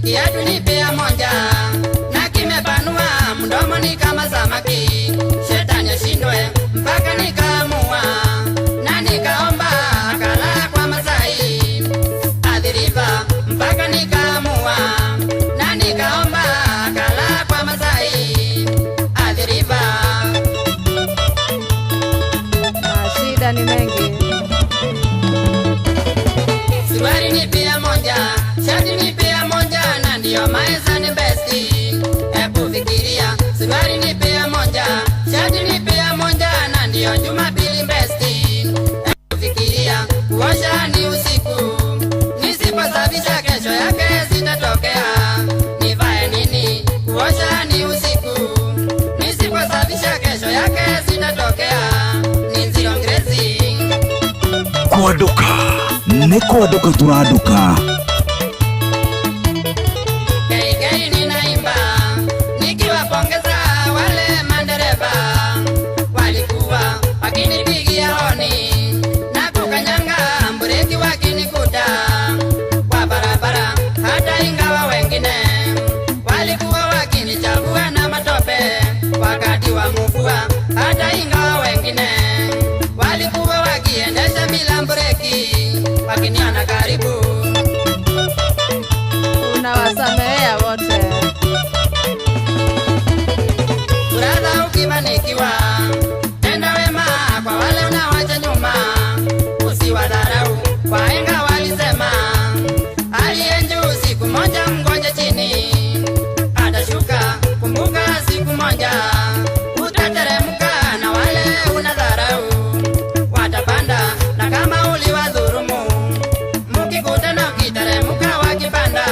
Kiatu ni pea moja na kimepanua mdomo ni kama samaki. Shetani ashindwe mpaka nikaamua na nikaomba akala kwa Masai adhiriva mpaka nikaamua na nikaomba akala kwa Masai adhiriva. Mashida ni mengi. Suruali ni pia moja, shati ni pia moja, na ndiyo maisha ni besti. Hebu fikiria, suruali ni pia moja, shati ni pia moja, na ndiyo Jumapili besti. Hebu fikiria, kuosha ni usiku, nisiposafisha kesho yake sitatokea. Nivae nini? Kuosha ni usiku, nisiposafisha kesho yake sitatokea. Ni nzio ngrezi. Kwanduka nĩ kwanduka tũranduka. Keikei ninaimba nikiwapongeza wale mandereva walikuwa wakinipigia honi na kukanyanga breki wakinikuta kwa barabara, hata ingawa wengine walikuwa wakinichafua na matope wakati wa mvua, hata ingawa wengine walikuwa wakiendesha bila breki wakiniona karibu. Unawasamehea wote. Brother, ukifanikiwa tenda wema kwa wale unawacha nyuma, usiwadharau. Wahenga walisema aliye juu siku moja mgoje chini atashuka. Kumbuka siku moja utateremka, na wale unadharau watapanda, na kama uliwadhurumu mkikutana ukiteremka wakipanda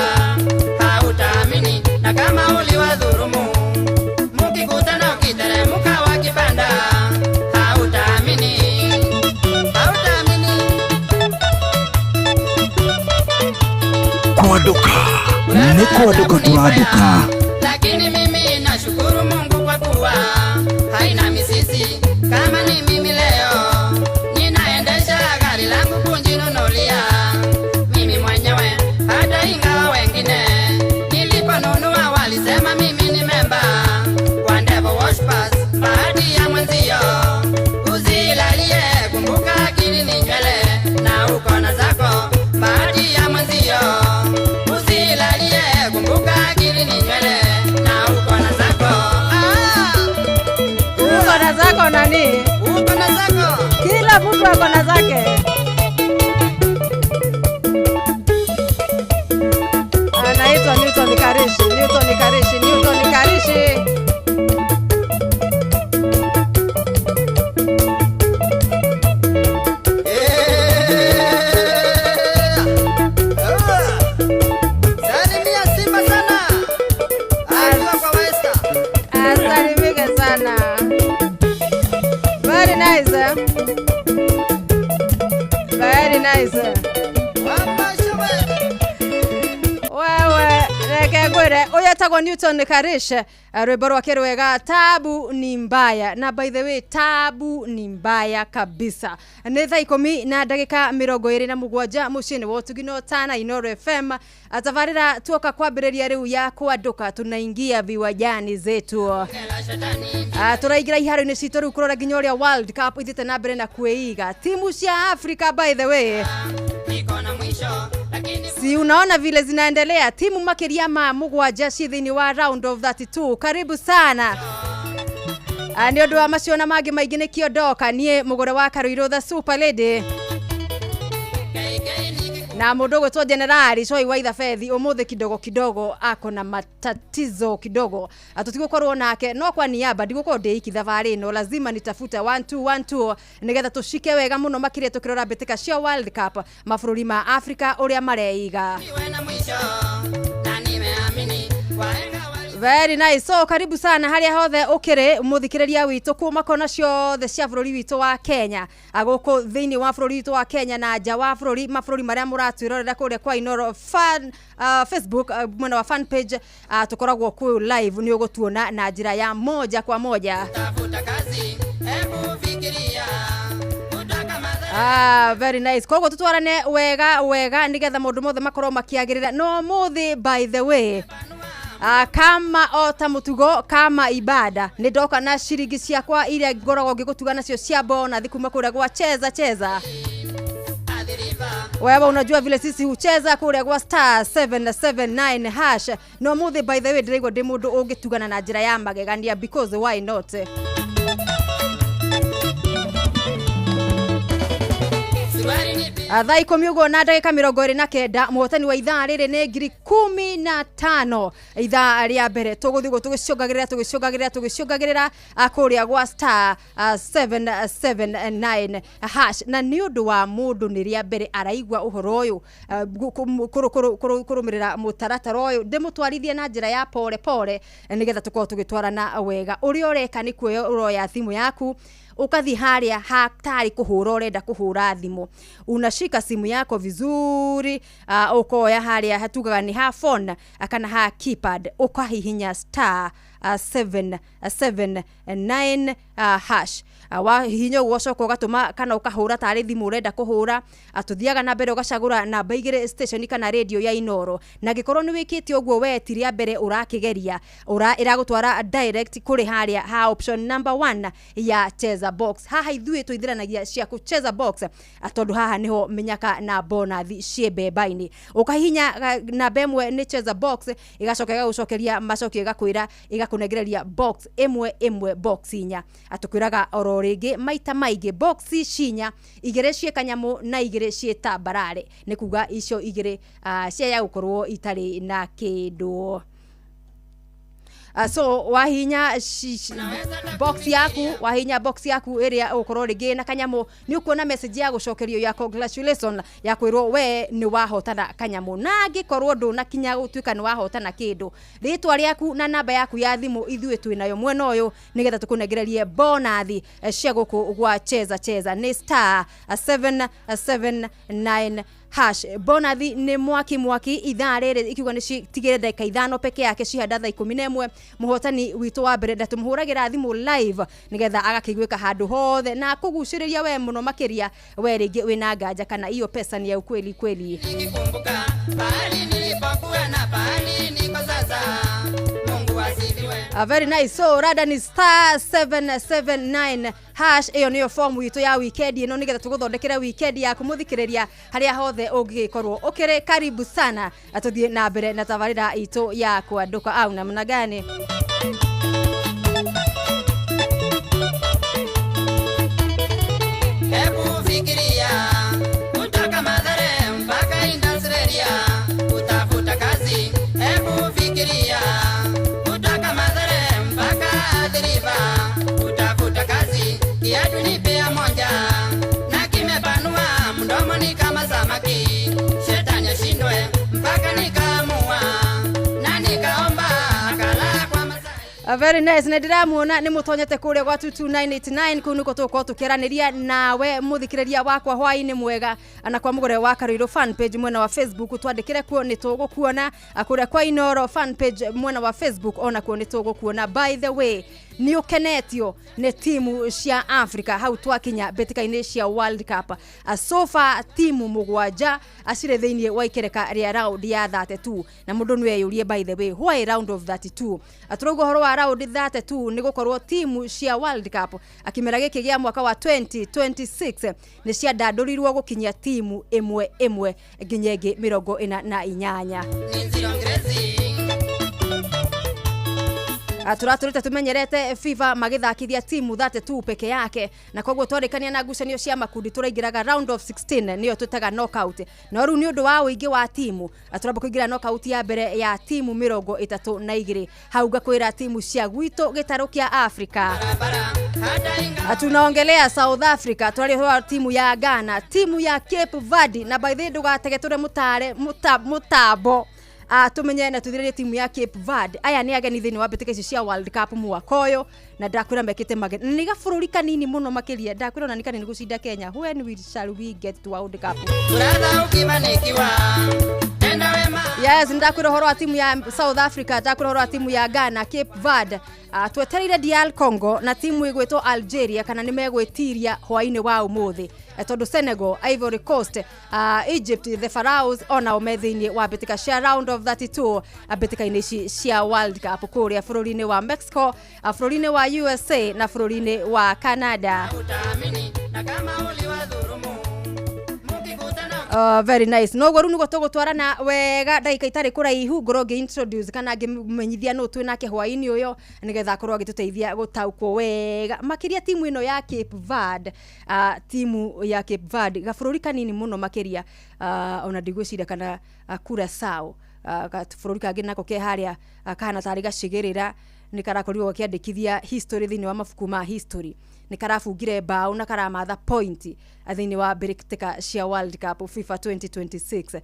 hautaamini, na kama uliwadhurumu mkikutana ukiteremka wakipanda hautaamini, hautaamini. Kwanduka nĩ kwanduka tũranduka. Lakini mimi nashukuru Mungu kwa kuwa haina misisi. Kama ni mimi leo ninaendesha gari langu kujinunulia mimi mwenyewe, hata ingawa wengine niliponunua walisema mimi ni memba wa Devil Worshippers. Bahati ya mwenzio usilalie, kumbuka akili ni nywele na uko na zako. Bahati ya mwenzio usilalie, kumbuka akili ni nywele na uko na zako. Ah, Uko na zako nani? Uko na zako. Kila mtu ako na zake. Anaitwa Newton Karishi, Newton Karishi, Newton Karishi. Salimia Simba sana. Akiwa kwa Westa. Asalimike sana. Very nice, eh? Very nice. Wapashe. Wewe reke ngwire uyu etagwo Newton Karish, rwimbo rwake rwega "Tabu ni Mbaya". Na by the way, tabu ni mbaya kabisa. Nĩ thaa 17:27 mũciĩ-inĩ wa ũtugino Tana Inoro FM. Tabarĩra tuoka kwambĩrĩria rĩu ya kwanduka, tunaingia viwanjani zetu. Tũraingĩra iharo-inĩ citũ rĩu kũrora nginya ũrĩa World Cup ithiĩte na mbere na kwĩiga timu cia Africa. By the way, Iko na mwisho lakini si unaona vile zinaendelea? Timu makĩria ma mũgwanja ci thĩinĩ wa round of 32. Karibu sana. Nĩ ũndũ wa macio na mangĩ maingĩ nĩkĩo ndoka niĩ mũgũre wa Karuirũ, the super lady, na mũndũ ũgwĩtwo Jenerali Choi wa Ithabethi ũmũthĩ kidogo kidogo ako na matatizo kidogo, tũtigũkorwo nake, no kwa niaba ndigũkorwo ndĩ iki thabarĩ ĩno, lazima nitafuta 1212 nĩgetha tũcike wega mũno makĩria tũkĩrora mbĩtĩka cia World Cup, mabũrũri ma Africa ũrĩa mareiga. Iwe na mwisho na nimeamini wahenga wali Very nice. So karibu sana haria hothe ukiri muthikiriria witũ kuma kona ciothe cia bũrũri witũ wa Kenya, gũkũ thĩinĩ wa bũrũri witũ wa Kenya na nja wa bũrũri, mabũrũri marĩa mũratwĩrorera kũrĩa kwa Inoro fan, Facebook, mwena wa fan page, tũkoragwo kũu live, nĩ ũgũtuona na njĩra ya moja kwa moja. Tafuta kazi, hebu fikiria kutoka Mathare. Ah, very nice. Koguo tutwarane wega wega nigetha maundu mothe makorwo makiagirira. No muthi, by the way, kama o ta mutugo kama ibada, nĩ ndoka na ciringi ciakwa iria ngoragwo ngĩgũtuga nacio cia bonathi kuma kũrĩa gwa Cheza Cheza. Wewe unajua vile sisi hucheza kũrĩa gwa *779#. No muthi, by the way, ndĩraigua ndĩ mũndũ ũngĩtugana na njĩra ya magegania, because why not? Suruali ni Thaa 10 ũguo na ndagĩka 29, mũhotani wa ithaa rĩrĩ nĩ 15,000. Ithaa rĩa mbere tũgũthiĩ ũguo tũgĩcũngagĩrĩra tũgĩcũngagĩrĩra tũgĩcũngagĩrĩra kũrĩa gwa *779#. Na nĩ ũndũ wa mũndũ nĩ rĩa mbere araigua ũhoro ũyũ, kũrũmĩrĩra mũtaratara ũyũ, ndĩmũtwarithie na njĩra ya pole pole nĩgetha tũkorwo tũgĩtwarana wega. Ũrĩa ũreka nĩ kuoya ũroya thimũ yaku, ukathi haria hatari kuhura urenda kuhura thimu, unashika simu yako vizuri, ukoya haria hatugaga ni ha phone kana ha keypad, ukahihinya *779 hash. Wahihinya ũguo, ũgacoka ũgatũma kana ũkahũra tarĩ thimũ ũrenda kũhũra. Tũthiaga na mbere ũgacagũra namba 2, station kana radio ya Inoro. Na angĩkorwo nĩ wĩkĩte ũguo, we ti rĩa mbere ũrakĩgeria, ĩragũtwara direct kũrĩ harĩa ha option number 1 ya Cheza Box. Haha ithuĩ tũithĩranagia cia Cheza Box, tondũ haha nĩho mĩnyaka na bonathi ciĩ mbemba-inĩ. Ũkahihinya namba 1 nĩ Cheza Box, ĩgacoka ĩgagũcokeria macokio, ĩgakwĩra, ĩgakũnengereria box ĩmwe ĩmwe, box inya. Atũkwĩraga oro rĩngĩ maita maingĩ, box cinya, igĩrĩ ciĩ kanyamũ na igĩrĩ ciĩ tambarare, nĩ kuga icio igĩrĩ cia gũkorwo itarĩ na kĩndũ. So wahinya box yaku, wahinya box yaku ĩrĩa ũgũkorwo rĩngĩ na kanyamũ, nĩ ũkuona message ya gũcokerio ya congratulation, ya kwĩrwo we nĩ wahotana kanyamũ. Na angĩkorwo ndũnakinya gũtuĩka nĩ wahotana kĩndũ, rĩtwa rĩaku na namba yaku ya thimũ ithuĩ twĩnayo mwena ũyũ, nĩgetha tũkũnengererie bonathi cia gũkũ gwa Cheza Cheza. Nĩ *779#. Bonathi nĩ mwaki mwaki. Ithaa rĩrĩ ikiuga nĩ citigĩre ndagĩka 5 peke yake cihanda thaa 11. Mũhotani witũ wa mbere ndatũmũhũragĩra thimũ live, nĩgetha agakĩiguĩka handũ hothe na kũgucĩrĩria we mũno makĩria, we rĩngĩ wĩna nganja kana hiyo pesa ni ya ukweli kweli. Nikikumbuka pahali nilipokuwa na pahali niko sasa, Mungu asifiwe. Very nice. So rada ni *779#. Ĩyo nĩyo fomu itũ ya weekend ĩno, nĩgetha tũgũthondekere weekend yaku, mũthikĩrĩria, harĩa hothe ũngĩgĩkorwo ũkĩrĩ. Karibu sana, tũthiĩ na mbere na tabarĩra itũ ya Kũandũka au namna gani. Hebu fikiria kutoka Mathare mpaka Industrial kutafuta kazi. Hebu fikiria kutoka Mathare mpaka Athi River kutafuta kazi. Kiatu ni pea moja na kimepanua mdomo ni kama samaki. Shetani ashindwe mpaka nikaamua na nikaomba akala kwa Masai. Very nice. Na ndĩramuona nĩ mũtonyete kũrĩa gwa 22989, kũu nĩkuo tũgũkorwo tũkĩaranĩria nawe, mũthikĩrĩria wakwa. Hwaĩ-inĩ mwega. Na kwa Mũgũre wa Karũirũ fan page mwena wa Facebook, twandĩkĩre kuo, nĩ tũgũkuona. Kũrĩa kwa Inoro fan page mwena wa Facebook, ona kuo nĩ tũgũkuona. By the way, nĩ ũkenetio nĩ timu cia Africa hau twakinya mbĩtĩka-inĩ cia World Cup? So far timu mũgwanja acirĩ thĩinĩ wa ikereka rĩa round ya 32. Na mũndũ nĩ eyũrie, by the way, why round of 32? Tũrauga ũhoro wa round 32 nĩ gũkorwo timu cia World Cup akĩmera gĩkĩ gĩa mwaka wa 2026 nĩ ciandandũrirwo gũkinyia timu ĩmwe ĩmwe nginya ĩngĩ 48. Nzilongerezi. Tũratũrĩte tũmenyerete FIFA magĩthakithia timu 32 peke yake, na koguo twarĩkania na ngucanio cia makundi tũraingĩraga round of 16, nĩyo twĩtaga knockout. No rĩu nĩ ũndũ wa ũingĩ wa timu, tũramba kũingĩra knockout ya mbere ya timu 32. Hau ngakwĩra timu cia gwitũ gĩtarũ kĩa Africa. Barabara hata inga Tunaongelea South Africa, twarĩ timu ya Ghana, timu ya Cape Verde. Na by the way, ndũgatege tũre mũtare mũtambo, tumenye na tuthirĩrie timu ya Cape Verde. Aya nĩ ageni thĩinĩ wa mbĩtĩka ici cia World Cup mwaka ũyũ, na ndakwĩra mekĩte mageni. Nĩ gabũrũri kanini mũno makĩria, ndakwĩra ona nĩ kanini gũcinda Kenya. When we shall we get to World Cup? Brother, ukifanikiwa tenda wema. Yes, ndakwĩra ũhoro wa timu ya South Africa, ndakwĩra ũhoro wa timu ya Ghana, Cape Verde. Twetereire DR Congo na timu ĩgwĩtwo Algeria kana nĩ megwĩtiria hwainĩ wa ũmũthĩ. Tondũ Senegal, Ivory Coast, Egypt, the Pharaohs onao me thĩinĩ wa mbĩtĩka cia round of 32 mbĩtĩka-inĩ ici cia World Cup kũrĩa bũrũri-inĩ wa Mexico, bũrũri-inĩ wa USA na bũrũri-inĩ wa Canada. Utaamini na kama uliwadhulumu mukikutana. Very nice. Noguo rĩu nĩguo tũgũtwarana wega ndagĩka itarĩ kũraihu, ngorwo ngĩ introduce kana ngĩmenyithia nũ twĩ nake hwaĩ-inĩ ũyũ, nĩgetha akorwo agĩtũteithia gũtaũkwo wega makĩria timu ĩno ya Cape Verde. Timu ya Cape Verde, gabũrũri kanini mũno makĩria, ona ndigwĩciria kana Curaçao, bũrũri kangĩ nako ke harĩa, kahana tarĩ gacigĩrĩra, nĩ karakorirwo gakĩandĩkithia history thĩinĩ wa mabuku ma history. Nĩ karabungire mbaũ na karamatha point thĩinĩ wa mbĩtĩka cia World Cup FIFA 2026.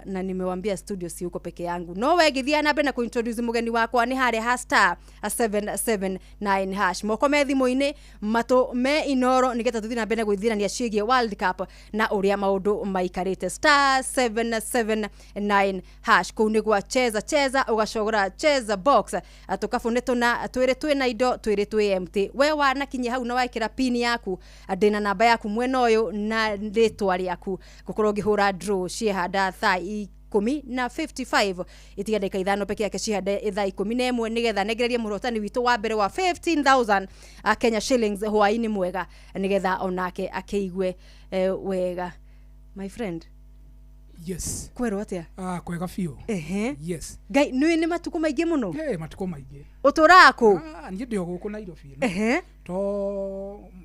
Na nimewambia studio si uko peke yangu, no we ngĩthiĩ na mbere na kũintroduce mũgeni wakwa, nĩ harĩa ha star 779 hash, moko me thimũ-inĩ, matũ me Inoro, nĩgetha tũthiĩ na mbere na gwĩthirania ciĩgiĩ World Cup na ũrĩa maũndũ maikarĩte. Star 779 hash, kũu nĩ gwa cheza cheza, ũgacogora cheza box, tũkabũ nĩ tũna twĩrĩ twĩna indo twĩrĩ twĩ empty. We wanakinyia hau na wekĩra pin yaku, ndĩna namba yaku mwena ũyũ na rĩtwa rĩaku, ngũkorwo ngĩhũra draw ciehanda thaa 10 na 55 itiga ndagĩka 5 peke yake cihande thaa 11, nĩgetha nengererie mũhotani witũ wa mbere wa 15,000 Kenya shillings hwaĩ-inĩ mwega, nĩgetha onake akĩigue wega. My friend. Yes. Kwerwo atĩa? Ah, kwega biũ. Yes. Ngai nĩ matukũ maingĩ mũno. Hey, matukũ maingĩ. Ũtũraga kũ? Ah, niĩ ndĩ o gũkũ Nairobi ĩno. To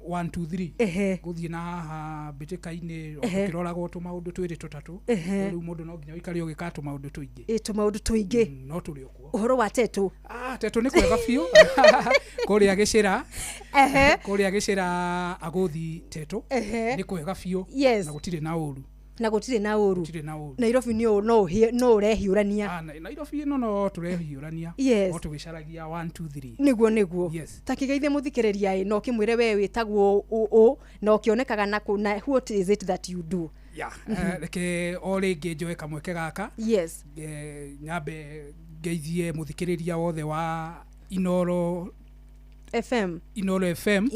1 2 3. Gũthiĩ na haha mbĩtĩka-inĩ o tũkĩroragwo tũmaũndũ twĩrĩ tũtatũ. Rĩu mũndũ no nginya ũikare ũgĩka tũmaũndũ tũingĩ. Ĩ, tũmaũndũ tũingĩ. No tũrĩ o kuo. Ũhoro wa Tetũ? Ah, Tetũ nĩ kwega biũ. Kũrĩa gĩcĩra. Kũrĩa gĩcĩra agũthi Tetũ. Nĩ kwega biũ. Na gũtirĩ na ũru. Na gũtirĩ na ũru. Gũtirĩ na ũru. Nairobi nĩ ũ- no ũhĩ- no ũrehiũrania. Ah, Nairobi ĩno no tũrehiũrania. No tũgĩcaragia 1 2 3. Nĩguo. Yes. Ta kĩgeithie mũthikĩrĩria ĩ, na ũkĩmwĩre we wĩtagwo ũ na ũkĩonekaga na kũ, na what is it that you do? Ya, reke o rĩngĩ njoe kamweke gaka. Nyambe ngeithie mũthikĩrĩria wothe wa Inoro FM. Inoro FM.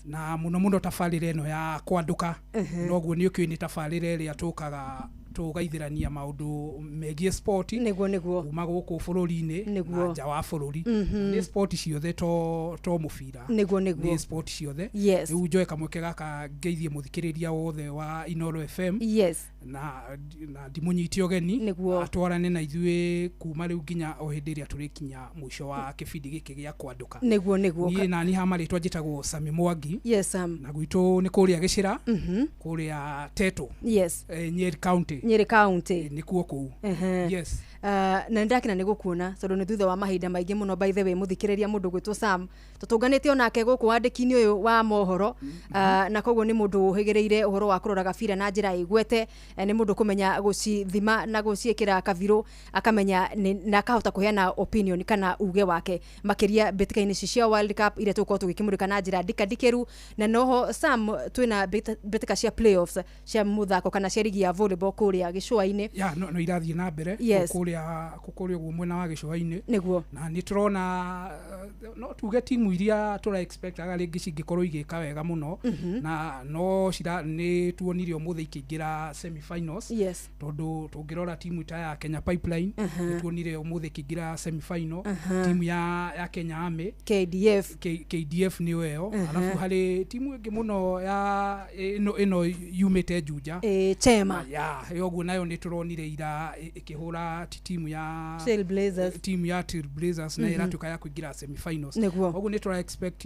Na mũno mũno tabarĩra ĩno ya kwandũka. Noguo nĩ ũkĩũĩ nĩ tabarĩra ĩrĩa tũkaga tũgaithĩrania maũndũ megiĩ sport. Nĩguo. Kuma gũkũ bũrũri-inĩ na nja wa bũrũri. Nĩ sport ciothe to mũbira. Nĩguo. Nĩ sport ciothe. Rĩu njoe kamweke gaka ngeithie mũthikĩrĩria wothe wa Inoro FM. Na ndimũnyite ũgeni. Atwarane na ithuĩ kuma rĩu nginya o hĩndĩ ĩrĩa tũrĩkinya mũico wa kĩbindi gĩkĩ gĩa kwandũka. Nĩguo. Niĩ nani ha marĩtwa njĩtagwo Sami Mwangi. Yes, Sam. Na gwitũ nĩ kũrĩa gĩcĩra. Kũrĩa Tetũ. Nyeri County. Nyeri County. Nĩkuo kũu. Yes. Na nĩ ndakena nĩ gũkuona tondũ nĩ thutha wa mahinda maingĩ mũno. By the way, mũthikĩrĩria, mũndũ gwĩtwo Sam tũtũnganĩte onake gũkũ wandĩki-inĩ ũyũ wa mohoro, na koguo nĩ mũndũ ũhĩgĩrĩire ũhoro wa kũrora gabira na njĩra ĩgwete. Nĩ mũndũ kũmenya gũcithima na gũciĩkĩra kabirũ, akamenya na akahota kũheana opinion kana uge wake makĩria mbĩtĩka-inĩ ici cia World Cup iria tũgũkorwo tũgĩkĩmũrĩka na njĩra ndikandikĩru. Na noho Sam twĩna mbĩtĩka cia playoffs cia mũthako kana cia rigi ya volleyball kũrĩa gĩcũa-inĩ. Ya, no irathiĩ na mbere. Kũrĩa ũguo mwena wa gĩcũa-inĩ. Na nĩ tũrona, no tuge timu iria tũra expectaga rĩngĩ cingĩkorwo igĩka wega mũno, na no cira nĩ tuonire ũmũthĩ ikĩingĩra semifinals. Tondũ tũngĩrora timu ta ya Kenya Pipeline, nĩ tuonire ũmũthĩ ikĩingĩra semifinal. Timu ya Kenya Army, KDF. KDF nĩyo ĩyo. Alafu harĩ timu ĩngĩ mũno ya ĩno yumĩte Juja. Chema. Ya, ũguo nayo nĩ tũronire ira ĩkĩhũra timu ya Trailblazers. Timu ya Trailblazers na ĩratuĩka ya kũingĩra semifinals. Ũguo nĩ tũra expect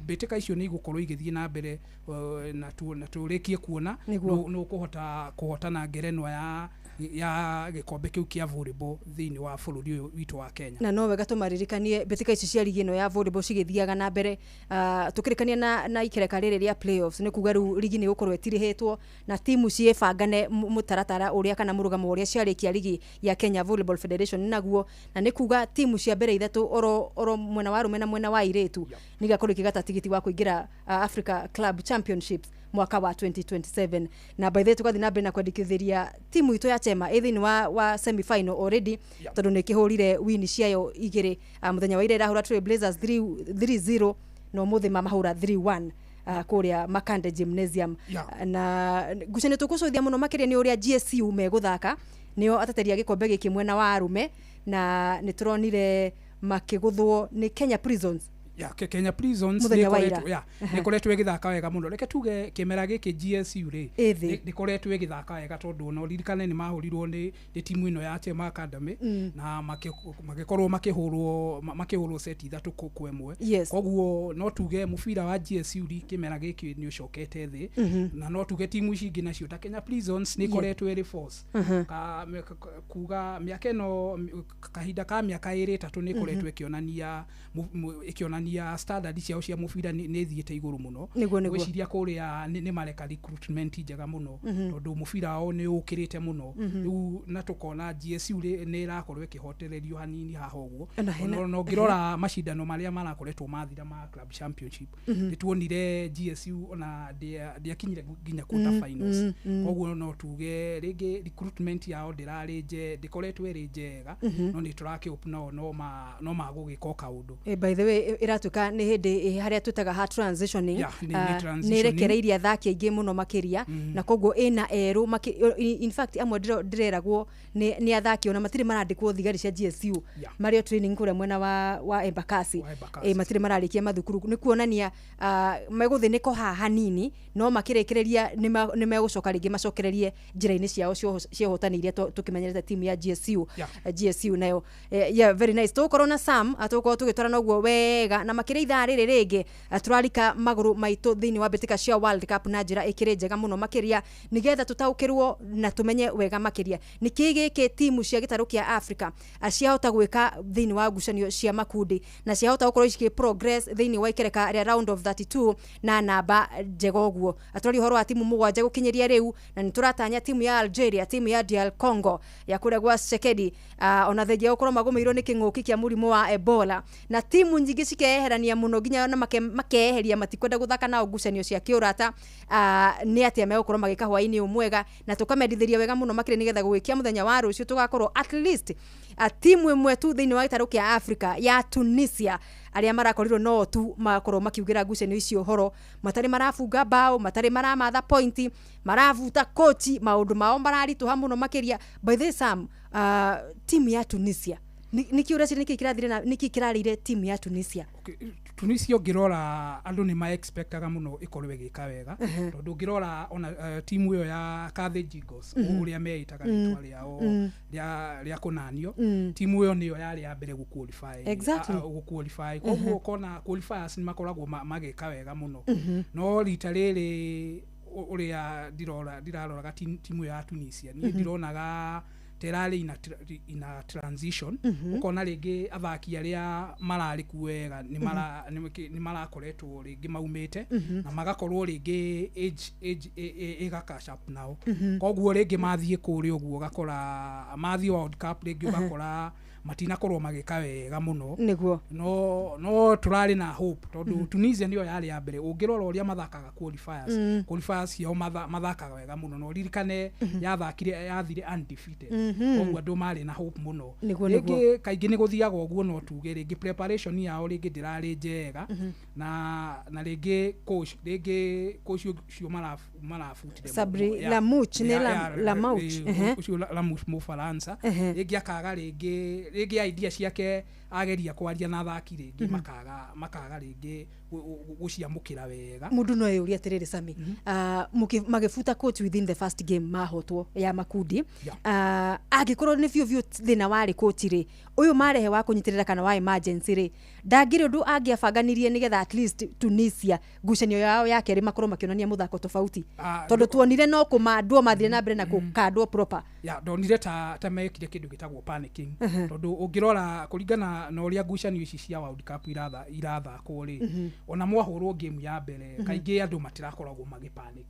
mbĩtĩka icio nĩ igũkorwo igĩthiĩ na mbere, na tũrĩkie kuona nũ ũkũhota kũhotana ngerenwa ya gĩkombe kĩu kĩa volleyball thĩinĩ wa bũrũri ũyũ witũ wa Kenya. Na no wega tũmaririkanie mbĩtĩka ici cia rigi ĩno ya volleyball cigĩthiaga na mbere, tũkĩrĩkania na ikereka rĩrĩ rĩa playoffs, nĩ kuga rĩu rigi nĩ ĩgũkorwo ĩtirihĩtwo na timu ciĩbangane mũtaratara ũrĩa kana mũrũgamo ũrĩa ciarĩkia rigi ya Kenya Volleyball Federation naguo, na nĩ kuga timu cia mbere ithatũ oro mwena wa arũme na mwena wa airĩtu nĩ igakorwo ikĩgata tigiti wa kũingĩra Africa Club Championships Mwaka wa 2027 na by the way tũgathiĩ na mbere na kwandĩkithĩria timu itũ ya Chema ĩ thĩinĩ wa semi final already, tondũ nĩ ĩkĩhũrire wini ciayo igĩrĩ. Mũthenya wa ira ĩrahũra Trail Blazers 3 3-0 na ũmũthĩ mamahũra 3-1 kũrĩa Makande Gymnasium. Na ngucanio tũkũcũithia mũno makĩria nĩ ũrĩa GSU megũthaka, nĩo ateteri a gĩkombe gĩkĩ mwena wa arũme, na nĩ tũronire makĩgũthwo nĩ Kenya Prisons. Ya, Kenya Prisons mũthenya wa ira. Ya, nĩkoretwo ĩgĩthaka wega mũno. Reke tuge kĩmera gĩkĩ GSU rĩ Ĩthĩ. Nĩkoretwo ĩgĩthaka wega, tondũ ona ũririkane nĩ mahũrirwo nĩ timu ĩno ya Chema Academy na magĩkorwo makĩhũrwo seti 3 kwa 1. Koguo no tuge mũbira wa GSU rĩ kĩmera gĩkĩ nĩ ũcokete thĩ, na no tuge timu ici ingĩ nacio ta Kenya Prisons nĩ ikoretwo ĩrĩ force kuga mĩaka ĩno, kahinda ka mĩaka 2 3 nĩ ĩkoretwo ĩkĩonania standard ciao cia mũbira nĩ ithiĩte igũrũ mũno. Nĩguo. Ngwĩciria kũrĩa nĩ mareka recruitment njega mũno, tondũ mũbira wao nĩ ũkĩrĩte mũno rĩu, na tũkona GSU nĩ ĩrakorwo ĩkĩhotererio hanini haha ũguo. Na hena- Ona ũngĩrora macindano marĩa marakoretwo mathira ma club championship, nĩ tuonire GSU ona ndĩakinyire nginya quarter finals. Koguo no tuge rĩngĩ recruitment yao ndĩrarĩ ndĩkoretwo ĩrĩ njega, no nĩ tũrakĩhope nao no magũgĩka o kaũndũ. By the way, ĩratuĩka nĩ hĩndĩ harĩa twĩtaga ha transitioning. Yeah, nĩ Nĩ transitioning. ĩrekereirie athaki aingĩ mũno makĩria, na koguo ĩna erũ in fact amwe ndĩreragwo nĩ athaki ona matirĩ marandĩkwo thigari cia GSU, marĩ o training kũrĩa mwena wa Embakasi. Wa Embakasi. Matirĩ mararĩkia mathukuru, nĩ kuonania megũthĩnĩka haha hanini, no makĩrĩkĩrĩria nĩ megũcoka rĩngĩ macokererie njĩra-inĩ ciao cia ũhotani iria tũkĩmenyerete timu ya GSU. GSU nayo yeah, very nice. Tũgũkorwo na Sam, tũgũkorwo tũgĩtwarana ũguo wega na makĩria ithaa rĩrĩ rĩngĩ, tũrarika magũrũ maitũ thĩinĩ wa mbĩtĩka cia World Cup na njĩra ĩkĩrĩ njega mũno makĩria, nĩgetha tũtaũkĩrwo na tũmenye wega makĩria nĩkĩ gĩkĩ timu cia gĩtarũ kĩa Africa ciahota gwĩka thĩinĩ wa ngucanio cia makundi na ciahota gũkorwo cikĩ progress thĩinĩ wa ikereka rĩa round of 32 na namba njega ũguo. Atũraria ũhoro wa timu 7 gũkinyĩria rĩu, na nĩ tũratanya timu ya Algeria, timu ya DR Congo ya kũrĩa gwa Tshisekedi, ona thengia gũkorwo magũmĩirwo nĩ kĩng'ũki kĩa mũrimũ wa Ebola, na timu nyingĩ cikeyeherania mũno nginya ona makeyeheria matikwenda gũthaka nao ngucanio cia kĩũrata. Nĩ atĩa megũkorwo magĩka hwaĩ-inĩ ũyũ mwega, na tũkamendithĩria wega mũno makĩria nĩgetha gũgĩkia mũthenya wa rũciũ tũgakorwo at least timu ĩmwe tu thĩinĩ wa gĩtarũ kĩa Africa ya Tunisia, arĩa marakorirwo no tu makorwo makiugĩra ngucanio icio ũhoro, matarĩ marabunga bao, matarĩ maramatha pointi, marabuta kochi, maũndũ mao mararitũha mũno makĩria. By the way, Sam, timu ya Tunisia nĩkĩ ũreciria nĩkĩ kĩrathire na nĩkĩ kĩrarĩire timu ya Tunisia? Okay, Tunisia ũngĩrora andũ nĩ ma-expectaga mũno ĩkorwo ĩgĩka wega, tondũ ũngĩrora ona timu ĩyo ya Carthage Eagles, ũrĩa meĩtaga rĩtwa rĩao rĩa kũnanio, timu ĩyo nĩyo yarĩ ya mbere gũ-qualify. Gũ-qualify, koguo ũkona qualifiers nĩ makoragwo magĩka wega mũno. No rita rĩrĩ ũrĩa ndiraroraga timu ĩyo ya Tunisia, niĩ ndironaga ta ĩrarĩ ina transition. Ũkona rĩngĩ athaki arĩa mararĩ kuo wega nĩ marakoretwo rĩngĩ maumĩte na magakorwo rĩngĩ age ĩga catch up nao. Koguo rĩngĩ mathiĩ kũrĩa ũguo ũgakora mathiĩ World Cup rĩngĩ ũgakora matinakorwo magĩka wega mũno. No tũrarĩ na hope, tondũ Tunisia nĩyo yarĩ ya mbere. Ũngĩrora ũrĩa mathakaga qualifiers, qualifiers ciao mathakaga wega mũno, na ũririkane yathakire yathire undefeated. Koguo andũ marĩ na hope mũno. Nĩguo. Rĩngĩ kaingĩ nĩ gũthiaga ũguo, no tuge rĩngĩ preparation yao rĩngĩ ndĩrarĩ njega, na rĩngĩ coach ũcio marabutire Sabri Lamouch, nĩ Lamouch, ũcio Lamouch Mũfaransa, rĩngĩ akaga rĩngĩ idea ciake, ageria kwaria na athaki rĩngĩ makaga rĩngĩ gũciamũkĩra wega. Mũndũ no eyũrie atĩrĩrĩ, Sami, magĩbuta coach within the first game mahotwo ya makundi, angĩkorwo nĩ biũ biũ thĩna warĩ coach rĩ, ũyũ marehe wa kũnyitĩrĩra kana wa emergency rĩ, ndangĩrĩ ũndũ angĩabanganirie nĩgetha at least Tunisia ngucanio yao ya kerĩ makorwo makĩonania mũthako tofauti? Tondũ tuonire no kũmandwo mathire na mbere na kũkandwo proper. Ya, ndonire ta mekire kĩndũ gĩtagwo panicking, tondũ ũngĩrora kũringana na ũrĩa ngucanio ici cia World Cup irathakwo rĩ, Ona mwahũrwo game ya mbere, kaingĩ andũ matirakoragwo magĩpanic.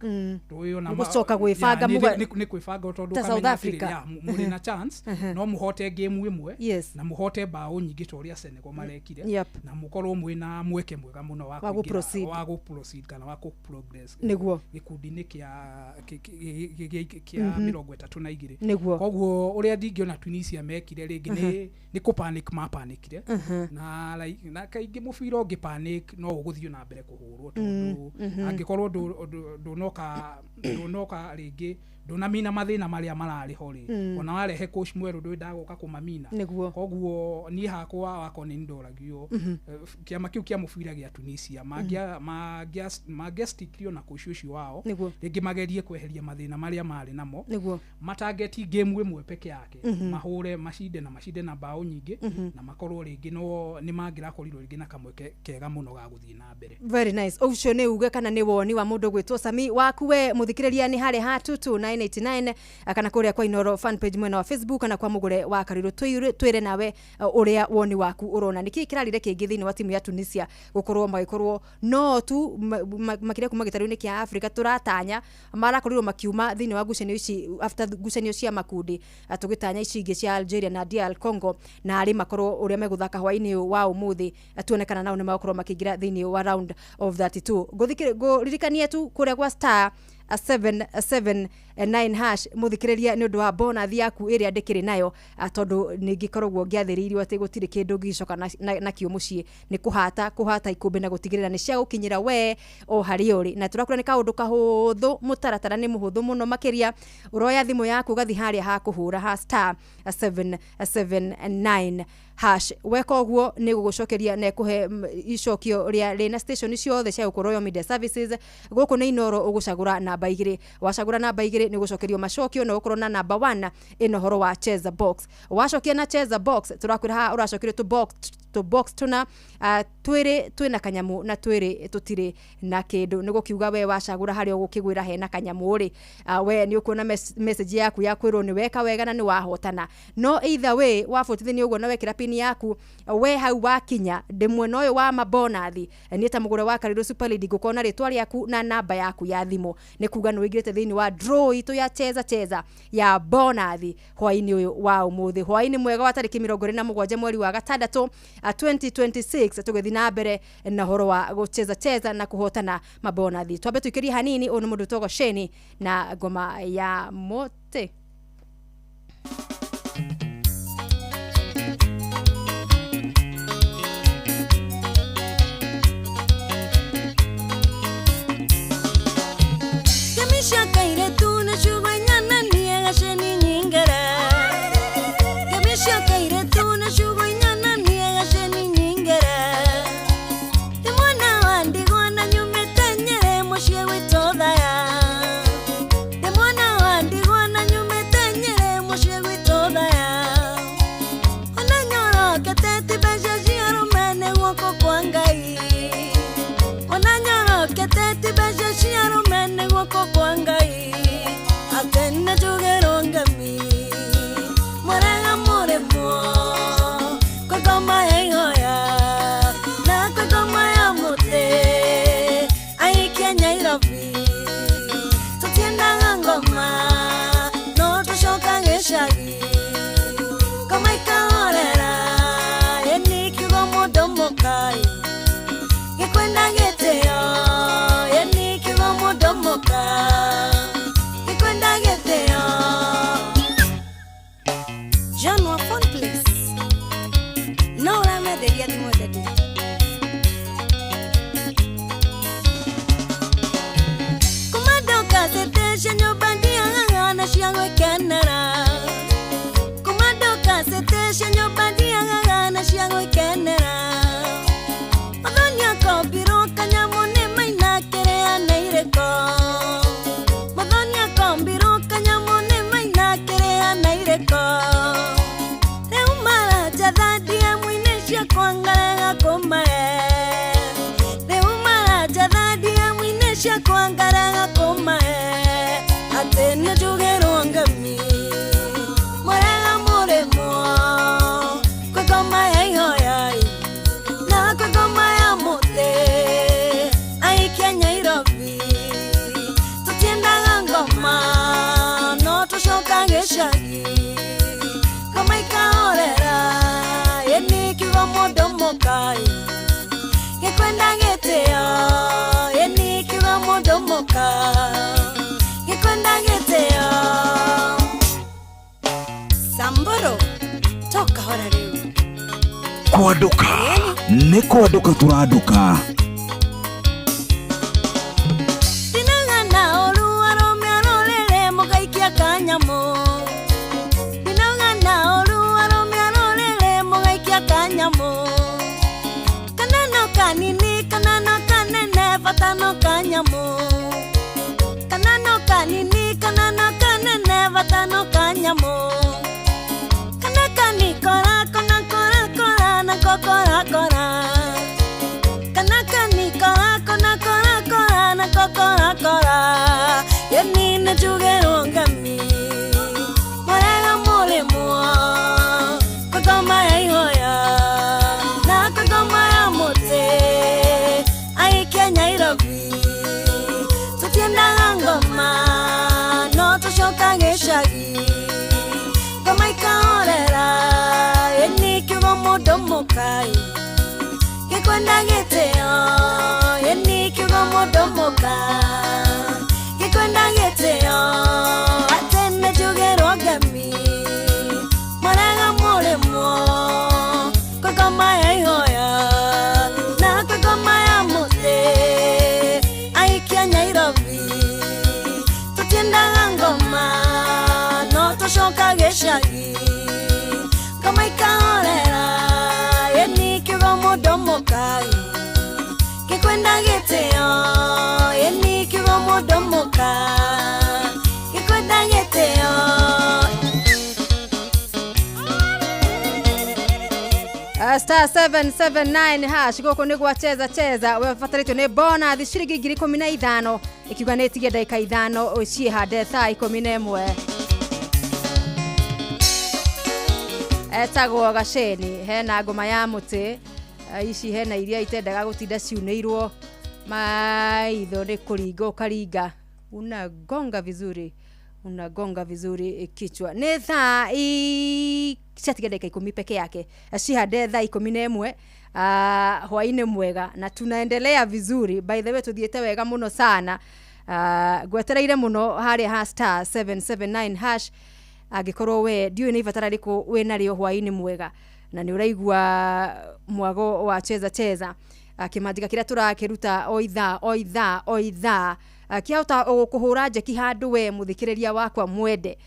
Ndũĩ ona Nĩ gũcoka gwĩbanga. Nĩ kwĩbanga tondũ Ta South ũkamenya atĩrĩrĩ, Africa. ya, mũrĩ na chance no mũhote game ĩmwe na mũhote mbaũ nyingĩ ta ũrĩa Senegal marekire na mũkorwo mwĩna mweke mwega mũno wa Wa gũ-proceed. Wa gũ-proceed kana wa kũ-progress gĩkundi-inĩ kĩa 32. Koguo ũrĩa ndingĩona Tunisia mekire rĩngĩ nĩ kũ-panic mapanikire na like, na kaingĩ mũbira ũngĩ panic no ũgũthiĩ na mbere kũhũrwo, tondũ angĩkorwo ndũnoka rĩngĩ ndũnamina mathĩna marĩa mararĩ ho rĩ, ona warehe coach mwerũ ndũĩ ndagũka kũmamina. Koguo niĩ hakwa wakwa nĩ ndoragio kĩama kĩu kĩa mũbira gĩa Tunisia mangĩastikrio na coach ũcio wao, rĩngĩ magerie kweheria mathĩna marĩa marĩ namo, matangeti game ĩmwe peke yake, mahũre macinde na macinde na mbaũ nyingĩ, na makorwo rĩngĩ no nĩ mangĩrakorirwo rĩngĩ na kamweke kega mũno ga gũthiĩ na mbere. Very nice. Ũcio nĩ uge kana nĩ woni wa mũndũ gwĩtwo Sami. Waku we mũthikĩrĩria nĩ harĩa ha 22989 kana kũrĩa kwa Inoro fan page mwena wa Facebook kana kwa Mũgũre wa Karirũ, twĩre nawe ũrĩa woni waku ũrona, nĩkĩ kĩrarire kĩngĩ thĩinĩ wa timu ya Tunisia gũkorwo magĩkorwo no tu makĩria kuma gĩtarũ-inĩ kĩa Africa tũratanya marakorirwo makiuma thĩinĩ wa ngucanio ici after ngucanio cia makundi, tũgĩtanya ici ingĩ cia Algeria na DR Congo, na arĩ makorwo ũrĩa megũthaka hwaĩ-inĩ ũyũ wa ũmũthĩ, tuone kana nao nĩ megũkorwo makĩingĩra thĩinĩ wa round of 32. Ngũririkanie tu kũrĩa gwa star 779 hash, mũthikĩrĩria, nĩ ũndũ wa bonathi yaku ĩrĩa ndĩkĩrĩ nayo, tondũ nĩ ngĩkoragwo ngĩathĩrĩirio atĩ gũtirĩ kĩndũ ngĩcoka nakĩo mũciĩ, nĩ kũhata kũhata ikũmbĩ na gũtigĩrĩra nĩ cia gũkinyĩra we o harĩa ũrĩ. Na tũrakwĩra nĩ kaũndũ kahũthũ, mũtaratara nĩ mũhũthũ mũno makĩria. Ũroya thimũ yaku ũgathiĩ harĩa ha kũhũra ha star 779 hash. Weka ũguo nĩ gũgũcokeria na ĩkũhe icokio rĩa rĩna station ciothe cia gũkũ Royal Media Services. Gũkũ nĩ Inoro, ũgũcagũra namba 2. Wacagũra namba 2 nĩ ũgũcokerio macokio na ũkorwo na namba 1 ĩno ũhoro wa Cheza Box. Wacokia na Cheza Box, tũrakwĩra haha ũracokerio tũ box tũna, twĩrĩ twĩna kanyamũ na twĩrĩ tũtirĩ na kĩndũ. Nĩ gũkiuga we wacagũra harĩa ũgũkĩgwĩra hena kanyamũ rĩ, we nĩ ũkuona message yaku ya kwĩrwo nĩ weka wega na nĩ wahotana. No either way, wabotithania ũguo na wekĩra pin yaku, we hau wakinya ndĩ mwena ũyũ wa mabonathi, niĩ ta Mũgũre wa Karirũ Super Lady ngũkorwo na rĩtwa rĩaku na namba yaku ya thimũ, nĩ kuga nĩ ũingĩrĩte thĩinĩ wa draw itũ ya Cheza Cheza ya bonathi hwaĩ-inĩ ũyũ wa ũmũthĩ, hwaĩ-inĩ mwega wa tarĩki 27 mweri wa gatandatũ 2026, tũgĩthiĩ na mbere na ũhoro wa gũcheza cheza na kũhotana mabonathi. Twambe tũikĩrie hanini. Ũyũ nĩ mũndũ wĩtagwo Sheni na ngoma ya mũtĩ. Kamisha kairetu na shugwenya niega sheni nyingere. Kamisha kairetu na shugwenya niega sheni nyingere. Ni mwana wa ndigwa na nyumete Nyere muciĩ gwitũ Thaya. Ni mwana wa ndigwa na nyumete Nyere muciĩ gwitũ Thaya. Ona nyorokete ti mbeca cia arũme nĩ guoko kwa Ngai. Ona nyorokete ti mbeca cia arũme nĩ guoko kwa Ngai. Atĩ nĩ njugĩrwo ngemi mũrega mũrĩmwo kwĩ ngoma ya ihoya na kwĩ ngoma ya mũtĩ. Ahikia Nyairobi tũtiendaga ngoma no tũcoka gĩcagi ngoma ikahorera. Ĩni kiugo mũndũ mũkai gĩkwenda gĩtĩo, ĩni kiugo mũndũ mũka gĩkwenda gĩtĩo. John wa phone please, no ũramenderia thimũ daddy. Kuma ndoka citĩcie nyũmba ndiagaga na cia gwĩkenera. Kuma ndoka citĩcie nyũmba ndiagaga na cia gwĩkenera. Mũthoni akombirwo kanyamũ nĩ maina kĩrĩa na irĩko. Mũthoni akombirwo kanyamũ nĩ maina kĩrĩa na irĩko. Rĩu maranjatha DM-inĩ ciakwa ngarega kũmahe. Rĩu maranjatha DM-inĩ ciakwa ngarega kũmahe. Atĩ nĩ njugĩrwo ngemi mũrega mũrĩmwo kwĩ ngoma ya ihoya na kwĩ ngoma ya mũtĩ. kiugo mũndũ mũka gĩkwenda gĩtĩo ĩni kiugo mũndũ mũka gĩkwenda gĩtĩo. Samburu toka hora rĩu. Kwanduka nĩ kwanduka tũranduka. Ndinagana ũru arũme arũrĩrĩ mũgaikia kanyamũ. Ndinagana ũru arũme arũrĩrĩ mũgaikia kanyamũ. Kana no kanini kana no kanene bata no kanyamũ. Kana no kanini kana no kanene bata no kanyamũ. Kana kanikora kona kora kora na kokora kora. Kana kanikora kona kora kora na kokora kora. Yeni na jugerwo ngami mwarega mũrĩmwo kwĩ ngoma ya ihoya na kwĩ ngoma ya mũtĩ aikia Nairobi tũtiendaga ngoma no tũcoka gĩcagi ngoma ikahorera ĩni kiugo mũndũ mũka gĩkwenda gĩtĩo ĩni kiugo mũndũ mũka gĩkwenda gĩtĩo atĩ nĩ njugerwo ngami mwarega mũrĩmwo kwĩ ngoma ya ihoya na kwĩ ngoma ya mũtĩ aikia Nairobi tũtiendaga ngoma no tũcoka gĩcagi ngoma ikahorera ĩni kiugo mũndũ mũka gĩkwenda gĩtĩo ĩni kiugo mũndũ mũka gĩkwenda gĩtĩo. Star 779 hash gũkũ nĩ gwa cheza cheza webatarĩtio nĩ bonus ciringi 15,000 ikiuga nĩ ĩtigie ndagĩka 5 ciĩhande thaa 11. Etagwo Gaceni hena ngoma ya mũtĩ ici hena iria itendaga gũtinda ciunĩirwo maitho nĩ kũringa ũkaringa unagonga vizuri unagonga vizuri kichwa. Nĩ thaa ciatiga ndagĩka 10 peke yake cihande thaa 11. Hwainĩ mwega na tunaendelea vizuri by the way tuthiĩte wega mũno sana. Ngwetereire mũno harĩa ha star 779 hash angĩkorwo we ndiũĩ nĩ ibatara rĩkũ wĩ narĩo hwainĩ mwega na nĩ ũraigua mwago wa cheza cheza kĩmanjĩka kĩrĩa tũrakĩruta o ithaa o ithaa o ithaa kĩahota gũkũhũra njeki handũ we mũthikĩrĩria wakwa mwende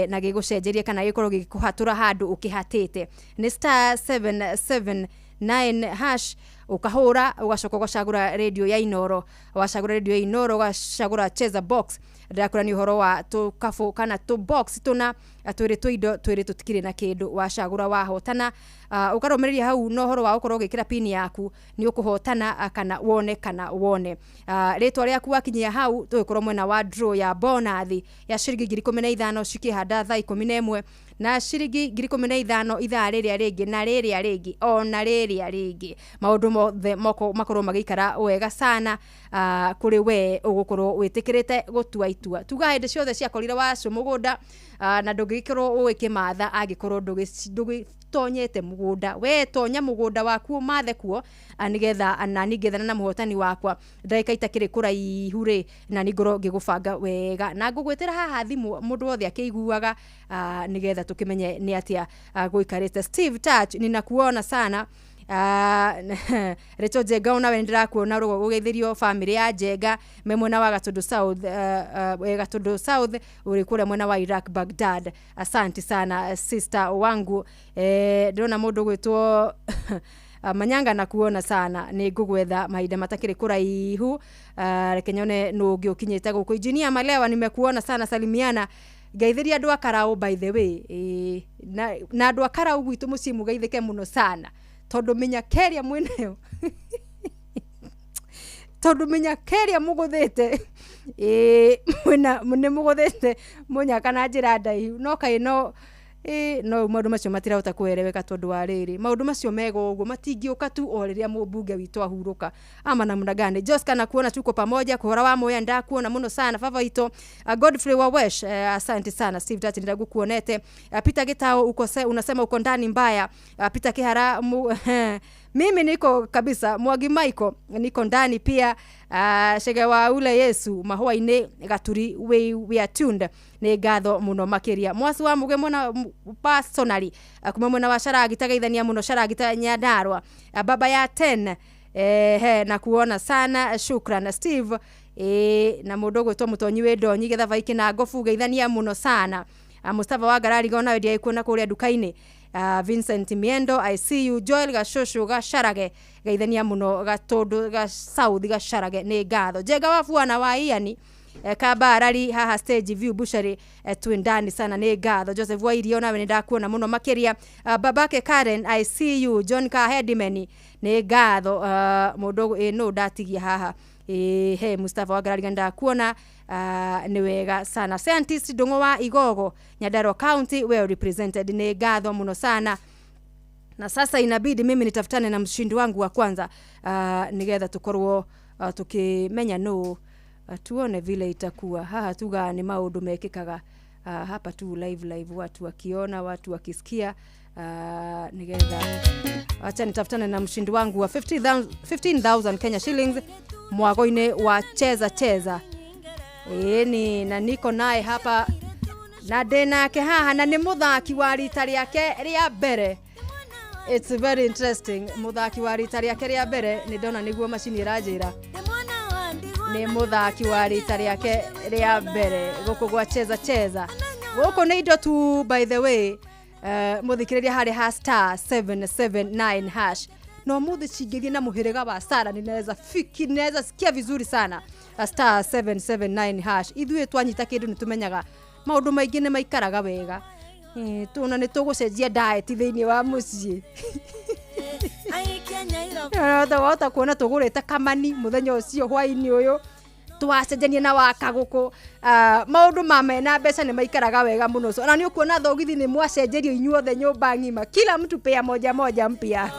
na gĩgũcenjerie kana gĩkorwo gĩgĩkũhatũra handũ ũkĩhatĩte. Nĩ star 779 hash ukahũra ũgacoka ũgacagũra radio ya Inoro wacagũra radio ya Inoro ũgacagũra cheza box ndakũra nĩ ũhoro wa tũkabũ kana tũ box tũna twĩrĩ twa indo twĩrĩ tũtikĩrĩ na kĩndũ wacagũra wahotana ũkarũmĩrĩria hau na ũhoro wa gũkorwo ũgĩkĩra pin yaku nĩ ũkũhotana kana wone kana wone rĩtwa rĩaku wakinyia hau tũgĩkorwo mwena wa draw ya bonathi ya ciringi 15,000 cikĩhanda thaa 11 na ciringi 15,000 ithaa rĩrĩa rĩngĩ na rĩrĩa rĩngĩ ona rĩrĩa rĩngĩ maũndũ mothe makorwo magĩikara wega sana kũrĩ we ũgũkorwo wĩtĩkĩrĩte gũtua itua tuga hĩndĩ ciothe ciakorire wacu mũgũnda na ndũngĩgĩkorwo ũgĩkĩmatha angĩkorwo ndũgĩtonyete mũgũnda we tonya mũgũnda waku ũmathe kuo nĩgetha na ningĩethana na mũhotani wakwa ndagĩka itakĩrĩ kũraihu rĩ na ningorwo ngĩgũbanga wega na ngũgwĩtĩra haha thimũ mũndũ wothe akĩiguaga nĩgetha tũkĩmenye nĩ atĩa gũikarĩte. Steve Touch ninakuona sana. Rachel Njenga ona we ndĩrakuona ũgeithĩrio family ya Njenga me mwena wa Gatundu South Gatundu South ũrĩ kũrĩa mwena wa Iraq Baghdad. Asante sana sister wangu. Ndĩrona mũndũ ũgwĩtwo Manyanga na kuona sana nĩ ngũgwetha mahinda matakĩrĩ kũraihu reke nyone nũ ũngĩ ũkinyĩte gũkũ. Engineer Malewa nimekuona sana salimiana ngeithĩria andũ a Karau by the way na andũ a Karau gwitũ mũciĩ mũgeithĩke mũno sana tondũ menya keria mwĩnayo tondũ menya keria mũgũthĩte mwĩna nĩ mũgũthĩte mũnyaka na njĩra ndaihu no kaĩ no No maundu macio matirahota kuereweka tondu wa riri maundu macio mega uguo matingiuka tu o riria mumbunge witu ahuruka ama namna gani. Joska na kuona tuko pamoja kuhora wa moya ndakuona muno sana baba ito. Godfrey wa Wesh, asante sana. Steve Dati ndagukuonete. Peter Gitao uko unasema uko ndani mbaya. Peter Kihara mimi niko kabisa. Mwagi Michael niko ndani pia. Shege wa ule Yesu mahua ine gaturi we are tuned ni ngatho muno makiria. Mwasi wa muge mwana personally kuma mwena wa Sharagita geithania muno Sharagita Nyandarua. Baba ya 10 na kuona sana shukran Steve. Na mundu gwitwo mutonyi wi ndonyi githava ikina ngobu geithania muno sana. Mustafa wa Garari gona wendia ikuona kuria nduka-ini. Vincent Miendo I see you. Joel Gashosho Gasharage geithania muno gatundu ga South Gasharage ni ngatho. Jenga wa buana wa Iani Kabarari haha stage view bushari twindani sana ni ngatho. Joseph Wairio nawe ni ndakuona muno makiria. Babake Karen I see you. John Kahedimeni ni ngatho. Mundu no ndatigia haha. He Mustafa wa Garari ndakuona ni wega sana. Scientist Ndung'u wa Igogo Nyandarua County well represented ni ngatho muno sana. Na sasa inabidi mimi nitafutane na mshindi wangu wa kwanza nigetha tukorwo tukimenya no tuone vile itakuwa. Haha tuga ni maundu mekikaga hapa tu live watu wakiona watu wakisikia nigetha acha nitafutane na mshindi wangu wa 15,000 Kenya shillings mwago-ini wa cheza cheza. Ni na niko naye hapa na ndinake haha na ni muthaki wa rita riake ria mbere. It's very interesting. Muthaki wa rita riake ria mbere ni ndona niguo macini iranjira. Ni muthaki wa rita riake ria mbere guku gwa cheza cheza. Guku ni indo tu by the way. Muthikiriria hari ha star 779 hash. No muthi cingithie na muhiriga wa Sara ninaweza fiki ninaweza sikia vizuri sana. Star 779 hash. Ithuĩ twanyita kindu ni tumenyaga maundu maingi ni maikaraga wega. Tuna ni tugucenjia diet thiini wa mucii. Wahota kuona tugurite kamani muthenya ucio hwaini uyu twacenjania na wakaguku. Maundu ma mena mbeca ni maikaraga wega muno. So na ni ukuona thogithi ni mwacenjerio inyuothe nyumba ng'ima kila mtu pea moja moja mpya.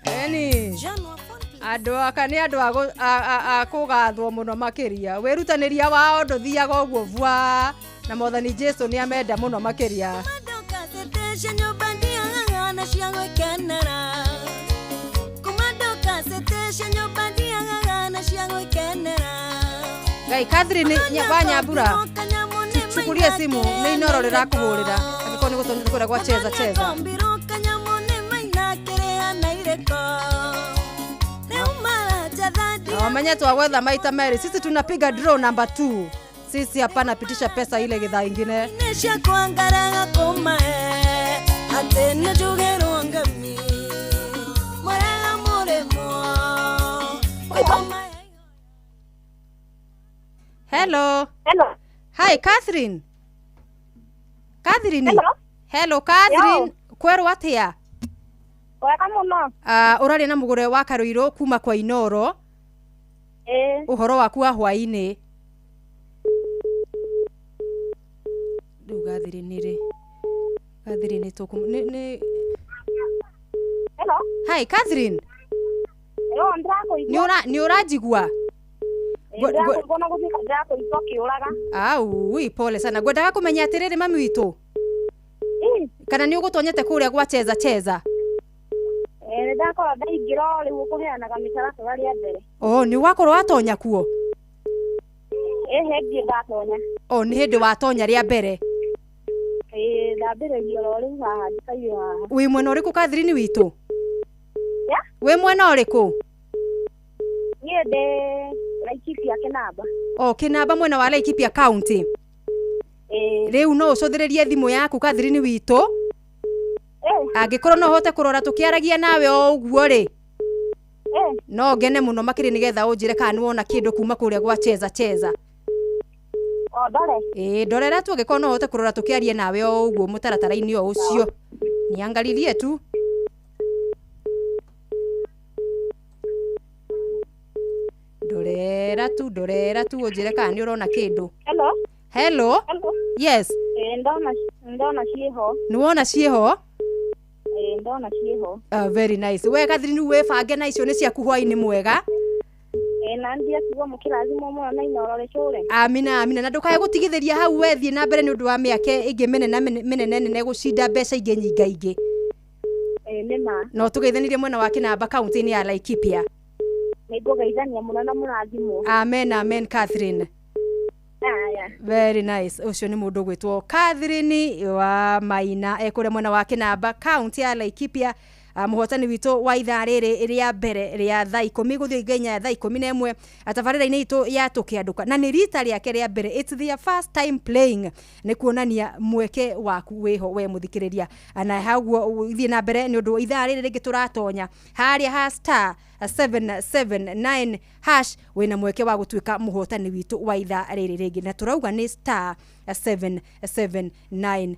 Eni andu aka ni andu a kugathwo muno makiria. Wirutaniria wao nduthiaga uguo vua na Mwathani Jesu ni amenda muno makiria. Ngai Catherine wa Nyambura chukulia simu ni Inoro rirakuhurira angĩkorwo nĩ gũtonyera kũrĩa gwa cheza cheza. Wamenye twagwetha maita merĩ, sisi tunapiga draw number 2. Sisi hapana pitisha pesa ile githaa ingine. Hello. Hello. Hi Catherine. Catherine. Hello. Hello Catherine. Kwerwo atia? Wega muno. Uraria na mugure wa Karuiru kuma kwa Inoro. Uhoro waku wa hwaini. Riu Catherine ri. Catherine tuku ni Hello. Hi Catherine. Hello, ndirakuigua. Ni uranjigua? Au, pole sana. Ngwendaga kumenya atiriri mami witu. Kana ni ugutonyete kuria gwa cheza cheza? Ndakorwo ndaingĩra rĩu ũkũheanaga mĩtaratara rĩa mbere. Oh, ni wakorwo watonya kuo? Ĩhĩ ndiĩ ndatonya. Oh, ni hĩndĩ watonya rĩa mbere? Ĩĩ, ndambĩrĩria oro rĩu haha ndikaire haha. Wĩ mwena ũrĩkũ Catherine witũ? Wĩ mwena ũrĩkũ? Niĩ ndĩ Laikipia Kinamba. Oh, Kinamba mwena wa Laikipia County. Rĩu no ũcũthĩrĩrie thimũ yaku Catherine witũ. Angĩkorwo no hote kũrora tũkĩaragia nawe o ũguo rĩ, no ngene mũno makĩria nĩgetha ũnjĩre kana nĩwona kĩndũ kuma kũrĩa gwa cheza cheza. O ndore. Ĩĩ, ndorera tu angĩkorwo no hote kũrora tũkĩaria nawe o ũguo mũtaratara-inĩ o ũcio. Niangalilie tu. Ndorera tu. Ndorera tu ũnjĩre kana nĩ ũrona kĩndũ. Hello. Hello. Hello. Yes. Ndona ndona ciĩho. Nĩ wona ciĩho? Ndona ciĩho. Very nice. We Catherine, wĩbange na icio nĩ ciaku hwainĩ mwega. Na ndia kiugo mũkĩrathimwo mũno na Inooro rĩcũre. Amina, amina. Na ndũkae gũtigithĩria hau, we thiĩ na mbere nĩ ũndũ wa mĩaka ĩngĩ mĩnene mĩnene nene gũcinda mbeca ingĩ nyingaingĩ. Nĩ ma. No tũgeithanirie mwena wa Kĩnamba, kaunti-inĩ ya Laikipia. Nĩngũgeithania mũno na mũrathimwo. Amen, amen, Catherine. Aya. Very nice. Ũcio nĩ mũndũ ũgwĩtwo Catherine wa Maina, ekũrĩa mwena wa Kĩnamba, kaunti ya Laikipia. Mũhotani witũ wa ithaa rĩrĩ rĩa mbere rĩa thaa 10 gũthiĩ nginya thaa 11 tabarĩra-inĩ itũ ya tũkĩandũka, na nĩ rita rĩake rĩa mbere, it's their first time playing. Nĩ kuonania mweke waku wĩho, we mũthikĩrĩria, na haguo thiĩ na mbere nĩ ũndũ ithaa rĩrĩ rĩngĩ tũratonya harĩa ha *779# wĩna mweke wa gũtuĩka mũhotani witũ wa ithaa rĩrĩ rĩngĩ, na tũrauga nĩ *779#.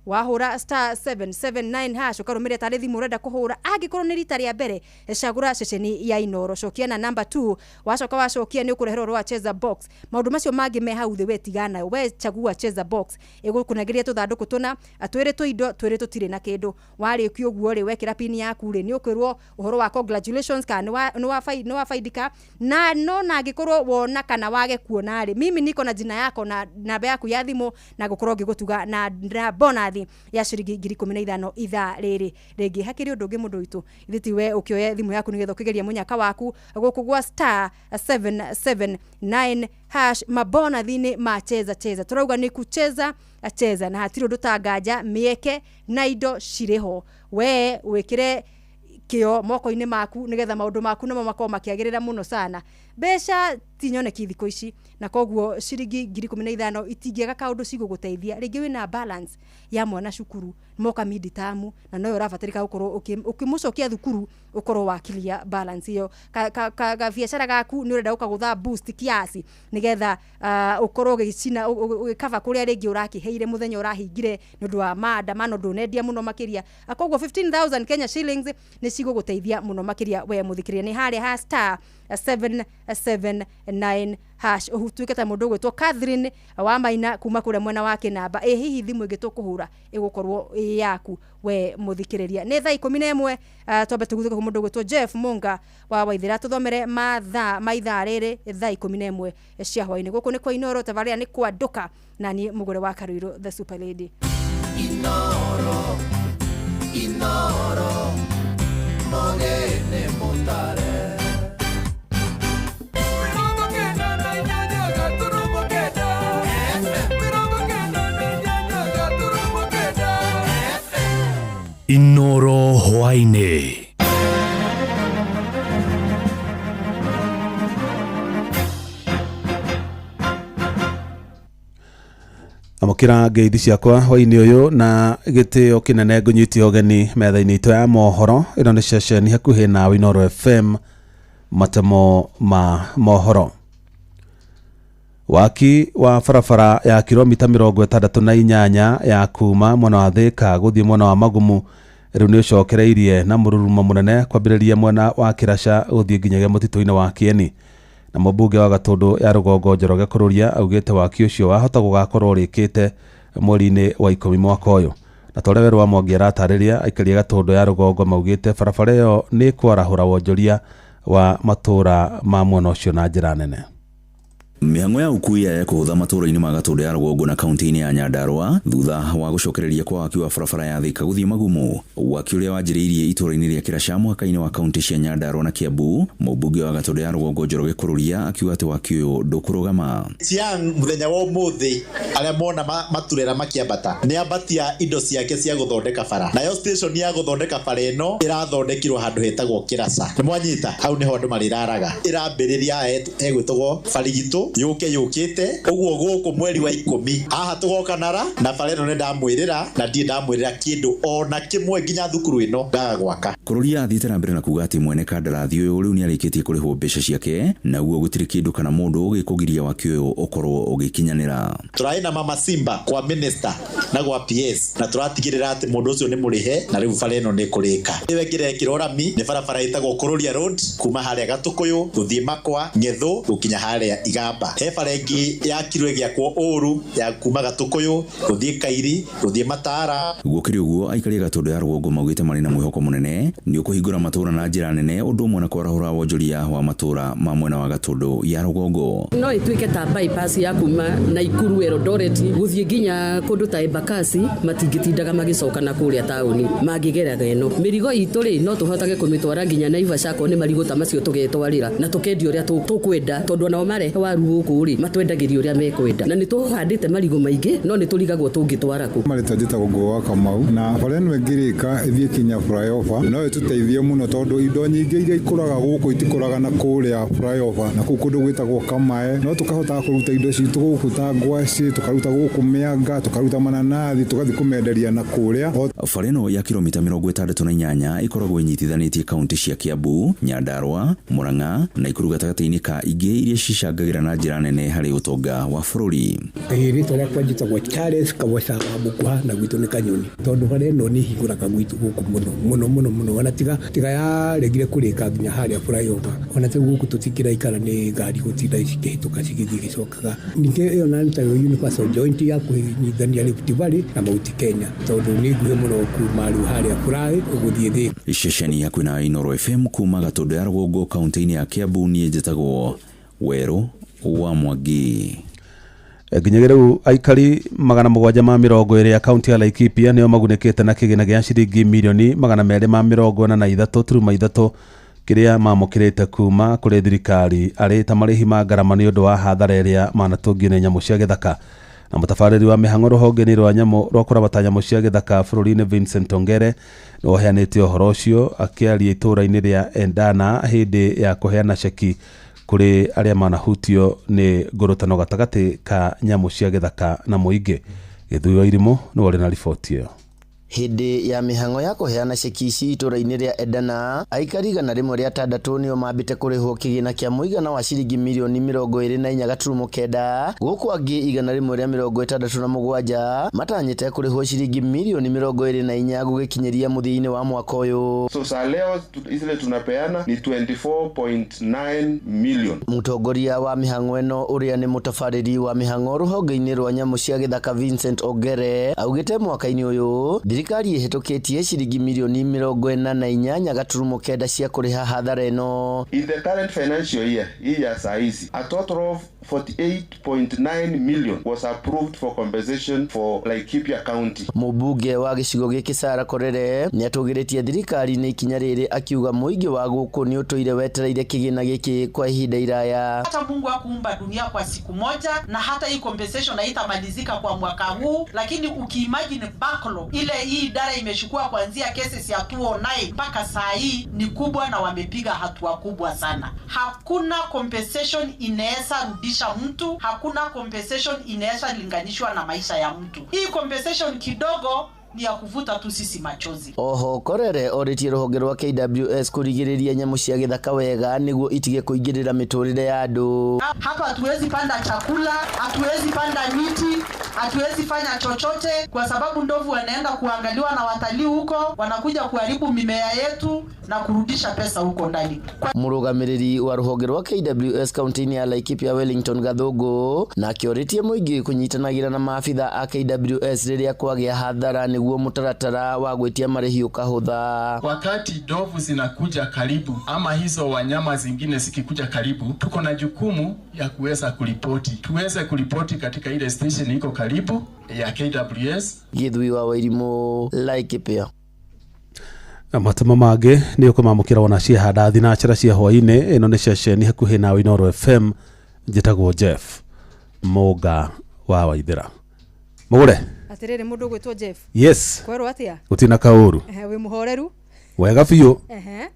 Wahũra *779# ũkarũmĩrĩra tarĩ thimũ ũrenda kũhũra. Angĩkorwo nĩ rita rĩa mbere, cagũra ceceni ya Inoro, cokia na namba 2. Wacoka wacokia, nĩ ũkũreherwo rwa cheza box. Maũndũ macio mangĩ me hau thĩ we tigana, we chagua cheza box, ĩgũkũnengeria tũthandũkũ tũna, twĩrĩ tũindo, twĩrĩ tũtirĩ na kĩndũ. Warĩkia ũguo rĩ, wekĩra pin yaku rĩ, nĩ ũkwĩrwo ũhoro wa congratulations kana nĩ wafaidika. Na no na angĩkorwo wona kana wage kuona rĩ, mimi niko na jina yako na namba yaku ya thimũ, na gũkorwo ngĩgũtuga na bonathi ya ciringi 15,000 ithaa rĩrĩ rĩngĩ. Hakĩrĩ ũndũ ũngĩ, mũndũ witũ, ithe ti we ũkĩoye thimũ yaku nĩgetha ũkĩgeria mũnyaka waku gũkũ gwa *779# mabonathi-inĩ ma cheza cheza. Tũrauga nĩ kucheza cheza, na hatirĩ ũndũ tanganja, mĩeke na indo cirĩ ho. We wĩkĩre kĩo moko-inĩ maku nĩgetha maũndũ maku namo makorwo makĩagĩrĩra mũno sana. Mbeca ti nyoneki thikũ ici, na koguo ciringi 15,000 itingĩaga kaũndũ cigũgũteithia. Rĩngĩ wĩna balance ya mwana cukuru, moka mid term, na noyo ũrabatarĩka gũkorwo ũkĩmũcokia thukuru, ũkorwo wakilia balance ĩyo. Gabiacara gaku nĩ ũrenda gũkagũtha boost kiasi nĩgetha ũkorwo ũgĩcina ũgĩkaba kũrĩa rĩngĩ ũrakĩheire mũthenya ũrahingire nĩ ũndũ wa maandamano, ndũnendia mũno makĩria. Koguo 15,000 Kenya shillings nĩ cigũgũteithia mũno makĩria, we mũthikĩrĩria. Nĩ harĩa ha *779# ũtuĩke ta mũndũ ũgwĩtwo Catherine wa Maina kuma kũrĩa mwena wa Kĩnamba. Ĩ hihi thimũ ĩngĩ tũkũhũra ĩgũkorwo ĩ yaku, we mũthikĩrĩria? Nĩ thaa 11. Twambe tũguthũke kwĩ mũndũ ũgwĩtwo Jeff Munga wa Waithĩra, tũthomere mathaa ma ithaa rĩrĩ thaa 11 cia hwainĩ. Gũkũ nĩ kwa Inoro, tabarĩra nĩ kwandũka, na niĩ mũgũre wa Karuirũ, the super lady. Inoro, Inoro, mogene mutare. 98.9 98.9 Inoro hwainĩ. Amũkĩra ngeithi ciakwa hwainĩ ũyũ na gĩtĩo kĩnene. Ngũnyitie ũgeni metha-inĩ itũ ya mohoro. Ĩno nĩ ceceni hakuhĩ na Inooro FM, matemo ma mohoro. Waki wa barabara ya kilomita 68 ya kuma mwena wa Thika gũthiĩ mwena wa Magumu rĩu nĩ ũcokereirie na mũrurumo mũnene, kwambĩrĩria mwena wa Kĩraca gũthiĩ nginyagia mũtitũ-inĩ wa Kieni. Na mũmbunge wa Gatũndũ ya Rũgongo Njoroge Kũrũria augĩte waki ũcio wahota gũgakorwo ũrĩkĩte mweri-inĩ wa 10 mwaka ũyũ. Na ta ũrĩa Werũ wa Mwangi aratarĩria, aikari a Gatũndũ ya Rũgongo maugĩte barabara ĩyo nĩ kwarahũra wonjoria wa matũũra ma mwena ũcio na njĩra nene. Mĩhang'o ya ũkui ya kũhũtha matũũra-inĩ ma Gatũndũ ya Rũgongo na kaunti-inĩ ya Nyandarũa thutha wa gũcokereria kwa waki wa barabara ya Thika gũthiĩ Magumu. Waki ũrĩa wanjĩrĩirie itũũra-inĩ rĩa Kĩraca, mũhaka-inĩ wa kaunti cia Nyandarũa na Kiambu. Mũmbunge wa Gatũndũ ya Rũgongo Njoroge Kũrũria akiuga atĩ waki ũyũ ndũkũrũgama. Siang mũthenya wa ũmũthĩ, arĩa mona maturera makĩambata, nĩ ambatia indo ciake cia gũthondeka bara, nayo station ya gũthondeka bara ĩno ĩrathondekirwo handũ hetagwo Kĩraca. Nĩ mwanyita, hau nĩho andũ marĩraraga. Ĩrambĩrĩria hegwĩtagwo Barigitũ, yũke yũkĩte ũguo gũkũ mweri wa 10 haha tũgoka nara na bara ĩno. Nĩ ndamwĩrĩra na ndirĩ ndamwĩrĩra kĩndũ ona kĩmwe nginya thukuru ĩno ngaga gwaka. Kururia athiĩte na mbere na kuga atĩ mwene kandarathi ũyũ rĩu nĩarĩkĩtie kũrĩhwo mbeca ciake naguo gũtirĩ kĩndũ kana mũndũ ũgĩkũgiria waki ũyũ ũkorwo ũgĩkinyanĩra. Tũrarĩ na mama Simba kwa minister na gwa PS na tũratigĩrĩra atĩ mũndũ ũcio nĩ mũrĩhe na rĩu bara ĩno nĩ ĩkũrĩka. Ĩyo ĩngĩ ĩrekĩrwo rami nĩ barabara ĩtagwo Kũrũria Road kuma harĩa Gatũkũyũ gũthiĩ Makwa Ng'ethũ gũkinya harĩa Igamba. He bara ĩngĩ yakirwo ĩgĩakwo ũru ya kuma Gatũkũyũ gũthiĩ Kairi gũthiĩ Matara. Gũkĩrĩ ũguo aikari a Gatũndũ ya rũgongo maugĩte marĩ na mwĩhoko mũnene nĩ ũkũhingũra matũra na njĩra nene ũndũ ũmwe na kwarahũra wonjoria wa matũra ma mwena wa Gatũndũ ya rũgongo. No ĩtuĩke ta bypass ya kuma Naikuru Eldoret gũthiĩ nginya kũndũ ta Embakasi, matingĩtindaga magĩcoka na kũrĩa taũni mangĩgeraga ĩno. Mĩrigo itũ rĩ, no tũhotage kũmĩtwara nginya Naivasha akorwo nĩ marigũ ta macio tũgetwarĩra na tũkendia ũrĩa tũkwenda, tondũ onao marehe waru gũkũ rĩ, matwendagĩria ũrĩa mekwenda, na nĩ tũhandĩte marigũ maingĩ no nĩ tũrigagwo tũngĩtwara kũ. Marĩtwa njĩtagwo Ngũgũ wa Kamau, na bara ĩno ĩngĩrĩka ĩthiĩ kinya flyover no ĩtũteithie mũno, tondũ indo nyingĩ iria ikũraga gũkũ itikũraga na kũrĩa flyover, na kũu kũndũ gwĩtagwo Kamae. No tũkahotaga kũruta indo citũ gũkũ ta ngwacĩ, tũkaruta gũkũ mĩanga, tũkaruta mananathi, tũgathiĩ kũmenderia na kũrĩa. Bara ĩno ya kilomita 68 ĩkoragwo ĩnyitithanĩtie kaunti cia Kiambu, Nyandarua, Murang'a na Nakuru gatagatĩ-inĩ ka ingĩ iria cicangagĩra na njĩra nene harĩ ũtonga wa bũrũri. Rĩtwa rĩakwa njĩtagwo Charles Kaboca wa Mũkuha na gwitũ nĩ Kanyoni, tondũ bara ĩno nĩ ĩhingũraga gwitũ gũkũ mũno mũno mũno mũno, ona tiga yaregire kũrĩka nginya harĩa flyover, ona rĩu gũkũ tũtikĩraikara nĩ ngari gũtinda cikĩhĩtũka cigĩthiĩ igĩcokaga. Ningĩ ĩyo na nĩ tayo universal joint ya kũnyitithania Rift Valley na Mount Kenya, tondũ nĩ nguhĩ mũno kuma rĩu harĩa Fly gũthiĩ Thika. Ceceni ya kwĩna Inooro FM kuma Gatũndũ ya rũgongo kaunti-inĩ ya Kiambu, niĩ njĩtagwo Werũ wa Mwangi. Nginyagia rĩu aikari 720 a kaunti ya Laikipia nĩo magunĩkĩte na kĩgĩna gĩa ciringi mirioni 243.3 kĩrĩa mamũkĩrĩte kuma kũrĩ thirikari arĩ ta marĩhi ma ngarama nĩ ũndũ wa hathara ĩrĩa manatũngio nĩ nyamũ cia gĩthaka. Na mũtabarĩri wa mĩhang'o rũhonge-inĩ rwa nyamũ rwa kũramata nyamũ cia gĩthaka bũrũri-inĩ Vincent Ongere nĩ ũheanĩte ũhoro ũcio akĩaria itũũra-inĩ rĩa Endana hĩndĩ ya kũheana ceki kũrĩ arĩa manahutio nĩ ngũrũtano gatagatĩ ka nyamũ cia gĩthaka na mũingĩ. Gĩthuĩ wa Irimũ nĩwe ũrĩ na riboti ĩyo. Hĩndĩ ya mĩhang'o ya kũheana ceki ici itũũra-inĩ rĩa Endana, aikari 106 nĩo mambĩte kũrĩhwo kĩgĩna kĩa mũigana wa ciringi mirioni 24.9, gũkũ angĩ 167 matanyĩte kũrĩhwo ciringi mirioni 24 gũgĩkinyĩria mũthia-inĩ wa mwaka ũyũ. So sa leo zile tunapeana ni 24.9 million. Mũtongoria wa mĩhang'o ĩno ũrĩa nĩ mũtabarĩri wa mĩhang'o rũhonge-inĩ rwa nyamũ cia gĩthaka Vincent Ongere augĩte mwaka-inĩ ũyũ thirikari ĩhĩtũkĩtie ciringi mirioni 48.9 cia kũrĩha hathara ĩno. In the current financial year, hii ya saa hizi, a total of 48.9 million was approved for compensation for Laikipia County. Mũmbunge wa gĩcigo gĩkĩ Sarah Korere nĩatũgĩrĩtie thirikari nĩ ikinya rĩrĩ akiuga mũingĩ wa gũkũ nĩ ũtũire wetereire kĩgĩna gĩkĩ kwa ihinda iraya. Hata Mungu hakuumba dunia kwa siku moja, na hata hii compensation haitamalizika kwa mwaka huu, lakini ukiimagine backlog ile hii idara imechukua kuanzia cases ya 209 mpaka saa hii ni kubwa, na wamepiga hatua kubwa sana. Hakuna compensation inaweza rudisha mtu, hakuna compensation inaweza linganishwa na maisha ya mtu. Hii compensation kidogo ni ya kuvuta tu sisi machozi. Oho Korere orĩtie rũhonge rwa KWS kũrigĩrĩria nyamũ cia gĩthaka wega nĩguo itige kũingĩrĩra mĩtũrĩre ya andũ. Hapa hatuwezi panda chakula, hatuwezi panda miti, hatuwezi fanya chochote kwa sababu ndovu wanaenda kuangaliwa na watalii huko, wanakuja kuharibu mimea yetu na kurudisha pesa huko ndani. Mũrũgamĩrĩri wa rũhonge rwa KWS kaunti-inĩ ya Laikipia Wellington Gathũngũ nake orĩtie mũingĩ kũnyitanagĩra na maabitha a KWS rĩrĩa kwagĩa hathara nĩguo mũtaratara wa gwĩtia marĩhi ũkahũtha. Wakati ndovu zinakuja karibu ama hizo wanyama zingine zikikuja karibu, tuko na jukumu ya kuweza kuripoti, tuweze kuripoti katika ile station iko karibu ya KWS. Gĩthui wa Wairimũ, Laikipia. Matemo mangĩ nĩ ũkũmamũkĩra wona ciahanda thinacara cia hwaĩ-inĩ. Ĩno nĩ ceceni hakuhĩ nawe Inooro FM. Njĩtagwo Jeff Mũnga wa Waithĩra. Mũgũre Atĩrĩrĩ, mũndũ ũgwĩtwo Jeff. Yes. Kwerwo atĩa? Gũtirĩ na kaũru. Ehe, wĩ mũhoreru? Wega biũ. Ehe.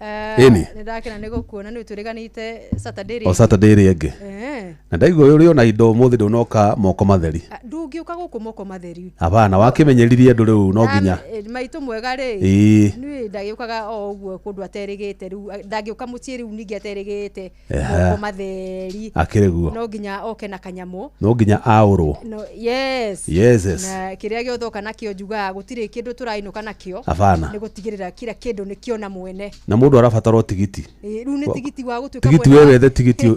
Ĩni. Nä ndakena nä gå kuona nä tå rä ganä Saturday O Saturday ĩrĩa ĩngĩ. Eh. Na ndaigua ũrĩ ona indo ũmũthĩ ndũnoka moko matheri. Ndå ngä å ka gå kå moko matheri. Hapana, wakĩmenyeririe andũ rĩu no nginya. Maitå mwega rä Ĩĩ. niä ndagä å kaga o å guo kå ndå aterä gä te rä u ndangä å ka må ciä rä u ningä aterä gä te Ehe. moko matheri. Akĩrĩ guo. No nginya oke na kanyamå. No nginya aũrwo. No, yes. Yes, yes. Na kä rä a gä othe oka nakĩo njugaga gũtirĩ kĩndũ tũrainũka nakĩo. Hapana. Nĩ gũtigĩrĩra kira kĩndũ nĩ kĩona mwene. Na mũndũ arabatara o tigiti. Ĩ, rĩu nĩ tigiti wa gũtuĩka Tigiti mwene we wa- wethe tigiti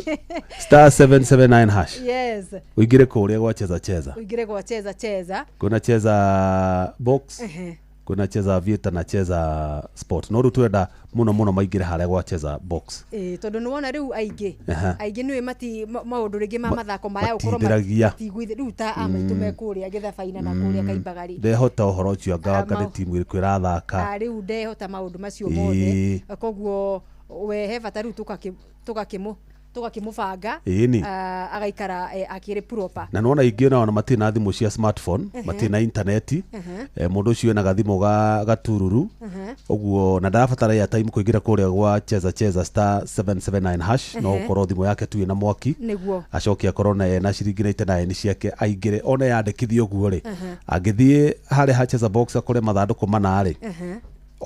star 779 hash. Yes. Ũingĩre kũrĩa gwa cheza cheza. Ũingĩre gwa cheza cheza. Kuna cheza box. Ehe. Kuna cheza vieta na cheza sport. No rĩu twenda mũno mũno maingĩre harĩa gwa cheza box. Ĩ, tondũ nĩ wona rĩu aingĩ Aha. aingĩ nĩũĩ mati maũndũ rĩngĩ ma mathako maya gũkorwo matithiragia. matiguithĩ rĩu ta a maitũ me kũrĩa gĩthabaina na kũrĩa kaimbagarĩ. Ndehota ũhoro ũcio anga Ah, anga nĩ timu ĩrĩkũ ĩrathaka. Ah, rĩu ndehota maũndũ macio Ĩĩ. mothe, koguo we he bata rĩu tũgakĩmũ tũgakĩmũbanga. Ĩni. Ah, agaikara akĩrĩ proper. Na nĩwona aingĩ nao matirĩ na thimũ cia smartphone, matirĩ na intaneti. Mũndũ ũcio ena gathimũ ga gatururu. Ũguo na ndarabatara airtime kũingĩra kũrĩa gwa cheza cheza star 779 hash, no gũkorwo thimũ yake tu ĩna mwaki. Nĩguo. Acoke akorwo na ena ciringi 99 ciake aingĩre ona yandĩkithio ũguo rĩ, angĩthiĩ harĩa ha cheza box akore mathandũkũ mana rĩ,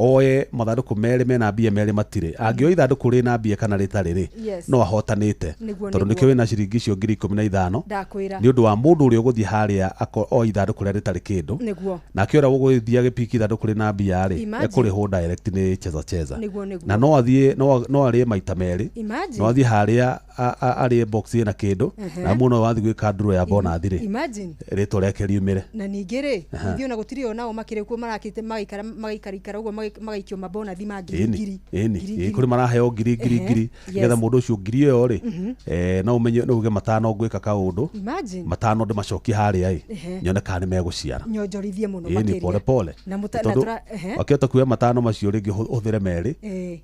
oe mathandũkũ merĩ mena mbia, merĩ matirĩ. Angĩoya ithandũkũ rĩna mbia kana rĩtarĩ rĩ, no ahotanĩte, tondũ nĩkĩo wĩna ciringi icio 15,000. Ndakwĩra. Nĩ ũndũ wa mũndũ ũrĩa ũgũthiĩ harĩa o ithandũkũ rĩrĩa rĩtarĩ kĩndũ, nake ũrĩa ũgũthiĩ agĩpiki ithandũkũ rĩna mbia rĩ, Imagine. ekũrĩhwo direct nĩ cheza cheza. Nĩguo. Na no athiĩ no arĩe maita merĩ. Imagine. No athiĩ harĩa arĩe box ĩna kĩndũ, na mũno wathiĩ gwĩka nduro ya bonathi rĩ, Imagine. rĩtwa rĩake riumĩre. Na ningĩ rĩ, ithuĩ ona gũtirĩ onao makĩrĩ kuo marakĩte magaikara magaikaraikara ũguo magaikio mabonathi ma ngiri ĩni ngiri ĩni ngiri, ĩ ngiri. kũrĩ maraheo ngiri ngiri ngiri, nĩgetha mũndũ ũcio ngiri ĩyo rĩ, no ũmenye no uge matano ngwĩka kaũndũ, Imagine. matano ndĩmacokie harĩa ĩ, nyone kana nĩ megũciara. Nyonjorithie mũno Ĩni makĩria. pole pole. Na mũta- na Tondũ ehe. wakĩhota kuoya matano macio rĩngĩ ũhũthĩre merĩ,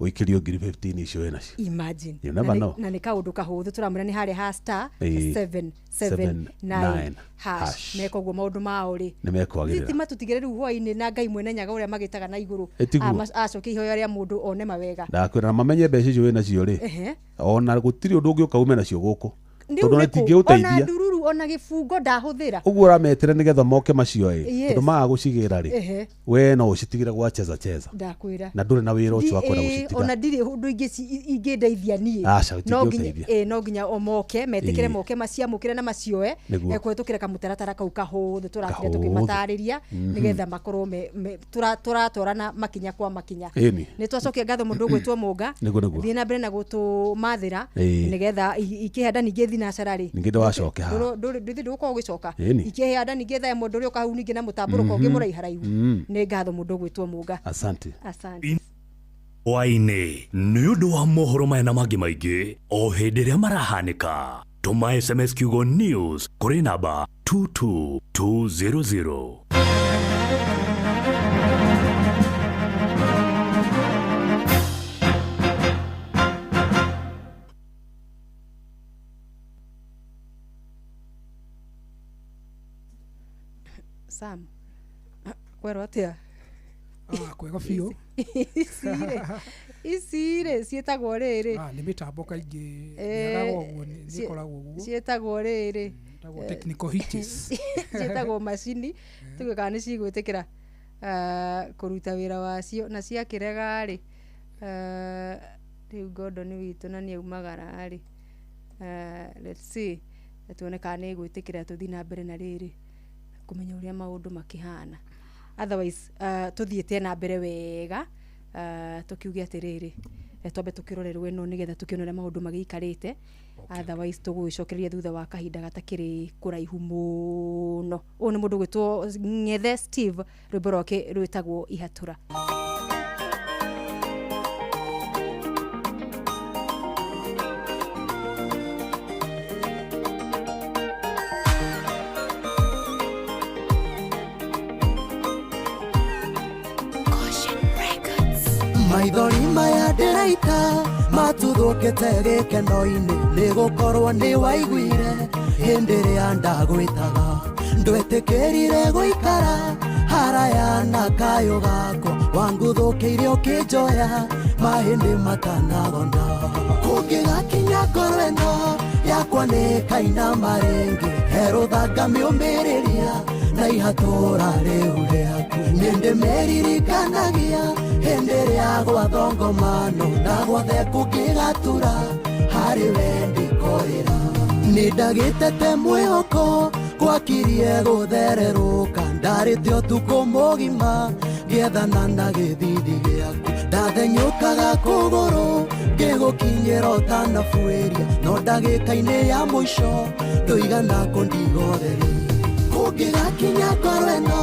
ũikĩrio ngiri 15 icio wĩ nacio. Imagine. You never Na know. na nĩ kaũndũ kahũthũ tũramwĩra nĩ harĩa ha star 7, 779 9 hash. Hash. Meka ũguo maũndũ mao rĩ Nĩ mekwagĩrĩra. thitima tũtigĩre rĩu hwainĩ na Ngai mwene nyaga ũrĩa magĩtaga na igũrũ. Ĩtiguo. Acokie ihoya rĩa mũndũ one mawega. Ndakwĩra na mamenye mbeca icio wĩ nacio rĩ, ona gũtirĩ ũndũ ũngĩũka ume nacio gũkũ, Rĩu tondũ ona nĩkũ? Ona itingĩgũteithia. ndururu ona gĩbungo ndahũthĩra. Ũguo ũrametĩra nĩgetha moke macio ĩ, tondũ maga gũcigĩra rĩ, we no ũcitigĩre gwa cheza cheza. Ndakwĩra. Na ndũrĩ na wĩra ũcio wa kwenda gũcitiga. Ona ndirĩ ũndũ ingĩ ingĩndeithia niĩ. Aca, No nginya itingĩgũteithia. no nginya o moke metĩkĩre, moke maciamũkĩre na macioe. Kũhetũkĩra kamũtaratara kau kahũthũ tũratire Kahũthũ. tũkĩmatarĩria, nĩgetha makorwo tũratwarana makinya kwa makinya. Nĩ twacokia ngatho mũndũ ũgwĩtwo Mũnga. Nĩguo. Thiĩ na mbere na gũtũmathĩra, nĩgetha ikĩhanda ningĩ thinacara rĩ. Ningĩ ndĩwacoke haha. Ndũthi ndũgũkorwo ũgĩcoka. Ikĩhanda ningĩ thaa ĩmwe ndũrĩũka hau ningĩ na mũtambũrũko ũngĩ mũraiharaihu. Nĩ ngatho mũndũ ũgwĩtwo Mũnga. Asante. Asante. Hwaĩ-inĩ nĩ ũndũ wa mohoro maya na mangĩ maingĩ o hĩndĩ ĩrĩa marahanĩka, tũma SMS kiugo news kũrĩ namba 22200. Sam, kwerwo atĩa? Ah, kwega biũ. Ici rĩ ciĩtagwo rĩrĩ. Ah, nĩ mĩtambo kaingĩ yagaga ũguo, nĩ ĩkoragwo ũguo. Ciĩtagwo rĩrĩ. Ĩtagwo technical hitches. Ciĩtagwo macini tuge kana nĩ cigwĩtĩkĩra kũruta wĩra wacio na ciakĩrega rĩ, rĩu Gordon witũ na nĩ aumagara rĩ, let's see tuone kana nĩ ĩgwĩtĩkĩra tũthiĩ na mbere na rĩrĩ kũmenya ũrĩa maũndũ makĩhana. Otherwise tũthiĩte na mbere wega, tũkiuge atĩrĩrĩ, twambe tũkĩrorerwo ĩno nĩgetha tũkĩone ũrĩa maũndũ magĩikarĩte. Otherwise tũgũgĩcokereria thutha wa kahinda gatakĩrĩ kũraihu mũno. Ũyũ nĩ mũndũ ũgwĩtwo Ng'ethe Steve, rwĩmbo rwake rwĩtagwo Ihatũra. Maithori maya ndĩraita matuthũkĩte gĩkeno-inĩ, nĩ gũkorwo nĩ waiguire hĩndĩ ĩrĩa ndagwĩtaga. Ndwetĩkĩrire gũikara haraya na kayũ gakwa. Wanguthũkĩire ũkĩnjoya mahĩndĩ matanagona. Kũngĩgakinya ngoro ĩno yakwa nĩ kainama rĩngĩ, herũthanga mĩũmĩrĩria na ihatũra rĩu rĩaku. Nĩndĩmĩririkanagia hĩndĩ ĩrĩa gwathongomano na gwothe kũngĩgatura, harĩ we ndĩkorĩra. Nĩndagĩtete mwĩhoko gwakirie gũthererũka, ndarĩte ũtukũ mũgima ngĩethana na gĩthithi gĩaku. Ndathenyũkaga kũgũrũ ngĩgũkinyĩra ũtanabuĩria, no ndagĩka-inĩ ya mũico ndũigana kũndigotheria. Kũngĩgakinya ngoro ĩno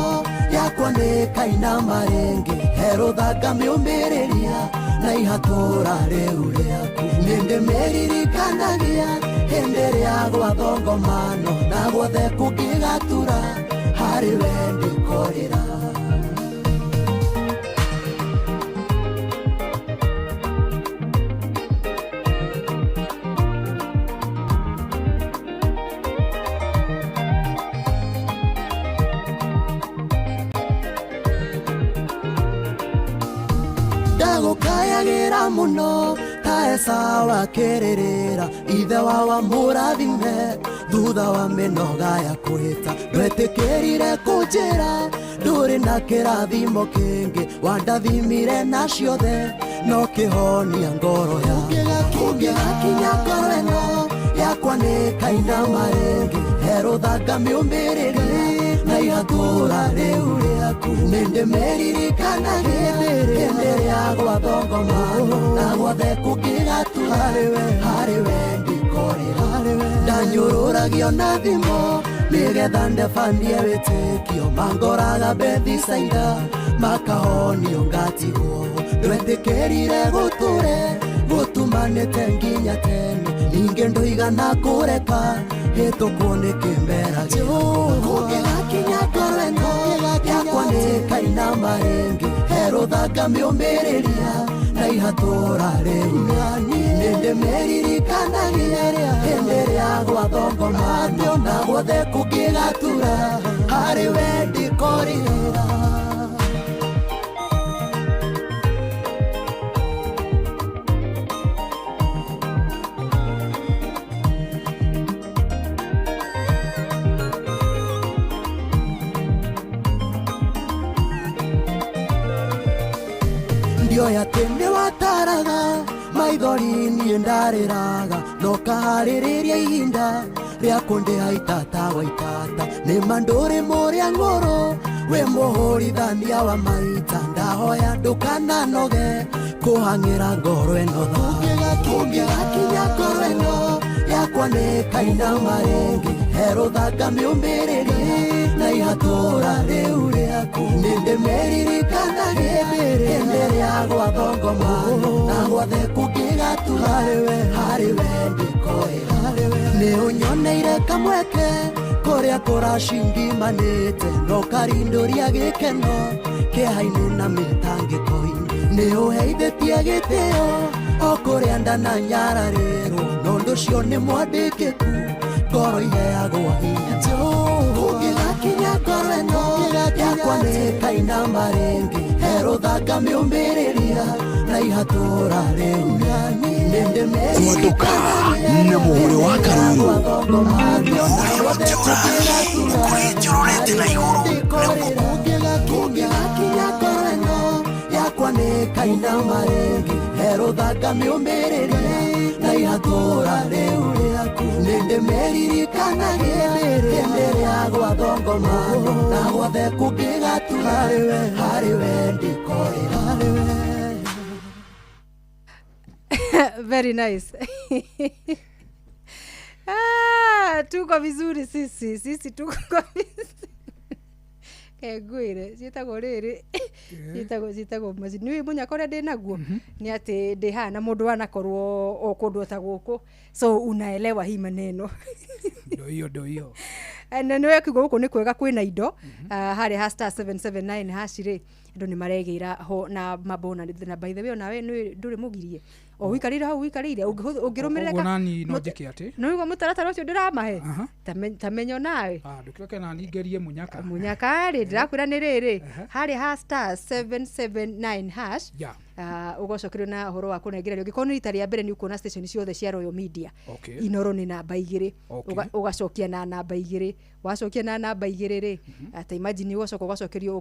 yakwa nĩ kainama rĩngĩ, herũthanga mĩũmĩrĩria na ihatũra rĩu rĩaku. Nĩndĩmĩririkanagia hĩndĩ ĩrĩa gwathongomano na guothe kũngĩgatura, harĩ we ndĩkorĩra. Ndagũkayagĩra mũno ta Esau akĩrĩrĩra, ithe wa mũrathime thutha wa mĩnoga ya kwĩta. Ndwetĩkĩrire kũnjĩra ndũrĩ na kĩrathimo kĩngĩ, wandathimire na ciothe no kĩhonia ngoro yakwa. Kũngĩgakinya ngoro ĩno yakwa nĩ kainama rĩngĩ, herũthanga mĩũmĩrĩria na ihatũra rĩu rĩaku. Nĩndĩmĩririkanagia hĩndĩ ĩrĩa gwathongomano na guothe kũngĩgatura, harĩ we ndĩkorĩra. Ndanyũrũragio na thimo nĩgetha ndebanie wĩtĩkio, mangoraga Bethisaida makahonio ngatigwo. Ndwetĩkĩrire gũtũre gũtumanĩte nginya tene, ningĩ ndũigana kũreka hĩtũkwo nĩ kĩmera gĩaku. Kũngĩgakinya ngoro ĩno yakwa nĩ kainama rĩngĩ, herũthanga mĩũmĩrĩria na ihatũra rĩu. Nĩndĩmĩririkanagia hĩndĩ ĩrĩa gwathongomano na guothe kũngĩgatura, harĩ we ndĩkorĩra. Ndioya atĩ nĩwataraga maithori niĩ ndarĩraga, no kaharĩrĩria ihinda rĩa kũndĩha itata wa itata. Nĩma ndũrĩ mũrĩa ng'ũrũ wĩ mũhũrithania wa maita, ndahoya ndũkananoge kũhang'ĩra ngoro ĩno tha. Kũngĩgakinya ngoro ĩno yakwa nĩ kainama rĩngĩ, herũthanga mĩũmĩrĩria na ihatũra rĩu rĩaku. Nĩndĩmĩririkanagia hĩndĩ ĩrĩa gwathongomano na guothe kũngĩgatura, harĩ we ndĩkorĩra. Nĩũnyoneire kamweke kũrĩa kũracingimanĩte, no karindũria gĩkeno kĩeha-inĩ na mĩtangĩko-inĩ. Nĩũheithĩtie gĩtĩo o kũrĩa ndananyararĩrwo, no ũndũ ũcio nĩ mwandĩkĩku ngoro iheagwo hinya. Kũngĩgakinya ngoro ĩno yakwa nĩ kainama rĩngĩ, herũthanga mĩũmĩrĩria na ihatũra rĩu. Kwandũka na mũhũrĩ wa Karũrũ ũrĩa wa njũra kũrĩa njũrũrĩte na igũrũ. Kũngĩgakinya ngoro ĩno yakwa nĩ kainama rĩngĩ, herũthanga mĩũmĩrĩria na ihatũra rĩu rĩaku. Nĩndĩmĩririkanagia hĩndĩ ĩrĩa gwathongomano na guothe kũngĩgatura, harĩ we ndĩkorĩra. Very nice. Tuko vizuri sisi tuko vizuri. Kengwire ciĩtagwo rĩrĩ ciĩtagwo macini nĩ mũnyaka ũrĩa ndĩ naguo nĩ atĩ ndĩ haha na mũndũ wanakorwo o kũndũ ta gũkũ, so unaelewa hii maneno. Ndio hiyo. Na nĩ kiugo gũkũ nĩ kwega kwĩna indo harĩa ha star 779 hash rĩ Andũ nĩ maregĩra ho na mabona. Na by the way, onawe ndũrĩ mũgirie o wikarĩire hau wikarĩire ũngĩrũmĩrĩra. Koguo nani no njĩke atĩ? No igua mũtaratara ũcio ndĩramahe. Ta menyo nawe. Ah, ndũkĩreke nani ngerie mũnyaka. Mũnyaka rĩ, ndĩrakwĩra nĩ rĩrĩ, harĩa ha *779#. Ah, ũgacokerio na ũhoro wa kũnengererio. Ũngĩkorwo nĩ rita rĩa mbere, nĩ ũkuona station ciothe cia Royal Media. Inoro nĩ namba 2. Ũgacokia na namba 2. Wacokia na namba 2 rĩ, ta imagine ũgacoka ũgacokerio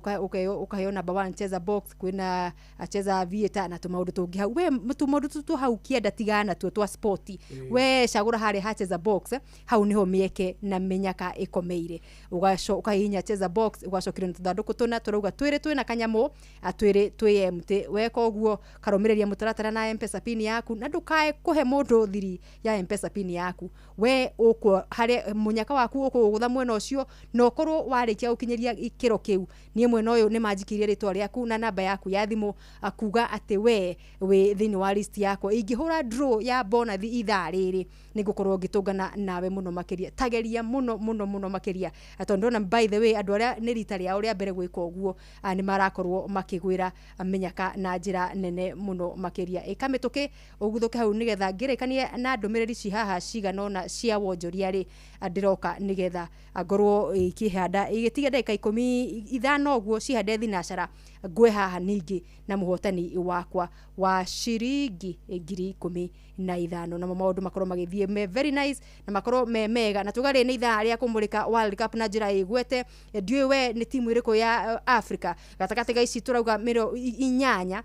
ũkaheo namba 1, cheza box, kwĩna cheza aviator na tũmaũndũ tũngĩ hau. We tũmaũndũ tũtũ hau kĩenda tigana tuo twa sport. We cagũra harĩa ha cheza box, hau nĩho mĩeke na mĩnyaka ĩkomeire. Ũkahihinya cheza box, ũgacokerio na tũthandũkũ tũna tũrauga twĩrĩ twĩna kanyamũ, twĩrĩ twĩ empty. Weka ũguo, karũmĩrĩria mũtaratara na Mpesa pin yaku, na ndũkae kũhe mũndũ thiri ya Mpesa pin yaku. We ũkwo harĩa mũnyaka waku ũkũgũtha mwena ũcio, na ũkorwo warĩkia gũkinyĩria ikĩro kĩu, niĩ mwena ũyũ nĩ manjikĩirie rĩtwa rĩaku na namba yaku ya thimũ, kuga atĩ we wĩ thĩinĩ wa list yakwa. Ingĩhũra draw ya bonathi ithaa rĩrĩ, nĩ ngũkorwo ngĩtũngana nawe mũno makĩria. Tageria mũno mũno mũno makĩria, tondũ ndona, by the way, andũ arĩa nĩ rita rĩao rĩa mbere gwĩka ũguo, nĩ marakorwo makĩgwĩra mĩnyaka na njĩra nene mũno makĩria. Ĩka mĩtũkĩ ũguthũke hau, nĩgetha ngĩrĩkanie na ndũmĩrĩri ci haha cigana ũna cia wonjoria rĩ, ndĩroka nĩgetha ngorwo ikĩhanda igĩtiga ndagĩka 15 ũguo cihande thinacara, ngwe haha ningĩ na mũhotani wakwa wa ciringi 15,000, namo maũndũ makorwo magĩthiĩ me very nice na makorwo me mega. Na tuga rĩ, nĩ ithaa rĩa kũmũrĩka World Cup na njĩra ĩgwete. Ndiũĩ we nĩ timu ĩrĩkũ ya Africa gatagatĩ ga ici tũrauga mĩro 8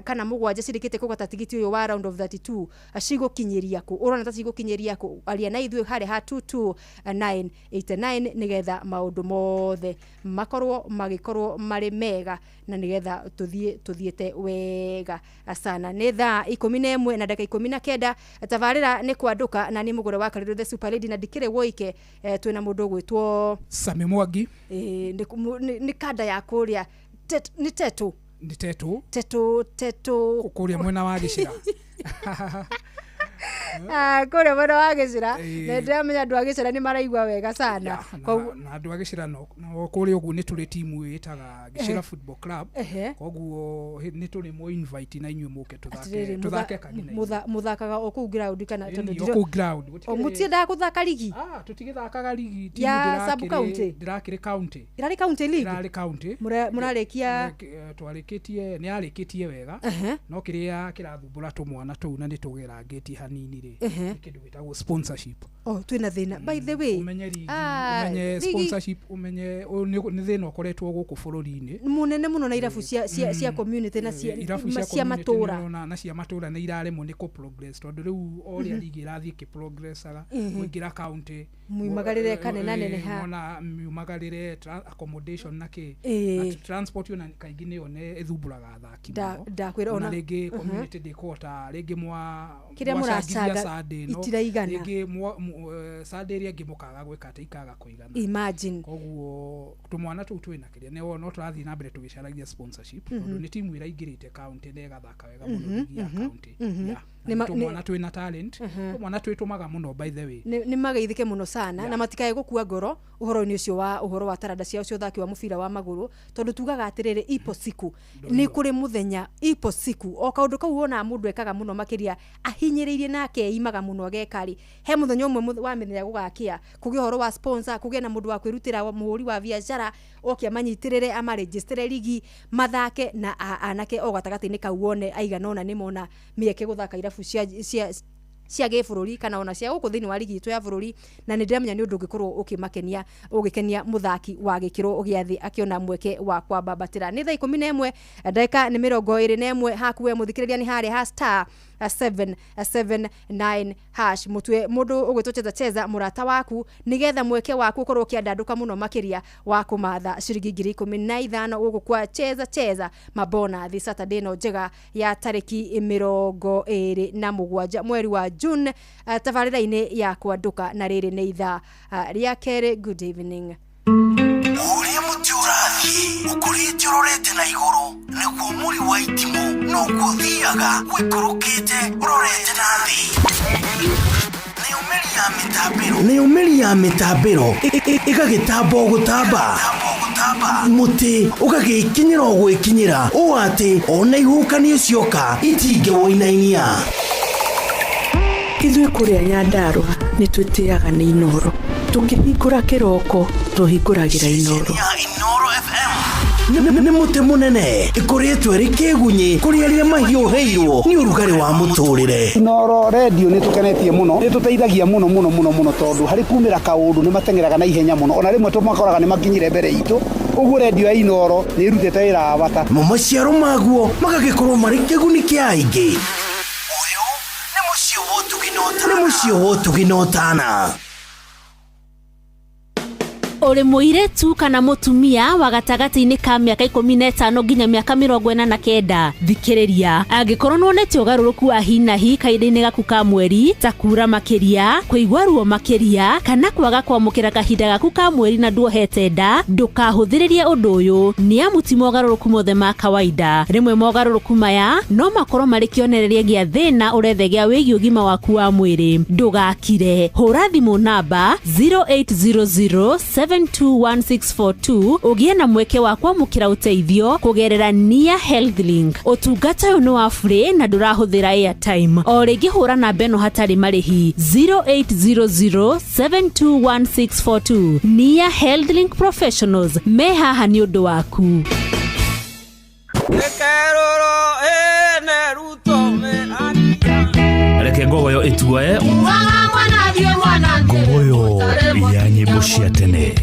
kana 7 cirĩkĩte kũgata tigiti ũyũ wa round of 32, cigũkinyĩria kũ? Ũrona ta cigũkinyĩria kũ? Aria na ithuĩ harĩa ha 22989, nĩgetha maũndũ mothe makorwo magĩkorwo marĩ mega na nĩgetha tũthiĩ tũthiĩte wega sana. Nĩ thaa 11 na ndagĩka 19. Tabarĩra nĩ kwandũka na nĩ mũgũre wa Karĩrũ the Super Lady, na ndikĩrĩ woike, twĩna mũndũ ũgwĩtwo Sami Mwangi. Nĩ kanda ya kũrĩa nĩ Tetu. Nĩ Tetu. Tetu, Tetu. Kũrĩa mwena wa Gĩcĩra. Ah, kũrĩa mwena wa Gĩcĩra. Na ndĩramenya andũ a Gĩcĩra nĩ maraigua wega sana. Na andũ a Gĩcĩra no kũrĩa ũguo nĩ tũrĩ timu ĩtaga Gĩcĩra Football Club. Koguo nĩ tũrĩ mũ invite na inyuĩ mũke tũthake. Atĩrĩrĩ, tũthake kagi na inyuĩ. Mũthakaga o kũu ground kana Ĩni, tondũ o kũu ground. O mũtiendaga gũthaka ligi? Ah, tũtigĩthakaga ligi, timu Ya ndĩrakĩrĩ sub county? Ndĩrakĩrĩ county. Ĩrarĩ county league? Ĩrarĩ county. Mũrarĩkia? Twarĩkĩtie, nĩ yarĩkĩtie wega, no kĩrĩa kĩrathumbũra tũmwana tũu na nĩ tũgerangĩtie hanini rĩ, nĩ kĩndũ gĩtagwo sponsorship. Oh, twĩna thĩna, by the way. Ũmenye ligi, Ah, ũmenye ligi sponsorship, ũmenye ũyũ nĩ thĩna ũkoretwo gũkũ bũrũri-inĩ mũnene mũno na irabu cia community na cia irabu cia cia community matũra. nĩ ũrona, na cia matũra nĩ iraremwo nĩ kũ-progress, tondũ rĩu o ũrĩa ligi ĩrathiĩ ĩkĩ-progressaga, mũingĩra county Muimagarĩre kanenaneneha. Mona miumagarĩre accommodation na kĩ na transport ona kaingĩ nĩyo nĩ ĩthumbũraga athaki mũno. Ndakwĩra ona rĩngĩ community ndĩkũhota rĩngĩ mwa Kĩrĩa mwacangithia mũracanga Sunday ĩno, itiraigana. Rĩngĩ Sunday ĩrĩa ĩngĩ mũkaga gwĩka atĩ ikaga kũigana. Imagine. Koguo tũmwana tũu twĩna kĩrĩa nĩ no tũrathiĩ na mbere tũgĩcaragia sponsorship, tondũ nĩ timu ĩraingĩrĩte county na ĩgathaka wega mũno ligi ya county. Yeah. Na nĩ tũmwana twĩna talent, tũmwana twĩtũmaga mũno, by the way. Nĩ mageithĩke mũno sana na matikae gũkua ngoro ũhoro-inĩ ũcio wa ũhoro wa taranda ciao cia ũthaki wa mũbira wa magũrũ, tondũ tugaga atĩrĩrĩ, ipo siku, nĩ kũrĩ mũthenya, ipo siku. O kaũndũ kau wonaga mũndũ ekaga mũno makĩria ahinyĩrĩirie na akeimaga mũno ageka rĩ, he mũthenya ũmwe wa mĩthenya gũgakĩa, kũgĩe ũhoro wa sponsor, kũgĩe na mũndũ wa kwĩrutĩra mũhũri wa biacara oke amanyitĩrĩre, amarejistere ligi mathake na anake o gatagatĩ-inĩ kau wone aigana ũna nĩ mona mĩeke gũthaka irabu cia gĩbũrũri kana ona cia gũkũ thĩinĩ wa ligi itũ ya bũrũri. Na nĩ ndĩramenya nĩ ũndũ ũngĩkorwo ũkĩmakenia, ũgĩkenia mũthaki wa gĩkĩro gĩa thĩ akĩona mweke wa kwambambatĩra. Nĩ thaa 11 ndagĩka nĩ 21. Haku we mũthikĩrĩria nĩ harĩa ha *779# mũtue mũndũ ũgwĩtwo cheza cheza mũrata waku, nĩgetha mweke waku ũkorwo ũkĩandandũka mũno makĩria wa kũmatha ciringi 15,000 gũkũ kwa cheza cheza mabona thi Saturday ĩno njega ya tarĩki 27 mweri wa June, tabarĩra-inĩ ya kwandũka. Na rĩrĩ nĩ ithaa rĩa kerĩ. Good evening. Ũrĩa mũtĩ ũrathiĩ ũkũrĩte ũrorete na igũrũ, nĩguo mũri wa itimũ noguo ũthiaga wĩikũrũkĩte ũrorete na thĩ. Nayo mĩri Nayo mĩri ya mĩtambĩro ĩgagĩtamba o gũtamba, mũtĩ ũgagĩkinyĩra o gwĩkinyĩra, ũũ atĩ ona ihuhũkanio cioka itingĩwũinainia. Ithuĩ kũrĩa Nyandarũa nĩ twĩtĩaga nĩ Inooro. Tũkĩhingũra kĩroko tũhingũragĩra Inooro. Nĩ mũtĩ mũnene ĩkoretwo ĩrĩ kĩgunyĩ kũrĩ arĩa mahiũhĩirwo nĩ ũrugarĩ wa mũtũrĩre. Inooro redio nĩ tũkenetie mũno, nĩ tũteithagia mũno mũno mũno mũno, tondũ harĩ kumĩra kaũndũ nĩ mateng'eraga na ihenya mũno, ona rĩmwe tũmakoraga nĩ makinyire mbere itũ. Ũguo redio ya Inooro nĩ ĩrutĩte wĩra wa bata. Mo maciaro maguo magagĩkorwo marĩ kĩguni kĩa aingĩ. Nĩ mũciĩ wa ũtugi na ũtana. Ũrĩ mũirĩtu kana mũtumia wa gatagatĩ-inĩ ka mĩaka 15 nginya mĩaka 49, thikĩrĩria. Angĩkorwo nĩwonete ũgarũrũku wa hi na hi kahinda-inĩ gaku ka mweri, ta kura makĩria, kũigua ruo makĩria, kana kwaga kwamũkĩra kahinda gaku ka mweri na nduohete nda, ndũkahũthĩrĩrie ũndũ ũyũ, nĩ amu ti mogarũrũku mothe ma kawaida. Rĩmwe mogarũrũku maya no makorwo marĩ kĩonereria gĩa thĩna ũrethegea wĩgiĩ ũgima waku wa mwĩrĩ. Ndũgakire, hũra thimũ namba 0800 721642 ũgĩe na mweke wa kwamũkĩra ũteithio kũgerera Nia Health Link. Ũtungata ũyũ nĩ wa free na ndũrahũthĩra airtime. O rĩngĩ hũra namba ĩno hatarĩ marĩhi 0800 721642. Nia Health Link Professionals me haha nĩ ũndũ waku. Reke ngogoyo ĩtuoe ngogoyo ya nyĩmbo cia tene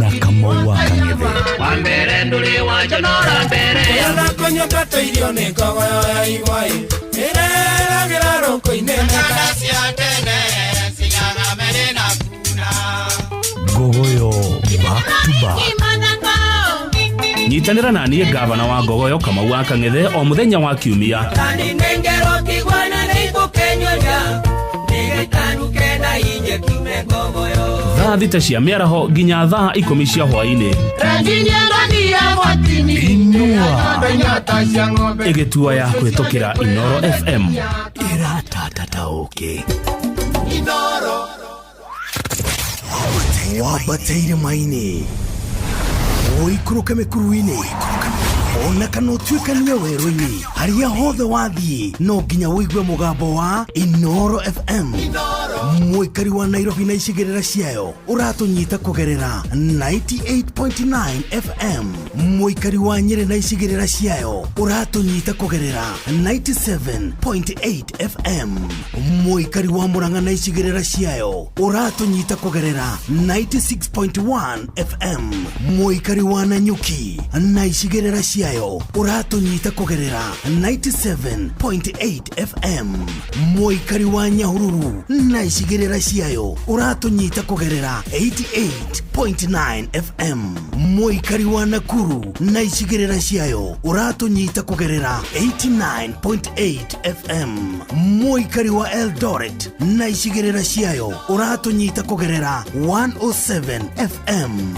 na Kamau wa Kang'ethe. Wambere ndũrĩ wanjonora mbere. Kũnyua tũirio nĩ ngogoyo ya igwa ĩreragĩra rũkũ-inĩ. Ng'anda cia tene cigaga mere na kuna. Ngogoyo back to back. Nyitanĩra na niĩ gavana wa Ngogoyo Kamau wa Kang'ethe o mũthenya wa Kiumia thaa 6 cia mĩaraho nginya thaa 10 cia hwaĩ-inĩ. Inua ĩgĩtua ya kũhĩtũkĩra Inooro FM. Ĩratatataũkĩ wambate irĩma-inĩ, ũikũrũke mĩkuru-inĩ, ona kana ũtuĩkanie werũ-inĩ, harĩa hothe wathiĩ no nginya ũigue mũgambo wa Inooro FM. Mũikari wa Nairobi na icigĩrĩra ciayo ũratũnyita kũgerera 98.9 FM. Mũikari wa Nyĩrĩ na icigĩrĩra ciayo ũratũnyita kũgerera 97.8 FM. Mũikari wa Murang'a na icigĩrĩra ciayo ũratũnyita kũgerera 96.1 FM. Mũikari wa Nanyuki na icigĩrĩra ciayo ũratũnyita kũgerera 97.8 FM. Mũikari wa Nyahururu na icigĩrĩra ciayo ũratũnyita kũgerera 88.9 FM. Mũikari wa Nakuru na icigĩrĩra ciayo ũratũnyita kũgerera 89.8 FM. Mũikari wa Eldoret na icigĩrĩra ciayo ũratũnyita kũgerera 107 FM.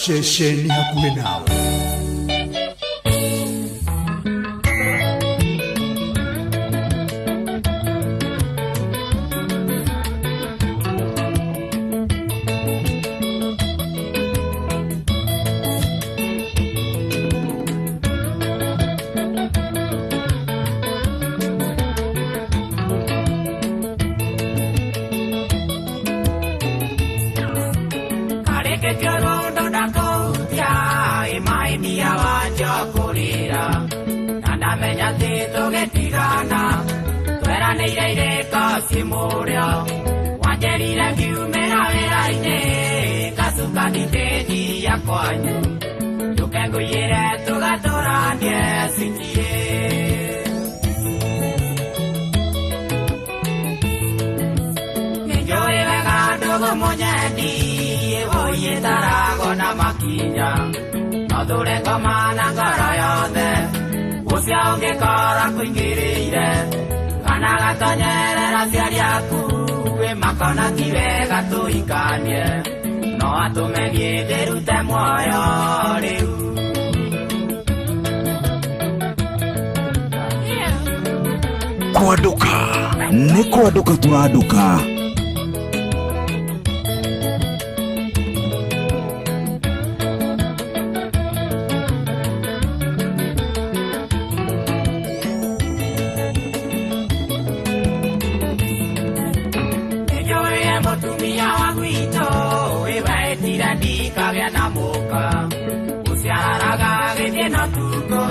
Ceceni hakuhĩ nawe. Kwanduka Nĩ kwandũka tũrandũka. Nĩnjũĩ mũtumia wa gwitũ wĩbaĩtire ndikagĩa na mũka ũciararaga gĩthiĩ na tukũ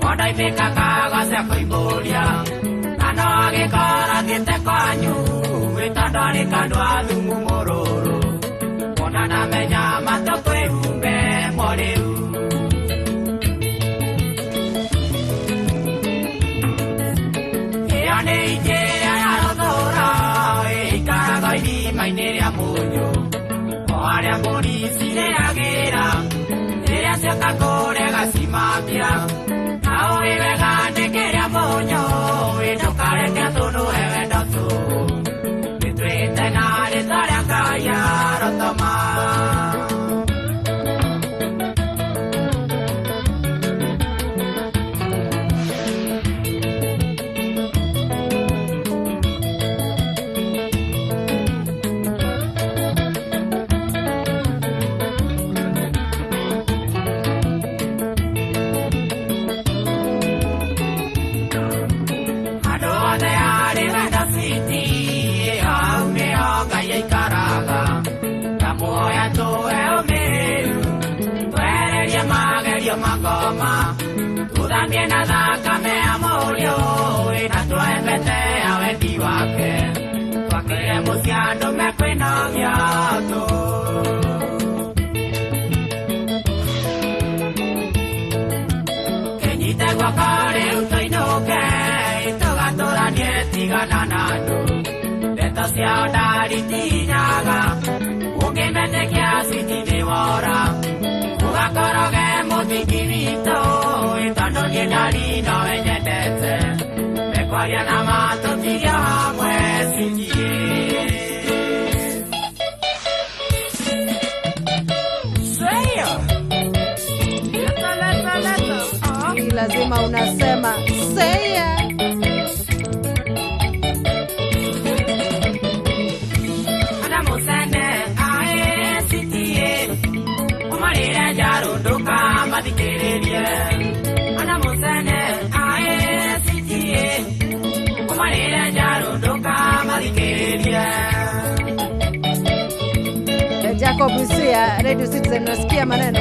ondaimĩkaga gacia kũimbũria na no agĩkora thiĩte kwanyu wĩtondũ kandũ a thumu mũrũrũ ona ndamenya matũ kwĩhumbe morĩu. Ĩyo nĩ ingĩrĩa ya rũthũra ĩikaraga irima-inĩ rĩa mũnyũ o harĩa mbũri cirĩagĩra rĩrĩa cioka kũrega cimakia na ũĩ wega nĩ kĩrĩa mũnyũ ndũkareke tũnũhe wendo tũhũ nĩtwĩte na rĩtwa rĩa Ngai arotoma. Andũ othe arĩ wendo citi hau nĩho Ngai aikaraga ndamuoya tũhe ũmĩrĩru twehererie magerio makoma tũthambie na thakame ya mũriũ na tuoe mbete ya wendi wake twakĩre mũciĩ andũ mekwĩnogia tũ. Kĩnyite guoko rĩu tũinũke tũgatũranie tigana na andũ ndeto ciao ndaritinyaga ũngĩmetĩkia citi nĩ wora ũgakoroge mũthingi witũ tondũ niĩ ndari nowe nyendete mekwaria na matũtige hamwe citiĩ. Seyo. Leta, leta, leta. Hii lazima unasema seya. Adamusene ae sitie umarire njarunduka mathikĩrĩrie Adamusene ae sitie umarire njarunduka mathikĩrĩrie. Jacob Isia, Radio Citizen, nasikia maneno.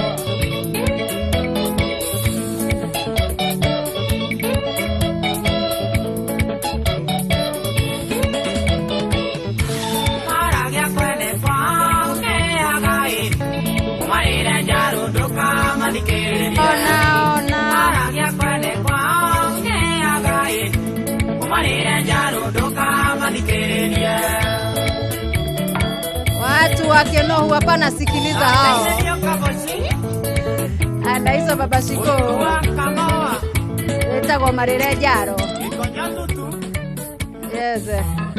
Maragia kwene kwao keagai umarire njarunduka mathikĩrĩrie Ona, ona. Maragia kwene kwao keagai umarire njarunduka mathikĩrĩrie. Watu wa Kenohu hapana sikiliza hao. Anaitwa Baba Shiko. Wetagwo Marire Njaro. Yes.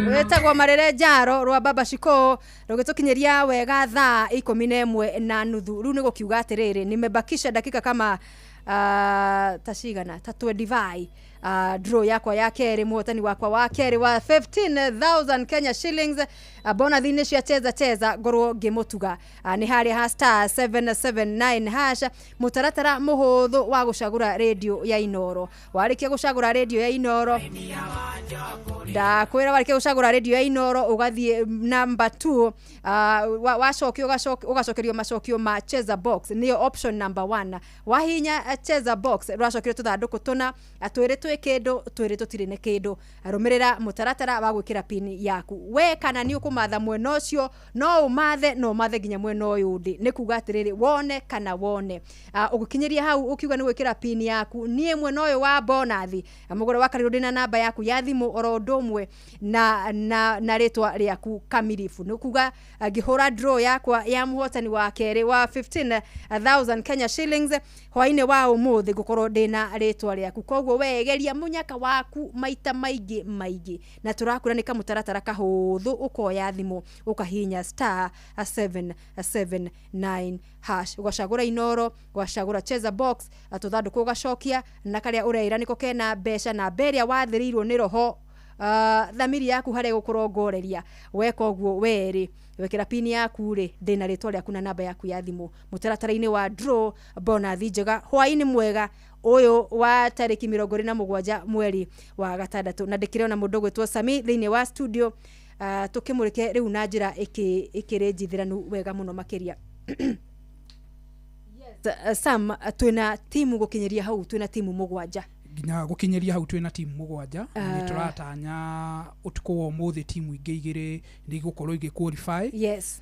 Wetagwo Marire Njaro rwa Baba Shiko rũgĩtũkinyĩria wega thaa 11:30. Rĩu nĩ gũkiuga atĩrĩrĩ, nimebakisha dakika kama ta cigana ta 25. Draw yakwa ya kerĩ, mũhotani wakwa wa kerĩ wa 15,000 Kenya shillings, bonathi-inĩ cia cheza cheza ngorwo ngĩmũtuga. Nĩ harĩa ha star 779 hash, mũtaratara mũhũthũ wa gũcagũra radio ya Inoro. Warĩkia gũcagũra radio ya Inoro, ndakwĩra warĩkia gũcagũra radio ya Inoro ũgathiĩ number 2, wacokio ũgacokerio macokio ma cheza box, nĩyo option number 1. Wahinya cheza box rwacokerio tũthandũkũ tũna, twĩrĩ twĩ kĩndũ twĩrĩ tũtirĩ nĩ kĩndũ. Rũmĩrĩra mũtaratara wa gwĩkĩra pin yaku we, kana nĩ ũkũmatha mwena ũcio no ũmathe, no ũmathe nginya mwena ũyũ ũndĩ. Nĩ kuga atĩrĩrĩ, wone kana wone. Ũgũkinyĩria hau ũkiuga nĩ gwĩkĩra pin yaku, niĩ mwena ũyũ wa bonathi mũgũre wa karĩrũ ndĩna namba yaku ya thimũ oro ũndũ ũmwe na rĩtwa rĩaku kamiribu. Nĩ kuga ngĩhũra draw yakwa ya mũhotani wa kerĩ wa 15,000 Kenya shillings hwainĩ wa ũmũthĩ ngũkorwo ndĩna rĩtwa rĩaku. Koguo we geria mũnyaka waku maita maingĩ maingĩ, na tũrakwĩra nĩ kamũtaratara kahũthũ, ũkoya thimũ ũkahihinya star 779 hash, ũgacagũra Inoro, ũgacagũra cheza box, tũthandũkũ ũgacokia na karĩa ũreĩra nĩko kena mbeca, na mbe ĩrĩa wathĩrĩirwo nĩ roho Thamiri yaku harĩa gũkũrongoreria weka ũguo werĩ wekĩra pini yaku rĩ, ndĩna rĩtwa rĩaku na namba yaku ya thimũ mũtaratara-inĩ wa draw. Bonathi njega, hwaĩ-inĩ mwega ũyũ wa tarĩki 27 mweri wa gatandatũ, na ndĩkĩrĩ ona mũndũ ũgwĩtwo Sami thĩinĩ wa studio, tũkĩmũrĩke rĩu na njĩra ĩkĩrĩ njithĩranu wega mũno makĩria. Yes, Sam, twĩna timu gũkinyĩria hau, twĩna timu 7. Nginya gũkinyĩria hau twĩna timu 7, na nĩ tũratanya ũtukũ wa ũmũthĩ timu ingĩ 2 nĩ igũkorwo igĩ qualify.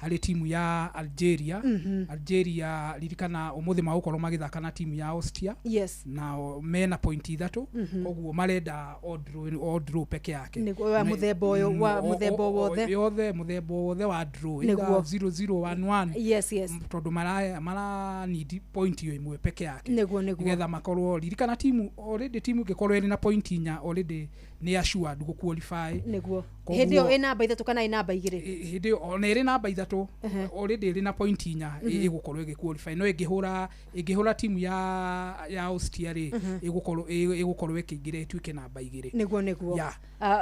Harĩ timu ya Algeria. Algeria, ririkana ũmũthĩ magũkorwo magĩthaka na timu ya Austria. Na mena point 3, koguo marenda o draw, o draw peke yake. Nĩguo, wa mũthemba ũyũ, wa mũthemba wothe. Yothe, mũthemba wothe wa draw, either 0-0, 1-1, yes. Tondũ mara need point ĩyo ĩmwe peke yake, Nĩguo nĩguo. Nĩgetha makorwo, ririkana timu already, timu ĩngĩkorwo ĩrĩ na point 4 already nĩ assured gũ qualify. Hĩndĩ ĩyo ĩ namba 3 kana ĩ namba 2? Hĩndĩ ĩyo ona ĩrĩ namba 3, already ĩrĩ na point 4, ĩgũkorwo ĩgĩ qualify. No ĩngĩhũra timu ya Austria rĩ, ĩgũkorwo ĩkĩingĩra ĩtuĩke namba 2. Nĩguo nĩguo.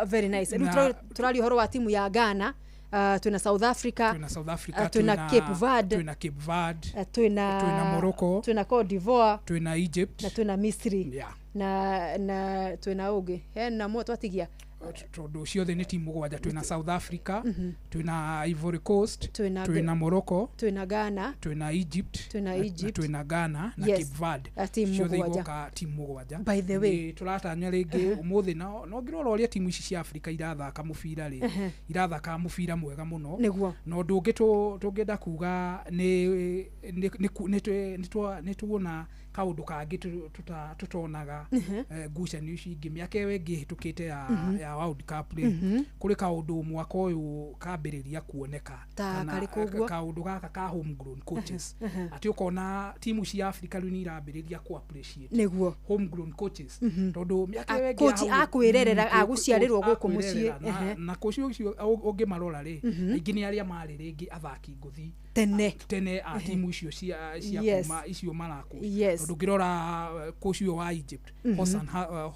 Very nice. Rĩu tũraria ũhoro wa timu ya Ghana, twĩna South Africa, twĩna South Africa, twĩna Cape Verde, twĩna Cape Verde, twĩna twĩna Morocco, twĩna Cote d'Ivoire, twĩna Egypt na twĩna Misri, na twĩna ũngĩ hena mwe twatigia. Tondũ ciothe nĩ timu 7. Twĩna South Africa, twĩna Ivory Coast, twĩna Morocco, twĩna Ghana, twĩna Egypt, twĩna na Egypt, twĩna Ghana na Cape Verde. Timu Ciothe 7. igoka timu 7. By the way. Nĩ tũratanya rĩngĩ ũmũthĩ no ngĩrora ũrĩa timu ici cia Africa irathaka mũbira rĩ, irathaka mũbira mwega mũno. Na ũndũ ũngĩ tũngĩenda kuga nĩ tuona kaũndũ kangĩ tũtonaga, ngucanio ici ingĩ mĩaka ĩyo ĩngĩ ĩhĩtũkĩte ya World Cup rĩ, kũrĩ kaũndũ mwaka ũyũ kambĩrĩria kuoneka. Ta karĩkũ ũguo? Kaũndũ gaka ka homegrown coaches, atĩ ũkona timu cia Africa rĩu nĩ irambĩrĩria ku appreciate homegrown coaches, tondũ mĩaka ĩyo ĩngĩ ya Coach hau- a kwĩrerera, a gũciarĩrwo coach a gũkũ mũciĩ. kwĩrerera, na coach ũcio ũngĩmarora rĩ, aingĩ nĩ arĩa marĩ rĩngĩ athaki ngũthi tene tene a timu icio cia kuma icio marakũ. Tondũ ũngĩrora coach ũyũ wa Egypt,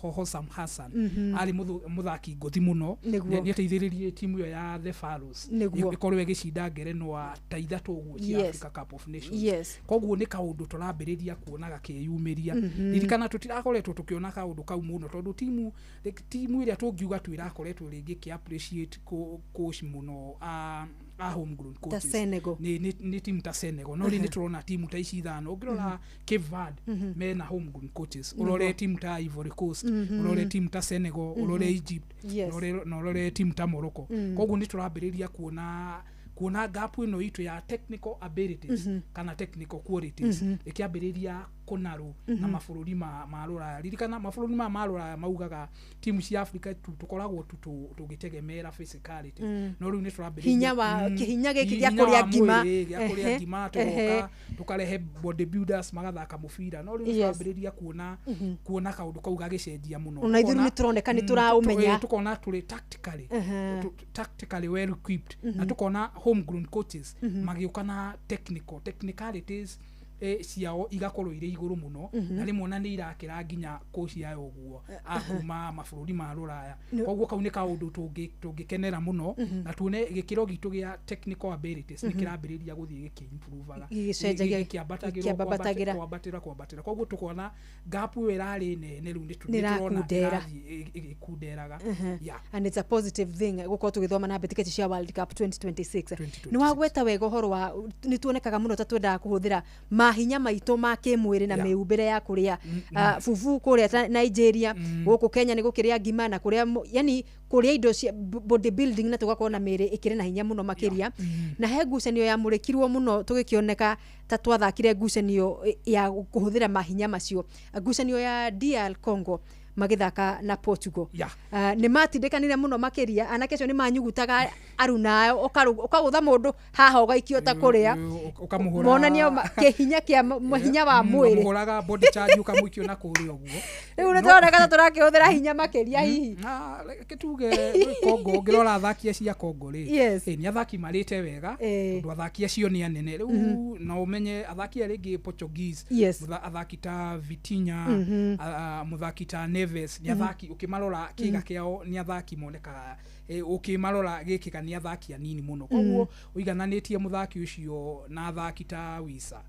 Hossam Hassan, arĩ mũthaki ngũthi mũno. Nĩ ateithĩrĩrie timu ĩyo ya the Pharaohs ĩkorwo ĩgĩcinda ngerenwa ta 3 ũguo cia Africa Cup of Nations. Koguo nĩ kaũndũ tũrambĩrĩria kuona gakĩyumĩria. Ririkana tũtirakoretwo tũkĩona kaũndũ kau mũno, tondũ timu ĩrĩa tũngiuga tu ĩrakoretwo rĩngĩ ĩkĩ appreciate coach mũno a homegrown Ta coaches Senegal. Nĩ timu ta Senegal. No rĩ, nĩ tũrona timu ta ici 5. Ũngĩrora Cape Verde, mena homegrown coaches. Ũrore timu ta Ivory Coast, ũrore timu ta Senegal, ũrore Egypt, na ũrore timu ta Morocco. Koguo nĩ tũrambĩrĩria kuona gap ĩno itũ ya technical abilities kana technical qualities ĩkĩambĩrĩria kũnarũ na mabũrũri ma rũraya. Ririkana mabũrũri ma rũraya maugaga timu cia Africa tũkoragwo tu tũgĩtegemera physicality, no rĩu nĩ tũrambĩrĩria Hinya wa- kĩhinya gĩkĩ gĩa hinya kũrĩa wa ngima. mwĩrĩ, gĩa kũrĩa ngima, tũgoka tũkarehe bodybuilders magathaka mũbira, no rĩu nĩ tũrambĩrĩria kuona kaũndũ kau gagĩcenjia mũno. Ona ithuĩ nĩ tũroneka nĩ tũraũmenya. Tukona tũrĩ tactically well equipped, na tukona homegrown coaches magĩũka na technicalities ciao igakorwo irĩ igũrũ mũno, na rĩmwe ona nĩ irakĩra nginya coach aya ũguo akuma mabũrũri ma rũraya. Koguo kau nĩ kaũndũ tũngĩkenera mũno, na tuone gĩkĩro gitũ gĩa technical abilities nĩ kĩrambĩrĩria gũthiĩ gĩkĩ-improvaga, Gĩgĩcenjagia, gĩkĩambatagĩrwo, gĩkĩambatagĩra. kwambatĩra. Koguo tukona gap ĩyo ĩrarĩ nene rĩu Nĩ nĩ tũrona ĩrakundera. ĩrathiĩ ĩgĩkunderaga. Yeah. And it's a positive thing gũkorwo tũgĩthoma na mbĩtĩketi cia World Cup 2026. Nĩ wagweta wega ũhoro wa nĩ tuonekaga mũno ta twendaga kũhũthĩra mahinya maitũ ma kĩmwĩrĩ na mĩumbĩre ya kũrĩa fufu kũrĩa ta Nigeria, gũkũ Kenya nĩ gũkĩrĩa ngima na kũrĩa yani kũrĩa indo cia body building, na tũgakorwo na mĩĩrĩ ĩkĩrĩ na hinya mũno makĩria. Na he ngucanio yamũrĩkirwo mũno tũgĩkĩoneka ta twathakire ngucanio ya kũhũthĩra mahinya macio, ngucanio ya DR Congo magĩthaka na Portugal. Nĩ matindĩkanire mũno makĩria, anake acio nĩ manyugutaga arunao, ũkagũtha mũndũ haha ũgaikio ta kũrĩa Ũkamũhũra monania kĩhinya kĩa hinya wa mwĩrĩ. Ũkamũhũraga body charge ũkamũikio na kũrĩa ũguo. Rĩu nĩ tũroneka ta tũrakĩhũthĩra hinya makĩria hihi. Na reke tuge Congo, ũngĩrora athaki acio a Congo rĩ, nĩ athaki marĩte wega, tondũ athaki acio nĩ anene rĩu, na ũmenye athaki aya rĩngĩ Portuguese, athaki ta Vitinha, mũthaki ta Neves. Neves nĩ athaki ũkĩmarora kĩga kĩao nĩ athaki monekaga ũkĩmarora gĩkĩga nĩ athaki anini mũno. Koguo ũigananĩtie mũthaki ũcio na athaki ta Wisa,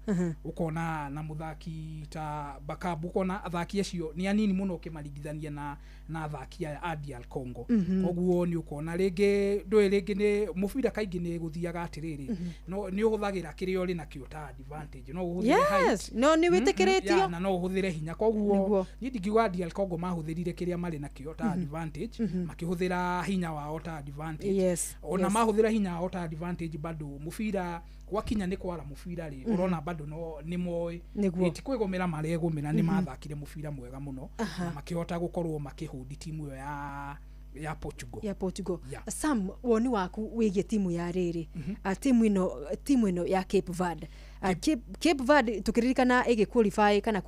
ũkona na mũthaki ta Bakabu, ũkona athaki acio nĩ anini mũno ũkĩmaringithania na athaki aya a DR Congo. Koguo nĩ ũkuona rĩngĩ ndũĩ rĩngĩ nĩ mũbira kaingĩ nĩ gũthiaga atĩrĩrĩ, no nĩ ũhũthagĩra kĩrĩa ũrĩ nakĩo ta advantage, no ũhũthĩre height. No nĩ wĩtĩkĩrĩtio. Yeah, na no ũhũthĩre hinya. Koguo niĩ ndingiuga DR Congo mahũthĩrire kĩrĩa marĩ nakĩo ta advantage, makĩhũthĩra hinya wao ta advantage. Ona mahũthĩra hinya wao ta advantage bado mũbira gwakinya nĩ kwara mũbira rĩ, ũrona bado no nĩ moĩ ti kwĩgũmĩra maregũmĩra, nĩ mathakire mũbira mwega mũno na makĩhota gũkorwo makĩhũndi timu ĩyo ya Portugal. Ya Portugal. Sam, woni waku wĩgiĩ timu ya rĩrĩ, timu ĩno ya Cape Verde. Cape Verde tukĩririkana ĩgĩ qualify kana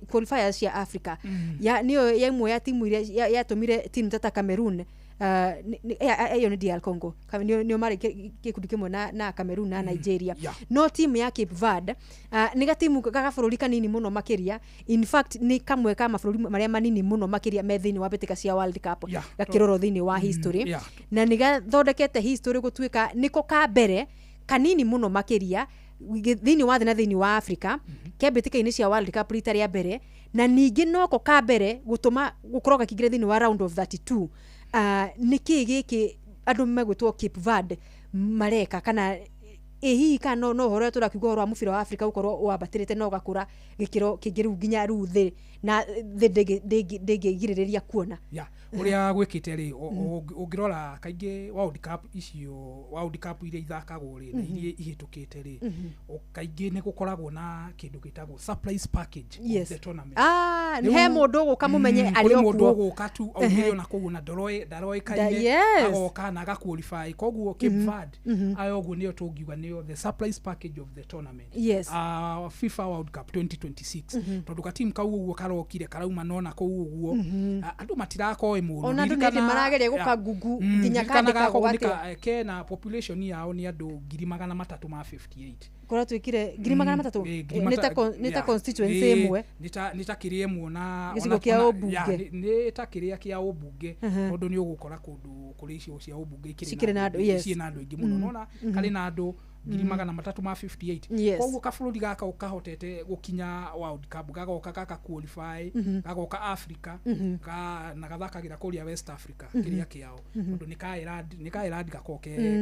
qualifiers cia Africa. Ya nĩyo ya ĩmwe ya timu iria yatũmire timu ta Cameroon, ĩyo nĩ DR Congo, nĩo marĩ gĩkundi kĩmwe na Cameroon na Nigeria. No timu ya Cape Verde nĩ gatimu ga gabũrũri kanini mũno makĩria, in fact nĩ kamwe ka mabũrũri marĩa manini mũno makĩria me thĩinĩ wa mbĩtĩka cia World Cup gakĩrorwo thĩinĩ wa history, na nĩ gathondekete history gũtuĩka nĩko ka mbere kanini mũno makĩria thĩinĩ wa thĩ na thĩinĩ wa Africa ke mbĩtĩka-inĩ cia World Cup rita rĩa mbere, na ningĩ noko ka mbere gũtũma gũkorwo gakĩingĩra thĩinĩ wa round of 32. Nĩkĩ gĩkĩ andũ megwĩtwo Cape Verde mareka, kana ĩ hihi kana no ũhoro ũrĩa tũrakiuga ũhoro wa mũbira wa Africa gũkorwo wambatĩrĩte na ũgakũra gĩkĩro kĩngĩ rĩu nginya rĩu thĩ na thĩ ndĩngĩgirĩrĩria kuona. Ũrĩa gwĩkĩte rĩ, ũngĩrora kaingĩ World Cup icio, World Cup iria ithakagwo rĩ na iria ihĩtũkĩte rĩ, kaingĩ nĩ gũkoragwo na kĩndũ gĩtagwo surprise package of the tournament. He mũndũ ũgũka mũmenye arĩ o kuo, mũndũ ũgũka tu aumĩre ona kũu na ndaroĩkaine, agoka na agaqualify. Koguo Cape Verde ayo ũguo nĩyo tũngiuga nĩyo the surprise package of the tournament. FIFA World Cup 2026, tondũ gatimu kau ũguo karokire karauma nona kũu ũguo, andũ matirakoĩ mũno, ona andũ nĩ marageria gũkangungu nginya kandĩkagwo atĩa kena population yao nĩ andũ 358 kũrĩa twĩkire 300 nĩ ta constituency ĩmwe, nĩ ta kĩrĩa ĩmwe na gĩcigo kĩa ũmbunge, nĩ ta kĩrĩa kĩa ũmbunge, tondũ nĩ ũgũkora kũndũ kũrĩ icigo cia ũmbunge ikĩrĩ na andũ aingĩ mũno, nona karĩ na andũ 358. Koguo kabũrũri gaka kahotete gũkinya World Cup, gagoka gaka qualify, gagoka Africa, na gathakagĩra kũrĩa West Africa kĩrĩa kĩao, tondũ nĩ ka Ireland gakoragwo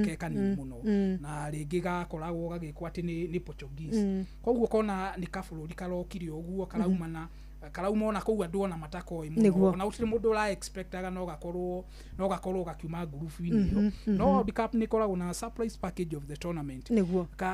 ke kanini mũno, na rĩngĩ gakoragwo gagĩkwo atĩ nĩ Portuguese. Koguo kona nĩ kabũrũri karokire ũguo karaumana karauma ona kũu andũ ona matakoĩ mũno, ona gũtirĩ mũndũ ũra expectaga no gakorwo gakiuma ngurubu-inĩ ĩyo. No World Cup nĩ ĩkoragwo na surprise package of the tournament.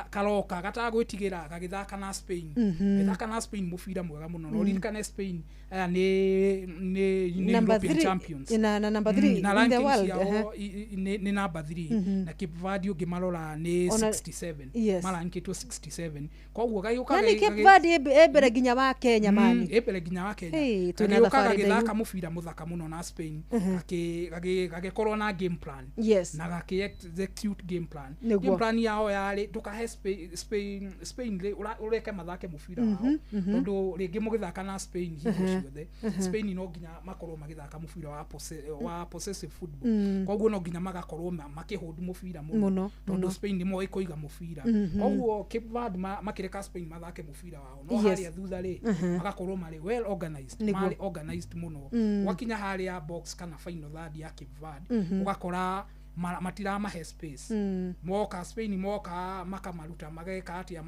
Karoka gatagwĩtigĩra gagĩthaka na Spain, gagĩthaka na Spain mũbira mwega mũno. No ririkane Spain aya nĩ European champions na number 3 in the world, nĩ number 3, na Cape Verde ũngĩmarora nĩ 67, marankĩtwo 67. Koguo gagĩũka na Cape Verde ĩ mbere nginya wa Kenya mani, ĩ mbere nginya wa Kenya, gagĩũka gagĩthaka mũbira mũthaka mũno na Spain, gagĩkorwo na game plan na gakĩ execute game plan. Game plan yao yarĩ ndũkahe Spain rĩ ũreke mathake mũbira wao, tondũ rĩngĩ mũgĩthaka na Spain hingo ciothe Spain no nginya makorwo magĩthaka mũbira wa possessive football, koguo no nginya magakorwo makĩhold mũbira mũno, tondũ Spain nĩ moĩ kũiga mũbira. Koguo Cape Verde makĩreka Spain mathake mũbira wao, no harĩa thutha rĩ magakorwo marĩ well organized, marĩ organized mũno. Wakinya harĩa box kana final third ya Cape Verde ũgakora matiramahe space, moka Spain moka makamaruta mageka atia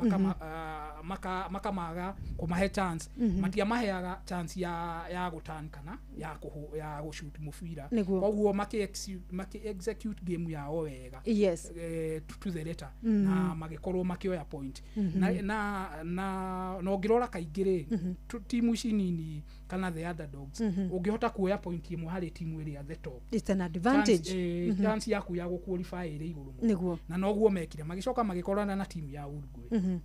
makamaga kũmahe chance, matiamaheaga chance ya gũturn kana ya gũshoot mũbira. Koguo maki execute game yao wega to the letter, na magĩkorwo makĩoya point. Na ũngĩrora kaingĩ rĩ, timu ici nini kana the underdogs, ũngĩhota kuoya point ĩmwe harĩ timu ĩrĩa the top, it's an advantage, chance yaku ya gũqualify ĩrĩ igũrũ mũno. Na noguo mekire, magĩcoka magĩkorana na timu ya Uruguay.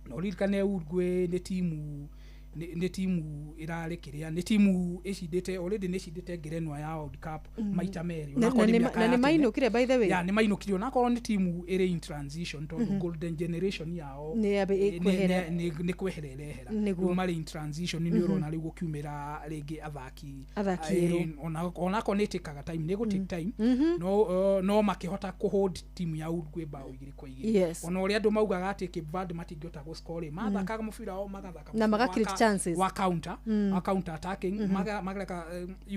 Na ũririkane Uruguay nĩ timu Nĩ timu ĩrarĩ kĩrĩa, nĩ timu ĩcindĩte already, nĩ ĩcindĩte ngerenwa ya World Cup maita merĩ. Onakorwo nĩ mĩaka na ya nĩ tene. Mainũkire, by the way. Ya, nĩ mainũkire, onakorwo nĩ timu ĩrĩ in transition, tondũ golden generation yao Nĩ ĩkwehera. Nĩ kwehera ĩrehera. Nĩguo. Rĩu marĩ in transition, nĩ ũrona rĩu gũkiumĩra rĩngĩ athaki Athaki erũ. Onakorwo nĩ ĩtĩkaga time, nĩ gũ take time, no makĩhota kũhold timu ya Uruguay bao 2-2. Ona ũrĩa andũ maugaga atĩ Cape Verde matingĩhota gũscore, mathakaga mũbira wao, magathaka Na mũbira maga create chances. Wa counter, wa counter attacking, magareka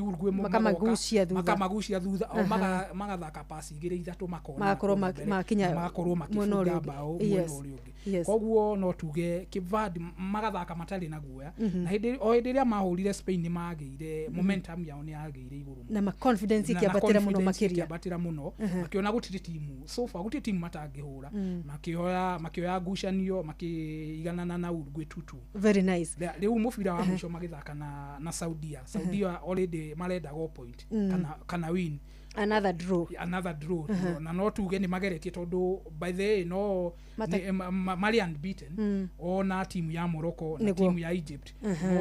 Uruguay Makamagucia magoka, thutha. Makamagucia thutha o magathaka pasi igĩrĩ ithatũ, makona Magakorwo kũu mbere, makinya na magakorwo mwena makĩbunga ũrĩa ũngĩ. bao mwena ũrĩa ũngĩ. Koguo no tuge Cape Verde magathaka matarĩ na guoya, na hĩndĩ ĩrĩa mahũrire Spain nĩ magĩire momentum yao, nĩ yagĩire igũrũ mũno. Na ma confidence Na ĩkĩambatĩra mũno confidence makĩria. Ĩkĩambatĩra mũno. Makĩona gũtirĩ timu so far, gũtirĩ timu matangĩhũra. Makĩoya ngucanio, makĩiganana na Uruguay 2-2. Very nice. Rĩu mũbira wa mũico magĩthaka na Saudia already marendaga o point kana win. Another draw. Another draw. Na no tuge nĩ mageretie, tondũ by the way no marĩ unbeaten, ona timu ya Morocco na timu ya Egypt,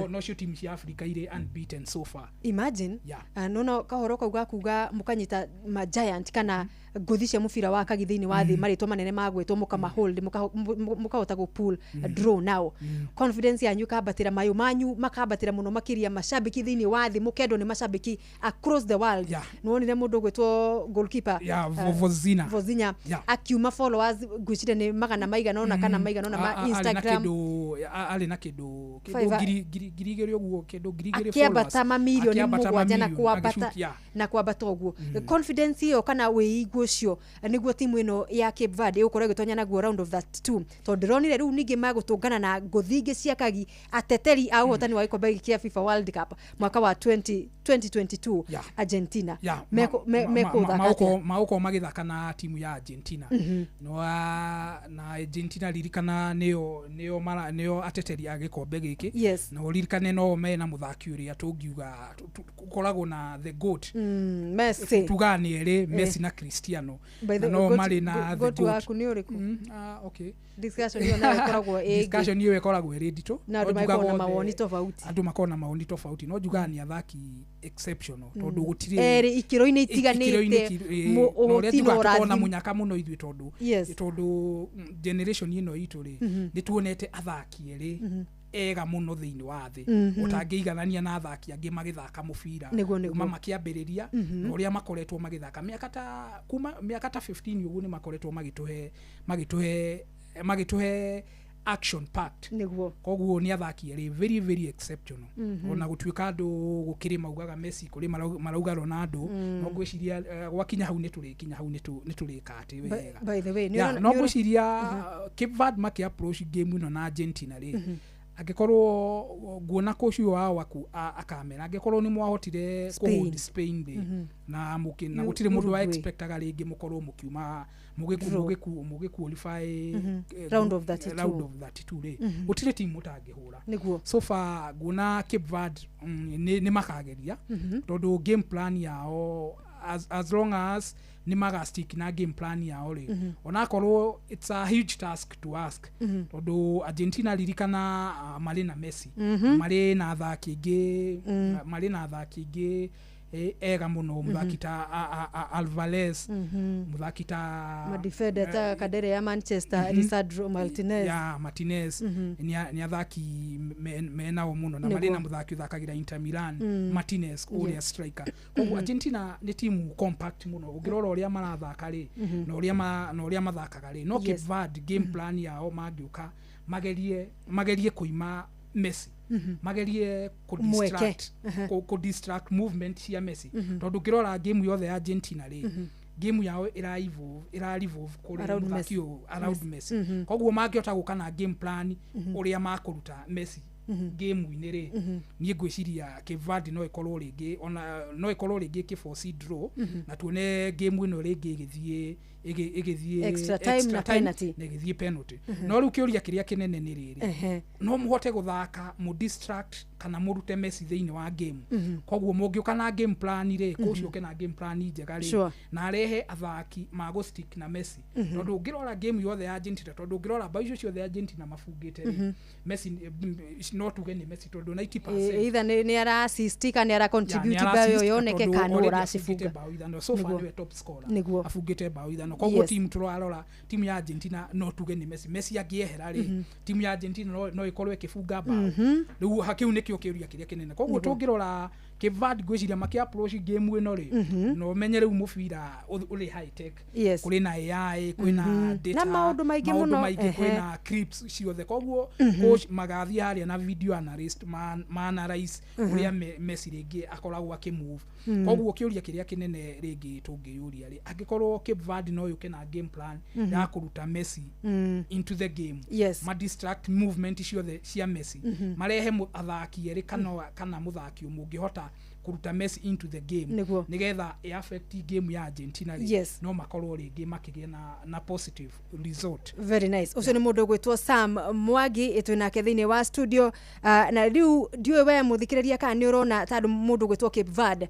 no cio timu cia Africa irĩ unbeaten so far. Imagine. Yeah. Nono kahoro kau gakuga mukanyita ma giant kana ngũthi cia mũbira wa kagi thĩinĩ wa thĩ, marĩtwa manene magwĩtwo, mũkamahold, mũkahota gũ pull draw now, confidence yanyu ĩkambatĩra, mayũ manyu makambatĩra mũno makĩria, macambĩki thĩinĩ wa thĩ mũkendwo nĩ macambĩki across the world. Nĩwonire mũndũ ũgwĩtwo goalkeeper, Yeah, Vozinha. Vozinha, akiuma followers ngwĩciria nĩ magana maigana ũna kana maigana ũna ma Arĩ na Instagram. Arĩ na kĩndũ 2,000 ũguo, kĩndũ 2,000 Akĩambata followers. mamirioni Akĩambata 7 na mamirioni, kwambata agĩshoot, yeah. na kwambata ũguo. Confidence ĩyo kana wĩigua ũcio nĩguo timu ĩno ya Cape Verde ĩgũkorwo ĩgĩtonya naguo round of 32, tondũ ndĩronire rĩu ningĩ magũtũngana na ngũthi ingĩ cia kagi, ateteri a ũhotani wa gĩkombe gĩkĩ kĩa FIFA World Cup mwaka wa 2022, Argentina. Mekũthaka atĩa? Magũkorwo magĩthaka na timu ya Argentina. No na Argentina, ririkana nĩo ateteri a gĩkombe gĩkĩ. Na ũririkane no mena mũthaki ũrĩa tũngiuga ũkoragwo na the GOAT. Messi. Tugaga nĩ erĩ, Messi na Cristiano. By the Na no goat- marĩ na the goat GOAT. waku nĩ ũrĩkũ? Okay. Discussion ĩyo nayo ĩkoragwo ĩ ĩngĩ. Discussion ĩyo ĩkoragwo ĩrĩ nditũ. Na andũ No makoragwo njugaga na othe- mawoni tofauti. Andũ makoragwo na mawoni tofauti, no njugaga nĩ athaki exceptional, tondũ gũtirĩ Erĩ ikĩro-inĩ itiganĩte, ikĩro-inĩ na ũrĩa ũhoti na njugaga tũkoragwo na ũrathi. Mũnyaka mũno ithuĩ, tondũ tondũ generation ĩno itũ rĩ, nĩ tuonete athaki erĩ ega mũno thĩinĩ wa thĩ, ũtangĩiganania na athaki angĩ magĩthaka mũbira Nĩguo. kuma makĩambĩrĩria, na ũrĩa makoretwo magĩthaka mĩaka ta kuma mĩaka ta 15 ũguo, nĩ makoretwo magĩtũhe action packed. Koguo nĩ athaki erĩ very very exceptional. Ona gũtuĩka andũ gũkĩrĩ maugaga Messi, kũrĩ marauga Ronaldo, no ngwĩciria gwakinya hau nĩ tũrĩkinya hau, nĩ tũrĩka atĩ wega. By the way, Yeah, no ngwĩciria Cape Verde makĩ approach game ĩno na Argentina rĩ, angĩkorwo nguona coach ũyũ wao waku akamera, angĩkorwo nĩ mwahotire Spain. Kũhold Spain rĩ, na na gũtirĩ mũndũ wa Uruguay. expectaga rĩngĩ mũkorwo mũkiuma Draw. mũgĩ qualify Round of 32. Round of 32 rĩ, gũtirĩ timu mũtangĩhũra. So far nguona Cape Verde nĩ makageria, tondũ game plan yao, as long as nĩ maga stick na game plan yao rĩ, onakorwo it's a huge task to ask, tondũ Argentina, ririkana, marĩ na Messi, marĩ na athaki aingĩ, marĩ na athaki aingĩ ega mũno, mũthaki ta Alvarez, mũthaki ta Madefender ta Kadere ya Manchester, Lisandro Martinez. Ya Martinez, nĩ athaki menao mũno, na marĩ na mũthaki ũthakagĩra Inter Milan, Martinez ũrĩa striker. Koguo Argentina nĩ timu compact mũno ũngĩrora ũrĩa marathaka rĩ, na ũrĩa mathakaga rĩ. No Cape Verde game plan yao, mangĩũka magerie kũima Messi, magerie kũ Mweke. distract kũ distract movement cia Messi, tondũ ũngĩrora game yothe ya Argentina rĩ, game yao ĩra evolve, ĩra revolve kũrĩ Around mũthaki Messi. ũyũ, around Messi. Messi. Koguo mangĩhota gũka na game plan ũrĩa makũruta Messi game-inĩ rĩ, niĩ ngwĩciria Cape Verde no ĩkorwo rĩngĩ, ona no ĩkorwo rĩngĩ ĩkĩ force draw, na tuone game ĩno rĩngĩ ĩgĩthiĩ Ĩgĩthiĩ Extra time na penalty. Na ĩgĩthiĩ penalty. No rĩu kĩũria kĩrĩa kĩnene nĩ rĩrĩ, no mũhote gũthaka mũ distract kana mũrute Messi thĩinĩ wa game? Koguo mũngĩũka na game plan rĩ, coach ũke na game plan njega rĩ, na arehe athaki magũ stick na Messi, tondũ ũngĩrora game yothe ya Argentina, tondũ ũngĩrora bao icio ciothe Argentina mabungĩte rĩ, Messi no tuge nĩ Messi, tondũ 90% Either nĩ ara assist kana nĩ ara Ya, contribute nĩ bao ĩyo ara-assist yoneke tondũ kana nũ already ũracifunga. abungĩte bao 5. So far nĩwe top scorer, abungĩte bao 5. Koguo team tũrarora, timu ya Argentina, no tuge nĩ Messi. Messi angĩehera rĩ, timu ya Argentina no ĩkorwo ĩkĩbunga bao? Rĩu kĩu nĩkĩo kĩũria kĩrĩa kĩnene. Koguo tũngĩrora Cape Verde, ngwĩciria makĩ approach game ĩno rĩ, no ũmenye rĩu mũbira ũrĩ high tech. Kũrĩ na AI, kwĩna data, Na maũndũ maingĩ maũndũ mũno, maingĩ, kwĩna clips ciothe. Koguo coach magathiĩ harĩa na video analyst ma analyze ũrĩa Messi rĩngĩ akoragwo akĩmove. Koguo kĩũria kĩrĩa kĩnene rĩngĩ tũngĩyũria rĩ, angĩkorwo Cape Verde no yũke na game plan ya kũruta Messi into the game, ma distract movement ciothe cia Messi, marehe athaki erĩ kana mũthaki ũmwe ũngĩhota kũruta Messi into the game, nĩgetha ĩ affect game ya Argentina rĩ, no makorwo rĩngĩ makĩgĩa na positive result. Very nice. Ũcio nĩ mũndũ ũgwĩtwo Sam Mwangi, twĩ nake thĩinĩ wa studio. Na rĩu ndiũĩ we mũthikĩrĩria kana nĩ ũrona tondũ mũndũ ũgwĩtwo Cape Verde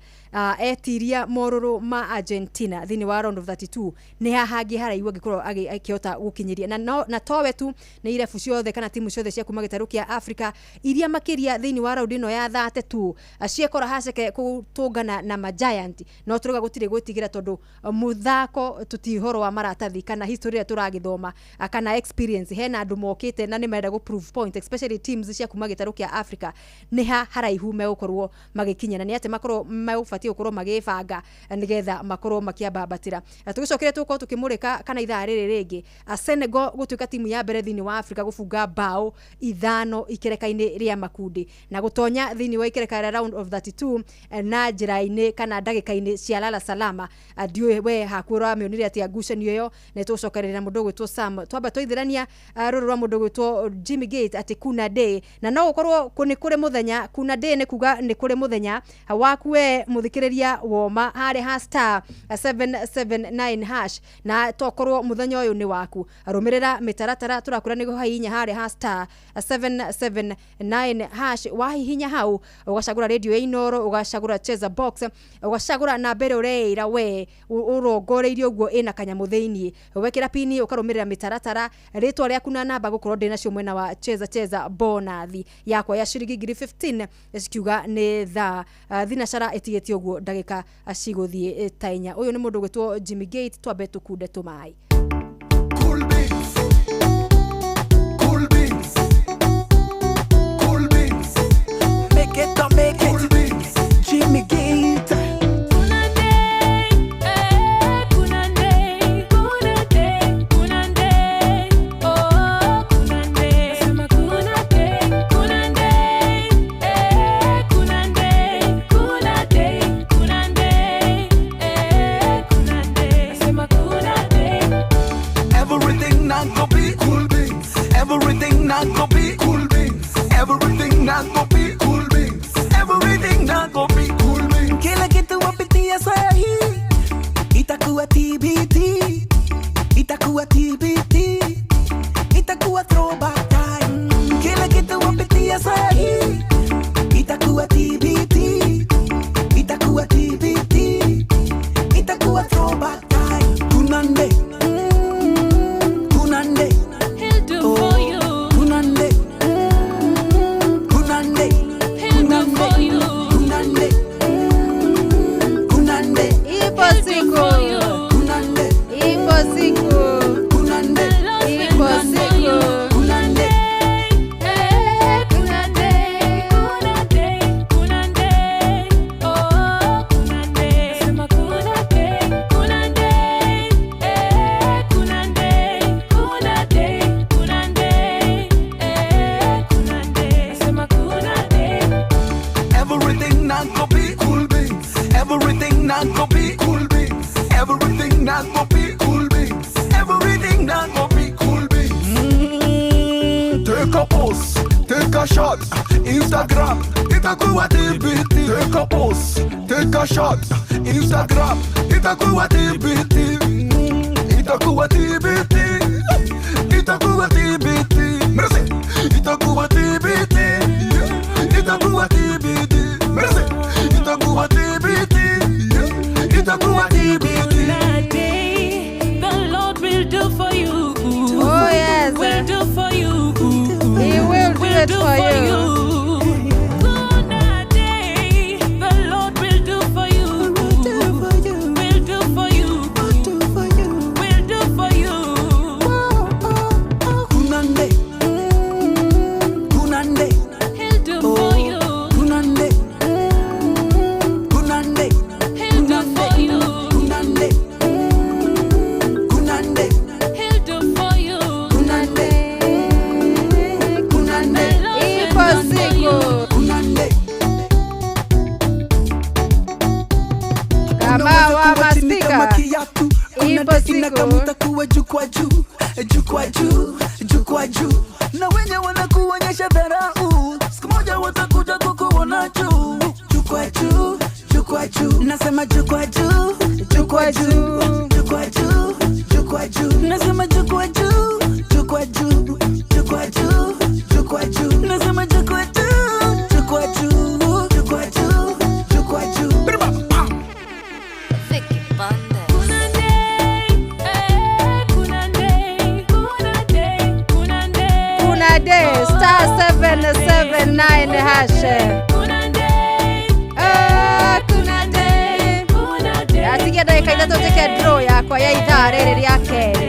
etiria morũrũ ma Argentina thĩinĩ wa round of 32, nĩ haha hangĩ haraihu angĩkorwo akĩhota gũkinyĩria na, no, na towe tu, nĩ irabu ciothe kana timu ciothe cia kuma gĩtarũ kĩa Africa iria makĩria thĩinĩ wa round ĩno ya 32 ciekora haceke gũtũngana na ma giant, no tũrauga gũtirĩ gwĩtigĩra, tondũ mũthako tũtihoro wa maratathi kana history ĩrĩa tũragĩthoma, kana experience. Hena andũ mokĩte na nĩ marenda gũ prove point, especially teams cia kuma gĩtarũ kĩa Africa, nĩ ha haraihu megũkorwo magĩkinya na nĩ atĩ makorwo megũbatiĩ gũkorwo magĩbanga nĩgetha makorwo makĩambambatĩra. Tũgĩcokere tũgũkorwo tũkĩmũrĩka kana ithaa rĩrĩ rĩngĩ, Senegal gũtuĩka timu ya mbere thĩinĩ wa Africa gũbunga bao 5 ikereka-inĩ rĩa makundi na gũtonya thĩinĩ wa ikereka rĩa round of 32 na njĩra-inĩ kana ndagĩka-inĩ cia lala salama. Ndiũĩ we haku ũramĩonire atĩa ngucanio ĩyo, na tũgũcokereria mũndũ ũgwĩtwo Sam. Twamba twaithĩrania rũrũ rwa mũndũ ũgwĩtwo Jimmy Gate atĩ kuna day, na no gũkorwo nĩ kũrĩ mũthenya. Kuna day nĩ kuga nĩ kũrĩ mũthenya waku we mũthikĩrĩria woma harĩa ha star 779 hash, na tokorwo mũthenya ũyũ nĩ waku. Rũmĩrĩra mĩtaratara tũrakwĩra nĩ kũhahihinya harĩa ha star 779 hash. Wahihinya hau, ũgacagũra radio ya Inoro, ũgacagũra cheza box, ũgacagũra namba ĩrĩa ũreĩra we ũrongoreirie ũguo ĩna kanyamũ thĩiniĩ, wekĩra pini, ũkarũmĩrĩra mĩtaratara, rĩtwa rĩaku na namba gũkorwo ndĩ nacio mwena wa cheza cheza bonathi yakwa ya ciringi 15,000, cikiuga nĩ thaa thinacara ĩtigĩtie ũguo ndagĩka cigũthiĩ ta 4. Ũyũ nĩ mũndũ ũgwĩtwo Jimmy Gate. Twambe tũkunde tũmaĩ. Cool beans. Cool beans. Cool beans. Make it or make it. Cool beans. Jimmy Gate. Kuna day, eh, kuna day, kuna day, kuna day, oh, kuna day. Nasema kuna day, kuna day, eh, kuna day, kuna day, kuna day, eh, kuna day. Nasema kuna day. Everything not go be cool beans. Everything not go be cool beans. Everything not go be cool beans. Everything not go be cool beans. Kila kitu wapitia sahi itakuwa TBT, itakuwa TBT, itakuwa throwback time. Kila kitu wapitia sahi itakuwa TBT, itakuwa TBT, itakuwa throwback time. Tunande, tunande. He'll do for you. Tunande, tunande. He'll do for you. Tunande, tunande. Ipo siku, ipo siku, ipo siku. Eh, kuna day, kuna day, kuna day, oh, kuna day. Nasema kuna day, kuna day, eh, kuna day, kuna day, kuna day, eh, kuna day. Nasema kuna day. Everything not go be cool beans. Everything not go be cool beans. Everything not go be cool beans. Everything not go be cool beans. Take a pose, take a shot. Instagram, itakuwa TBT. Take a pose, take a shot. Instagram, itakuwa TBT. Itakuwa TBT, itakuwa TBT. Mercy. Itakuwa TBT, itakuwa TBT. Mercy. Itakuwa TBT, itakuwa TBT. Kuna day the Lord will do for you. Oh, yes. Will do for you. He will do it for you. Kuna day the Lord will do for you. Will do for you. Will do for you. Kuna nde, kuna nde. He'll do for you. Kuna nde, kuna nde. He'll do for you. Kuna nde, kuna nde. He'll do for you. Kuna nde, kuna nde. Ipo siku. Kuna nde. Kama wa maspika. Ipo siku. Utakuwa juu kwa juu, juu kwa juu, juu kwa juu. Na wenye wanakuonyesha dharau, siku moja watakuja kukuona juu. Juu kwa juu, juu kwa juu. Nasema juu kwa juu, juu kwa juu, juu kwa juu, juu kwa juu. Nasema juu kwa juu, juu kwa juu, juu kwa juu, juu kwa juu. Nasema juu kwa juu, juu kwa juu, juu kwa juu, juu kwa juu. Kuna day star 779 hash. Ah, kuna day. Atigia ndagĩka ithatũ njĩke draw yakwa ya ithaa rĩrĩ rĩa kerĩ.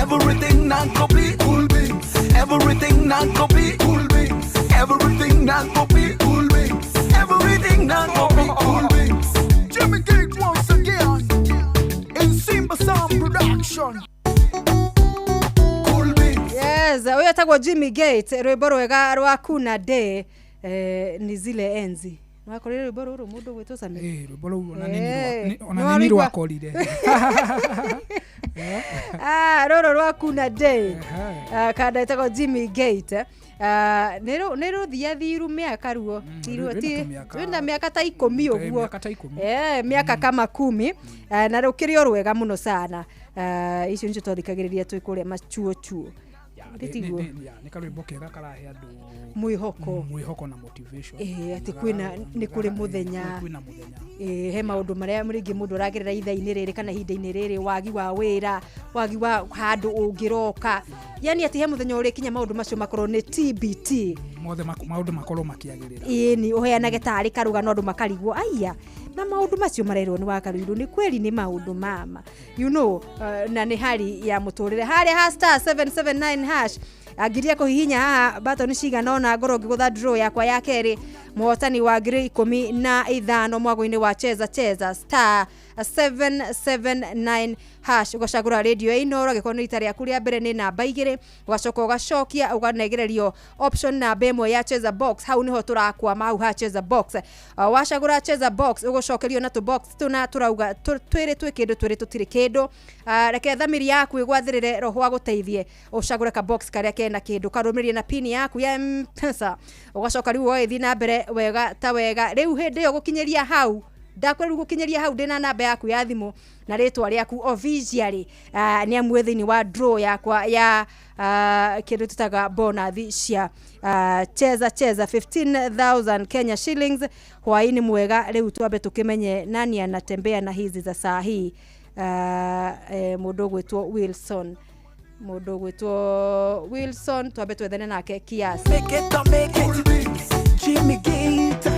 Everything not go be cool beans. Everything not go be cool beans. Everything not go be cool beans. Everything not go be cool beans. Jimmy Gate once again in Simba Sound Production. Cool beans. Yes, ũyũ etagwo Jimmy Gate, rwĩmbo rwega rwa kuna day ni zile enzi. Wakorire rwĩmbo rũrũ mũndũ gwĩtwo Sami? Ĩĩ, rwĩmbo rũu ona Eh, nĩ niĩ nĩwarũigua? rwakorire. Ah, rũrũ rwa kuna day. Ah, kanda ĩtagwo Jimmy Gate. Ah, nĩ rũthiathiru mĩaka ruo. Rwĩna tũmĩaka- Rwĩna mĩaka ta ikũmi ũguo. Mĩaka ta ikũmi. Eh, mĩaka kama kumi. Ah, na rũkĩrĩ o rwega mũno sana. Ah, icio nicio twathikagĩrĩria twĩ kũrĩa machuo chuo. Tiguo? Nĩ karwĩmbo kega karahe andũ Mwĩhoko. Mwĩhoko na motivation. Ĩĩ, atĩ kwĩna nĩ kũrĩ mũthenya. Kwĩna mũthenya. Ĩĩ, he maũndũ marĩa rĩngĩ mũndũ aragerera ithaa-inĩ rĩrĩ kana ihinda-inĩ rĩrĩ, wagi wa wĩra, wagi wa handũ ũngĩroka, yani atĩ he mũthenya ũrĩkinya maũndũ macio makorwo nĩ TBT. Mothe maũndũ makorwo makĩagĩrĩra. Ĩni ũheanage tarĩ karũgano andũ makarigwo aya na maũndũ macio marerwo nĩ wakaruirwo nĩ kweri nĩ maũndũ mama na nĩ hari ya mũtũrĩre harĩa ha star 779 hash angiria kũhihinya haha batoni cigana ona ngorwo ngĩgũtha draw yakwa ya kerĩ mũhotani wa 15,000 mwago-inĩ wa cheza cheza star 779 hash ũgacagũra radio ya Inooro angĩkorwo nĩ rita rĩaku rĩa mbere nĩ namba igĩrĩ ũgacoka ũgacokia ũkanegererio option namba ĩmwe ya cheza box hau nĩho tũrakwama hau ha cheza box. Wacagũra cheza box ũgũcokerio na tũ box tũna tũrauga twĩrĩ twĩ kĩndũ twĩrĩ tũtirĩ kĩndũ. Reke thamiri yaku ĩgwathĩrĩre roho agũteithie ũcagũre ka box karĩa kena kĩndũ karũmĩrĩrie na pin yaku ya M-Pesa ũgacoka rĩu ũgagĩthiĩ na mbere wega ta wega rĩu hĩndĩ ĩyo gũkinyĩria hau ndakwĩra rĩu gũkinyĩria hau ndĩna namba yaku ya thimũ na rĩtwa rĩaku officially nĩ amu wĩ thĩinĩ wa draw yakwa ya kĩndũ tũtaga bonathi cia cheza cheza 15,000 Kenya shillings hwaĩ-inĩ mwega rĩu twambe tũkĩmenye nani anatembea na hizi za saa hii mũndũ ũgwĩtwo Wilson mũndũ ũgwĩtwo Wilson twambe twethane nake kiasi. Make it or make it. Jimmy Gate.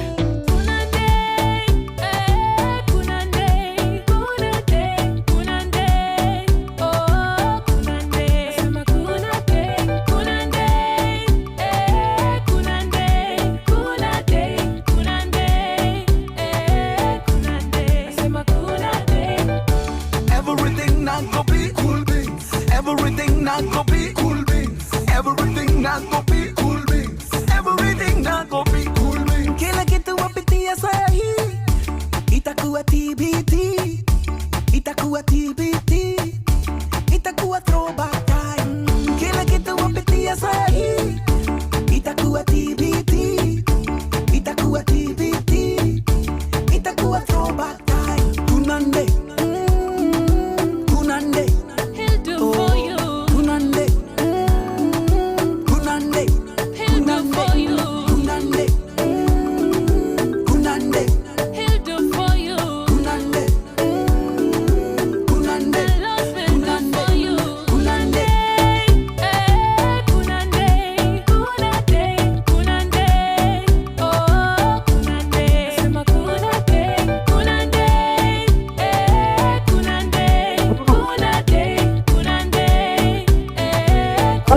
Everything not go be cool beans. Everything not go be cool beans. Everything not go be cool beans. Everything not go be cool beans. Kila kitu wapitia sahi itakuwa TBT, itakuwa TBT, itakuwa throwback time. Kila kitu wapitia sahi itakuwa TBT, itakuwa TBT, itakuwa throwback time. Tunande,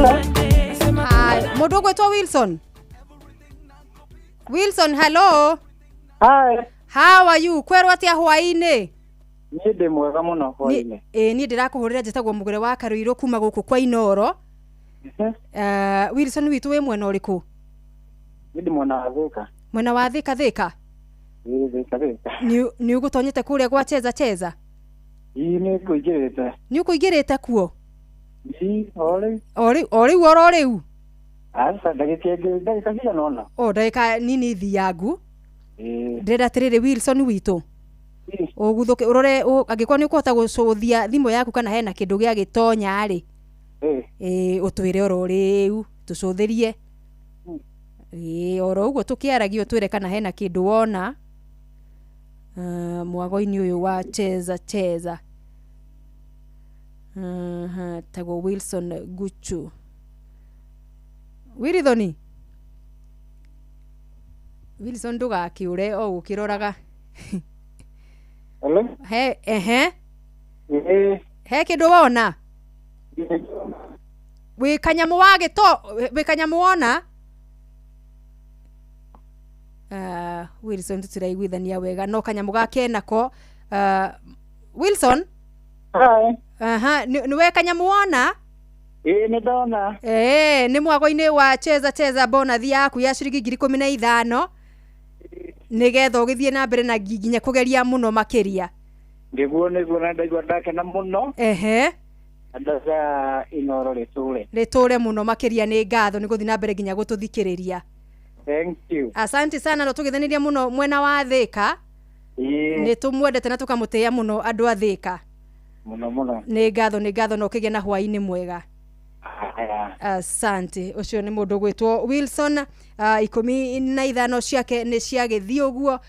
Hi, mũndũ ũgwĩtwo Wilson. Wilson, hello. Hi. How are you? Kwerwo atĩa hwaĩ-inĩ? Niĩ ndĩ mwega mũno hwaĩ-inĩ. Ĩĩ niĩ ndĩrakũhũrĩra njĩtagwo Mũgũre wa Karũirũ kuma gũkũ kwa Inoro. Wilson witũ wĩ mwena ũrĩkũ? Niĩ ndĩ mwena wa Thĩka. Mwena wa Thĩka Thĩka? Ĩĩ Thĩka Thĩka. Nĩ ũgũtonyete kũrĩa gwa Cheza Cheza? Ĩĩ nĩ ngũingĩrĩte. Nĩ ũkũingĩrĩte kuo? Ĩĩ o rĩu. O rĩu o rĩu oro rĩu? Aca ndagĩka ĩngĩ ndagĩka cigana ũna. O ndagĩka nini thiangu. Ĩĩ. Ndĩrenda atĩrĩrĩ Wilson witũ. Ũguthũke ũrore angĩkorwo nĩ ũkũhota gũcũthia thimũ yaku kana hena kĩndũ gĩagĩtonya rĩ. Ĩĩ ũtwĩre oro rĩu tũcũthĩrie. Ĩĩ oro ũguo tũkĩaragia ũtwĩre kana hena kĩndũ wona mwago-inĩ ũyũ wa Cheza Cheza. Tagwo Wilson Guchu. Wilithoni. Wilson ndũgakĩũre o ũkĩroraga. Hello? He ehe. Ĩĩ. He kĩndũ wona? Wĩ kanyamũ wagĩto wĩ kanyamũ wona? Wilson tũtiraiguithania wega no kanyamũ gake nako. Wilson? Hi. Aha, nĩ we kanyamũ wona? Ĩĩ nĩ ndona. Ĩĩ nĩ mwago-inĩ wa Cheza Cheza bonathi yaku ya ciringi 15,000 nĩgetha ũgĩthiĩ na mbere na nginya kũgeria mũno makĩria. Nĩguo nĩguo na ndaigua ndakena mũno. Ehe. Ndaga Inoro rĩtũre. Rĩtũre mũno makĩria nĩ ngatho nĩ gũthiĩ na mbere nginya gũtũthikĩrĩria. Thank you. Asante sana no tũgĩthanĩria mũno mwena wa Thĩka. Nĩ tũmwendete na tũkamũtĩĩa mũno andũ a Thĩka. Mũno mũno. Nĩ ngatho na ũkĩgĩa na hwaĩ-inĩ mwega. Asante. Ũcio nĩ mũndũ gwĩtwo Wilson. 15 ciake nĩ ciagĩthiĩ ũguo.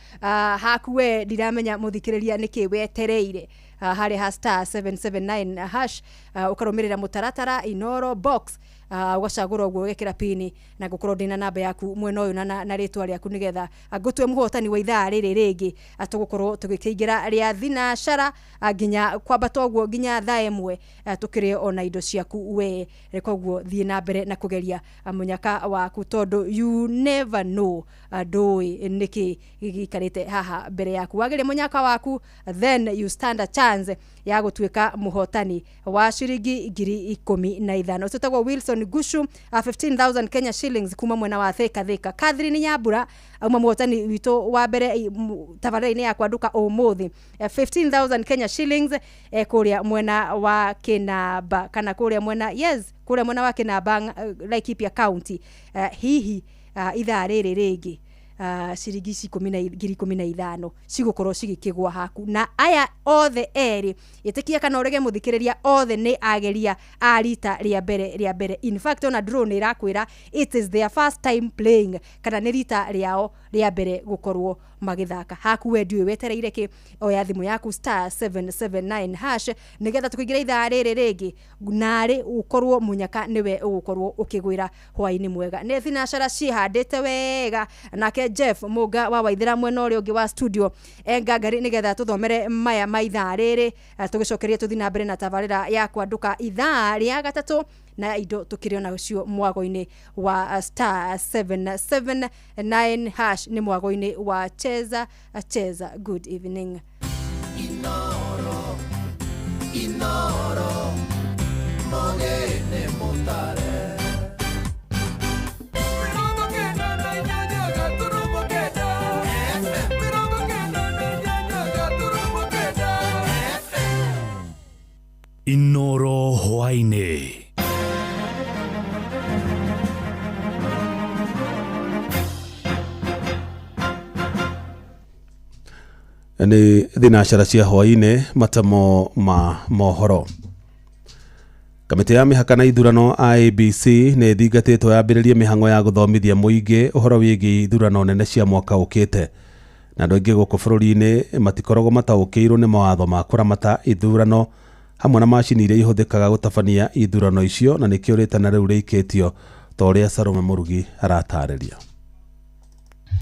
Haku we ndiramenya mũthikĩrĩria nĩkĩ wetereire. Harĩ ha star 779 hash ũkarũmĩrĩra mũtaratara Inoro box ũgacagũra ũguo ũgekĩra pini na ngũkorwo ndĩna namba yaku mwena ũyũ na rĩtwa rĩaku nĩgetha ngũtue mũhotani wa ithaa rĩrĩ rĩngĩ tũgũkorwo tũgĩkĩingĩra rĩa thinacara nginya kwambata ũguo nginya thaa ĩmwe tũkĩrĩ ona indo ciaku we. Koguo thiĩ na mbere na kũgeria mũnyaka waku tondũ you never know ndũĩ nĩkĩ gĩikarĩte haha mbere yaku. Wageria mũnyaka waku then you stand a chance ya gũtuĩka mũhotani wa ciringi 15,000. Ũcio ũtagwo Wilson Gushu 15,000 Kenya shillings kuma mwena wa Thĩka Thĩka. Catherine Nyambura auma mũhotani witũ wa mbere tabarĩra-inĩ ya kwanduka ũmũthĩ 15,000 Kenya shillings kũrĩa mwena wa Kĩnamba kana kũrĩa mwena yes kũrĩa mwena wa Kĩnamba Laikipia County. Hihi ithaa rĩrĩ rĩngĩ ciringi ici 15,000 cigũkorwo cigĩkĩgwa haku na aya othe erĩ ĩtĩkia kana ũrege mũthikĩrĩria othe nĩ ageria a rita rĩa mbere. In fact ona drone ĩrakwĩra it is their first time playing kana nĩ rita rĩao rĩa mbere gũkorwo magĩthaka. Haku we ndiũĩ wetereire kĩ? Oya thimũ yaku star 779 hash nĩgetha tũkĩingĩra ithaa rĩrĩ rĩngĩ narĩ ũkorwo mũnyaka nĩwe ũgũkorwo ũkĩgwĩra hwaĩ-inĩ mwega. Nĩ thinacara ciĩhandĩte wega nake Jeff Muga wa Waithera mwena ũrĩa ũngĩ wa studio engangari nĩgetha tũthomere maya ma ithaa rĩrĩ tũgĩcokeria tũthiĩ na mbere na tabarĩra ya kwanduka ithaa rĩa gatatũ na indo tũkĩrĩ ona ũcio mwago-inĩ wa star 779 hash nĩ mwago-inĩ wa Cheza Cheza. Good evening. Inoro, Inoro, mogene motare. Inoro hwaĩ-inĩ. Nĩ thinacara cia hwaĩ-inĩ matemo ma mohoro. Kamĩtĩ ya mĩhaka na ithurano IEBC nĩ ĩthingatĩtwo yambĩrĩrie mĩhang'o ya gũthomithia mũingĩ ũhoro wĩgiĩ ithurano nene cia mwaka ũkĩte. Na andũ aingĩ gũkũ bũrũri-inĩ matikoragwo mataũkĩirwo nĩ mawatho ma kũramata ithurano hamwe na macini iria ihũthĩkaga gũtabania ithurano icio na nĩkĩo rĩtana rĩu rĩikĩtio ta ũrĩa Salome Mũrugi aratarĩria.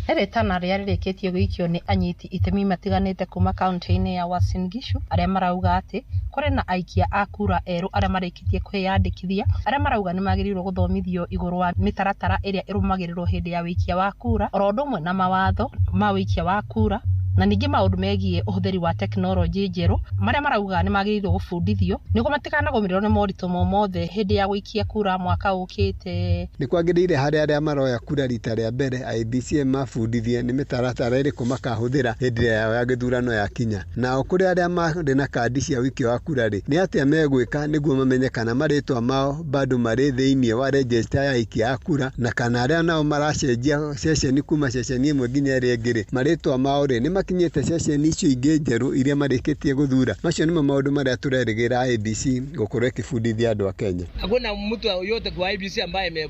Nĩ rĩtana rĩrĩa rĩrĩkĩtie gũikio nĩ anyiti itemi matiganĩte kuma kauntĩ-inĩ ya Uasin Gishu arĩa marauga atĩ kũrĩ na aikia a kura erũ arĩa marĩkĩtie kwĩyandĩkithia arĩa marauga nĩ magĩrĩirwo gũthomithio igũrũ wa mĩtaratara ĩrĩa ĩrũmagĩrĩrwo hĩndĩ ya wĩikia wa kura oro ũndũ ũmwe na mawatho ma wĩikia wa kura na ningĩ maũndũ megiĩ ũhũthĩri wa tekinoronjĩ njerũ marĩa marauga nĩ magĩrĩirwo gũbundithio nĩguo matikanagũmĩrwo nĩ moritũ mo mothe hĩndĩ ya gũikia kura mwaka ũkĩte. Nĩ kwagĩrĩire harĩ arĩa maroya kura rita rĩa mbere IEBC mabundithie nĩ mĩtaratara ĩrĩkũ makahũthĩra hĩndĩ ĩrĩa yao ya gĩthurano yakinya. Nao kũrĩ arĩa marĩ na kandi cia wĩikia wa kura rĩ, nĩ atĩa megwĩka nĩguo mamenye kana marĩtwa mao bado marĩ thĩinĩ wa register ya aikia a kura, na kana arĩa nao maracenjia ceceni kuma ceceni ĩmwe nginya ĩrĩa ĩngĩ rĩ, marĩtwa mao rĩ, nĩ makinyĩte ceceni icio ingĩ njerũ iria marĩkĩtie gũthura. Macio nĩmo maũndũ marĩa tũrerĩgĩra IEBC gũkorwo ĩkĩbundithia andũ a Kenya. Hakuna mtu yoyote kwa IEBC ambaye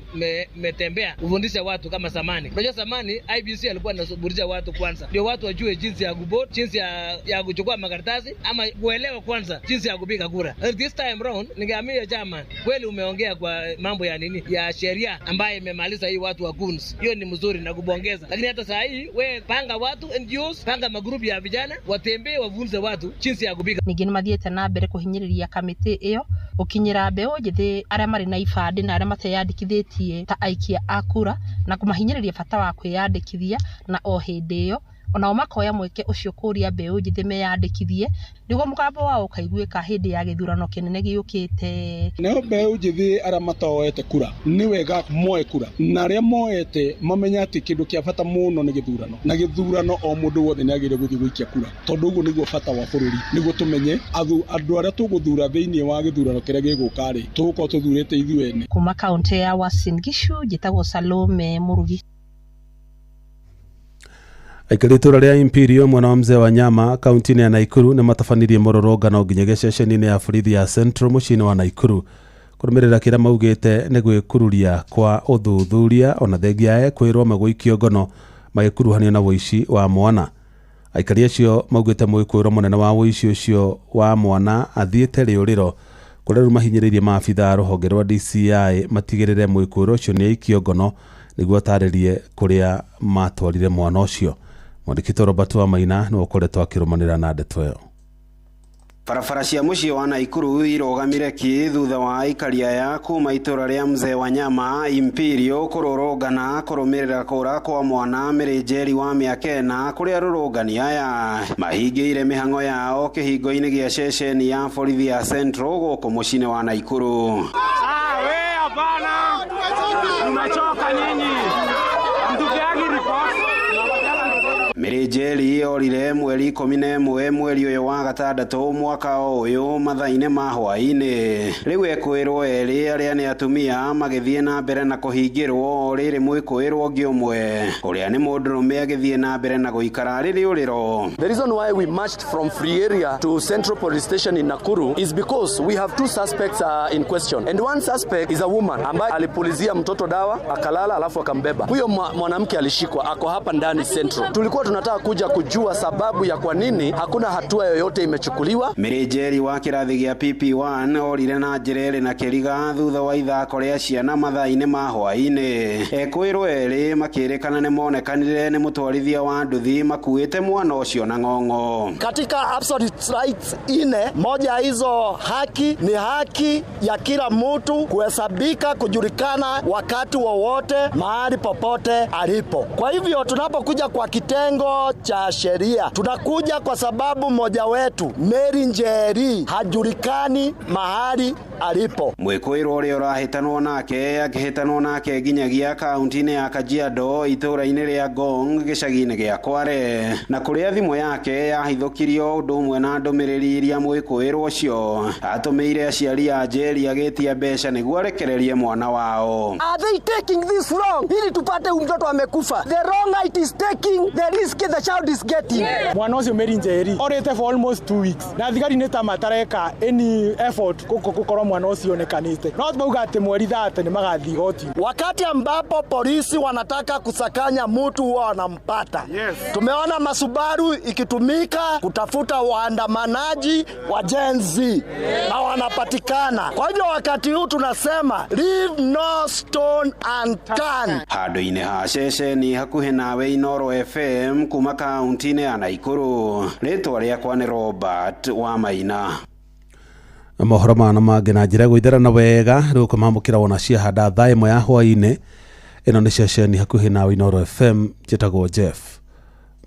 metembea kufundisha watu kama zamani. Unajua zamani IEBC alikuwa anafundisha watu kwanza, ndio watu wajue jinsi ya kuvote, jinsi ya kuchukua makaratasi ama kuelewa kwanza jinsi ya kupiga kura. This time round ningeambia chama, kweli umeongea kwa mambo ya nini ya sheria ambaye imemaliza hii watu wa goons. Hiyo ni mzuri na kubongeza. Lakini hata saa hii we panga watu NGOs, panga magrupu ya vijana watembee wafunze watu jinsi ya kupiga. Ningĩ nĩ mathiĩte na mbere kũhinyĩrĩria kamĩtĩ ĩyo gũkinyĩra mbeũ njĩthĩ arĩa marĩ na ibandĩ na arĩa mateyandĩkithĩtie ta aikia a kura na kũmahinyĩrĩria bata wa kwĩyandĩkithia, na o hĩndĩ ĩyo onao makoya mweke ũcio kũria mbeũ njĩthĩ meyandĩkithie nĩguo mũgambo wao ũkaiguĩka hĩndĩ ya gĩthurano kĩnene gĩũkĩte. Nao mbeũ njĩthĩ arĩa matoete kura nĩ wega moe kura, na arĩa moete mamenye atĩ kĩndũ kĩa bata mũno nĩ gĩthurano, na gĩthurano o mũndũ wothe nĩ agĩrĩire gũthiĩ gũikia kura, tondũ ũguo nĩguo bata wa bũrũri, nĩguo tũmenye andũ arĩa tũgũthura thĩinĩ wa gĩthurano kĩrĩa gĩgũka rĩ, tũgũkorwo tũthurĩte ithuĩ ene. Kuma kaũntĩ ya Uasin Gishu njĩtagwo Salome Mũrugi. Aikari itũra rĩa Imperial mwena wa Mzee wa Nyama kaunti-inĩ ya Naikuru nĩ matabanirie mũrũrũngano nginyagia ceceni-inĩ ya borithi ya Central mũciĩ-inĩ wa Naikuru kũrũmĩrĩra kĩrĩa maugĩte nĩ gwĩkururia kwa ũthuthuria ona thengia ya kwĩrwo megũikio ngono magĩkuruhanio na ũici wa mwana. Aikari acio maugĩte mwĩkwĩrwo mũnene wa ũici ũcio wa mwana athiĩte rĩũrĩro kũrĩa rĩu mahinyĩrĩirie maabitha a rũhonge rwa DCI matigĩrĩre mwĩkwĩrwo ũcio nĩ aikio ngono nĩguo atarĩrie kũrĩa matwarire mwana ũcio. Mwandĩki Robert wa Maina nĩwe ũkoretwo akĩrũmanĩra na ndeto ĩyo. Barabara cia mũciĩ wa Naikuru irũgamire ki thutha wa aikari aya kuma itũra rĩa Mzee wa Nyama Imperial kũrũrũngana kũrũmĩrĩra kũra kwa mwana Mĩrĩnjeri wa mĩaka ĩna kũrĩa arũrũngani aya mahingĩire mĩhang'o yao kĩhingo-inĩ gĩa ceceni ya borithi ya Central gũkũ mũciĩ-inĩ wa Naikuru. Hapana, tumechoka nyinyi, mtupeagi report. Mĩrĩnjeri orire mweri 11 mweri ũyũ wa gatandatũ mwaka ũyũ mathaa-inĩ ma hwaĩ-inĩ. Rĩu ekwĩrwo erĩ arĩa nĩ atumia magĩthiĩ na mbere na kũhingĩrwo rĩrĩ mwĩkũĩrwo ũngĩ ũmwe ũrĩa nĩ mũndũrũme agĩthiĩ na mbere na gũikara rĩrĩ ũrĩro. The reason why we marched from Free Area to Central Police Station in Nakuru is because we have two suspects in question, and one suspect is a woman ambaye alipulizia mtoto dawa akalala alafu akambeba. Huyo mwanamke alishikwa, ako hapa ndani Central. Tulikuwa tunataka kuja kujua sababu ya kwa nini hakuna hatua yoyote imechukuliwa. Mĩrĩnjeri wa kĩrathi gĩa PP1 orire na njĩra ĩrĩ na kĩriga thutha wa ithako rĩa ciana mathaa-inĩ ma hwaĩ-inĩ. Ekwĩrwo erĩ makĩrĩkana nĩ monekanire nĩ mũtwarithia wa nduthi makuĩte mwana ũcio na ng'ong'o. Katika absolute rights ine, moja hizo haki ni haki ya kila mtu kuhesabika, kujulikana wakati wowote mahali popote alipo. Kwa hivyo tunapokuja kwa kitengo cha sheria, tunakuja kwa sababu mmoja wetu Mary Njeri hajulikani mahali alipo. Mwĩkũĩrwo ũrĩa ũrahĩtanwo nake akĩhĩtanwo nake nginyagia kaunti-inĩ ya Kajiado itũũra-inĩ rĩa Ngong gĩcagi-inĩ gĩa Kware, na kũrĩa thimũ yake yahithũkirio ũndũ ũmwe na ndũmĩrĩri iria mwĩkũĩrwo ũcio atũmĩire aciari a Njeri agĩtia mbeca nĩguo arekererie mwana wao. Are they taking this wrong ili tupate mtoto amekufa? The wrong it is taking, the risk the child is getting. Yeah. Mwana ũcio Mary Njeri orĩte for almost 2 weeks na thigari nĩ ta matareka any effort gũkorwo mwana ũcio onekanĩte. No mauga atĩ mweri 30 nĩ magathiĩ igoti. Wakati ambapo polisi wanataka kusakanya mtu huwa wanampata. Yes. Tumeona masubaru ikitumika kutafuta waandamanaji wa Gen Z na wanapatikana. Kwa hivyo wakati huu tunasema leave no stone unturned. Handũ-inĩ ha ceceni hakuhĩ nawe Inoro FM kuma kaunti-inĩ ya Naikuru, rĩtwa rĩakwa nĩ Robert Wamaina. Mohoro mana mangĩ na njĩra gũitherana wega rĩu kũmamũkĩra wona ciahanda thaa 1 ya hwaĩ-inĩ. Ĩno nĩ ceceni hakuhĩ nawe Inoro FM, njĩtagwo Jeff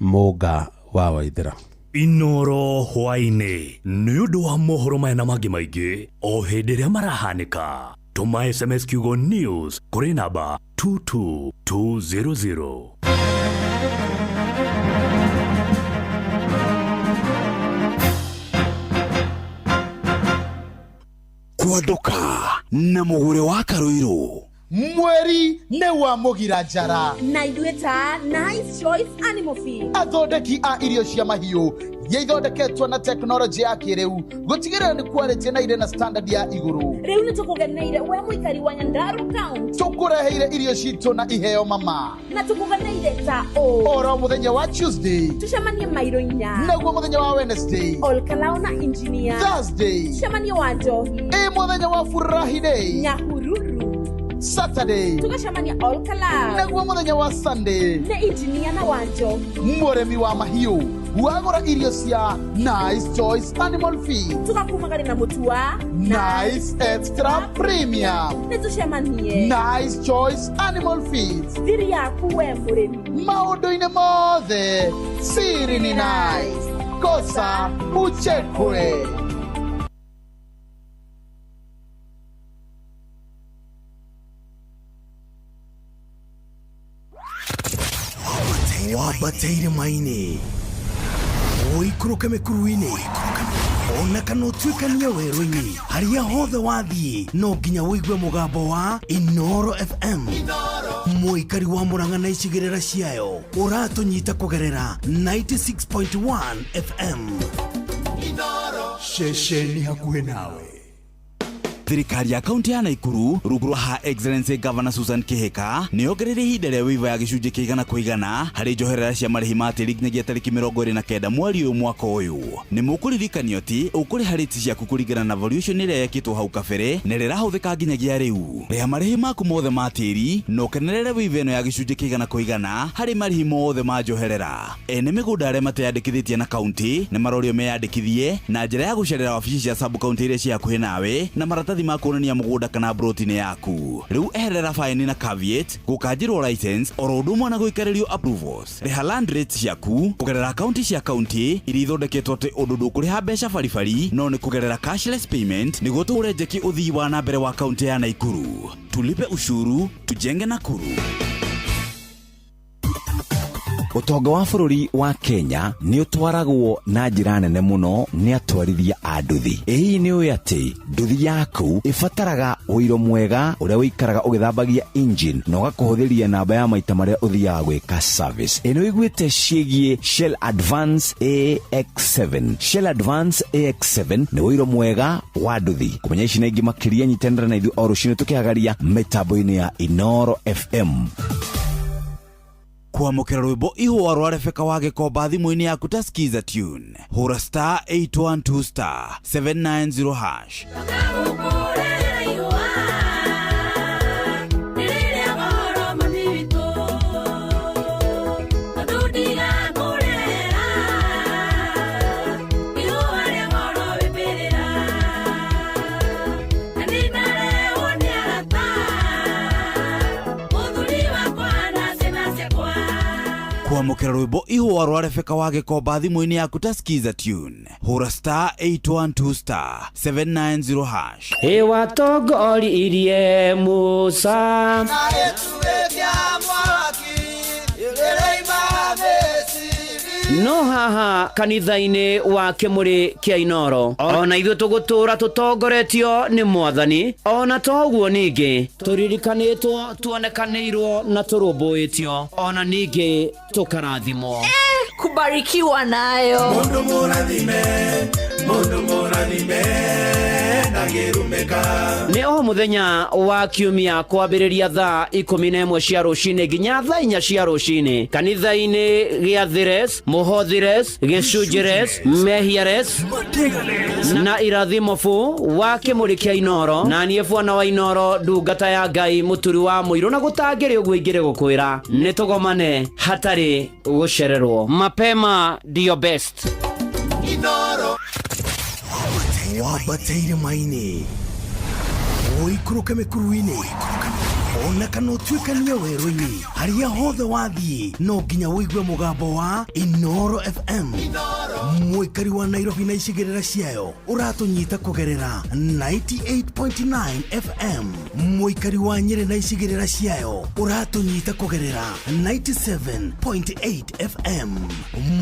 Mũnga wa Waithera. Inoro hwaĩ-inĩ nĩ ũndũ wa mohoro maya na mangĩ maingĩ o hĩndĩ ĩrĩa marahanĩka. Tũma SMS kiugo news kũrĩ namba 22200. Kwanduka na mugure wa Karuiru. Mweri nĩ wa mũgira njara na ithuĩ ta Nice Choice Animal Feed, athondeki a irio cia mahiũ iria ithondeketwo na tekinoronjĩ ya kĩrĩu gũtigĩrĩra nĩ quality na irĩ na standard ya igũrũ. Rĩu nĩ tũkũgeneire we mũikari wa Nyandarua County, tũkũreheire irio citũ na iheo mama, na tũkũgeneire ta ũ oro mũthenya wa Tuesday tũcemanie mairo 4, naguo mũthenya wa Wednesday Olkalao na Engineer, Thursday tũcemanie wa Njohi, ĩ mũthenya wa Furahi Day Nyahururu, Saturday tũgacemania Olkalao, naguo mũthenya wa Sunday nĩ Engineer na wa Njohi. Mũrĩmi wa mahiũ wagũra irio cia Nice Choice Animal Feed tũgakumagari na mũtu wa Nice Extra Premium. Nĩ tũcemanie Nice Choice Animal Feed, thiri yaku we mũrĩmi maũndũ-inĩ mothe siri ni nice, kosa uchekwe. Wambateire maini ũikũrũke mĩkuru-inĩ ona kana ũtuĩkanie werũ-inĩ, harĩa hothe wathiĩ no nginya ũigue mũgambo wa Inoro FM. Mũikari wa Murang'a na icigĩrĩra ciayo ũratũnyita kũgerera 96.1 FM. Ceceni hakuhĩ nawe. Thirikari ya kaunti ya Naikuru rungu rwa Her Excellency Governor Susan Kihika nĩ yongereire ihinda rĩa waiver ya gĩcunjĩ kĩa 100% harĩ njoherera cia marĩhi ma tĩri nginyagia tarĩki 29 mweri ũyũ mwaka ũyũ. Nĩ mũkũririkanio atĩ ũkũrĩha rates ciaku kũringana na valuation ĩrĩa yekĩtwo hau kabere na ĩrĩa ĩrahũthĩka nginyagia rĩu. Rĩha marĩhi maku mothe ma tĩri na ũkenerere waiver ĩno ya gĩcunjĩ kĩa 100% harĩ marĩhi mothe ma njoherera. Ene mĩgũnda arĩa mateyandĩkithĩtie na kaunti nĩ marorio meyandĩkithie na njĩra ya gũcerera wabici cia sub county iria ciĩ hakuhĩ nawe na maratathi ma kuonania mũgũnda kana broti-inĩ yaku. Rĩu eherera faini na caveat, gũkanjĩrwo license oro ũndũ ũmwe na gũikarĩrio approvals. Rĩha land rates ciaku kũgerera akaunti cia kaunti iria ithondeketwo atĩ ũndũ ndũkũrĩha mbeca baribari no nĩ kũgerera cashless payment nĩguo tũhũre njeki ũthii wa na mbere wa kaunti ya Naikuru. Tulipe ushuru, tujenge Nakuru. Ũtonga wa bũrũri wa Kenya nĩ ũtwaragwo na njĩra nene mũno nĩ atwarithia a nduthi. Ĩ hihi nĩ ũĩ atĩ nduthi yaku ĩbataraga ũiro mwega ũrĩa ũikaraga ũgĩthambagia engine na ũgakũhũthĩria namba ya maita marĩa ũthiaga gwĩka service. Ĩ nĩ ũiguĩte ciĩgiĩ Shell Advance AX7? Shell Advance AX7 nĩ ũiro mwega wa nduthi. Kũmenya ici na ingĩ makĩria nyitanĩra na ithuĩ o rũcinĩ tũkĩhagaria mĩtambo-inĩ ya Inoro FM. Kwamũkĩra rwĩmbo ihũa rwa Rebecca wa Gĩkomba thimũ-inĩ yaku ta Skiza Tune. Hũra star 812 star 790 hash. Kwamũkĩra rwĩmbo ihũa rwa Rebecca wa Gĩkomba thimũ-inĩ yaku ta Skiza Tune. Hũra star 812 star 790 hash. Ĩwatongoririe Musa no haha kanitha-inĩ wa kĩmũrĩ kĩa Inoro ona ithuĩ tũgũtũra tũtongoretio nĩ Mwathani, ona toguo ningĩ tũririkanĩtwo, tuonekanĩirwo na tũrũmbũĩtio, ona ningĩ tũkarathimwo. Kubarikiwa nayo. Mundu mũrathime, Mundu murathime ndangirumika. Nĩ o mũthenya wa kiumia kwambĩrĩria thaa 11 cia rũcinĩ nginya thaa 4 cia rũcinĩ kanitha-inĩ gĩa Thires, Mũhothires, Gĩcunjĩres, Mehiares na Irathimobu wa Kĩmũrĩ kĩa Inoro na niĩ bwana wa Inoro ndungata ya Ngai mũturi wa mũirũ na gũtangĩrĩ ũguo ingĩrĩ gũkwĩra nĩ tũgomane hatarĩ gũcererwo. Mapema ndio best. Inoro. Wambate irĩma-inĩ, ũikũrũke mĩkuru-inĩ, ona kana ũtuĩkanie werũ-inĩ, harĩa hothe wathiĩ no nginya ũigue mũgambo wa Inoro FM. Mũikari wa Nairobi na icigĩrĩra ciayo ũratũnyita kũgerera 98.9 FM. Mũikari wa Nyĩrĩ na icigĩrĩra ciayo ũratũnyita kũgerera 97.8 FM.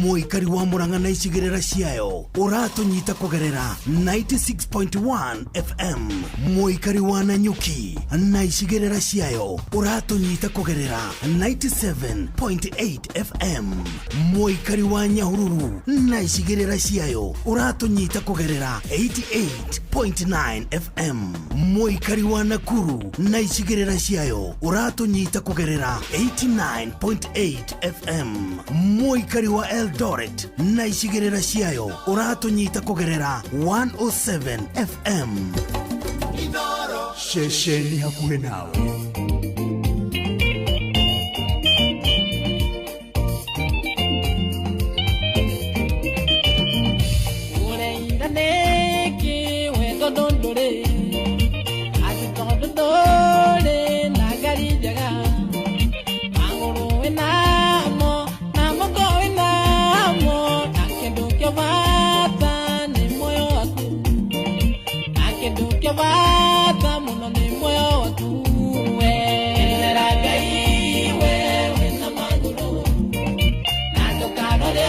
Mũikari wa Murang'a na icigĩrĩra ciayo ũratũnyita kũgerera 96.1 FM. Mũikari wa Nanyuki na icigĩrĩra ciayo ũratũnyita kũgerera 97.8 FM. Mũikari wa Nyahururu na icigĩrĩra ciayo ũratũnyita kũgerera 88.9 FM. Mũikari wa Nakuru na icigĩrĩra ciayo ũratũnyita kũgerera 89.8 FM. Mũikari wa Eldoret na icigĩrĩra ciayo ũratũnyita kũgerera 107 FM. Ceceni hakuhĩ nawe. Ureira nĩkĩ we tondũ ndũrĩ atĩ tondũ ndũrĩ na ngari njega magũrũ wĩnamo na moko wĩnamo na kĩndũ kĩa bata nĩ muoyo waku na kĩndũ kĩa bata mũno nĩ muoyo waku we. Kenera Ngai we wĩna magũrũ na ndũkanore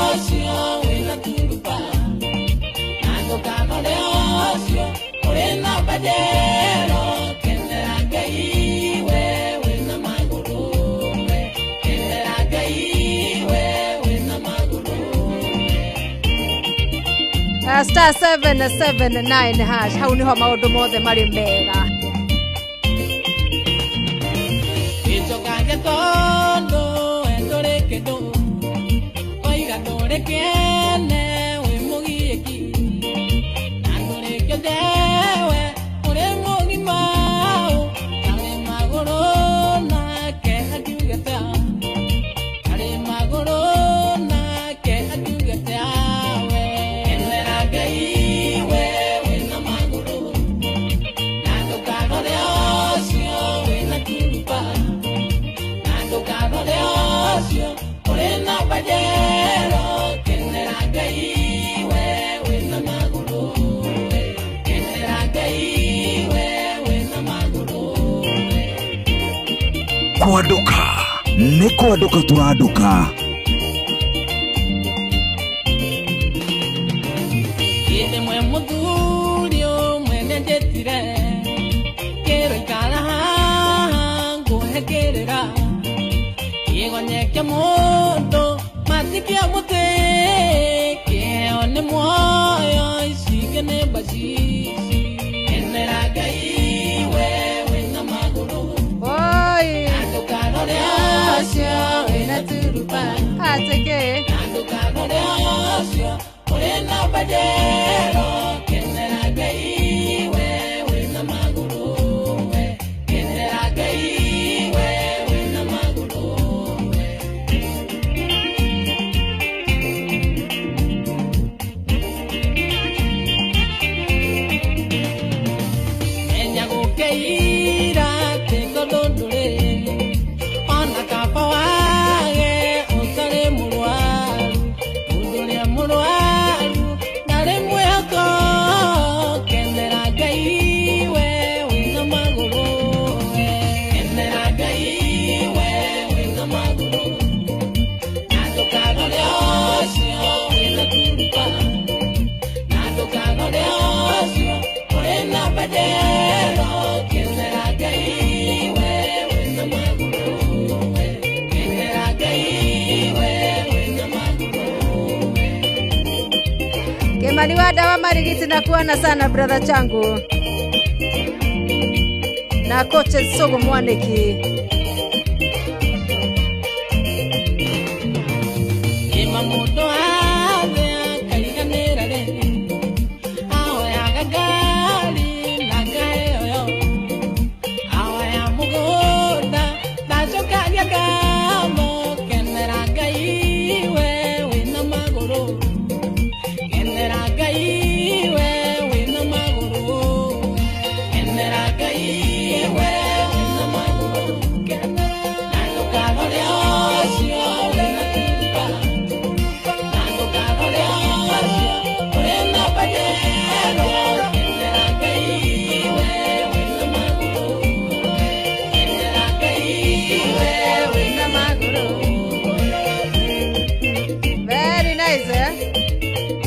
ũcio wĩna turuba na ndũkanore ũcio ũrĩ na Pajero. Kenera Ngai we wĩna magũrũ we. Kenera Ngai we wĩna magũrũ. Star 779 hash hau niho maũndũ mothe marĩ mega. Gĩcokange tondũ we ndũrĩ kĩndũ oiga ndũrĩ kĩene wĩ mũgiĩki na ndũrĩ kĩondewe ũrĩ mũgima karĩ magũrũ nake akiugĩte karĩ magũrũ nake akiugĩte we. Kenera Ngai we wĩna magũrũ na ndũkanore ũcio wĩna turuba na ndũkanore ũcio ũrĩ na Pajero. Kenera Ngai we wĩna magũrũ we. Kenera Ngai we wĩna magũrũ. Kwanduka nĩ kwanduka tũranduka. Gĩthĩ mwe mũthuri ũmwe nĩnjĩtire kĩro ikara haha ngũhe kĩrĩra kĩgonye kĩa mũndũ matikia mũtĩ kĩheo nĩ muoyo icike nĩ mbacici. Kenera Ngai we wĩna magũrũ Oi. na ndũkanore ũcio wĩna turuba Atĩkĩ. na ndũkanore ũcio ũrĩ na Pajero. Kenera Ngai we wĩna magũrũ we. Kenera Ngai we wĩna magũrũ we. Menya gũkĩira atĩ tondũ ndũrĩ ona kaba wage ũtarĩ mũrwaru mũndũ ũrĩa mũrwaru ndarĩ mwĩhoko Maliwada wa Marigiti na kuona sana brother changu na coaches Sogo Mwaniki.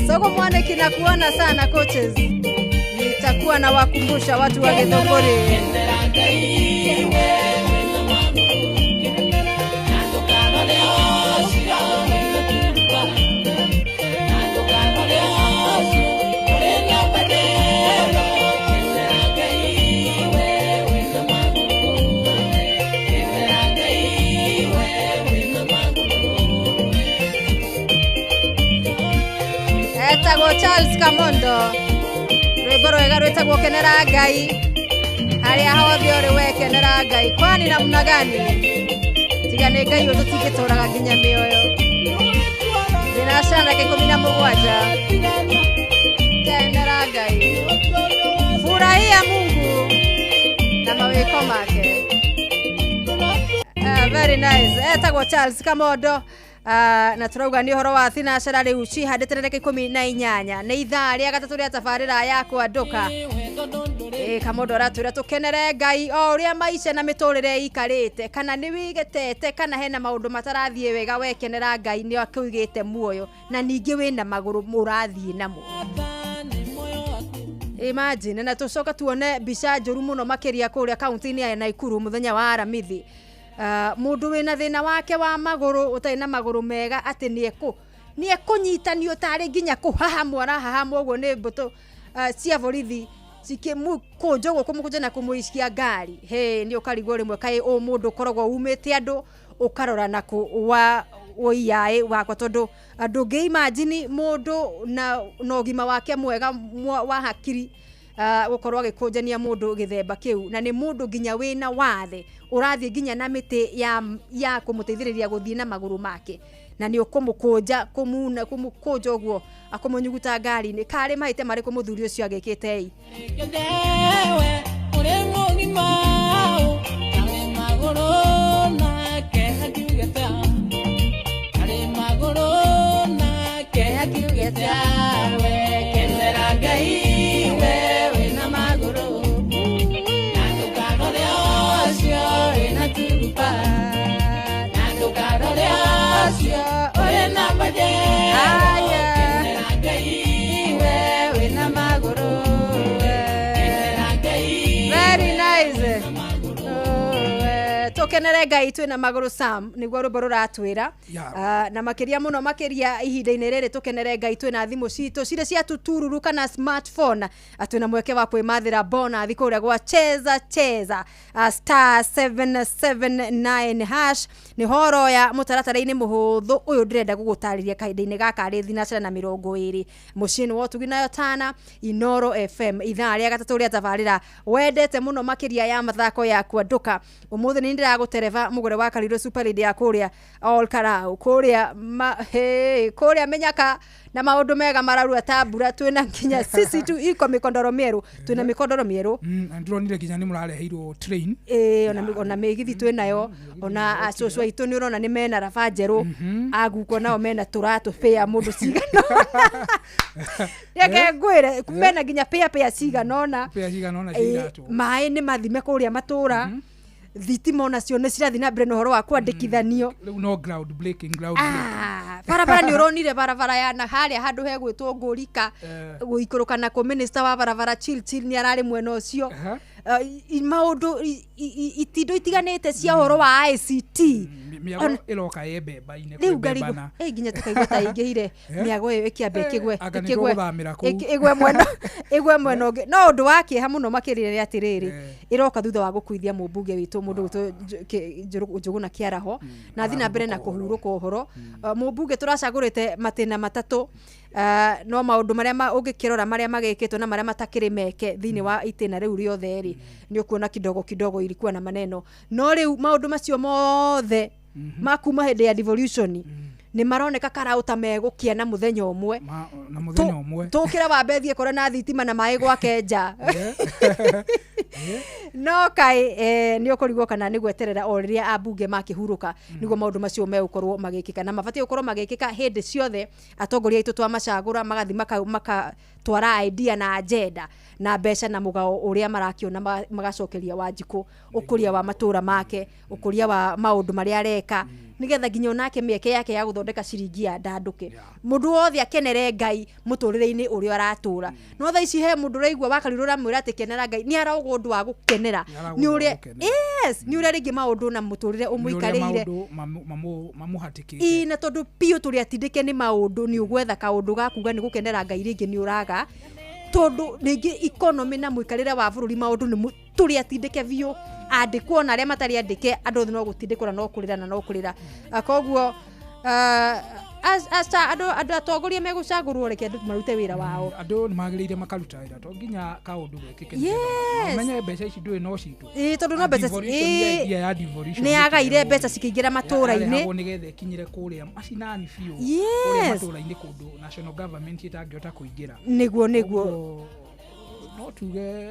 Sogo Mwaniki na kuona sana coaches. Nitakuwa na wakumbusha watu wa Githunguri. Etagwo Charles Kamondo rwĩmbo rwega rwĩtagwo Kenera Ngai. Harĩa hothe ũrĩ we kenera Ngai, kwani namna gani? Tiga nĩ Ngai ũndũ tũtingĩtũraga nginya mĩoyo. Ndĩracana 17. Kenera Ngai, furahia Mungu na mawĩko make. Very nice. Etagwo Charles Kamondo. Na turauga ni uhoro wa thinacera riu cihandite ndagika 18 ni ithaa ria gatatu ria tabarira ya kwanduka. Kamondo aratwira tukenere Ngai o uria maica na miturire ikarite, kana ni wigetete kana hena maundu matarathie wega, wekenera Ngai ni akuigite muoyo na ningi wina maguru murathie namo. Imagine na tucoka tuone mbica njuru muno makiria kuria kaunti-ini ya Nakuru muthenya wa Aramithi. Mundu wina thina wake wa maguru utari na maguru mega ati ni ekunyitanio tari nginya kuhahamwo arahahamwo uguo ni mbutu cia borithi cikimukunja uguo kumukunja na kumuicia ngari. He ni ukarigwo rimwe kai u mundu ukoragwo umite andu ukarora na ku wa uiyae wakwa, tondu ndungi imagine mundu na ugima wake mwega wa hakiri gukorwo agikunjania mundu githemba kiu, na ni mundu nginya wina wathe urathie nginya na miti ya kumuteithiriria guthie na maguru make, na ni ukumukunja kumuna kumukunja uguo akumunyuguta ngari-ini kari mahite mariku muthuri ucio agikite i tukenere Ngai twina maguru Sam niguo rwimbo ruratwira. Na makiria muno makiria ihinda-ini riri tukenere Ngai twina thimu citu cire cia tutururu kana smartphone, twina mweke wa kwimathira bonathi kuria gwa cheza cheza star 779 hash ni horo ya mutaratara-ini muhuthu uyu ndirenda gugutariria kahinda-ini gaka ri thinacara na 20 muciĩ wa Ũtugi nayo Tana Inoro FM ithaa ria gatatu ria tabarira wendete muno makiria ya mathako ya kwanduka. Umuthi ni ndiragutereba mugure wa Karirũ Super League ya kuria All Karau kuria kuria menyaka na maundu mega mararua ta mbura twina nginya sisi tu iko mikondoro mieru twina mikondoro mieru na ndironire nginya ni murareheirwo train ona migithi twinayo ona acucu aitu ni urona ni mena raba njeru aguko nao mena turatu pea mundu cigana reke ngwire mena nginya pea cigana ona pea cigana ona ciratu mai ni mathime kuria matura thitima onacio nä cirathi na mbere na ũhoro wa kwandĩkithanio rĩu no ground breaking barabara nĩ ũronire barabara ya na harĩa handũ hegwĩtwo ngũrika gũikũrũka na kũ minister wa barabara chill chill nĩ ararĩ mwena ũcio maũndũ itindo itiganĩte cia ũhoro wa ICT Mĩago ĩroka ĩ mbemba-inĩ, kwĩ Rĩu mbemba ngarigwo na ĩ nginya tũkaigua ta ĩingĩhire mĩago ĩyo ĩkĩamba ĩkĩgwe Anga nĩ ĩkĩgwe tũgũthamĩra kũu. Ĩgwe mwena ũngĩ. No ũndũ wa kĩeha mũno makĩria nĩ atĩrĩrĩ, ĩroka thutha wa gũkuithia mũmbunge witũ mũndũ gwĩtwo Njũgũna Kĩaraho na athiĩ na mbere na kũhurũka ũhoro. Mũmbunge tũracagũrĩte matĩna matatũ. No maũndũ marĩa ũngĩkĩrora marĩa magĩkĩtwo na marĩa matakĩrĩ meke thĩinĩ wa itĩna rĩu rĩothe rĩ, nĩ ũkuona kidogo kidogo ilikuwa na maneno. No rĩu maũndũ macio mothe ma kuma hĩndĩ ya devolution nĩ maroneka karaũ ta megũkia na mũthenya ũmwe. Na mũthenya ũmwe. Tũkĩra wambe thiĩ kore na thitima na maĩ gwake nja. No kaĩ nĩ ũkũrigwo kana nĩ gweterera o rĩrĩa ambunge makĩhurũka nĩguo maũndũ macio megũkorwo magĩkĩka, na mabatiĩ gũkorwo magĩkĩka hĩndĩ ciothe. Atongoria aitũ twamacagũra magathiĩ makatwara idea na agenda na mbeca na mũgao ũrĩa marakĩona magacokeria Wanjikũ ũkũria wa matũra make, ũkũria wa maũndũ marĩa areka, nĩgetha nginya onake mĩeke yake ya gũthondeka ciringi ya ndandũke, mũndũ wothe akenere Ngai mũtũrĩre-inĩ ũrĩa aratũra. No thaa ici he mũndũ ũraigua wakarirwo ũramwĩra atĩ kenera Ngai, nĩ arauga ũndũ wa gũkenera Nĩ nĩ arauga ũndũ wa ũrĩa gũkenera. Yes, nĩ ũrĩa rĩngĩ maũndũ na mũtũrĩre Nĩ ũrĩa ũmũikarĩire. Maũndũ mamũhatĩkĩte. Ĩ, na tondũ biũ tũrĩ atindĩke nĩ maũndũ, nĩ ũgwetha kaũndũ ga kuga nĩ gũkenera Ngai rĩngĩ nĩ ũraga, tondũ rĩngĩ economy na mũikarĩre wa bũrũri maũndũ nĩ tũrĩ atindĩke biũ, andĩkwo na arĩa matarĩ andĩke, andũ othe no gũtindĩkwo na no kũrĩra na no kũrĩra. Koguo aca andũ atongoria megũcagũrwo, reke andũ marute wĩra wao. Andũ nĩ magĩrĩire makaruta wĩra, to nginya kaũndũ gekĩke. Yes. Ũmenye mbeca ici ndũĩ no citũ. Ĩ, tondũ no mbeca Devolution, idea ya devolution nĩ yagaire ĩkĩrehwo. Mbeca cikĩingĩra matũra-inĩ. Yarehagwo nĩgetha ĩkinyĩre kũrĩa macinani biũ, kũrĩa matũra-inĩ kũndũ national government ĩtangĩhota kũingĩra. Nĩguo. Ũguo, no tuge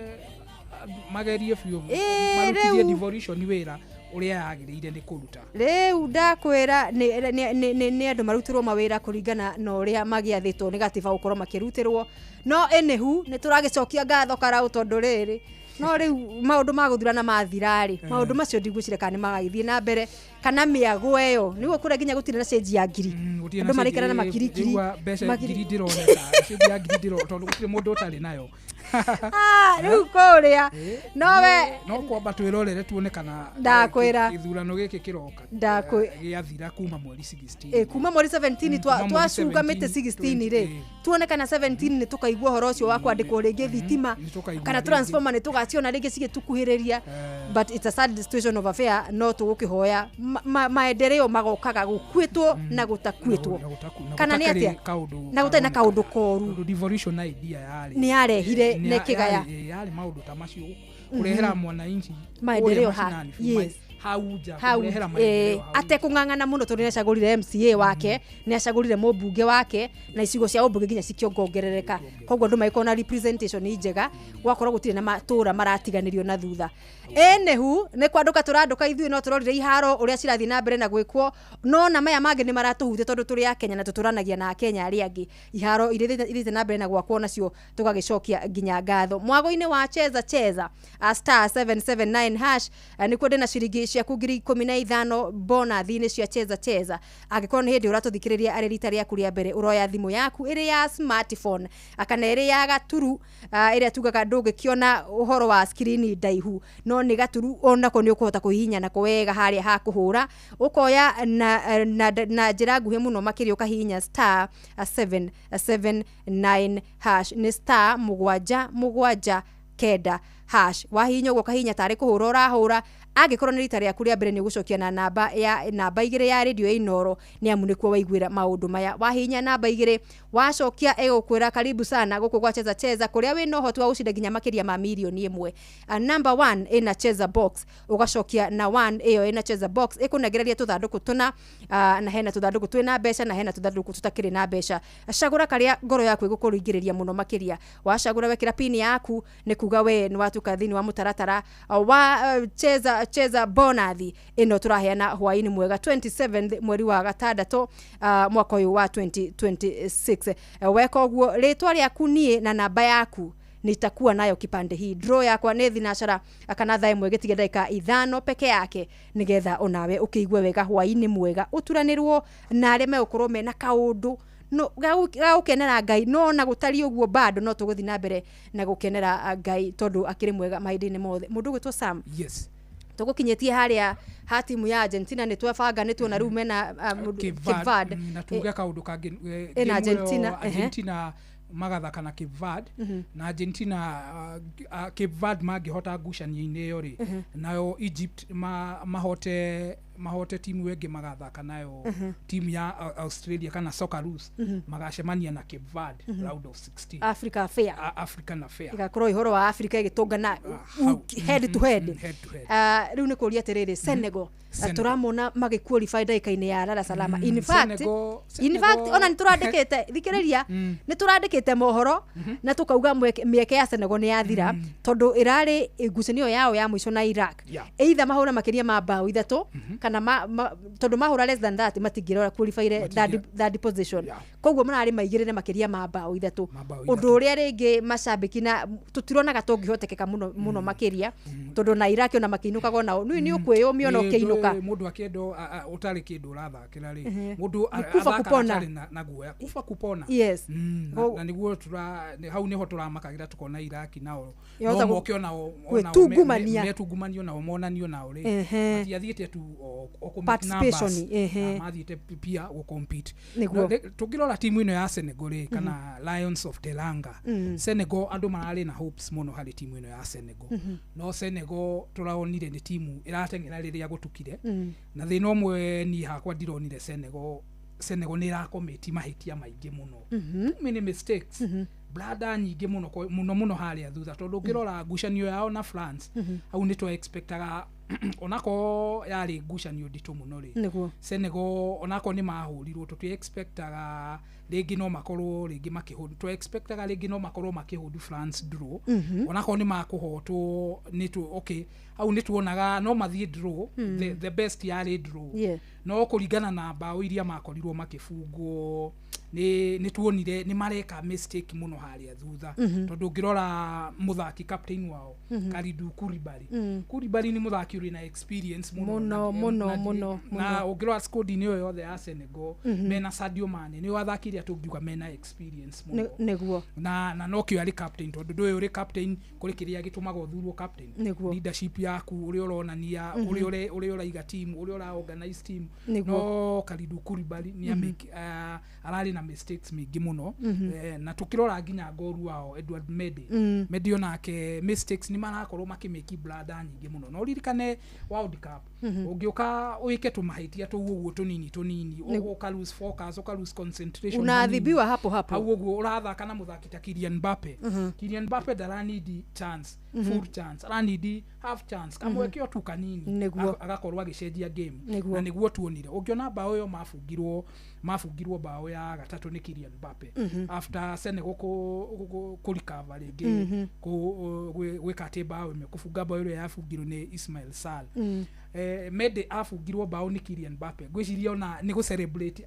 magerie biũ Ĩ, marutithie rĩu. devolution wĩra ũrĩa yagĩrĩire nĩ kũruta. Rĩu ndakwĩra nĩ andũ marutĩrwo mawĩra kũringana na ũrĩa magĩathĩtwo nĩ gatiba gũkorwo makĩrutĩrwo. No anywho, nĩ tũragĩcokia ngatho karaũ, tondũ rĩrĩ no rĩu maũndũ ma gũthurana mathira-rĩ, maũndũ macio ndigwĩciria kana nĩ magagĩthiĩ na mbere kana mĩago ĩyo nĩguo kũrĩa nginya gũtirĩ na cenji ya ngiri. Gũtirĩ Andũ na maraikara na cenji. makirikiri. Njigua mbeca ngiri ndĩroneka, cenji ya ngiri ndĩro tondũ gũtirĩ mũndũ ũtarĩ nayo. Ah, rĩu kũrĩa nowe No kwamba twĩrorere tuone kana Ndakwĩra. Gĩthurano gĩkĩ kĩroka gĩathira kuma mweri 16. Ĩ, kuma mweri 17 Kuma mweri twacunga mĩtĩ 17, 16 rĩ, tuone kana 17 nĩ tũkaigua ũhoro ũcio wa kwandĩkwo rĩngĩ thitima Nĩtũkaigua kana rĩngĩ. Transformer nĩ tũgaciona rĩngĩ cigĩtũkuhĩrĩria. But it's a sad situation of affair. No tũgũkĩhoya maendeleo magokaga gũkuĩtwo na gũtakuĩtwo na kana nĩ gũtakĩrĩ atĩa kaũndũ na gũtarĩ na kaũndũ koru. Tondũ devolution idea yarĩ Nĩ yarehire na ĩkĩgaya. Yarĩ maũndũ ta macio, kũrehera mwananchi maendeleo kũrĩa ha macinani biũ, yes. Hau nja, hau kũrehera maendeleo hau. Atekũng'ang'ana mũno, tondũ nĩacagũrire MCA wake, nĩacagũrire mũmbunge wake, na icigo cia ũmbunge nginya cikĩongongerereka. Koguo andũ magĩkorwo na representation njega, gwakorwo gũtirĩ na matũra maratiganĩrio na thutha. Anywho, nĩ kwandũka tũrandũka ithuĩ, no tũrorire iharo ũrĩa cirathiĩ na mbere na gwĩkwo, no na maya mangĩ nĩ maratũhutia tondũ tũrĩ Akenya na tũtũranagia na Akenya arĩa angĩ. Iharo iria ithiĩte na mbere na gwakwo nacio tũgagĩcokia nginya ngatho. Mwago-inĩ wa cheza cheza a star 779 hash, nĩkuo ndĩna ciringi ciaku 15,000 bonathi-inĩ cia cheza cheza. Angĩkorwo nĩ hĩndĩ ũratũthikĩrĩria arĩ rita rĩaku rĩa mbere, ũroya thimũ yaku ĩrĩ ya smartphone kana ĩrĩ ya gaturu, ĩrĩa tugaga ndũngĩkĩona ũhoro wa screen ndaihu, no nĩ gaturu onako nĩ ũkũhota kũhihinya nako wega harĩa ha kũhũra, ũkoya na njĩra nguhĩ mũno makĩria, ũkahihinya star 779 hash, nĩ star 779 hash. Wahihinya ũguo, ũkahihinya tarĩ kũhũra ũrahũra. Angĩkorwo nĩ rita rĩaku rĩa mbere, nĩ ũgũcokia na namba ya namba 2 ya rĩndio ya Inoro, nĩ amu nĩkuo waiguĩra maũndũ maya. Wahihinya namba 2, wacokia ĩgũkwĩra karibu sana gũkũ gwa cheza cheza, kũrĩa wĩna ũhoti wa gũcinda nginya makĩria ma mirioni 1. Number 1 ĩna cheza box, ũgacokia na 1 ĩyo ĩna cheza box, ĩkũnengereria tũthandũkũ tũna, na hena tũthandũkũ twĩna mbeca na hena tũthandũkũ tũtakĩrĩ na mbeca. Cagũra karĩa ngoro yaku ĩgũkũringĩrĩria mũno makĩria. Wacagũra, wekĩra pini yaku, nĩ kuga we nĩ watuĩka thĩinĩ wa mũtaratara wa cheza cheza bonathi ĩno tũraheana hwaĩ-inĩ mwega 27 mweri wa gatandatũ, mwaka ũyũ wa 2026. Weka ũguo, rĩtwa rĩaku niĩ na namba yaku nitakuwa nayo kipande hii. Draw yakwa nĩ thinacara kana thaa 1 gĩtige ndagĩka 5 peke yake, nĩgetha onawe ũkĩigue wega hwaĩ-inĩ mwega, ũturanĩrwo na arĩa megũkorwo mena kaũndũ no ga gũkenera Ngai. No ona gũtariĩ ũguo, bado no tũgũthiĩ na mbere na gũkenera Ngai, tondũ akĩrĩ mwega mahinda-inĩ mothe. Mũndũ ũgwĩtwo Sam. Yes. Tũgũkinyĩtie harĩa ha timu ya Argentina nĩ twebanga nĩ tuona rĩu mena Cape Verde. Na tuge kaũndũ kangĩ Ĩna Argentina, Argentina magathaka na Cape Verde na Argentina Cape Verde mangĩhota ngucanio-inĩ ĩyo rĩ, nayo Egypt mahote timu ĩngĩ magathaka nayo timu ya Australia kana Socceroos magacemania na Cape Verde round of 16. Africa Affair. African Affair igakorwo ihoro wa Africa ĩgĩtũngana head to head. Head to head. Rĩu nĩ kũria atĩrĩrĩ, Senegal tũramona magĩqualify ndagĩka-inĩ ya Dar es Salaam. In fact, in fact ona nĩ tũrandĩkĩte, thikĩrĩria, nĩ tũrandĩkĩte mohoro na tũkauga mĩeke ya Senegal nĩ yathira tondũ ĩrarĩ ngucanio yao ya mũico na Iraq, either mahũra makĩria ma bao 3 kana tondũ mahũra less than that matingĩrora qualify third position. Koguo mararĩ maigĩrĩre makĩria ma bao 3, ũndũ ũrĩa rĩngĩ macambĩki na tũtironaga tũngĩhotekeka mũno mũno makĩria tondũ na Iraq ona makĩinũkaga nao nĩ ũkwĩyũmia ona ũkĩinũka mũndũ akĩendo ũtarĩ kĩndũ ũrathakĩra rĩ, mũndũ athakaga na guoya kufa kupona. Yes. Na nĩguo hau nĩho tũramakagĩra tũkona Iraq nao no moke onao metungumanio nao monanio nao rĩ, matiathiĩte tu o participation, mathiĩte pia gũ compete. Tũngĩrora timu ĩno ya Senegal rĩ, kana Lions of Teranga, Senegal andũ mararĩ na hopes mũno harĩ timu ĩno ya Senegal, no Senegal tũraonire nĩ timu ĩrateng'era rĩrĩa gũtukire. Na thĩna ũmwe niĩ hakwa ndironire Senegal nĩ ĩrakomiti mahĩtia maingĩ mũno, too many mistakes, blada nyingĩ mũno mũno mũno harĩa thutha tondũ ũngĩrora ngucanio yao na France hau nĩ twa-expectaga onako yarĩ ngucanio nditũ mũno rĩ, Senegal onako nĩ mahũrirwo tũti-expectaga rĩngĩ no makorwo rĩngĩ makĩhũndũ, twa-expectaga rĩngĩ no makorwo makĩhũndũ France draw, onako nĩ makũhotwo nĩ tu okay hau nĩ tuonaga no mathiĩ draw, the best yarĩ draw, no kũringana na bao iria makorirwo makĩbungwo nĩ tuonire nĩ mareka mistake mũno harĩa thutha tondũ ũngĩrora mũthaki captain wao Kalidou Koulibaly, Koulibaly nĩ mũthaki ũrĩ na experience mũno mũno mũno, na ũngĩrora squad-inĩ ĩyo yothe ya Senegal mena Sadio Mane nĩ athaki arĩa tũngiuga mena experience mũno nĩguo, na nokĩo arĩ captain tondũ ndũĩ ũrĩ captain kũrĩ kĩrĩa gĩtũmaga ũthurwo captain, leadership yaku ũrĩa ũronania, ũrĩa ũraiga team, ũrĩa ũra organize team, no Kalidou Koulibaly nĩ ararĩ na mistakes mĩingĩ mũno. Na tũkĩrora nginya ngoru wao Edward Mendy, Mendy onake mistakes nĩ marakorwo makĩmĩki blada nyingĩ mũno, no ririkane World Cup ũngĩũka ũĩke tũmahĩtia tũu ũguo tũnini tũnini, ũka lose focus, ũka lose concentration, unaadhibiwa hapo hapo. Hau ũguo ũrathaka na mũthaki ta Kylian Mbappe. Kylian Mbappe ndaranidi chance, full chance, aranidi half chance, kamweke o tu kanini agakorwo agĩcenjia game, na nĩguo tuonire ũngĩona bao ĩyo mabungirwo bao ya gatatũ nĩ Kylian Mbappe after Senegal kũ recover rĩngĩ gwĩka atĩ bao ĩmwe kũbunga bao ĩrĩa yabungirwo nĩ Ismail Sall. Mendy abungirwo bao nĩ Kylian Mbappe, ngwĩciria ona nĩ gũ celebrate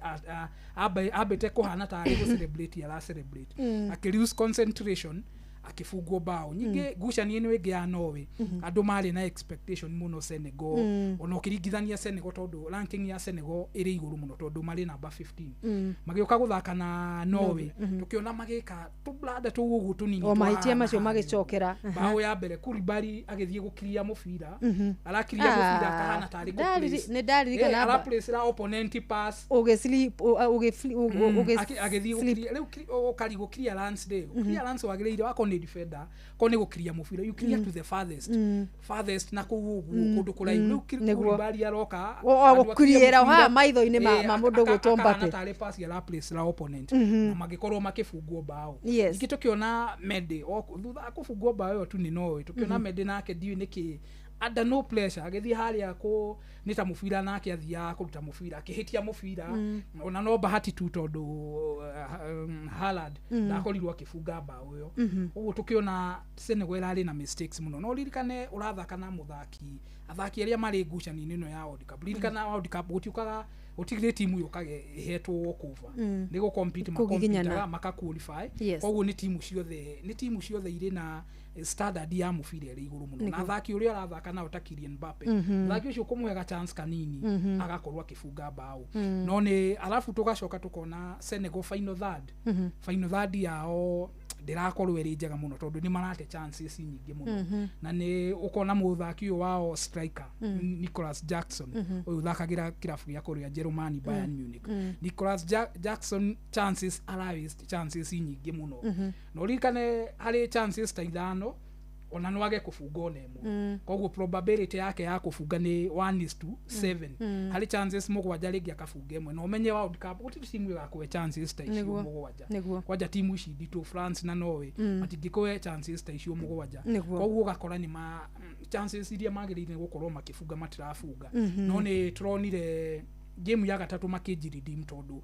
ambĩte kũhana tarĩ gũ celebrate ara celebrate, akĩ lose concentration akĩbungwo bao nyingĩ. Ngucanio ĩno ĩngĩ ya Norway, andũ marĩ na expectation mũno Senegal, ona ũkĩringithania Senegal tondũ ranking ya Senegal ĩrĩ igũrũ mũno tondũ marĩ namba 15, magĩũka gũthaka na Norway tũkĩona magĩka tũblada tũu ũguo tũnini, o mahĩtia macio magĩcokera. Bao ya mbere Koulibaly agĩthiĩ gũkiria mũbira, arakiria mũbira akahana tarĩ nĩ ndaririkana araplace ra opponent pass ũgĩslip agĩthiĩ gũkiria rĩu ũkarigwo clearance rĩ, clearance wagĩrĩire wakorwo nĩ defender ko nĩ gũkiria mũbira, you clear to the farthest farthest na kũu ũguo kũndũ kũraihu. Rĩu Koulibaly aroka gũkiriĩra haha maitho-inĩ ma mũndũ ũgwĩtwo Mbappe, tarĩ pass ya place la opponent, na magĩkorwo makĩbungwo bao. Ningĩ tũkĩona Mendy thutha wa kũbungwo bao ĩyo tu nĩ Norway, tũkĩona Mendy nake ndiũĩ nĩkĩ under no pressure agĩthiĩ harĩa kũ nĩ ta mũbira nake athiaga kũruta mũbira akĩhĩtia mũbira, ona no bahati tu tondũ Haaland ndakorirwo akĩbunga bao ĩyo. Ũguo tũkĩona Senegal ĩrarĩ na mistakes mũno, no ririkane ũrathaka na mũthaki athaki arĩa marĩ ngucanio-inĩ ĩno ya World Cup, ririkana World Cup gũtiũkaga gũtirĩ timu yũkaga ĩhetwo walkover, nĩ gũ compete makompetaga maka qualify, koguo nĩ timu ciothe nĩ timu ciothe irĩ na standard ya mũbira ĩrĩ igũrũ mũno, na athaki ũrĩa ũrathaka nao ta Kylian Mbappe, mũthaki ũcio ũkũmũhega chance kanini agakorwo akĩbunga bao. No nĩ arabu tũgacoka tũkona Senegal final third, final third yao Ndĩrakorwo ĩrĩ njega mũno tondũ nĩ marate chances nyingĩ mũno. Na nĩ ũkona mũthaki ũyũ wao striker, Nicholas Jackson, ũyũ ũthakagĩra kĩrabu gĩa kũrĩa Jerumani, Bayern Munich. Nicholas Jackson chances ara waste chances nyingĩ mũno. Na ũririkane harĩ chances ta 5 ona no age kũbunga ona ĩmwe. Koguo probability yake ya kũbunga nĩ 1:7. Harĩ chances 7 rĩngĩ akabunga ĩmwe. Na ũmenye World Cup gũtirĩ timu ĩgakũhe chances ta icio 7. Kwanja timu ici nditũ, France na Norway, matingĩkũhe chances ta icio 7. Koguo ũgakora nĩ ma chances iria magĩrĩire gũkorwo makĩbunga matirabunga. No nĩ tũronire game ya gatatũ makĩnjiredeem tondũ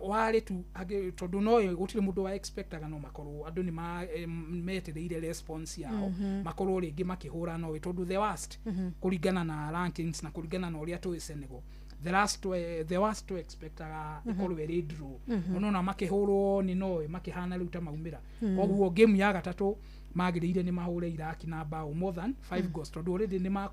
warĩ tu tondũ no gũtirĩ mũndũ wa expectaga no makorwo andũ nĩ metereire response yao makorwo rĩngĩ makĩhũra Norway tondũ the worst kũringana na rankings na kũringana na ũrĩa tũĩ Senegal, the worst to expectaga ĩkorwo ĩrĩ draw. Nona makĩhũrwo nĩ Norway makĩhana rĩu ta maumĩra. Koguo game ya gatatũ magĩrĩire nĩ mahũre Iraq na bao more than 5 goals tondũ already nĩ ma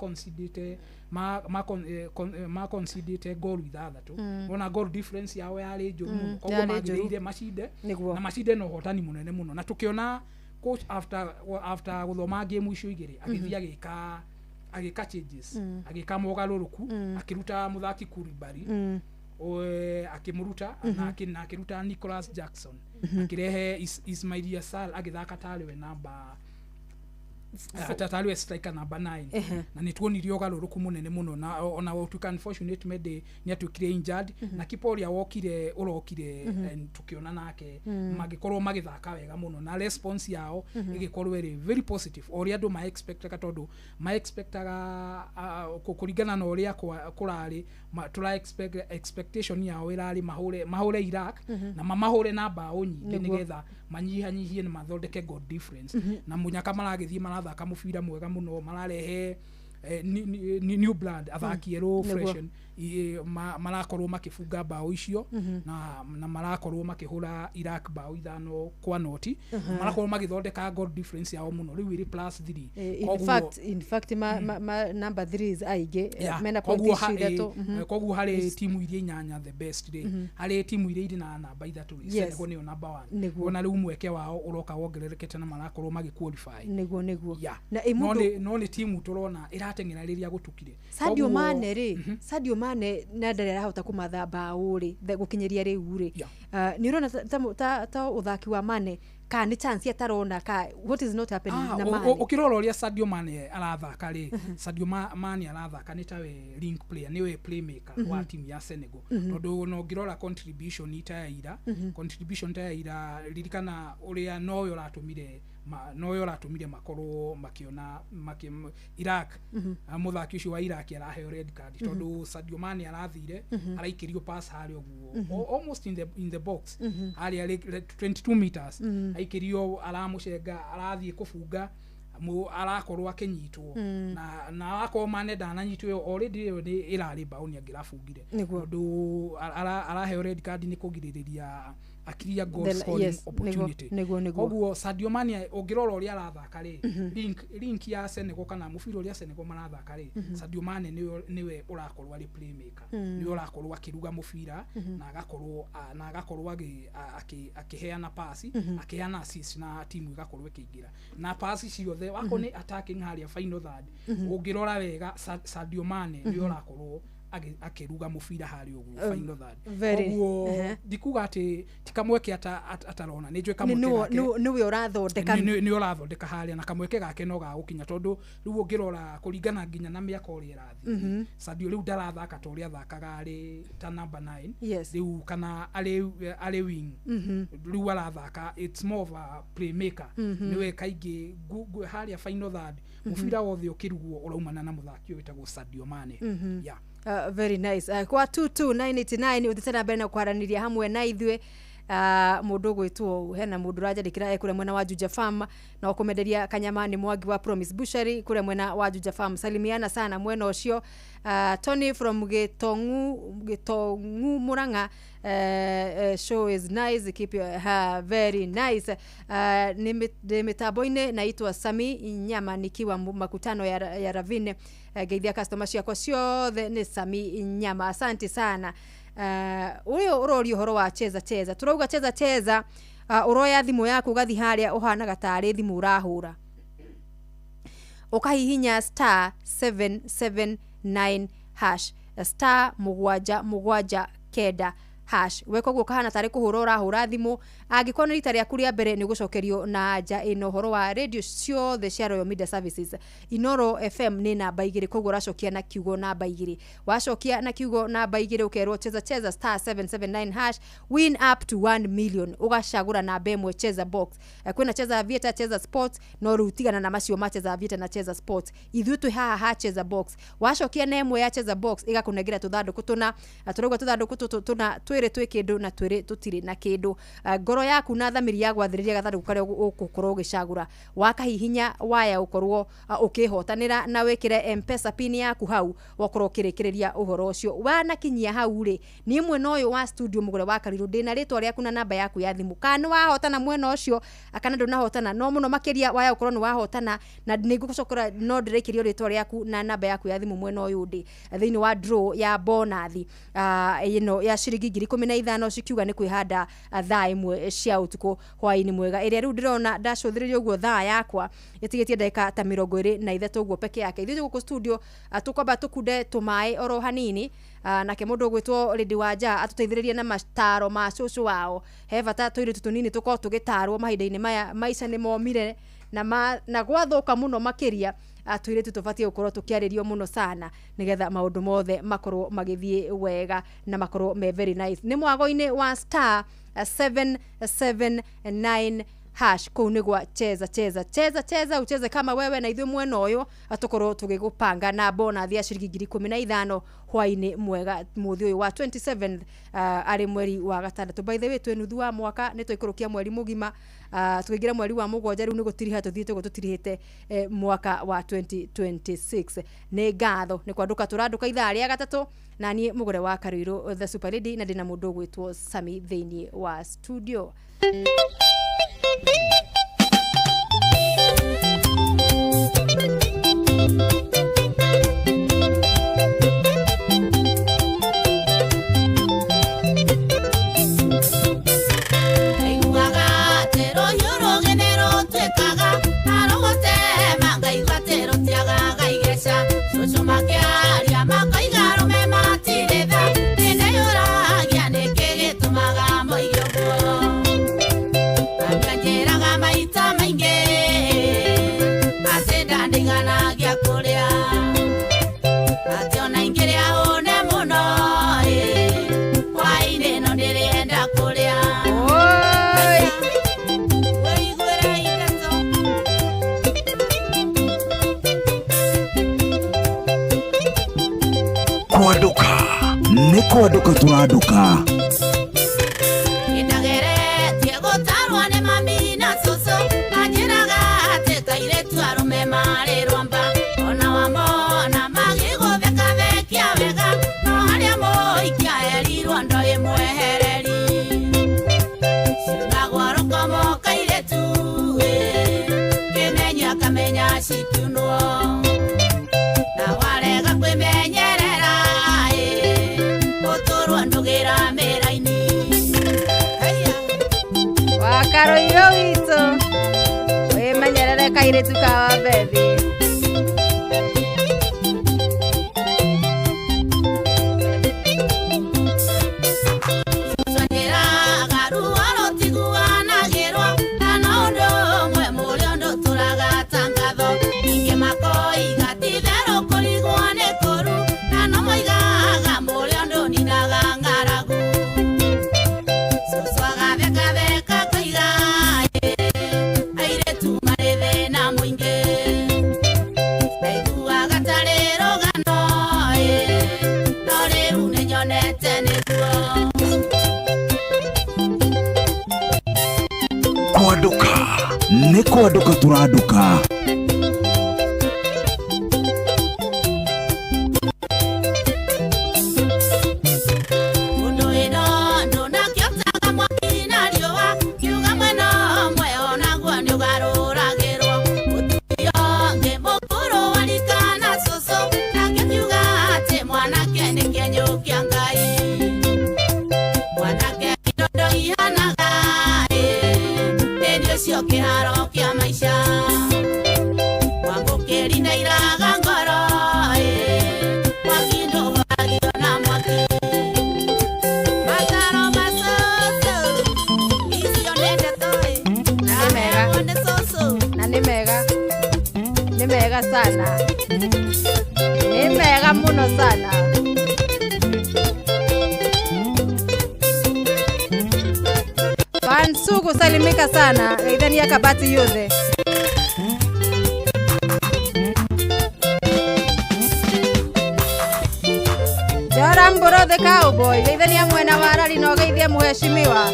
concedete goal 6. Ona goal difference yao yarĩ njũru mũno. Koguo magĩrĩire macinde na macinde na ũhotani mũnene mũno. Na tũkĩona coach after gũthoma game icio igĩrĩ agĩthiĩ agĩka changes, agĩka mogarũrũku, akĩruta mũthaki Koulibaly, akĩmũruta na akĩruta Nicholas Jackson, akĩrehe Ismaila Sarr agĩthaka tarĩ we namba tarĩ we striker namba 9. Na nĩ tuonirie ũgarũrũku mũnene mũno. Na ona gũtuĩka unfortunate Mede nĩ atuĩkire injured na kipa ũrĩa wokire ũrokire, tũkĩona nake magĩkorwo magĩthaka wega mũno na response yao ĩgĩkorwo ĩrĩ very positive o ũrĩa andũ ma expectaga tondũ ma expectaga kũringana na ũrĩa kũrarĩ tũra expect expectation yao ĩrarĩ mahũre Iraq na mamahũre na bao nyingĩ nĩgetha manyihanyihie na mathondeke goal difference. Na mũnyaka maragĩthiĩ marathaka mũbira mwega mũno, mararehe new blood, athaki erũ fresh marakorwo makĩbunga bao icio na marakorwo makĩhũra Iraq bao 5-0. Marakorwo magĩthondeka goal difference yao mũno, rĩu ĩrĩ +3. In fact ma number 3 aingĩ mena point icio 3. Koguo harĩ timu iria 8 the best rĩ, harĩ timu iria irĩ na namba 3 rĩ, Senegal nĩyo namba 1. Ona rĩu mweke wao ũroka wongererekete na marakorwo magĩ qualify. Nĩguo. Na no nĩ timu tũrona ĩrateng'era rĩrĩa gũtukire. Sadio Mane rĩ, Sadio Mane na ndarĩ arahota kũmatha bao rĩ gũkinyĩria rĩu rĩ, nĩ ũrona ta ũthaki wa Mane ka nĩ chance atarona ka what is not happening na Mane? Ũkĩrora ũrĩa Sadio Mane arathaka rĩ, Sadio Mane arathaka nĩ tawe link player, nĩwe playmaker wa timu ya Senegal tondũ ona ũngĩrora contribution ta ya ira, contribution ta ya ira, ririkana ũrĩa nowe ũratũmire makorwo makĩona Iraq, mũthaki ũcio wa Iraq araheo red card tondũ Sadio Mane arathire araikĩrio pass harĩa ũguo almost in the box harĩa 22 meters, aikĩrio aramũcenga arathiĩ kũbunga arakorwo akĩnyitwo na akorwo Mane ndananyitwo ĩyo already ĩyo nĩ ĩrarĩ bao nĩ angĩrabungire tondũ araheo red card nĩ kũgirĩrĩria a clear goal scoring opportunity. Koguo Sadio Mane ũngĩrora ũrĩa arathaka rĩ, link ya Senegal kana mũbira ũrĩa Senegal marathaka rĩ, Sadio Mane nĩwe ũrakorwo arĩ playmaker, nĩwe ũrakorwo akĩruga mũbira na agakorwo akĩheana pasi, akĩheana assist na timu ĩgakorwo ĩkĩingĩra na pasi ciothe wakorwo nĩ attacking harĩa final third. Ũngĩrora wega Sadio Mane nĩwe ũrakorwo akĩruga mũbira harĩa ũguo final third. Koguo ndikuga atĩ ti kamweke atarona, nĩ njũĩ kamweke gake nĩwe ũrathondeka, nĩ ũrathondeka harĩa na kamweke gake no gagũkinya tondũ rĩu ũngĩrora kũringana nginya na mĩaka ũrĩa ĩrathiĩ, Sadio rĩu ndarathaka ta ũrĩa athakaga arĩ ta number 9 rĩu kana arĩ wing, rĩu arathaka it's more of a playmaker, nĩwe kaingĩ harĩa final third mũbira wothe ũkĩrugwo ũraumana na mũthaki ũyũ wĩtagwo Sadio Mane. Yeah. Very nice. Kwa 22989 ũthiĩte na mbere na kwaranĩria hamwe na ithuĩ. Mũndũ ũgwĩtwo hena mũndũ ũranjandĩkĩra kũrĩa mwena wa Juja Farm na ũkũmenderia kanyama nĩ Mwangi wa Promise Butchery kũrĩa mwena wa Juja Farm. Salimiana sana mwena ũcio. Tony from Gĩtong'u Murang'a, show is nice, keep your very nice. Nĩ mĩtambo-inĩ naitwa Sami Nyama nikiwa makutano ya Ravine. Geithia customer ciakwa ciothe nĩ Sami Nyama, asante sana. Ũyũ ũroria ũhoro wa cheza cheza, turauga cheza cheza Ũroya thimũ yaku ũgathiĩ harĩa ũhanaga tarĩ thimũ ũrahũra, ũkahihinya star 779 hash, star 779 hash. Weka ũguo kahana tarĩ kũhũra ũrahũra thimũ. Angĩkorwo nĩ rita rĩaku rĩa mbere, nĩ ũgũcokerio na nja ĩno ũhoro wa radio ciothe cia Royal Media Services. Inoro FM nĩ namba 2, koguo ũracokia na kiugo namba 2. Wacokia na kiugo namba 2, ũkerwo cheza cheza star 779 hash, win up to 1 million. Ũgacagũra namba 1, cheza box. Kwĩna cheza aviator, cheza sports, no rĩu tigana na macio ma cheza aviator na cheza sports, ithuĩ twĩ haha ha cheza box. Wacokia na 1 ya cheza box, ĩgakũnengera tũthandũkũ tũna. Tũrauga tũthandũkũ tũtũ tũna twĩrĩ twĩ kĩndũ na twĩrĩ tũtirĩ na kĩndũ. Ngoro yaku na thamiri ya gwathĩrĩria gathandũkũ karĩa ũgũkorwo ũgĩcagũra. Wakahihinya waya ũkorwo ũkĩhotanĩra na wĩkĩre M-Pesa pin yaku hau, wakorwo ũkĩrĩkĩrĩria ũhoro ũcio. Wanakinyia hau rĩ, niĩ mwena ũyũ wa studio mũgũre wa Karirũ ndĩna rĩtwa rĩaku na namba yaku ya thimũ, kana nĩ wahotana mwena ũcio kana ndũnahotana. No mũno makĩria waya ũkorwo nĩ wahotana, na nĩngũgũcokera no ndĩrĩkĩrio rĩtwa rĩaku na namba yaku ya thimũ mwena ũyũ ndĩ thĩinĩ wa draw ya bonathi ĩno ya ciringi 15,000, cikiuga nĩ kwĩhanda thaa 1 cia ũtukũ hwaĩ-inĩ mwega, ĩrĩa rĩu ndĩrona ndacũthĩrĩria ũguo thaa yakwa ĩtigĩtie ndagĩka ta 23 ũguo peke yake. Ithuĩ gũkũ studio tũkwamba tũkunde tũmaĩ oro hanini, nake mũndũ ũgwĩtwo Lady Wanja atũteithĩrĩrie na mataro ma cũcũ wao. He bata tũirĩtu tũnini tũkorwo tũgĩtarwo mahinda-inĩ maya, maica nĩ momire na gwathũka mũno makĩria. Tũirĩtu tũbatiĩ gũkorwo tũkĩarĩrio mũno sana nĩgetha maũndũ mothe makorwo magĩthiĩ wega na makorwo me very nice. Nĩ mwago-inĩ wa star 779 hash, kũu nĩ gwa cheza cheza cheza cheza, ucheze kama wewe, na ithuĩ mwena ũyũ tũkorwo tũgĩgũpanga na bonathi ya ciringi 15,000 hwaĩ-inĩ mwega mũthĩ ũyũ wa 27 arĩ mweri wa gatandatũ. By the way, twĩ nuthu wa mwaka, nĩ twaikũrũkia mweri mũgima, tũkĩingĩra mweri wa 7. Rĩu nĩ gũtiriha tũthiĩte ũguo tũtirihĩte mwaka wa 2026. Nĩ ngatho nĩ kwandũka tũrandũka ithaa rĩa gatatũ, na niĩ mũgũre wa Karuirũ the super lady, na ndĩna mũndũ ũgwĩtwo Sami thĩinĩ wa studio. Ndaiguaga atĩ rũhiũ rũgĩ nĩ rũtuĩkaga na rũgũtema, ngaigua atĩ rũtiagaga igeca. Cũcũ makĩaria makoiga arũme matirĩ tha, nĩndeyũragia nĩkĩ gĩtũmaga moige ũguo. Mami anjĩraga maita maingĩ atĩ ndandiganagia kũrĩa, atĩ ona ingĩrĩa hũne mũno ĩ, hwaĩ-inĩ no ndĩrĩenda kũrĩa. Wĩiguĩre ithatũ. Kwandũka nĩ kwandũka tũrandũka. Nĩndageretie gũtarwo nĩ mami na cũcũ, manjĩraga atĩ kairĩtu arũme marĩ rwamba, ona wamona magĩgũthekathekia wega, no harĩa mũikia erirwo ndoĩ mwehereri. Ciunagwo rũkomo kairĩtu ĩ, kĩmenyo akamenya cikiunwo, na warega kwĩmenyerera ĩ, ũtũrwo ndũgĩra mĩraini. Wa Karuirũ witũ, wĩmenyerere kairĩtu ka Wabethi. Cũcũ ruo rũtiguanagĩrwo, na no ũndũ ũmwe mũrĩ ũndũ tũraga ta ngatho. Ningĩ makoiga ti-itherũ kũrigwo nĩ kũũru, na no moigaga mũrĩ ũndũ ũninaga ng'aragu. Cũcũ agathekatheka akoiga ĩ, airĩtu marĩ thĩna mũingĩ. Ndaiguaga tarĩ rũgano ĩ, no rĩu nĩnyonete nĩguo. Kwandũka nĩ kwandũka tũrandũka. Mũndũ wĩna ũndũ ndakĩotaga mwaki na riũa, kiuga mwena ũmwe onaguo nĩũgarũragĩrwo. Mũtumia ũngĩ mũkũrũ wa rika na cũcũ, nake akiuga atĩ mwanake nĩ kĩenyũ kĩa Ngai. Mwanake indo ihanaga ĩ, sana. Pansugu salimika sana geithania Kabati yothe. Jora Mboro the cowboy geithania mwena wa Rari na ũgeithie mũheshimiwa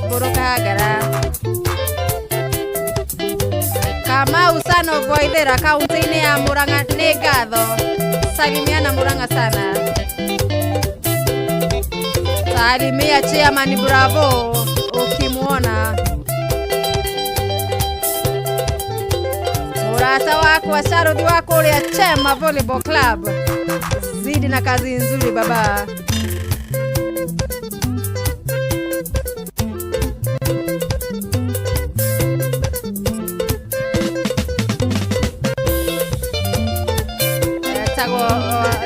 Mboro Kagara. Kamau sana Boithera kaunti-inĩ ya Murang'a nĩ ngatho. Salimiana Murang'a sana. Salimia chairman Bravo ukimuona. Murata wakwa Sharuthi wa kũrĩa Chema Volleyball Club. Zidi na kazi nzuri baba. Etagwo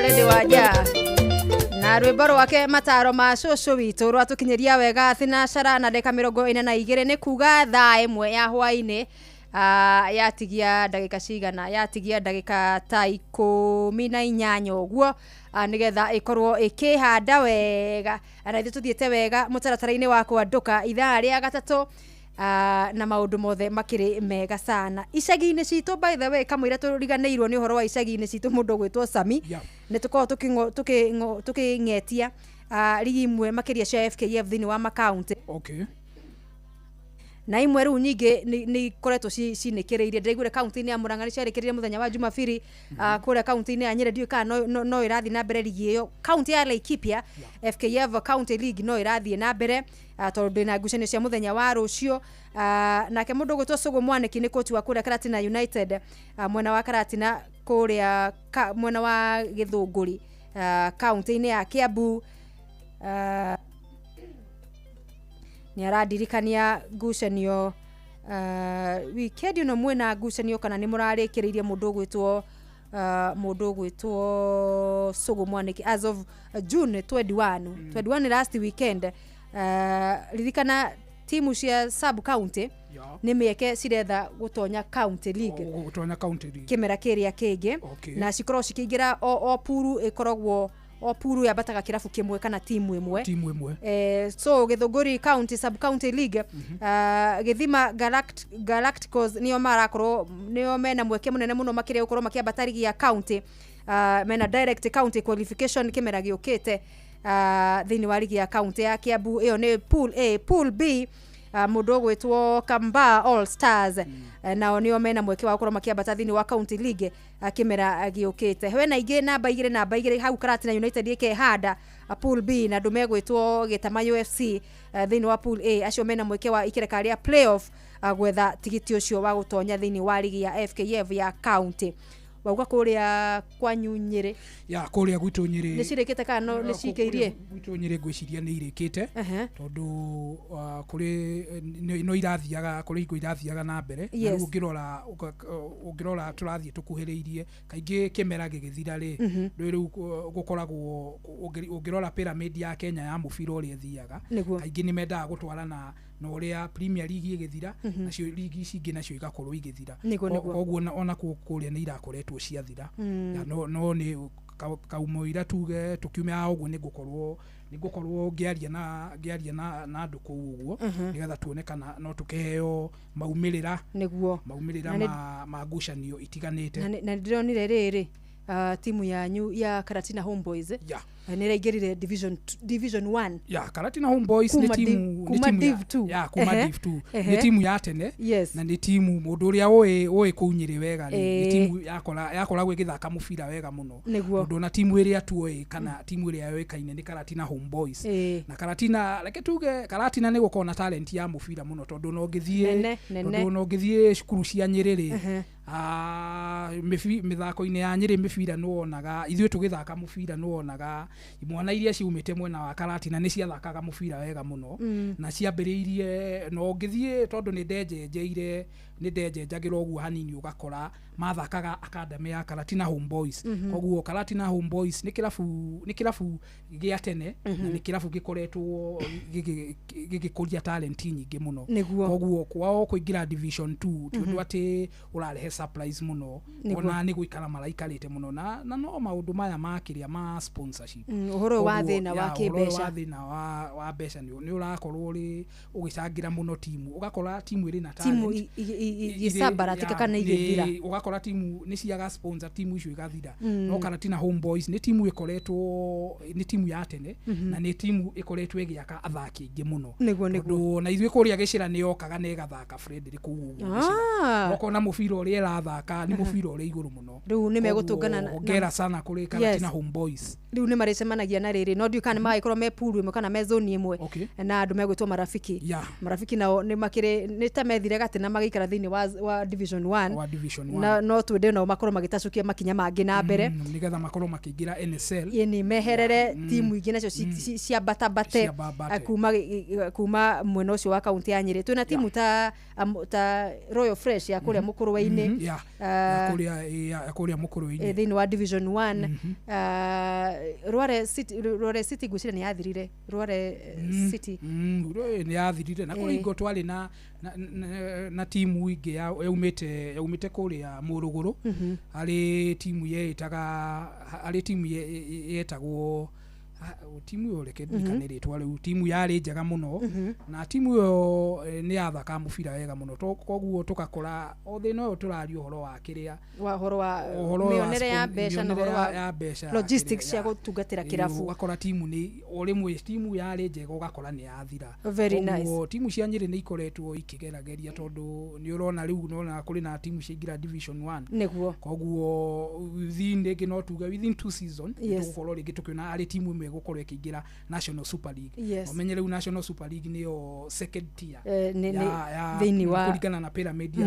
Lady Wanja na rwĩmbo rwake mataro ma cũcũ witũ rwatũkinyĩria wega thinacara na ndagĩka 42 nĩ kuga thaa 1 ya hwainĩ. Yatigia ndagĩka cigana, yatigia ndagĩka ta 18 ũguo, nĩgetha ĩkorwo ĩkĩhanda wega na ithuĩ tũthiĩte wega mũtaratara-inĩ wa kwandũka ithaa rĩa gatatũ, na maũndũ mothe makĩrĩ mega sana icagi-inĩ citũ. By the way, kamũira tũriganĩirwo nĩ ũhoro wa icagi-inĩ citũ mũndũ ũgwĩtwo Sami, nĩ tũkoragwo tũkĩng'etia rigi imwe makĩria cia FKF thĩinĩ wa makaunti. Okay. Na imwe rĩu nyingĩ nĩ ikoretwo cinĩkĩrĩirie. Ndĩraiguire kaunti-inĩ ya Murang'a nĩ ciarĩkĩrĩrie mũthenya wa Jumabiri. Kũrĩa kaunti-inĩ ya Nyĩrĩ ndiũĩ kana no ĩrathiĩ na mbere rigi ĩyo. Kaunti ya Laikipia FKF County League no ĩrathiĩ na mbere, tondũ ndĩna ngucanio cia mũthenya wa rũciũ. Nake mũndũ ũgwĩtwo Cũgũ Mwanĩki nĩ coach wa kũrĩa Karatina United, mwena wa Karatina kũrĩa mwena wa Gĩthũngũri, kaunti-inĩ ya Kiambu. Nĩ aradirikania ngucanio weekend ĩno mwĩna ngucanio kana nĩ mũrarĩkĩrĩirie mũndũ ũgwĩtwo Cũgũ Mwanĩki as of June 21 last weekend. Ririkana timu cia sub county nĩ mĩeke ciretha gũtonya county league, gũtonya county league kĩmera kĩrĩa kĩngĩ, na cikorwo cikĩingĩra o puru ĩkoragwo o puru yambataga kĩrabu kĩmwe kana timu ĩmwe. So Gĩthũngũri County Sub County League, Gĩthima Galacticos nĩo marakorwo nĩo mena mweke mũnene mũno makĩria gũkorwo makĩambata rigi ya county. Mena direct county qualification kĩmera gĩũkĩte thĩinĩ wa rigi ya county ya Kiambu. Ĩyo nĩ pool A. Pool B, mũndũ ũgwĩtwo Kamba All Stars, nao nĩo mena mweke wa gũkorwo makĩambata thĩinĩ wa county league kĩmera gĩũkĩte. Hena ingĩ namba 2 namba 2 hau Karatina United ĩkehanda pool B, na andũ megwĩtwo Gĩtamayo FC thĩinĩ wa pool A, acio mena mweke wa ikereka rĩa playoff gwetha tigiti ũcio wa gũtonya thĩinĩ wa rigi ya FKF ya county. Wauga kũrĩa kwanyu Nyĩrĩ? Ya kũrĩa gwitũ Nyĩrĩ nĩ cirĩkĩte kana no nĩ cikĩirie? Gwitũ Nyĩrĩ ngwĩciria nĩ irĩkĩte, tondũ kũrĩ no irathiaga kũrĩ hingo irathiaga na mbere. Na rĩu ũngĩrora tũrathiĩ tũkuhĩrĩirie kaingĩ kĩmera gĩgĩthira rĩ, rĩu gũkoragwo ũngĩrora pyramid ya Kenya ya mũbira ũrĩa ĩthiaga, kaingĩ nĩ mendaga gũtwarana na ũrĩa Premier League ĩgĩthira, nacio ligi ici ingĩ nacio igakorwo igĩthira. Koguo ona kũrĩa nĩ irakoretwo ciathira. No nĩ kaumũira tuge tũkiume haha ũguo nĩngũkorwo ngĩaria na andũ kũu ũguo, nĩgetha tuone kana no tũkĩheo maumĩrĩra, nĩguo maumĩrĩra ma ngucanio itiganĩte. Na ndĩronire rĩrĩ timu yanyu ya Karatina Homeboys nĩ ĩraingĩrire division 1. Ya Karatina Homeboys nĩ timu kuma Div 2. Ya kuma Div 2 nĩ timu ya tene, na nĩ timu mũndũ ũrĩa ũĩ kũu Nyĩrĩ wega nĩ timu yakoragwo ĩgĩthaka mũbira wega mũno, tondũ na timu ĩrĩa tuoĩ kana timu ĩrĩa yoĩkaine nĩ Karatina Homeboys. Na Karatina, reke tuge Karatina nĩ gũkorwo na talent ya mũbira mũno, tondũ no ũngĩthiĩ cukuru cia Nyĩrĩ rĩ, mĩthako-inĩ ya Nyĩrĩ mĩbira nĩwonaga ithuĩ tũgĩthaka mũbira nĩwonaga imwana iria ciumĩte mwena wa Karatina nĩ ciathakaga mũbira wega mũno, na ciambĩrĩirie no ũngĩthiĩ tondũ nĩ ndenjenjeire nĩ ndenjenjagĩra ũguo hanini ũgakora mathakaga academy ya Karatina Homeboys. Koguo Karatina Homeboys nĩ kĩrabu gĩa tene, na nĩ kĩrabu gĩkoretwo gĩgĩkũria talent nyingĩ mũno. Koguo kwao kũingĩra division 2 ti ũndũ atĩ ũrarehe surprise mũno. Nĩguo. Ona nĩ gũikara maraikarĩte mũno na no maũndũ maya ma kĩrĩa ma sponsorship. Ũhoro ũyũ wa Koguo, thĩna wa ya, ũhoro ũyũ kĩmbeca. wa thĩna wa mbeca nĩ ũrakorwo ũrĩ ũgĩcangĩra mũno timu, ũgakora timu ĩrĩ na Timu talent, igĩcambaratika ya, kana igĩthira. Ũgakora timu nĩ ciaga sponsor, timu icio igathira. No Karatina Homeboys nĩ timu ĩkoretwo, nĩ timu ya tene na nĩ timu ĩkoretwo ĩgĩaka athaki aingĩ mũno. Nĩguo. Tondũ na ithuĩ kũrĩa gĩcĩra nĩ yokaga na ĩgathaka friendly kũu ũguo gĩcĩra. Ũkona mũbira ũrĩa ĩrathaka nĩ mũbira ũrĩ igũrũ mũno. Rĩu nĩ megũtũngana Koguo, hongera sana kũrĩ Karatina Homeboys. Rĩu nĩ marĩcemanagia na rĩrĩ, no ndiũĩ kana nĩ magagĩkorwo me pool ĩmwe kana me zone ĩmwe na andũ megwĩtwo Marafiki. Marafiki nao nĩ makĩrĩ nĩ ta methire gatĩ na magĩikara thĩinĩ wa division 1. Wa division 1. Na no twende nao makorwo magĩtacũkia makinya mangĩ na mbere. Nĩgetha makorwo makĩingĩra NSL. Ĩni meherere timu ingĩ nacio ciambatabate Ciambambate. kuma mwena ũcio wa kaunti ya Nyĩrĩ. Twĩna timu ta Royal Fresh ya kũrĩa Mũkũrwe-inĩ. Ya kũrĩa Mũkũrwe-inĩ. Thĩinĩ wa division 1. Rware City, Rware City ngwĩciria nĩ yathirire. Rware City. Nĩ yathirire na kũrĩ hingo twarĩ na timu ingĩ yaumĩte kũrĩa Mũrũgũrũ. Harĩ timu yeĩtaga, harĩ timu yetagwo timu ĩyo, reke ndirikane rĩtwa rĩu, timu yarĩ njega mũno na timu ĩyo nĩ yathakaga mũbira wega mũno. Koguo tũgakora o thĩna ũyũ tũraria ũhoro wa kĩrĩa wa ũhoro wa ũhoro wa mĩonere ya mbeca na mĩonere ũhoro wa ya mbeca, logistics kĩrĩa, cia gũtungatĩra kĩrabu. Ũgakora timu nĩ o rĩmwe timu yarĩ njega ũgakora nĩ yathira. Very nice. Koguo timu cia Nyĩrĩ nĩ ikoretwo ikĩgerageria tondũ nĩ ũrona rĩu nona kũrĩ na timu ciaingĩra division 1. Koguo within rĩngĩ no tuge within 2 season tũgũkorwo rĩngĩ tũkĩona arĩ timu ĩmwe ĩgũkorwo ĩkĩingĩra National Super League. Ũmenye rĩu National Super League nĩyo second tier ya thĩinĩ wa kũringana na pyramid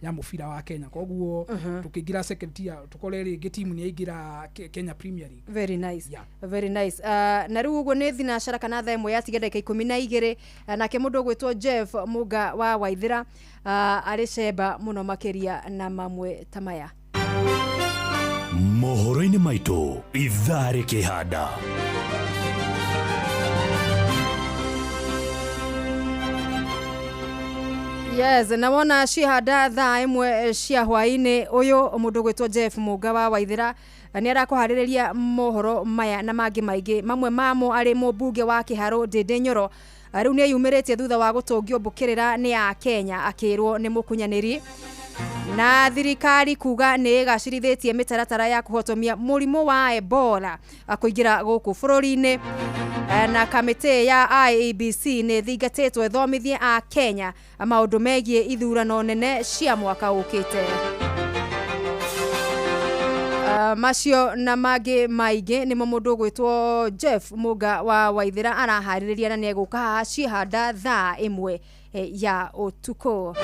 ya mũbira wa Kenya. Koguo tũkĩingĩra second tier tũkore rĩngĩ timu nĩ yaingĩra Kenya Premier League. Very nice. Very nice. Na rĩu ũguo nĩ thinacara kana thaa ĩmwe yatiga ndagĩka 12. Nake mũndũ ũgwĩtwo Jeff Mũnga wa Waithĩra arĩ cemba mũno makĩria na mamwe ta maya. Mohoro-inĩ maitũ ithaa rĩkĩhanda. Yes, na wona cihanda thaa ĩmwe cia hwaĩ-inĩ ũyũ mũndũ ũgwĩtwo Jeff Mũnga wa Waithĩra nĩ arakũharĩrĩria mohoro maya na mangĩ maingĩ, mamwe mamo arĩ mũmbunge wa Kĩharũ Ndĩndĩ Nyoro. Rĩu nĩ eyumĩrĩtie thutha wa gũtũngio mbũkĩrĩra nĩ a Kenya akĩrwo nĩ mũkunyanĩri. Na thirikari kuga nĩ ĩgacĩrithĩtie mĩtaratara ya kũhotomia mũrimũ wa Ebola kũingĩra gũkũ bũrũri-inĩ. Na kamĩtĩ ya IEBC nĩ ĩthingatĩtwo ĩthomithie a Kenya maũndũ megiĩ ithurano nene cia mwaka ũkĩte. Macio na mangĩ maingĩ nĩmo mũndũ ũgwĩtwo Jeff Mũnga wa Waithĩra araharĩrĩria na nĩegũka haha cihanda thaa ĩmwe ya ũtukũ.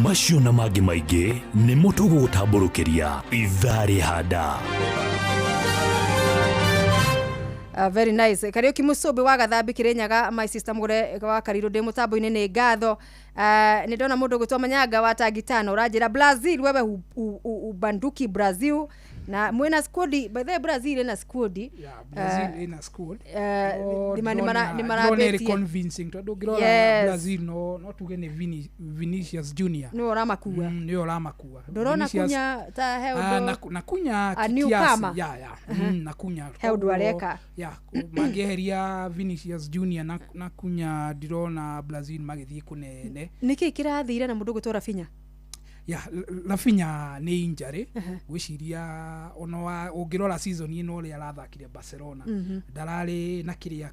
Macio na mangĩ maingĩ nĩmo tũgũgũtambũrũkĩria ithaa rĩhanda. Very nice. Kariuki Mucumbi wa Gathambi Kirinyaga, my sister Mugure wa Karirũ ndĩ mũtambo-inĩ nĩ ngatho. Nĩ ndona mũndũ ũgwĩtwo Manyanga wa Tangitano ũranjĩra Brazil wewe ubanduki Brazil na mwĩna squad, by the way Brazil ĩna squad. Yeah, Brazil ĩna squad. Nĩ marambĩtie convincing tondũ ũngĩrora Brazil no tuge nĩ Vinicius Junior nĩwe ũramakua. Nĩwe ũramakua. Ndũrona Kunya ta he ũndũ na Kunya kiasi ya na Kunya he ũndũ areka. Ya mangĩeheria Vinicius Junior na Kunya ndirona Brazil magĩthiĩ kũnene. Nĩkĩ kĩrathire na mũndũ ũgwĩtwo Rafinha? Ya Rafinha nĩ injury gwĩciria ona ũngĩrora season ĩno ũrĩa arathakire Barcelona ndararĩ na kĩrĩa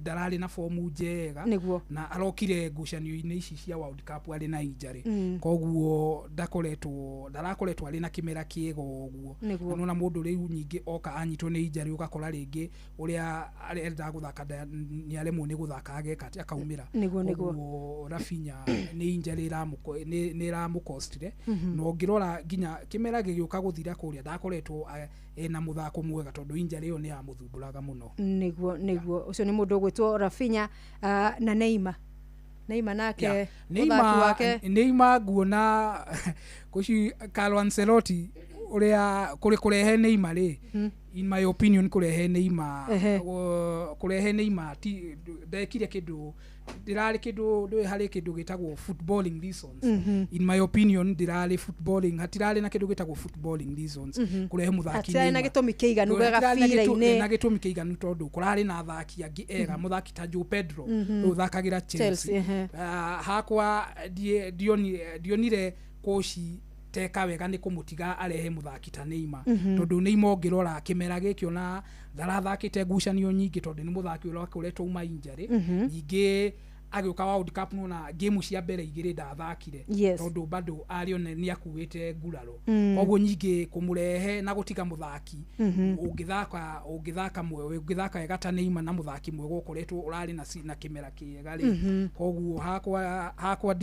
ndararĩ na fomu njega na arokire ngucanio-inĩ ici cia World Cup arĩ na injury koguo ndarakoretwo arĩ na kĩmera kĩega ũguo. Nona mũndũ rĩu nyingĩ oka anyitwo nĩ injury ũgakora rĩngĩ ũrĩa arenda gũthaka nĩ aremwo nĩ gũthaka ageka atĩ akaumĩra. Koguo Rafinha nĩ injury nĩ ĩramũkost na ũngĩrora nginya kĩmera gĩgĩũka gũthira kũrĩa ndakoretwo ena mũthako mwega tondũ injury ĩyo nĩ yamũthumbũraga mũno. Nĩguo ũcio nĩ mũndũ ũgwĩtwo Rafinha na Neymar. Neymar nake mũthaki wake Neymar nguona kũci Carlo Ancelotti Ũrĩa kũrĩ kũrehe Neymar rĩ, in my opinion, kũrehe Neymar, kũrehe Neymar ti ndekire kĩndũ, ndĩrarĩ kĩndũ ndũĩ harĩ kĩndũ gĩtagwo footballing reasons. In my opinion, ndĩrarĩ footballing, hatirarĩ na kĩndũ gĩtagwo footballing reasons kũrehe mũthaki Hatirarĩ na Neymar. gĩtũmi kĩiganu Hatirarĩ na gabira-inĩ. Na gĩtũmi kĩiganu tondũ kũrarĩ na athaki angĩ ega, mũthaki ta Joe Pedro ũyũ ũthakagĩra Chelsea, Chelsea. ehe. Ah, hakwa ndionire koci teka wega nĩ kũmũtiga arehe mũthaki ta Neymar, tondũ Neymar ũngĩrora kĩmera gĩkĩ ona ndarathakĩte ngucanio nyingĩ tondũ nĩ mũthaki ũrĩa wakoretwo uma injury. Ningĩ agĩũka World Cup nona game cia mbere igĩrĩ ndathakire, tondũ bado arĩ one nĩ akuĩte nguraro. Koguo nyingĩ kũmũrehe na gũtiga mũthaki ũngĩthaka wega ta Neymar na mũthaki mwega ũkoretwo ũrarĩ na na kĩmera kĩega rĩ, koguo hakwa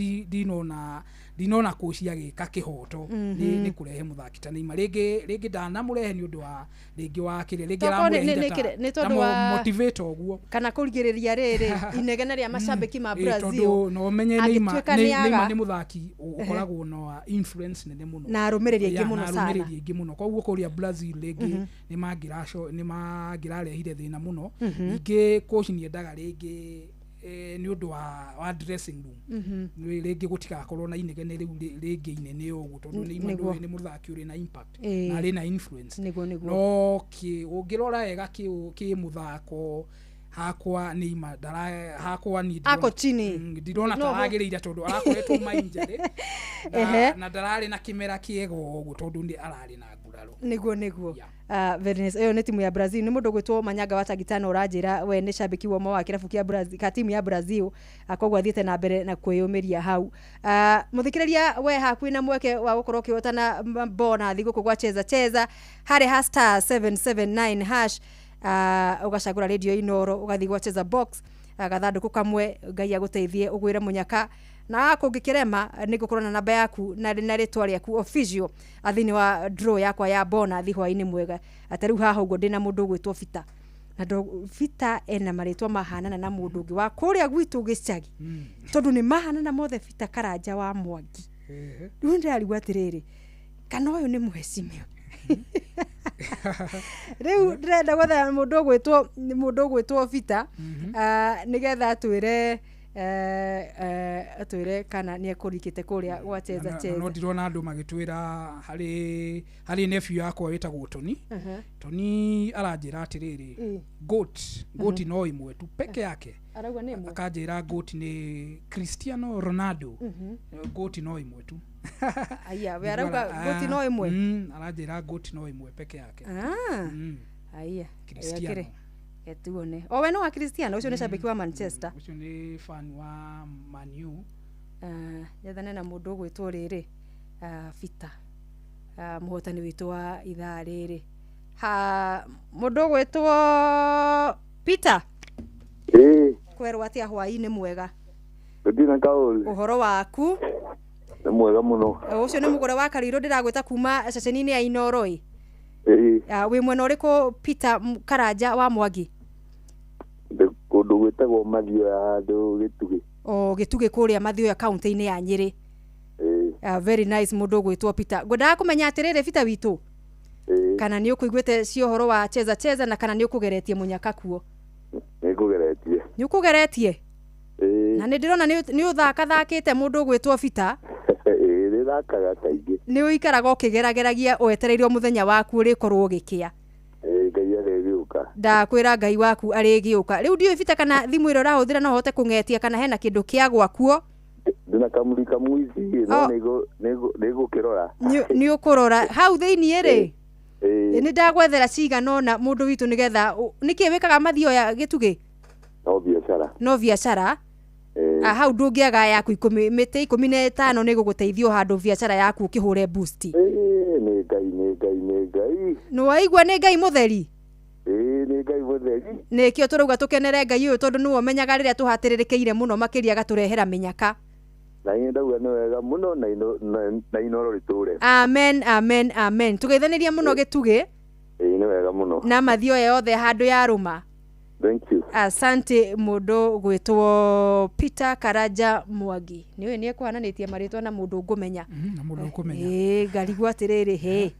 ndinona koci agĩka kĩhoto nĩ kũrehe mũthaki ta Neymar. Rĩngĩ ndanamũrehe nĩ ũndũ wa rĩngĩ wa kĩrĩa rĩngĩ Tokorwo aramũrehire nĩ ta tondũ wa- motivator ũguo. Kana kũrigĩrĩria rĩrĩ inegene rĩa macambĩki ma Ĩ, Brazil tondũ no ũmenye Neymar angĩtuĩka nĩ Neymar aga nĩ mũthaki ũkoragwo na influence nene mũno Na arũmĩrĩri aingĩ Ya, mũno na sana. arũmĩrĩri aingĩ mũno, koguo kũrĩa Brazil rĩngĩ nĩ mangĩrarehire thĩna mũno. Ningĩ coach nĩ endaga rĩngĩ nĩ ũndũ wa dressing room, rĩngĩ gũtigakorwo na inegene rĩu rĩngĩ inene ũguo tondũ Neymar Nĩguo. nĩ mũthaki ũrĩ na impact na arĩ na influence. Nĩguo. No ũngĩrora wega kĩ mũthako, hakwa Neymar ndara hakwa ni Ako chini. Ndirona No, taragĩrĩire tondũ arakoretwo ma injury na ndararĩ na kĩmera kĩega ũguo tondũ nĩ ararĩ na nguraro. Nĩguo. Ah, very nice. Ĩyo nĩ timu ya Brazil. Nĩ mũndũ ũgwĩtwo Manyanga wa Tagitano ũranjĩra we nĩ cambĩki wa ũmwe wa kĩrabu kĩa Brazil, ka timu ya Brazil. Ah, koguo athiĩte na mbere na kwĩyũmĩria hau. Ah, mũthikĩrĩria, we hakuhĩ na mweke wa gũkorwo ũkĩhotana bonathi gũkũ gwa Cheza Cheza harĩ ha star 779 hash. Ah, ũgacagũra radio Inoro, ũgathiĩ gwa Cheza Box, ah, gathandũkũ kamwe, Ngai agũteithie ũgwĩre mũnyaka na kũngĩkĩrema nĩ ngũkorwo na namba yaku na rĩtwa rĩaku official, ah, thĩinĩ wa draw yakwa ya bonathi hwaĩ-inĩ mwega. Ata rĩu haha ũguo ndĩna mũndũ ũgwĩtwo Bita na Bita ena marĩtwa mahanana na mũndũ ũngĩ wa kũrĩa gwitũ gĩcagi, tondũ nĩ mahanana mothe, Bita Karanja wa Mwangi. Rĩu ndĩrarigwo atĩrĩrĩ, kana ũyũ nĩ mũhecimiwa. Rĩu ndĩrenda gwetha mũndũ ũgwĩtwo Bita, ah, nĩgetha atwĩre atwĩre kana nĩ ekũrikĩte kũrĩa gwa Cheza Na Cheza. No ndirona andũ magĩtwĩra harĩ nephew yakwa wĩtagwo Tony. Tony aranjĩra atĩrĩrĩ, goat no ĩmwe tu peke yake. Arauga nĩ ĩmwe. Akanjĩra goat nĩ Cristiano Ronaldo. Goat no ĩmwe tu. Aya, we arauga goat no ĩmwe. Aranjĩra goat no ĩmwe peke yake. Ah. Aya. Cristiano. Tuone o we no wa Cristiano ũcio nĩ cambĩki wa Manchester. Ũcio nĩ fan wa Man U. Ah, nyathane na mũndũ ũgwĩtwo rĩrĩ, ah, Bita, ah, mũhotani witũ wa ithaa rĩrĩ, ha mũndũ ũgwĩtwo Peter. Ĩĩ. Kwerwo atĩa? Hwaĩ-inĩ mwega. Gũtirĩ na kaũndũ. Ũhoro waku? Nĩ mwega mũno. Ũcio nĩ mũgũre wa Karirũ, ndĩragwĩta kuma ceceni-inĩ ya Inoro ĩ. Ĩĩ. Ah, wĩ mwena ũrĩkũ, Peter Karanja wa Mwangi? Ndĩ kũndũ gwĩtagwo Mathioya handũ Gĩtugĩ. O Gĩtugĩ kũrĩa Mathioya, kaunti-inĩ ya Nyĩrĩ. Ĩĩ. Ah, very nice. Mũndũ ũgwĩtwo Peter, ngwendaga kũmenya atĩrĩrĩ, Peter witũ, kana nĩ ũkũiguĩte cio ũhoro wa Cheza Cheza na kana nĩ ũkũgeretie mũnyaka kuo? Nĩ ngũgeretie. Nĩ ũkũgeretie? Ĩĩ. Na nĩ ndĩrona nĩ ũthakathakĩte, mũndũ ũgwĩtwo Peter. Ĩĩ, nĩ thakaga kaingĩ. Nĩ ũikaraga ũkĩgerageragia wetereire mũthenya waku ũrĩkorwo ũgĩkĩa. Ĩĩ, Ngai arĩgĩũka. Ndakwĩra Ngai waku arĩgĩũka. Rĩu ndiũĩ, Peter, kana thimũ ĩrĩa ũrahũthĩra no ũhote kũng'etia kana hena kĩndũ kĩa gwakuo. Ndĩna kamuri kamwici no nĩ ngũkĩrora. Nĩ ũkũrora hau thĩiniĩ rĩ. Ĩĩ. Nĩ ndagwethera cigana ũna, mũndũ witũ, nĩgetha nĩkĩ wĩkaga Mathioya Gĩtugĩ? No biacara. No biacara? Ĩĩ. Ah, hau ndũngĩaga yaku ikũmi, mĩtĩ 15 nĩ gũgũteithia o handũ biacara yaku ũkĩhũre boost. Ĩĩ, nĩ Ngai, nĩ Ngai, nĩ Ngai. Nĩ waigua nĩ Ngai mũtheri? Ĩĩ, nĩ Ngai mũtheri. Nĩkĩo tũrauga tũkenere Ngai ũyũ, tondũ nĩwe ũmenyaga rĩrĩa tũhatĩrĩrĩkĩire mũno makĩria agatũrehera mĩnyaka. Na niĩ ndauga nĩ wega mũno na Inoro rĩtũre. Amen, amen, amen. Tũgeithanĩria mũno Gĩtugĩ. Ĩĩ, nĩ wega mũno. Na Mathioya yothe handũ ya rũma. Thank you. Asante. Mũndũ gwĩtwo Peter Karanja Mwangi nĩ ũyũ nĩ ekũhananĩtie marĩtwa na mũndũ ngũmenya. Na mũndũ ũkũmenya. Ĩĩ, ngarigwo atĩrĩrĩ, hĩ.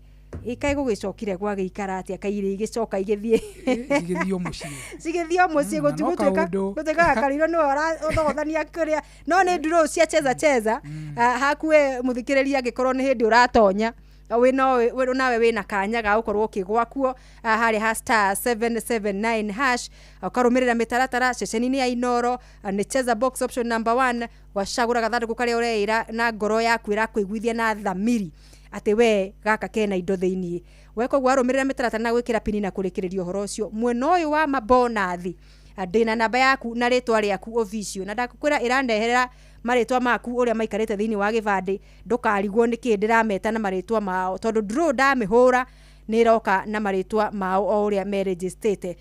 Ikaĩ gũgĩcokire gwagĩikara atĩa kairĩ igĩcoka igĩthiĩ Cigĩthiĩ o mũciĩ. Cigĩthiĩ o mũciĩ. Na no Gũtigũtuĩka kaũndũ. Gũtuĩkaga Kariro nĩwe ũrathogotania kũrĩa, no nĩ ndurũ cia cheza cheza. Hakuĩ mũthikĩrĩria, angĩkorwo nĩ hĩndĩ ũratonya wĩ nawe wĩna kanya ga gũkorwo ũkĩgwa kuo harĩa ha *779# ũkarũmĩrĩra mĩtaratara ceceni-inĩ ya Inoro. Nĩ cheza box option number 1, wacagũra gathandũkũ karĩa ũreĩra na ngoro yaku ĩrakũiguithia na thamiri atĩ we gaka kena indo thĩiniĩ. Weka ũguo, warũmĩrĩra mĩtaratara na gwĩkĩra pini na kũrĩkĩrĩria ũhoro ũcio mwena ũyũ wa mabonathi, ndĩna namba yaku na rĩtwa rĩaku official, na ndakwĩra ĩrandeherera marĩtwa maku ũrĩa maikarĩte thĩinĩ wa gĩbandĩ. Ndũkarigwo nĩkĩ ndĩrameta na marĩtwa mao, tondũ draw ndamĩhũra nĩ ĩroka na marĩtwa mao o ũrĩa merejistĩte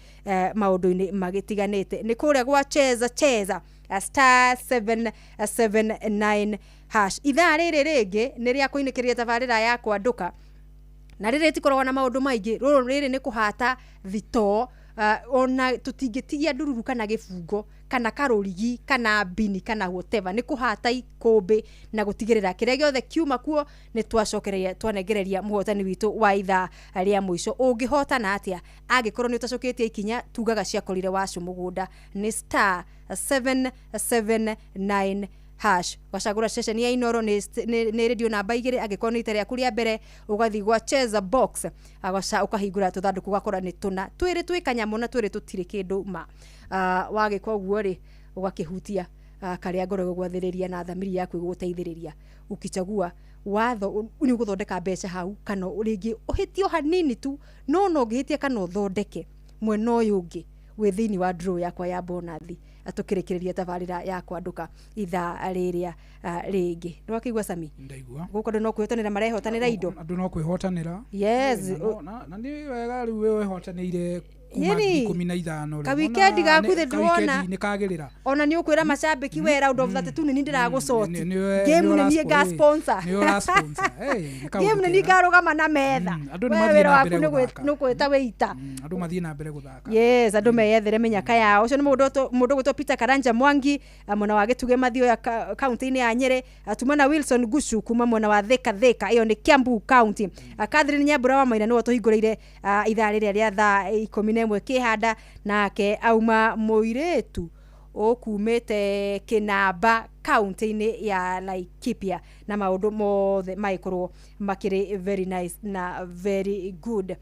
maũndũ-inĩ magĩtiganĩte. Nĩ kũrĩa gwa cheza cheza *779#. Ithaa rĩrĩ rĩngĩ nĩ rĩa kũinĩkĩrĩria tabarĩra ya kwandũka, na rĩrĩ rĩtikoragwo na maũndũ maingĩ. Rũrũ rĩrĩ nĩ kũhata thitoo, ona tũtingĩtigia ndururu kana gĩbungo kana karũrigi kana mbini kana whatever. Nĩ kũhata ikũmbĩ na gũtigĩrĩra kĩrĩa gĩothe kiuma kuo nĩ twacokereria twanengereria mũhotani witũ wa ithaa rĩa mũico. Ũngĩhotana atĩa angĩkorwo nĩ ũtacokĩtie ikinya? Tugaga ciakorire wacu mũgũnda. Nĩ *779# wacagũra ceceni ya Inoro, nĩ radio namba 2. Angĩkorwo nĩ ita rĩaku rĩa mbere, ũgathiĩ gwa cheza box, agaca ũkahingũra tũthandũkũ, ũgakora nĩ tũna twĩrĩ twĩ kanyamũ na twĩrĩ tũtirĩ kĩndũ ma. Wagĩka ũguo rĩ, ũgakĩhutia karĩa ngoro ĩgũgwathĩrĩria na thamiri yaku ĩgũgũteithĩrĩria. Ukichagua watho nĩ ũgũthondeka mbeca hau, kana rĩngĩ ũhĩtie o hanini tu, no ũngĩhĩtia kana ũthondeke mwena ũyũ ũngĩ wĩ thĩinĩ wa draw yakwa ya bonathi. Tũkĩrĩkĩrĩria tabarĩra ya kwandũka ithaa rĩrĩa rĩngĩ, nĩwakĩigua Sami? Ndaigua. Gũkũ andũ no kwĩhotanĩra marehotanĩra indo. Andũ no kwĩhotanĩra. Yes. Na nĩ wega rĩu we wehotanĩire kuma Yeni. 15 rĩ. Kawikendi Wona gaku thĩ ndĩrona. Kawikendi nĩ kagĩrĩra. Ona nĩ ũkwĩra macambĩki we round of 32 nĩ niĩ ndĩragũcoti game, nĩ nĩ niĩ nga sponsor. Nĩ ũra sponsor. Hey, nĩ kaũndũ Game nĩ niĩ kega. ngarũgama na metha. Andũ nĩ We mathiĩ wĩra na waku mbere gũthaka. nĩ gwĩta wĩita. Andũ mathiĩ na mbere gũthaka. Yes, andũ meyethere mĩnyaka yao. Ũcio nĩ mũndũ ũgwĩtwo Peter Karanja Mwangi, mwena wa Gĩtugĩ Mathioya kaunti-inĩ ya Nyĩrĩ. Tuma na Wilson Gushu kuma mwena wa Thika Thika, ĩyo nĩ Kiambu County. Catherine Nyambura wa Maina nĩwe tũhingũrĩire ithaa rĩrĩa rĩa thaa 11 kĩhanda, nake auma mũirĩtu ũkumĩte Kĩnamba kaunti-inĩ ya Laikipia, na maũndũ mothe magĩkorwo makĩrĩ very nice na very good.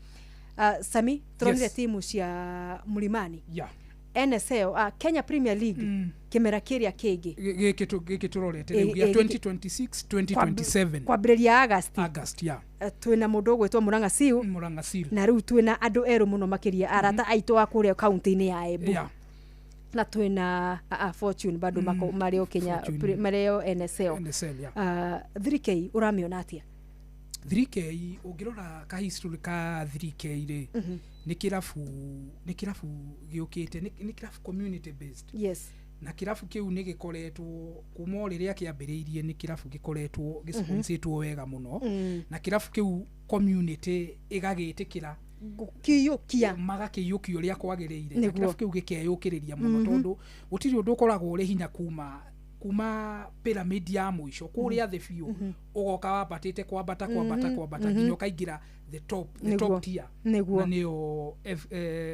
Sami, tũronire timu cia Mlimani NSL, Kenya Premier League kĩmera kĩrĩa kĩngĩ. Gĩkĩ tũrorete rĩu gĩa 2026 2027. Kwambĩrĩria August. August, yeah. Twĩna mũndũ ũgwĩtwo Murang'a Seal. Murang'a Seal. Na rĩu twĩna andũ erũ mũno makĩria, arata aitũ a kũrĩa kaunti-inĩ ya Embu. Na twĩna Fortune bado marĩ o Kenya Fortune. Marĩ o NSL. NSL, yeah. 3K ũramĩona atĩa? 3K, ũngĩrora ka history ka 3K rĩ, nĩ kĩrabu gĩũkĩte, nĩ kĩrabu community based. Na kĩrabu kĩu nĩ gĩkoretwo kuma o rĩrĩa kĩambĩrĩirie, nĩ kĩrabu gĩkoretwo gĩsponsĩtwo wega mũno. Na kĩrabu kĩu community ĩgagĩtĩkĩra gũkĩiyũkia, magakĩiyũkia ũrĩa kwagĩrĩire, na Nĩguo. kĩrabu kĩu gĩkeyũkĩrĩria mũno, tondũ gũtirĩ ũndũ ũkoragwo ũrĩ hinya kuma pyramid ya mũico kũrĩa thĩ biũ, ũgoka wambatĩte kwambata kwambata kwambata nginya ũkaingĩra the top tier, na nĩyo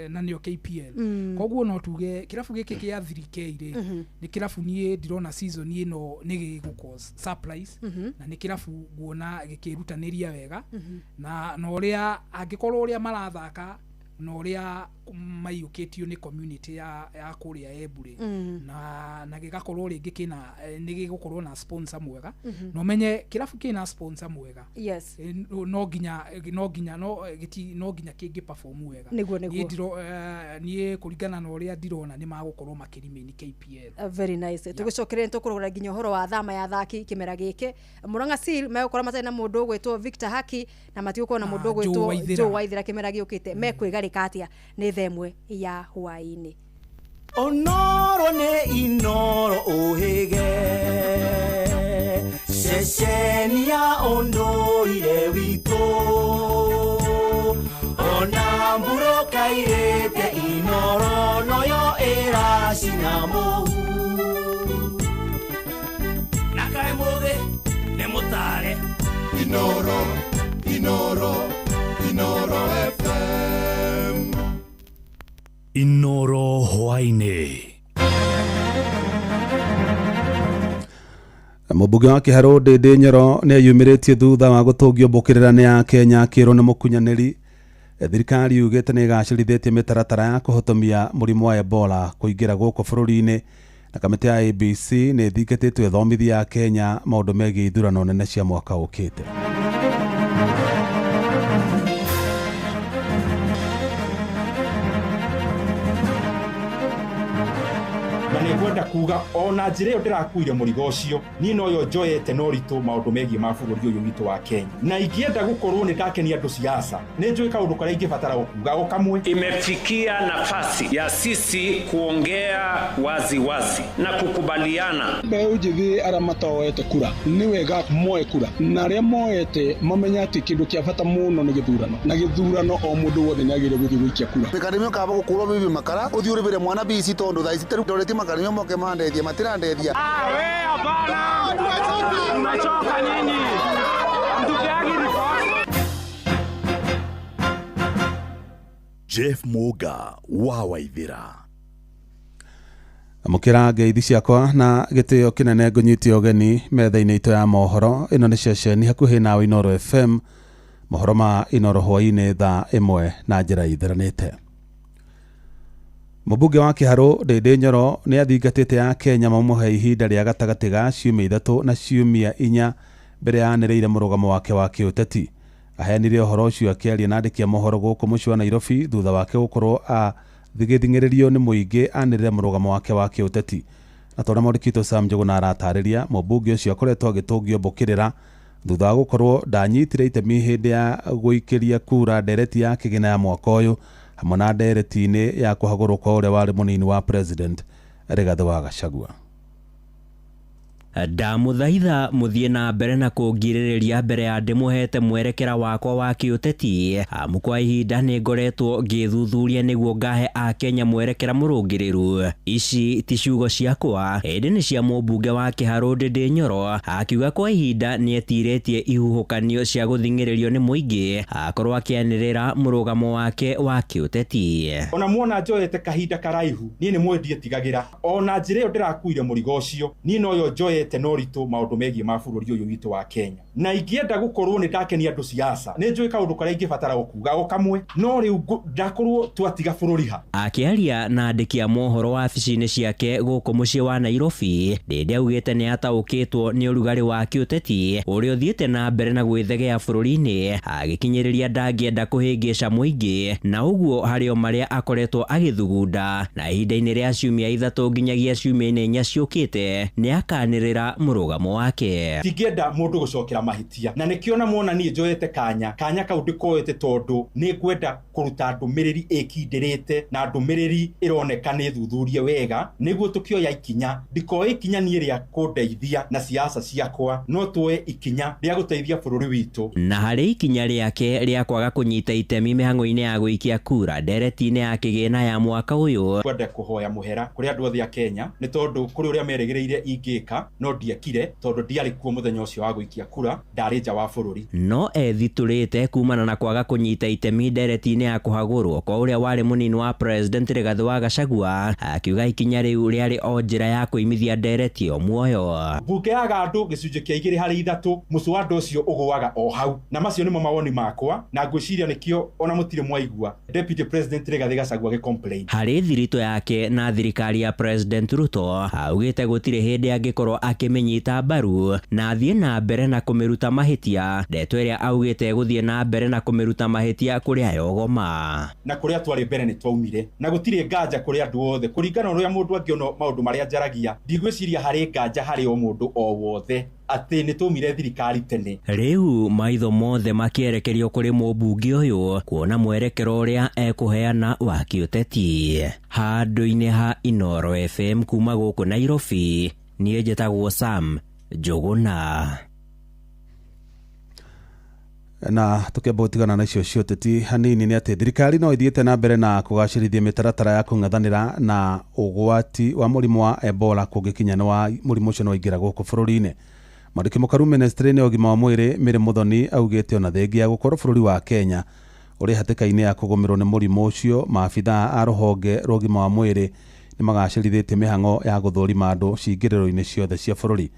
na nĩyo KPL. Koguo no tuge kĩrabu gĩkĩ kĩa 3K rĩ, nĩ kĩrabu niĩ ndĩrona season ĩno nĩ gĩgũ cause surprise. Na nĩ kĩrabu nguona gĩkĩrutanĩria wega, na ũrĩa angĩkorwo ũrĩa marathaka na ũrĩa maiyũkĩtio nĩ community ya kũrĩa Embu rĩ, na gĩgakorwo rĩngĩ kĩna nĩ gĩgũkorwo na sponsor mwega. Na ũmenye kĩrabu kĩna sponsor mwega, no nginya no gĩti no nginya kĩngĩ perform wega. Nĩguo. Niĩ kũringana na ũrĩa ndĩrona, nĩ magũkorwo makĩremain KPL. Very nice. Tũgĩcokereria nĩ tũkũrora nginya ũhoro wa thama ya athaki kĩmera gĩkĩ. Murang'a Seal megũkorwo matarĩ na mũndũ ũgwĩtwo Victor Haki, na matigũkorwo na Na mũndũ Joe ũgwĩtwo Waithera. Joe Waithera kĩmera gĩũkĩte. Mekwĩgarĩka atĩa? Nĩ thaa 1 ya hwaĩ-inĩ. Onoro nĩ Inoro ũhĩge ceceni ya ũndũire witũ, ona mbura kairĩte Inoro noyo ĩracina mũhu. Na kaĩ mũthĩ nĩ mũtare. Inoro, Inoro. Inoro FM. Inoro hwaĩ-inĩ. Mũmbunge wa Kĩharũ Ndĩndĩ Nyoro nĩ eyumĩrĩtie thutha wa gũtũngio mbũkĩrĩra nĩ Akenya akĩrwo nĩ mũkunyanĩri. Thirikari yugĩte nĩ ĩgacĩrithĩtie mĩtaratara ya kũhotomia mũrimũ wa Ebola kũingĩra gũkũ bũrũri-inĩ, na kamĩtĩ ya ABC nĩ ĩthingatĩtwo ĩthomithie Akenya maũndũ megiĩ ithurano nene cia mwaka ũkĩte. Nĩngwenda kuga ona njĩra ĩyo ndĩrakuire mũrigo ũcio niĩ noyo njoete na ũritũ maũndũ megiĩ ma bũrũri ũyũ witũ wa Kenya, na ingĩenda gũkorwo nĩ ndakenia andũ siasa nĩ njũĩ kaũndũ karĩa ingĩbatara gũkuga o kamwe. Imefikia nafasi ya sisi kuongea wazi wazi na kukubaliana. Mbeũ njĩthĩ arĩa matoete kura nĩ wega moe kura, na arĩa moete mamenye atĩ kĩndũ kĩa bata mũno nĩ gĩthurano, na gĩthurano o mũndũ wothe nĩ agĩrĩire gũthiĩ gũikia kura. Mĩkarimio kaba gũkũrwo bibi makara ũthiĩ ũrĩbĩre mwana bici tondũ thaa ici ndoreti makarimio moke mandethie matirandethia. Hapana, tumechoka nyinyi, mtupeagi report. Jeff Muga wa Waithira. Amũkĩra ngeithi ciakwa na gĩtĩo kĩnene ngũnyite ũgeni metha-inĩ itũ ya mohoro. Ĩno nĩ ceceni hakuhĩ nawe Inoro FM, mohoro ma Inoro hwaĩ-inĩ thaa 1 na njĩra itheranĩte. Mũmbunge wa Kĩharũ Ndĩndĩ Nyoro nĩ athingatĩte Akenya mamũhe ihinda rĩa gatagatĩ ga ciumia 3 na ciumia 4 mbere ya anĩrĩire mũrũgamo wake wa kĩũteti. Aheanire ũhoro ũcio akĩaria na andĩki a mohoro gũkũ mũciĩ wa Nairobi thutha wake gũkorwo agĩthing'ĩrĩrio nĩ mũingĩ anĩrĩre mũrũgamo wake wa kĩũteti. Na ta ũrĩa mwandĩki witũ Sam Njũgũna aratarĩria, mũmbunge ũcio akoretwo agĩtũngio mbũkĩrĩra thutha wa gũkorwo ndanyitire itemi hĩndĩ ya gũikĩria kura ndereti ya kĩgĩna ya mwaka ũyũ hamwe na ndereti-inĩ ya kũhagũrwo kwa ũrĩa warĩ mũnini wa president Rigathĩ wa Gachagua. Ndamũthaitha mũthiĩ na mbere na kũngirĩrĩria mbere ya ndĩmũhete mwerekera wakwa wa kĩũteti, amu kwa ihinda nĩ ngoretwo ngĩthuthuria nĩguo ngahe Akenya mwerekera mũrũngĩrĩru. Ici ti ciugo ciakwa, ĩndĩ nĩ cia mũmbunge wa Kĩharũ Ndĩndĩ Nyoro, akiuga kwa ihinda nĩ etirĩtie ihuhũkanio cia gũthing'ĩrĩrio nĩ mũingĩ akorwo akĩanĩrĩra mũrũgamo wake wa kĩũteti. Ona muona njoete kahinda karaihu niĩ nĩ mwendie tigagĩra ona njĩra ĩyo ndĩrakuire mũrigo ũcio niĩ noyo njoete na ũritũ maũndũ megiĩ ma bũrũri ũyũ witũ wa Kenya, na ingĩenda gũkorwo nĩ ndakenia andũ siasa nĩ njũĩ kaũndũ karĩa ingĩbatara gũkuga o kamwe, no rĩu ndakorwo twatiga bũrũri ha. Akĩaria na andĩki a mohoro wabici-inĩ ciake gũkũ mũciĩ wa Nairobi, Ndĩndĩ augĩte nĩ ataũkĩtwo nĩ ũrugarĩ wa kĩũteti ũrĩa ũthiĩte na mbere na gwĩthegea bũrũri-inĩ, agĩkinyĩrĩria ndangĩenda kũhĩngĩca mũingĩ na ũguo harĩ o marĩa akoretwo agĩthugunda, na ihinda-inĩ rĩa ciumia 3 nginyagia ciumia-inĩ 4 ciũkĩte nĩ akanĩrĩra mũrũgamo wake. Tingĩenda mũndũ gũcokera mahĩtia, na nĩkĩo na muona niĩ njoete kanya kau ndĩkoete tondũ nĩ ngwenda kũruta ndũmĩrĩri ĩkindĩrĩte na ndũmĩrĩri ĩroneka nĩ thuthurie wega nĩguo tũkĩoya ikinya. Ndikoe ikinya niĩ rĩa kũndeithia na siasa ciakwa, no tuoe ikinya rĩa gũteithia bũrũri witũ. Na harĩ ikinya rĩake rĩa kwaga kũnyita itemi mĩhang'o-inĩ ya gũikia kura ndereti-inĩ ya kĩgĩna ya mwaka ũyũ, ngwenda kũhoya mũhera kũrĩ andũ othe a Kenya nĩ tondũ kũrĩ ũrĩa merĩgĩrĩire ingĩka no ndiekire tondũ ndiarĩ kuo mũthenya ũcio wa gũikia kura, ndarĩ nja wa bũrũri. No ethitũrĩte kumana na kwaga kũnyita itemi ndereti-inĩ ya kũhagũrwo kwa ũrĩa warĩ mũnini wa president Rigathĩ wa Gachagua, akiuga ikinya rĩu rĩarĩ o njĩra ya kũimithia ndereti ĩyo muoyo. Mbunge ya andũ gĩcunjĩ kĩa 2 harĩ 3 mũcwanda ũcio ũgũaga o hau, na macio nĩmo mawoni makwa, na ngwĩciria nĩkĩo ona mũtirĩ mwaigua Deputy President Rigathĩ Gachagua agĩ-complain. Harĩ thiritũ yake na thirikari ya President Ruto, augĩte gũtirĩ hĩndĩ angĩkorwo akĩmĩnyita mbaru na athiĩ na mbere na kũmĩruta mahĩtia, ndeto ĩrĩa augĩte gũthiĩ na mbere na kũmĩruta mahĩtia kũrĩa yogoma. Na kũrĩa twarĩ mbere nĩ twaumire, na gũtirĩ nganja kũrĩ andũ othe kũringana na ũrĩa mũndũ angĩona maũndũ marĩa njaragia, ndigwĩciria harĩ nganja harĩ o mũndũ o wothe atĩ nĩ twaumire thirikari tene. Rĩu maitho mothe makĩerekerio kũrĩ mũmbunge ũyũ kuona mwerekero ũrĩa ekũheana wa kĩũteti. Handũ-inĩ ha Inoro FM kuma gũkũ Nairobi, niĩ njĩtagwo Sam Njũgũna. Na tukiamba gutigana na icio cioteti hanini nĩ atĩ thirikari no ithiĩte na mbere na kũgacĩrithia mĩtaratara ya kũng'ethanĩra na ũgwati wa mũrimũ wa Ebola kũngĩkinya nĩ wa mũrimũ ũcio nĩ waingĩra gũkũ bũrũri-inĩ. Mwandĩki mũkaru ministry-inĩ ya ũgima wa mwĩrĩ Mary Muthoni augĩte ona thengia ya gũkorwo bũrũri wa Kenya Ũrĩ hatĩka-inĩ ya kũgũmĩrwo nĩ mũrimũ ũcio. Maabithaa a rũhonge rwa ũgima wa mwĩrĩ nĩ magacĩrithĩtie mĩhang'o ya gũthũrima andũ cingĩrĩro-inĩ ciothe cia bũrũri.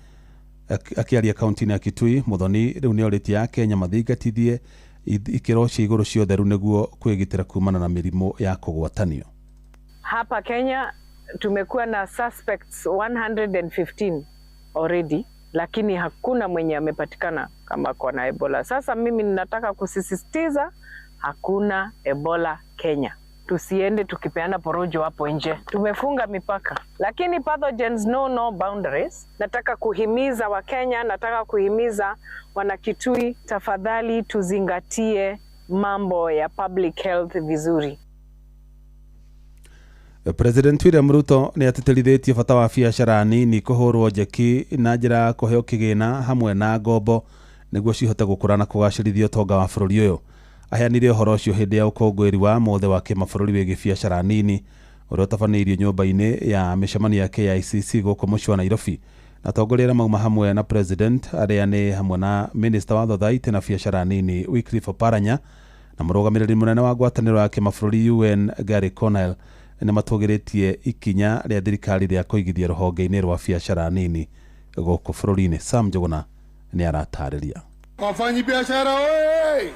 Akĩaria kaunti-inĩ ya Kitui, Muthoni rĩu nĩ orĩtie Akenya mathingatithie ikĩro cia igũrũ cia ũtheru nĩguo kwĩgitĩra kumana na mĩrimũ ya kũgwatanio. Hapa Kenya tumekuwa na suspects 115 already, lakini hakuna mwenye amepatikana kama ako na Ebola. Sasa mimi ninataka kusisitiza hakuna Ebola Kenya. Tusiende tukipeana porojo hapo nje. Tumefunga mipaka, lakini pathogens know no boundaries. Nataka kuhimiza Wakenya, nataka kuhimiza Wanakitui, tafadhali tuzingatie mambo ya public health vizuri. President William Ruto nĩ atĩtĩrithĩtie bata wa biacara nini kũhũrwo njeki na njĩra ya kũheo kĩgĩna hamwe na ngombo nĩguo cihote gũkũra na kũgacĩrithia ũtonga wa bũrũri ũyũ. Aheanire ũhoro ũcio hĩndĩ ya ũkũngũĩri wa mothe wa kĩmabũrũri wĩgiĩ biacara nini ũrĩa ũtabanĩirio nyũmba-inĩ ya mĩcemanio ya KICC gũkũ mũciĩ wa Nairobi. Na atongoria arĩa mauma hamwe na President arĩa nĩ hamwe na Minister wa Thothaitĩ na biacara nini Wycliffe Oparanya na mũrũgamĩrĩri mũnene wa ngwatanĩro ya kĩmabũrũri UN Gary Connell nĩ matũgĩrĩtie ikinya rĩa thirikari rĩa kũigithia rũhonge-inĩ rwa biacara nini gũkũ bũrũri-inĩ. Sam Njuguna nĩ aratarĩria. Wafanyibiashara oye!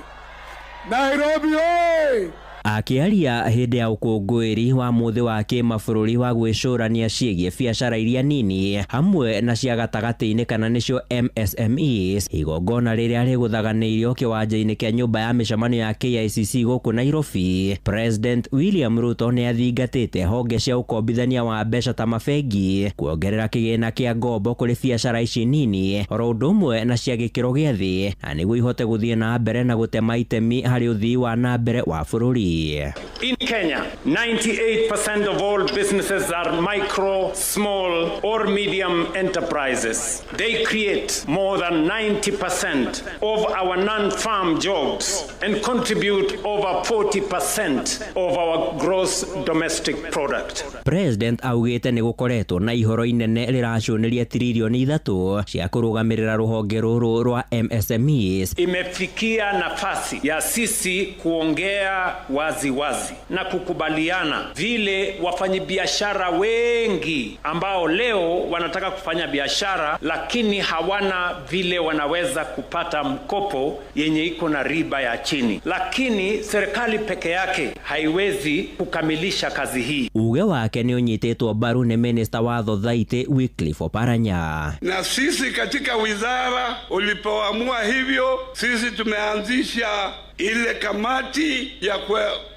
Nairobi oye! Akĩaria hĩndĩ ya ũkũngũĩri wa mũthĩ wa kĩmabũrũri wa gwĩcũrania ciĩgiĩ biacara iria nini hamwe na cia gatagatĩ-inĩ kana nĩcio MSMEs, igongona rĩrĩa rĩgũthaganĩirio kĩwanja-inĩ kĩa nyũmba ya mĩcemanio ya KICC gũkũ Nairobi, President William Ruto nĩ athingatĩte honge cia ũkombithania wa mbeca ta mabengi kuongerera kĩgĩna kĩa ngombo kũrĩ biacara ici nini oro ũndũ ũmwe na cia gĩkĩro gĩa thĩ, na nĩguo ihote gũthiĩ na mbere na gũtema itemi harĩ ũthii wa na mbere wa bũrũri. In Kenya, 98% of all businesses are micro, small, or medium enterprises. They create more than 90% of our non-farm jobs and contribute over 40% of our gross domestic product. President augĩte nĩ gũkoretwo na ihoro inene rĩracũnĩria tiririoni 3 cia kũrũgamĩrĩra rũhonge rũrũ rwa MSMEs. Imefikia nafasi ya sisi kuongea wazi wazi na kukubaliana vile wafanyibiashara wengi ambao leo wanataka kufanya biashara lakini hawana vile wanaweza kupata mkopo yenye iko na riba ya chini, lakini serikali peke yake haiwezi kukamilisha kazi hii. Uge wake ni ũnyitĩtwo mbaru nĩ Minister wa Thothaitĩ Wycliffe Oparanya. Na sisi katika wizara ulipoamua hivyo, sisi tumeanzisha ile kamati ya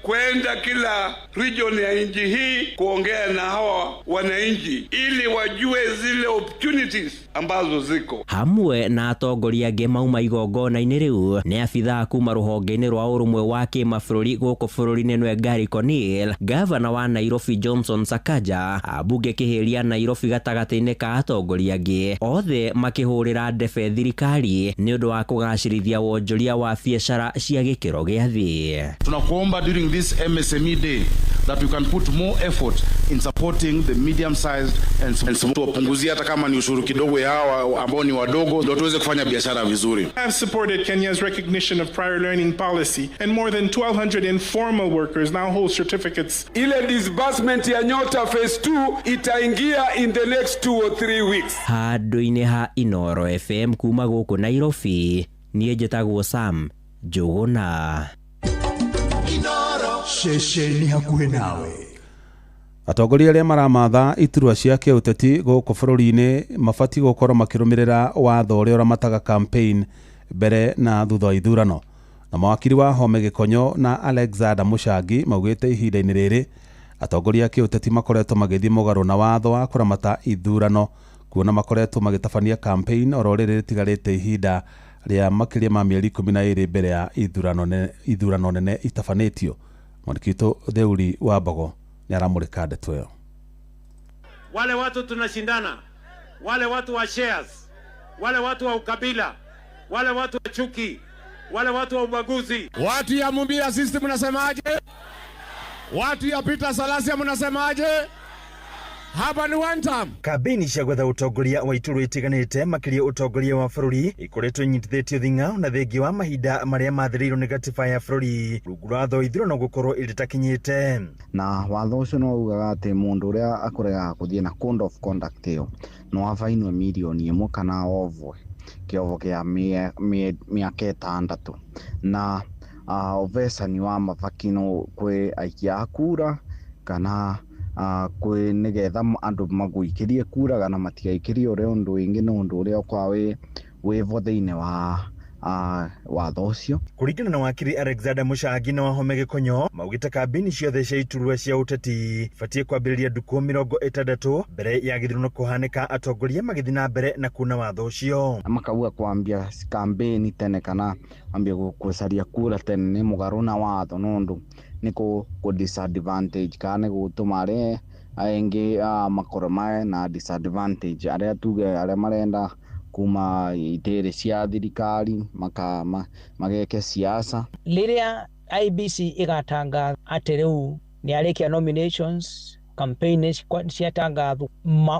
kwenda kila region ya nchi hii kuongea na hawa wananchi ili wajue zile opportunities ambazo ziko. Hamwe na atongoria angĩ mauma igongona-inĩ rĩu nĩ abithaa kuma rũhonge-inĩ rwa ũrũmwe wa kĩmabũrũri gũkũ bũrũri-inĩ nĩwe Gary Connell, Gavana wa Nairobi Johnson Sakaja, ambunge kĩhĩria Nairobi gatagatĩ-inĩ ka atongoria angĩ, othe makĩhũrĩra ndebe thirikari nĩ ũndũ wa kũgacĩrithia wonjoria wa biacara cia gĩkĩro gĩa thĩ. Tunakuomba during this MSME day that we can put more effort in supporting the medium sized and small. Tuwapunguzie hata kama ni ushuru kidogo ya hawa ambao ni wadogo ndio tuweze kufanya biashara vizuri. I have supported Kenya's recognition of prior learning policy and more than 1200 informal workers now hold certificates. Ile disbursement ya Nyota phase 2 itaingia in the next 2 or 3 weeks. Handũ-inĩ ha Inoro FM kuma gũkũ Nairobi, niĩ njĩtagwo Sam Njuguna. Ceceni hakuhĩ nawe. Atongoria arĩa maramatha iturwa cia kĩũteti gũkũ bũrũri-inĩ mabatiĩ gũkorwo makĩrũmĩrĩra watho ũrĩa ũramataga campaign mbere na thutha wa ithurano. Na mawakiri wa Home Gĩkonyo na Alexander Mũchangi maugĩte ihinda-inĩ rĩrĩ atongoria a kĩũteti makoretwo magĩthiĩ mũgarũ na watho wa kũramata ithurano, kuona makoretwo magĩtabania campaign oro rĩrĩ rĩtigarĩte ihinda rĩa makĩria ma mĩeri 12 mbere ya ithurano nene itabanĩtio. Mwandĩki witũ Theuri wa Mbogo nĩ aramũrĩka ndeto ĩyo. Wale watu tunashindana, wale watu wa shares, wale watu wa ukabila, wale watu wa chuki, wale watu wa ubaguzi. Watu ya Mumbia system mnasemaje? Watu ya Peter Salasia mnasemaje? Hapa ni one time. Kambĩini cia gwetha ũtongoria wa iturwa itiganĩte makĩria ũtongoria wa bũrũri ikoretwo inyitithĩtio thing'a na thengia wa mahinda marĩa mathĩrĩirwo nĩ gatiba ya bũrũri rungu rwa watho ithurano gũkorwo ĩrĩtakinyĩte. Na watho ũcio no ugaga atĩ mũndũ ũrĩa akũregaga kũthiĩ na code of conduct ĩyo no abainwe mirioni 1 kana ovwe kĩovo kĩa mĩaka 6 na ũvecani wa mabaki no kwĩ aikia a kura kana kwĩ nĩgetha andũ magũikĩrie kura kana matigaikĩrie ũrĩa ũndũ wĩngĩ nĩ ũndũ ũrĩa ũkoragwo wĩvo thĩinĩ wa watho ũcio. Kũringana na wakiri Alexander Mũcangi na Wahome Gĩkonyo maugĩte kambĩini ciothe cia iturwa cia ũteti batiĩ kwambĩrĩria ndukũ 60 mbere ya gĩthurano kũhanĩka atongoria magĩthiĩ na mbere na kuna watho ũcio. Makauga kwambia kambĩini tene kana kwambia gũcaria kura tene nĩ mũgarũ na watho nũndũ nĩ kũ disadvantage kana nĩ gũtũma arĩa aingĩ makorwo na disadvantage arĩa tuge arĩa marenda kuma itĩrĩ cia thirikari mageke siasa. Rĩrĩa IEBC ĩgatangatha atĩ rĩu nĩ arĩkia nominations campaign ciatangathwo,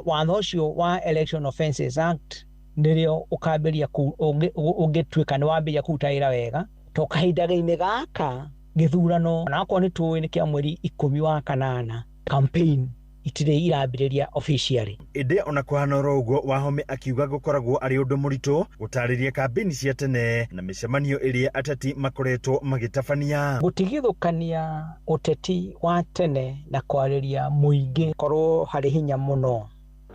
watho ũcio wa Election Offences Act nĩrĩo ũkambĩrĩria ũngĩtuĩka nĩ wambĩrĩria kũruta wĩra wega to kahinda-inĩ gaka gĩthurano onakorwo nĩ tũĩ nĩ kĩa mweri 10 wa kanana campaign itirĩ irambĩrĩria officially. Ĩndĩ ona kũhana oro ũguo Wahome akiuga gũkoragwo arĩ ũndũ mũritũ gũtarĩria kambĩini cia tene na mĩcemanio ĩrĩa ateti makoretwo magĩtabania. Gũtigithũkania ũteti wa tene na kwarĩria mũingĩ korwo harĩ hinya mũno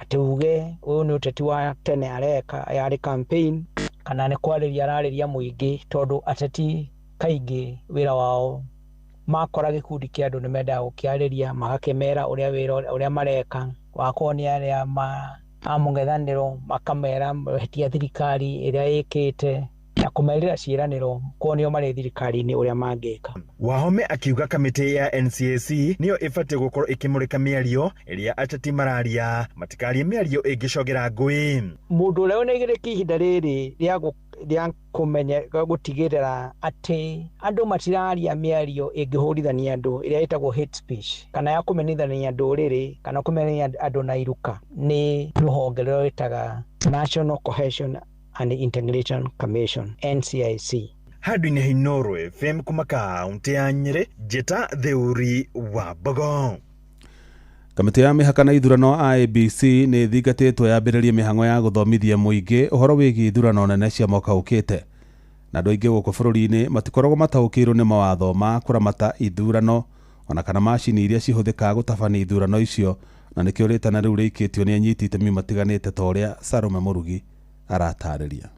atĩ uge ũyũ nĩ ũteti wa tene areka yarĩ campaign kana nĩ kwarĩria ararĩria mũingĩ tondũ ateti kaingĩ wĩra wao makora gĩkundi kĩa andũ nĩ mendaga gũkĩarĩria magakĩmera ũrĩa wĩra ũrĩa mareka wakorwo nĩ arĩa a mũng'ethanĩro makamera mahĩtia thirikari ĩrĩa ĩkĩte na kũmerĩra ciĩranĩro korwo nĩo marĩ thirikari-inĩ ũrĩa mangĩka. Wahome akiuga kamĩtĩ ya NCAC nĩyo ĩbatiĩ gũkorwo ĩkĩmũrĩka mĩario ĩrĩa ateti mararia matikarie mĩario ĩngĩcogera ngũĩ. Mũndũ ũrĩa ũnegeretie ihinda rĩrĩ rĩa kũmenya gũtigĩrĩra atĩ andũ matiraria mĩario ĩngĩhũrithania andũ ĩrĩa ĩtagwo hate speech kana ya kũmenithania ndũrĩrĩ kana kũmenithania andũ na iruka nĩ rũhonge rũrĩa rwĩtaga National Cohesion and Integration Commission NCIC. Handũ-inĩ ha Inooro FM kuma kaũntĩ ya Nyĩrĩ, Njĩta Theuri wa Mbogo. Kamĩtĩ ya mĩhaka na ithurano IEBC nĩ ĩthingatĩtwo yambĩrĩrie mĩhang'o ya gũthomithia mũingĩ ũhoro wĩgiĩ ithurano nene cia mwaka ũkĩte. Na andũ aingĩ gũkũ bũrũri-inĩ matikoragwo mataũkĩirwo nĩ mawatho ma kũramata ithurano ona kana macini iria cihũthĩkaga gũtabania ithurano icio, na nĩkĩo rĩtana rĩu rĩikĩtio nĩ anyiti itemi matiganĩte ta ũrĩa Salome Mũrugi aratarĩria.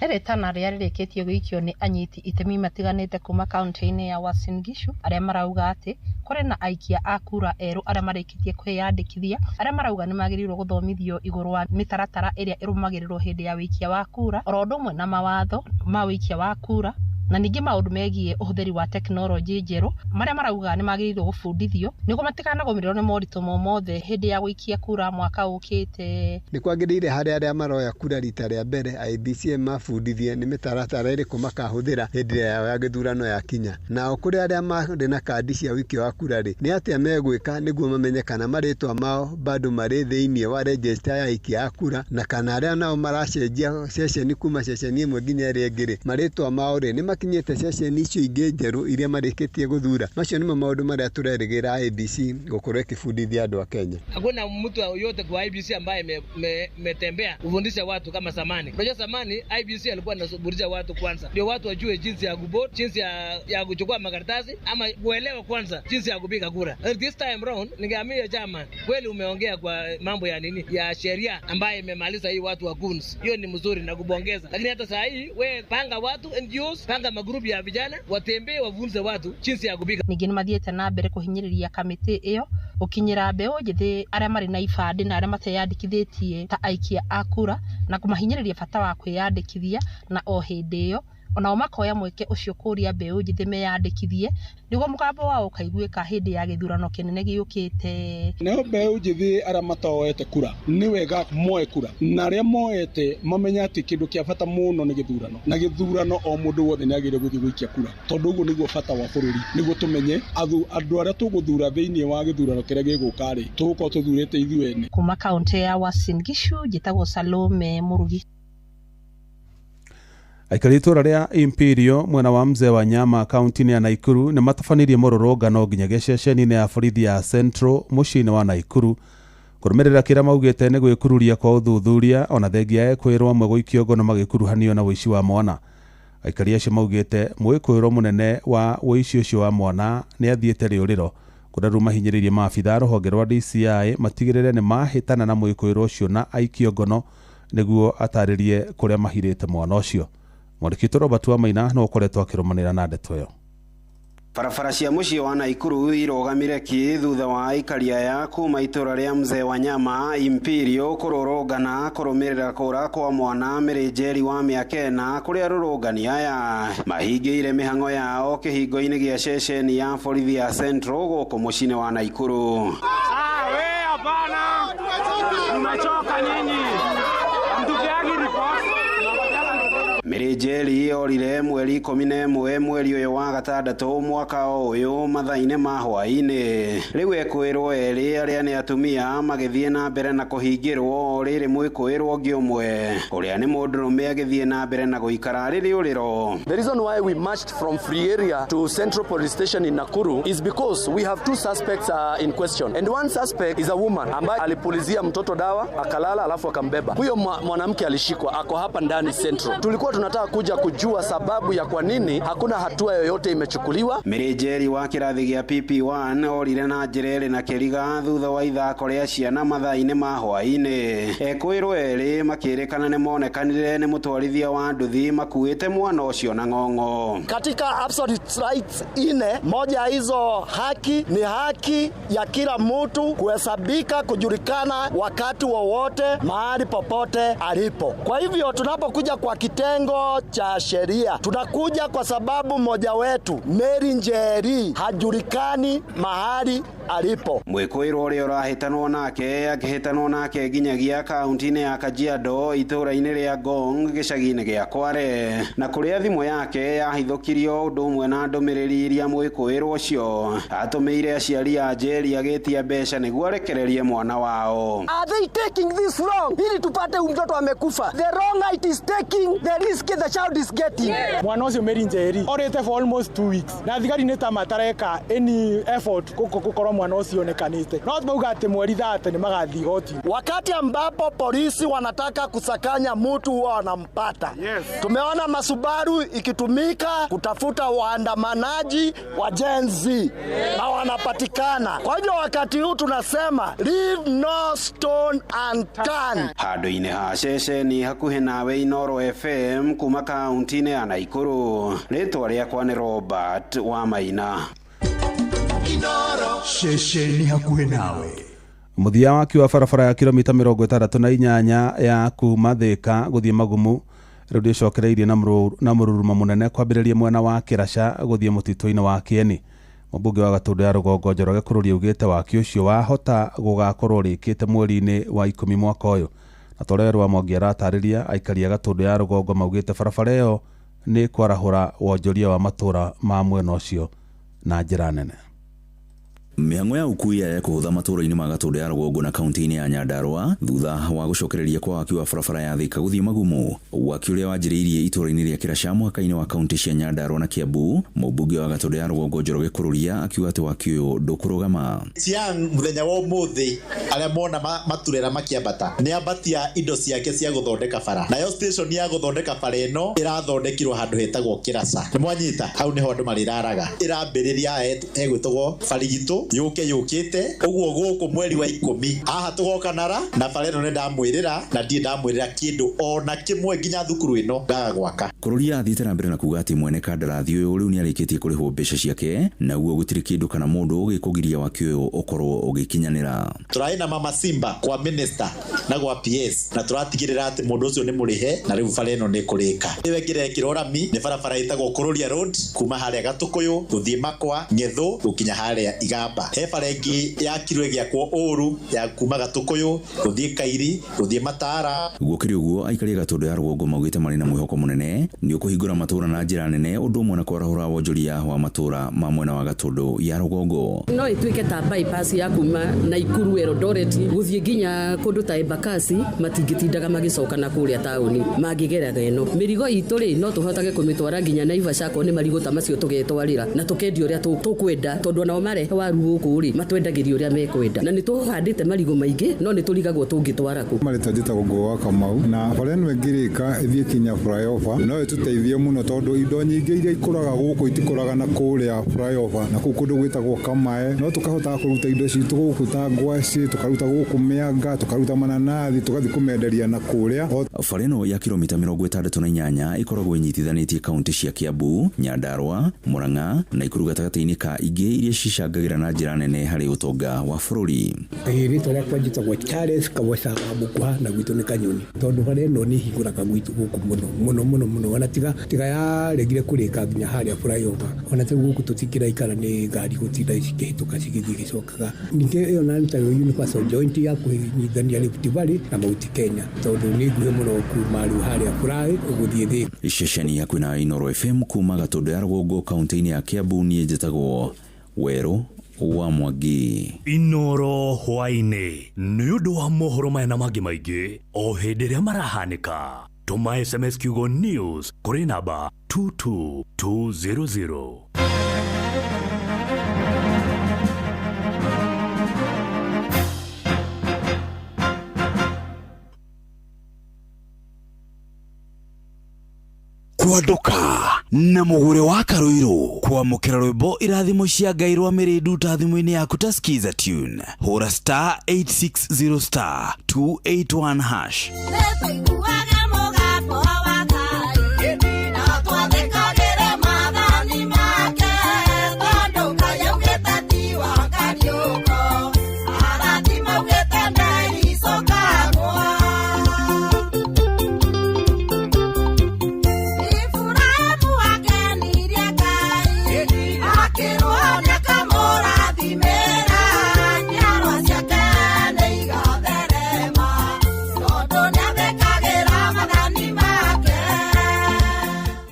Rĩtana rĩrĩa rĩrĩkĩtie gũikio nĩ anyiti itemi matiganĩte kuma kaunti-inĩ ya Uasin Gishu arĩa marauga atĩ kũrĩ na aikia a kura erũ arĩa marĩkĩtie kwĩyandĩkithia arĩa marauga nĩ magĩrĩirwo gũthomithio igũrũ wa mĩtaratara ĩrĩa ĩrũmagĩrĩrwo hĩndĩ ya wĩikia wa kura oro ũndũ ũmwe na mawatho ma wĩikia wa kura na ningĩ maũndũ megiĩ ũhũthĩri wa tekinoronjĩ njerũ marĩa marauga nĩ magĩrĩirwo gũbundithio nĩguo matikanagũmĩrwo nĩ moritũ mothe hĩndĩ ya gũikia kura mwaka ũkĩte. Nĩ kwagĩrĩire harĩ arĩa maroya kura rita rĩa mbere IEBC mabundithie nĩ mĩtaratara ĩrĩkũ makahũthĩra hĩndĩ ĩrĩa yao ya gĩthurano yakinya. Nao kũrĩ arĩa marĩ na kandi cia wĩikia wa kura rĩ, nĩ atĩa megwĩka nĩguo mamenye kana marĩtwa mao bado marĩ thĩinĩ wa register ya aikia a kura, na kana arĩa nao maracenjia ceceni kuma ceceni ĩmwe nginya ĩrĩa ĩngĩ rĩ, marĩtwa mao rĩ nĩ makinyĩte ceceni icio ingĩ njerũ iria marĩkĩtie gũthura. Macio nĩmo maũndũ marĩa tũrerĩgĩra IEBC gũkorwo ĩkĩbundithia andũ a Kenya. Hakuna mtu yote kwa IEBC ambaye metembea kufundisha watu kama zamani. Unajua zamani IEBC alikuwa anafundisha watu kwanza, ndio watu wajue jinsi ya kuvote, jinsi ya kuchukua makaratasi ama kuelewa kwanza jinsi ya kupiga kura. This time round ningeambia chama kweli umeongea kwa mambo ya nini ya sheria ambaye imemaliza hii watu wa goons. Hiyo ni mzuri na kubongeza. Lakini hata saa hii we panga watu NGOs, panga magrupu ya vijana watembee wafunze watu jinsi ya kupiga. Ningĩ nĩmathiĩte na mbere kũhinyĩrĩria kamĩtĩ ĩyo gũkinyĩra mbeũ njĩthĩ arĩa marĩ na ibandĩ na arĩa mateyandĩkithĩtie ta aikia a kura na kũmahinyĩrĩria bata wa kwĩyandĩkithia na o hĩndĩ ĩyo Onao makoya mweke ũcio kũria mbeũ njĩthĩ meyandĩkithie nĩguo mũgambo wao ũkaiguĩka hĩndĩ ya gĩthurano kĩnene gĩũkĩte. Nao mbeũ njĩthĩ arĩa matoete kura nĩ wega moe kura, na arĩa moete mamenye atĩ kĩndũ kĩa bata mũno nĩ gĩthurano, na gĩthurano o mũndũ wothe nĩ agĩrĩire gũthiĩ gũikia kura, tondũ ũguo nĩguo bata wa bũrũri, nĩguo tũmenye andũ arĩa tũgũthura thĩinĩ wa gĩthurano kĩrĩa gĩgũka rĩ, tũgũkorwo tũthurĩte ithuĩ ene. Kuma kaũntĩ ya Uasin Gishu, njĩtagwo Salome Mũrugi. Aikari itũra rĩa Imperial mwena wa Mzee wa Nyama kaunti-inĩ ya Naikuru nĩ matabanirie mũrũrũngano nginyagia ceceni-inĩ ya borithi ya Central mũciĩ-inĩ wa Naikuru kũrũmĩrĩra kĩrĩa maugĩte nĩ gwĩkururia kwa ũthuthuria ona thengia ya ekwĩrwo amwe gũikio ngono magĩkuruhanio na ũici wa mwana. Aikari acio maugĩte mwĩkwĩrwo mũnene wa ũici ũcio wa mwana nĩ athiĩte rĩũrĩro kũrĩa rĩu mahinyĩrĩirie maabitha rũhonge rwa DCI matigĩrĩre nĩ mahĩtana na mwĩkwĩrwo ũcio na aikio ngono nĩguo atarĩrie kũrĩa mahirĩte mwana ũcio. Mwandĩki witũ Robert Wamaina no ũkoretwo akĩrũmanĩra na ndeto ĩyo. Barabara cia mũciĩ wa Naikuru irũgamire ki thutha wa aikari aya kuma itũra rĩa Mzee wa Nyama Imperial kũrũrũngana kũrũmĩrĩra kũra kwa mwana Mĩrĩnjeri wa mĩaka 4 kũrĩa rũrũngani aya mahingĩire mĩhang'o yao kĩhingo-inĩ gĩa ceceni ya borithi ya Central gũkũ mũciĩ-inĩ wa Naikuru. Hapana, tumechoka nyinyi, mtupeagi report. Mĩrĩnjeri orire mweri 11 mweri ũyũ wa gatandatũ mwaka ũyũ mathaa-inĩ ma hwaĩ-inĩ. Rĩu ekwĩrwo erĩ arĩa nĩ atumia magĩthiĩ na mbere na kũhingĩrwo rĩrĩ mwĩkũĩrwo ũngĩ ũmwe ũrĩa nĩ mũndũrũme agĩthiĩ na mbere na gũikara rĩrĩ ũrĩro. The reason why we marched from Free Area to Central Police Station in Nakuru is because we have two suspects in question, and one suspect is a woman ambaye alipulizia mtoto dawa akalala alafu akambeba. Huyo mwanamke alishikwa, ako hapa ndani Central. Tulikuwa tunataka kuja kujua sababu ya kwa nini hakuna hatua yoyote imechukuliwa. Mĩrĩnjeri wa kĩrathi gĩa PP1 orire na njĩra ĩrĩ na kĩriga thutha wa ithako rĩa ciana mathaa-inĩ ma hwaĩ-inĩ. Ekwĩrwo erĩ makĩrĩkana nĩ monekanire nĩ mũtwarithia wa nduthi makuĩte mwana ũcio na ng'ong'o. Katika absolute rights 4, moja ya hizo haki ni haki ya kila mtu kuhesabika, kujulikana wakati wowote mahali popote alipo. Kwa hivyo tunapokuja kwa kitengo cha sheria, tunakuja kwa sababu mmoja wetu Mary Njeri hajulikani mahali alipo. Mwĩkũĩrwo ũrĩa ũrahĩtanwo nake akĩhĩtanwo nake nginyagia kaunti-inĩ ya Kajiado itũũra-inĩ rĩa Ngong gĩcagi-inĩ gĩa Kware, na kũrĩa thimũ yake yahithũkirio ũndũ ũmwe na ndũmĩrĩri iria mwĩkũĩrwo ũcio atũmĩire aciari a Njeri agĩtia mbeca nĩguo arekererie mwana wao. Are they taking this wrong ili tupate mtoto amekufa? The wrong it is taking the risk the child is getting. Mwana ũcio Mary Njeri orĩte for almost 2 weeks na thigari nĩ ta matareka any effort gũkorwo mwana ũcio onekanĩte, no mauga atĩ mweri 30 nĩ magathiĩ igoti. Wakati ambapo polisi wanataka kusakanya mtu huwa wanampata. Yes. Tumeona masubaru ikitumika kutafuta waandamanaji wa Gen Z na wanapatikana. Kwa hivyo wakati huu tunasema leave no stone unturned. Handũ-inĩ ha ceceni hakuhĩ nawe Inooro FM kuma kaunti-inĩ ya Naikuru, rĩtwa rĩakwa nĩ Robert Wamaina. Ceceni hakuhĩ nawe. Mũthia waki wa barabara ya kilomita 68 ya kuma Thika gũthiĩ Magumu rĩu ndĩcokereirie na mũrurumo mũnene kwambĩrĩria mwena wa Kĩraca gũthiĩ mũtitũ-inĩ wa Kĩeni. Mũmbunge wa Gatũndũ ya Rũgongo Njoroge Kũrũri augĩte waki ũcio wahota gũgakorwo ũrĩkĩte mweri-inĩ wa 10 mwaka ũyũ. Na Torero wa Mwangi aratarĩria aikari a Gatũndũ ya Rũgongo maugĩte barabara ĩyo nĩ kwarahũra wonjoria wa matũra ma mwena ũcio na njĩra nene. Mĩhang'o ya ũkui ya kũhũtha matũũra-inĩ ma Gatũndũ ya Rũgongo na kaunti-inĩ ya Nyandarua thutha wa gũcokereria kwa waki wa barabara ya Thika gũthiĩ Magumu, waki ũrĩa wanjĩrĩirie itũũra-inĩ rĩa Kĩraca mũhaka-inĩ wa kaunti cia Nyandarua na Kiambu. Mũmbunge wa Gatũndũ ya Rũgongo Njoroge Kũrũria akiuga atĩ waki ũyũ ndũkũrũgama. Siang mũthenya wa ũmũthĩ arĩa mona maturera makĩambata nĩ ambatia indo ciake cia gũthondeka bara, nayo station ya gũthondeka bara ĩno ĩrathondekirwo handũ hetagwo Kĩraca. Nĩ mwanyita, hau nĩho andũ marĩraraga. Ĩrambĩrĩria hegwĩtagwo Barigitũ yũke yũkĩte ũguo gũkũ mweri wa 10 haha tũgoka nara na bara ĩno nĩ ndamwĩrĩra na ndirĩ ndamwĩrĩra kĩndũ ona kĩmwe nginya thukuru ĩno ndaga gwaka. Kururia athiĩte na mbere na kuga atĩ mwene kandarathi ũyũ rĩu nĩarĩkĩtie kũrĩhwo mbeca ciake na ũguo gũtirĩ kĩndũ kana mũndũ ũgĩkũgiria waki ũyũ ũkorwo ũgĩkinyanĩra. Tũrarĩ na Mama Simba kwa minister na gwa PS na tũratigĩrĩra atĩ mũndũ ũcio nĩ mũrĩhe na rĩu bara ĩno nĩ ĩkũrĩka. Ĩyo ĩngĩ ĩrekĩrwo rami nĩ barabara ĩtagwo Kũrũria Road kuma harĩa Gatũkũyũ gũthiĩ Makwa Ng'ethũ gũkinya harĩa Igamba. He bara ĩngĩ yakirwo ĩgĩakwo ũru ya kuma Gatũkũyũ gũthiĩ Kairi gũthiĩ Matara. Gũkĩrĩ ũguo, aikari a Gatũndũ ya rũgongo maugĩte marĩ na mwĩhoko mũnene nĩ ũkũhingũra matũra na njĩra nene ũndũ ũmwe na kwarahũra wonjoria wa matũra ma mwena wa Gatũndũ ya rũgongo. No ĩtuĩke ta bypass ya kuma Naikuru Eldoret gũthiĩ nginya kũndũ ta Embakasi, matingĩtindaga magĩcoka na kũrĩa taũni mangĩgeraga ĩno. Mĩrigo itũ rĩ, no tũhotage kũmĩtwara nginya Naivasha akorwo nĩ marigũ ta macio tũgetwarĩra na tũkendia ũrĩa tũkwenda, tondũ onao marehe waru gũkũ rĩ, matwendagĩria ũrĩa mekwenda, na nĩ tũhandĩte marigũ maingĩ no nĩ tũrigagwo tũngĩtwara kũ. Marĩtwa njĩtagwo Ngũgũ wa Kamau, na bara ĩno ĩngĩrĩka ĩthiĩ kinya flyover no ĩtũteithie mũno, tondũ indo nyingĩ iria ikũraga gũkũ itikũraga na kũrĩa flyover, na kũu kũndũ gwĩtagwo Kamae, no tũkahotaga kũruta indo citũ gũkũ ta ngwacĩ, tũkaruta gũkũ mĩanga, tũkaruta mananathi, tũgathiĩ kũmenderia na kũrĩa. Bara ĩno ya kilomita 68 ĩkoragwo ĩnyitithanĩtie kaunti cia Kiambu, Nyandarua, Murang'a na Nakuru gatagatĩ-inĩ ka ingĩ iria cicangagĩra na njĩra nene harĩ ũtonga wa bũrũri. Ĩĩ, rĩtwa rĩakwa njĩtagwo Charles Kaboca wa Mũkuha na gwitũ nĩ Kanyoni, tondũ bara ĩno nĩ ĩhingũraga gwitũ gũkũ mũno mũno mũno mũno, ona tiga yaregire kũrĩka nginya harĩa flyover, ona rĩu gũkũ tũtingĩraikara nĩ ngari gũtinda cikĩhĩtũka cigĩthiĩ igĩcokaga. Ningĩ ĩyo na nĩ tayo universal joint ya kũnyitithania Rift Valley na Mount Kenya, tondũ nĩ nguhĩ mũno kuma rĩu harĩa fly gũthiĩ Thika. Ceceni ya kwĩna Inooro FM kuma Gatũndũ ya rũgongo kaunti-inĩ ya Kiambu, niĩ njĩtagwo Werũ wa Mwangi. Inooro hwaĩ-inĩ nĩ ũndũ wa mohoro maya na mangĩ maingĩ o hĩndĩ ĩrĩa marahanĩka, tũma SMS kiugo news kũrĩ namba 22200. Kwanduka na mugure wa Karuiru kwamukira rwimbo irathimo cia Ngai rwa mĩrĩndu thimũ-inĩ yaku ta Skiza tune, hũra star 860 star 281 hash.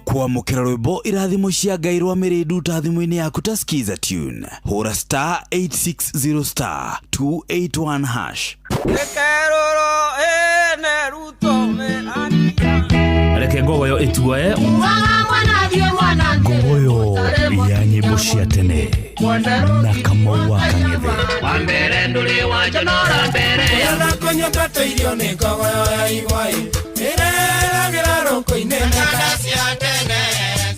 Kwamukira rwimbo irathimo cia Ngai rwa mĩrĩndu thimũ-inĩ yaku ta Skiza tune, hũra star 860 star 281 hash. Reke ngogoyo ĩtuoe ngogoyo ya nyĩmbo cia tene na Kamau wa Kang'ethe. Wambere ndũrĩ wanjonora mbere kũnyũka tũirio nĩ ngogoyo ya igwa ĩreragĩra rũkũ-inĩ cia tene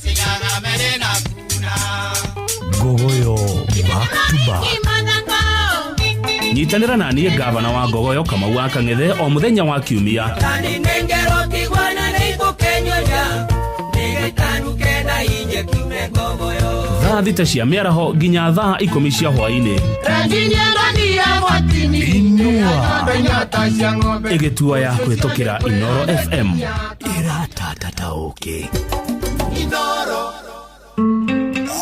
cigaga mere na kuna. Ngogoyo back to back. Nyitanĩra na niĩ gavana wa Ngogoyo Kamau wa Kang'ethe o mũthenya wa Kiumia thaa 6 cia mĩaraho nginya thaa 10 cia hwaĩ-inĩ. Inua ĩgĩtua ya kũhĩtũkĩra Inooro FM. Ĩratatataũkĩ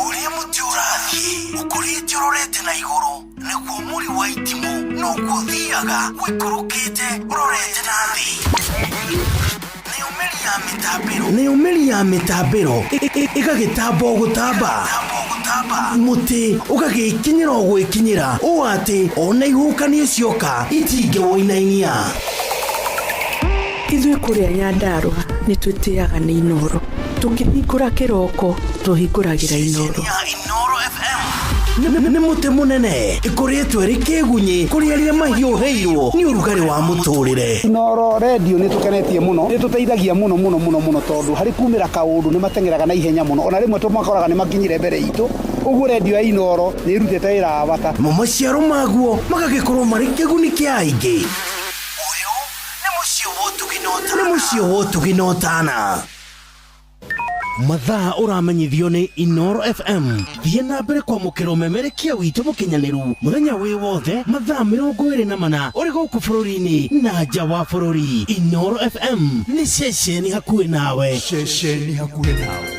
ũrĩa mũtĩ ũrathiĩ ũkũrĩte ũrorete na igũrũ, nĩguo mũri wa itimũ noguo ũthiaga ũikũrũkĩte ũrorete na thĩ. Nayo mĩri ya mĩtambĩro ĩgagĩtamba o gũtamba, mũtĩ ũgagĩkinyĩra o gwĩkinyĩra, ũũ atĩ ona ihuhũkanio cioka itingĩwũinainia. Ithuĩ kũrĩa Nyandarũa nĩ twĩtĩaga nĩ Inooro, tũkĩhingũra kĩroko tũhingũragĩra Inooro. Nĩ mũtĩ mũnene ĩkũrĩtwo ĩrĩ kĩgunyĩ kũrĩ arĩa mahiũhĩirwo nĩ ũrugarĩ wa mũtũrĩre. Inooro redio nĩ tũkenetie mũno, nĩ tũteithagia mũno mũno mũno mũno, tondũ harĩ kumĩra kaũndũ nĩ mateng'eraga na ihenya mũno, ona rĩmwe tũmakoraga nĩ makinyire mbere itũ. Ũguo redio ya Inooro nĩ ĩrutĩte wĩra wa bata. Mo maciaro maguo magagĩkorwo marĩ kĩguni kĩa aingĩ. Ũyũ nĩ mũciĩ wa ũtugi na ũtana. Nĩ mũciĩ wa ũtugi na ũtana. Mathaa ũramenyithio nĩ Inoro FM. Thiĩ na mbere kwamũkĩra ũmemerekia witũ mũkinyanĩru mũthenya wĩ wothe mathaa 24 ũrĩ gũkũ bũrũri-inĩ na nja wa bũrũri. Inoro FM nĩ ceceni hakuhĩ nawe. Ceceni hakuhĩ nawe.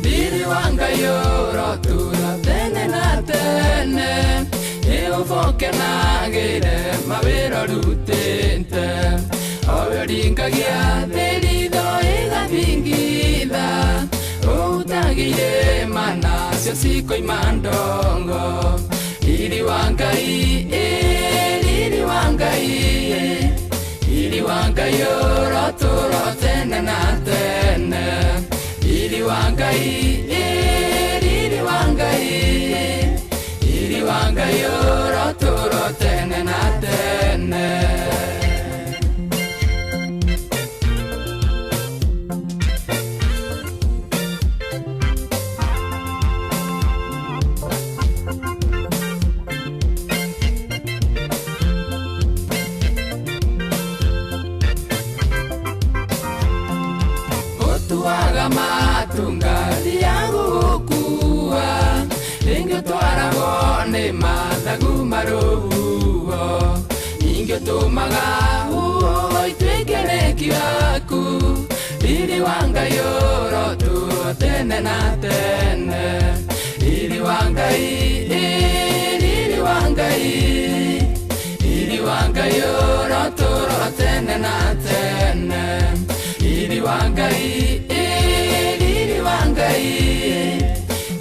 Riri wa Ngai ũrotũra tene na tene, ĩũbokenagĩre mawĩra ũrutĩte. Owe ũringagia thĩritho ĩgathingitha, ũhutagia irĩma nacio cikoima ndongo. Riri wa Ngai, riri wa Ngai, riri wa Ngai ũrotũra tene na tene. Riri wa Ngai, riri wa Ngai, riri wa Ngai ũrotũra tene na tene. Ũtuaga matunga gũgũkua, rĩngĩ ũtwaragwo nĩ mathagu marũhuho, ningĩ ũtũmaga huho ituĩke rĩki yaku. Riri wa Ngai ũrotũra tene na tene. Riri wa Ngai, riri wa Ngai, riri wa Ngai ũrotũra tene na tene. Riri wa Ngai, riri wa Ngai,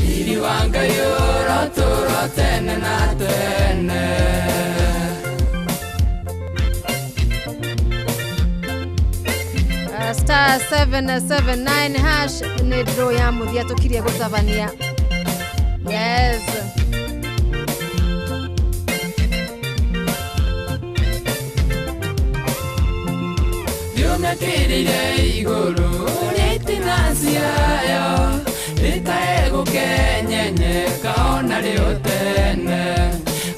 riri wa Ngai ũrotũra tene na tene. Star 779 hash nĩ draw ya mũthia tũkirie gũtabania. Yes. Ndiũmĩkĩrĩire igũrũ ũrĩa itina ciayo, rĩkae gũkenyenyeka ona rĩo tene.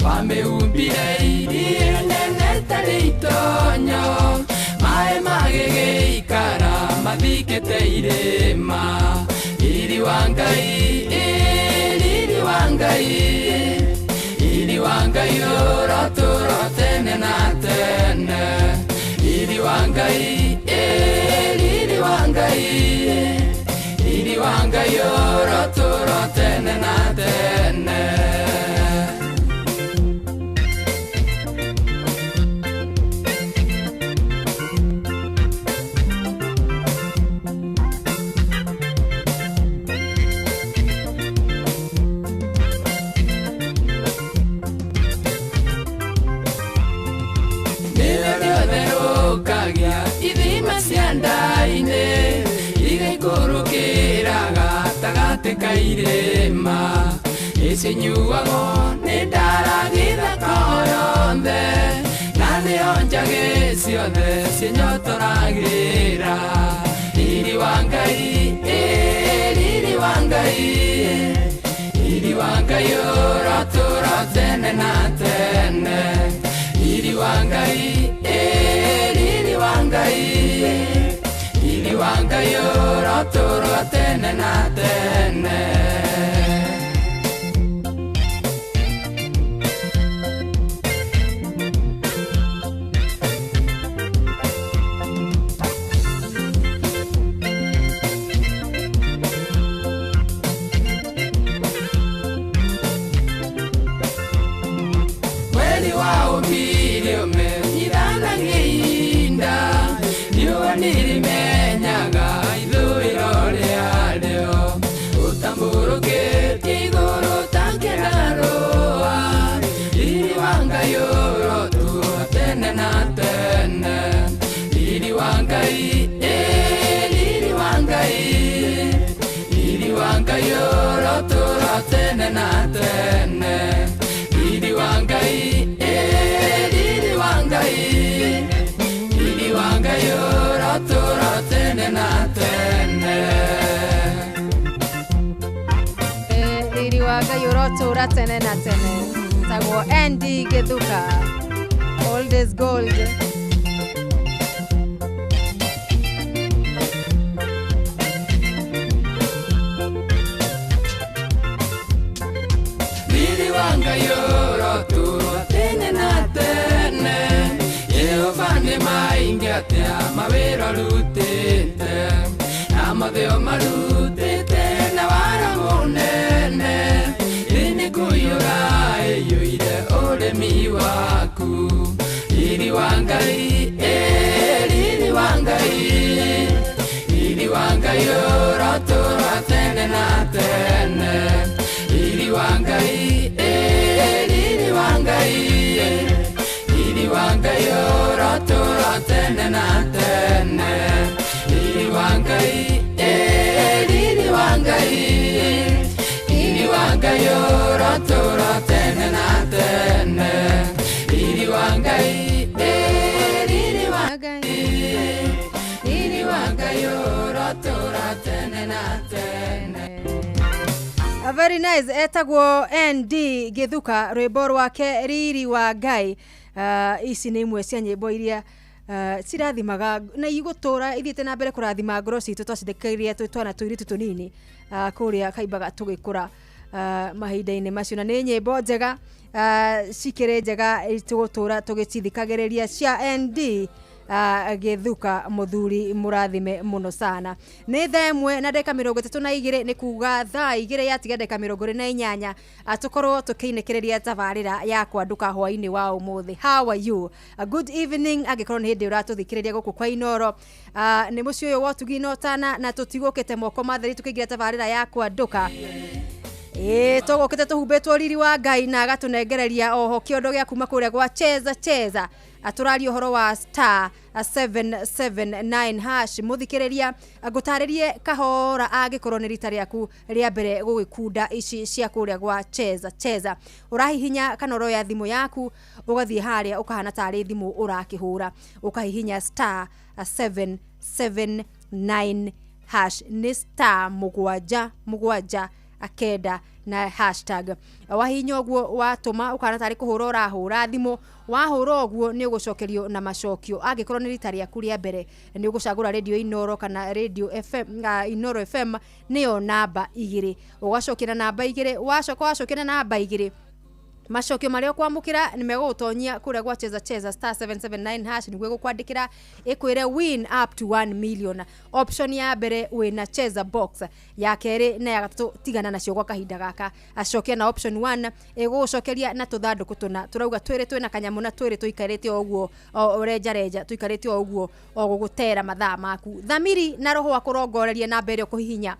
Wamĩhumbire iria nene tarĩ itonyo, maĩ magĩgĩikara mathikĩte irĩma. Riri wa Ngai, riri wa Ngai, riri wa Ngai ũrotũra tene na tene. Riri wa Ngai, riri wa Ngai, riri wa Ngai ũrotũra tene na tene. Nĩwe rĩotherũkagia ithima cia nda-inĩ, igaikũrũkĩra gatagatĩ ka irĩma. Nĩcinyuagwo nĩ ndara gĩthaka o yothe, na nĩo njagĩ ciothe cinyotoragĩra. Riri wa Ngai, riri wa Ngai, riri wa Ngai ũrotũra tene na tene. Riri wa Ngai, riri wa Ngai, riri wa Ngai ũrotũra tene na tene. Mweri wa ũmbire ũmenyithanagia ihinda, riũa nĩrĩmenyaga ithũĩro rĩarĩo. Ũtambũrũkĩtie igũrũ ta kĩandarũa, riri wa Ngai ũrotũra tene na tene. Riri wa Ngai, riri wa Ngai, riri wa Ngai ũrotũra Ũgũtũra tene na tene. Tagwo Andy Githuka, Old is Gold. Riri wa Ngai ũrotũũra tene na tene, Jehova nĩ maingĩ atĩa mawĩra ũrutĩte, na mothe ũmarutĩte na wara mũnene, thĩ nĩ kũiyũra ĩiyũire ũrĩmi waku. Riri wa Ngai, riri wa Ngai, riri wa Ngai ũrotũũra tene na tene. Riri wa Ngai, riri wa Ngai, riri wa Ngai ũrotũũra tene na tene. Riri wa Ngai, riri wa Ngai, riri wa Ngai ũrotũũra tene na tene. Riri wa Ngai, riri wa Ngai, riri wa Ngai ũrotũũra tene na tene. A very nice. Etagwo ND Githuka, rwĩmbo rwake Riri wa Ngai. Ici nĩ imwe cia nyĩmbo iria cirathimaga na igũtũra ithiĩte na mbere kũrathima ngoro citũ twacithikĩrĩria twĩ twana tũirĩtu tũnini kũrĩa kaimbaga tũgĩkũra mahinda-inĩ macio, na nĩ nyĩmbo njega cikĩrĩ njega tũgũtũra tũgĩcithikagĩrĩria cia ND Githuka, mũthuri mũrathime mũno sana. Nĩ thaa 1 na ndagĩka 32, nĩ kuga thaa 2 yatiga ndagĩka 28, tũkorwo tũkĩinĩkĩrĩria tabarĩra ya kwanduka hwaĩ-inĩ wa ũmũthĩ. How are you? A good evening angĩkorwo nĩ hĩndĩ ũratũthikĩrĩria gũkũ kwa Inoro. Nĩ mũciĩ ũyũ wa ũtugi na ũtana, na tũtigũkĩte moko matheri tũkĩingĩra tabarĩra ya kwanduka. Tũgũkĩte tũhumbĩtwo riri wa Ngai na agatũnengereria oho kĩondo gĩa kuma kũrĩa gwa Cheza Cheza. Atũraria ũhoro wa star 779 hash. Mũthikĩrĩria, ngũtarĩrie kahora angĩkorwo nĩ rita rĩaku rĩa mbere gũgĩkunda ici cia kũrĩa gwa Cheza Cheza. Ũrahihinya kana ũroya thimũ yaku ũgathiĩ harĩa ũkahana tarĩ thimũ ũrakĩhũra, ũkahihinya star 779 hash, nĩ star 7 7 9 na hashtag. Wahihinya ũguo watũma ũkahana tarĩ kũhũra ũrahũra thimũ, wahũra ũguo nĩ ũgũcokerio na macokio. Angĩkorwo nĩ rita rĩaku rĩa mbere nĩ ũgũcagũra radio Inoro kana radio FM, Inoro FM nĩyo namba 2, ũgacokia na namba 2, wacoka wacokia na namba 2, macokio marĩa ũkwamũkĩra nĩ megũgũtonyia kũrĩa gwa Cheza Cheza star 779 hash, nĩguo ĩgũkwandĩkĩra ĩkwĩre win up to 1 million. Option ya mbere wĩna Cheza box, ya kerĩ na ya gatatũ tigana nacio gwa kahinda gaka. Acokia na option 1 ĩgũgũcokeria na tũthandũkũ tũna, tũrauga twĩrĩ twĩna kanyamũ na twĩrĩ tũikarĩte o ũguo ũrenjarenja, tũikarĩte o ũguo o gũgũtera mathaa maku. Thamiri na roho wa kũrongoreria namba ĩrĩa ũkũhihinya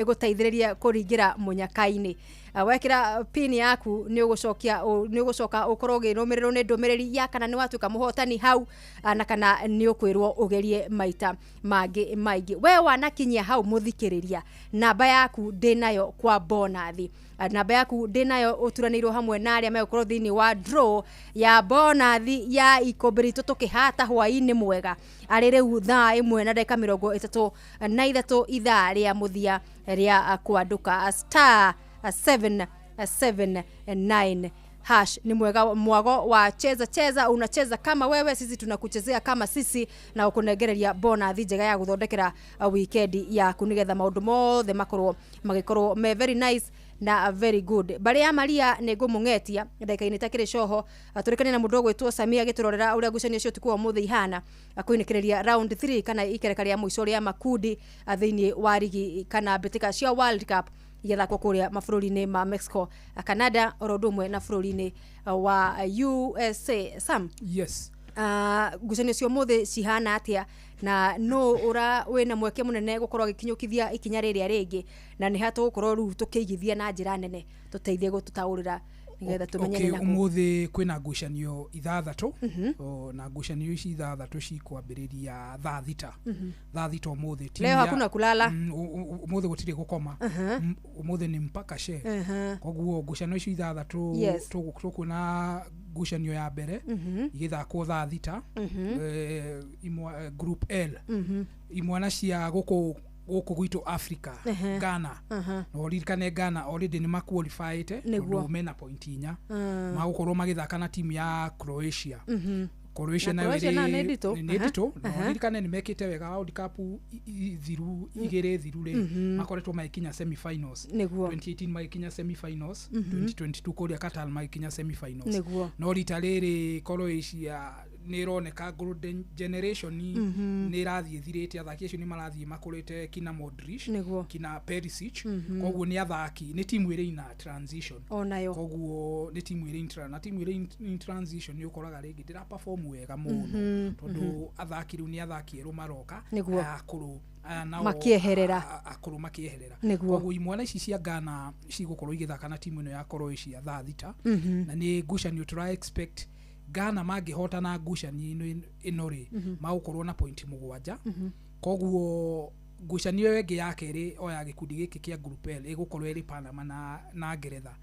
ĩgũteithĩrĩria kũringĩra mũnyaka-inĩ. Wekĩra pin yaku nĩ ũgũcokia, nĩ ũgũcoka ũkorwo ũkĩrũmĩrĩrwo nĩ ndũmĩrĩri ya kana nĩ watuĩka mũhotani hau, na kana nĩ ũkwĩrwo ũgerie maita mangĩ maingĩ. We wanakinyia hau mũthikĩrĩria, namba yaku ndĩnayo kwa bonathi, namba yaku ndĩnayo ũturanĩirwo hamwe na arĩa megũkorwo thĩinĩ wa draw ya bonathi ya ikũmbĩ ritũ tũkĩhata hwaĩ-inĩ mwega, arĩ rĩu thaa 1 na ndagĩka 33 ithaa rĩa mũthia rĩa kwanduka star 779 hash. Ni mwega mwago wa Cheza Cheza, unacheza kama wewe, sisi tunakuchezea kama sisi, na ũkũnengereria bonathi njega ya gũthondekera weekend yaku nĩgetha maũndũ mothe makorwo magĩkorwo me very nice na very good. Barĩ ya Maria nĩ ngũmũng'etia ndagĩka-inĩ takĩrĩ coho, tũrĩkane na mũndũ ũgwĩtwo Samia agĩtũrorera ũrĩa ngucanio cia ũtukũ wa ũmũthĩ ihana, kũinĩkĩrĩria round 3 kana ikereka rĩa mũico rĩa makundi thĩinĩ wa rigi kana mbĩtĩka cia World Cup igĩthakwo kũrĩa mabũrũri-inĩ ma Mexico, Canada oro ũndũ ũmwe na bũrũri-inĩ wa USA. Sam, yes, ngucanio cia ũmũthĩ cihana atĩa, na no ũra wĩna mweke mũnene gũkorwo agĩkinyũkithia ikinya rĩrĩa rĩngĩ, na nĩ ha tũgũkorwo rĩu tũkĩigithia na njĩra nene, tũteithie gũtũtaũrĩra nĩgetha tũmenye nĩ nakũ. Ũmũthĩ kwĩna ngucanio 6, na ngucanio ici 6 cikwambĩrĩria thaa 6. Thaa 6 ũmũthĩ. Leo hakuna kulala. Ũmũthĩ gũtirĩ gũkoma. Ũmũthĩ nĩ mpaka she. Koguo ngucanio ici 6 tũkuona ngucanio ya mbere igĩthakwo thaa 6, group L. Imwana cia gũkũ Gũkũ gwitũ Africa, Ghana, na ũririkane Ghana already nĩ maqualifyĩte tondũ mena point 4. Magũkorwo magĩthaka na timu ya Croatia. Croatia Na nayo Croatia nayo nĩ nditũ. Nĩ nditũ, na ũririkane nĩ mekĩte wega World Cup thiru igĩrĩ thiru rĩ, makoretwo magĩkinya semi-finals. 2018 magĩkinya semi-finals, 2022 kũrĩa Qatar magĩkinya semi-finals. No rita rĩrĩ Croatia nĩ ĩroneka golden generation nĩ ĩrathiĩ ĩthirĩte, athaki acio nĩ marathiĩ makũrĩte, kina Modric, kina Perisic. Koguo nĩ athaki, nĩ timu ĩrĩ ina transition. Onayo. Koguo nĩ timu ĩrĩ na timu ĩrĩ in transition nĩ ũkoraga rĩngĩ ndĩra perform wega mũno, tondũ athaki rĩu nĩ athaki erũ maroka, aya akũrũ, aya nao Makĩeherera. Akũrũ makĩeherera. Koguo imwana ici cia Ghana cigũkorwo igĩthaka na timu ĩno ya Croatia thaa 6. Na nĩ ngucanio tũra expect Ghana mangĩhotana ngucanio ĩno rĩ, magũkorwo na point 7. Koguo ngucanio ĩyo ĩngĩ ya kerĩ o ya gĩkundi gĩkĩ kĩa Group L ĩgũkorwo ĩrĩ Panama na Ngeretha.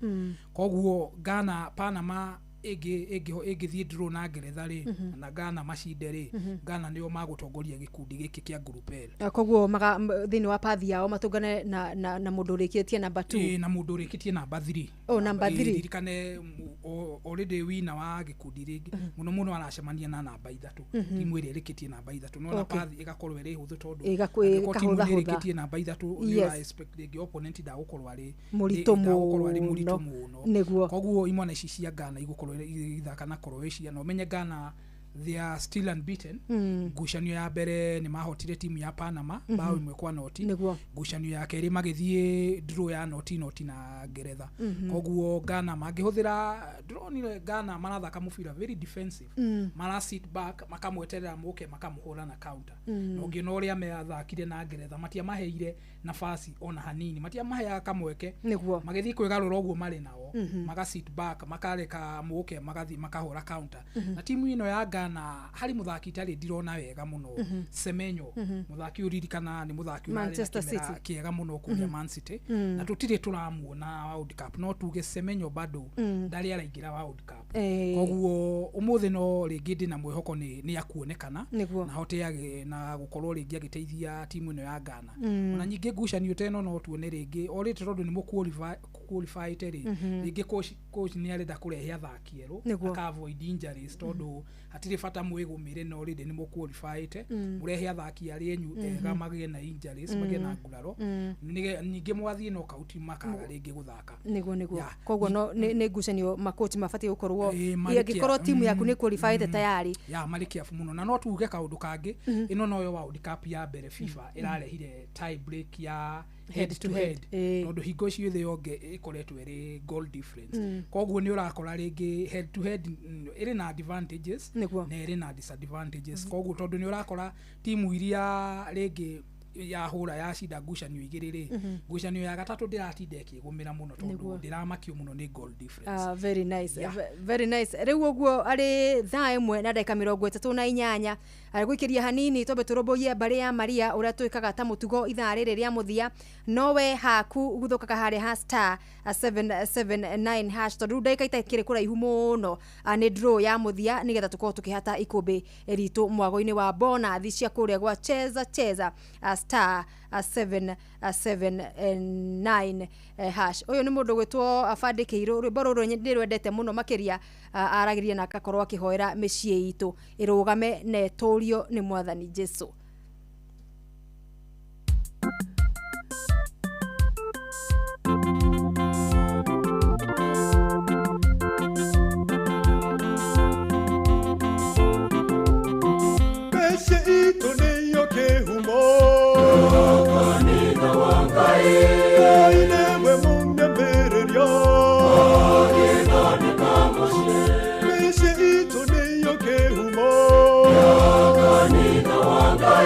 Koguo Ghana, Panama ĩngĩthiĩ draw na Ngeretha rĩ, na Ghana macinde rĩ, Ghana nĩo magũtongoria gĩkundi gĩkĩ kĩa Group L. Koguo thĩinĩ wa pathi yao matũngane na mũndũ ũrĩkĩtie namba 2. Ĩĩ, na mũndũ ũrĩkĩtie namba 3. Oh, namba 3. Ririkane already wina wa gĩkundi rĩngĩ mũno mũno aracemania na namba 3, timu ĩrĩa ĩrĩkĩtie namba 3, no na pathi ĩgakorwo ĩrĩ hũthũ tondũ angĩkorwo timu nĩ ĩkahũthahũtha. ĩrĩkĩtie namba 3, nĩ ũra expect rĩngĩ opponent ndagũkorwo arĩ Mũritũ ndagũkorwo arĩ mũritũ mũno. mũno. Koguo imwana ici cia Ghana igũkorwo igĩthaka na Croatia, na ũmenye Ghana they are still unbeaten. Ngucanio ya mbere nĩ mahotire timu ya Panama bao 1-0. Ngucanio ya kerĩ magĩthiĩ draw ya 0-0 na Ngeretha. Koguo Ghana mangĩhũthĩra, ndĩronire Ghana marathaka mũbira very defensive, mara sit back, makamweterera mũke makamũhũra na counter. Na ũngĩona ũrĩa mathakire na Ngeretha, matiamaheire nafasi ona hanini, matiamaheaga kamweke. Magĩthiĩ kwĩgarũra ũguo marĩ nao, maga sit back, makareka mũke magathiĩ makahũra counter. Na timu ĩno ya Ghana harĩ mũthaki itarĩ ndirona wega mũno, Semenyo. Mũthaki ũririkana nĩ mũthaki ũrarĩ na Manchester kĩmera City. kĩega mũno kũrĩa Man City, na tũtirĩ tũramuona World Cup, no tuge Semenyo bado ndarĩ araingĩra World Cup. Koguo ũmũthĩ no rĩngĩ ndĩna mwĩhoko nĩ akuonekana na hote na gũkorwo rĩngĩ agĩteithia timu ĩno ya Ghana. Ona nyingĩ ngucanio ta ĩno no tuone rĩngĩ orĩte tondũ nĩ mũqualifyĩte rĩ, rĩngĩ coach nĩ arenda kũrehe athaki erũ, aka avoid injuries, tondũ hatirĩ bata mwĩgũmĩre no rĩndĩ nĩ mũqualifyĩte, mũrehe athaki arĩa enyu ega magĩe na injuries, magĩe na nguraro. Ningĩ mwathiĩ knockout makaga rĩngĩ gũthaka. Nĩguo. Koguo no nĩ ngucanio makochi mabatiĩ gũkorwo marĩ ĩngĩkorwo timu yaku nĩ qualifyĩte tayari. Ya marĩ kĩabu mũno, na no tuge kaũndũ kangĩ, ĩno noyo World Cup ya mbere FIFA ĩrarehire tie break ya head to head, tondũ hingo icio thĩ yothe ĩkoretwo ĩrĩ goal difference. Koguo nĩ ũrakora rĩngĩ head to head ĩrĩ na advantages na ĩrĩ na disadvantages. Koguo tondũ nĩ ũrakora timu iria rĩngĩ yahũra yacinda ngucanio igĩrĩ rĩ, ngucanio ya gatatũ ndĩratinda ĩkĩgũmĩra mũno tondũ ndĩramakio mũno nĩ goal difference. Ah, very nice. Very nice. Rĩu ũguo arĩ thaa 1 na ndagĩka 38, gwĩkĩria hanini twambe tũrũmbũiye mbarĩ ya Maria ũrĩa twĩkaga ta mũtugo ithaa rĩrĩ rĩa mũthia, nowe haku guthũkaga harĩa ha star 779 hash, tondũ rĩu ndagĩka itakĩrĩ kũraihu mũno, nĩ draw ya mũthia nĩgetha tũkorwo tũkĩhata ikũmbĩ ritũ mwago-inĩ wa bonathi cia kũrĩa gwa Cheza Cheza, star 779 hash. Ũyũ nĩ mũndũ gwĩtwo Abandĩ Kĩirũ, rwĩmbo rũrũ ndĩrwendete mũno makĩria, aragĩria na akakorwo akĩhoera mĩciĩ itũ ĩrũgame na ĩtũrio nĩ Mwathani Jesu. Mĩciĩ itũ nĩyo kĩhumo. Kanitha wa Ngai. Ngai nĩwe mũmemereria. Agĩthondeka mũciĩ. Mĩciĩ itũ nĩyo kĩhumo. Kanitha wa Ngai.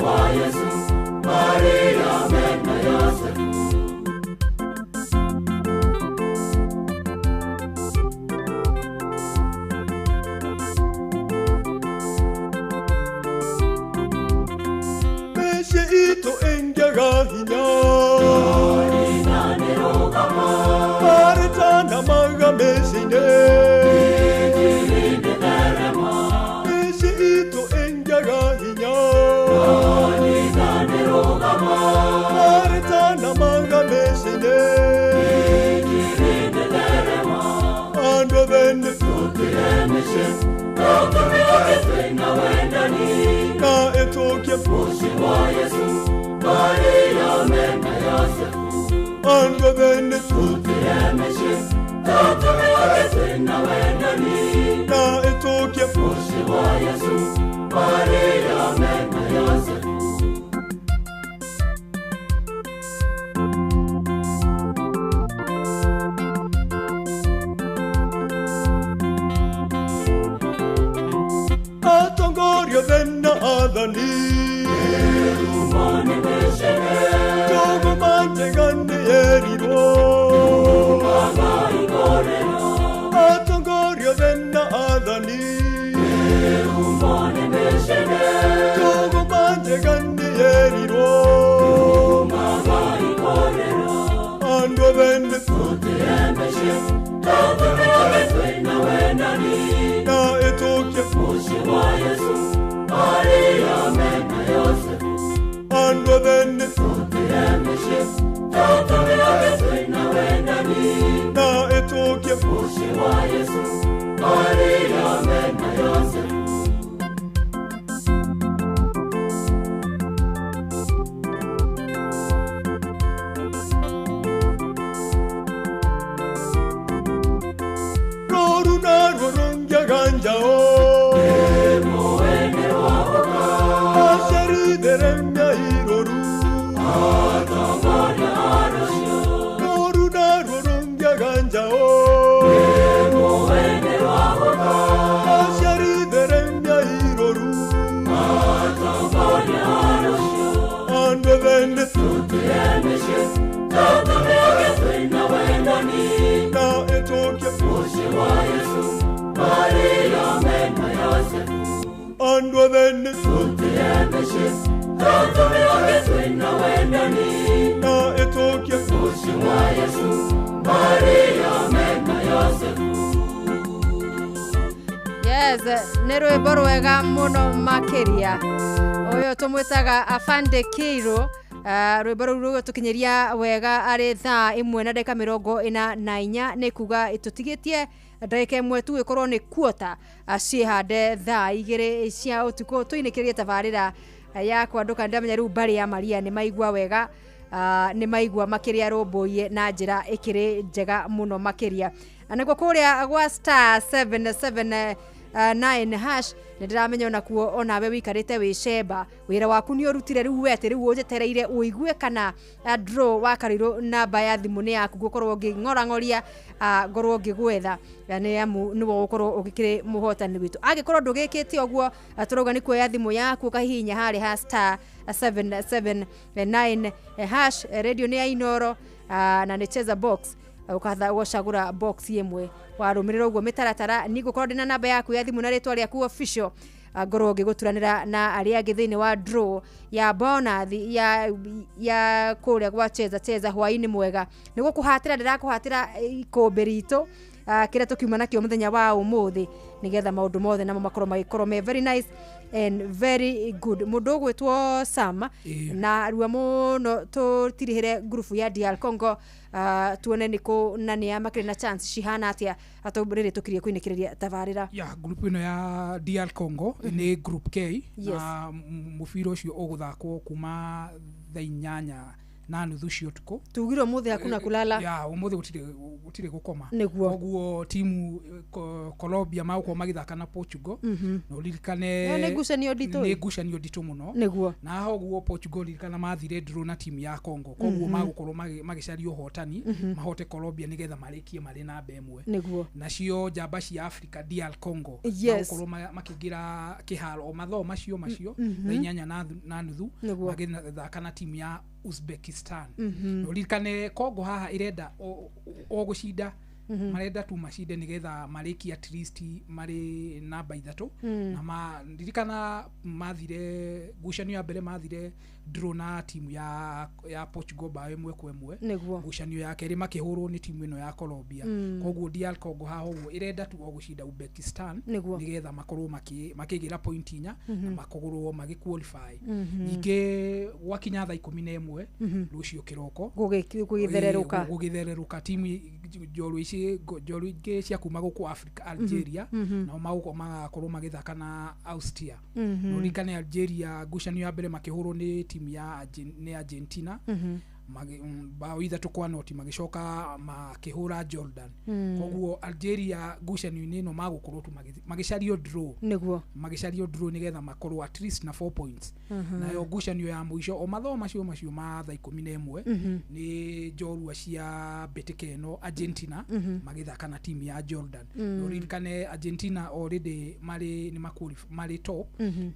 Wa Yesu, Maria mena Yosefu. Mĩciĩ itũ ĩngĩaga hinya Maritana maga mĩciĩ-inĩ Mĩciĩ itũ ĩngĩaga hinya Maritana maga mĩciĩ-inĩ Andũ othe nĩ na ĩtũkie Wa Yesu, Maria mena Yosefu. Andũ othe nĩ na ĩtũkie Wa Yesu, Maria mena Yosefu. Atongoria othe na athani Njũgũma njega nĩyerirwo Atongoria othe na athani Njũgũma njega nĩyerirwo Andũ othe nĩ na ĩtũkie Wa Yesu, Maria mena Yosefu. Andũ othe nĩ na ĩtũkie Wa Yesu, Maria mena Yosefu. Rũru naruo rũngĩaga njao Aciaritheremia irũru Rũru naruo rũngĩaga njao Aciaritheremia irũru Andũ othe nĩ na ĩtũkie Wa Yesu, Maria mena Yosefu. Andũ othe nĩ na ĩtũkie Wa Yesu, Maria mena Yosefu. Yes, nĩ rwĩmbo rwega mũno makĩria. Ũyũ tũmwĩtaga Afande Kiro. Rwĩmbo rũu rũgũtũkinyĩria wega arĩ thaa 1 na ndagĩka 44 nĩ kuga tũtigĩtie ndagĩka 1 tu ĩkorwo nĩ kuota ciĩhande thaa 2 cia ũtukũ tũinĩkĩrie tabarĩra ya kwandũka. Ndamenya rĩu mbarĩ ya Maria nĩ maigua wega, nĩ maigua makĩria rũmbũiye na njĩra ĩkĩrĩ njega mũno makĩria. Nakuo kũrĩa gwa star 779 hash nĩ ndĩramenya onakuo onawe wĩikarĩte wĩ cemba wĩra waku nĩ ũrutire rĩu we atĩ rĩu ũnjetereire ũigue kana draw wa Karirũ namba ya thimũ nĩ yaku ngũkorwo ngĩng'orang'oria, ngorwo ngĩgwetha nĩ amu nĩwe ũgũkorwo ũgĩkĩrĩ mũhotani witũ. Angĩkorwo ndũgĩkĩte ũguo, tũrauga nĩ kuoya thimũ yaku ũkahihinya harĩa ha star 779 hash. Radio nĩ ya Inoro, na nĩ Cheza Box, ukatha ũgacagũra box ĩmwe warũmĩrĩra ũguo mĩtaratara. Nĩ ngũkorwo ndĩna namba yaku ya thimũ na rĩtwa rĩaku official, ngorwo ngĩgũturanĩra na arĩa angĩ thĩinĩ wa draw ya bonus ya kũrĩa gwa Cheza Cheza hwaĩ-inĩ mwega. Nĩ gũkũhatĩra ndĩrakũhatĩra ikũmbĩ ritũ kĩrĩa tũkiuma nakĩo mũthenya wa ũmũthĩ nĩgetha maũndũ mothe namo makorwo magĩkorwo me very nice and very good. Mũndũ ũgwĩtwo Sam na rua mũno tũtirihĩre ngurubu ya DR Congo, tuone nĩkũ na nĩa makĩrĩ na chance cihana atĩa atũrĩrĩ tũkirie kũinĩkĩrĩria tabarĩra ya group ĩno ya DR Congo nĩ group K. Na mũbira ũcio ũgũthakwo kuma thaa 8 na nuthu cia ũtukũ. Tugire ũmũthĩ hakuna kulala. Ya, ũmũthĩ gũtirĩ gũkoma. Nĩguo. Koguo timu Colombia magũkorwo magĩthaka na Portugal. Na ũririkane Ĩyo nĩ ngucanio nditũ. Nĩ ngucanio nditũ mũno. Nĩguo. Na haha ũguo Portugal ririkana mathire draw na timu ya Congo, koguo magũkorwo magĩcaria ũhotani, mahote Colombia nĩgetha marĩkie marĩ namba 1. Nĩguo. Nacio njamba cia Africa DR Congo magũkorwo makĩingĩra kĩharo o mathaa macio thaa inyanya na nuthu, magĩthaka na timu ya Uzbekistan. Na ũririkane Congo haha ĩrenda o gũcinda, marenda tu macinde nĩgetha marĩkie at least marĩ namba 3. Na ndirikana mathire ngucanio ya mbere, mathire draw na timu ya Portugal bao 1-1. Nĩguo. Ngucanio ya kerĩ makĩhũrwo nĩ timu ĩno ya Colombia. Koguo DR Congo haha ũguo ĩrenda tu o gũcinda Uzbekistan nĩgetha makorwo makĩgĩra point 4 na makorwo magĩqualify. Ningĩ gwakinya thaa 11 rũciũ kĩroko gũgĩthererũka. Gũgĩthererũka timu njorua ici, njorua ingĩ cia kuma gũkũ Africa, Algeria, nao magakorwo magĩthaka na Austria. Na ũririkane Algeria ngucanio ya mbere makĩhũrwo nĩ timu ya nĩ Argentina, bao 3-0, magĩcoka makĩhũra Jordan. Koguo Algeria ngucanio-inĩ ĩno magũkorwo tu magĩcario draw. Nĩguo. Magĩcario draw nĩgetha makorwo at least na 4 points. Nayo ngucanio ya mũico o mathaa macio ma thaa 11 nĩ njorua cia mbĩtĩka ĩno Argentina magĩthaka na timu ya Jordan. Na ũririkane Argentina already marĩ nĩ marĩ top.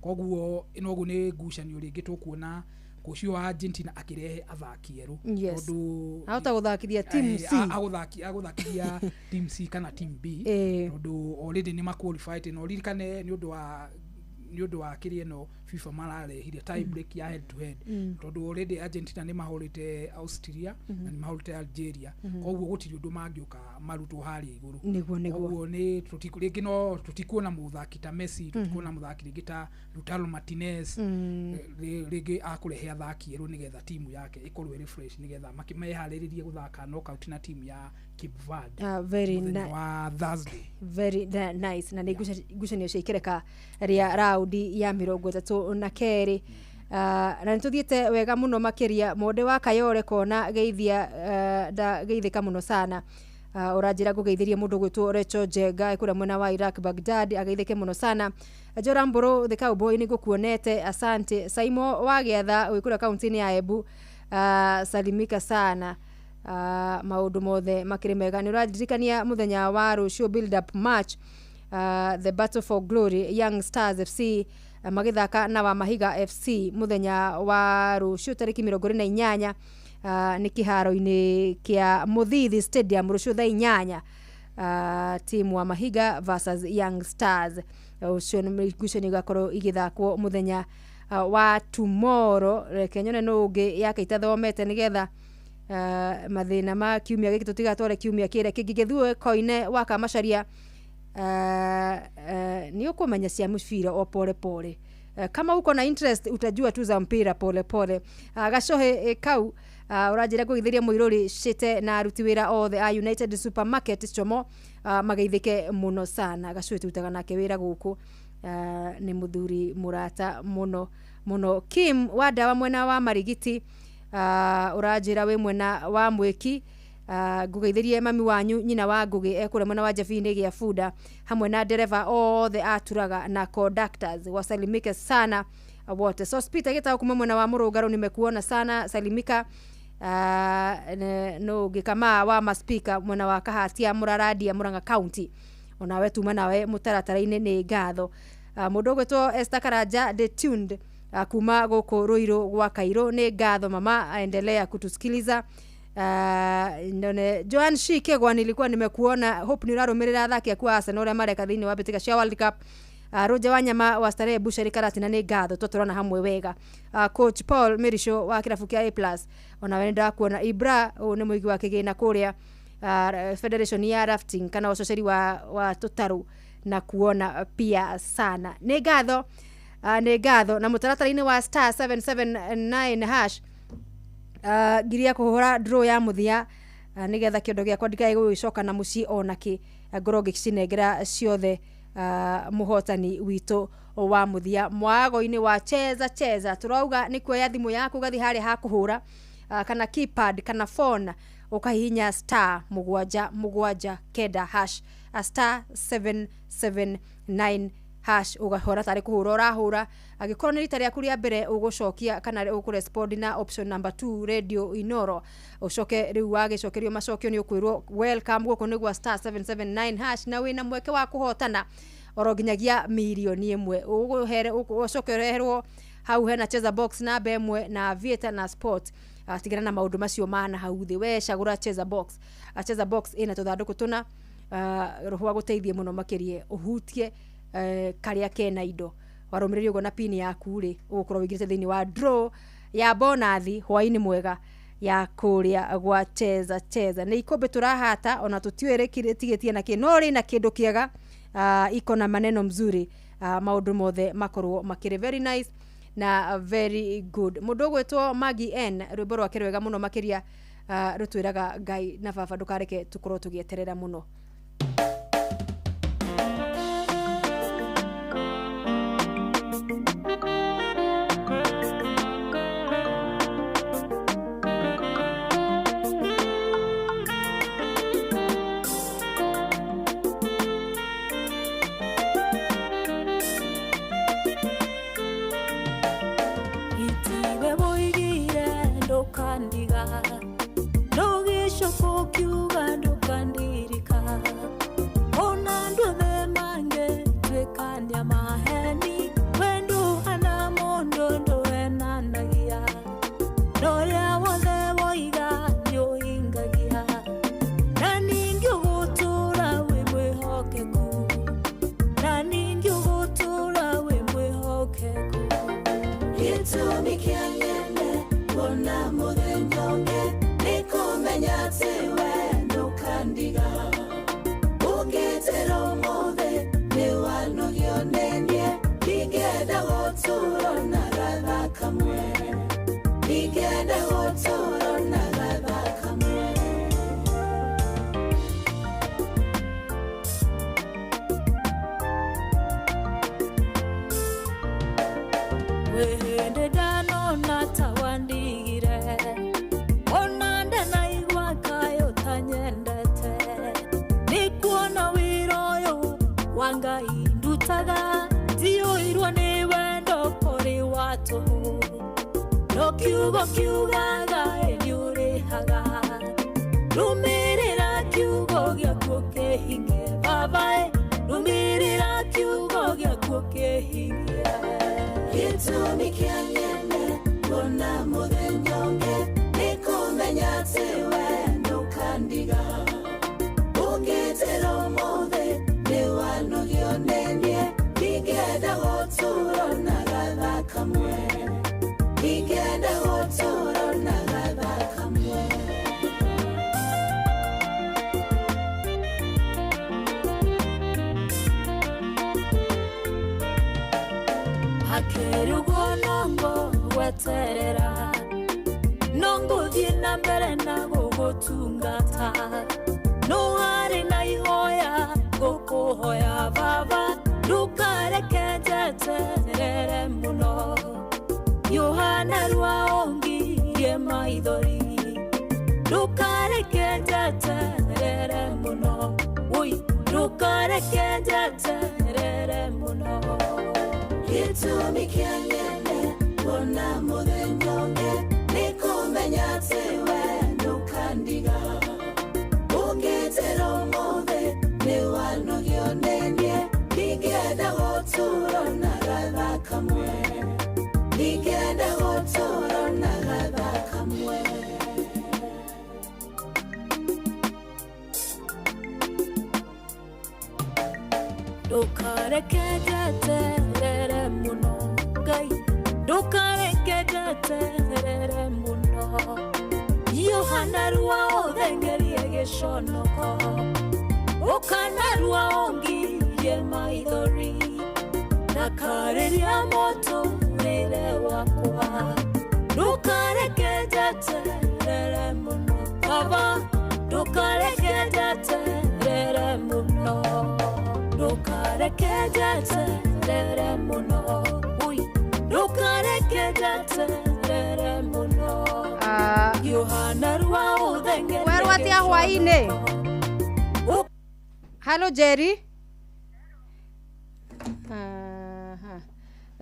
Koguo ĩno ũguo nĩ ngucanio rĩngĩ tũkuona kocio wa Argentina akĩrehe athaki erũ. Tondũ ahota gũthakithia team C, agũthakithia team C kana team B, tondũ already nĩ maqualified. Na ũririkane nĩ ũndũ wa kĩrĩa ĩno FIFA mararehire tie break ya head to head, tondũ already Argentina nĩ mahũrĩte Austria na nĩ mahũrĩte Algeria, koguo gũtirĩ ũndũ mangĩũka marutwo harĩa igũrũ. Nĩguo. Koguo nĩ rĩngĩ no tũtikuona mũthaki ta Messi, tũtikuona mũthaki rĩngĩ ta Lautaro Martinez, rĩngĩ akũrehe athaki erũ nĩgetha timu yake ĩkorwo ĩrĩ fresh, nĩgetha meharĩrĩrie gũthaka knockout na timu ya Cape Verde very wa Thursday. Very nice. Na nĩ ngucanio cia ikereka rĩa raundi ya 32. Na nĩtũthiĩte wega mũno makĩria. Monde wa Kayore kona geithia, ndageithĩka mũno sana. Ũranjĩra ngũgeithĩrie mũndũ gwĩtwo Recho Njenga kũrĩa mwena wa Iraq Baghdad, ageithĩke mũno sana. Jora Mbũrũ the Cowboy nĩngũkuonete, asante. Saimo wa Gĩatha wĩ kũrĩa kaunti-inĩ ya Embu, salimika sana. Maũndũ mothe makĩrĩ mega. Nĩ ũrandirikania mũthenya wa rũciũ build up match, the battle for glory, Young Stars FC magĩthaka na wa Mahiga FC mũthenya wa rũciũ tarĩki 28, nĩ kĩharo-inĩ kĩa Mũthithi Stadium rũciũ thaa 8, timu wa Mahiga versus Young Stars. Ũcio nĩ ngucanio igakorwo igĩthakwo mũthenya wa tomorrow. Reke nyone nũ ũngĩ yake itathomete nĩgetha mathĩna ma kiumia gĩkĩ tũtigatware kiumia kĩrĩa kĩngĩ. Gĩthuĩ Koine wa Kamacharia, nĩ ũkũmenya cia mũbira o pole pole. Kama uko na interest utajua tu za mpira pole pole. Gacohe kau ũranjĩra ngũgeithĩrie mũirũrĩ Cite na aruti wĩra othe a United Supermarket Chomo, mageithĩke mũno sana. Gacohe tũrutaga nake wĩra gũkũ, nĩ mũthuri mũrata mũno mũno. Kim wa ndawa mwena wa Marigiti, ũranjĩra wĩ mwena wa Mwĩki, ngũgeithĩrie mami wanyu nyina wa Ngũgĩ ekũrĩa mwena wa Njabini gĩa Bunda, hamwe na ndereba othe aturaga na conductors, wasalimike sana wote. Sospita gĩtagwo kuma mwena wa Mũrũngarũ, nimekuona sana, salimika. No gĩkamaa wa maspika mwena wa Kahatia Mũrarandia Murang'a County, onawe tuma nawe mũtaratara-inĩ nĩ ngatho. Mũndũ ũgwĩtwo Esther Karanja the tuned, kuma gũkũ Ruiru gwa Kairũ, nĩ ngatho mama, endelea kutusikiliza. Ndone Joan Shikegwa, nilikuwa nimekuona, hope ni ũrarũmĩrĩra athaki aku a Arsenal ũrĩa mareka thĩinĩ wa mbĩtĩka cia World Cup. Roger Wanyama wa Starehe Bushari Karatina, nĩ ngatho tũtũrona hamwe wega. Coach Paul Mirisho wa kĩrabu kĩa A+ onawe nĩndakuona. Ibra ũyũ nĩ mũigi wa kĩgĩna kũrĩa Federation ya rafting kana ũcoceri wa tũtarũ, na kuona pia sana, nĩ ngatho. Nĩ ngatho. Na mũtaratara-inĩ wa star 779 hash, ngiria kũhũra draw ya mũthia, nĩgetha kĩondo gĩakwa ndikae gũgĩcoka na mũciĩ onakĩ, ngorwo ngĩcinengera ciothe mũhotani witũ wa mũthia mwago-inĩ wa cheza cheza. Tũrauga nĩ kuoya thimũ yaku ũgathiĩ harĩa ha kũhũra, kana keypad kana phone, ũkahihinya star 7 7 9 hash, star 779 hash, ũgahora tarĩ kũhũra ũrahũra. Angĩkorwo nĩ rita rĩaku rĩa mbere, ũgũcokia kana ũkũrespond na option number 2, Radio Inoro. Ũcoke rĩu wagĩcokerio macokio, nĩ ũkwĩrwo welcome, gũkũ nĩ gwa star 779 hash, na wĩna mweke wa kũhotana oro nginyagia 1 mirioni. Ũgũhere ũcoke ũreherwo hau hena cheza box namba 1 na aviator na sport. Tigana na maũndũ macio mana hau thĩ, we cagũra cheza box. Cheza box ĩna tũthandũkũ tũna, rũhwa gũteithie mũno makĩria ũhutie karĩa kena indo. Warũmĩrĩria ũguo na pin yaku rĩ, ũgũkorwo wĩingĩrĩte thĩinĩ wa draw ya bonathi hwainĩ mwega ya kũrĩa gwa cheza cheza. Nĩ ikũmbĩ tũrahata, ona tũtiũĩ rĩtigĩtie na kĩ, no rĩ na kĩndũ kĩega, iko na maneno mzuri, maũndũ mothe makorwo makĩrĩ very nice na very good. Mũndũ ũgwĩtwo Maggie N, rwĩmbo rwake rwega mũno makĩria, rũtwĩraga Ngai na baba ndũkareke tũkorwo tũgĩeterera mũno. Itiwe woigire ndũkandiga, ndũgĩcoka ũkiuga ndũkandirika, ona andũ othe mangĩtuĩkania maheni, we ndũhana mũndũ ndũenanagia, na ũrĩa wothe woiga nĩũhingagia, na ningĩ ũgũtũũra wĩ mwĩhokeku, na ningĩ ũgũtũũra wĩ mwĩhokeku. Gĩtũmi kĩa nyende kuona mũthenya ũngĩ nĩ kũmenya atĩ we ndũkandiga. Ũngĩnjĩra ũmũthĩ nĩ wanogio nĩ niĩ, ndingĩenda gũtũũra na gatha kamwe, ndingĩenda gũtũũra na gatha kamwe. Kwĩ hĩndĩ ndanona ta wandigire, ona ndanaigua kaĩ ũtanyendete, nĩ kuona wĩra ũyũ wa Ngai ndutaga ndiyũirwo nĩ wendo kũrĩ wa tũhũ, no kiugo kiugaga nĩũrĩhaga, rũmĩrĩra kiugo gĩaku kĩhinge babae, rũmĩrĩra kiugo gĩaku kĩhinge. Gĩtũmi kĩa nyende kuona mũthenya ũngĩ nĩ kũmenya atĩ we ndũkandiga. Ũngĩnjĩra ũmũthĩ nĩ wanogio nĩ niĩ, ndingĩenda gũtũũra na gatha kamwe, ndingĩenda gũtũũra na gatha kamwe. Hakĩrĩ ũguo nongo gweterera, no ngũthiĩ na mbere na gũgũtungata, no harĩ na ihoya ngũkũhoya baba, ndũkareke njeterere mũno, Yohana rwa ongirie maithori, ndũkareke njeterere mũno, ui ndũkareke njeterere mũno. Gĩtũmi kĩa nyende kuona mũthenya ũngĩ nĩ kũmenya atĩ we ndũkandiga. Ũngĩnjĩra ũmũthĩ nĩ wanogio nĩ niĩ, ndingĩenda gũtũũra na gatha kamwe, ndingĩenda gũtũũra na gatha kamwe. Ndũkareke njeterere mũno Ngai, ndũkareke njeterere mũno, Yohana rwa ũthengerie gĩconoko, ũkana rwa ũngirie maithori, na karĩria mũtũrĩre wakwa, ndũkareke njeterere mũno baba, ndũkareke njeterere mũno, ndũkareke njeterere mũno, ui ndũkareke njeterere mũno. Cia hwaĩ-inĩ. Halo Jerry. Aha.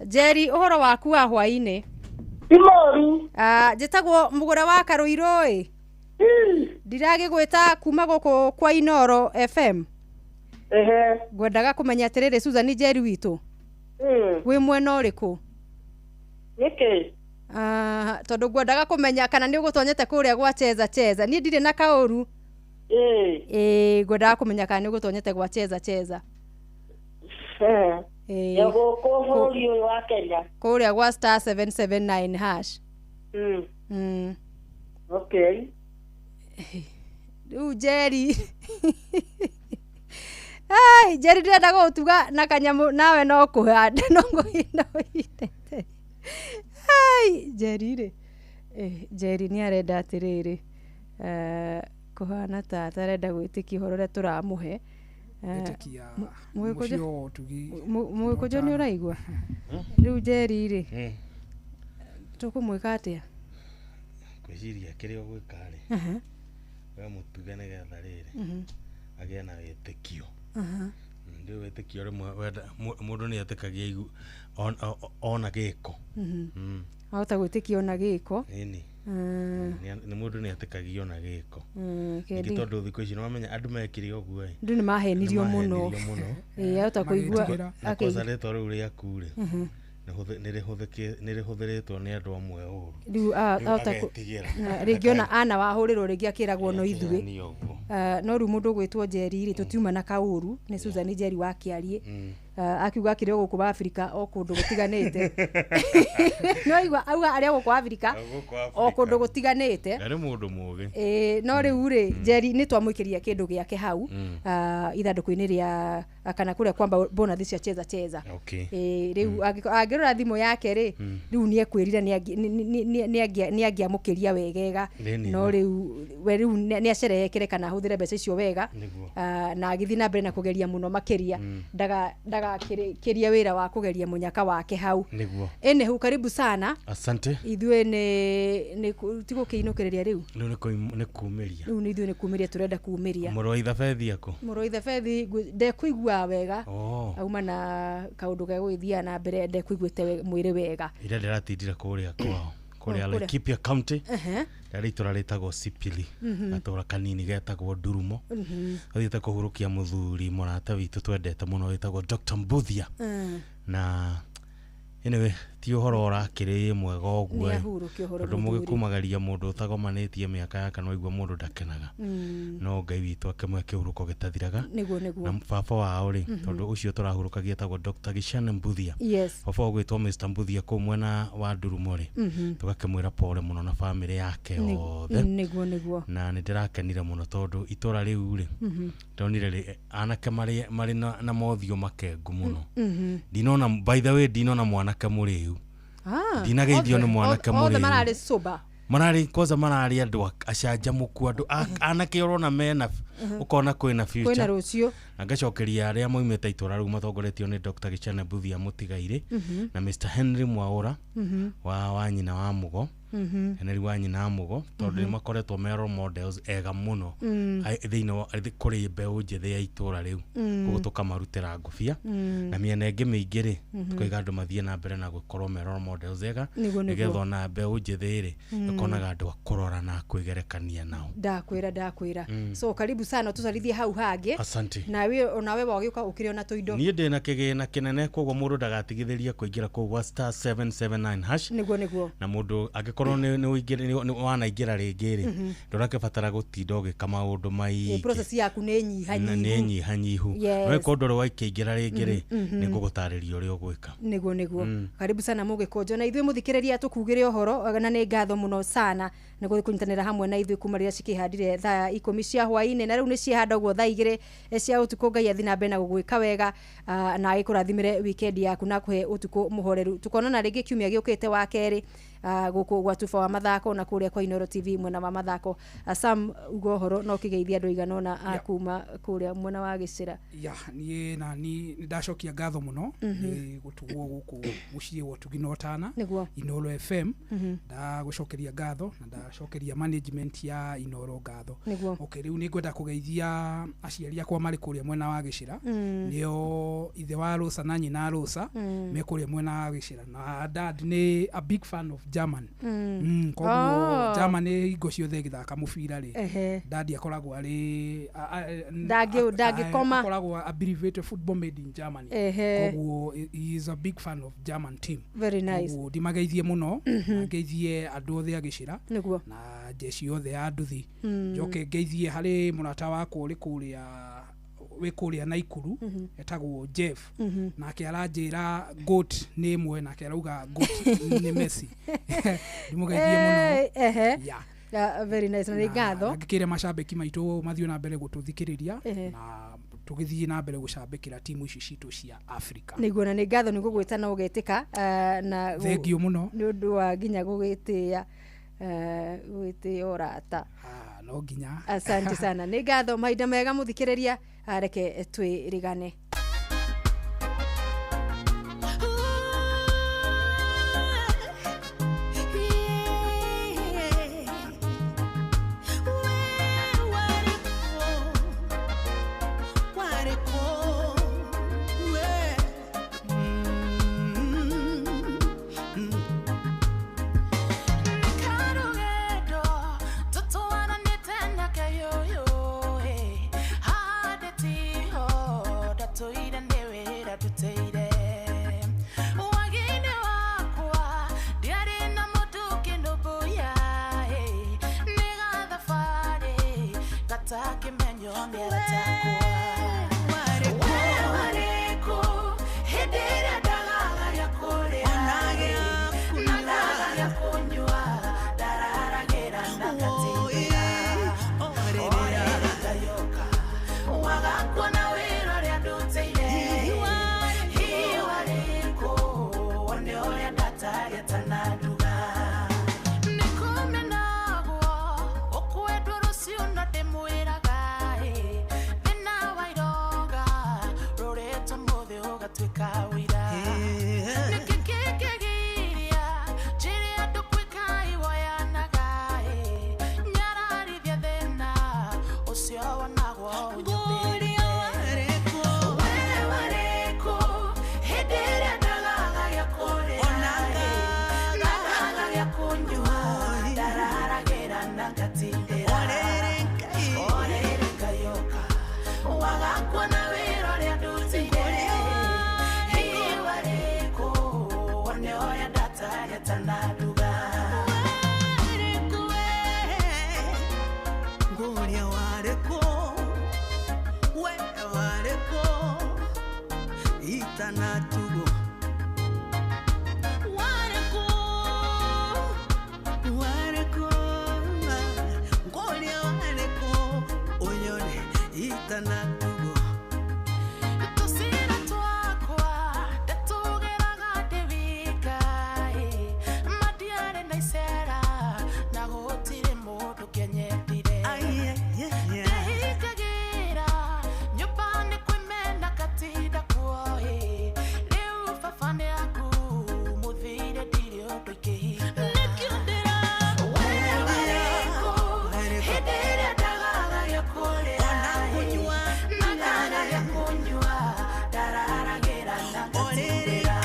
Jerry, ũhoro waku wa hwaĩ-inĩ? Ti mũru. Njĩtagwo mũgũre wa Karũirũ ĩ. Ndiragĩgwĩta kuma gũkũ kwa Inoro FM. Ehe. Ngwendaga kũmenya atĩrĩrĩ, Susan Njeri witũ, wĩ mwena ũrĩkũ? Nĩkĩ? Tondũ ngwendaga kũmenya kana nĩ ũgũtonyete kũrĩa gwa Cheza Cheza. Niĩ ndirĩ na kaũru. Ĩĩ, ngwendaga kũmenya kana nĩ ũgũtonyete gwa Cheza Cheza. Ĩĩ. Ya gũkũ bũrũri ũyũ wa Kenya. Kũrĩa gwa star 779 hash. Okay. Rĩu Njeri. Ai, Njeri ndĩrenda gũgũtuga na kanyamũ nawe no kũhande no kũhinda ũhindĩte. Ai, Njeri rĩ. Njeri nĩ arenda atĩrĩrĩ. Kũhana ta atarenda gwĩtĩkia ũhoro ũrĩa tũramũhe. Gwĩtĩkia mũciĩ wa ũtugi. Mũgĩkũnjũ nĩ ũraigua? Rĩu Njeri rĩ, tũkũmwĩka atĩa? Ngwĩciria kĩrĩa ũgwĩka rĩ, we mũtuge nĩgetha rĩrĩ agĩe na wĩtĩkio. Ndĩ wĩtĩkio rĩmwe mũndũ nĩ etĩkagia ona gĩko. Ahota gwĩtĩkia ona gĩko. Ĩni. Nĩ mũndũ nĩ etĩkagia ona gĩko. Ningĩ tondũ thikũ ici nĩwamenya andũ mekire ũguo ĩ. Andũ nĩ mahenirio mũno. Ĩĩ, ahota kũigua Na kwanza rĩtwa rĩu rĩaku rĩ, nĩ rĩhũthĩrĩtwo nĩ andũ amwe ũru. Rĩu ahota rĩngĩ ona ana wahũrĩrwo rĩngĩ akĩragwo no ithuĩ. No rĩu mũndũ ũgwĩtwo Njeri rĩ, tũtiuma na kaũru, nĩ Susan Njeri wa Kĩariĩ. Akiuga akĩrĩ o gũkũ wa Afrika o kũndũ gũtiganĩte. No igua auga arĩ o gũkũ Afrika o kũndũ gũtiganĩte. Arĩ mũndũ mũũgĩ. Ĩĩ, no rĩu rĩ, Njeri nĩ twamũikĩria kĩndũ gĩake hau ithandũkũ-inĩ rĩa kana kũrĩa kwa bonathi cia Cheza Cheza. Ĩĩ, rĩu angĩrora thimũ yake rĩ, rĩu nĩ ekwĩrira nĩ angĩamũkĩria wegega. No rĩu we rĩu nĩ acerehekere kana ahũthĩre mbeca icio wega, na agĩthiĩ na mbere na kũgeria mũno makĩria, ndagakĩria wĩra wa kũgeria mũnyaka wake hau. Nĩguo. Anywho, karibu sana. Asante. Ithuĩ nĩ tigũkĩinũkĩrĩria rĩu. Rĩu nĩ kumĩria. Rĩu nĩ ithuĩ nĩ kumĩria tũrenda kumĩria. Mũrũ wa Ithabethi akũ? Mũrũ wa Ithabethi ndekũigua wega. Auma na kaũndũ ge gũgĩthiaga na mbere ndekũiguĩte mwĩrĩ wega. Ira ndĩratindire kũrĩa kwao. Kũrĩa Laikipia County. Rĩarĩ itũra rĩtagwo Sipili, gatũra kanini getagwo Ndurumo. Athiĩte kũhurũkia mũthuri mũrata witũ twendete mũno wĩtagwo Dr. Mbuthia. Na anyway, ti ũhoro ũrakĩrĩ mwega ũguo tondũ mũgĩkumagaria mũndũ ũtagomanĩtie mĩaka yake no igua mũndũ ndakenaga. No Ngai witũ akĩmũhe kĩhurũko gĩtathiraga. Na baba wao rĩ, tondũ ũcio tũrahurũkagia etagwo Dr. Gishane Mbuthia. Baba ũgwĩtwo Mr. Mbuthia kũu mwena wa Ndurumo rĩ, tũgakĩmwĩra pole mũno na bamĩrĩ yake yothe. Nĩguo nĩguo. Na nĩ ndĩrakenire mũno tondũ itũra rĩu rĩ, ndonire anake marĩ na mothiũ makengu mũno. Ndinona, by the way, ndinona mwanake mũrĩu. Ndinageithio nĩ mwanake mũrĩu. Othe mararĩ sober. Mararĩ kwanza mararĩ andũ acanjamũku, andũ anake ũrona mena ũkona kwĩna future. Kwĩna rũciũ. Na ngacokeria arĩa maumĩte itũra rĩu matongoretio nĩ Dr. Gĩchana Mbuthia Mũtigairĩ na Mr. Henry Mwaũra wa nyina wa Mũgo. Henry wa nyina wa Mũgo tondũ nĩ makoretwo me role models ega mũno thĩinĩ wa kũrĩ mbeũ njĩthĩ ya itũra rĩu. Koguo tũkamarutĩra ngũbia na mĩena ĩngĩ mĩingĩ rĩ, tũkaiga andũ mathiĩ na mbere na gũkorwo me role models ega nĩgetha ona mbeũ njĩthĩ rĩ ĩkonaga andũ a kũrora na kwĩgerekania nao. Ndakwĩra. So karibu sana, tũcarithie hau hangĩ. Asante. Nawe onawe wagĩũka ũkĩrĩ ona tũindo. Niĩ ndĩna kĩgĩna kĩnene koguo mũndũ ndagatigithĩrie kũingĩra kũu gwa star 779 hash. Nĩguo nĩguo. Na mũndũ angĩkorwo nĩ wanaingĩra rĩngĩ rĩ, ndũrakĩbatara gũtinda ũgĩka maũndũ maingĩ. Process yaku nĩ nyihanyihu. Nĩ nyihanyihu. No ĩkorwo ndũrĩ waikĩingĩra rĩngĩ rĩ, nĩ ngũgũtarĩria ũrĩa ũgwĩka. Nĩguo nĩguo. Karibu sana mũgĩkũnjo. Na ithuĩ mũthikĩrĩria tũkugĩre ũhoro na nĩ ngatho mũno sana nĩ kũnyitanĩra hamwe na ithuĩ kuma rĩrĩa cikĩhandire thaa 10 cia hwaĩ-inĩ na rĩu nĩ ciehanda ũguo thaa 2 cia ũtukũ. Ngai athi na mbere na gũgwĩka wega na agĩkũrathimĩre weekend yaku na kũhe ũtukũ mũhoreru. Tũkonana rĩngĩ kiumia gĩũkĩte wa kerĩ Gũkũ gwa tuba wa mathako na kũrĩa kwa Inoro TV mwena wa mathako. Sam uga ũhoro no kĩgeithia andũ aigana ũna a kuma kũrĩa mwena wa Gĩcĩra. Ya niĩ na ni ndacokia ngatho mũno nĩ gũtugwo gũkũ mũciĩ wa ũtugi na ũtana. Nĩguo. Inoro FM. Ndagũcokeria ngatho na ndacokeria management ya Inoro ngatho. Nĩguo. Okay, rĩu nĩ ngwenda kũgeithia aciari akwa marĩ kũrĩa mwena wa Gĩcĩra. Nĩo ithe wa Rosa na nyina Rosa me kũrĩa mwena wa Gĩcĩra, na dad nĩ a big fan of German. Koguo German hingo ciothe ĩgĩthaka mũbira rĩ, dadi akoragwo arĩ Ndangĩkoma. Akoragwo abbreviated football made in Germany. Koguo he is a big fan of German team. Very nice. Koguo ndimageithie mũno, na ngeithie andũ othe a Gĩcĩra na jeshi yothe ya nduthi. Njoke ngeithie harĩ mũrata wakwa ũrĩ kũrĩa wĩ kũrĩa Naikuru, etagwo Jeff. Nake aranjĩra goat nĩ ĩmwe, nake arauga goat nĩ Messi. Ndimũgeithie mũno. Yeah. Very nice, na nĩ ngatho. Ngĩkĩre macambĩki maitũ mathiĩ na mbere gũtũthikĩrĩria na tũgĩthiĩ na mbere gũcambĩkĩra timu ici citũ cia Africa. Nĩguo, na nĩ ngatho nĩ gũgwĩta na ũgetĩka, na Thengiũ mũno. Nĩ ũndũ wa nginya gũgĩtĩĩa, gũgĩtĩĩa ũrata. No nginya. Asante sana, nĩ ngatho, mahinda mega mũthikĩrĩria. Reke twĩrigane. Karugendo tũtwaranĩte nake yũyũ haha ndĩtiho ndatũire nĩ wĩra ndutĩire wagi-inĩ wakwa ndiarĩ na mũndũ ũkĩnũmbũiya nĩ gathabarĩ gatakĩmenywo nĩ aratakwa. We warĩkũ hĩndĩ ĩrĩa ndagaga gĩa kũrĩa na ndaga gĩa kũnyua, ndararagĩra na ngatindĩra orĩrĩ ngayoka wagakuona wĩra ũrĩa ndutĩire. Hihi warĩkũ wone ũrĩa ndatarĩa na nduga nĩkũmenagwo ũkwendwo rũciũ no ndĩmwĩraga thĩna wa iroga rũrĩtwo mũthĩ ũgatuĩka ũira. Nĩkĩ kĩngĩgiria njĩre andũ kwĩka iwoyanaga nyararithia thĩna ũcio wonagwo ũnyũmbĩrĩte. We warĩkũ hĩndĩ ĩrĩa ndagaga gĩa kũrĩa na ndaga gĩa kũnyua, ndararagĩra na ngatindĩra orĩrĩ ngayoka wagakuona wĩra ũrĩa ndutĩire. Hihi warĩkũ wone ũrĩa ndatarĩa na nduga. Nguria warĩkũ, we warĩkũ itanatugwo, warĩkũ, warĩkũ, nguria warĩkũ ũnyone itanatugwo. Tũcĩra twakwa ndatũgeraga ndĩ wika ma ndiarĩ na icera na gũtirĩ mũndũ kĩanyendire. Ndehingagĩra nyũmba nĩ kwĩmena ngatinda kuo rĩu baba nĩ aku mũthire ndirĩ ũndũ ingĩhinga. Nĩkĩo ndĩra we warĩkũ hĩndĩ ĩrĩa ndagaga gĩa kũrĩa na ndaga gĩa kũnyua, ndararagĩra na ngatindĩra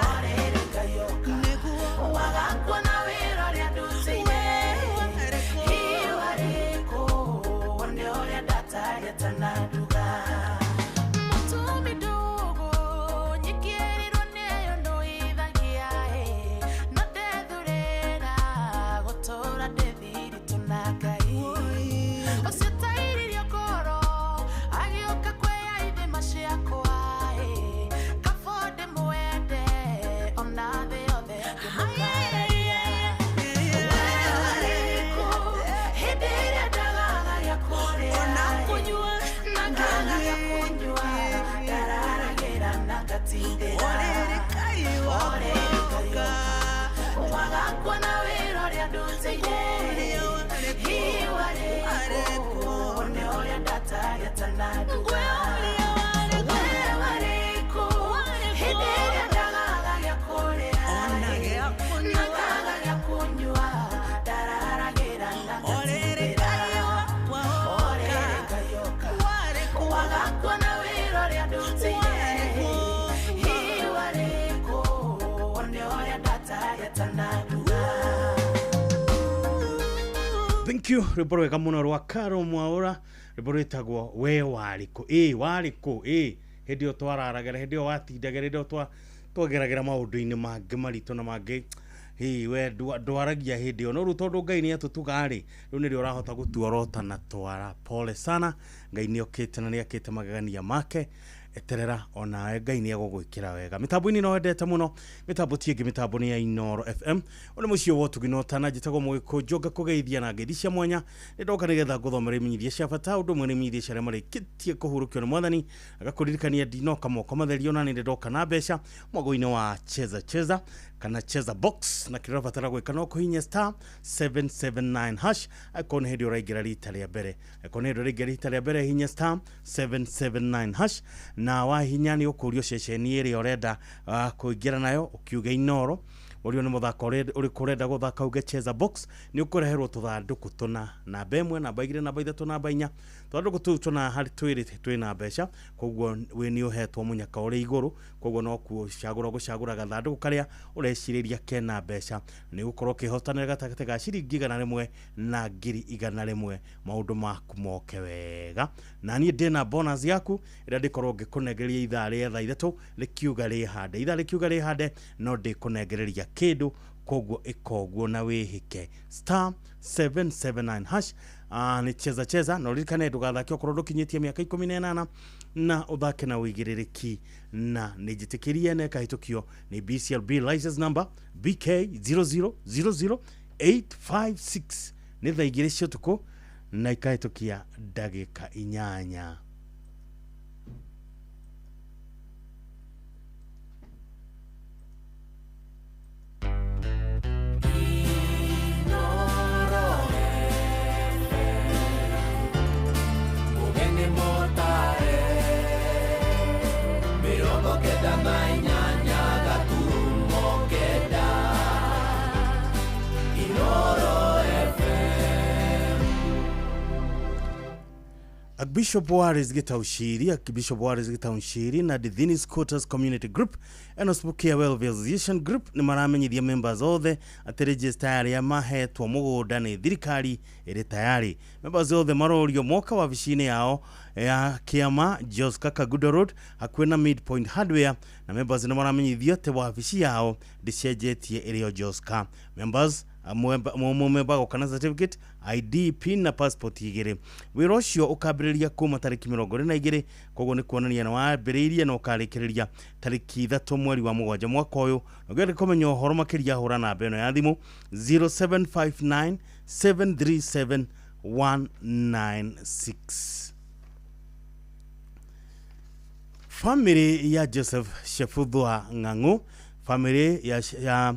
orĩrĩ ngayoka wagakuona wĩra ũrĩa ndutĩire. Hihi warĩkũ wone ũrĩa ndatarĩa na nduga. Mũtumi ndũgũ nyikĩrĩrwo nĩyo ndũithagia no ndethurĩra gũtũra ndĩ thiritũ na Ngai ũcio tairirio ngoro agĩũka kwĩya ithima ciakwa kabo ndĩmwende ona thĩ yothe ngĩmũkararia. We warĩkũ hĩndĩ ĩrĩa ndagaga gĩa kũrĩa na ndutĩire. Hihi warĩ kũ wone ũrĩa ndatayata na nduga. We warĩ kũ hĩndĩ ĩrĩa ndagaga gĩa kũrĩa na ngaga gĩa kũnyua, ndararagĩra na ngatindĩra. Orĩrĩ Ngai ũka waga kuona wĩra ũrĩa ndutĩire. Hihi warĩ kũ wone ũrĩa ndatayata na nduga. Thank you. Rwĩmbo rwega mũno rwa Caro Mwaura, rwĩmbo rwĩtagwo we warĩkũ. Ĩ warĩkũ? Ĩ hĩndĩ ĩyo twararagĩra, hĩndĩ ĩyo watindagĩra, hĩndĩ ĩyo twageragĩra maũndũ-inĩ mangĩ maritũ na mangĩ. Hĩ we ndwaragia hĩndĩ ĩyo, no rĩu tondũ Ngai nĩ atũtuga rĩ, rĩu nĩrĩo ũrahota gũtuorota na twara. Pole sana, Ngai nĩ okĩte na nĩ akĩte magegania make. Eterera onawe Ngai nĩ egũgwĩkĩra wega. Mĩtambo-inĩ no wendete mũno, mĩtambo ti ĩngĩ, mĩtambo nĩ ya Inooro FM. Ũyũ nĩ mũciĩ wa ũtugi na ũtana, njĩtagwo Mũgĩkũnjũ, ngakũgeithia na ngeithi cia mwanya. Nĩ ndoka nĩgetha ngũthomere imenyithia cia bata, ũndũ ũmwe nĩ imenyithia cia arĩa marĩkĩtie kũhurũkio nĩ Mwathani, agakũririkania ndinoka moko matheri, ona nĩ ndoka na mbeca mwago-inĩ wa Cheza Cheza kana Cheza Box, na kĩrĩa ũrabatara gwĩka no kũhihinya star 779 hash. Angĩkorwo nĩ hĩndĩ ũraingĩra rita rĩa mbere, angĩkorwo nĩ hĩndĩ ũraingĩra rita rĩa mbere, hihinya star 779 hash, na wahihinya nĩ ũkũrio ceceni ĩrĩa ũrenda kũingĩra nayo, ũkiuge Inooro. Ũrio nĩ mũthako ũrĩkũ ũrenda gũthaka, uge Cheza Box, nĩ ũkũreherwo tũthandũkũ tũna, namba 1, namba 2, namba 3, namba 4. Tũthandũkũ tũu tũna harĩ twĩrĩ twĩna mbeca, koguo wĩ nĩ ũhetwo mũnyaka ũrĩ igũrũ, koguo no kũcagũra gũcagũra gathandũkũ karĩa ũrecirĩria kena mbeca, nĩ ũgũkorwo ũkĩhotanĩra gatagatĩ ga ciringi 100 na 100,000. Maũndũ maku moke wega. Na niĩ ndĩna bonus yaku ĩrĩa ndĩkorwo ngĩkũnengereria ithaa rĩa thaa 3 rĩkiuga rĩhande, ithaa rĩkiuga rĩhande, no ndĩkũnengereria kĩndũ, koguo ĩkoguo na wĩhĩke star 779 hash. Nĩ Cheza Cheza, na ũririkane ndũgathake okorwo ndũkinyĩtie mĩaka 18, na ũthake na ũigĩrĩrĩki, na nĩ njĩtĩkĩrie na ĩkahĩtũkio nĩ BCLB license number BK 0000856. Nĩ thaa 2 cia ũtukũ na ikahĩtũkia ndagĩka 8. Mũgeni mũtare 98 gaturumo 9 Inooro FM. Archbishop Waris Gitaushiri, Archbishop Waris Gitaushiri na Dithini Scooters Community Group and Spukia Welfare Association Group nĩ maramenyithia members othe atĩ register arĩa mahetwo mũgũnda nĩ thirikari ĩrĩ tayari. Members othe marorio moka wabici-inĩ yao ya kĩama Joska Kagudo Road hakuhĩ na Midpoint Hardware, na members nĩ maramenyithio atĩ wabici yao ndĩcenjetie ĩrĩ o Joska. Members mũmemba goka na certificate, ID, PIN na passport 2. Wĩra ũcio ũkambĩrĩria kuma tarĩki 22, koguo nĩ kuonania nĩ wambĩrĩirie na ũkarĩkĩrĩria tarĩki 3 mweri wa 7 mwaka ũyũ. Na ũngĩenda kũmenya ũhoro makĩria, hũra namba ĩno ya thimũ 0759 737 196. Family ya Joseph Shefuthwa Ng'ang'u, family ya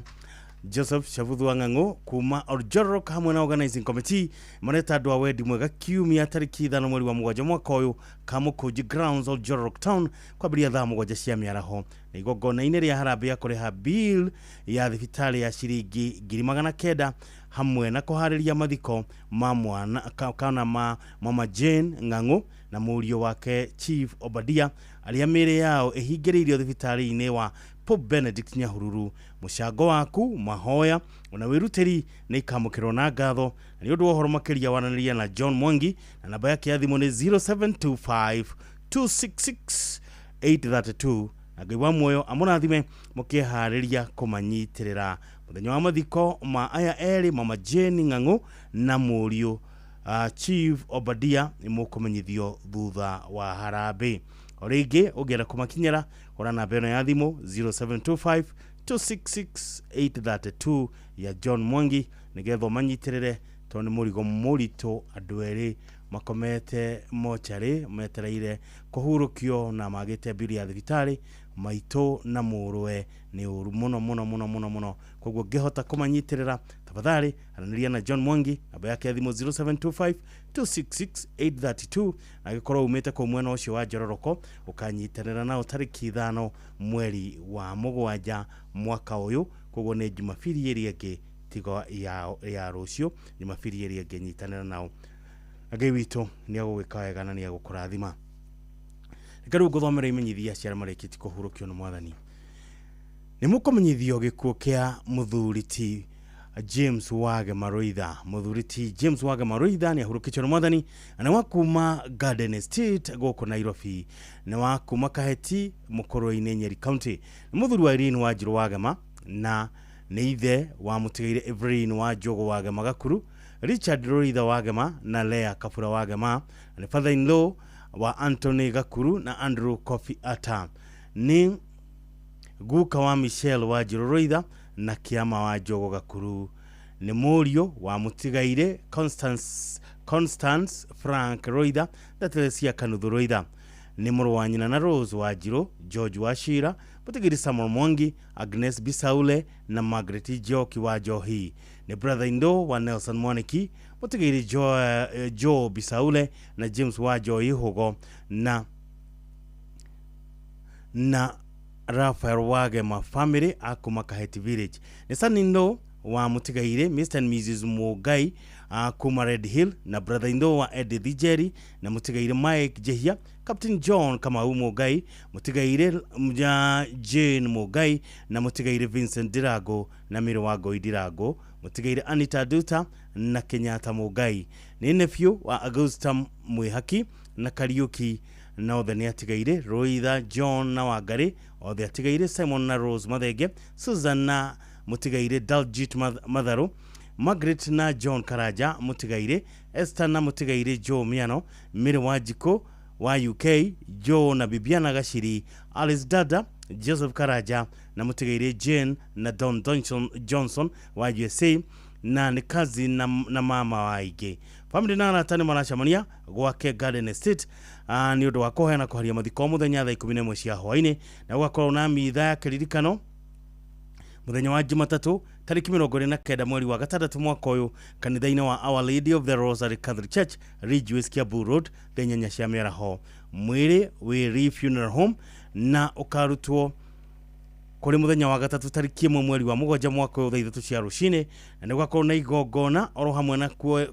Joseph Shefuthwa Ng'ang'u kuma Oljorok hamwe na organizing committee mareta andũ a wendi mwega kiumia tarĩki 5 mweri wa 7 mwaka ũyũ Kamũkũnji Grounds Oljorok Town kwambĩrĩria thaa 7 cia mĩaraho. Nĩ igongona-inĩ rĩa harambee ya kũrĩha bill ya thibitarĩ ya ciringi 900,000 hamwe na kũharĩria mathiko ma mwana kana ma Mama Jane Ng'ang'u na mũriũ wake Chief Obadia arĩa mĩĩrĩ yao ĩhingĩrĩirio thibitarĩ-inĩ wa Pope Benedict Nyahururu. Mũcango waku, mahoya ona wĩrutĩri nĩ ikamũkĩrwo na ngatho. Na nĩ ũndũ wa ũhoro makĩria waranĩria na John Mwangi na namba yake ya thimũ nĩ 0725 266 832. Na Ngai wa muoyo amũrathime mũkĩharĩria kũmanyitĩrĩra mũthenya wa mathiko ma aya erĩ, Mama Jane Ng'ang'u na mũriũ Chief Obadia, nĩ mũkũmenyithio thutha wa harambee. O rĩngĩ ũngĩenda kũmakinyĩra, hũra namba ĩno ya thimũ 0725 266 832 ya John Mwangi nĩgetha ũmanyitĩrĩre, tondũ nĩ mũrigo mũritũ andũ erĩ makomete mocarĩ metereire kũhurũkio na magĩte mbiri ya thibitarĩ Maitũ na mũrũwe nĩ ũru mũno mũno mũno mũno mũno. Koguo ngĩhota kũmanyitĩrĩra, tafadhali aranĩria na John Mwangi, namba yake ya thimũ 0725 266 832. Angĩkorwo umĩte kũu mwena ũcio wa Njororoko, ũkanyitanĩra nao tarĩki 5 mweri wa 7 mwaka ũyũ. Koguo nĩ Jumapili ĩrĩa ĩngĩ tiga ya rũciũ, Jumapili ĩrĩa ĩngĩ nyitanĩra nao. Ngai witũ nĩ agũgwĩka wega na nĩ agũkũrathima. Reke rĩu ngũthomere imenyithia cia arĩa marĩkĩtie kũhurũkio nĩ Mwathani. Nĩ mũkũmenyithio gĩkuũ kĩa mũthuri ti James Wage Maroitha. Mũthuri ti James Wage Maroitha nĩ ahurũkĩtio nĩ Mwathani, na nĩ wa kuma Garden Estate gũkũ Nairobi, nĩ wa kuma Kaheti Mũkũrwe-inĩ, Nyeri County. Nĩ mũthuri wa Irene Wanjirũ Wagema, na nĩ ithe wa mũtigaire Evelyn wa Njogu Wagema Gakuru, Richard Roitha Wagema na Lea Kabura Wagema, na nĩ father in law wa Anthony Gakuru na Andrew Kofi Atta. Nĩ guka wa Michelle Wanjirũ Roitha na Kĩama wa Njogu Gakuru. Nĩ mũriũ wa mũtigaire Constance Frank Roitha na Teresia Kanuthu Roitha. Nĩ mũrũ wa nyina na Rose Wanjirũ, George Wachira, mũtigiri Samuel Mwangi, Agnes Bisaule na Margaret Njoki wa Njohi. Nĩ brother in law wa Nelson Mwaniki, mũtigiri Joe Bisaule na James wa Njohi Hugo na Raphael Wagema family akuma Kaheti Village. Nĩ son in law wa mũtigaire Mr and Mrs Mugai kuma Red Hill, na brother in law wa Edith Njeri na mũtigaire Mike Jehia, Captain John Kamau Mugai, mũtigaire Jane Mugai na mũtigaire Vincent Dirago na Mĩrĩ wa Ngoi Dirago, mũtigaire Anita Duta na Kenyatta Mugai. Nĩ nephew wa Augusta Mwihaki na Kariuki, na othe nĩ atigaire Roitha John na Wangari, othe atigaire Simon na Rose Mathenge, Susan na mũtigaire Daljit Matharu, Margaret na John Karaja mũtigaire Esther na mũtigaire Joe Miano, Mary Wanjikũ wa UK, Joe na Bibiana Gachiri, Alice Dada, Joseph Karaja na mũtigaire Jane na Don Johnson wa USA, na nĩ kazi na mama wa aingĩ. Family na arata nĩ maracemania gwake Garden Estate nĩ ũndũ wa kũheana kũharia mathiko mũthenya thaa 11 cia hwaĩ-inĩ, na gũgakorwo na mitha ya kĩririkano mũthenya wa Jumatatũ tarĩki 29 mweri wa 6 mwaka ũyũ kanitha-inĩ wa Our Lady of the Rosary Catholic Church, Ridgeways, Kiambu Road, thaa 8 cia mĩaraho. Mwĩrĩ wĩ Lee Funeral Home na ũkarutwo kũrĩ mũthenya wa gatatũ tarĩki 1 mweri wa 7 mwaka ũyũ thaa 3 cia rũcinĩ, na nĩ gũgakorwo na igongona oro hamwe na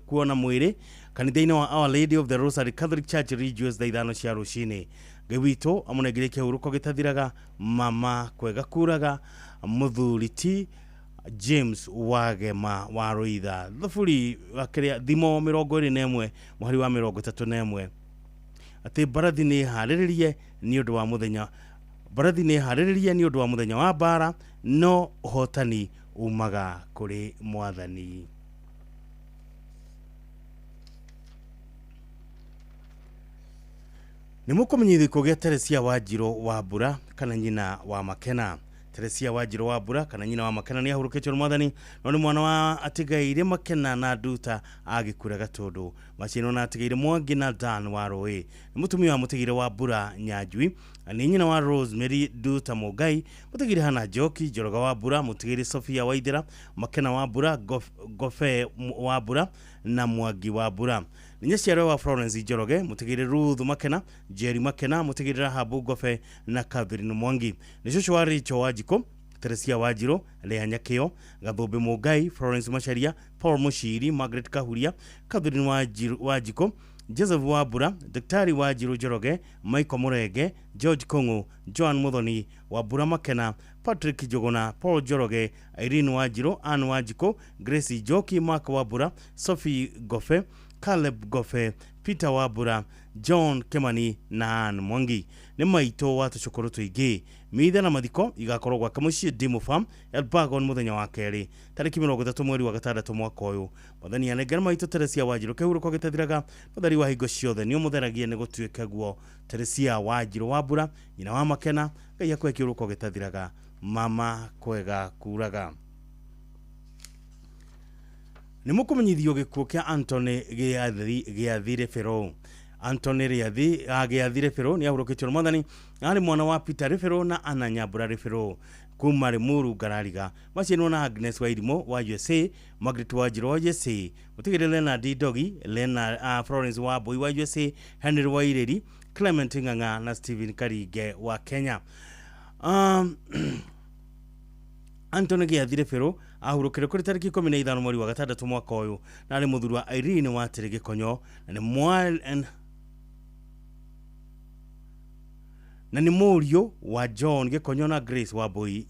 kuona mwĩrĩ kanitha-inĩ wa Our Lady of the Rosary Catholic Church, Ridgeways, thaa 5 cia rũcinĩ. Ngai witũ amũnengere kĩhurũko gĩtathiraga, mama kwega kuraga, mũthuri ti James Wagema wa Roitha. Thaburi wa thimo 21 mũhari wa 31 atĩ mbarathi nĩ harĩrĩrie nĩ ũndũ wa mũthenya, mbarathi nĩ harĩrĩrie nĩ ũndũ wa mũthenya wa mbara, no ũhotani umaga kũrĩ Mwathani. Nĩ mũkũmenyithio gĩkuũ gĩa Teresia Wanjirũ wa Mbura kana nyina wa Makena. Teresia Wanjirũ wa Mbura kana nyina wa Makena nĩ ahurũkĩtio nĩ Mwathani, no nĩ mwana wa atigaire Makena na Nduta agĩkura Gatũndũ. Macinwo na atigaire Mwangi na Dan wa Rũĩ. Nĩ mũtumia wa mũtigire wa Mbura Nyanjui, nĩ nyina wa Rosemary Nduta Mũngai, mũtigire Hana Njoki Njoroge wa Mbura, mũtigire Sofia Waithera, Makena wa Mbura, Gobe wa Mbura na Mwangi wa Mbura. Nĩ nyaciarwo wa Florence Njoroge, mũtigire Ruth Makena, Jerry Makena, mũtigire Rahabu Gobe na Catherine Mwangi. Nĩ cũcũ wa Rachel Wanjikũ, Teresia Wanjirũ, Lea Nyakĩo, Gathũmbĩ Mũngai, Florence Macharia, Paul Mũciri, Margaret Kahuria, Catherine Wanjikũ, Joseph wa Mbura, Daktari Wanjirũ Njoroge, Michael Mũrenge, George Kũng'ũ, Joan Muthoni, Wambura Makena, Patrick Njuguna, Paul Njoroge, Irene Wanjirũ, Ann Wanjikũ, Grace Njoki, Mark Wambura, Sophie Gofe, Caleb Gofe, Peter Wambura, John Kimani na Ann Mwangi. Nĩ maitũ wa tũcũkũrũ tũingĩ. Mitha na mathiko igakorwo gwake mũciĩ Dimo Farm, Elbagon mũthenya wa kerĩ tarĩki 30 mweri wa 6 mwaka ũyũ. Mwathani anengere maitũ Teresia Wanjirũ kĩhurũko gĩtathiraga, mũtheri wa hingo ciothe nĩ ũmũtheragie nĩ gũtuĩke guo. Teresia Wanjirũ wa Mbura, nyina wa Makena, Ngai akũhe kĩhurũko gĩtathiraga, mama kwega kuraga. Nĩ mũkũmenyithio gĩkuũ kĩa Anthony Gĩathire Ferou. Anthony Riathi agĩathi Rĩbĩrũ nĩ ahurũkĩtio nĩ mwathani. Arĩ mwana wa Peter Rĩbĩrũ na Anna Nyambura Rĩbĩrũ kuma Limuru Ngarariga. Macianwo na Agnes Wairimo wa USA, Margaret Wanjiru wa USA, Mũtigĩrĩ Leonard Dogi, Lena Florence wa Mbui wa USA, Henry Wairĩri, Clement Ng'ang'a na Stephen Karinge wa Kenya. Anthony Gĩathi Rĩbĩrũ ahurũkire kũrĩ tarĩki 15 mweri wa 6 mwaka ũyũ, na arĩ mũthuri wa Irene wa Tĩrĩ Gĩkonyo, na nĩ mũriũ wa John Gĩkonyo na Grace Wambui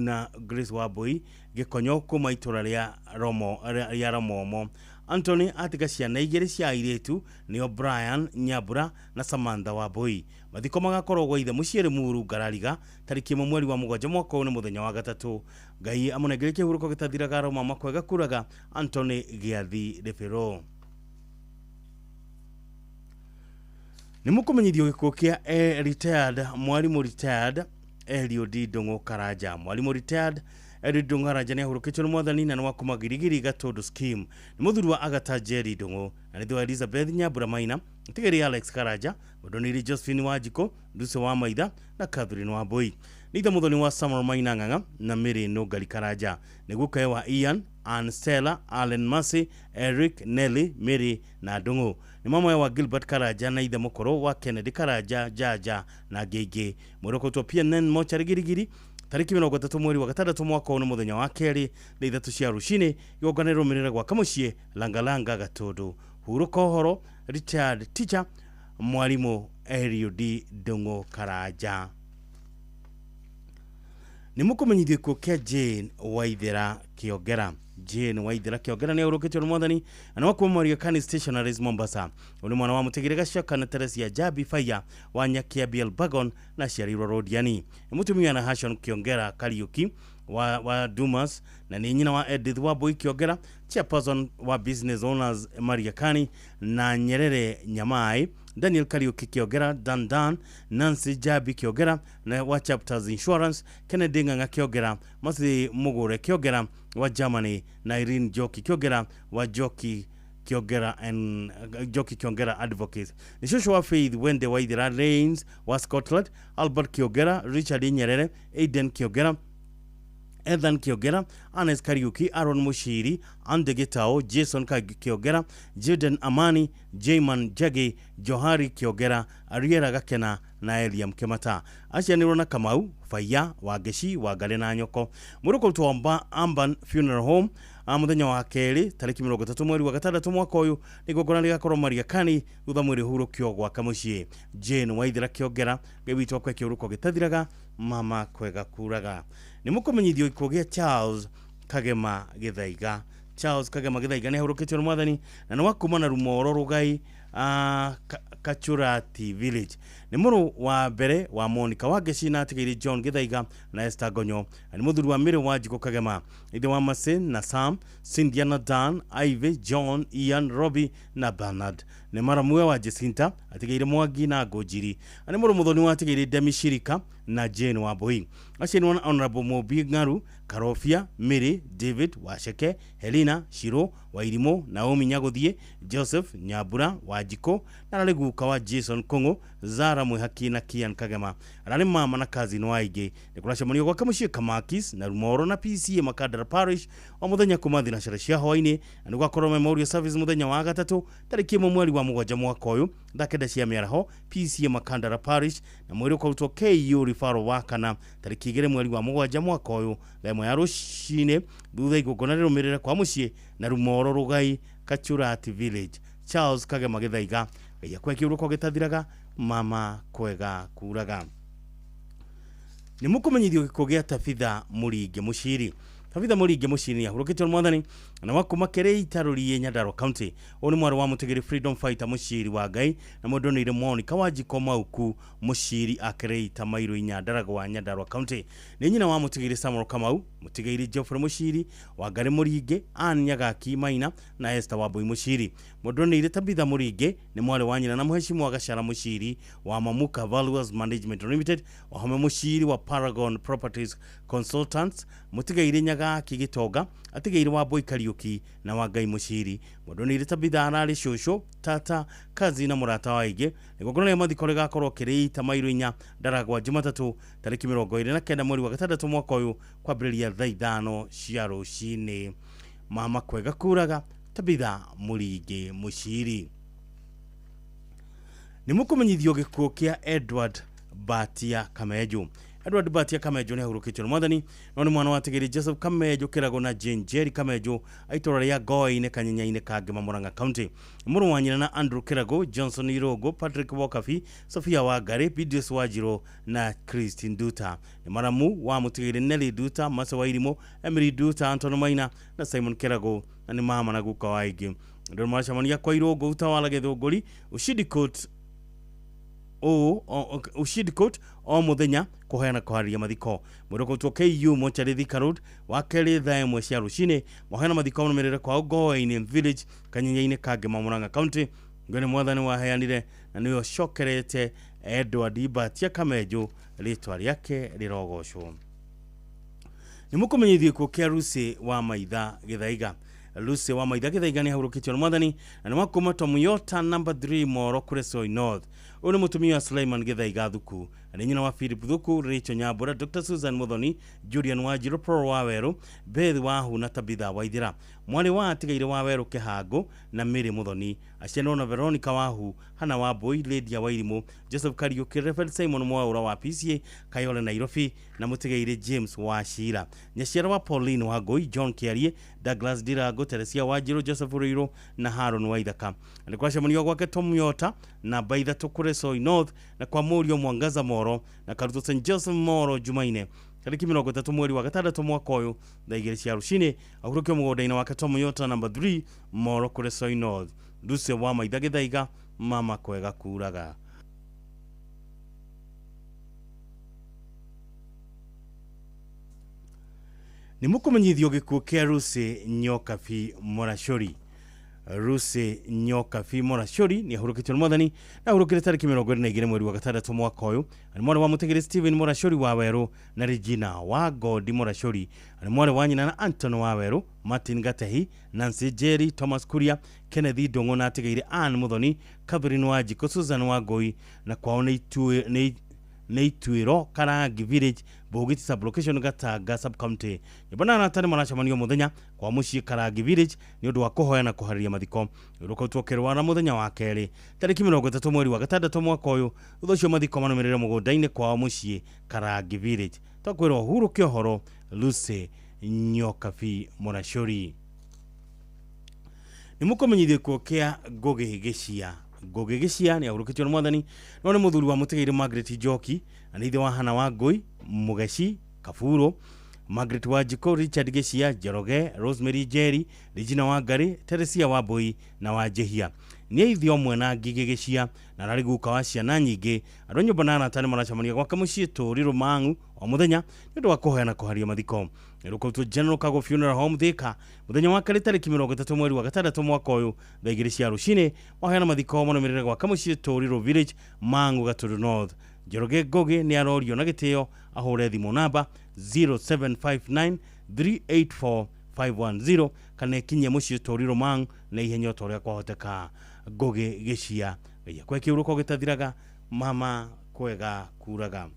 na Grace Wambui Gĩkonyo kuma itũra rĩa Romomo. Anthony atiga ciana igĩrĩ cia airĩtu nĩo Brian Nyambura na Samantha Wambui. Mathiko magakorwo gwa ithe mũciĩ Limuru Ngarariga tarĩki 1 mweri wa 7 mwaka ũyũ, nĩ mũthenya wa gatatũ. Ngai amũnengere kĩhurũko gĩtathiraga Roma kwega kuraga. Anthony Gĩathi Rĩbĩrũ. Nĩ mũkũmenyithio gĩkuũ kĩa retired mwarimũ retired Eliud Ndung'u Karanja. Mwarimũ retired Eliud Ndung'u Karanja nĩ ahurũkĩtio nĩ mwathani na nĩ wa kuma Girigiri Gatũndũ scheme. Nĩ mũthuri wa Agatha Jerry Ndung'u na nĩ wa Elizabeth Nyambura Maina, Tigĩrĩ Alex Karanja, Mũndũnĩri Josephine Wanjikũ, Nduse wa Maitha na Catherine Wambui. Nĩ ithe mũthoni wa Samuel Maina Ng'ang'a na Mary Nũngari Karanja. Nĩ gukae wa Ian, Ann Stella, Allen Mercy, Eric, Nelly, Mary na Ndung'u. Nĩ mama wa Gilbert Karanja na ithe mũkũrũ wa Kennedy Karanja, Jaja na Ngĩngĩ. Mwĩrĩ ũkũrutwo PNN mocarĩ Girigiri tarĩki 30 mweri wa 6 mwaka ũyũ, nĩ mũthenya wa kerĩ thaa 3 cia rũcinĩ. Igongona rĩrũmĩrĩre gwaka mũciĩ Langalanga Gatũndũ. Hurũka ũhoro retired teacher mwarimũ Eliud Ndung'u Karanja. Nĩ mũkũmenyithio gĩkuũ kĩa Jane Waithera Kĩongera. Jane Waithera Kĩongera nĩ ahurũkĩtio nĩ mwathani na nĩ wa kuma Mariakani Stationaries Mombasa. Ũyũ nĩ mwana wa Mũtigĩrĩ Gacoka na Teresia Jabi Faya wa Nyakia BL Bagon na aciarirwo Rodiani. Nĩ mũtumia na Hashon Kĩongera Kariuki wa Dumas na nĩ nyina wa Edith Wambui Kĩongera, chairperson wa Business Owners Mariakani na Nyerere Nyamai, Daniel Kariuki Kĩongera, Dan Dan, Nancy Jabi Kĩongera na wa Chapters Insurance, Kennedy Ng'ang'a Kĩongera, Masi Mugure Kĩongera wa Germany na Irene Njoki Kĩongera wa Njoki Kĩongera and Njoki Kĩongera Advocates. Nĩ cũcũ wa Faith Wende Waithera Rains wa Scotland, Albert Kĩongera, Richard Nyerere, Aiden Kĩongera, Ethan Kĩongera, Ernest Kariuki, Aaron Mushiri, Ande Gitao, Jason Kĩongera, Jaden Amani, Jayman Jage, Johari Kĩongera, Ariera Gakena na Eliam Kemata. Acianĩrwo na Kamau, Faya, Wangeci, Wangari na Nyoko. Mwĩrĩ ũkũrutwo Amban Funeral Home mũthenya wa kerĩ tarĩki 30 mweri wa 6 mwaka ũyũ. Igongona rĩgakorwo Mariakani thutha mwĩrĩ ũhurũkio gwaka mũciĩ. Jane Waithera Kĩongera, Ngai witũ akwe kĩhurũko gĩtathiraga, mama kwega kuraga. Nĩ mũkũmenyithio gĩkuũ gĩa Charles Kagema Gĩthaiga. Charles Kagema Gĩthaiga nĩ ahurũkĩtio nĩ mwathani na nĩ wa kuma na Rumoro Rugai Kachurati Village. Nĩ mũrũ wa mbere wa Monica Wangeci na atigĩire John Gĩthaiga na Esther Gonyo. Na nĩ mũthuri wa Mary Wanjikũ Kagema, ithe wa Masin na Sam, Cynthia na Dan, Ivy, John, Ian, Robbie na Bernard. Nĩ maramuwe wa Jacinta, atigĩire Mwangi na Ngũnjiri. Na nĩ mũrũ mũthoni wa atigĩire Demi Shirika na Jane Wambui. Acio nĩ Honorable Mobi Ng'aru, Karobia, Mary, David Wacheke, Helena Shiro Wairimu, Naomi Nyaguthie, Joseph Nyambura Wanjikũ na ararĩ guka wa Jason Kung'u, Zara Mwihaki na Kian Kagema. Ararĩ mama na cousin wa aingĩ. Nĩ kũracemanio gwake mũciĩ Kamakis na Rumoro na PCA Makandara Parish o mũthenya kuma thinacara cia hwaĩ-inĩ, na nĩ gwakorwo memorial service mũthenya wa gatatũ tarĩki 1 mweri wa 7 mwaka ũyũ thaa 9 cia mĩaraho PCA Makandara Parish, na mwĩrĩ ũkarutwo KU Referral wa kana tarĩki 2 mweri wa 7 mwaka ũyũ thaa 1 ya rũcinĩ thutha igongona rĩrũmĩrĩre kwa mũciĩ na Rumoro Rugai Kachurati Village. Charles Kagema Gĩthaiga, Ngai akwe kĩhurũko gĩtathiraga, mama kwega kuraga. Nĩ mũkũmenyithio gĩkuũ gĩa Tabitha Mũringe Mũciri. Tabitha Mũringe Mũciri nĩ ahurũkĩtio nĩ mwathani na wa kuma Kĩrĩita Rũriĩ Nyandarua County. Ũyũ nĩ mwarĩ wa Mũtigĩrĩ Freedom Fighter Mũciri wa Ngai na mũndũ nĩire Monica Wanjikũ Mauku Mũciri a Kĩrĩita Mairũ Nyandaragwa Nyandarua County. Nĩ nyina wa Mũtigĩrĩ Samuel Kamau, Mũtigĩrĩ Geoffrey Mũciri, Wangari Mũringe, Ann Nyagaki Maina na Esther Wambui Mũciri. Mũndũ nĩire Tabitha Mũringe nĩ mwarĩ wa nyina na mũheshimu wa Gachara Mũciri wa Mamuka Valuers Management Limited, Wahome Mũciri wa Paragon Properties Consultants, Mũtigĩrĩ Nyagaki Gĩtonga, atigĩire Wambui Kariuki na Wangai Mũciri. Mwendwa nĩ Tabitha ararĩ cũcũ, tata, kazi na mũrata wa aingĩ. Igongona rĩa mathiko rĩgakorwo Kĩrĩita mairo 4 Ndaragwa Jumatatũ tarĩki 29 mweri wa gatandatũ mwaka ũyũ kwambĩrĩria thaa 5 cia rũcinĩ. Mama kwega kuraga, Tabitha Mũringĩ Mũciri. Nĩ mũkũmenyithio gĩkuũ kĩa Edward Batia Kameju. Edward Batia Kameju nĩ ahurũkĩtio nĩ mwathani, no nĩ mwana wa Tigiri Joseph Kameju Kĩrago na Jane Jerry Kameju a itũũra rĩa Ngoĩ-inĩ Kanyenya-inĩ ka Ngĩma Murang'a County. Mũrũ wa nyina na Andrew Kĩrago, Johnson Irũngũ, Patrick Wokabi, Sophia Wangari, Bidius Wanjirũ na Christine Nduta. Nĩ maramu wa mũtigĩrĩ Nelly Nduta, Mase wa Irimũ, Emily Nduta, Anton Maina na Simon Kĩrago, na nĩ mama na guka wa aingĩ. Andũ maracemania kwa Irũngũ Utawala Gĩthũngũri, Ushindi Court Ushindi Court o muthenya kuheana kuhariria mathiko. Mwĩrĩ ũkũrutwo KU Mochari Thika Road wa kerĩ thaa 1 cia rũcinĩ. Maheana mathiko marũmĩrĩre kwa Ngoĩ-inĩ Village Kanyenya-inĩ ka Ngĩma Murang'a County. Ngai nĩ mwathani waheanire na nĩwe ũcokerete Edward Batia Kameju, rĩtwa rĩake rĩrogocwo. Nĩ mũkũmenyithio gĩkuũ kĩa Lucy wa Maitha Gĩthaiga. Lucy wa Maitha Gĩthaiga nĩ ahurũkĩtio nĩ mwathani na nĩ wa kuma Toyota number 3 Moro Kuresoi North. Ũyũ nĩ mũtumia wa Suleiman Gĩthaiga Thuku, na nĩ nyina wa Philip Thuku, Rachel Nyambura, Dr. Susan Muthoni, Julian Wanjiru, Paul Waweru, Beth Wahu na Tabitha Waithira. Mwarĩ wa atigaire Waweru Kĩhangũ na Mary Muthoni. Aciarirwo na Veronica Wahu, Hannah Wambui, Lydia Wairimũ, Joseph Kariuki, Reverend Simon Mwaura wa PCA Kayole Nairobi na mũtigaire James Wachira. Nyaciara wa Pauline Wangui, John Kiarie, Douglas Ndirango, Teresia Wanjiru, Joseph Ruiru na Haron Waithaka. Nĩ kwacemanio gwake Toyota namba 3 Kuresoi North na kwa Mũriũ Mwangaza Moro na Karutwo St Joseph Moro Jumaine tarĩki 30 mweri wa gatandatũ mwaka ũyũ thaa 2 cia rũcinĩ. Ahurũkio mũgũnda-inĩ wake Toyota namba 3 Moro Kuresoi North. Lucy wa Maitha Gĩthaiga, mama kwega kuraga. Nĩ mũkũmenyithio gĩkuũ kĩa Lucy Nyokabi Mũracũri. Lucy Nyokabi Mũracũri nĩ ahurũkĩtio nĩ mwathani na ahurũkire tarĩki 22 mweri wa gatandatũ mwaka ũyũ. Nĩ mwarĩ wa mũtigĩrĩ Stephen Mũracũri wa Werũ na Regina wa Godi Mũracũri. Nĩ mwarĩ wa nyina na Anton wa Werũ, Martin Gatehi, Nancy Jerry, Thomas Kuria, Kenneth Ndũng'ũ na atigĩire Ann Muthoni, Catherine Wanjikũ, Susan Wangũi na kwao nĩ Ituĩro Karangi Village, Bũgiti sub-location, Gatanga sub-county. Nyũmba na arata nĩ maracemanio mũthenya kwa mũciĩ Karangi Village nĩ ũndũ wa kũhoya na kũharĩria mathiko. Rũkautwo Kĩrwara mũthenya wa kerĩ tarĩki 30 mweri wa gatandatũ mwaka ũyũ. Thutha ũcio mathiko marũmĩrĩre mũgũnda-inĩ kwao mũciĩ Karangi Village. Twakwĩrwo hurũke ũhoro Lucy Nyokabi Mũracũri. Nĩ mũkũmenyithio gĩkuũ kĩa Ngũgĩ Gĩcia. Ngũgĩ Gĩcia nĩ ahurũkĩtio nĩ mwathani no nĩ mũthuri wa mũtigĩrĩ Margaret Njoki na nĩ ithe wa Hannah Wangũi, Mũgeci Kaburo, Margaret Wanjikũ, Richard Gĩcia, Njoroge, Rosemary Njeri, Regina Wangari, Teresia Wambui na Wanjĩhia. Nĩ ithe ũmwe na Ngigĩ Gĩcia na ararĩ guka wa ciana nyingĩ. Andũ a nyũmba na arata nĩ maracemania gwake mũciĩ Tũũri Rũmang'u o mũthenya nĩ ũndũ wa kũhoya na kũharia mathiko. Rũkautwo General Kago Funeral Home Thika mũthenya wa kerĩ tarĩki 30 mweri wa gatandatũ mwaka ũyũ thaa 2 cia rũcinĩ. Maheana mathiko marũmĩrĩre gwake mũciĩ Tũũri Village, Mang'u, Gatũndũ North. Njoroge Ngũgĩ nĩ arorio na gĩtĩo ahũre thimũ namba 0759 384 510 kana ekinyie mũciĩ Tũũri Rũmang'u na ihenya o ta ũrĩa kwahoteka. Ngũgĩ Gĩcia, Ngai akwe kĩhurũko gĩtathiraga, mama kwega kuraga.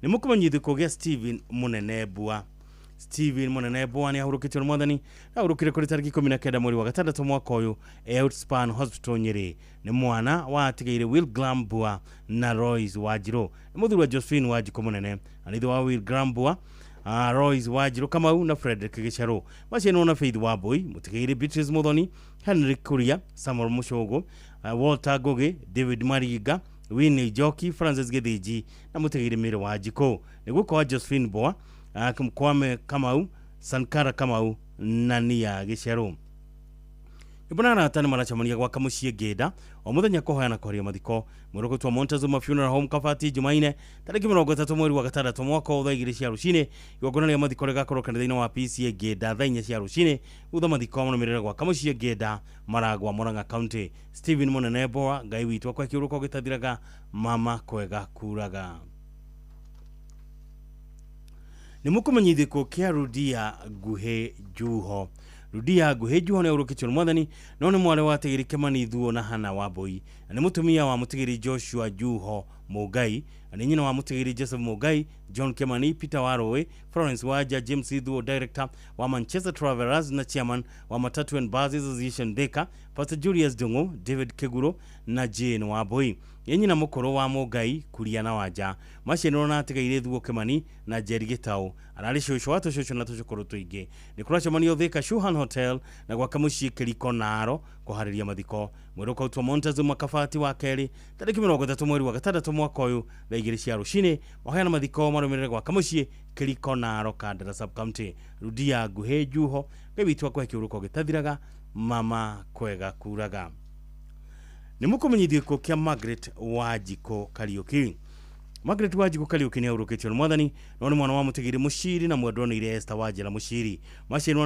Nĩ mũkũmenyithio gĩkuũ gĩa Stephen Mũnene Mbua. Stephen Mũnene Mbua nĩ ahurũkĩtio nĩ mwathani na ahurũkire kũrĩ tarĩki 19 mweri wa gatandatũ mwaka ũyũ Outspan Hospital Nyĩrĩ. Nĩ mwana wa atigĩire Will Graham Mbua na Royce Wanjirũ. Nĩ mũthuri wa Josephine Wanjikũ Mũnene na nĩ ithe wa Will Graham Mbua, Royce Wanjirũ Kamau na Frederick Gĩcarũ. Macianwo na Faith Wambui, mũtigĩire Beatrice Muthoni, Henry Kuria, Samuel Mũcũgũ, Walter Ngũgĩ, David Maringa, Winnie Njoki, Francis Gĩthĩnji na mũtigĩire Mary Wanjikũ. Nĩ guka wa Josephine Mbua, Kwame Kamau, Sankara Kamau na Nia Gĩcerũ. Nyũmba na arata nĩ maracemania gwaka mũciĩ Ngĩnda o mũthenya kũhoya na kũharia mathiko. Mwĩrĩ Montezuma Funeral Home Kabati Jumaine tarĩki 30 mweri wa gatandatũ mwaka ũyũ thaa 2 cia rũcinĩ. Igongona rĩa mathiko rĩgakorwo kanitha-inĩ wa PCA Ngĩnda thaa 4 cia rũcinĩ. Thutha mathiko marũmĩrĩre gwaka mũciĩ Ngĩnda, Maragwa, Murang'a County. Stephen Mũnene Mbua, Ngai witũ akwe kĩhurũko gĩtathiraga, mama kwega kuraga. Nĩ mũkũmenyithio gĩkuũ kĩa Rudia Nguhĩ Njuho. Rudia Nguhĩ Njuho nĩ ahurũkĩtio nĩ mwathani no nĩ mwarĩ wa Tigiri Kĩmani Thuo na Hana Wambui, na nĩ mũtumia wa Mũtigiri Joshua Njuho Mũngai, na nĩ nyina wa Mũtigiri Joseph Mũngai, John Kĩmani, Peter Warũĩ, Florence Wanja, James Thuo, director wa Manchester Travelers na chairman wa Matatu and Bus Association Thika, Pastor Julius Ndung'u, David Kĩguro na Jane Wambui. Nĩ nyina mũkũrũ wa Mũngai, Kuria na Wanja. Macianirwo na atigaire Thuo Kĩmani na Njeri Gĩtaũ. Ararĩ cũcũ wa tũcũcũ na tũcũkũrũ tũingĩ. Nĩ kũracemanio Thika Shuhan Hotel na gwaka mũciĩ Kĩriko Naro kũharĩria mathiko. Mwĩrĩ ũkautwo Montezuma Kabati wa kerĩ tarĩki 30 mweri wa gatandatũ mwaka ũyũ thaa 2 cia rũcinĩ. Mahoya na mathiko marũmĩrĩre gwaka mũciĩ Kĩriko Naro, Kandara sub county. Rudia Nguhĩ Njuho, Ngai witũ akũhe kĩhurũko gĩtathiraga, mama kwega kuraga. Nĩ mũkũmenyithio gĩkuũ kĩa Margaret Wanjikũ Kariũki. Margaret Wanjikũ Kariũki nĩ ahurũkĩtio nĩ mwathani no nĩ mwana wa Mũtigiri Mũciri na mwendwa nĩ Esther Wanjĩra Mũciri. Maciarirwo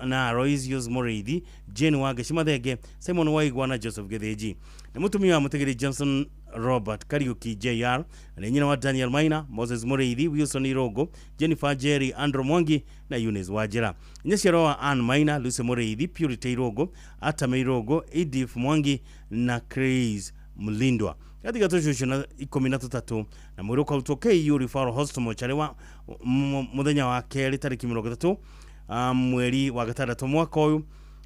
na Aloysius Mũrĩithi, Jane Wangeci Mathenge, Simon Waigwa na Joseph Gĩthĩnji. Nĩ mũtumia wa Mũtigiri Johnson Robert Kariuki JR, na nĩ nyina wa Daniel Maina, Moses Mũrĩithi, Wilson Irongo, Jennifer Jerry, Andrew Mwangi na Eunice Wanjĩra. Nyaciaro wa Ann Maina, Lucy Mũrĩithi, Purity Irongo, Atame Irongo, Edith Mwangi na Chris Mlindwa. Katika tũcũcũ na 13 na mwĩrĩ ũkarutwo KU Referral Hospital mocarĩ wa mũthenya wa kerĩ tarĩki 30 mweri wa gatandatũ mwaka ũyũ.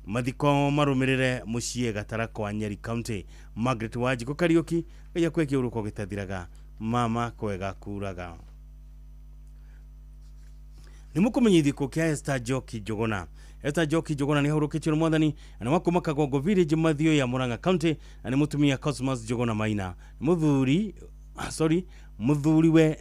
Mathiko marũmĩrĩre mũciĩ Gatara kwa Nyeri County. Margaret Wanjikũ Kariũki, Ngai akũhe kĩhurũko gĩtathiraga, mama kwega kuraga. Nĩ mũkũmenyithio gĩkuũ kĩa Esther Njoki Njũgũna. Esther Njoki Njũgũna nĩ ahurũkĩtio nĩ mwathani na nĩ wa kuma Kagongo Village, Mathioya ya Murang'a County, na nĩ mũtumia Cosmas Njũgũna Maina. Mũthuriwe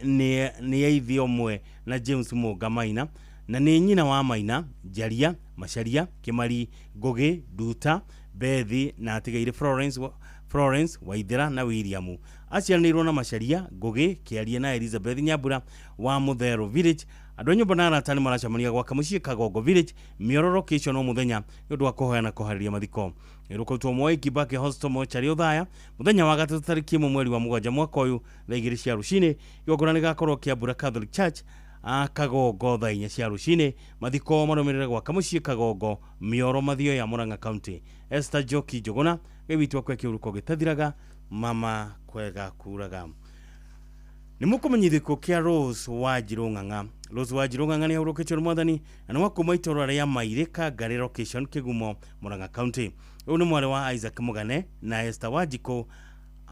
nĩ aithi ũmwe na James Mũnga Maina, na nĩ nyina wa Maina, Njaria, Macharia, Kĩmari, Ngũgĩ, Nduta, Bethi na atigaire Florence Waithera na William. Aciaranĩirwo na Macharia, Ngũgĩ, Kĩaria na Elizabeth Nyambura wa Mũtherũ Village. Andũ a nyũmba na arata nĩ maracemania gwaka mũciĩ Kagongo Village mĩororo kĩcio no mũthenya nĩ ũndũ wa kũhoya na kũharĩria mathiko. Ĩrũkautwo Moi Kibaki Hospital mocarĩ Othaya mũthenya wa gatatũ tarĩki 1 mweri wa 7 mwaka ũyũ thaa 2 cia rũcinĩ. Igongona rĩgakorwo Kĩambura Catholic Church Kagongo thaa 4 cia rũcinĩ. Mathiko marũmĩrĩre gwaka mũciĩ Kagongo mĩoro Mathioya ya Murang'a County. Esther Njoki Njũgũna, Ngai witũ akũhe kĩhurũko gĩtathiraga, mama kwega kuraga. Nĩ mũkũmenyithio gĩkuũ kĩa Rose Wanjirũ Ng'ang'a. Rose Wanjirũ Ng'ang'a nĩ ahurũkĩtio nĩ mwathani na nĩ wa kuma itũũra rĩa Mairĩ, Kangarĩ location, Kĩgumo, Murang'a County. Ũyũ nĩ mwarĩ wa Isaac Mũgane na Esther Wanjikũ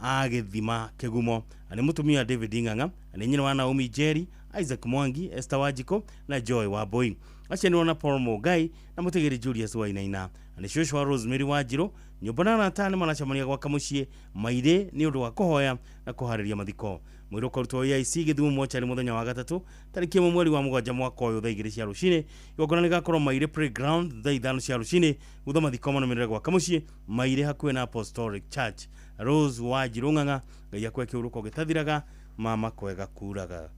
a Gĩthima Kĩgumo, na nĩ mũtumia wa David Ng'ang'a, na nĩ nyina wa Naomi Njeri, Isaac Mwangi, Esther Wanjikũ na Joy Wambui. Aciarirwo na Paul Mũngai na Mũtigiri Julius Wainaina, na nĩ cũcũ wa Rosemary Wanjirũ. Nyũmba na arata nĩ maracemania gwaka mũciĩ Mairĩ nĩ ũndũ wa kũhoya na kũharĩria mathiko. Mwĩrĩ ũkarutwo AIC Gĩthumo mocarĩ mũthenya wa gatatũ tarĩki 1 mweri wa 7 mwaka ũyũ thaa 2 cia rũcinĩ. Igongona rĩgakorwo Mairĩ Playground thaa 5 cia rũcinĩ. Gutha mathiko marũmĩrĩre gwaka mũciĩ Mairĩ hakuhĩ na Apostolic Church. Rose Wanjirũ Ng'ang'a, Ngai akũhe kĩhurũko gĩtathiraga, mama kwega kuraga.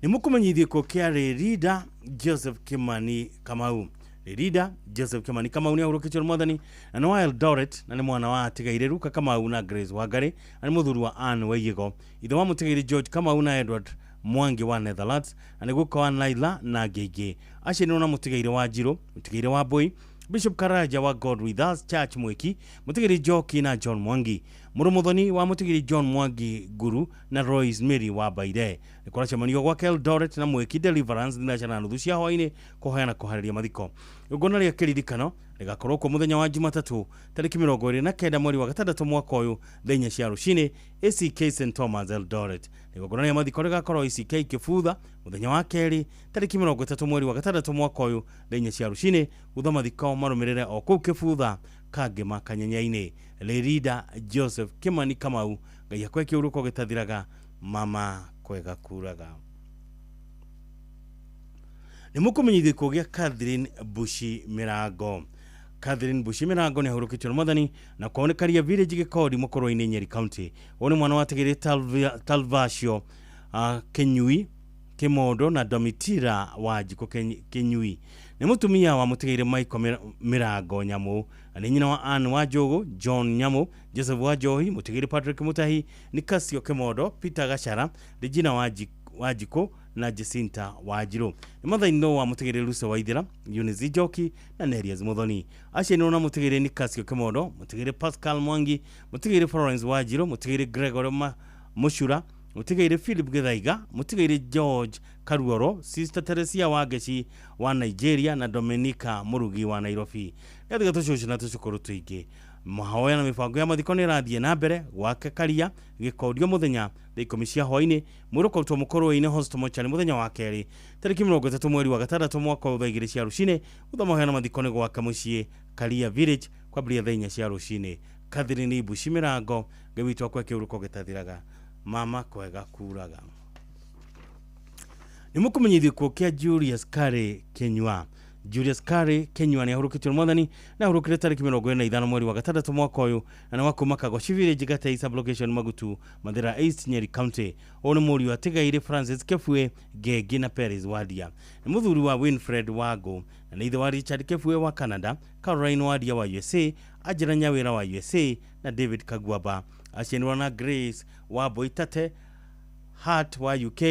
Nĩ mũkũmenyithio gĩkuũ kĩa Lerida Joseph Kimani Kamau. Lerida Joseph Kimani Kamau nĩ ahurũkĩtio nĩ mwathani na nĩ wa Eldoret, na nĩ mwana wa atigaire Ruka Kamau na Grace Wangari, na nĩ mũthuri wa Ann Waigĩgo, ithe wa mũtigaire George Kamau na Edward Mwangi wa Netherlands, na nĩ guka wa Naila na angĩ aingĩ. Aciarirwo na mũtigaire Wanjirũ, mũtigaire Wambui, Bishop Karaja wa God With Us Church Mwiki, Mũtigiri Njoki na John Mwangi, mũrũ mũthoni wa Mũtigiri John Mwangi Nguru na Royce Mary wa Baire. Nĩ kũracemanio gwake Eldoret na Mwiki Deliverance 4:30 cia hwaĩ-inĩ kũhoya na kũharĩria mathiko. Igongona rĩa kĩririkano rĩgakorwo kuo mũthenya wa Jumatatũ tarĩki 29 mweri wa gatandatũ mwaka ũyũ thaa 4 cia rũcinĩ ACK St Thomas Eldoret. Igongona rĩa mathiko rĩgakorwo ACK Kĩbutha mũthenya wa kerĩ tarĩki 30 mweri wa gatandatũ mwaka ũyũ thaa 4 cia rũcinĩ. Gutha mathiko marũmĩrĩre o kũu Kĩbutha Kangema Kanyenya-inĩ. Lerida Joseph Kimani Kamau, Ngai akũhe kĩhurũko gĩtathiraga, mama kwega kuraga. Nĩ mũkũmenyithio gĩkuũ gĩa Catherine Bushi Mĩrango. Catherine Bushi Mĩrango nĩ ahurũkĩtio nĩ mwathani na kuonekaria village Gĩkondi Mũkũrwe-inĩ Nyeri County. Ũyũ nĩ mwana wa Tigiri Talvasio Kĩnyui Kĩmondo na Domitira Wanjikũ Kĩnyui. Nĩ mũtumia wa Mũtigĩire Michael Mĩrango Nyamũ, na nĩ nyina wa Ann wa Njũgũ, John Nyamũ, Joseph wa Njohi, Mũtigĩire Patrick Mutahi, Nicasio Kĩmondo, Peter Gachara, Regina Wanjikũ na Jacinta Wanjiru. Nĩ mother-in-law wa mũtigĩrĩre Lucy Waithera, Eunice Njoki na Nerias Muthoni. Aciarirwo na mũtigĩrĩre Nicasio Kimondo, mũtigĩrĩre Pascal Mwangi, mũtigĩrĩre Florence Wanjiru, mũtigĩrĩre Gregory Mushura, mũtigĩrĩre Philip Githaiga, mũtigĩrĩre George Karuoro, Sister Teresia Wangeci wa Nigeria na Dominica Murugi wa Nairobi. Nĩatiga tũcũcũ na tũcũkũrũ tũingĩ. Mahoya na mĩbango ya mathiko nĩ ĩrathiĩ na mbere gwake Karia gĩkondio mũthenya thaa 10 cia hwaĩ-inĩ. Mwĩrĩ ũkarutwo Mũkũrwe-inĩ Hospital Mortuary mũthenya wa kerĩ tarĩki 30 mweri wa gatandatũ mwaka wa thaa 2 cia rũcinĩ. Thutha mahoya na mathiko nĩ gwake mũciĩ Karia Village kwambĩrĩria thaa 4 cia rũcinĩ. Catherine Ibushi Mĩrango, Ngai witũ akwe kĩhuruko gĩtathiraga, mama kwega kuraga. Nĩ mũkũmenyithio gĩkuũ kĩa Julius Kari Kinyua. Julius Kari Kinyua nĩ ahurũkĩtio nĩ mwathani na ahurũkire tarĩki 25 mweri wa gatandatũ mwaka ũyũ, na nĩ wa kuma Kagoci Village, Gatei Sub-location, Magutu, Mathira East, Nyeri County. Ũyũ nĩ mũriũ atigaire Francis Kefue Ngenge na Peris Wadia. Nĩ mũthuri wa Winfred Wango na nĩ ithe wa Richard Kefue wa Canada, Caroline Wadia wa USA, Angela Nyawira wa USA na David Kagwaba. Aciarirwo na Grace wa Boitate Hart wa UK,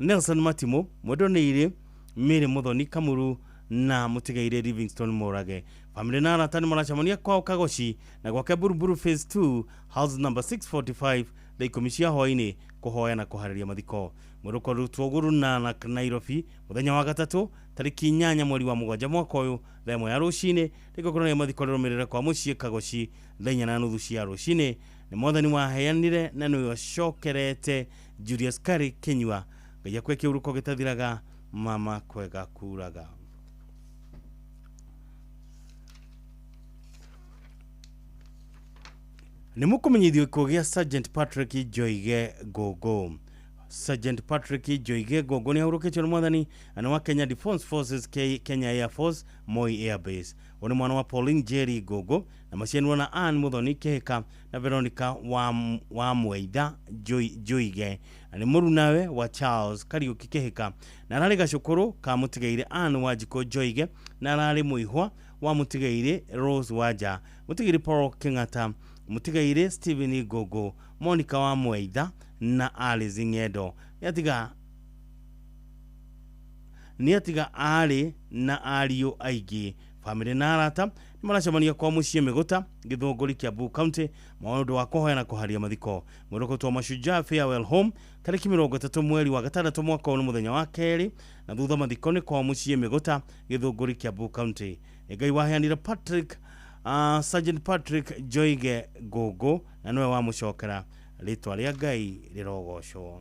Nelson Matimo, Mwendonĩire Mary Muthoni Kamuru na mũtigaire Livingstone Morage. Family na arata nĩ maracemania kwao Kagoci na gwake Buruburu Phase 2 house number 645 thaa 10 cia hwaĩ-inĩ kũhoya na kũharĩria mathiko. Mwĩrĩ ũkarutwo Gurunana Nairobi mũthenya wa gatatũ tarĩki 8 mweri wa mũgwanja mwaka ũyũ thaa 1 ya rũcinĩ. Rĩgũkorwo nĩ mathiko rĩrũmĩrĩre kwa mũciĩ Kagoci thaa 4:30 cia rũcinĩ. Nĩ mwathani waheanire na nĩwe ũcokerete Julius Kari Kinyua. Ngai akwe kĩhuruko gĩtathiraga, mama kwega kuraga. Nĩ mũkũmenyithio gĩkuũ gĩa Sergeant Patrick Njoige Ngũngũ. Sergeant Patrick Njoige Ngũngũ nĩ ahurũkĩtio nĩ mwathani na nĩ wa Kenya Defence Forces Kenya Air Force Moi Air Base. Ũyũ nĩ mwana wa Pauline Jerry Ngũngũ na maciarirwo na Ann Muthoni Kĩhĩka na Veronica wa Mwaitha Njoige, na nĩ mũrunawe wa Charles Kariũki Kĩhĩka, na ararĩ gacũkũrũ ka mũtigaire Ann Wanjikũ Njoige, na ararĩ mũihwa wa mũtigaire Rose Wanja, mũtigaire Paul Kĩng'ata, mũtigaire Stephen Ngũngũ, Monica wa Mwaitha na Alice Ng'endo. Nĩ atiga aarĩ na ariũ aingĩ. Famĩlĩ na arata nĩ maracemania kwa mũciĩ Mĩgũta, Gĩthũngũri, Kiambu County, maũndũ wa kũhoya na kũharia mathiko. Mwĩrĩ ũkarutwo Mashujaa Farewell Home tarĩki 30 mweri wa gatandatũ mwaka ũyũ nĩ mũthenya wa kerĩ, na thutha mathiko nĩ kwa mũciĩ Mĩgũta, Gĩthũngũri, Kiambu County. Nĩ Ngai waheanire Patrick Sergeant Patrick Njoige Ngũngũ na nĩwe wamũcokera. Rĩtwa rĩa Ngai rĩrogocwo.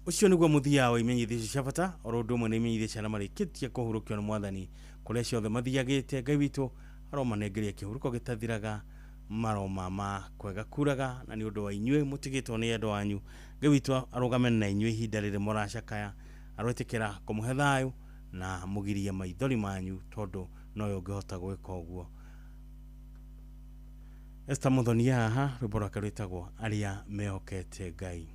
Ũcio nĩguo mũthia wa imenyithia icio cia bata, oro ũndũ ũmwe na imenyithia cia arĩa marĩkĩtie kũhurũkio nĩ mwathani kũrĩa ciothe mathiagĩte. Ngai witũ aromanengeria kĩhuruko gĩtathiraga, maroma ma kwega kuraga, na nĩ ũndũ wa inyuĩ mũtigĩtwo nĩ endwa anyu. Ngai witũ arũgame na inyuĩ ihinda rĩrĩ mũracakaya, aroĩtĩkĩra kũmũhe thayũ na mũgirie maithori manyu, tondũ nowe ũngĩhota gwĩka ũguo. Esther Muthoni haha, rwĩmbo rwake rwĩtagwo Arĩa Mehokete Ngai.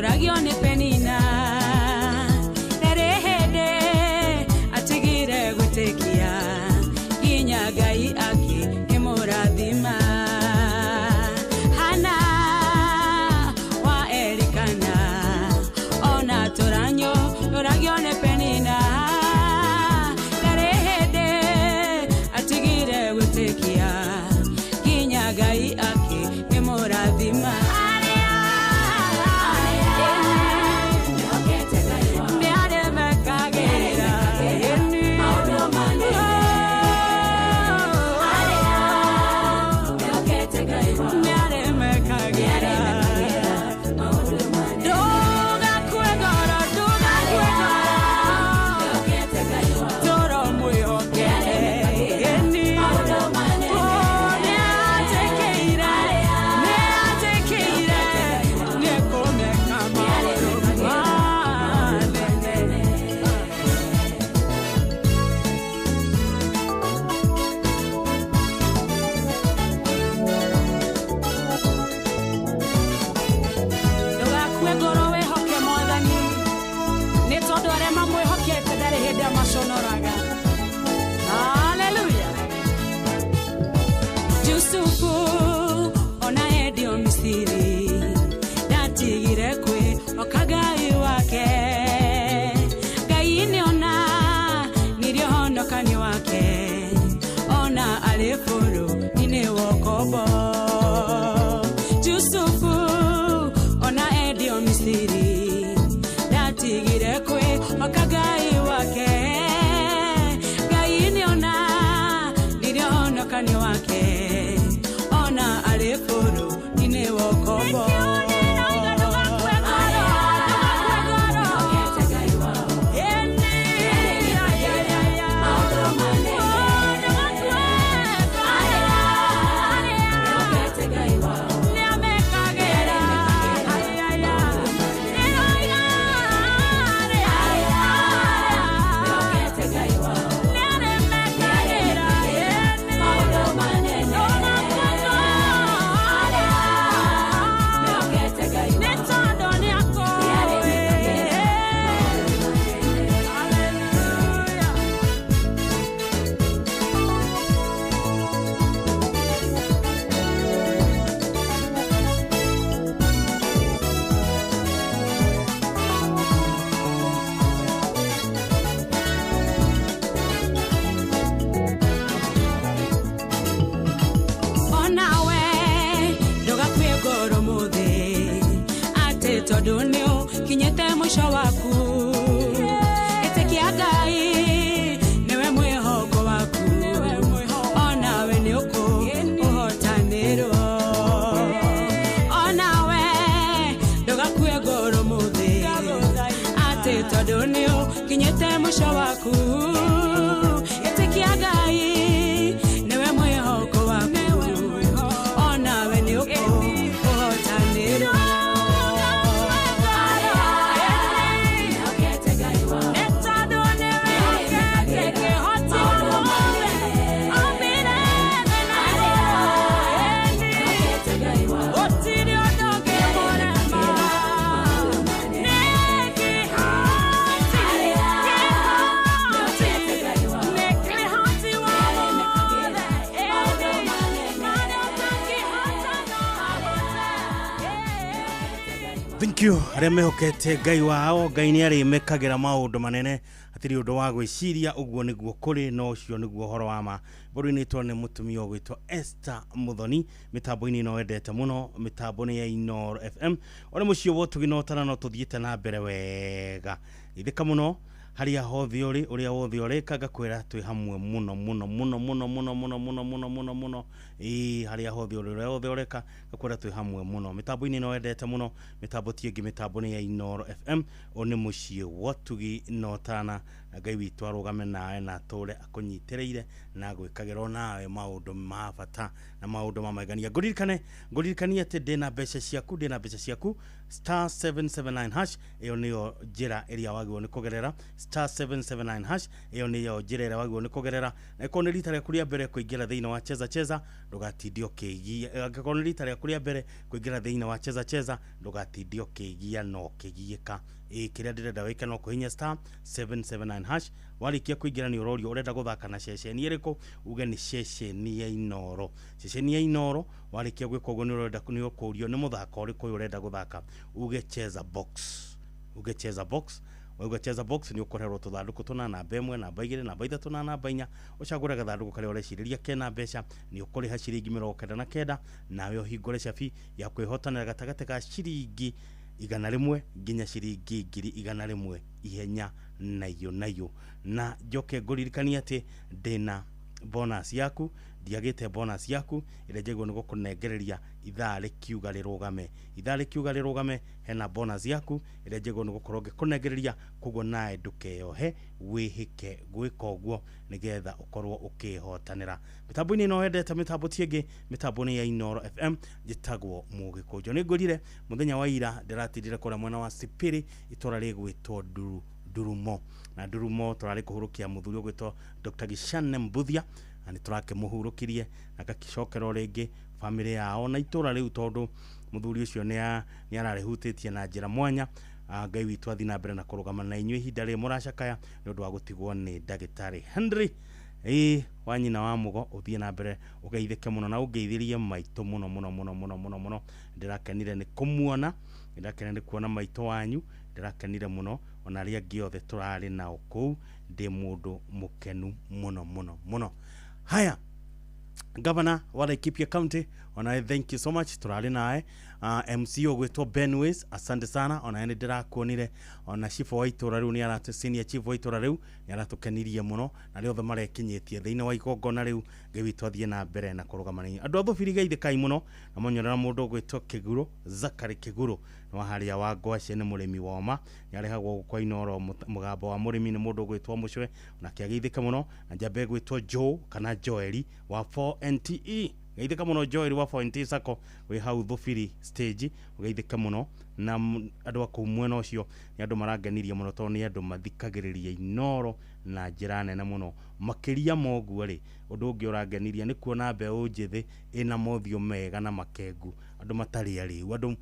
Roragio nĩ Penina ndarĩ hĩndĩ atigire gwĩtĩkia nginya Ngai akĩmũrathima. Hana wa Elikana ona tũranyo roragio nĩ Penina ndarĩ hĩndĩ atigire gwĩtĩkia nginya Ngai akĩmũrathima. Ndũgakue ngoro wĩhoke Mwathani, nĩ tondũ arĩa mamwĩhokete ndarĩ hĩndĩ amaconoraga. Haleluya. Jusufu ona endio Misiri ndatigire kwĩhoka Ngai wake. Ngai nĩona nĩrĩo honokanio wake, ona arĩ bũrũri-inĩ wa ũkombo. Jusufu ona endio Misiri ndatigire kwĩhoka Ngai wake. Ngai nĩona nĩrĩo honokanio wake, ona arĩ bũrũri-inĩ wa ũkombo. Onawe ndũgakue ngoro mũthĩ atĩ tondũ nĩ ũkinyĩte mũico waku. Ĩtĩkia Ngai nĩwe mwĩhoko waku, onawe nĩ ũkũũhotanĩrwo. Onawe ndũgakue ngoro mũthĩ atĩ tondũ nĩ ũkinyĩte mũico waku. Ĩtĩkia Ngai nĩwe mwĩhoko waku, onawe nĩ ũkũũhotanĩrwo. Thank you arĩa mehokete Ngai wao. Ngai nĩ arĩmekagĩra maũndũ manene, hatirĩ ũndũ wa gwĩciria, ũguo nĩguo kũrĩ na ũcio nĩguo ũhoro wa ma. Bũrũri-inĩ nĩ mũtumia ũgwĩtwo Esther Muthoni, mĩtambo-inĩ ĩno wendete mũno, mĩtambo nĩ ya Inooro FM. Ũrĩ mũciĩ wa ũtugi na ũtana no tũthiĩte na mbere wega. Geithĩka mũno harĩa hothe ũrĩ, ũrĩa wothe ũrĩka, ngakwĩra twĩ hamwe mũno mũno mũno mũno mũno mũno mũno mũno mũno mũno. Ĩĩ harĩa hothe ũrĩ, ũrĩa wothe ũreka, ngakwĩra twĩ hamwe mũno. Mĩtambo-inĩ ĩno wendete mũno, mĩtambo ti ĩngĩ, mĩtambo nĩ ya Inooro FM. Ũyũ nĩ mũciĩ wa ũtugi na ũtana, na Ngai witũ arũgame nawe na atũre akũnyitĩrĩire na agwĩkagĩra nawe maũndũ ma bata na maũndũ ma magegania. Ngũririkanie atĩ ndĩna mbeca ciaku, ndĩna mbeca ciaku star 779 hash. Ĩyo nĩyo njĩra ĩrĩa wagĩrĩirwo nĩ kũgerera, star 779 hash. Ĩyo nĩyo njĩra ĩrĩa wagĩrĩirwo nĩ kũgerera. Na ĩkorwo nĩ rita rĩaku rĩa mbere kũingĩra thĩinĩ wa Cheza Cheza, Ndũgatinde ũkĩgia angĩkorwo nĩ rita rĩaku rĩa mbere kũingĩra thĩinĩ wa cheza cheza, ndũgatinde ũkĩgia na ũkĩgiĩka. Ĩĩ, kĩrĩa ndĩrenda wĩke no kũhihinya star 779 hash. Warĩkia kũingĩra nĩ ũrorio ũrenda gũthaka na ceceni ĩrĩkũ, uge nĩ ceceni ya Inooro. Ceceni ya Inooro, warĩkia gwĩka ũguo nĩ ũrenda nĩ ũkũrio nĩ mũthako ũrĩkũ ũyũ ũrenda gũthaka, uge cheza box. Uge cheza box. Wauga cheza box nĩ ũkũreherwo tũthandũkũ tũna, namba 1, namba 2, namba 3 na namba 4. Ũcagũre gathandũkũ karĩa ũrecirĩria kena mbeca, nĩ ũkũrĩha ciringi 99, nawe ũhingũre cabi ya kwĩhotanĩra gatagatĩ ka ciringi 100 nginya ciringi 100,000 ihenya nayo nayo. Na njoke ngũririkanie atĩ ndĩna bonus yaku, ndiagĩte bonus yaku ĩrĩa njagĩrĩirwo nĩ gũkũnengereria ithaa rĩkiuga rĩrũgame. Ithaa rĩkiuga rĩrũgame hena bonus yaku ĩrĩa njagĩrĩirwo nĩ gũkorwo ngĩkũnengereria, koguo nawe ndũkeyohe wĩhĩke gwĩka ũguo nĩgetha ũkorwo ũkĩhotanĩra. Mĩtambo-inĩ ĩno wendete mĩtambo ti ĩngĩ, mĩtambo nĩ ya Inooro FM, njĩtagwo Mũgĩkũnjo. Nĩ ngwĩrire mũthenya wa ira ndĩratindire kũrĩa mwena wa Sipiri, itũra rĩgwĩtwo Ndurumo, na Ndurumo tũrarĩ kũhurũkia mũthuri ũgwĩtwo Dr. Gishane Mbuthia, na nĩ tũrakĩmũhurũkirie na gakĩcokera o rĩngĩ bamĩrĩ yao na itũra rĩu, tondũ mũthuri ũcio nĩ ararĩhutĩtie na njĩra mwanya. Ngai witũ athiĩ na mbere na kũrũgama na inyuĩ ihinda rĩrĩ mũracakaya nĩ ũndũ wa gũtigwo nĩ ndagĩtarĩ Henry ĩĩ wa nyina wa Mũgo. Ũthiĩ na mbere ũgeithĩke mũno na ũngeithĩrie maitũ mũno mũno mũno mũno mũno mũno. Ndĩrakenire nĩ kũmuona, ndĩrakenire nĩ kuona maitũ wanyu, ndĩrakenire mũno ona arĩa angĩ othe tũrarĩ nao kũu. Ndĩ mũndũ mũkenu mũno mũno mũno. Haya, Governor wa Laikipia County, onawe thank you so much, tũrarĩ nawe. MC ũgwĩtwo Benways, asante sana, onawe nĩ ndĩrakuonire. Ona chief wa itũra rĩu nĩ aratũ, senior chief wa itũra rĩu nĩ aratũkenirie mũno, na arĩa othe marekinyĩtie thĩinĩ wa igongona rĩu. Ngai witũ athiĩ na mbere na kũrũgama na inyuĩ. Andũ a Thũbiri geithĩkai mũno, na monyonera mũndũ ũgwĩtwo Kĩguro, Zakari Kĩguro, nĩ wa harĩa wa Ngwacĩ, nĩ mũrĩmi wa ũma, nĩ arehagwo gũkũ Inooro. Mũgambo wa mũrĩmi nĩ mũndũ ũgwĩtwo Mũcwe, onake ageithĩke mũno. Na njambe ĩgwĩtwo Joe kana Joeli wa 4NTE, geithĩka mũno Joel wa 4NTE Sacco wĩ hau Thũbiri stage, ũgeithĩke mũno. Na andũ a kũu mwena ũcio nĩ andũ marangenirie mũno, tondũ nĩ andũ mathikagĩrĩria Inooro na njĩra nene mũno. Makĩria ma ũguo rĩ, ũndũ ũngĩ ũrangenirie nĩ kuona mbeũ njĩthĩ ĩna mothiũ mega na makengu, andũ matarĩ arĩu, andũ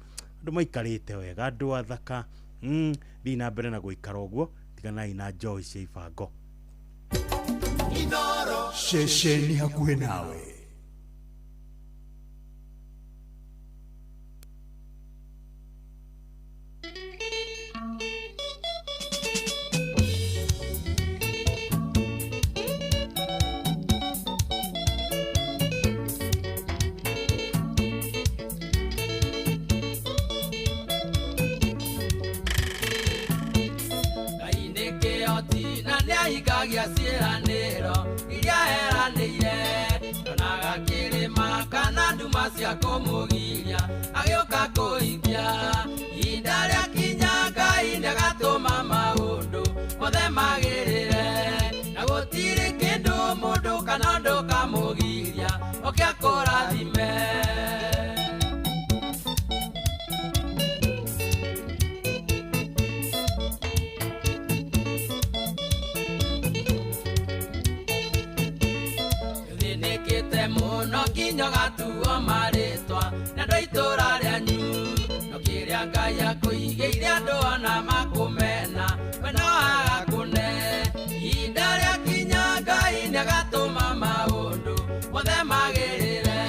maikarĩte wega, andũ athaka. Thiĩ na mbere na gũikara ũguo, tiganai na njohi cia ibango. Ceceni hakuhĩ nawe. Ahingagia ciĩranĩro iria eranĩire, ndonaga kĩrĩma kana nduma cia kũmũgiria agĩũka kũhingia. Ihinda rĩakinya Ngai nĩagatũma maũndũ mothe magĩrĩre, na gũtirĩ kĩndũ mũndũ kana ũndũ kamũgiria oke akũrathime. Mũno nginya ũgatuo marĩtwa na andũ a itũra rĩanyu, no kĩrĩa Ngai akũigĩire andũ ona makũmena we no agakũne. Ihinda rĩakinya Ngai nĩagatũma maũndũ mothe magĩrĩre,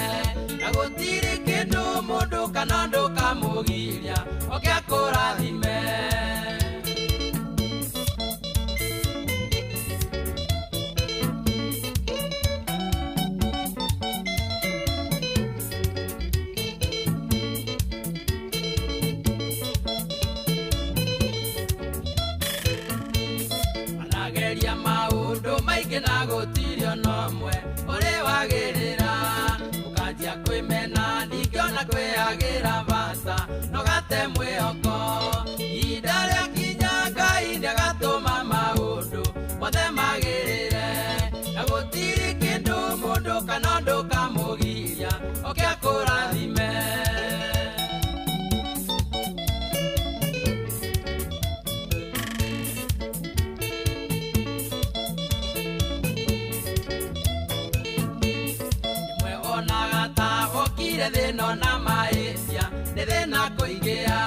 na gũtirĩ kĩndũ mũndũ kana ũndũ kamũgiria oke akũrathime. Na gũtirĩ ona ũmwe ũrĩ wagĩrĩra, ũkanjia kwĩmena ningĩ ona kwĩagĩra bata no gate mwĩhoko. Ihinda rĩakinya Ngai nĩagatũma maũndũ mothe magĩrĩre, na gũtirĩ kĩndũ mũndũ kana ũndũ kamũgiria oke akũrathime. Thĩna na mahĩtia nĩ thĩna kũingĩha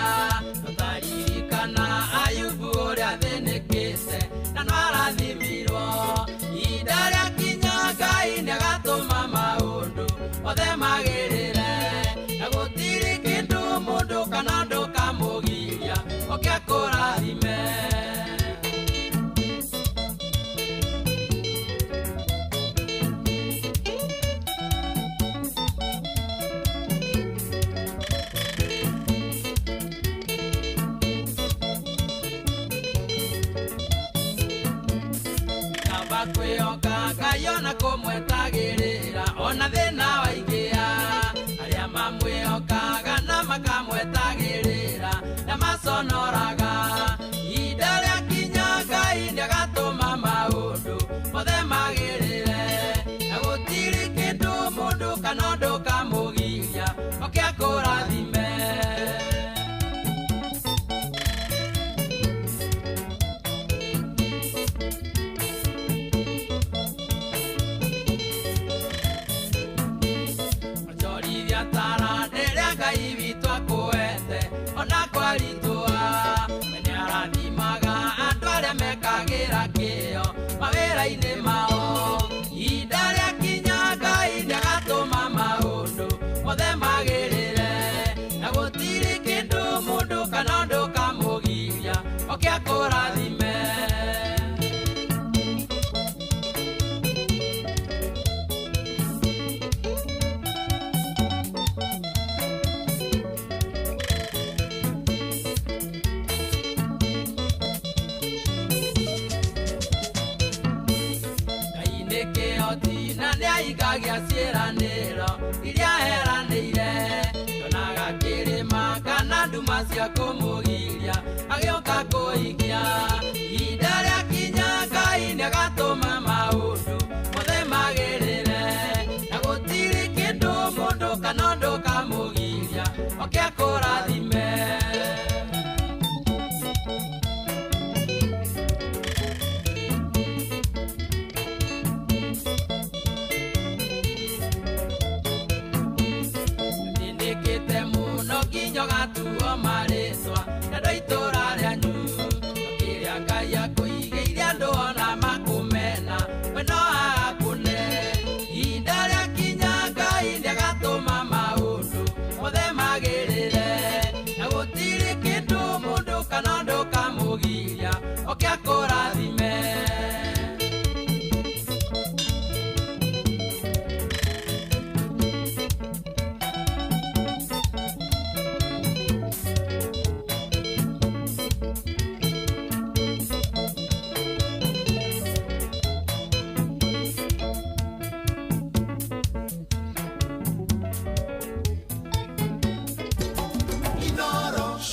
tũtaririkana Ayubu ũrĩa athĩnĩkĩte na no arathimirwo ihinda rĩakinya Ngai nĩagatũma maũndũ mothe magĩrĩre na gũtirĩ kĩndũ mũndũ kana ũndũ kamũgiria oke akũrathime. Kwĩhoka Ngai ona kũmwetagĩrĩra ona thĩna waingĩha arĩa mamwĩhokaga na makamwetagĩrĩra na maconoraga ihinda rĩakinya Ngai nĩagatũma maũndũ mothe magĩrĩre na gũtirĩ kĩndũ mũndũ kana ũndũ kamũgiria oke akũrathime. Mawĩra-inĩ mao ihinda rĩakinya Ngai nĩagatũma maũndũ mothe magĩrĩre na gũtirĩ kĩndũ mũndũ kana ũndũ kamũgiria oke akũrathime. Nĩahingagia ciĩranĩro iria eranĩire ndonaga kĩrĩma kana nduma cia kũmũgiria agĩũka kũhingia ihinda rĩakinya Ngai nĩagatũma maũndũ mothe magĩrĩre na gũtirĩ kĩndũ mũndũ kana ũndũ kamũgiria oke akũrathime. Gatuo marĩtwa na andũ a itũũra rĩanyu kĩrĩa Ngai akũigĩire andũ ona makũmena we no agakũne ihinda rĩakinya Ngai nĩagatũma maũndũ mothe magĩrĩre na gũtirĩ kĩndũ mũndũ kana ũndũ kamũgiria oke akũrathime.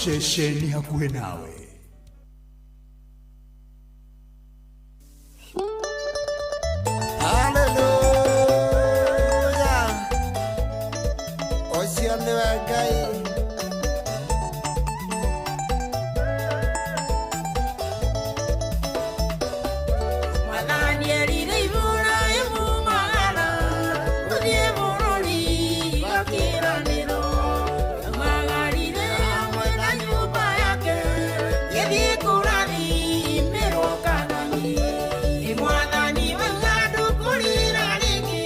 Ceceni hakuhĩ nawe. Haleluya, ũcio nĩwe Ngai. Mwathani erire Iburahĩmu magana gũthiĩ bũrũri wa kĩĩranĩro magarire hamwe na nyũmba yake gĩthiĩ kũrathimĩrwo Kaanani. Mwathani wauga ndũkũrĩra rĩngĩ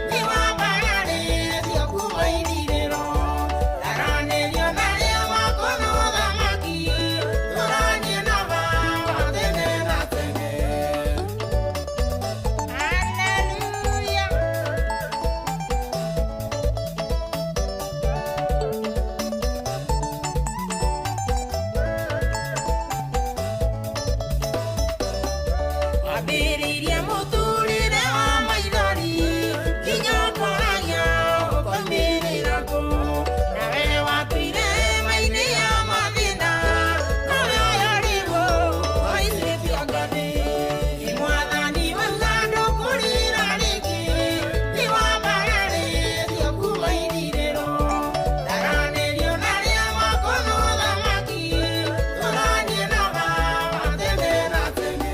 nĩwambararĩtio kuma ithirĩro taranĩrio na arĩa makono ũthamaki tũranie na Baba tene na tene. Hallelujah. Wambĩrĩirie mũtũrĩre wa maithori nginya ũkoragia ũkoimĩrĩra kũ nawe watũire hema-inĩ ya mathĩna nawe ũyũ rĩu ũhaicĩtio ngathĩ. Mwathani wauga ndũkũrĩra rĩngĩ nĩwambararĩtio kuma ithirĩro taranĩrio na arĩa makono ũthamaki tũranie na Baba tene na tene.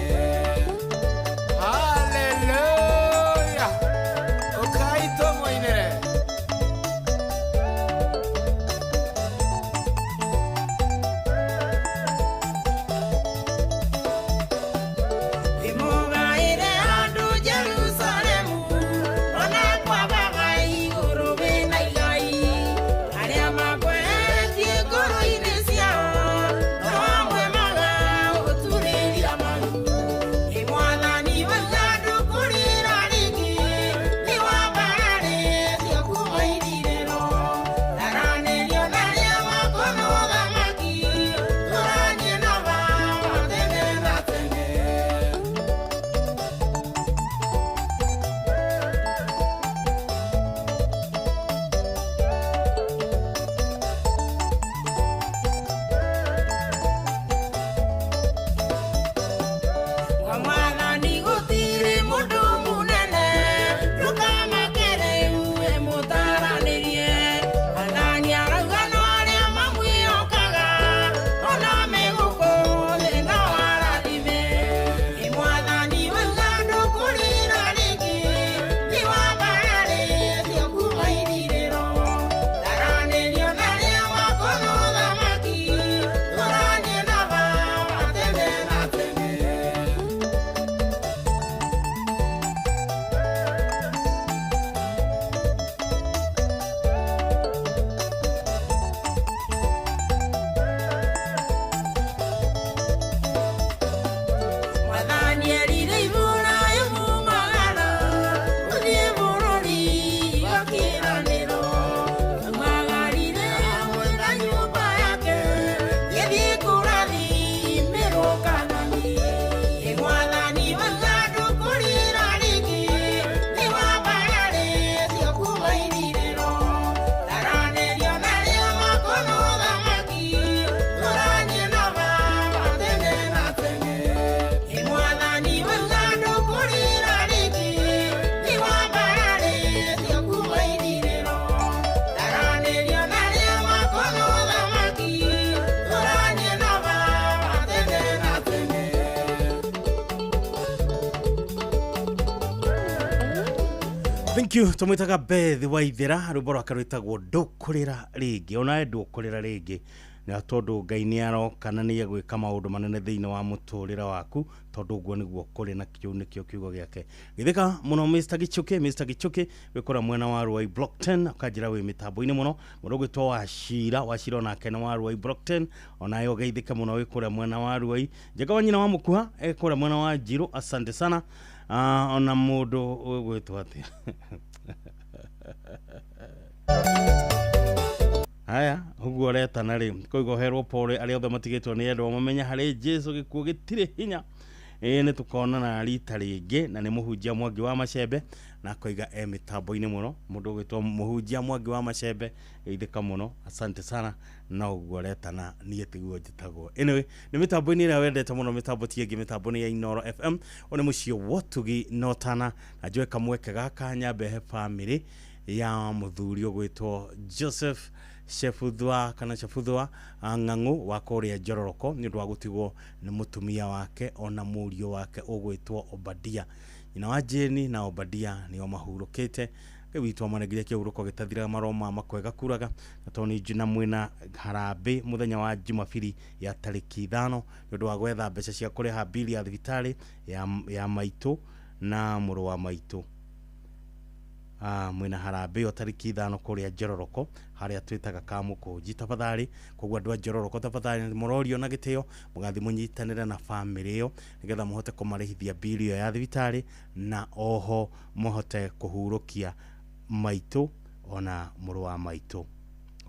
Thank you. Tumwitaga Beth Waithera, rwimbo rwake rwitagwo Ndũkũrĩra rĩngĩ. Onawe ndũkũrĩra rĩngĩ na tondũ Ngai nĩ aroka na nĩ egwĩka maũndũ manene thĩinĩ wa mũtũrĩre waku, tondũ ũguo nĩguo kũrĩ na kĩu nĩkĩo kiugo gĩake. Gĩthĩka mũno Mr. Gichuki, Mr. Gichuki wĩkũra mwena wa Ruai Block 10, ũkanjĩra wĩ mĩtambo-inĩ mũno. Mũndũ ũgwĩtwo Wachira, Wachira onake nĩ wa Ruai Block 10, onawe ũgeithĩke mũno wĩ kũrĩa mwena wa Ruai. Njenga wa nyina wa Mũkuha e kũrĩa mwena wa Njirũ, asante sana. Ona mũndũ ũgwĩtwo atĩa? Haya, ũguo ũretana rĩ, koigo herwo pole arĩa othe matigĩtwo nĩ endwa mamenya harĩ Jesu gĩkuũ gĩtirĩ hinya. Ĩĩ nĩ tũkonana rita rĩngĩ, na nĩ mũhunjia Mwangi wa Macembe, na akoiga e mĩtambo-inĩ mũno. Mũndũ ũgwĩtwo mũhunjia Mwangi wa Macembe, geithĩka mũno, asante sana. Na ũguo ũretana niĩ tiguo njĩtagwo. Anyway, nĩ mĩtambo-inĩ ĩrĩa wendete mũno, mĩtambo ti ĩngĩ, mĩtambo nĩ ya Inooro FM. Ũyũ nĩ mũciĩ wotugi notana, na njoe kamweke gaka nyambe he bamĩrĩ ya mũthuri ũgwĩtwo Joseph Shefuthwa kana Shefuthwa Ng'ang'u wa kũrĩa Njororoko nĩ ũndũ wa gũtigwo nĩ mũtumia wake ona mũriũ wake ũgwĩtwo Obadia. Nyina wa Jane na Obadia nĩo mahurũkĩte. Ngai witũ amanengire kĩhurũko gĩtathiraga maroma makwega kuraga, na tondũ nĩ na mwĩna harambĩ mũthenya wa Jumabiri ya tarĩki 5 nĩ ũndũ wa gwetha mbeca cia kũrĩha bili ya thibitarĩ ya maitũ na mũrũ wa maitũ. Mwĩna harambĩ o tarĩki 5 kũrĩa Njororoko harĩa twĩtaga Kamũkũnji tafadhali. Koguo andũ a Njororoko tafadhali mũrorio na gĩtĩo mũgathiĩ mũnyitanĩre na bamĩrĩ ĩyo nĩgetha mũhote kũmarĩhithia bili ĩyo ya thibitarĩ, na oho mũhote kũhurũkia maitũ ona mũrũ wa maitũ,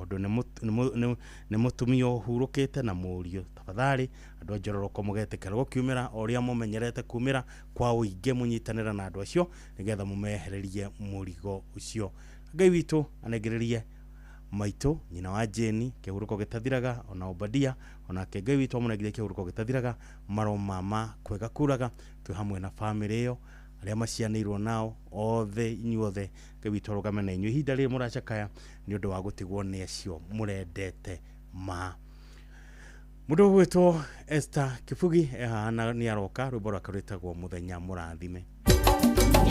ũndũ nĩ mũtumia ũhurũkĩte na mũriũ. Tafadhali andũ a Njororoko mũgetĩkĩra gũkiumĩra o ũrĩa mũmenyerete kumĩra kwa ũingĩ, mũnyitanĩra na andũ acio nĩgetha mũmehererie mũrigo ũcio. Ngai witũ anengererie maitũ nyina wa Jane kĩhurũko gĩtathiraga, ona Obadia onake Ngai witũ amũnengererie kĩhurũko gĩtathiraga, maromama kwega kuraga. Twĩ hamwe na bamĩrĩ ĩyo, arĩa macianĩirwo nao othe, inyuothe Ngai witũ arũgame na inyuĩ ihinda rĩrĩ mũracakaya nĩ ũndũ wa gũtigwo nĩ acio mũrendete ma. Mũndũ ũgwĩtwo Esther Kibugi ehana nĩ aroka, rwĩmbo rwake rwĩtagwo Mũthenya Mũrathime.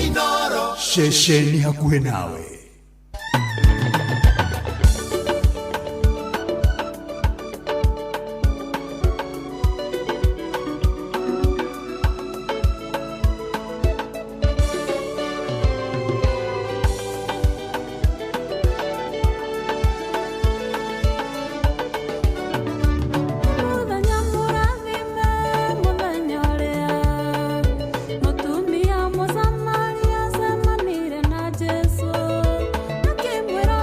Inooro ceceni hakuhĩ nawe. Mũthenya mũrathime, mũthenya ũrĩa mũtumia Mũsamaria acemanire na Jesũ, akĩmwĩra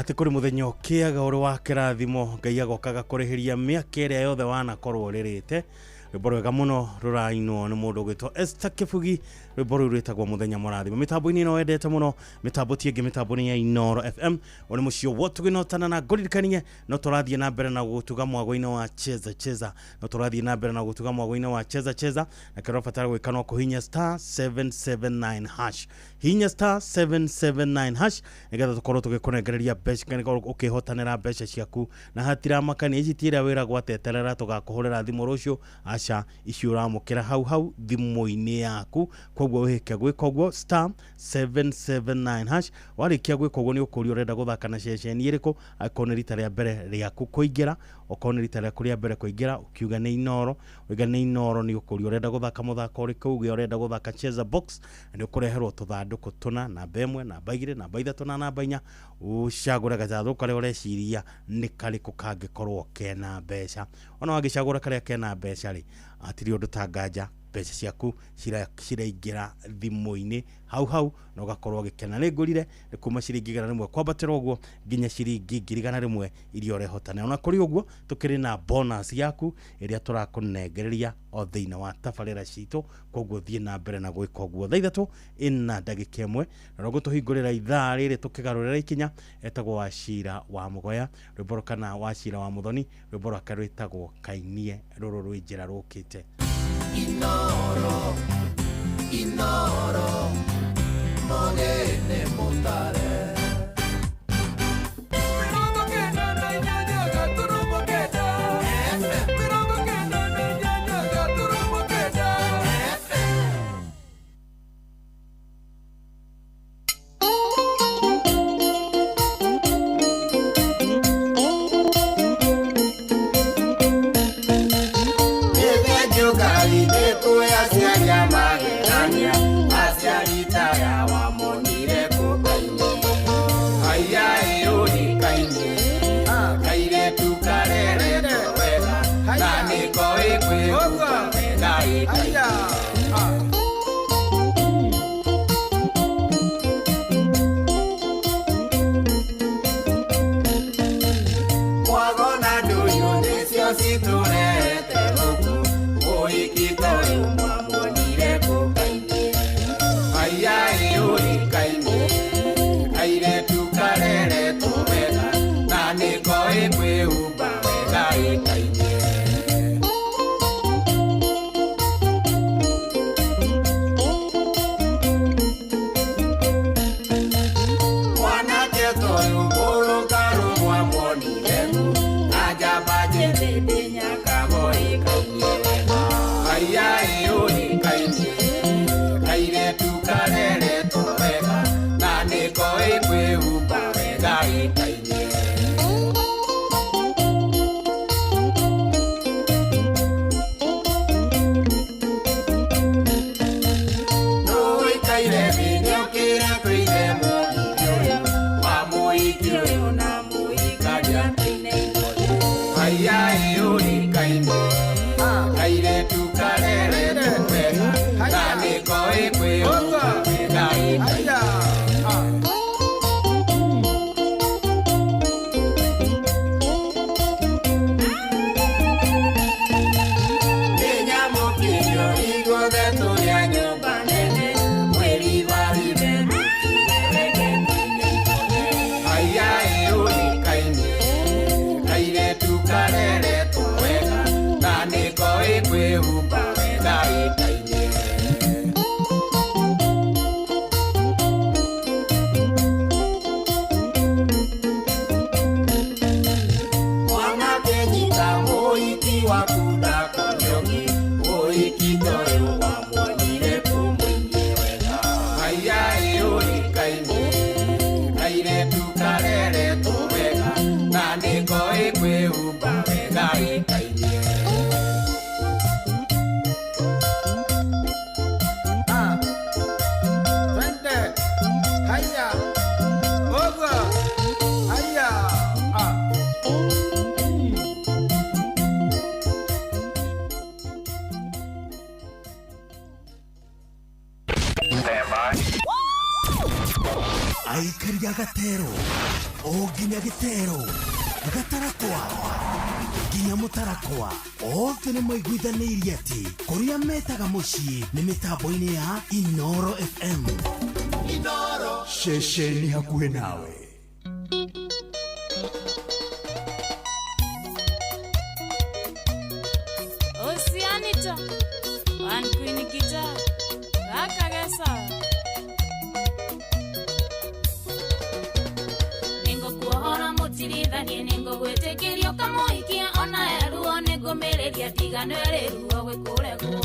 Atĩ kũrĩ mũthenya ũkĩaga ũrĩ wa kĩrathimo Ngai agokaga kũrĩhĩria mĩaka ĩrĩa yothe wanakorwo ũrĩrĩte. Rwĩmbo rwega mũno rũrainwo nĩ mũndũ ũgwĩtwo Esther Kĩbugi, rwĩmbo rũu rwĩtagwo mũthenya mũrathimo. Mĩtambo-inĩ ĩno wendete mũno, mĩtambo ti ĩngĩ, mĩtambo nĩ ya Inooro FM. Ũyũ nĩ mũciĩ wa tũgĩnotana na ngũririkanie no tũrathiĩ na mbere na gũtuga mwago-inĩ wa cheza cheza, no tũrathiĩ na mbere na gũtuga mwago-inĩ wa cheza cheza, na kĩrĩa ũrabatara gwĩka no kũhinya star 779 hash, hinya star 779 hash nĩgetha tũkorwo tũgĩkũnengereria mbeca kana ũkĩhotanĩra mbeca ciaku na hatiramakania ici ti iria wĩragwo ateterera tũgakũhũrĩra thimũ rũciũ, aca, ici ũramũkĩra hau hau thimũ-inĩ yaku. Koguo wĩhĩke gwĩka ũguo star 779 hash. Warĩkia gwĩka ũguo nĩ ũkũrio ũrenda gũthaka na ceceni ĩrĩkũ, angĩkorwo nĩ rita rĩa mbere rĩaku kũingĩra, okorwo nĩ rita rĩaku rĩa mbere kũingĩra ũkiuga nĩ Inooro, ũiga nĩ Inooro nĩ ũkũrio ũrenda gũthaka mũthako ũrĩkũ, uge ũrenda gũthaka cheza box, na nĩ ũkũreherwo tũthandũkũ tũna, namba 1, namba 2, namba 3 na namba 4, ũcagũre gathandũkũ karĩa ũreciria nĩ karĩkũ kangĩkorwo kena mbeca. Ona wangĩcagũra karĩa kena mbeca rĩ, hatirĩ ũndũ ta nganja, mbeca ciaku ciraingĩra thimũ-inĩ hau hau na ũgakorwo ũgĩkena. Nĩ ngũrire nĩ kuma ciringi 100 kwambatĩra ũguo nginya ciringi 100,000 iria ũrehotana. Ona kũrĩ ũguo tũkĩrĩ na bonus yaku ĩrĩa tũrakũnengereria o thĩinĩ wa tabarĩra citũ, koguo thiĩ na mbere na gwĩka ũguo. Thaa 3:01 na rogo tũhingũrĩra ithaa rĩrĩ tũkĩgarũrĩra ikinya, etagwo Wachira wa Mũgoya, rwĩmbo kana Wachira wa Mũthoni, rwĩmbo rwake rwĩtagwo Kainie rũrũ rwĩ njĩra rũkĩte. Inooro, Inooro, monene mutare. Aikaria gatero O nginya Gĩtero, Gatarakwa nginya Mũtarakwa, othe nĩ maiguithanĩirie atĩ kũrĩa metaga mũciĩ nĩ mĩtambo-inĩ ya Inoro FM. Inoro, ceceni hakuhĩ nawe. Oceanita, One Queen Guitar, Rakagesa. Nĩngũkuohora mũtirithanie, nĩngũgwĩtĩkĩria ũkamũhikia ona eruo, nĩngũmĩrĩria ndigano ĩrĩ ruo gwĩkũregwo.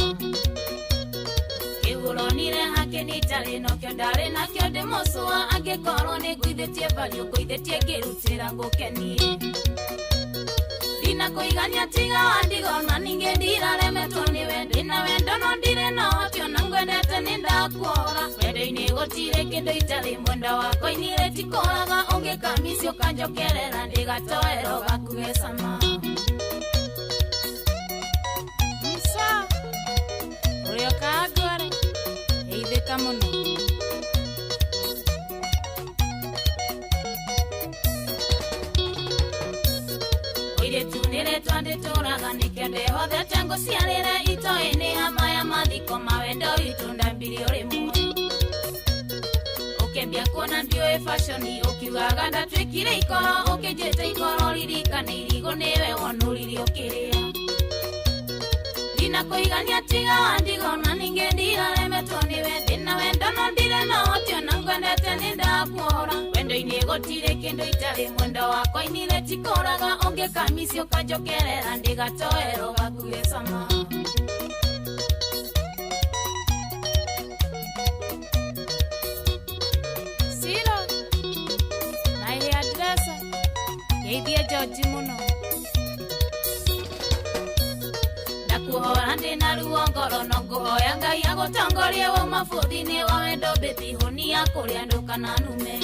Kĩu ũronire hake nĩ itarĩ nokĩo ndarĩ nakĩo ndĩmũcũa, angĩkorwo nĩngũithĩtie value ngũithĩtie ngĩrutĩra ngũkenie. Ndinakũigania tiga wa ndigona, ningĩ ndiraremetwo nĩwe, ndĩna wendo no ndirĩ na ũhoti, ona ngwendete nĩndakuora. Wendo-inĩ gũtirĩ kĩndũ itarĩ, mwenda wakwa inire tikũraga, ũngĩkamisi ũkanjokerera ndĩgatoero gaku gecama. Musa, ũrĩa ũkangore, geithĩka mũno. Mũirĩtu nĩrĩtwa ndĩtũraga, nĩkĩo ndĩhothete ngũciarĩre itoĩ-inĩ hama ya mathiko ma wendo witũ ndambirie ũrĩmwe. Ũkĩambia kuona ndiũĩ fashion, ũkiugaga ndatuĩkire ikoro, ũkĩnjĩta ikoro ririkane irigũ nĩwe wonũririe ũkĩrĩa. Ndinakũigania tiga wa ndigona, ningĩ ndiraremetwo nĩwe, ndĩna wendo no ndirĩ na ũhoti, ona ngwendete nĩndakuohora. Wendo-inĩ gũtirĩ kĩndũ itarĩ, mwendo wakwa inire tikũraga, ũngĩkamisi ũkanjokerera ndĩgatoero gaku gecama. Silo, na hairdresser, geithie George mũno. Ndakuhora ndĩna ruo ngoro, no ngũhoya Ngai agũtongorie wauma bũthi-inĩ wa wendo mbĩthi hũnia kũrĩa ndũkananume.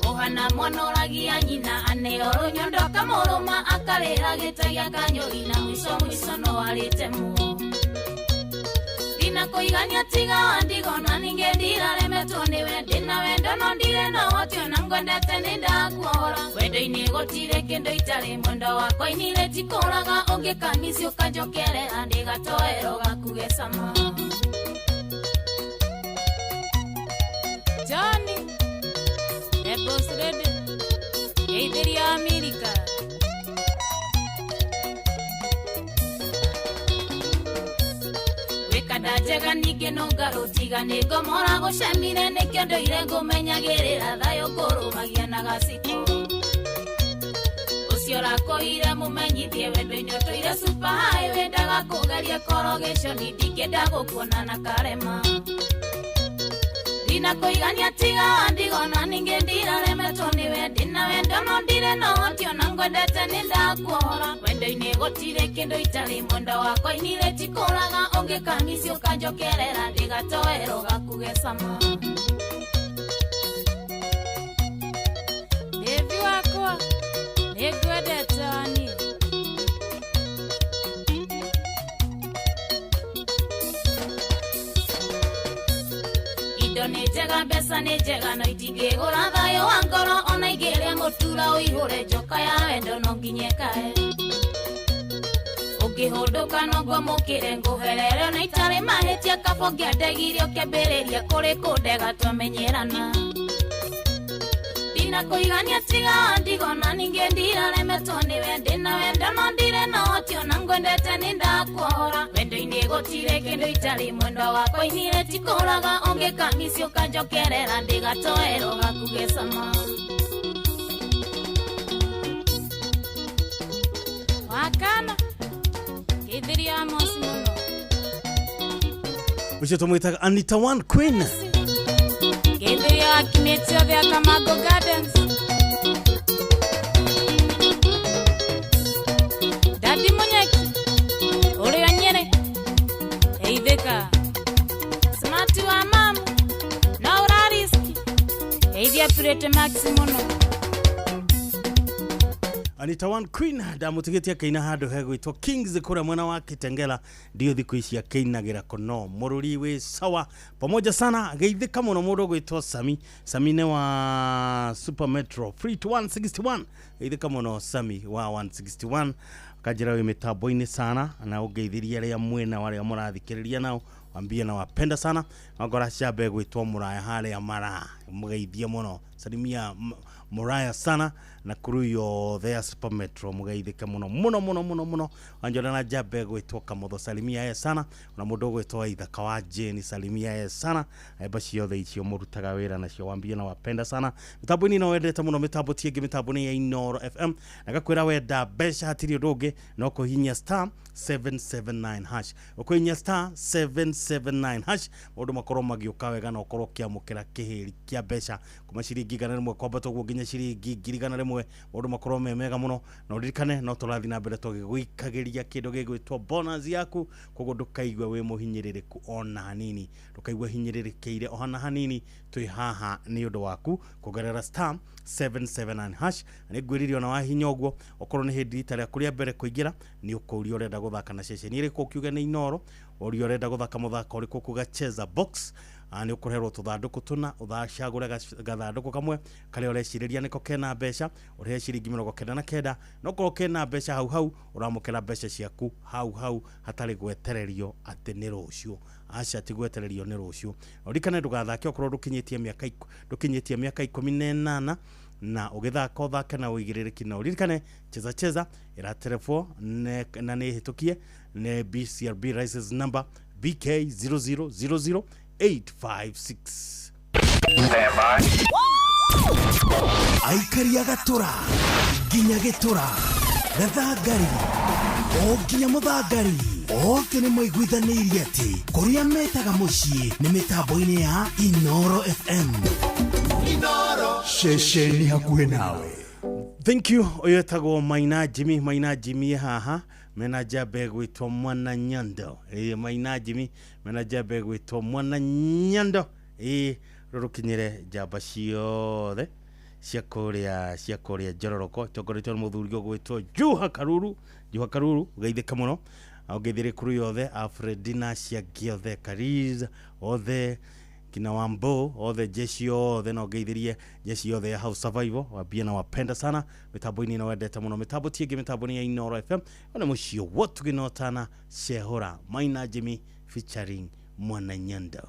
Ũhana mwana ũragia nyina, aneo rũnyondo akamũrũma, akarĩra gĩtagia kanyũi na mũico mũico no arĩte muo. Ndinakũigania tiga wa ndigona, ningĩ ndiraremetwo nĩwe, ndĩna wendo no ndirĩ na ũhoti, ona ngwendete nĩndakuohora. Wendo-inĩ gũtirĩ kĩndũ itarĩ, mwendo wakwa inire tikũraga, ũngĩkamisi ũkanjokerera ndĩgatoero gaku gecama. Johnny, the boss lady, geithĩria Amerika. Wĩkanda njega ningĩ nũngarũ, tiga nĩ ngomora gũcemire, nĩkĩo ndoire ngũmenyagĩrĩra thayũ ngũrũmagia na gacikũ. Ũcio ũrakũire mũmenyithie wendo-inĩ ũtũire super high, wendaga kũgeria korogation, ndingĩenda gũkuona na karema. Ndinakũigania tiga wa ndigona, ningĩ ndiraremetwo nĩwe, ndĩna wendo no ndirĩ na ũhoti, ona ngwendete nĩndakuohora. Wendo-inĩ gũtirĩ kĩndũ itarĩ, mwendo wakwa inire tikũraga, ũngĩkamisi ũkanjokerera ndĩgatoero gaku gecama. Devi wakwa, nĩngwendete waniĩ. Indo nĩ njega, mbeca nĩ njega, no itingĩgũra thayũ wa ngoro, ona ingĩrĩa mũtura ũihũre njoka ya wendo no nginya ĩkae. Ũngĩhũndũka no ngwamũkĩre ngũherere, ona itarĩ mahĩtia, kaba ũngĩandegirie ũkĩambĩrĩria kũrĩ kũndega twamenyerana. Ndinakũigania tiga wa ndigona, ningĩ ndiraremetwo nĩwe, ndĩna wendo no ndirĩ na ũhoti, ona ngwendete nĩndakuohora. Wendo-inĩ gũtirĩ kĩndũ itarĩ, mwendo wakwa inire tikũraga, ũngĩkamisi ũkanjokerera ndĩgatoero gaku gecama. Wakana, geithĩria Amos mũno. Ũcio tũmwĩtaga Anita One Queen. Geithĩria akimĩti othe a Kamago Gardens. Dadi Munyeki, ũrĩa Nyĩrĩ, geithĩka. Smart wa mamu, no ũrariski, geithia Purity Max mũno. Anita One Queen ndamũtigĩtie akĩina handũ hegwĩtwo Kings kũrĩa mwena wa Kitengela, ndio thikũ ici akĩinagĩra kono mũrũri wĩ sawa pamoja sana. Geithĩka mũno mũndũ ũgwĩtwo Sami. Sami nĩ wa Super Metro Free to 161. Geithĩka mũno Sami wa 161, kanjĩra wĩ mĩtambo-inĩ sana, na ũngeithĩria arĩa mwena warĩa mũrathikĩrĩria nao wambie na wapenda sana. Ngora ciambe gwĩtwo mũraya harĩa mara mũgeithie mũno, salimia mũraya sana na kuru yothe ya Super Metro, mũgeithĩke mũno mũno mũno mũno mũno. Wanjona na njambe gwĩtwo Kamotho, salimia ye sana, ona mũndũ ũgwĩtwo Ithaka wa Jane, salimia ye sana. Emba ciothe icio mũrutaga wĩra nacio wambie na wapenda sana. Mĩtambo-inĩ no wendete mũno, mĩtambo ti ĩngĩ, mĩtambo nĩ ya Inooro FM, na ngakwĩra wenda mbeca hatirĩ ũndũ ũngĩ no kũhihinya star 779 hash, ũkũhihinya star 779 hash, maũndũ makorwo magĩũka wega na ũkorwo ũkĩamũkĩra kĩhĩri kĩa mbeca kuma ciringi 100 kwambata ũguo nginya ciringi 100,000. Maũndũ makorwo me mega mũno, na ũririkane no tũrathiĩ na mbere tũgĩgũikagĩria kĩndũ gĩgwĩtwo bonus yaku, koguo ndũkaigue wĩ mũhinyĩrĩrĩku ona hanini, ndũkaigue hinyĩrĩrĩkĩire ona hanini, twĩ haha nĩ ũndũ waku kũgerera star 779 hash. Na nĩngwĩrire ona wahinya ũguo, okorwo nĩ hĩndĩ rita rĩaku rĩa mbere kũingĩra, nĩ ũkũũria ũrenda gũthaka na ceceni ĩrĩkũ, ũkiuge nĩ Inooro, ũria ũrenda gũthaka mũthako ũrĩkũ, ũkuga cheza box, nĩ ũkũreherwo tũthandũkũ tũna, ũcagũre gathandũkũ kamwe karĩa ũrecirĩria nĩko kena mbeca, ũrĩhe ciringi 99, na okorwo kena mbeca hau hau ũramũkĩra mbeca ciaku hau hau hatarĩ gwetererio atĩ nĩ rũciũ. Aca, ti gwetererio nĩ rũciũ. Ũririkane ndũgathake okorwo ndũkinyĩtie mĩaka ndũkinyĩtie mĩaka 18, na ũgĩthaka ũthake na ũigĩrĩrĩki, na ũririkane cheza cheza ĩraterebwo na nĩ hĩtũkie nĩ BCRB license number BK 0000856. Aikari a gatũra nginya gĩtũra gathangari o nginya mũthangari othe nĩ maiguithanĩirie atĩ kũrĩa metaga mũciĩ nĩ mĩtambo-inĩ ya Inooro FM. Ceceni hakuhĩ nawe. Thank you. Ũyũ etagwo Maina Jimmy, Maina Jimmy haha mena njambe gwĩtwo Mwana Nyando. Ĩĩ, Maina Jimmy mena njambe gwĩtwo Mwana Nyando. Ĩĩ, rũrũkinyĩre njamba ciothe cia kũrĩa Njororoko itongoretio nĩ mũthuri ũgwĩtwo Juha Karuru. Juha Karuru, ũgeithĩka mũno, ũgeithĩre kuru yothe Alfredina ciangĩ othe Kariz othe kina Wambo othe jeshi othe, na ũgeithirie jeshi yothe ya House Survival, wambie na wapenda sana mĩtambo-inĩ na wendete mũno, mĩtambo ti ĩngĩ, mĩtambo nĩ ya Inooro FM. Ona mũciĩ wotũgĩnotana Shehora Maina Jimmy featuring Mwana Nyando.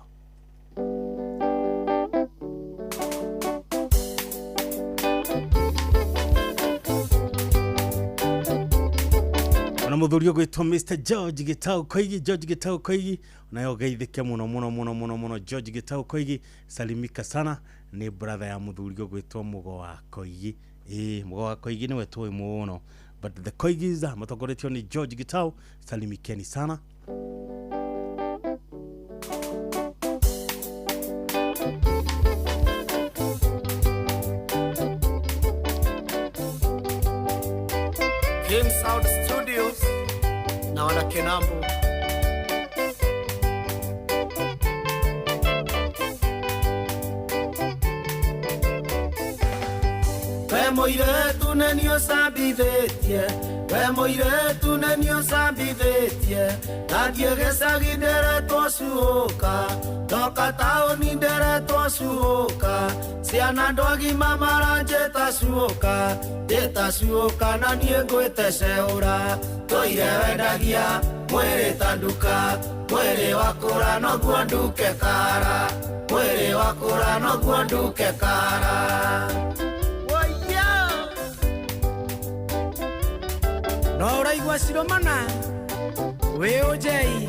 Ona mũthuri ũgwĩtwo Mr George Gitau Koigi, George Gitau Koigi, nayo geithĩke mũno mũno mũno mũno mũno. George Gitau Koigi, salimika sana, nĩ brother ya mũthuri ũgwĩtwo Mũgo wa Koigi. Ĩĩ, Mũgo wa Koigi nĩwe tũĩ mũno, but the Koigis matongoretio nĩ George Gitau, salimikeni sana. King Sound Studios na wana Kenambo. We mũirĩtu nĩ niĩ ũcambithĩtie, we mũirĩtu nĩ niĩ ũcambithĩtie, ndathiĩ gĩcagi ndĩretwo cuũka, ndoka taũni ndĩretwo cuũka, ciana andũ agima maranjĩta cuũka, njĩta cuũka na niĩ ngwĩte ceũra, tũire wendagia mwĩrĩ ta nduka, mwĩrĩ wakũra noguo nduke kara, mwĩrĩ wakũra noguo nduke kara. No ũraigua ciromana wĩ ũnjei,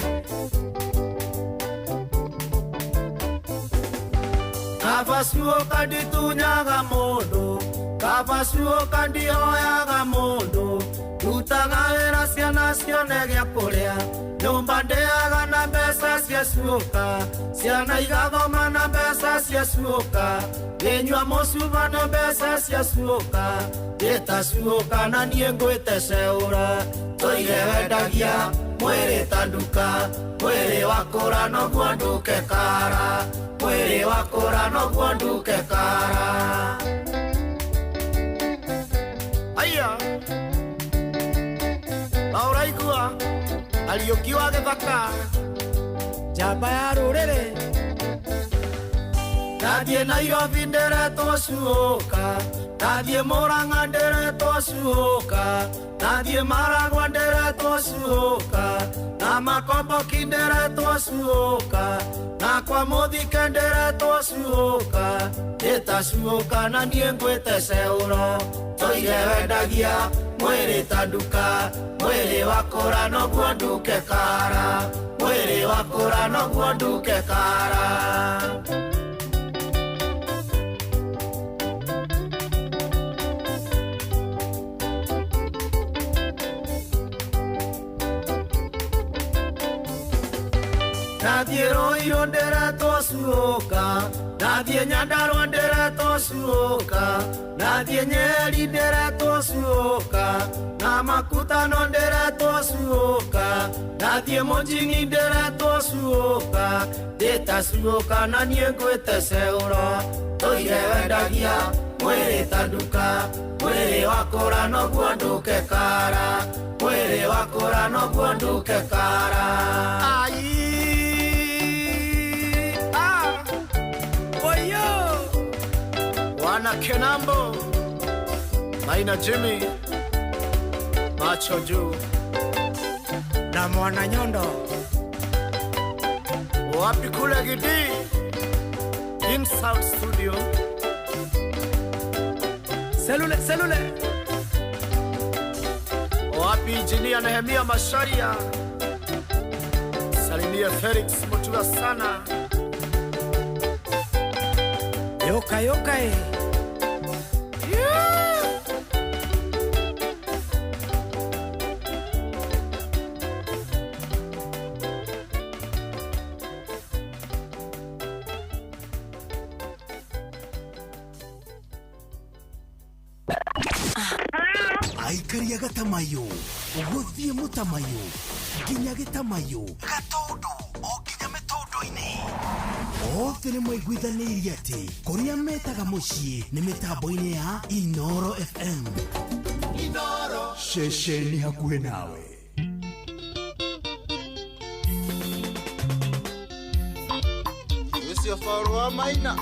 kaba cuũka nditunyaga mũndũ, kaba cuũka ndihoyaga mũndũ, ndutaga wĩra ciana cione gĩa kũrĩa, nyũmba ndĩaga na mbeca cia cuũka, ciana igathoma na mbeca cia cuũka, ngĩnyua mũcuba na mbeca cia cuũka, njĩta cuũka na niĩ ngwĩte ceũra, tũire wendagia mwĩrĩ ta nduka, mwĩrĩ wakũra noguo nduke kara, mwĩrĩ wakũra noguo nduke kara. Aya. Na ũraigua Kariũki wa gĩthaka njamba ya rũrĩrĩ. Ndathiĩ Nairobi ndĩretwo cuũka, ndathiĩ Mũrang'a ndĩretwo cuũka, ndathiĩ Maragwa ndĩretwo cuũka, na Makomboki ndĩretwo cuũka, na kwa Mũthike ndĩretwo cuũka, ndĩta cuũka na niĩ ngwĩte ceũro, tũire wendagia mwĩrĩ ta nduka, mwĩrĩ wakũra noguo nduke kara, mwĩrĩ wakũra noguo nduke kara. Ndathiĩ Rũirũ ndĩretwo cuũka, ndathiĩ Nyandarũa ndĩretwo cuũka, ndathiĩ Nyeri ndĩretwo cuũka, na Makutano ndĩretwo cuũka, ndathiĩ Mũnjini ndĩretwo cuũka, ndĩta cuũka na niĩ ngwĩte ceũro, tũire wendagia mwĩrĩ ta nduka, mwĩrĩ wakũra noguo nduke kara, mwĩrĩ wakũra noguo nduke kara. Ai Wana Kenambo, Maina Jimmy, macho juu na mwana Nyondo. Wapi kule Gidi, King Sound Studio. Selule, selule. Wapi Injinia Nehemia Masharia, salimia Felix Mutua sana. Yoka yoka e. Aikaria gatamayo guthie mutamayo nginya gitamayo gatundu o nginya mĩtũndũ-inĩ othe nĩ maiguithanĩirie atĩ kũrĩa metaga mũciĩ nĩ mĩtambo-inĩ ya Inoro FM. Inoro ceceni hakuhĩ nawe. Ũcio faru wa Maina.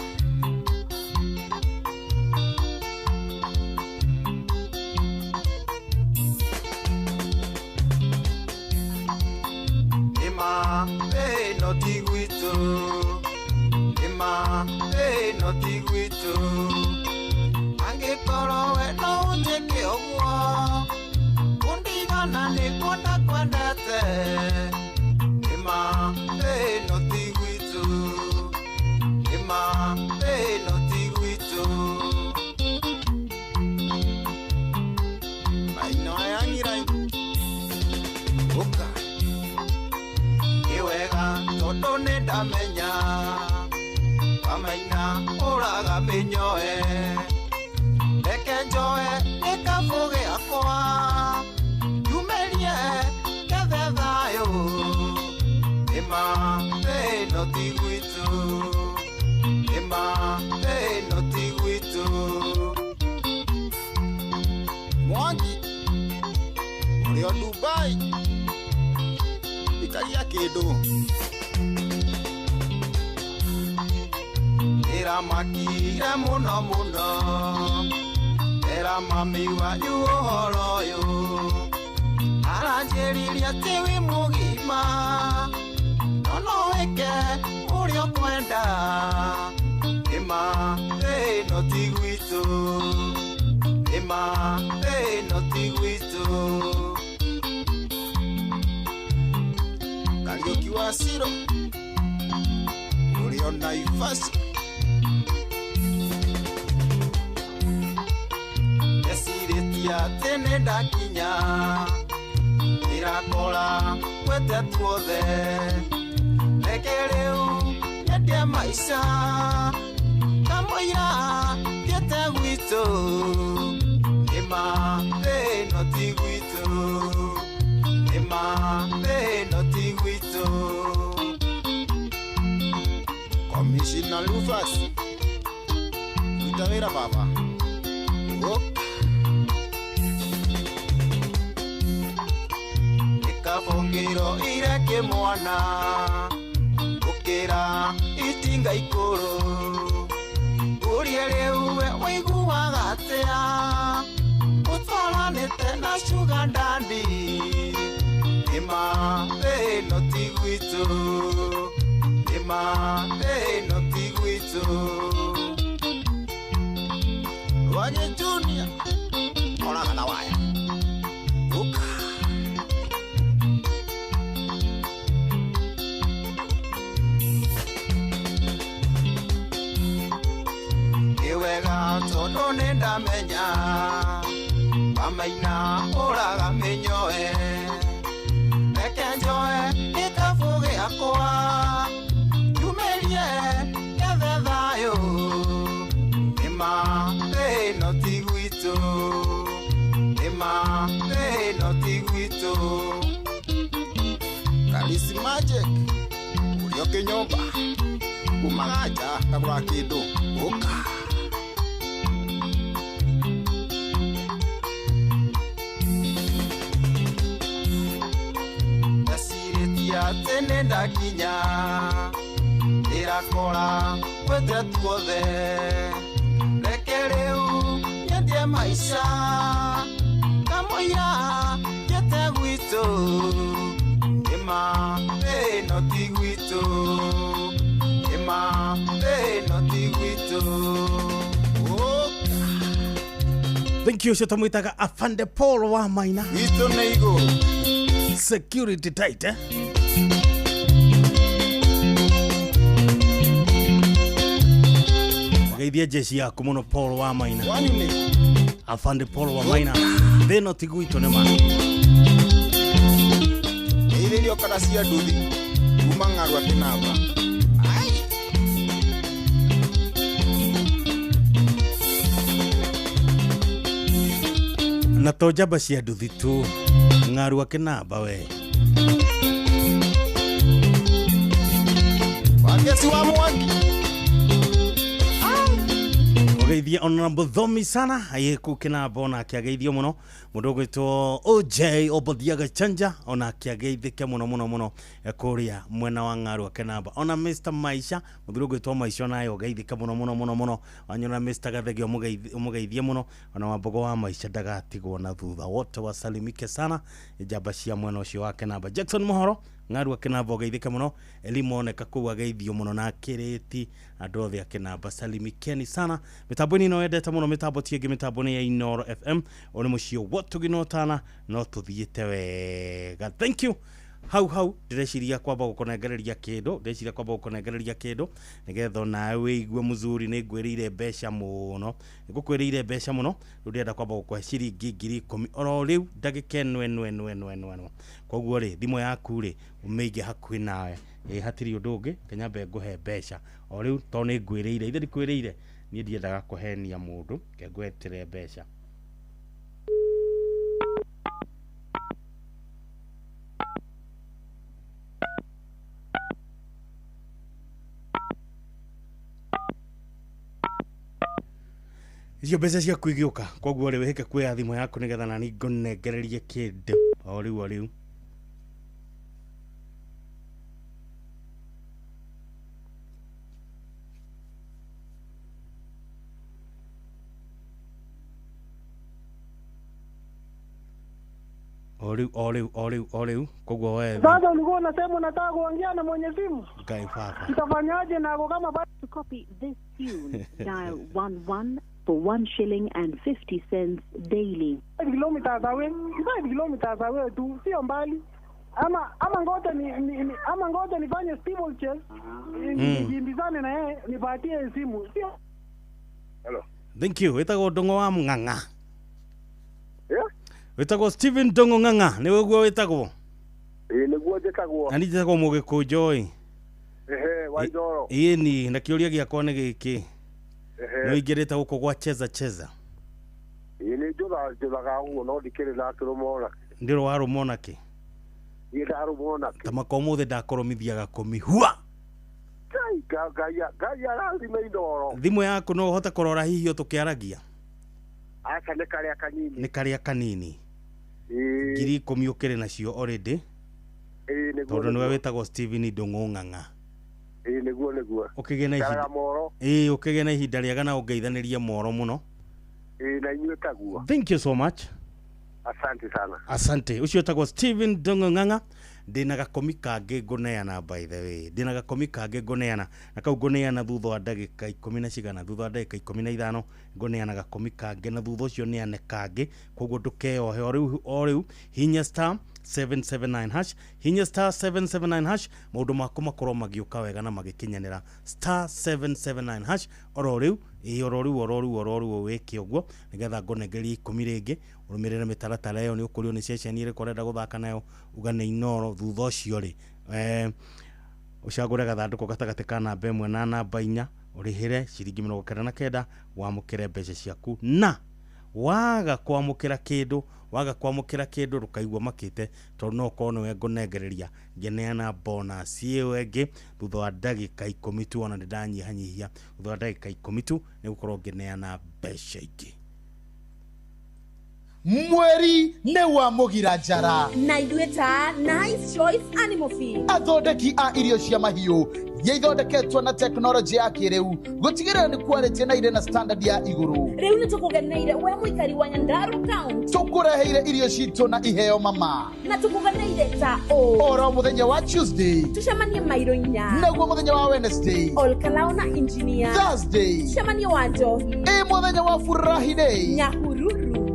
Ĩno ti gwitũ, ĩma ĩno ti gwitũ, angĩkorwo we no ũnjĩke ũguo, kũndigana nĩkuo ndakwendete, ĩma ĩno ti gwitũ, ĩma ĩno ti gwitũ. Maina yangira ũka wega tondũ nĩ ndamenya wamaina ũraga mĩnyoe, reke njoe nĩ kabũ gĩakwa yumĩrie ngethe thayũ, ĩma ĩno ti gwitũ, ĩma ĩno ti gwitũ. Mwangi ũrĩ o Dubai ikaria kĩndũ ndĩramakire mũno mũno, era mami wanyu ũhoro ũyũ, aranjĩrire atĩ wĩ mũgima no no wĩke ũrĩa ũkwenda, ĩma ĩno ti gwitũ, ĩma ĩno ti gwitũ. Kariũki wa Ciro ũrĩ o Naivasha, ndecirĩtie atĩ nĩ ndakinya, ndĩrakora gwete tuothe, reke rĩu nyendie maica kamũira thiĩte gwitũ, ĩma ĩno ti gwitũ, ĩma ĩno ti gwitũ. Commissioner Rufus, ruta wĩra baba. Kabongiro ire kĩmwana gũkĩra itinga ikũrũ ũrie rĩu we ũiguaga atĩa ũtwaranĩte na sugar daddy nĩma thĩ ĩno ti gwitũ nĩma thĩ ĩno ti gwitũ Rwage Junior oraga na waya ũka nĩ wega tondũ nĩ ndamenya wamaina ũraga mĩnyoe reke njoe gĩkabũ gĩakwa njumĩrie ngethe thayũ nĩma thĩ ĩno ti gwitũ nĩma thĩ ĩno ti gwitũ Kalisi Magic ũrĩa ũkĩnyũmba umaga nja kagũra kĩndũ ũka ndecirĩtie atĩ nĩ ndakinya ndĩrakora gwete tuothe reke rĩu nyendie maica kamũira njĩte gwitũ nĩma thĩ ĩno ti gwitũ nĩma thĩ ĩno ti gwitũ Thank you ũcio tũmwĩtaga Afande Paul wa Maina gwitũ nĩ igũrũ security tight eh? Geithie jeshi yaku mũno Paul wa Maina wanyu nĩ Afande Paul wa Maina thĩ ĩno ti gwitũ nĩ ma ĩrĩrio kana cia nduthi kuma ng'arua kĩnamba na to njamba cia nduthi tu ng'arua kĩnamba we wangeci wa mwangi ũgeithie Honorable Thomi sana aye kũ kĩnamba onake ageithio mũno mũndũ ũgwĩtwo OJ Obadia Gachanja onake ageithĩke mũno mũno mũno kũrĩa mwena wa ng'arua kĩnamba ona Mr Maisha mũthuri ũgwĩtwo Maisha onaye ũgeithĩke mũno mũno mũno mũno wanyona Mr Gathegi ũmũgeithie mũno ona Wambogo wa Maisha ndagatigwo na thutha wote wasalimike sana njamba cia mwena ũcio wa kĩnamba Jackson Mohoro ng'arua kĩnamba ũgeithĩke mũno Elimoneka kũu ageithio mũno na Kĩrĩti andũ othe a kĩnamba salimikeni sana mĩtambo-inĩ ĩno wendete mũno mĩtambo ti ĩngĩ mĩtambo nĩ ya Inooro FM ũyũ nĩ mũciĩ wa tũgina no tũthiĩte wega thank you hau hau ndĩreciria kwamba gũkũnengereria kĩndũ ndĩreciria kwamba gũkũnengereria kĩndũ nĩgetha onawe wĩigue mũzuri nĩ ngwĩrĩire mbeca mũno ngũkwĩrĩire mbeca mũno rĩu ndĩrenda kwamba gũkũhe ciringi 10,000 oro rĩu ndagĩka ĩno ĩno ĩno ĩno ĩno ĩno koguo rĩ thimũ yaku rĩ ũmĩige hakuhĩ nawe ĩ hatirĩ ũndũ ũngĩ kenyambe ngũhe mbeca o rĩu tondũ nĩ ngwĩrĩire ithe ndikwĩrĩire niĩ ndiendaga kũhenia mũndũ ke ngwetĩre mbeca icio mbeca ciaku igĩũka koguo rĩ wĩhĩke kuoya thimũ yaku nĩgetha nani ngũnengererie kĩndũ o rĩu o rĩu o rĩu o rĩu o rĩu o rĩu koguo we Sasa ulikuwa unasema unataka kuongea na mwenye simu, Ngai baba utafanyaje nako kama To copy this tune, dial 11 for 1 shilling and 50 cents daily. 5 kilometers away, 5 kilometers away tu, sio mbali. Ama ngoja ni ama ngoja nifanye steeple chase nikimbizane na yeye nipatie simu, sio? Hello. Thank you. Wĩtagwo Ndung'u wa Ng'ang'a. Yeah? Wĩtagwo Stephen Ndung'u Ng'ang'a, nĩ ũguo wĩtagwo? Ĩĩ nĩguo njĩtagwo. Na niĩ njĩtagwo Mũgĩkũnjũ ĩ. Ehe, wa Inooro. Ĩni, na kĩũria gĩakwa nĩ gĩkĩ. Ehe. Nĩ ũingĩrĩte gũkũ gwa cheza cheza. Ĩĩ nĩ njũthaga ũguo no ndikĩrĩ ndakĩrũma ona. Ndĩrĩ warũma ona kĩ? Niĩ ndarũma ona kĩ. Ta maka ũmũthĩ ndakũrũmithia gakũmihua. Ngai arathime Inooro. Thimũ yaku no ũhote kũrora hihi o tũkĩaragia? Aca nĩ karĩa kanini. Nĩ karĩa kanini. Ĩĩ. 10,000 ũkĩrĩ nacio already. Nĩguo. Tondũ nĩwe Nĩguo. wĩtagwo Steven Ndũng'ũ Ng'ang'a. Ĩĩ, nĩguo nĩguo. Ũkĩgĩe na ihinda. Ikaraga moro. Ĩĩ, ũkĩgĩe na ihinda rĩega na ũngeithanĩrie moro mũno. Ĩĩ, na inyuĩ taguo. Thank you so much. Asante sana. Asante. Ũcio wĩtagwo Steven Ndũng'ũ Ng'ang'a. Ndĩna gakomi kangĩ ngũneana, by the way ndĩna gakomi kangĩ ngũneana, na kau ngũneana thutha wa ndagĩka 10 na cigana, thutha wa ndagĩka 15 ngũneana gakomi kangĩ, na thutha ũcio neane kangĩ. Koguo ndũkeyohe o rĩu o rĩu, hinya star 779 hash, hinya star 779 hash, maũndũ maku makorwo magĩũka wega na magĩkinyanĩra. Star 779 hash oro rĩu, ĩĩ, oro rĩu, oro rĩu, oro rĩu, wĩke ũguo nĩgetha ngũnengerie 10 rĩngĩ. Ũrũmĩrĩre mĩtaratara ĩyo, nĩ ũkũrio nĩ ceceni ĩrĩkũ ũrenda gũthaka nayo, uga nĩ Inoro. Thutha ũcio rĩ, ũcagũre gathandũkũ gatagatĩ ka namba 1 na namba 4, ũrĩhĩre ciringi 99, wamũkĩre mbeca ciaku. Na waga kwamũkĩra kĩndũ, waga kwamũkĩra kĩndũ, ndũkaigua makĩte, tondũ no ũkorwo nĩwe ngũnengereria ngĩneana bonus ĩyo ĩngĩ thutha wa ndagĩka 10 tu. Ona nĩndanyihanyihia, thutha wa ndagĩka 10 tu nĩgũkorwo ngĩneana mbeca ingĩ. Mweri nĩ wa mũgira njara. Na ithuĩ ta Nice Choice Animal Feed, athondeki a irio cia mahiũ iria ithondeketwo na tekinoronjĩ ya kĩrĩu gũtigĩrĩra nĩ quality na irĩ na standard ya igũrũ. Rĩu nĩ tũkũgeneire we mũikari wa Nyandarua County. Tũkũreheire irio citũ na iheo mama. Na tũkũgeneire ta ũ oro mũthenya wa Tuesday tũcemanie mairo 4, naguo mũthenya wa Wednesday Olkalao na Engineer, Thursday tũcemanie wa Njohi, ĩ mũthenya wa Furahi Day Nyahururu,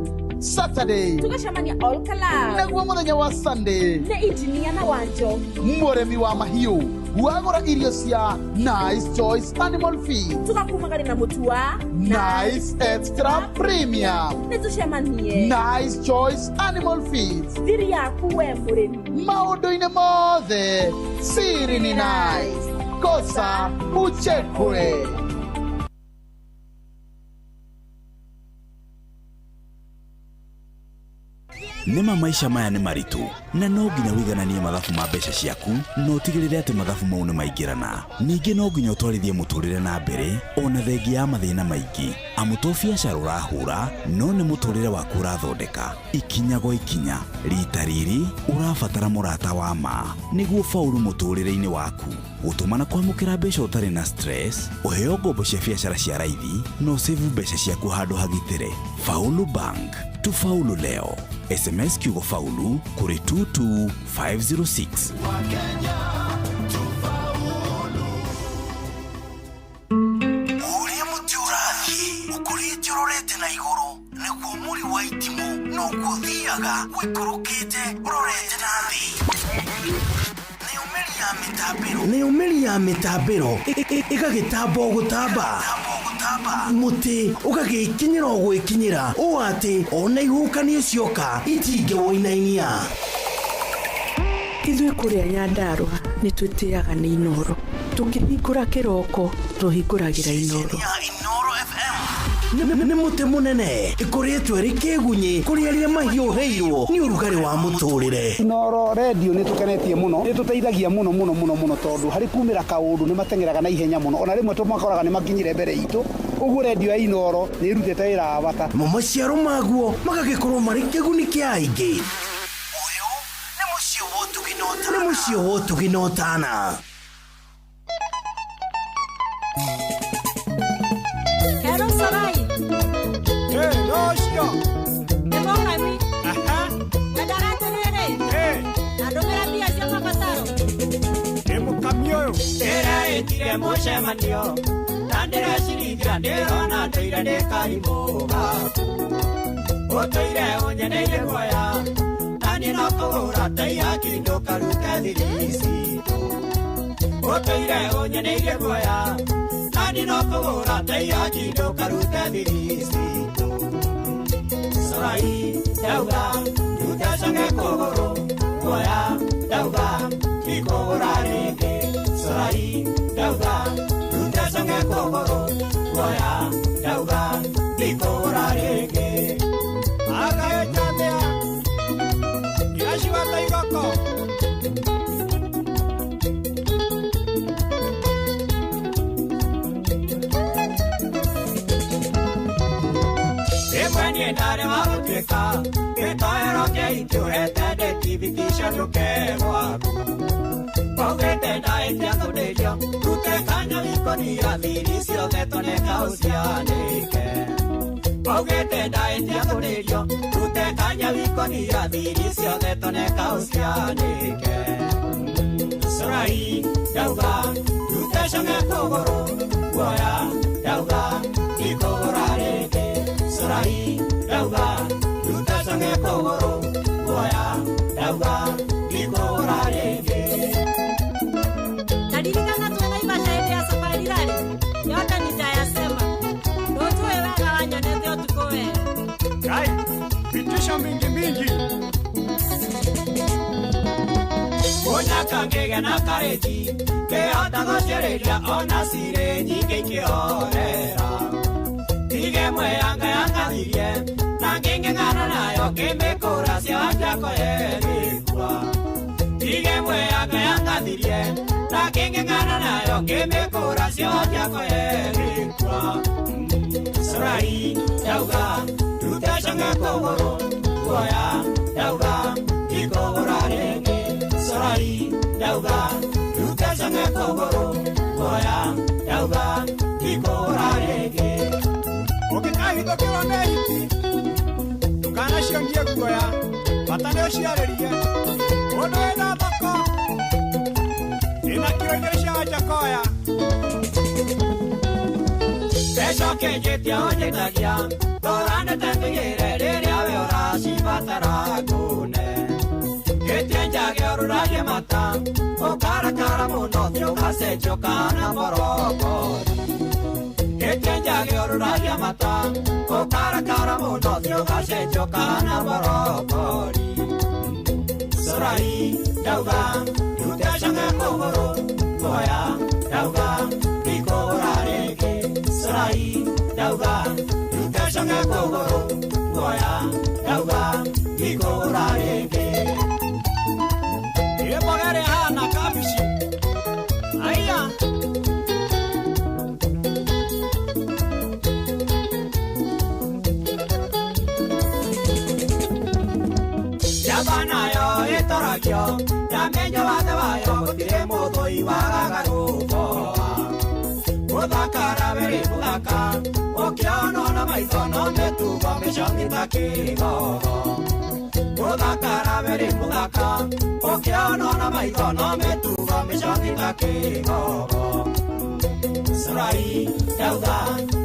Saturday tũgacemania Olkalao, naguo mũthenya wa Sunday nĩ Engineer na wa Njohi. Mũrĩmi wa mahiũ wagũra irio cia Nice Choice Animal Feed, tũgakumagari na mũtu wa Nice Extra Premium. Nĩ tũcemanie Nice Choice Animal Feed, thiri yaku we mũrĩmi. Maũndũ-inĩ mothe siri ni nice, kosa uchekwe. Nĩma maisha maya nĩ maritũ na no nginya wĩigananie mathabu ma mbeca ciaku na ũtigĩrĩre atĩ mathabu mau nĩ maingĩrana. Ningĩ no nginya ũtwarithie mũtũrĩre na mbere ona thengia ya mathĩna maingĩ, amu to biacara ũrahũra no nĩ mũtũrĩre waku ũrathondeka ikinya gwa ikinya. Rita rĩrĩ ũrabatara mũrata wa ma nĩguo faulu mũtũrĩre-inĩ waku, gũtũma na kwamũkĩra mbeca ũtarĩ na stress, ũheo ngombo cia biacara cia raithi na ũsave mbeca ciaku handũ hagitĩre. Faulu Bank, tufaulu leo. SMS kiugo faulu kũrĩ 22506. Ũrĩa mũtĩ ũrathiĩ ũkũrĩte ũrorete na igũrũ, nĩguo mũri wa itimũ noguo ũthiaga ũikũrũkĩte ũrorete na thĩ. Nayo mĩri ya mĩtambĩro ĩgagĩtamba o gũtamba, mũtĩ ũgagĩkinyĩra o gwĩkinyĩra, ũũ atĩ ona ihuhũkanio cioka itingĩwũinainia. Ithuĩ kũrĩa Nyandarua nĩ twĩtĩaga nĩ Inoro. Tũkĩhingũra kĩroko tũhingũragĩra Inoro. Nĩ mũtĩ mũnene ĩkũrĩtwo ĩrĩ kĩgunyĩ kũrĩ arĩa mahiũhĩirwo nĩ ũrugarĩ wa mũtũrĩre. Inoro redio nĩ tũkenetie mũno, nĩ tũteithagia mũno mũno mũno mũno, tondũ harĩ kumĩra kaũndũ nĩ mateng'eraga na ihenya mũno, ona rĩmwe tũmakoraga nĩ makinyire mbere itũ. Ũguo redio ya Inoro nĩ ĩrutĩte wĩra wa bata. Mo maciaro maguo magagĩkorwo marĩ kĩguni kĩa aingĩ. Ũyũ nĩ mũciĩ wa ũtugi na ũtana. Hello, Sarai. Hey, nocio. Nĩ mũkami. Nyendaga atĩrĩrĩ. Andũmĩra mbia cia mabataro. Nĩ mũkami ũyũ. Ndĩreĩtire mũcemanio na ndĩrecirithia ndĩrona ndũire ndĩ karimũ gaku, ũtũire ũnyeneire guoya na niĩ no kũgũra taiyaki ndũkarute thiri citũ, ũtũire ũnyeneire guoya na niĩ no kũgũra taiyaki ndũkarute thiri citũ. Corai ndauga ndutecage kũgũrũ guoya, ndauga ndikũgũra rĩngĩ. Corai ndauga ndutecage kũgũrũ guoya, ndauga ndikũgũra rĩngĩ. Agaĩtanĩa igaciwata igoko. Rĩmwe niĩ ndarĩ wa gũtuĩka gĩtoero kĩa itũrete ndĩtie. Thibitisha njuke gwaku Paugete ndaetia kũndĩrio Rute kanya wikonia thiri ciothe toneka ũcianĩke Paugete ndaetia kũndĩrio Rute kanya wikonia thiri ciothe toneka ũcianĩke Sorai ndauga rute cong'e kũgũrũ guoya ndauga ndikũgũra rĩngĩ Sorai ndauga rute cong'e kũgũrũ guoya ndauga ndikũgũra rĩngĩ Nalirikana tuwe Naivasha hĩndĩ ya safari rally yote nitayasema ndũnjũĩ wega wanyonete ũtukũ we Kai, vitisho mingi mingi Mũnyaka ngĩgĩa na karĩti kĩhota gũciarĩria ona cirĩ nyingĩ ikĩhorera Tige ĩmwe yanga yangathirie na ngĩng'eng'ana nayo ngĩmĩkũra ciawanjako yerĩkua Tige ĩmwe yanga yangathirie na ngĩng'eng'ana nayo ngĩmĩkũra ciawanjako yerĩkua Sorai ndauga rute cong'e kũgũrũ guoya ndauga ndikũgũra rĩngĩ Sorai ndauga rute cong'e kũgũrũ guoya ndauga ndikũgũra rĩngĩ Ũngĩkahithũkĩrwo nĩ hiti ndũkanaciongie guoya bata nĩ ũciarĩrie mũndũ wĩna thoko ĩna kiro igĩrĩ cia Wanjakoya Mbeca ũkĩnjĩtia ũnjĩtagia tũranĩte tũgĩre rĩrĩa we ũracibatara ngũne Gĩtie njage ũruragie mata ũkarakara mũno thĩ ũgacenjio kana morokori Gĩtie njage ũruragie mata ũkarakara mũno thĩ ũgacenjio kana morokori Sorai ndauga rute cong'e kũgũrũ guoya ndauga ndikũgũra rĩngĩ Sorai ndauga rute cong'e kũgũrũ guoya ndauga ndikũgũra rĩngĩ Ĩmboga ĩrĩa ĩhana kabici Aya Njamba nayo ĩtoragio yamenyo wathe wayo gũtirĩ mũthũi wagaga gũboa Gũthakara wĩrĩ mũthaka ũkĩonwo na maitho no mĩtugo mĩcongi ta kĩgogo Gũthakara wĩrĩ mũthaka ũkĩonwo na maitho no mĩtugo mĩcongi ta kĩgogo Sorai ndauga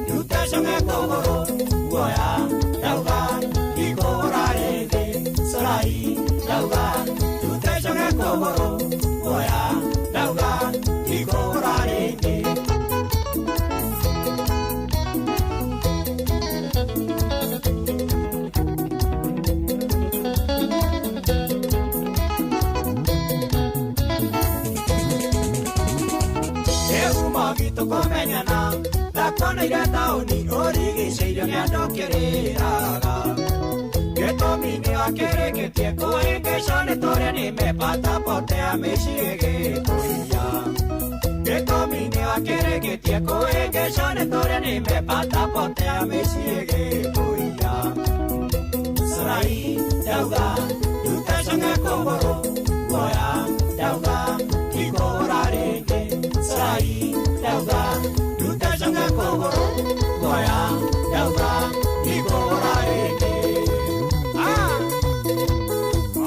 rute cong'e kũgũrũ guoya ndauga ndikũgũra rĩngĩ Sorai ndauga rute cong'e kũgũrũ guoya ndauga ndikũgũra rĩngĩ Kĩhumo gitũ kũmenyana ndakuoneire taũni ũrigicĩirio nĩ andũ kĩrĩraga Gĩtũmi nĩ wakĩrĩkĩtie kũhĩngĩcwo nĩ tũrĩa nĩmepata potea mĩciĩ gĩkũiya Gĩtũmi nĩ wakĩrĩkĩtie kũhĩngĩcwo nĩ tũrĩa nĩmepata potea mĩciĩ gĩkũiya Sorai ndauga rute cong'e kũgũrũ guoya ndauga ndikũgũra rĩngĩ Sorai ndauga rute cong'e kũgũrũ guoya ndauga ndikũgũra rĩngĩ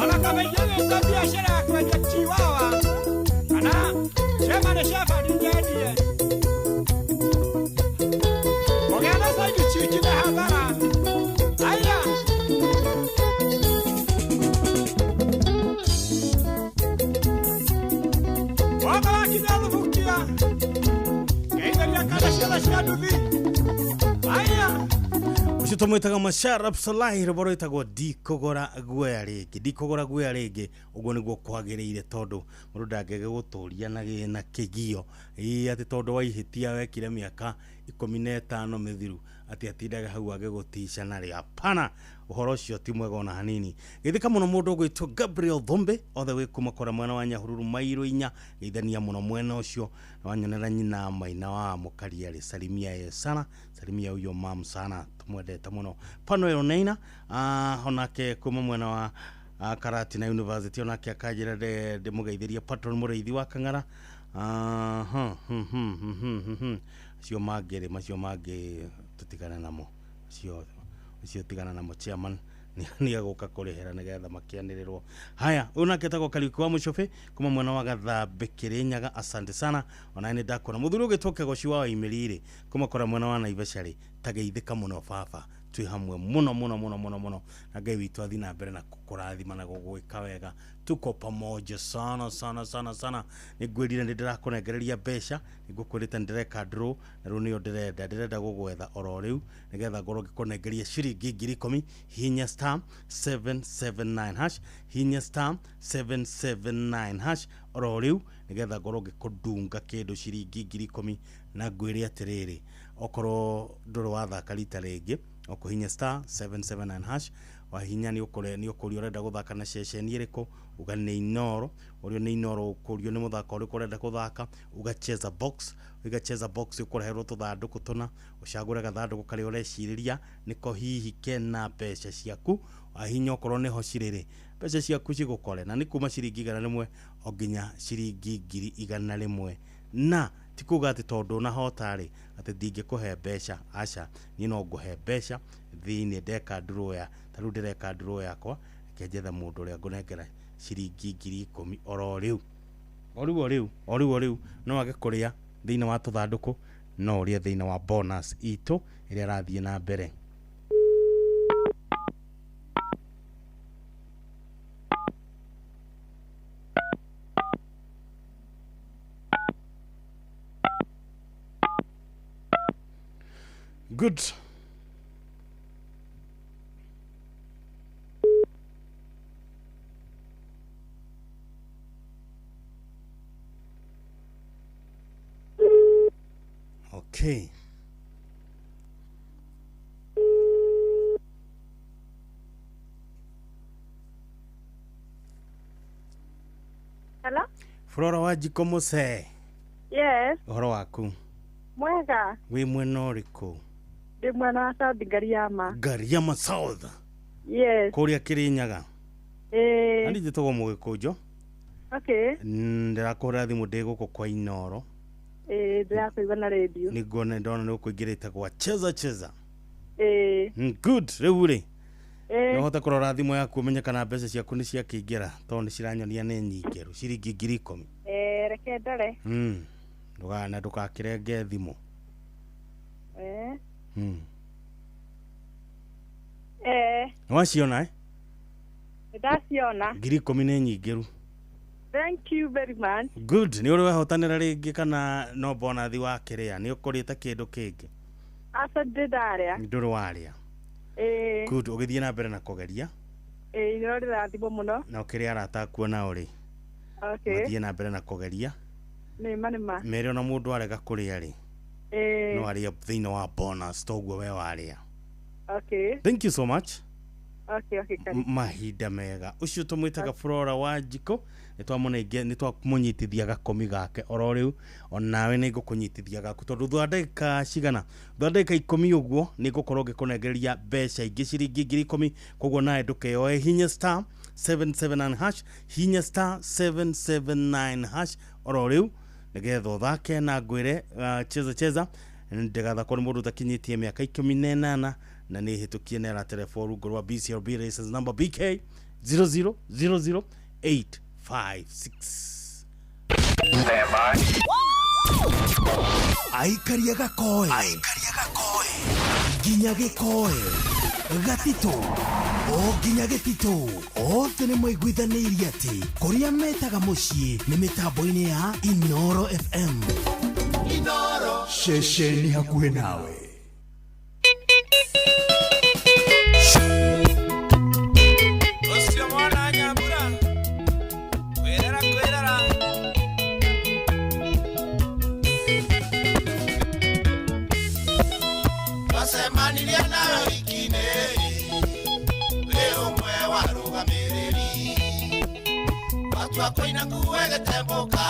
Ona kamejĩrĩte biacara ya kwendia chiwawa kana German Shepherd nyendie Kũgĩa na side chick nĩ hathara Aya Waka wakinya thubukia Ngeitharia kana ciothe cia nduthi Aya Ũcio tũmwĩtaga Masharap Salai rwĩmbo rwĩtagwo ndikũgũra guoya rĩngĩ ndikũgũra guoya rĩngĩ ũguo nĩguo kwagĩrĩire tondũ mũndũ ndangĩage gũtũria na kĩgio ĩĩ atĩ tondũ wa ihĩtia wekire mĩaka 15 mĩthiru atĩ atindaga hau agĩgũtica narĩ hapana ũhoro ũcio ti mwega ona hanini gĩthĩka mũno mũndũ ũgwĩtwo Gabriel Thombe othe wĩ kuma kũrĩa mwena wa Nyahururu mairũ inya geithania mũno mwena ũcio na wanyonera nyina maina wa mũkaria rĩ salimia ye sana salimia huyo mam sana tumwendete mũno Panuel Oneina onake kuma mwena wa Karatina University onake akanjĩra ndĩmũgeithĩrie patron mũrĩithi wa Kang'ara. Aha, acio mangĩ rĩ, macio mangĩ tũtigane namo, acio tigana namo, chairman nĩ egũka kũrĩhĩra nĩgetha makĩanĩrĩrwo. Haya, ũyũ nake etagwo Kariũki wa Mũcũbĩ kuma mwena wa Gathambe Kĩrĩnyaga, asante sana. Onawe nĩ ndakuona. Mũthuri ũgĩtwo Kĩgoci wa Waimĩri rĩ, kuma kũrĩa mwena wa Naivasha rĩ, tageithĩka mũno baba, twĩ hamwe mũno mũno mũno mũno mũno, na Ngai witũ athiĩ na mbere na kũkũrathima na gũgwĩka wega. Tuko pamoja sana sana sana sana. Nĩ ngwĩrire nĩ ndĩrakũnengereria mbeca, nĩ ngũkwĩrĩte nĩ ndĩreka draw, na rĩu nĩyo ndĩrenda gũgwetha oro rĩu nĩgetha ngorwo ngĩkũnengeria ciringi 10,000. Hihinya star 779 hash, hihinya star 779 hash oro rĩu nĩgetha ngorwo ngĩkũndunga kĩndũ ciringi 10,000. Na ngwĩre atĩrĩrĩ, okorwo ndũrĩ wathaka rita rĩngĩ, ũkũhinya star 779 hash, wahinya nĩ ũkũrio ũrenda gũthaka na ceceni ĩrĩkũ, uga nĩ Inoro, ũrio nĩ Inoro, ũkũrio nĩ mũthako ũrĩkũ ũrenda gũthaka, uga cheza box, uga cheza box ũkũreherwo tũthandũkũ tũna, ũcagũre gathandũkũ karĩa ũrecirĩria nĩko hihi kena mbeca ciaku. Wahinya okorwo nĩho cirĩ rĩ, mbeca ciaku cigũkore, na nĩ kuma ciringi 100 o nginya ciringi 100,000. Na ti kuga atĩ tondũ nahota rĩ atĩ ndingĩkũhe mbeca, aca, niĩ no ngũhe mbeca thĩinĩ ndeka draw ya ta rĩu ndĩreka draw yakwa, reke njethe mũndũ ũrĩa ngũnengera ciringi 10,000 oro rĩu o rĩu o rĩu o rĩu o rĩu. No age kũrĩa thĩinĩ wa tũthandũkũ, no ũrĩe thĩinĩ wa bonus itũ ĩrĩa ĩrathiĩ na mbere. Good. Okay. Hello? Flora wa Jiko Muse. Yes. Ũhoro waku? Mwega. Wĩ mwena ũrĩkũ? Ndĩ mwena wa South Ngariama. Ngariama South. Yes. Kũrĩa Kĩrĩnyaga. Eh. Na niĩ njĩtagwo Mũgĩkũnjũ. Okay. Ndĩrakũhũrĩra thimũ ndĩ gũkũ kwa Inoro. Eh, ndĩrakũigua na radio. Nĩguo ndona nĩ ũkũingĩrĩte gwa cheza cheza. Eh. Good. Rĩu rĩ, Eh. no ũhote kũrora thimũ yaku ũmenye kana mbeca ciaku nĩ ciakĩingĩra, tondũ nĩ ciranyonia nĩ nyingĩru ciringi 10,000. Eh, reke ndore. Ndũgana ndũgakĩrenge thimũ. Eh. Eh. Nĩwaciona, eh? Ndaciona. 10,000 nĩ nyingĩru. Thank you very much. Good. Nĩ ũrĩ wehotanĩra rĩngĩ kana no bonathi wa kĩrĩa? Nĩ ũkũrĩte kĩndũ kĩngĩ? Aca ndĩ ndarĩa. Ndũrĩ warĩa. Eh. Good. Ũgĩthiĩ na mbere na kũgeria. Eh, nĩ ũrĩrathimwo mũno. Na ũkĩrĩ arata akuo nao rĩ. Okay. Mathiĩ na mbere na kũgeria. Nĩma nĩma. Mere ona mũndũ arega kũrĩa rĩ, Eh. no arĩe thĩinĩ wa bonus toguo we warĩa. Okay. Thank you so much. Okay, okay, karibu. Mahinda mega. Ũcio tũmwĩtaga Flora wa Jiko, nĩ twamũnyitithia gakomi gake oro rĩu, onawe nĩ ngũkũnyitithia gaku tondũ thutha wa ndagĩka cigana, thutha wa ndagĩka 10 ũguo nĩ ngũkorwo ngĩkũnengereria mbeca ingĩ ciringi 10,000. Koguo nawe ndũkeyoe, hinya star 779 hash, hinya star 779 hash oro rĩu nĩgetha ũthake na ngwĩre cheza cheza ndĩgathakwo nĩ mũndũ ũtakinyĩtie mĩaka 18 na nĩ hĩtũkie nĩ araterebo rungu rwa BCLB license number BK 0000856. Aikaria gakoe nginya gĩkoe gatitũ o nginya gĩtitũ, othe nĩ maiguithanĩirie atĩ kũrĩa metaga mũciĩ nĩ mĩtambo-inĩ ya Inoro FM. Inoro. Ceceni hakuhĩ nawe. Ũcio mwana Nyambura, kwĩrera kwĩrera. Twacemanirie nawe wiki-inĩ, wĩ ũmwe wa arũgamĩrĩri. Watua kũina kuwe gĩtembũka,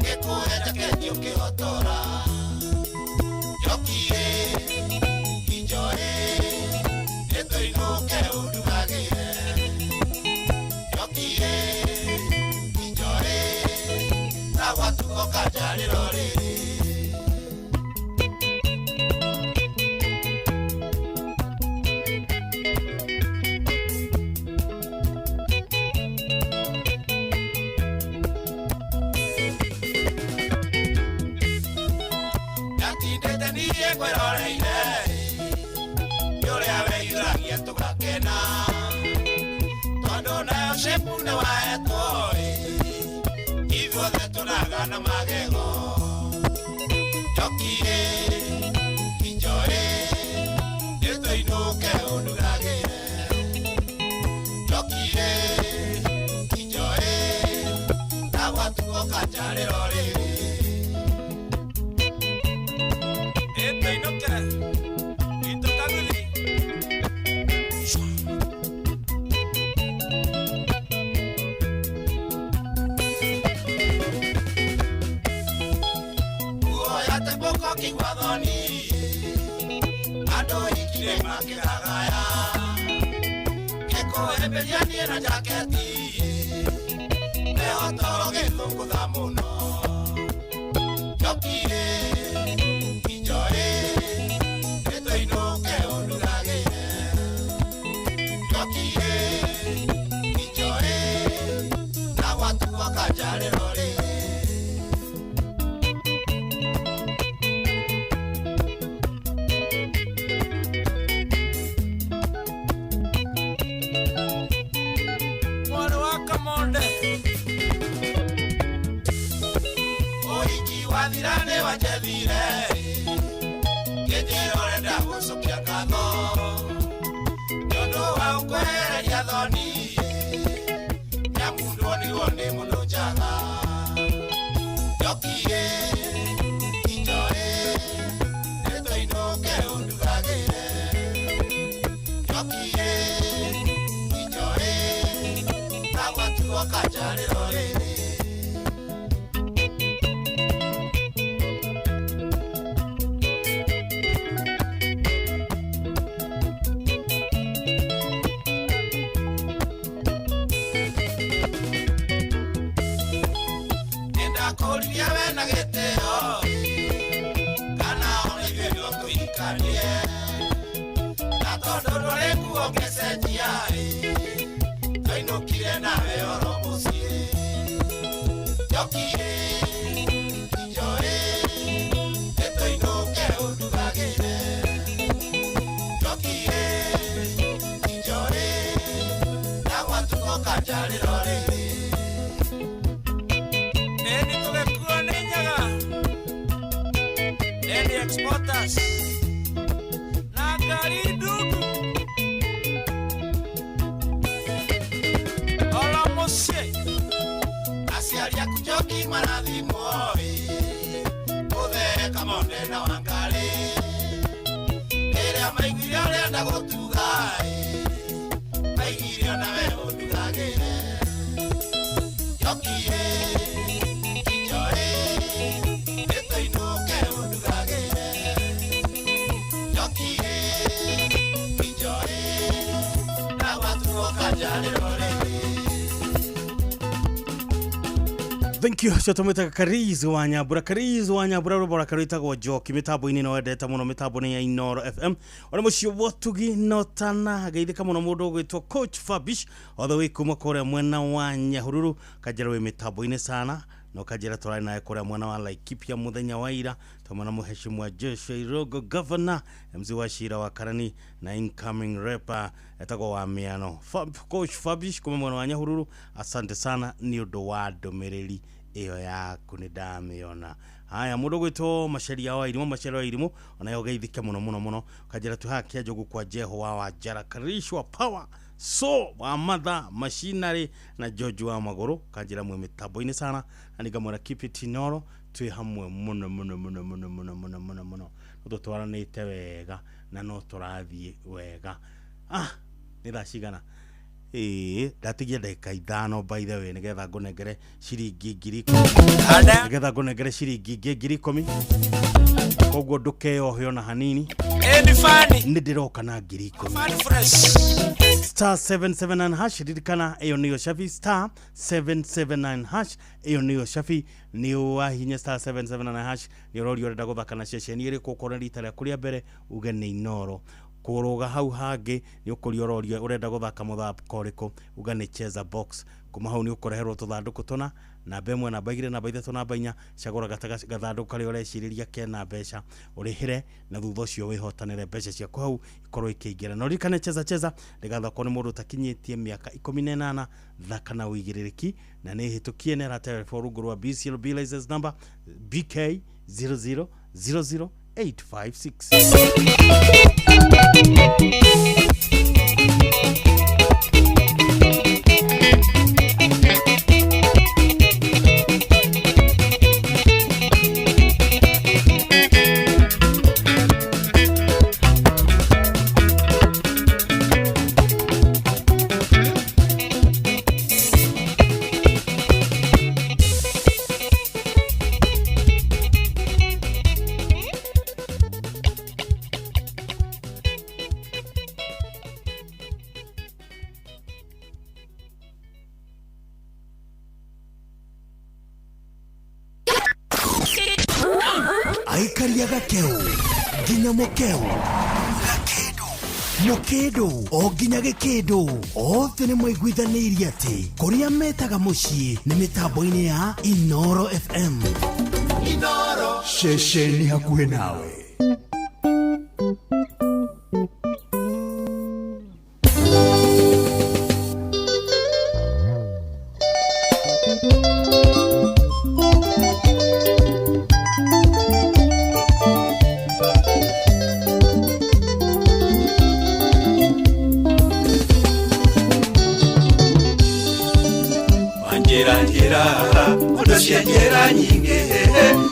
gĩkũhe njaketi ũkĩhotora. Njoki ĩ, injo ĩ, nĩtũinũke ũndugagĩre. Shepu nĩ wahetwo ithuothe tũraga na magego. Njoki ĩ, injo ĩ, nĩtũinũke ũndugagĩre. Njoki ĩ, injo ĩ, na gwatuo kanjarĩro rĩrĩ. Ĩtũinũke itũ kaguthi. Kuoya tembũko kĩigua thoni, andũ ikire makĩgagaya. Gĩkũhĩmbĩria niĩ na jaketi, mehotoro gĩthũngũtha mũno. Njoki ĩ, injo ĩ, nĩtũinũke ũndugagĩre. Njoki ĩ, injo ĩ, na gwatuo kanjarĩro rĩrĩ. Mwarĩ wa Kamonde. Ũhiki wathira nĩ wanjethire, ngĩnjĩra ũrenda gũcokia ngatho nĩ ũndũ wa gũkwehereria thoni, nĩamu nduonirwo nĩ mũndũ njaga. Njoki ĩ, injo ĩ, nĩtũinũke ũndugagĩre. Njoki ĩ, injo ĩ, na gwatuo kanjarĩro rĩrĩ. Nĩndakũririe we na gĩtĩo, kana ona ithuĩ no tũhikanie, na tondũ ndwarĩ kuo ngĩcenjia, twainũkire nawe oro mũciĩ. Njoki ĩ, injo ĩ, nĩtũinũke ũndugagĩre. Njoki ĩ, injo ĩ, na gwatuo kanjarĩro rĩrĩ. Ĩni tũgĩkuo nĩ nyaga. Ĩni exporters. Na ngari ndungu. Oro mũciĩ. Aciari aku Njoki marathimwo ĩ, Mũthee Kamonde na Wangarĩ. Rĩrĩa maiguire ũrenda gũtuga ĩ, maiguire onawe ũndugagĩre. Njoki ĩ, injo ĩ, nĩtũinũke ũndugagĩre. Njoki ĩ, injo ĩ, na gwatuo kanjarĩro rĩrĩ. Thank you. Cio tũmwĩtaga Kariz wa Nyambura. Kariz wa Nyambura rwĩmbo rwake rwĩtagwo Njoki mĩtambo-inĩ no wendete mũno mĩtambo-inĩ ya Inoro FM. Ona mũciĩ wotugi notana geithĩka mũno mũndũ ũgwĩtwo Coach Fabish all the way kuma kũrĩa mwena wa Nyahururu kanjĩra wĩ mĩtambo-inĩ sana no kanjĩra tũrarĩ naye kũrĩa mwena wa Laikipia mũthenya wa ira twamwena mũheshimiwa Joshua Irogo governor MC wa Shira wa Karani na incoming rapper etagwo wa Miano. Coach Fabish kuma mwena wa Nyahururu, asante sana nĩ ũndũ wa ndũmĩrĩri ĩyo yaku nĩ ndamĩona. Haya mũndũ gwĩtwo Macharia wa Irimũ, Macharia wa Irimũ onayo geithĩke mũno mũno mũno kanjĩra tu haha Kĩanjogu kwa Jeho wa Wanjara Karish wa Power so wa Mother Machinery na George wa Magũrũ kanjĩra mwe mĩtambo-inĩ sana na nĩngamwĩra keep it Inoro twĩ hamwe mũno mũno mũno mũno mũno mũno mũno mũno no tũtwaranĩte wega na no tũrathiĩ wega. Nĩ thaa cigana? Ĩĩ ndatigia ndagĩka 5 by the way nĩgetha ngũnengere ciringi 10,000 nĩgetha ngũnengere ciringi ingĩ 10,000 koguo ndũkeyohe ona hanini. Ĩni fani. Nĩ ndĩroka na 10,000. Fani fresh. Star 779 hash ririkana ĩyo nĩyo shabi. Star 779 hash ĩyo nĩyo shabi. Nĩ wahinya star 779 hash nĩ ũroria ũrenda gũthaka na ceceni ĩrĩkũ ũkorwo rita rĩaku rĩa mbere uge nĩ Inoro. Kũrũga hau hangĩ nĩ ũkũria ũrorio ũrenda gũthaka mũthako ũrĩkũ, uga nĩ cheza box. Kuma hau nĩ ũkũreherwo tũthandũkũ tũna, namba 1, namba 2, namba 3, namba 4. Cagũra gathandũkũ karĩa ũrecirĩria kena mbeca, ũrĩhĩre, na thutha ũcio wĩhotanĩre mbeca ciaku hau ikorwo ikĩingĩra. Na ũririkane cheza cheza ndĩgathakwo nĩ mũndũ ũtakinyĩtie mĩaka 18. Thaka na ũigĩrĩrĩki na nĩ hĩtũkie nĩ ĩraterefo rungu rwa BCLB license number BK 0000856. Aikaria gakeu nginya mukeu mũkĩndũ o nginya gĩkĩndũ, othe nĩ maiguithanĩirie atĩ kũrĩa metaga mũciĩ nĩ mĩtambo-inĩ ya Inoro FM. Inoro ceceni hakuhĩ nawe. Njĩra njĩra ũndũ cia njĩra nyingĩ,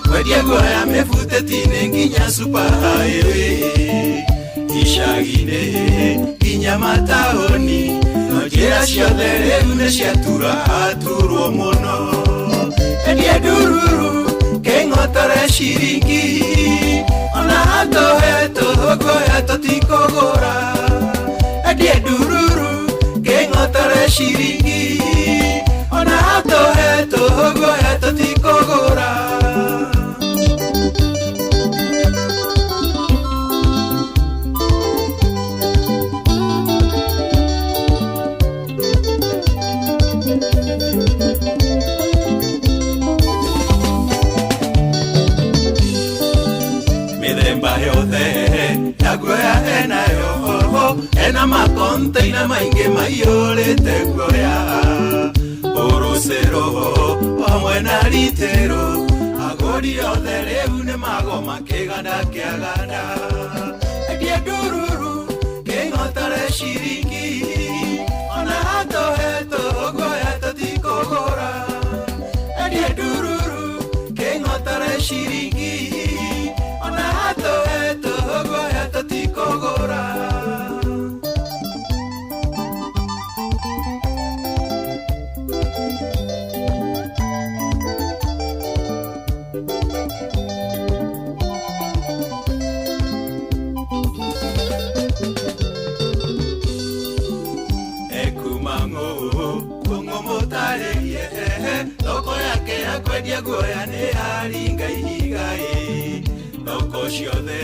kwendia guoya mĩbutĩti-inĩ nginya super highway, icagi-inĩ nginya mataũni, no njĩra ciothe rĩu nĩ ciatura aturwo mũno. Endia ndururu kĩng'otore ciringi, ona tũhetwo guoya tũtikũgũra. Endia ndururu kĩng'otore ciringi, ona tũhetwo guoya tũtikũgũra. Mĩthemba yothe ya guoya enayo, ena makonteina maingĩ maiyũrĩte guoya, ũrũcero hamwe na ritĩro, agũri othe rĩu nĩ magoma kĩganda kĩaganda. Endia ndururu kĩng'otore ciringi, ona tũhetwo guoya tũtikũgũra. Endia ndururu kĩng'otore ciringi, ona tũhetwo guoya tũtikũgũra. Thoko yake ya kwendia guoya nĩ yaringa ihiga ĩ, thoko ciothe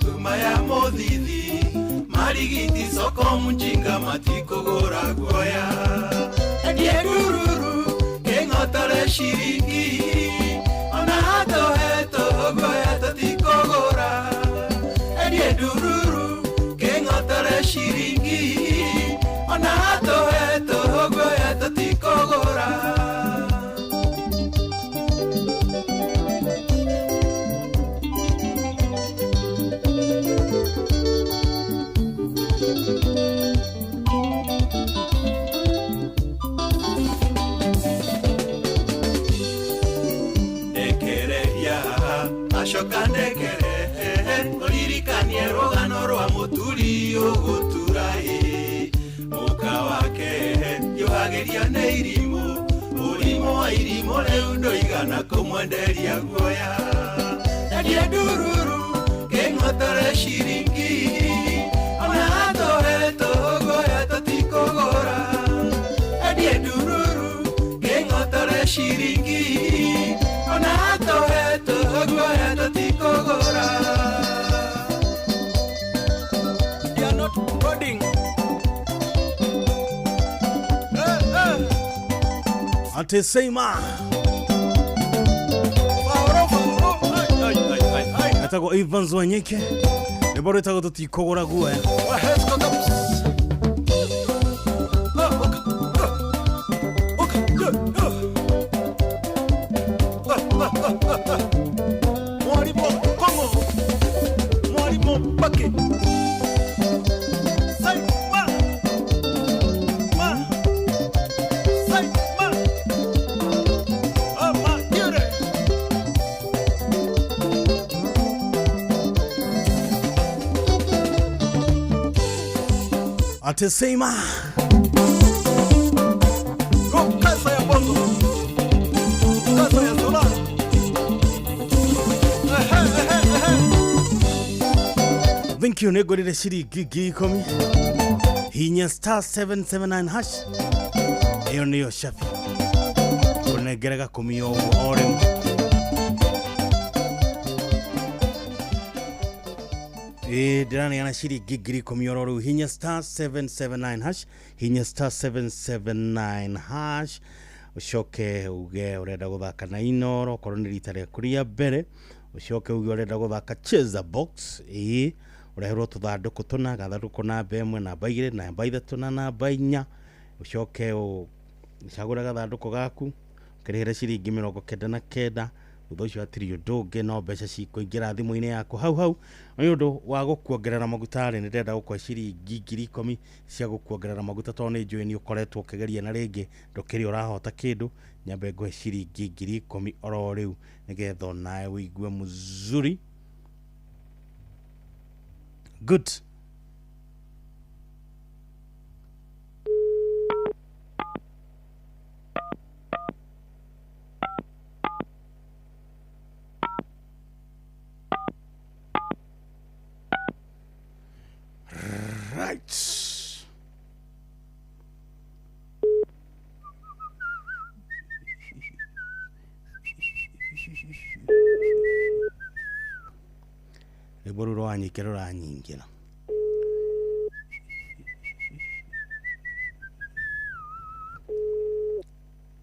kuma ya mũthithi marigiti soko mjinga matikũgũra guoya. Endia ndururu kĩng'otore ciringi, ona tũhetwo guoya tũtikũgũra. Endia ndururu kĩng'otore ciringi, ona tũhetwo guoya tũtikũgũra. Acoka ndekere ũririkanie rũgano rwa mũturi ũgũtura ĩ, mũka wake yohagĩria nĩ irimũ, ũrimũ wa irimũ rĩu ndũigana kũmwenderia guoya. Endia ndururu kĩng'otore ciringi, ona tũhetwo guoya tũtikũgũra. Endia ndururu kĩng'otore ciringi, ona tũhetwo guoya tũtikũgũra. Ate Seima. Etagwo Evans Wanyike. Rwĩmbo rwĩtagwo tũtikũgũra guoya. Mwalimu Kongo, Mwalimu Bake. Sai ma ma sai ma ama dire. Ate Seima. Kasa ya bongo. Kasa ya sola. Ehe ehe ehe. Thank you nĩngũrire ciringi 10,000. Hinya star 779 hash. Ĩyo nĩyo cabi. Kũnengere gakũmi o ũguo o rĩmwe. Ĩĩ ndĩraneana ciringi 10,000 oro rĩu. Hinya star 779 hash. Hinya star 779 hash. Ũcoke uge ũrenda gũthaka na Inoro okorwo nĩ rita rĩaku rĩa mbere. Ũcoke uge ũrenda gũthaka Cheza Box. Ĩĩ ũreherwo tũthandũkũ tũna, gathandũkũ namba 1, namba 2, namba 3 na namba 4. Ũcoke ũcagũre gathandũkũ gaku ũkĩrĩhĩre ciringi 99. Thutha ũcio hatirĩ ũndũ ũngĩ, no mbeca cikũingĩra thimũ-inĩ yaku hau hau. Nĩ ũndũ wa gũkuongerera maguta rĩ, nĩ ndĩrenda gũkũhe ciringi 10,000 cia gũkuongerera maguta, tondũ nĩ njũĩ nĩ ũkoretwo ũkĩgeria na rĩngĩ ndũkĩrĩ ũrahota kĩndũ. Nyambe ngũhe ciringi 10,000 oro rĩu nĩgetha onawe ũigue mzuri. Good. Right. Rwĩmbo rũu rwanyike rũranyingĩra.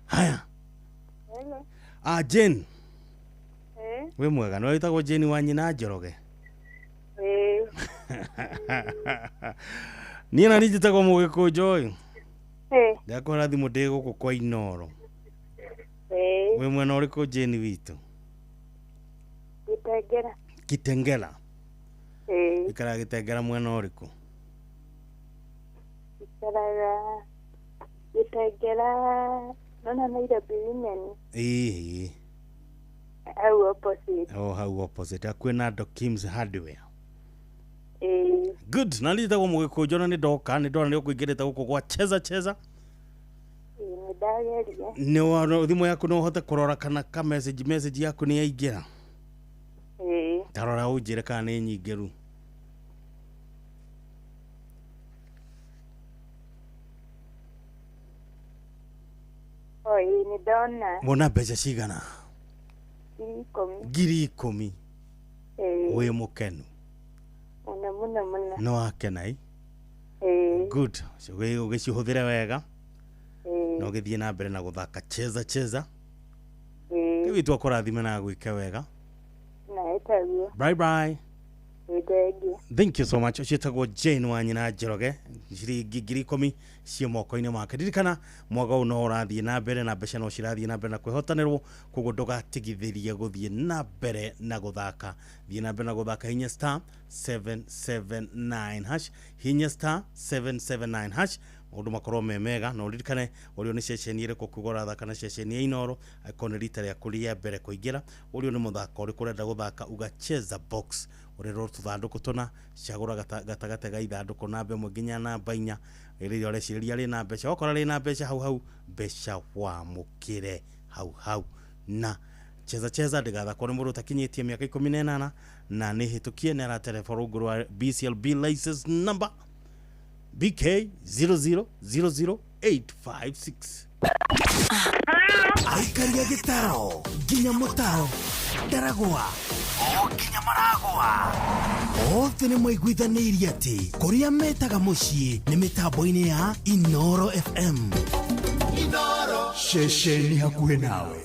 Haya. Hello. Ah, Jane. Eh. Wĩ mwega, nĩ wĩtagwo Jane wa nyina Njoroge? Eh. Niĩ na niĩ njĩtagwo Mũgĩkũnjũ ĩ. Eh. Ndakũhũra thimũ ndĩ gũkũ kwa Inoro. Eh. Wĩ mwena ũrĩkũ Jane witũ? Gĩtengera. Kitengela. Eh. Ikaraga Gĩtengera mwena ũrĩkũ? Ikaraga Gĩtengera nona Nairobi Women. Ĩĩ. Hau opposite. O hau opposite hakuhĩ na Dokim's Hardware. Eh. Good. Na niĩ njĩtagwo Mũgĩkũnjũ na nĩ ndoka, nĩ ndona nĩ ũkũingĩrĩte gũkũ gwa Cheza Cheza. Nĩ ndageria. Nĩ thimũ yaku no ũhote kũrora kana ka message yaku nĩ yaingĩra? Eh. Ta rora ũnjĩre kana nĩ nyingĩru. O ĩĩ nĩ ndona. Wona mbeca cigana? 10,000. 10,000. Eh. Wĩ mũkenu? Mũno mũno mũno. Nĩ wakena ĩ? Eh. Good. Ũgĩcihũthĩre wega. Eh. Na ũgĩthiĩ na mbere na gũthaka Cheza Cheza. Eh. Rĩu witũ akũrathime na agwĩke wega. Na ĩtaguo. Bye bye. Thengiũ. Thank you so much. Ũcio ĩtagwo Jane wa nyina Njoroge. Ciringi 10,000 ciĩ moko-inĩ make. Ririkana mwaka ũyũ no ũrathiĩ na mbere na mbeca no cirathiĩ na mbere na kwĩhotanĩrwo, koguo ndũgatigithĩrie gũthiĩ na mbere na gũthaka. Thiĩ na mbere na gũthaka hinya star 779 hash, hinya star 779 hash. Maũndũ makorwo me mega na ũririkane ũrĩa nĩ ceceni ĩrĩkũ ũkiuga ũrathaka na ceceni ya Inoro, angĩkorwo nĩ rita rĩaku rĩa mbere kũingĩra, ũrĩa nĩ mũthako ũrĩkũ ũrenda gũthaka, uga Cheza Box, ũrerwo tũthandũkũ tũna, cagũra gatagatĩ ga ithandũkũ namba 1 nginya namba 4, rĩrĩa ũrecirĩria rĩna mbeca, wakora rĩna mbeca hau hau, mbeca wamũkĩre hau hau. Na Cheza Cheza ndĩgathakwo nĩ mũndũ ũtakinyĩtie mĩaka 18 na nĩ hĩtũkie nĩ aratereba rungu rwa BCLB license number BK 0000856. Aikaria gĩtaro nginya mũtaro ndaragwa o nginya maragwa othe nĩ maiguithanĩirie atĩ kũrĩa metaga mũciĩ nĩ mĩtambo-inĩ ya Inoro FM. Inoro. Ceceni hakuhĩ nawe.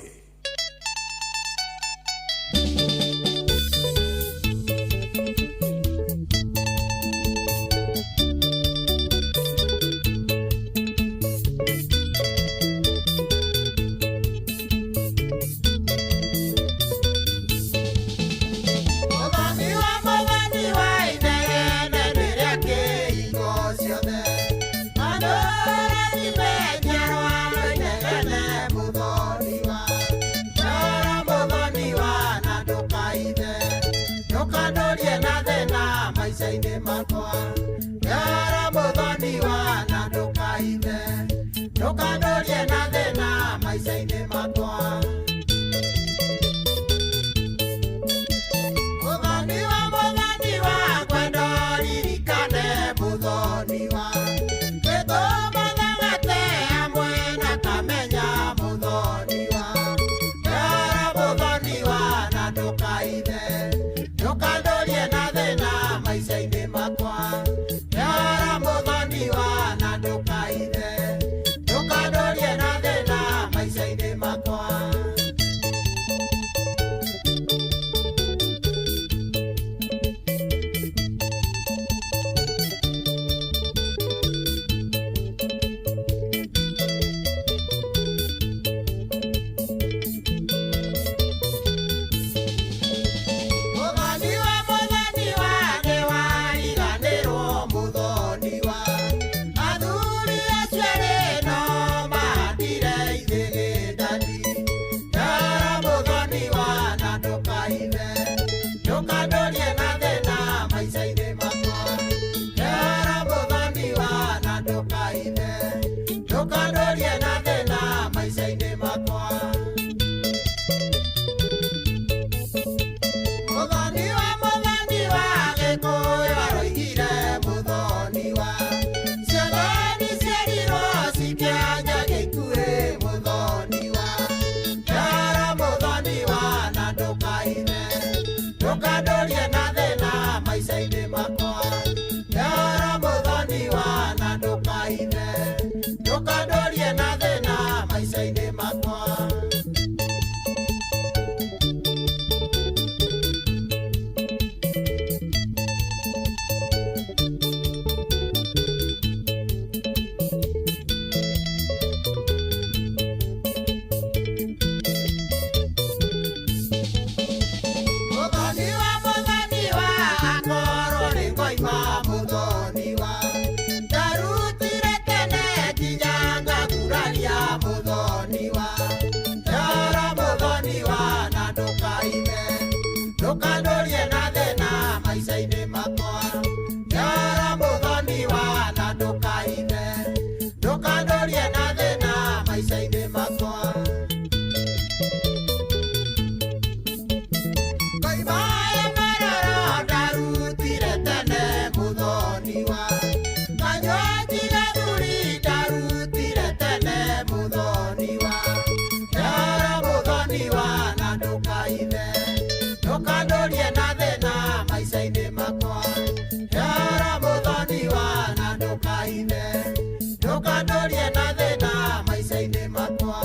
Mũthoni wa inegene rĩrĩa kĩhingo ciothe. Andũ nĩmenyeroa inegene mũthoni wa. Ndora mũthoni wa na ndũkaithe. Ndũkandũrie na thĩna maica-inĩ makwa. Ndora mũthoni wa na ndũkaithe. Ndũkandũrie na thĩna maica-inĩ makwa. Mũthoni wa kwenda ririkane mũthoni wa. Gĩtũmatha hamwe na kamenya mũthoni wa. Ndora mũthoni wa na ndũkaithe. Ndũkandũrie na thĩna maica-inĩ makwa. Ndora mũthoni wa na ndũkaithe. Ndũkandũrie na thĩna maica-inĩ makwa. Mũthoni wa nĩwariganĩrwo mũthoni wa. Athuri acio erĩ no mahandire ithĩgĩndani. Ndora mũthoni wa na ndũkaithe. Ndũkandũrie na thĩna maica-inĩ makwa. Ndora mũthoni wa na ndũkaithe. Ndũkandũrie na thĩna maica-inĩ makwa. Mũthoni wa Gĩkũyũ aroigire mũthoni wa. Ciana nĩcierirwo cikĩanja gĩkuĩ mũthoni wa. Ndora mũthoni wa na ndũkaithe. Ndũkandũrie na thĩna maica-inĩ makwa. Ndora mũthoni wa na ndũkaithe. Ndũkandũrie na thĩna maica-inĩ makwa. Mũthoni wa akorwo nĩ ngoima mũthoni wa. Ndarutire tene nginya ngaguraria mũthoni wa. Ndora mũthoni wa na ndũkaithe. Ndũkandũrie na thĩna maica-inĩ makwa. Ndora mũthoni wa na ndũkaithe. Ndũkandũrie na thĩna maica-inĩ makwa. Koimae meroro ndarutire tene mũthoni wa. Kanyua gathuri ndarutire tene mũthoni wa. Ndora mũthoni wa na ndũkaithe. Ndũkandũrie na thĩna maica-inĩ makwa. Ndora mũthoni wa na ndũkaithe. Ndũkandũrie na thĩna maica-inĩ makwa.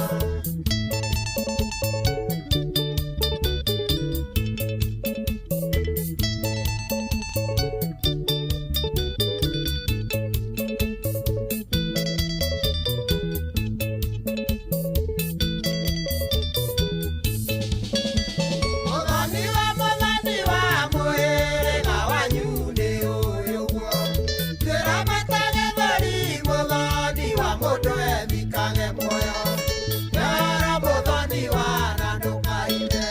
Mũthoni wa mũhĩrĩga wanyu nĩ ũyũ guo. Twĩramata gĩthũri mũthoni wa mũndũ ethikage muoyo. Ndora mũthoni wa na ndũkaithe.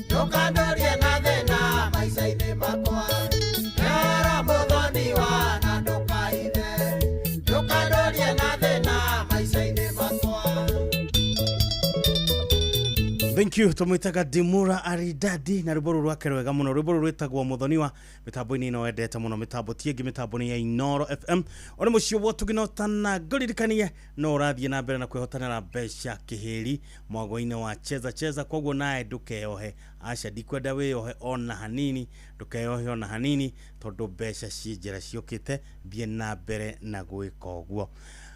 Ndũkandũrie na thĩna maica-inĩ makwa. Ndora mũthoni wa na ndũkaithe. Ndũkandũrie na thĩna maica-inĩ makwa. Thank you tumwitaga Dimura Aridadi na rwimbo rũrũ rwake rwega mũno. Rwimbo rũrũ rwĩtagwo Mũthoniwa mĩtambo-inĩ ĩno wendete mũno, mĩtambo ti ĩngĩ, mĩtambo nĩ ya Inoro FM. Ona mũciĩ wa tũgĩnotana ngũririkanie no ũrathiĩ na mbere na kwĩhotanĩra mbeca kĩhĩri mwago-inĩ wa cheza cheza, koguo nawe ndũkeyohe. Aca, ndikwenda wĩyohe ona hanini, ndũkeyohe ona hanini, tondũ mbeca ciĩ njĩra ciũkĩte. Thiĩ na mbere na gwĩka ũguo.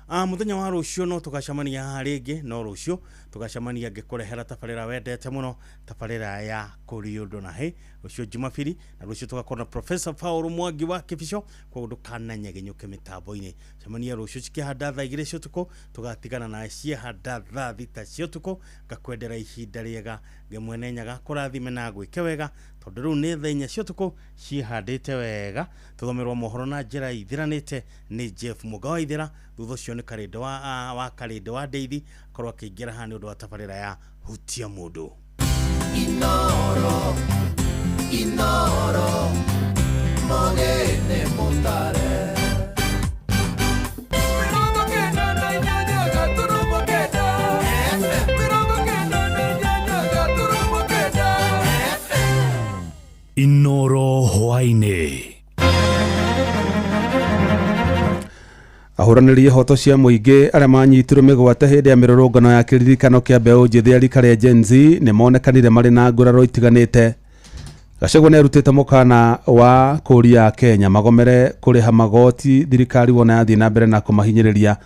Muthenya wa rũciũ no tũgacemania haha rĩngĩ, no rũciũ tũgacemania ngĩkũrehera tabarĩra wendete mũno, tabarĩra ya kũrĩ ũndũ na hĩ, rũciũ Jumapili, na rũciũ tũgakorwo na Professor Paul Mwangi wa Kĩbico, koguo ndũkananyegenyũke mĩtambo-inĩ. Cemania rũciũ cikĩhanda thaa 2 cia ũtukũ, tũgatigana nawe ciahanda thaa 6 cia ũtukũ. Ngakwendera ihinda rĩega, Ngai mwene Nyaga kũrathime na gwĩke wega, tondũ rĩu nĩ thaa 4 cia ũtukũ ciĩhandĩte wega. Tũthomerwo mohoro na njĩra ithiranĩte nĩ Jeff Mũga wa Ithĩra, thutha ũcio nĩ Karĩndũ wa Karĩndũ wa Ndeithi akorwo akĩingĩra haha nĩ ũndũ wa tabarĩra ya Hutia Mũndũ. Inoro, Inoro, mogene mutare. Inoro hwaĩ-inĩ. Ahũranĩri ihoto cia mũingĩ arĩa manyitirwo mĩgwate hĩndĩ ya mĩrũrũngano ya kĩririkano kĩa mbeũ njĩthĩ ya rika rĩa Gen Z nĩ monekanire marĩ na nguraro itiganĩte. Gachagua nĩarutĩte mũkana wa kũria Kenya magomere kũrĩha magoti thirikari wona yathiĩ na mbere na kũmahinyĩrĩria.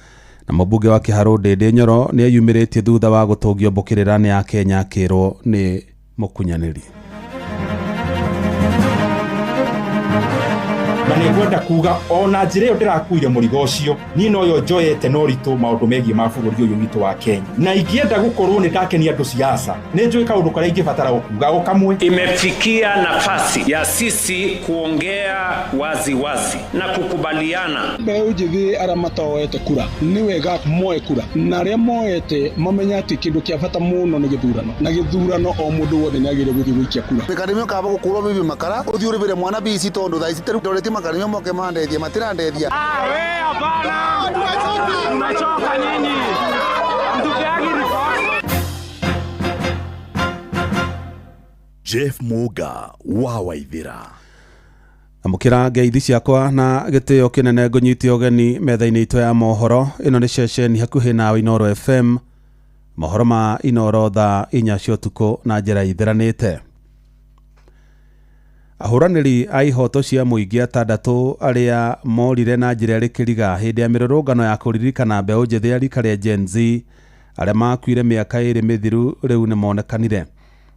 Na mũmbunge wa Kĩharũ Ndĩndĩ Nyoro nĩeyumĩrĩtie thutha wa gũtũngio mbũkĩrĩra nĩ Akenya akĩrwo nĩ mũkunyanĩri. Na nĩngwenda kuga ona njĩra ĩyo ndĩrakuire mũrigo ũcio niĩ noyo njoyete na ũritũ maũndũ megiĩ ma bũrũri ũyũ witũ wa Kenya, na ingĩenda gũkorwo nĩ ndakenia andũ siasa nĩ njũĩ kaũndũ karĩa ingĩbatara gũkuga o kamwe. Imefikia nafasi ya sisi kuongea wazi wazi na kukubaliana. Mbeũ njĩthĩ arĩa matoete kura nĩ wega moe kura, na arĩa moete mamenye atĩ kĩndũ kĩa bata mũno nĩ gĩthurano, na gĩthurano o mũndũ wothe nĩ agĩrĩire gũthiĩ gũikia kura. Mĩkarimio kaba gũkũrwo bibi makara ũthiĩ ũrĩbĩre mwana bici tondũ thaa ici tarĩu ndorĩtie makarimio moke mandethie matirandethia. We hapana, mnachoka nyinyi, mtupeagi report. Jeff Muga wa Waithira. Amũkĩra ngeithi ciakwa na gĩtĩo kĩnene ngũnyite ũgeni metha-inĩ itũ ya mohoro. Ĩno nĩ ceceni hakuhĩ nawe Inoro FM, mohoro ma Inoro thaa 4 cia ũtukũ na njĩra ithiranĩte. Ahũranĩri a ihoto cia mũingĩ atandatũ arĩa morire na njĩra ĩrĩ kĩriga hĩndĩ ya mĩrũrũngano ya kũririkana mbeũ njĩthĩ ya rika rĩa Gen Z arĩa makuire mĩaka 2 mĩthiru rĩu nĩ monekanire.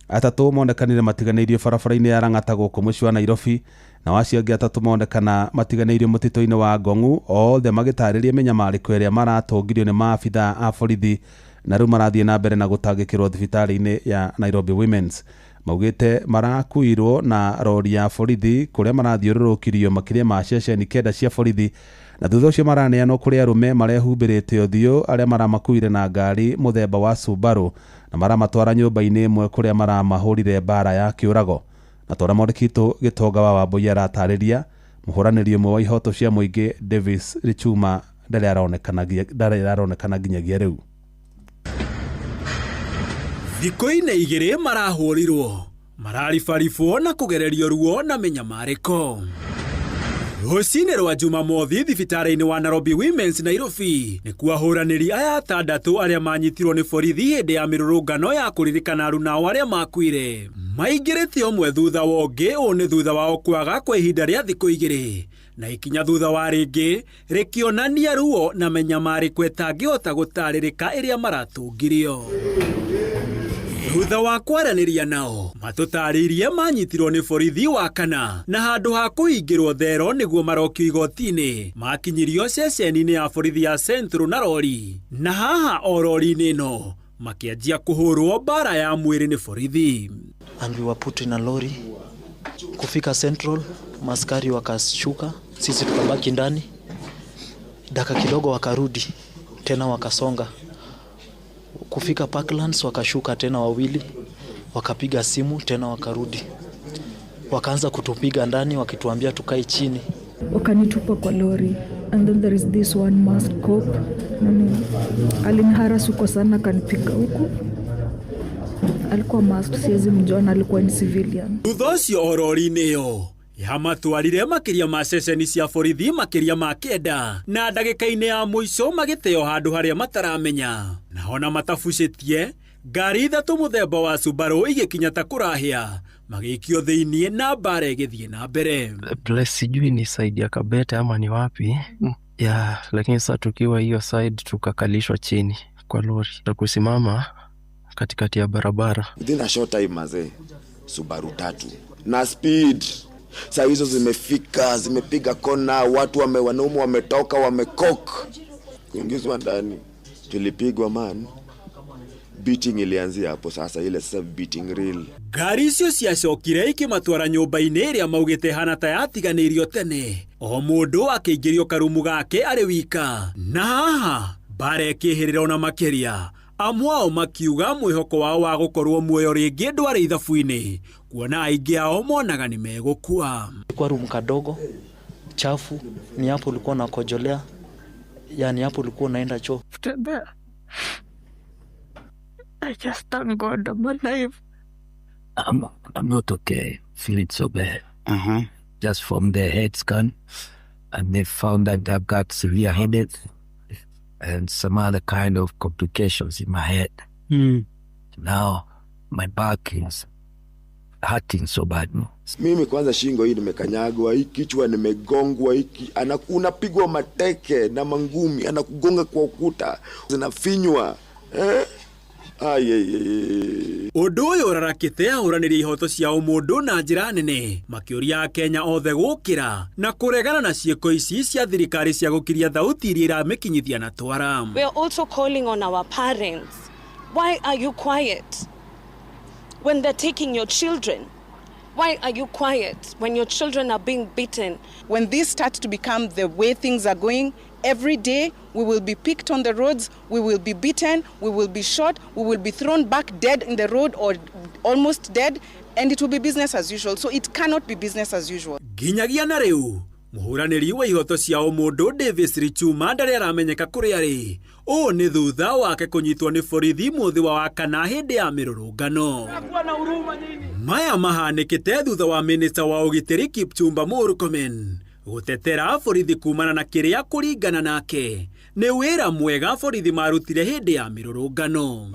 Atatũ monekanire matiganĩirio barabara-inĩ ya Lang'ata gũkũ mũciĩ wa Nairobi, na acio angĩ atatũ monekana matiganĩirio mũtitũ-inĩ wa Ngong'u, othe magĩtarĩria mĩnyamarĩko ĩrĩa maratũngirio nĩ maabithaa a borithi na rĩu marathiĩ na mbere na gũtangĩkĩrwo thibitarĩ-inĩ ya Nairobi Women's. Maugĩte marakuirwo na rori ya borithi kũrĩa marathiũrũrũkirio makĩria ma ceceni 9 cia borithi, na thutha ũcio maraneanwo kũrĩ arũme marehumbĩrĩte ũthiũ arĩa maramakuire na ngari mũthemba wa Subaru na maramatwara nyũmba-inĩ ĩmwe kũrĩa maramahũrire mbara ya kĩũrago. Na tora mwandĩki witũ Gĩtonga wa Wambũi aratarĩria mũhũranĩri ũmwe wa ihoto cia mũingĩ Davis Richuma ndarĩ aronekana nginyagia rĩu. Thikũ-inĩ igĩrĩ marahũrirwo, mararibaribwo na kũgererio ruo na mĩnyamarĩko. Rũcinĩ rwa Jumamothi thibitarĩ-inĩ wa Nairobi Women's Nairobi nĩkuo ahũranĩri aya atandatũ arĩa manyitirwo nĩ borithi hĩndĩ ya mĩrũrũngano ya kũririkana arunao arĩa makuire maingĩrĩte ũmwe thutha wa ũngĩ. Ũũ nĩ thutha wao kwaga kwa ihinda rĩa thikũ 2 na ikinya thutha wa rĩngĩ rĩkĩonania ruo na mĩnyamarĩko ĩtangĩhota gũtarĩrĩka ĩrĩa maratũngirio. Thutha wa kwaranĩria nao matũtarĩirie manyitirwo nĩ borithi wa kana na handũ ha kũhingĩrwo thero nĩguo marokio igoti-inĩ makinyirio ceceni-inĩ ya borithi ya Central na rori, na haha o rori-inĩ ĩno makĩanjia kũhũrwo mbara ya mwĩrĩ nĩ borithi. And we were put in a lorry. Kufika Central, maskari wakashuka, sisi tukabaki ndani. Dakika kidogo wakarudi tena wakasonga. Kufika Parklands wakashuka tena wawili, wakapiga simu tena wakarudi. Wakaanza kutupiga ndani wakituambia tukae chini. Wakanitupa kwa lori, and then there is this one masked cop. Nani aliniharas huko sana, akanipiga huku. Alikuwa masked, siwezi mjua, na alikuwa ni civilian. Thutha ũcio o rori-inĩ ĩyo yamatwarire makĩria ma ceceni cia borithi makĩria ma 9 na ndagĩka-inĩ ya mũico magĩteo handũ harĩa mataramenya. Na ona matabucĩtie ngari 3 mũthemba wa Subaru igĩkinya ta kũrahĩa magĩikio thĩiniĩ na mbara ĩgĩthiĩ na mbere. Place sijui ni side ya Kabete ama ni wapi. Ya, lakini sasa tukiwa hiyo side tukakalishwa chini kwa lori na kusimama katikati ya barabara. Within a short time mazee, Subaru 3 na speed saa hizo zimefika, zimepiga kona, watu wanaume wametoka, wamekok kuingizwa ndani. Tulipigwa man, beating ilianzia hapo sasa, ile sasa beating real. Ngari icio ciacokire ikimatwara nyũmba-inĩ ĩrĩa maugĩte hana ta yatiganĩirio tene, o mũndũ akĩingĩrio karumu gake arĩ wika. Na haha mbara ĩkĩhĩrĩra ona makĩria, amwe ao makiuga mwĩhoko wao wa gũkorwo muoyo rĩngĩ ndwarĩ ithabu-inĩ, kuona aingĩ ao monaga nĩ megũkua. Kwa rumu kadogo chafu, ni hapo ulikuwa unakojolea, yani hapo ulikuwa unaenda choo. Kutembea. I just thank God I'm alive. I'm not okay. Feeling so bad. Just from the head scan, and they found that I've got severe headache and some other kind of complications in my head. Now my back is hurting so bad. Mimi kwanza shingo hii nimekanyagwa, hii kichwa nimegongwa, hiki unapigwa mateke na mangumi, anakugonga kwa ukuta, zinafinywa. Ũndũ ũyũ ũrarakĩte ahũranĩri ihoto cia ũmũndũ na njĩra nene, makĩũria Akenya othe gũkĩra na kũregana na ciĩko ici cia thirikari cia gũkiria thauti iria iramĩkinyithia na twara. We are also calling on our parents. Why are you quiet when they're taking your children? Why are you quiet when your children are being beaten? When this starts to become the way things are going, every day we will be picked on the roads, we will be beaten, we will be shot, we will be thrown back dead in the road or almost dead, and it will be business as usual. So it cannot be business as usual. Nginyagia na rĩu, mũhũranĩri wa ihoto cia ũmũndũ Davis Richuma ndarĩ aramenyeka kũrĩa arĩ. Ũũ nĩ thutha wake kũnyitwo nĩ borithi mũthĩ wa Wakana hĩndĩ ya mĩrũrũngano. Maya mahanĩkĩte thutha wa minista wa ũgitĩri Kipchumba Murkomen gũtetera borithi kumana na kĩrĩa kũringana nake nĩ wĩra mwega borithi marutire hĩndĩ ya mĩrũrũngano.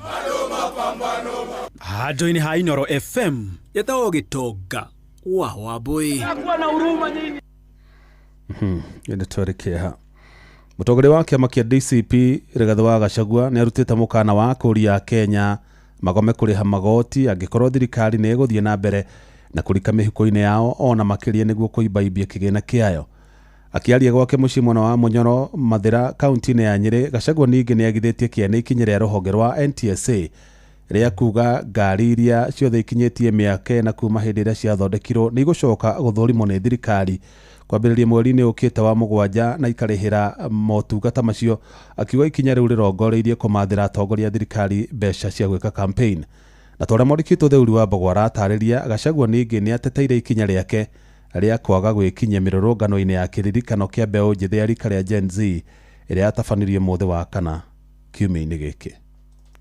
Handũ-inĩ ha Inooro FM yetagwo Gĩtonga wa Wambui. Nĩ twarĩ kĩeha. Mũtongoria wa kĩama kĩa DCP Rigathĩ wa Gachagua nĩ arutĩte mũkana wa kũria Kenya magome kũrĩha magoti angĩkorwo thirikari nĩ ĩgũthiĩ na mbere na kũrika mĩhuko-inĩ yao ona makĩria nĩguo kũimbaimbia kĩgĩna kĩayo. Akĩaria gwake mũciĩ mwena wa Munyoro Mathĩra kaunti-inĩ ya Nyĩrĩ, Gachagua ningĩ nĩ agithĩtie kĩene ikinya rĩa rũhonge rwa NTSA rĩa kuga ngari iria ciothe ikinyĩtie mĩaka ĩna kuma hĩndĩ ĩrĩa ciathondekirwo nĩ igũcoka gũthũrimwo nĩ thirikari kwambĩrĩria mweri-inĩ ũkĩte wa 7 na ikarĩhĩra motungata macio, akiuga ikinya rĩu rĩrongoreirie kũmathĩra atongoria a thirikari mbeca cia gwĩka campaign. Na torĩa mwandĩki Theuri wa Mbogwa aratarĩria, Gachagua ningĩ nĩ ateteire ikinya rĩake rĩa kwaga gwĩkinyia mĩrũrũngano-inĩ ya kĩririkano kĩa mbeũ njĩthĩ ya rika rĩa Gen Z ĩrĩa yatabanirio mũthĩ wa Kana kiumia-inĩ gĩkĩ.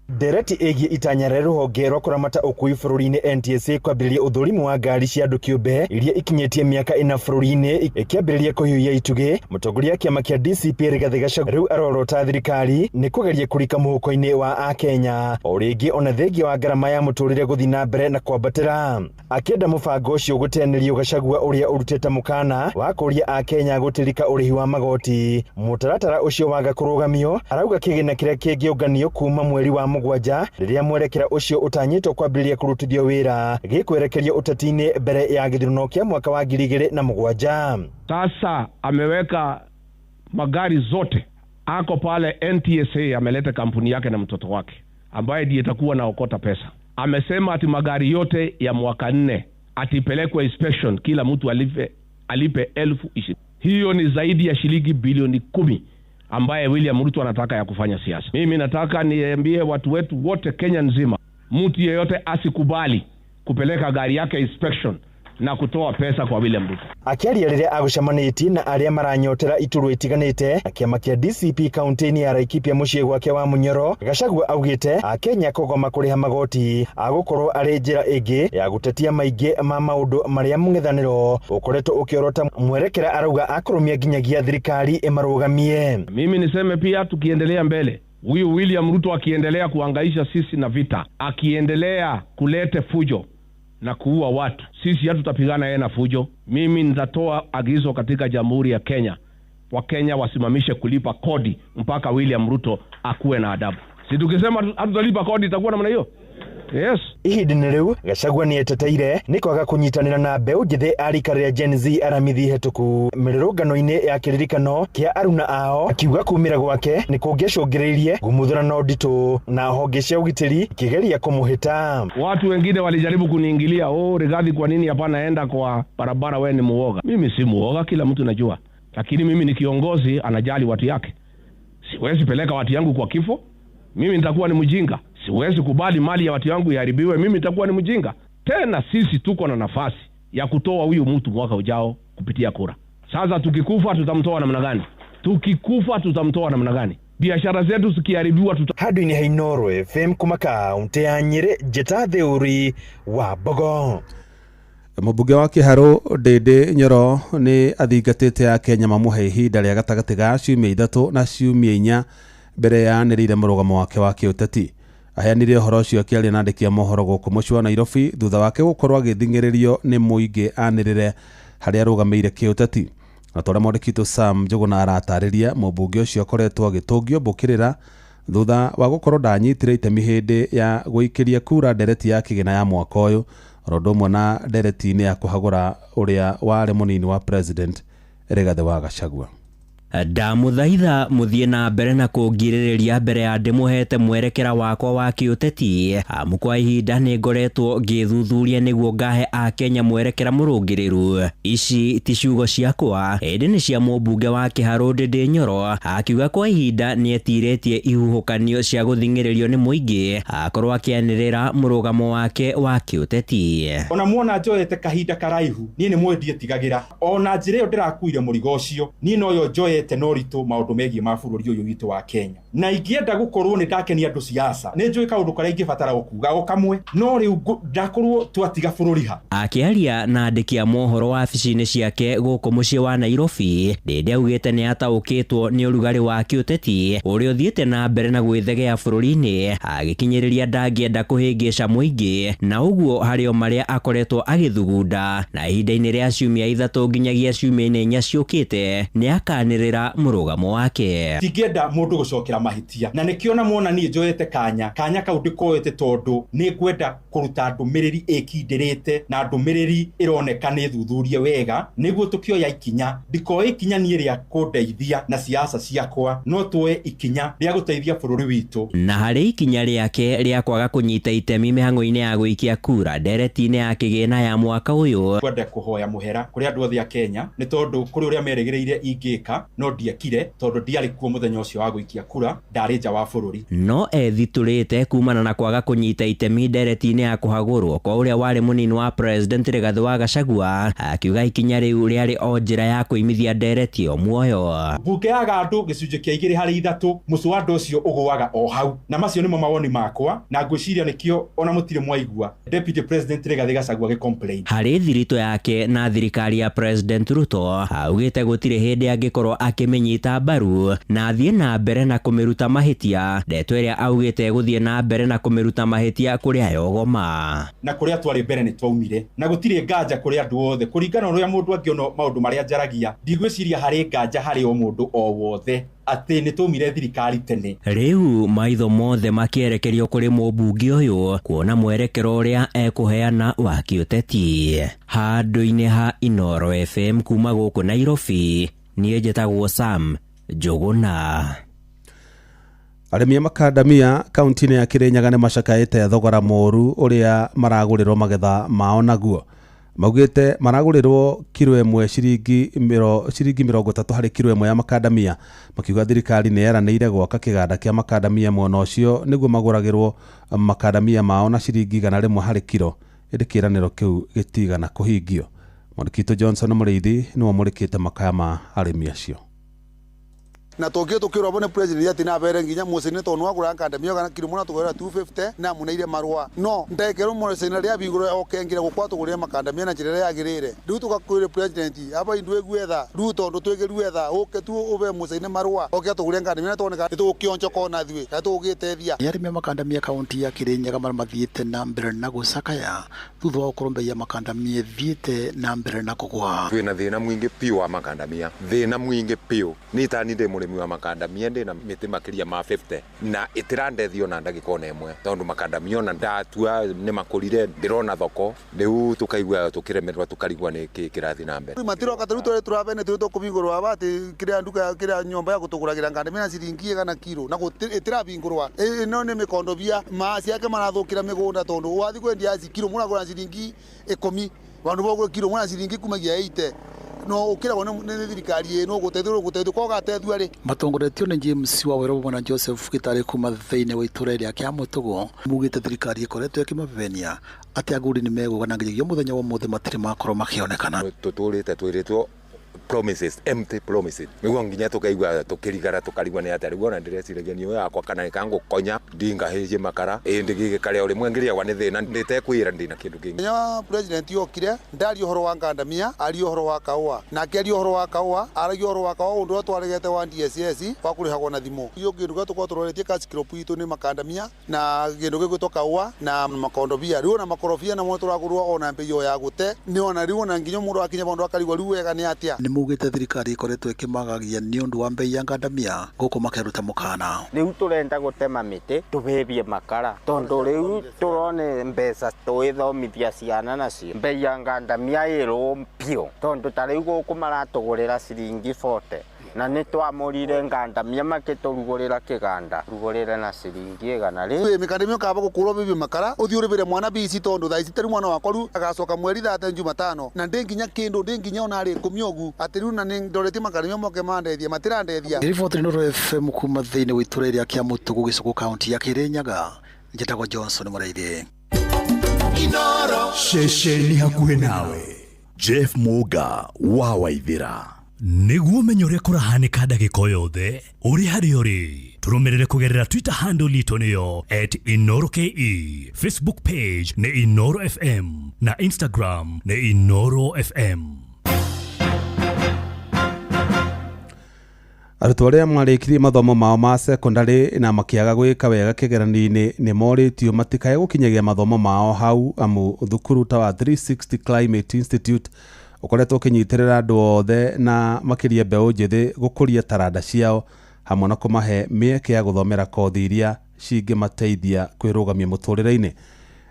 Ndereti ĩgiĩ itanya rĩa rũhonge rwa kũramata ũkui bũrũri-inĩ NTSA kwambĩrĩria ũthũrimu wa ngari cia andũ kĩũmbe iria ikinyĩtie mĩaka ĩna bũrũri-inĩ ĩkĩambĩrĩria kũhiũhia itugĩ. Mũtongoria wa kĩama kĩa DCP Rigathĩ Gachagua rĩu arorota thirikari nĩ kũgeria kũrika mũhuko-inĩ wa Akenya o rĩngĩ ona thengia wa ngarama ya mũtũrĩre gũthiĩ na mbere na kwambatĩra. Akĩenda mũbango ũcio gũteanĩrio, Gachagua ũrĩa ũrutĩte mũkana wa kũria Akenya gũtirika ũrĩhi wa magoti. Mũtaratara ũcio waga kũrũgamio, arauga kĩgĩna kĩrĩa kĩngĩũnganio kuma mweri wa 7 rĩrĩa mwerekera ũcio ũtanyĩtwo kwambĩrĩria kũrutithio wĩra gĩkwerekerio ũteti-inĩ mbere ya gĩthurano kĩa mwaka wa 2007. Sasa ameweka magari zote, ako pale NTSA, ameleta kampuni yake na mtoto wake ambaye ndiye itakuwa naokota pesa. Amesema ati magari yote ya mwaka 4 atipelekwe inspection, kila mtu alipe 20,000. Hiyo ni zaidi ya shilingi bilioni 10 ambaye William Ruto anataka ya kufanya siasa. Mimi nataka niambie watu wetu wote Kenya nzima, mtu yeyote asikubali kupeleka gari yake inspection na kutoa pesa kwa William Ruto. Akiaria rĩrĩa agũcemanĩtie na arĩa maranyotera iturwa itiganĩte na kĩama kĩa DCP kaunti-inĩ ya Laikipia mũciĩ gwake wa Munyoro, Gachagua augĩte Akenya kũgoma kũrĩha magoti agũkorwo arĩ njĩra ĩngĩ ya gũtetia maingĩ ma maũndũ marĩa mũng'ethanĩro ũkoretwo ũkĩorota mwerekera, arauga akũrũmia nginyagia thirikari ĩmarũgamie. Mimi niseme pia, tukiendelea mbele, huyu William Ruto akiendelea kuangaisha sisi na vita, akiendelea kulete fujo na kuua watu, sisi hatutapigana yeye na fujo. Mimi nitatoa agizo katika Jamhuri ya Kenya Wakenya wasimamishe kulipa kodi mpaka William Ruto akuwe na adabu. Si tukisema hatutalipa kodi itakuwa namna hiyo? Yes. Ihinda-inĩ rĩu Gachagua nĩeteteire nĩ kwaga kũnyitanĩra na mbeũ njĩthĩ a rika rĩa Gen Z aramithi hetũku mĩrũrũngano-inĩ ya kĩririkano kĩa aruna ao, akiuga kumĩra gwake nĩ kũngĩacũngĩrĩirie ngumuthũrano nditũ na honge cia ũgitĩri ikĩgeria kũmũhĩta. Watu wengine walijaribu kuniingilia, oh, Rigathi, kwa nini hapana enda kwa barabara, we ni muoga. Mimi si muoga, kila mtu najua, lakini mimi ni kiongozi anajali watu yake. Siwezi peleka watu yangu kwa kifo, mimi nitakuwa ni mjinga. Siwezi kubali mali ya watu yangu iharibiwe, mimi nitakuwa ni mjinga. Tena sisi tuko na nafasi ya kutoa huyu mtu mwaka ujao kupitia kura. Sasa tukikufa tutamtoa namna gani? Tukikufa tutamtoa namna gani? Biashara zetu zikiharibiwa tuta... Handũ-inĩ ha Inooro FM kuma kaunti ya Nyĩrĩ, njĩta Theuri wa Mbogo. Mũmbunge wa Kĩharũ Ndĩndĩ Nyoro nĩ athingatĩte Akenya mamũhe ihinda rĩa gatagatĩ ga ciumia 3 na ciumia 4 mbere ya anĩrĩire mũrũgamo wake wa kĩũteti. Aheanire ũhoro ũcio akĩaria na andĩki a mohoro gũkũ mũciĩ wa Nairobi thutha wake gũkorwo agĩthing'ĩrĩrio nĩ mũingĩ anĩrĩre harĩa arũgamĩire kĩũteti. Na ta ũrĩa mwandĩki witũ Sam Njũgũna aratarĩria, mũmbunge ũcio akoretwo agĩtũngio mbũkĩrĩra thutha wa gũkorwo ndanyitire itemi hĩndĩ ya gũikĩria kura ndereti ya kĩgĩna ya mwaka ũyũ, oro ũndũ ũmwe na ndereti-inĩ ya kũhagũra ũrĩa warĩ mũnini wa president Rigathĩ wa Gachagua. Ndamũthaitha mũthiĩ na mbere na kũngirĩrĩria mbere ya ndĩmũhete mwerekera wakwa wa kĩũteti, amu kwa ihinda nĩ ngoretwo ngĩthuthuria nĩguo ngahe Akenya mwerekera mũrũngĩrĩru. Ici ti ciugo ciakwa, ĩndĩ nĩ cia mũmbunge wa Kĩharũ Ndĩndĩ Nyoro, akiuga kwa ihinda nĩetirĩtie ihuhũkanio cia gũthing'ĩrĩrio nĩ mũingĩ akorwo akĩanĩrĩra mũrũgamo wake wa kĩũteti. Ona muona njoete kahinda karaihu, niĩ nĩ mwendie tigagĩra. Ona njĩra ĩyo ndĩrakuire mũrigo ũcio, niĩ noyo njoete no ritũ maũndũ megiĩ ma bũrũri ũyũ witũ wa Kenya. Na ingĩenda gũkorwo nĩ ndakenia andũ siasa, nĩ njũĩ kaũndũ karĩa ingĩbatara gũkuga o kamwe, no rĩu ndakorwo twatiga bũrũri ha. Akĩaria na andĩki a mohoro wabici-inĩ ciake gũkũ mũciĩ wa Nairobi, Ndĩndĩ augĩte nĩ ataũkĩtwo nĩ ũrugarĩ wa kĩũteti ũrĩa ũthiĩte na mbere na gwĩthegea bũrũri-inĩ, agĩkinyĩrĩria ndangĩenda kũhĩngĩca mũingĩ na ũguo harĩ o marĩa akoretwo agĩthugunda, na ihinda-inĩ rĩa ciumia 3 nginyagia ciumia-inĩ 4 ciũkĩte nĩ akanĩrĩra mũrũgamo wake. Tingĩenda mũndũ gũcokera mahĩtia, na nĩkĩo na mwona niĩ njoete kanya kau ndĩkoete tondũ nĩ ngwenda kũruta ndũmĩrĩri ĩkindĩrĩte na ndũmĩrĩri ĩroneka nĩ thuthurie wega nĩguo tũkĩoya ikinya. Ndikoe ikinya niĩ rĩa kũndeithia na siasa ciakwa, no tuoe ikinya rĩa gũteithia bũrũri witũ. Na harĩ ikinya rĩake rĩa kwaga kũnyita itemi mĩhang'o-inĩ ya gũikia kura ndereti-inĩ ya kĩgĩna ya mwaka ũyũ, ngwenda kũhoya mũhera kũrĩ andũ othe a Kenya nĩ tondũ kũrĩ ũrĩa merĩgĩrĩire ingĩka no ndiekire tondũ ndiarĩ kuo mũthenya ũcio wa gũikia kura, ndarĩ nja wa bũrũri. No ethitũrĩte kumana na kwaga kũnyita itemi ndereti-inĩ ya kũhagũrwo kwa ũrĩa warĩ mũnini wa president Rigathĩ wa Gachagua, akiuga ikinya rĩu rĩarĩ o njĩra ya kũimithia ndereti o muoyo. Mbunge ya andũ gĩcunjĩ kĩa 2 harĩ 3 mũcwanda ũcio ũgũaga o hau, na macio nĩmo mawoni makwa, na ngwĩciria nĩkĩo ona mũtirĩ mwaigua Deputy President Rigathĩ Gachagua agĩ-complain. Harĩ thiritũ yake na thirikari ya President Ruto, augĩte gũtirĩ hĩndĩ angĩkorwo akĩmĩnyita mbaru na athiĩ na mbere na kũmĩruta mahĩtia, ndeto ĩrĩa augĩte gũthiĩ na mbere na kũmĩruta mahĩtia kũrĩa yogoma. Na kũrĩa twarĩ mbere nĩ twaumire, na gũtirĩ nganja kũrĩ andũ othe kũringana na ũrĩa mũndũ angĩona maũndũ marĩa njaragia, ndigwĩciria harĩ nganja harĩ o mũndũ o wothe atĩ nĩ twaumire thirikari tene. Rĩu maitho mothe makĩerekerio kũrĩ mũmbunge ũyũ kuona mwerekero ũrĩa ekũheana wa kĩũteti. Handũ-inĩ ha Inooro FM kuma gũkũ Nairobi, niĩ njĩtagwo Sam Njũgũna. Arĩmi a makandamia kaunti-inĩ ya Kĩrĩnyaga nĩ macakaĩte thogora mũũru ũrĩa maragũrĩrwo magetha mao naguo. Maugĩte maragũrĩrwo kiro ĩmwe ciringi 30 harĩ kiro ĩmwe ya makandamia, makiuga thirikari nĩ yeranĩire gwaka kĩganda kĩa makandamia mwena ũcio nĩguo magũragĩrwo makandamia mao na ciringi 100 harĩ kiro, ĩndĩ kĩĩranĩro kĩu gĩtigana kũhingio. Mwandĩki witũ Johnson Mũrĩithi nĩwe ũmũrĩkĩte makaya ma arĩmi acio. Na tũkio tũkĩrwo abo nĩ president ati na bere nginya mucini tondu wagura nkandamia kana kilo muna tugura 250 na muneire marua no ndekero mucini ria biguro okengira gukwa tugurire makandamia na njira ĩrĩa yagĩrĩire. Rĩu tũgakwĩre president aba indu egwetha rĩu tondu twĩgĩruetha ũke tu ube mucini marua oke tugurire nkandamia na tuoneka nĩtũgũkĩonjoka ona ithuĩ kana tũgũgĩteithia. Nĩ arĩmi a makandamia kaunti ya Kirinyaga marĩa mathiĩte na mbere na gũcakaya thutha wa gũkorwo mbei ya makandamia ĩthiĩte na mbere na kũgũa. Twĩna thĩna mwingĩ piũ wa makandamia, thĩna mwingĩ piũ. Niĩ ta niĩ ndĩ mũrĩmi wa makandamia, ndĩna mĩtĩ makĩria ma 50 na ĩtĩrandethia ona ndagĩka ona ĩmwe tondũ makandamia ona ndatua nĩ makũrire ndĩrona thoko, rĩu tũkaigua tũkĩremererwo tũkarigwo nĩ kĩ kĩrathiĩ na mbere. Matiroka rĩu tũrĩa tũrabene tũrĩ tũkũbingũrwo aba atĩ kĩrĩa nduka kĩrĩa nyũmba ya gũtũgũragĩra ngandamia na ciringi igana kiro na ĩtĩrabingũrwa ĩno nĩ mĩkondobia maciake marathũkĩra mĩgũnda tondũ wathiĩ kwendia kiro mũragũra ciringi 10 vandu vogura kiro mwana ciringi kumagia 80 no ukiragwo nĩ thirikari ĩno gũteithio gũteithio kwa ũgatethua rĩ. Matongoretio nĩ James Waweru hamwe na Joseph Gitari kuma thĩinĩ wa itũra rĩa Kĩamũtũgũ mugĩte thirikari ĩkoretwo ĩkĩmabebenia atĩ agũri nĩ megũka na nginyagia mũthenya wa ũmũthĩ matirĩ makorwo makĩonekana. Tũtũrĩte twĩrĩtwo promises, empty promises. Niguo nginya tukaigua tukirigara tukarigwa ni atia riu ona ndireciragia ni yakwa kana ikangukonya ndingahĩrie makara ĩndĩ gĩgĩkarĩa o rĩmwe ngĩrĩagwa nĩ thĩna ndĩtekwĩra ndĩna kĩndũ kĩngĩ. Nya president yokire ndari ũhoro wa ngandamia ari ũhoro wa kaũa nake ari ũhoro wa kaũa aragia ũhoro wa kaũa ũndũ ũrĩa twaregete wa DSS wa kũrĩhagwo na thimũ. Iyo kĩndũ kĩrĩa tũkoragwo tũroretie cash crop itũ nĩ makandamia na kĩndũ gĩgwĩtwo kaũa na makondobia rĩu ona makorobia namo tũragũrwo ona mbei o ya gũte nĩ ona rĩu ona nginya mũndũ akinya vandũ akarigwo rĩu wega nĩ atia. Nĩ mugĩte thirikari ĩkoretwo ĩkĩmagagia nĩ ũndũ wa mbei ya ngandamia gũkũ makeruta mũkana. Rĩu tũrenda gũtema mĩtĩ tũhĩbie makara tondũ rĩu tũrone mbeca tũĩthomithia ciana nacio. Mbei ya ngandamia ĩrũ piũ tondũ ta rĩu gũkũ maratũgũrĩra ciringi 40 na nĩ twamũrire ngandamia makĩtũrugũrĩra kĩganda rugũrĩre na ciringi 100 rĩ. Mĩkandamia ũkaba gũkũrwo bĩbie makara ũthiĩ ũrĩbĩre mwana bici tondũ thaa ici tarĩu mwana wakwa rĩu agacoka mweri 3 Jumatano na ndĩ nginya kĩndũ ndĩ nginya ona arĩ 10 ũguo atĩ rĩu na nĩ ndoretie makandamia moke mandethia matirandethia. Riboti Inooro FM kuma thĩinĩ wa itũra rĩa Kĩamũtũgũ gĩcũgũ kaunti ya Kirinyaga, njĩtagwo Johnson Mũraithi. Inooro ceceni hakuhĩ nawe. Jeff Muga wa Waithira. Nĩguo ũmenye ũrĩa kũrahanĩka ndagĩka o yothe ũrĩ harĩa ũrĩ, tũrũmĩrĩre kũgerera Twitter handle itũ nĩyo @InooroKE, Facebook page nĩ Inooro FM na Instagram nĩ Inooro FM. Arutwo arĩa marĩkirie mathomo mao ma secondary na makĩaga gwĩka wega kĩgeranio-inĩ nĩ morĩtio matikae gũkinyagia mathomo mao hau amu thukuru ta wa 360 Climate Institute ũkoretwo ũkĩnyitĩrĩra andũ othe na makĩria mbeũ njĩthĩ gũkũria taranda ciao hamwe na kũmahe mĩeke ya gũthomera kothi iria cingĩmateithia kwĩrũgamia mũtũrĩre-inĩ.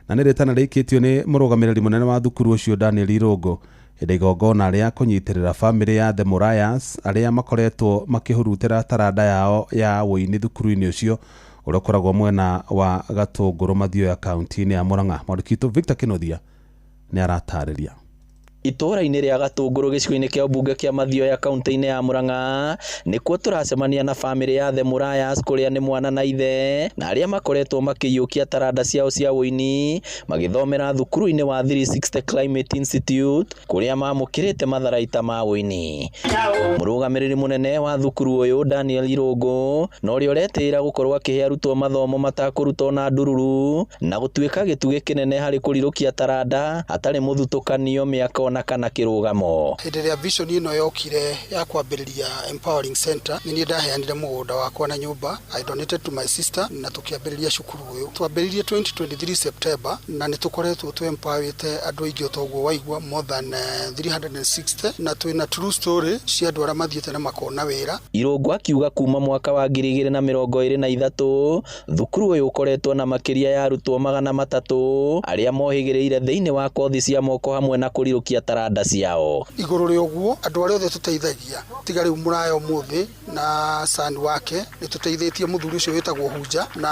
Na nĩ rĩtana rĩikĩtio nĩ mũrũgamĩrĩri mũnene wa thukuru ũcio Daniel Irũngũ hĩndĩ igongona rĩa kũnyitĩrĩra bamĩrĩ ya The Murayas arĩa makoretwo makĩhurutĩra taranda yao ya ũini thukuru-inĩ ũcio ũrĩa ũkoragwo mwena wa Gatũngũrũ Mathioya kaunti-inĩ ya Murang'a. Mwandĩki witũ Victor Kĩnuthia nĩ aratarĩria. Itũũra-inĩ rĩa Gatũngũrũ gĩcigo-inĩ kĩa mbunge kĩa Mathioya kaunti-inĩ ya Murang'a nĩkuo tũracemania na bamĩrĩ ya The Murayas kũrĩa nĩ mwana na ithe na arĩa makoretwo makĩiyũkia taranda ciao cia ũini magĩthomera thukuru-inĩ wa 360 Climate Institute kũrĩa mamũkĩrĩte matharaita ma ũini. Mũrũgamĩrĩri mũnene wa thukuru ũyũ Daniel Irũngũ na ũrĩa ũretĩĩra gũkorwo akĩhe arutwo mathomo matakũrutwo na ndururu na gũtuĩka gĩtugĩ kĩnene harĩ kũrirũkia taranda hatarĩ mũthutũkanio mĩaka na kana kĩrũgamo. Hĩndĩ ĩrĩa vision ĩno yokire ya kwambĩrĩria Empowering Center nĩ niĩ ndaheanire mũgũnda wakwa na nyũmba, I donated to my sister na tũkĩambĩrĩria cukuru ũyũ. Twambĩrĩirie 2023 September na nĩ tũkoretwo tũ empowerĩte andũ aingĩ o toguo waigua more than 360 na twĩna true story cia andũ arĩa mathiĩte na makona wĩra. Irũngũ akiuga kuma mwaka wa 2023 thukuru ũyũ ũkoretwo na makĩria ya arutwo 300 arĩa mohĩgĩrĩire thĩinĩ wa kothi cia moko hamwe na kũrirũkia taranda ciao. Igũrũ rĩa ũguo andũ arĩa othe tũteithagia tiga rĩu Mũraya ũmũthĩ na sani wake nĩ tũteithĩtie mũthuri ũcio wĩtagwo Hunja na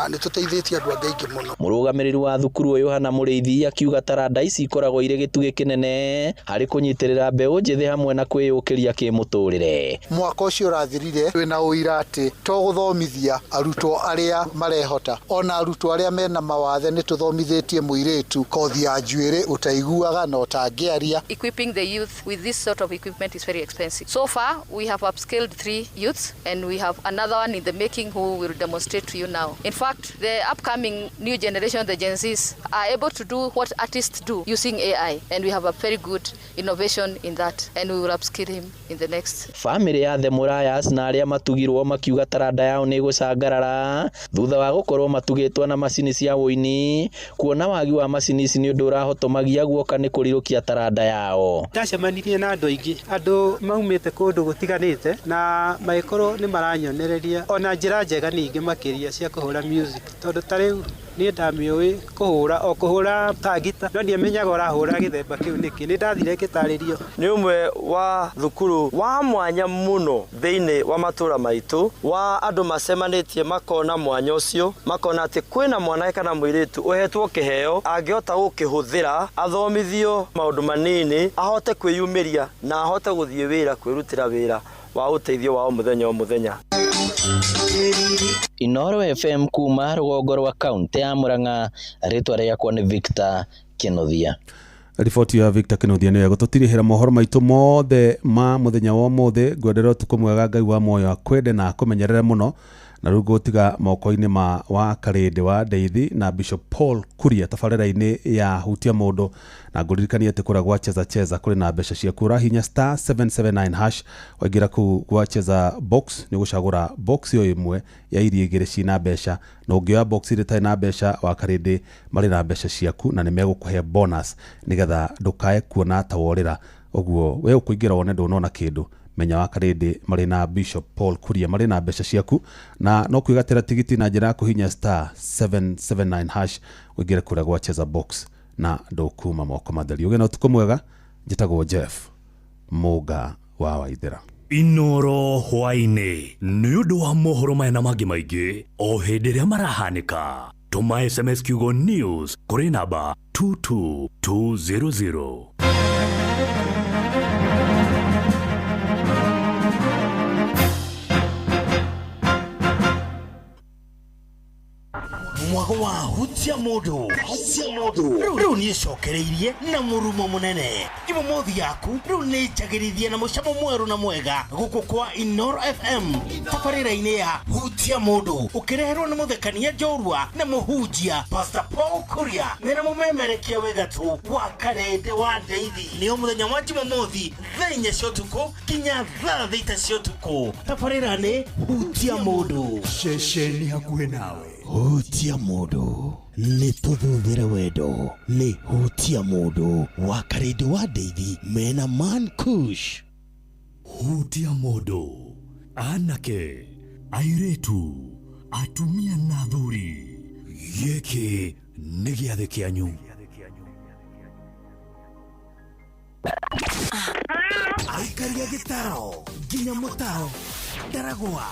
nĩ tũteithĩtie andũ angĩ aingĩ mũno. Mũrũgamĩrĩri wa thukuru ũyũ Hana Mũrĩithi akiuga taranda ici ikoragwo irĩ gĩtugĩ kĩnene harĩ kũnyitĩrĩra mbeũ njĩthĩ hamwe na kwĩyũkĩria kĩmũtũrĩre. Mwaka ũcio ũrathirire twĩna ũira atĩ to gũthomithia arutwo arĩa marehota ona arutwo arĩa mena mawathe nĩ tũthomithĩtie mũirĩtu kothi ya njuĩrĩ ũtaiguaga na ũtangĩaria. Akĩaria. Equipping the youth with this sort of equipment is very expensive. So far, we have upskilled 3 youths, and we have another one in the making who will demonstrate to you now. In fact, the upcoming new generation, the Gen Zs, are able to do what artists do using AI, and we have a very good innovation in that, and we will upskill him in the next. Famĩlĩ ya The Murayas na arĩa matugirwo makiuga taranda yao nĩ gũcangarara thutha wa gũkorwo matugĩtwo na macini cia ũini, kuona wagi wa macini ici nĩ ũndũ ũrahotomagia guoka nĩ kũrirũkia taranda yao. Ndacemanirie na andũ aingĩ, andũ maumĩte kũndũ gũtiganĩte, na magĩkorwo nĩ maranyonereria ona njĩra njega ningĩ makĩria cia kũhũra music, tondũ ta rĩu niĩ ndamĩũĩ kũhũra o kũhũra ta ngita, no ndiamenyaga ũrahũra gĩthemba kĩu nĩkĩ, nĩ ndathire ngĩtarĩrio. Nĩ ũmwe wa thukuru wa mwanya mũno thĩinĩ wa matũra maitũ, wa andũ macemanĩtie makona mwanya ũcio, makona atĩ kwĩna mwanake kana mũirĩtu ũhetwo kĩheo angĩhota gũkĩhũthĩra, athomithio maũndũ manini, ahote kwĩyumĩria na ahote gũthiĩ wĩra, kwĩrutĩra wĩra wa ũteithio wa o mũthenya o mũthenya. Inoro FM kuma rũgongo rwa kaunti ya Murang'a, rĩtwa rĩakwa nĩ Victor Kĩnuthia. Riboti ya Victor Kĩnuthia nĩyo ĩgũtũtirihĩra mohoro maitũ mothe ma mũthenya wa ũmũthĩ. Ngwendera ũtukũ mwega, Ngai wa muoyo akwende na akũmenyerere mũno, na rĩu ngũtiga moko-inĩ ma wa Karĩndĩ wa Ndeithi na Bishop Paul Kuria tabarĩra-inĩ ya Hutia Mũndũ, na ngũririkanie atĩ kũrĩa gwa Cheza Cheza kũrĩ na mbeca ciaku. Ũrahinya star 779 hash, waingĩra kũu gwa Cheza box nĩ ũgũcagũra box o ĩmwe ya iria igĩrĩ cina mbeca, na ũngĩoya box iria itarĩ na mbeca, wa Karĩndĩ marĩ na mbeca ciaku na nĩ megũkũhe bonus nĩgetha ndũkae kuona ta worĩra. Ũguo we ũkũingĩra wone ndũnona kĩndũ, menya wa Karĩndĩ marĩ na Bishop Paul Kuria marĩ na mbeca ciaku, na no kwĩgatĩra tigiti na njĩra ya kũhinya star 779 hash ũingĩre kũrĩa gwa Cheza box na ndũkuma moko matheri. Ũgĩe na ũtukũ mwega. Njĩtagwo Jeff Mũnga wa Waithera. Inoro hwaĩ-inĩ nĩ ũndũ wa mohoro maya na mangĩ maingĩ o hĩndĩ ĩrĩa marahanĩka, tũma SMS kiugo news kũrĩ namba 22200. Mwago wa Hutia Mũndũ, rĩu nĩ ĩcokereirie na mũrumo mũnene. Jumamothi yaku rĩu nĩ njagĩrithie na mũcamo mwerũ na mwega gũkũ kwa Inoro FM tabarĩra-inĩ ya Hutia Mũndũ, ũkĩreherwo nĩ mũthekania njorua na mũhunjia Pastor Paul Kuria mena mũmemerekia wĩ gatũ wa Karĩndĩ wa Ndeithi. Nĩ o mũthenya wa Jumamothi thaa 4 cia ũtukũ nginya thaa 6 cia ũtukũ. Tabarĩra nĩ Hutia Mũndũ, ceceni hakuhĩ nawe. Hutia Mũndũ nĩ tũthuthĩre wendo, nĩ Hutia Mũndũ wa Karĩndĩ wa Ndeithi mena Man Kush. Hutia Mũndũ, anake, airĩtu, atumia na athuri, gĩkĩ nĩ gĩathĩ kĩanyu. Aikaria gĩtaro nginya mũtaro, ndaragwa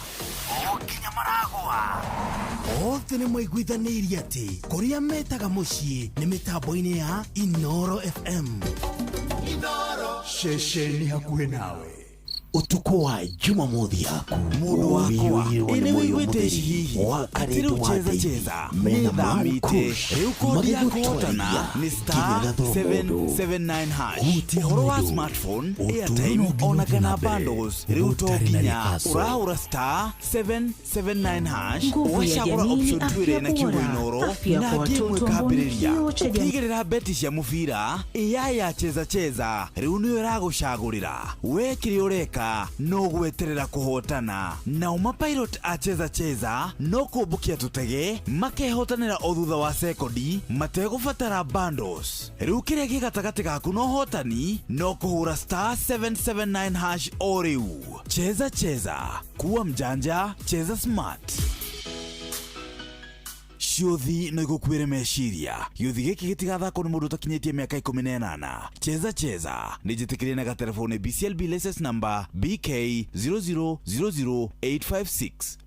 o nginya maragwa, othe nĩ maiguithanĩirie atĩ kũrĩa metaga mũciĩ nĩ mĩtambo-inĩ ya Inoro FM. Inoro ceceni hakuhĩ nawe. Ũtukũ wa Jumamothi yaku mũndũ wakwa ĩ nĩ wĩiguĩte ici hihi atĩ rĩu Cheza Cheza nĩ thamĩte, rĩu kodi ya kũhotana nĩ star 779 hash. Ũhoro wa smartphone, airtime ona kana bundles rĩu to nginya ũrahũra star 779 hash, ũgacagũra option 2 na kiugo Inoro na game ĩkambĩrĩria. Ũkĩigĩrĩra beti cia mũbira AI ya Cheza Cheza rĩu nĩyo ĩragũcagũrĩra we kĩrĩa ũreka no gweterera kũhotana. Nao mapilot a Cheza Cheza no kũmbũkia tũtege makehotanĩra o thutha wa sekondi mategũbatara bundles. Rĩu kĩrĩa gĩ gatagatĩ gaku na ũhotani no kũhũra star 779 hash o rĩu. Cheza Cheza, kuwa mjanja, cheza smart. Ciũthi no igũkuĩre meciria. Gĩũthi gĩkĩ gĩtigathakwo nĩ mũndũ ũtakinyĩtie mĩaka 18. Cheza Cheza nĩ njĩtĩkĩrie na gatelefoni BCLB license number BK 0000856.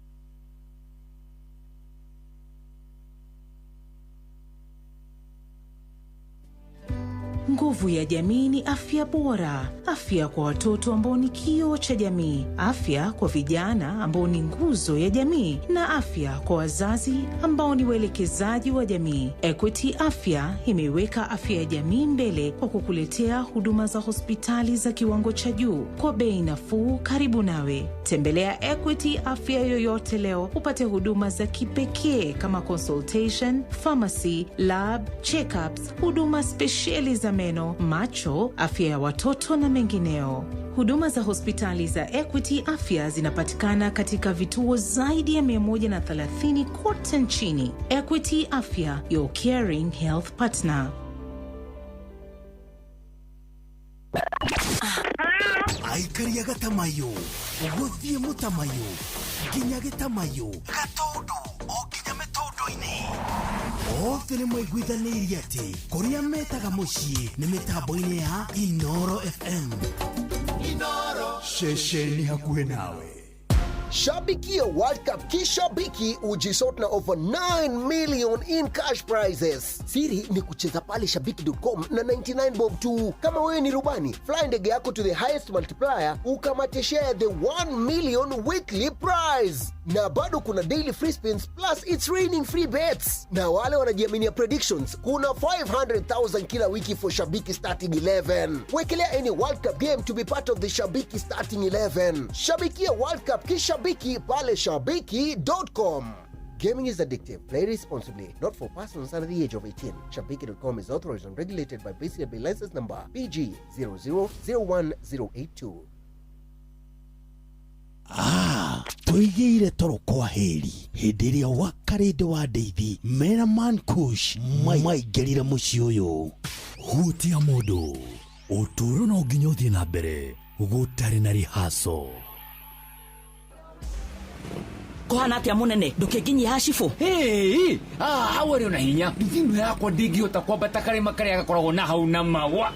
Nguvu ya jamii ni afya bora, afya kwa watoto ambao ni kioo cha jamii, afya kwa vijana ambao ni nguzo ya jamii, na afya kwa wazazi ambao ni waelekezaji wa jamii. Equity Afya imeiweka afya ya jamii mbele kwa kukuletea huduma za hospitali za kiwango cha juu kwa bei nafuu, karibu nawe. Tembelea Equity Afya yoyote leo upate huduma za kipekee kama consultation, pharmacy, lab, checkups, huduma spesheli za meno, macho, afya ya watoto na mengineo. Huduma za hospitali za Equity Afya zinapatikana katika vituo zaidi ya 130 kote nchini. Equity Afya, your caring health partner. Aikari a gatamayo gũthiĩ mũtamayo nginya gĩtamayo gatũndũ o nginya mĩtũndũ-inĩ othe nĩ maiguithanĩirie atĩ kũrĩa metaga mũciĩ nĩ mĩtambo-inĩ ya Inoro FM. Inoro ceceni hakuhĩ nawe. Shabikia World Cup kishabiki ujisort na over 9 million in cash prizes. Siri ni kucheza pale shabiki.com na 99 bob tu. Kama wewe ni rubani, fly ndege yako to the highest multiplier ukamate share the 1 million weekly prize. Na bado kuna daily free spins plus it's raining free bets. Na wale wanajiaminia predictions, kuna 500,000 kila wiki for Shabiki starting 11. Wekelea any World Cup game to be part of the Shabiki starting 11. Shabikia World Cup kishabiki pale shabiki.com. Gaming is addictive. Play responsibly. Not for persons under the age of 18. Shabiki.com is authorized and regulated by BCLB license number PG 0001082. Ah, tũigĩire toro kwa hĩri hĩndĩ ĩrĩa wakarĩndĩ wa ndeithi mera mankush maingĩrire mũciĩ ũyũ. Hutia mũndũ ũtũũro no nginya ũthiĩ na mbere gũtarĩ na rihaco. Kũhana atĩa mũnene ndũkĩnginyia hacibũ? Hey, hau arĩ ona hinya nduthi ĩno yakwa ndĩngĩhota kwambata karĩma karĩa gakoragwo na hau na mawa.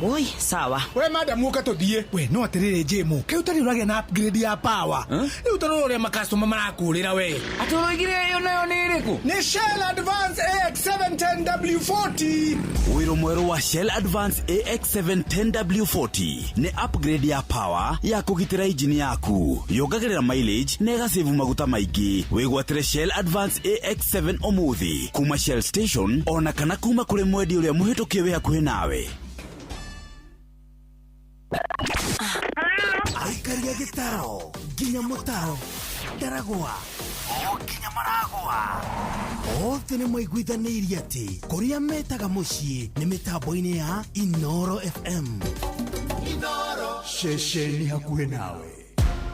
Oi, sawa. We madam ũka tũthiĩ. We no atĩrĩrĩ Jĩmũ, kaĩ ũtarĩ ũragĩa na upgrade ya power? Rĩu ta rora ũrĩa makastoma marakũrĩra we. Atĩ ũroigire ĩyo nayo nĩ ĩrĩkũ? Nĩ Shell Advance AX710W40. Ũiro mwerũ wa Shell Advance AX710W40 nĩ upgrade ya power ya kũgitĩra injini yaku, yongagĩrĩra mileage na ĩgasave maguta maingĩ. Wĩgwatĩre Shell Advance AX7 ũmũthĩ kuma Shell Station ona kana kuma kũrĩ mwendia ũrĩa mũhĩtũkie wĩ hakuhĩ nawe. Aikaria gĩtaro nginya mũtaro ndaragwa o nginya maragwa othe nĩ maiguithanĩirie atĩ kũrĩa metaga mũciĩ nĩ mĩtambo-inĩ ya Inoro FM. Inoro ceceni hakuhĩ nawe.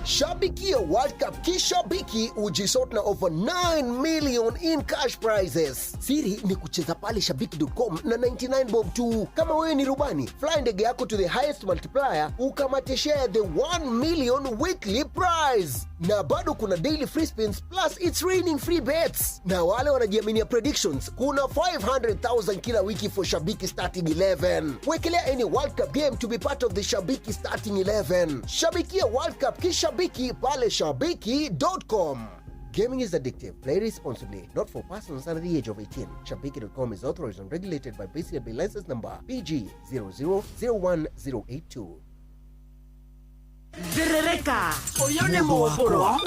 Shabikia World Cup kishabiki ujisort na over 9 million in cash prizes. Siri ni kucheza pale shabiki.com na 99 bob tu. Kama wewe ni rubani, fly ndege yako to the highest multiplier ukamate share the 1 million weekly prize. Na bado kuna daily free spins plus it's raining free bets. Na wale wanajiaminia predictions, kuna 500,000 kila wiki for Shabiki starting 11. Wekelea any World Cup game to be part of the Shabiki starting 11. Shabikia World Cup kishabiki pale shabiki.com. Gaming is addictive. Play responsibly. Not for persons under the age of 18. Shabiki.com is authorized and regulated by BCLB license number PG 0001082. Nderereka ũyũ nĩ mũmbũro.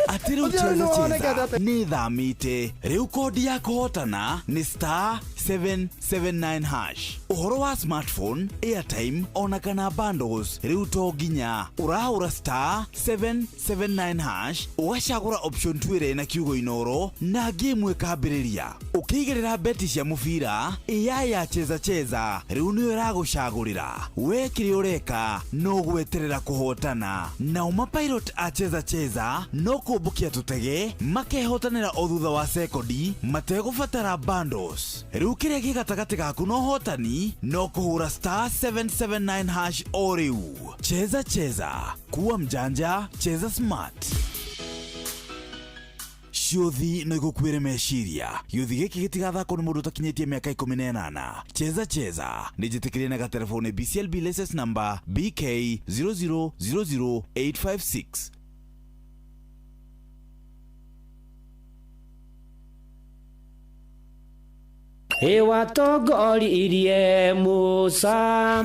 Atĩ rĩu cheza cheza nĩ thamĩte rĩu kodi ya kũhotana nĩ star 779 hash. Ũhoro wa smartphone, airtime ona kana bundles rĩu to nginya ũrahũra star 779 hash ũgacagũra option 2 ĩrĩa ĩna kiugo Inoro na game ĩkambĩrĩria. Ũkĩigĩrĩra beti cia mũbira AI ya cheza cheza rĩu nĩyo ĩragũcagũrĩra we kĩrĩa ũreka no gweterera kũhotana. Nao mapilot a cheza cheza no kũmbũkia tũtege makehotanĩra o thutha wa sekondi mategũbatara bundles. Rĩu kĩrĩa gĩ gatagatĩ gaku na ũhotani no kũhũra star 779 hash o rĩu. Cheza cheza, kuwa mjanja, cheza smart. Ciũthi no igũkuĩre meciria. Gĩũthi gĩkĩ gĩtigathakwo nĩ mũndũ ũtakinyĩtie mĩaka 18. Cheza cheza nĩ njĩtĩkĩrie na gatelefoni BCLB license number BK 0000856. Ĩwatongoririe Musa.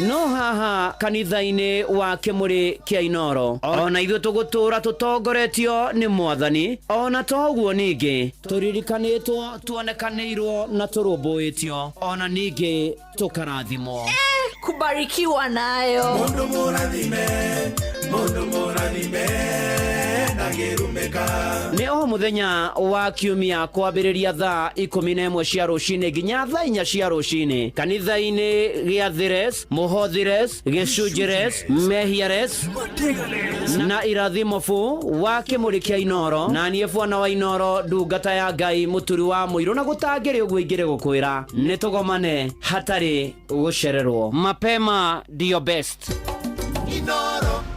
No haha kanitha-inĩ wa Kĩmũrĩ kĩa Inoro ona ithuĩ tũgũtũra tũtongoretio nĩ Mwathani, ona toguo ningĩ tũririkanĩtwo, tuonekanĩirwo na tũrũmbũĩtio, ona ningĩ tũkarathimwo. Kubarikiwa nayo. Mundu mũrathime, mundu mũrathime, ndangĩrumĩka. Nĩ o mũthenya wa kiumia kwambĩrĩria thaa 11 cia rũcinĩ nginya thaa 4 cia rũcinĩ kanitha-inĩ gĩa Thires, Mũhothires, Gĩcunjires, Mehiares na Irathimo fu wa Kĩmũrĩ kĩa Inoro, na niĩ bwana wa Inoro, ndungata ya Ngai, mũturi wa mũirũ, na gũtangĩrĩ ũguo ingĩrĩ gũkwĩra nĩ tũgomane hatarĩ gũcererwo. Mapema ndio best.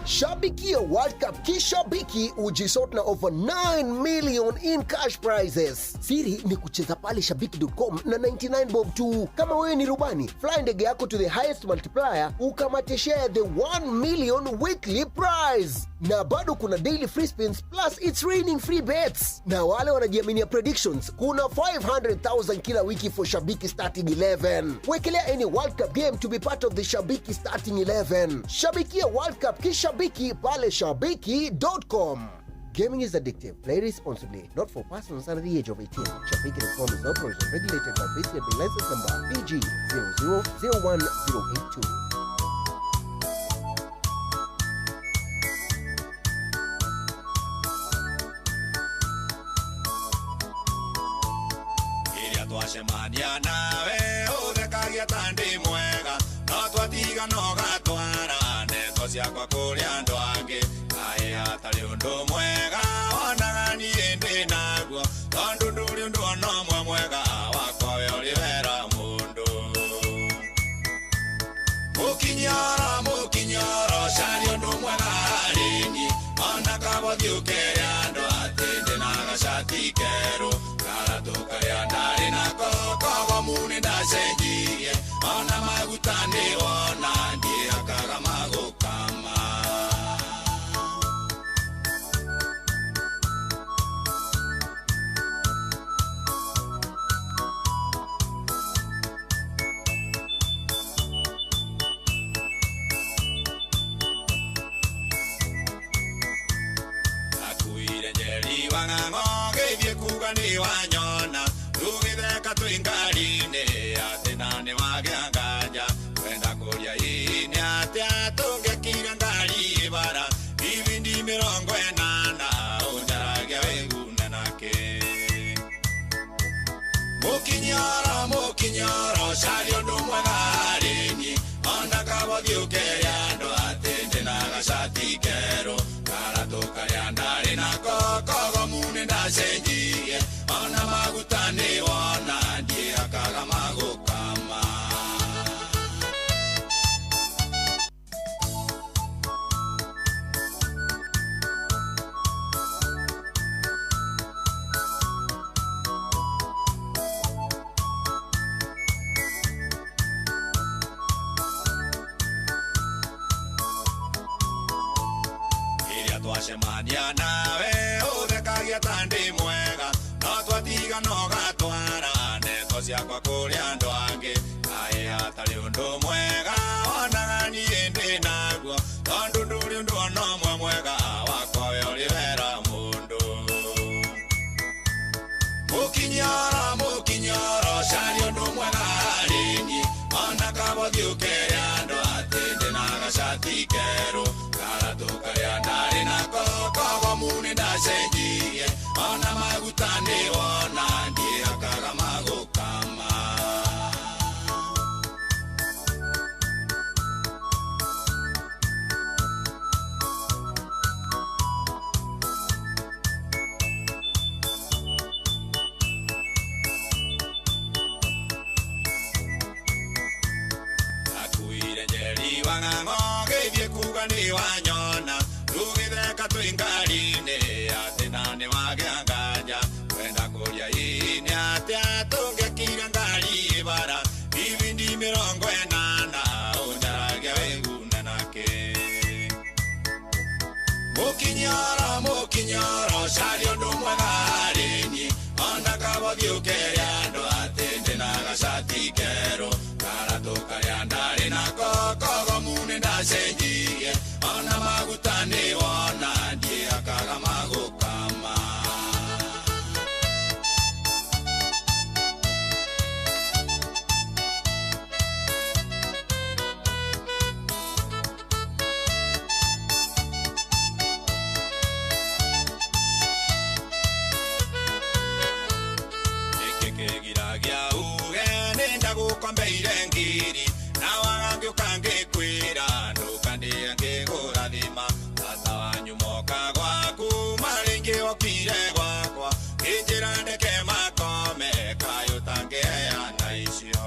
Shabikia World Cup kishabiki ujisort na over 9 million in cash prizes. Siri ni kucheza pale shabiki.com na 99 bob tu. Kama wewe ni rubani, fly ndege yako to the highest multiplier ukamate share the 1 million weekly prize. Na bado kuna daily free spins plus it's raining free bets. Na wale wanajiaminia predictions, kuna 500,000 kila wiki for Shabiki starting 11. Wekelea any World Cup game to be part of the Shabiki starting 11. Shabikia World Cup kishabiki pale shabiki.com. Gaming is addictive. Play responsibly. Not for persons under the age of 18. Shabiki.com is authorized and regulated by BCLB license number PG 0001082. Iria twacemania nawe ũthekagia ta ndĩ mwega, no twatiga no gatwara ndeto ciakwa kũrĩ andũ angĩ. Kaĩ hatarĩ ũndũ mwega wonaga niĩ ndĩ naguo, tondũ ndũrĩ ũndũ ona ũmwe mwega wakwa we ũrĩ wera mũndũ. Mũkinyoro mũkinyoro caria ũndũ mwega harĩ niĩ, ona kaba ũthiĩ ũkere andũ atĩ ndĩ na gacati kerũ, karatũ karĩa ndarĩ nako kogomu nĩ ndacenjirie, ona maguta nĩ wona ndiĩhakaga magũkama. Akuire njeri wa ng'ang'o ngĩthiĩ kuga nĩ wanyona, tũgĩtheka twĩ ngari-inĩ atĩ na nĩ wagĩa nganja, kwenda kũria hihi nĩ atĩa tũngĩakire ngari bara ibindi 80 ũnjaragia wĩgune nakĩ. Mũkinyoro mũkinyoro caria ũndũ mwega harĩ niĩ, ona kaba ũthiĩ ũkere andũ atĩ ndĩ na gacati kerũ, karatũ karĩa ndarĩ nako kogomu nĩ ndacenjirie, ona maguta nĩ wona ndiĩhakaga magũkama. Iria twacemania nawe ũthekagia ta ndĩ mwega, no twatiga no gatwara ndeto ciakwa kũrĩ andũ angĩ. Kaĩ hatarĩ ũndũ mwega wonaga niĩ ndĩ naguo, tondũ ndũrĩ ũndũ ona ũmwe mwega wakwa we ũrĩ wera mũndũ. Mũkinyoro mũkinyoro caria ũndũ mwega harĩ niĩ, ona kaba ũthiĩ ũkere andũ atĩ ndĩ na gacati kerũ, karatũ karĩa ndarĩ nako kogomu nĩ ndacenjirie, ona maguta nĩ wona ndiĩhakaga magũkama. Akuire njeri wa ng'ang'o ngĩthiĩ kuga nĩ wanyona, tũgĩtheka twĩ ngari-inĩ atĩ na nĩ wagĩa nganja, kwenda kũria hihi nĩ atĩa tũngĩakire ngari bara ibindi 80 ũnjaragia wĩgune nakĩ. Mũkinyoro mũkinyoro caria ũndũ mwega harĩ niĩ ona kabothi ũkere andũ atĩ ndĩna gacati kerũ karatũ karĩa ndarĩ nako kogomu nĩ ndacenjirie ona maguta nĩ wona ndiĩhakaga magũkama. Ndagũkombeire ngiri na waga ngĩkwĩra ndũkandĩe ngĩgũrathima tata wanyu moka gwaku marĩngĩ okire gwakwa ngĩnjĩra ndeke makome kayũ tangĩheana icio.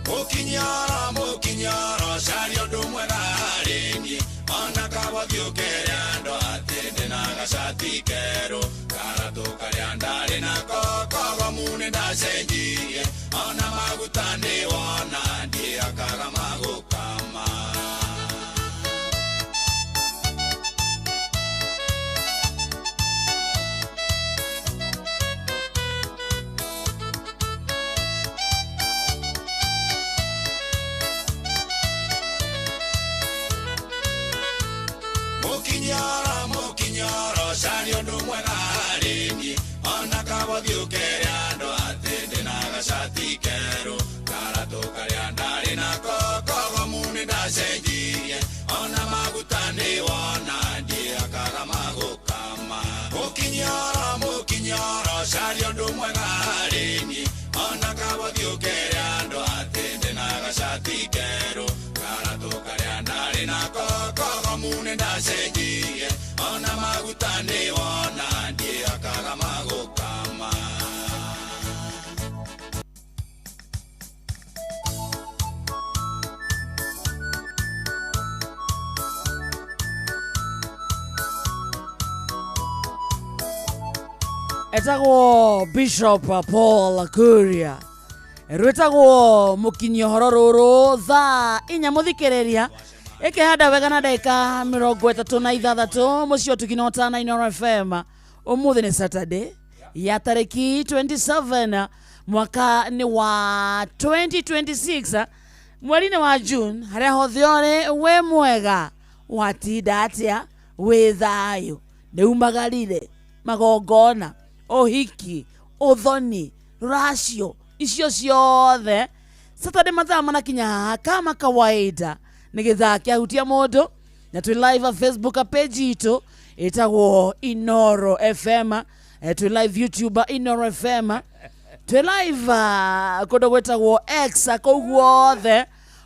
Mũkinyoro mũkinyoro caria ũndũ mwega harĩ niĩ ona kabothi ũkere andũ atĩ ndĩna gacati kerũ karatũ karĩa ndarĩ nako kogomu nĩ ndacenjirie ona maguta nĩ wona ndiĩhakaga magũkama. Mũkinyoro mũkinyoro caria ũndũ mwega harĩ niĩ ona kabothi ũkere andũ atĩ ndĩna gacati kerũ karatũ karĩa ndarĩ nako kogomu nĩ ndacenjirie ona maguta nĩ wona ndiĩhakaga magũkama. Mũkinyoro mũkinyoro caria ũndũ mwega harĩ niĩ ona kabothi ũkere andũ atĩ ndĩna gacati kerũ karatũ karĩa ndarĩ nako kogomu nĩ ndacenjirie ona maguta nĩ wona ndiĩhakaga magũkama. Etagwo Bishop Paul Kuria rwĩtagwo mũkinyia ũhoro rũrũ thaa inya mũthikĩrĩria ĩkĩhanda wega na ndagĩka 36 mũciĩ ũtukinota na Inooro FM. Ũmũthĩ nĩ Saturday ya tarĩki 27 mwaka nĩ wa 2026 mweri-inĩ wa June. Harĩa hothe ũrĩ wĩ mwega, watinda atĩa, wĩ thayũ, nĩ umagarire magongona, ũhiki, ũthoni, rũracio, icio ciothe. Saturday mathaa manakinya haha kama kawaida nĩ gĩthaa kĩahutia mũndũ, na twĩ live Facebook page itũ ĩtagwo Inooro FM, twĩ live YouTube Inooro FM, twĩ live kũndũ gwĩtagwo X kũu guothe,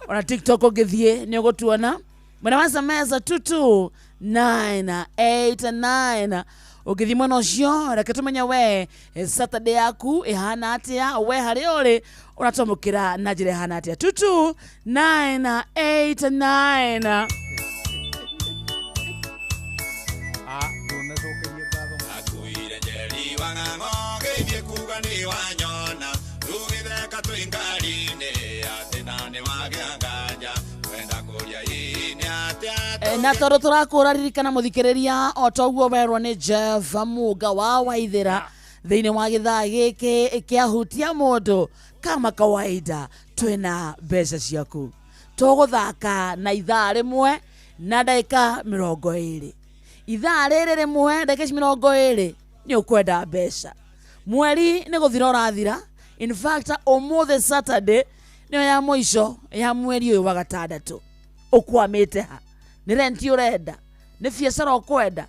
ona TikTok ũngĩthiĩ nĩ ũgũtuona mwena wa SMS 22989. Ũngĩthiĩ mwena ũcio reke tũmenye we Saturday yaku ĩhana atĩa, we harĩa ũrĩ ũratwamũkĩra na njĩra ĩhana atĩa. 22989. Akuire njeri wa ng'ang'o ngĩthiĩ kuga nĩ wanyona tũgĩtheka twĩ ngari-inĩ atĩ na nĩ wagĩa nganja kwenda kũria hihi nĩ atĩa. Na tondũ tũrakũra ririkana mũthikĩrĩria o toguo werwo nĩ Jeff Muga wa Waithĩra thĩinĩ wa gĩthaa gĩkĩ kĩahutia mũndũ kama kawaida twĩna mbeca ciaku. Tũgũthaka na ithaa rĩmwe na ndagĩka 20. Ithaa rĩrĩ rĩmwe ndagĩka ici 20 nĩ ũkwenda mbeca. Mweri nĩ gũthira ũrathira. In fact ũmũthĩ Saturday nĩyo ya mũico ya mweri ũyũ wa gatandatũ. Ũkwamĩte ha? Nĩ renti ũrenda? Nĩ biacara ũkwenda?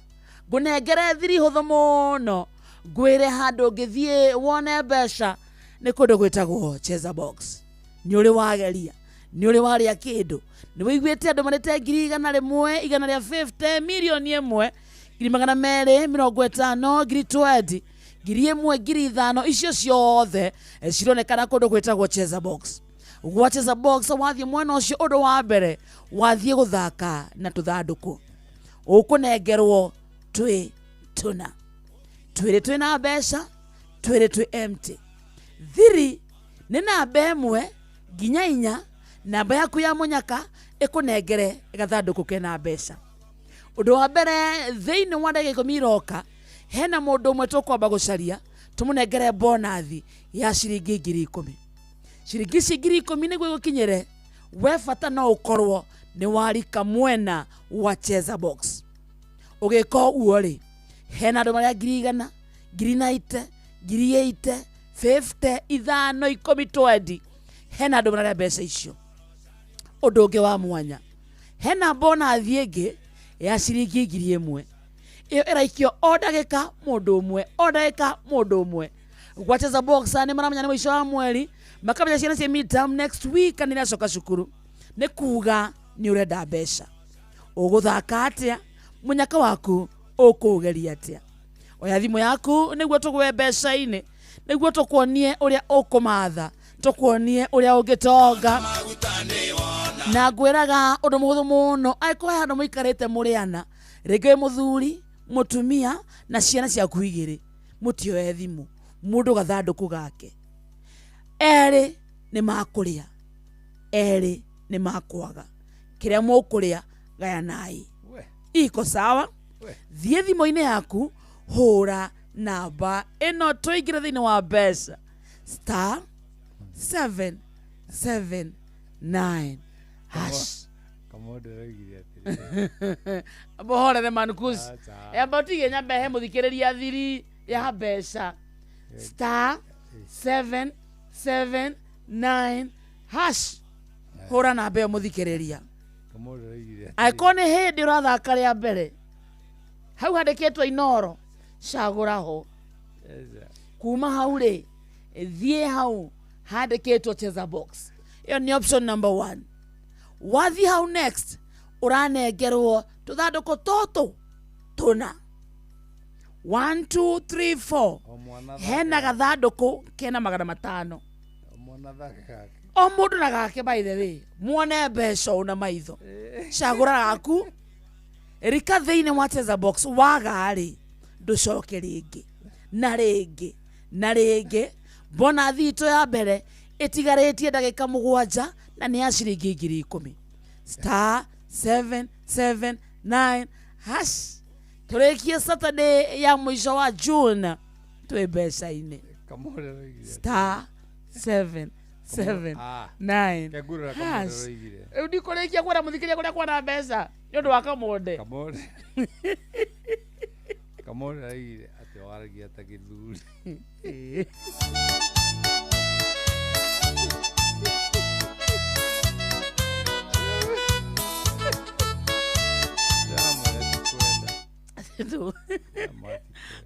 Ngũnengere thiri hũthũ mũno ngwĩre handũ ũngĩthiĩ wone mbeca nĩ kũndũ gwĩtagwo Cheza Box. Nĩ ũrĩ wageria, nĩ ũrĩ warĩa kĩndũ, nĩ wĩiguĩte andũ marĩte 100,000, 150, 1,000,000, 250,000, 20,000, 1,000, 5,000, icio ciothe cironekana kũndũ gwĩtagwo Cheza Box. Gwa Cheza Box wathiĩ mwena ũcio ũndũ wa mbere wathiĩ gũthaka na tũthandũkũ ũkũnengerwo twĩ tũna, twĩrĩ twĩna mbeca, twĩrĩ twĩ empty. Thiri nĩ namba 1 nginya 4, namba yaku ya mũnyaka ĩkũnengere gathandũkũ kena mbeca. Ũndũ wa mbere thĩinĩ wa ndagĩka 10 iroka hena mũndũ ũmwe tũkwamba gũcaria tũmũnengere bonathi ya ciringi 10,000. Ciringi ici 10,000 nĩguo igũkinyĩre we bata no ũkorwo nĩ warika mwena wa Cheza Box. Ũgĩka ũguo rĩ, hena andũ marĩa 100,000, 90,000, 80,000, 50, 5, 10, 20. Hena andũ marĩa mbeca icio. Ũndũ ũngĩ wa mwanya, hena bonathi ĩngĩ ya ciringi 1,000. Ĩyo ĩraikio o ndagĩka mũndũ ũmwe, o ndagĩka mũndũ ũmwe. Gwa Cheza Box nĩ maramenya nĩ mũico wa mweri, makamenya ciana cia midterm next week nĩ iracoka cukuru. Nĩ kuga nĩ ũrenda mbeca. Ũgũthaka atĩa? Mũnyaka waku ũkũũgeria atĩa? Oya thimũ yaku nĩguo tũgwe mbeca-inĩ, nĩguo tũkuonie ũrĩa ũkũmatha, tũkuonie ũrĩa ũngĩtonga. Na ngwĩraga ũndũ mũhũthũ mũno, angĩkorwo he handũ mũikarĩte mũrĩ ana, rĩngĩ wĩ mũthuri, mũtumia na ciana ciaku igĩrĩ, mũtioe thimũ, mũndũ gathandũkũ gake. Erĩ nĩ makũrĩa, erĩ nĩ makwaga. Kĩrĩa mũkũrĩa gayanai. Iko sawa? Thiĩ thimũ-inĩ yaku, hũra namba ĩno tũingĩre thĩinĩ wa mbeca. Star 7 7 9 hash. Bohorere mankus. Amba tige nyambe he muthikiriria thiri ya mbeca. Star 7 7 9 hash. Hũra namba ĩyo muthikiriria. Angĩkorwo nĩ hĩndĩ ũrathaka rĩa mbere, hau handĩkĩtwo Inoro, cagũra ho. Kuma hau rĩ, thiĩ hau handĩkĩtwo Cheza Box. Ĩyo nĩ option number 1. Wathiĩ hau next, ũranengerwo tũthandũkũ tũtũ tũna. 1 2 3 4. Hena gathandũkũ kena 500. O mũndũ na gake, by the way, muone mbeca una maitho. Cagũra gaku, rika thĩinĩ wa Cheza Box, waga rĩ, ndũcoke rĩngĩ na rĩngĩ na rĩngĩ. Bonathi itũ ya mbere ĩtigarĩtie ndagĩka 7 na nĩ ya ciringi 10,000. Star 7 7 9 hash. Tũrĩkie Saturday ya mũico wa June twĩ mbeca-inĩ. Star 7 7 9 hash. Rĩu ndikũrĩkia kwĩra mũthikĩria kũrĩa kwana mbeca nĩ ũndũ wa Kamonde. Kamonde araugire atĩ waragia ta gĩthuri.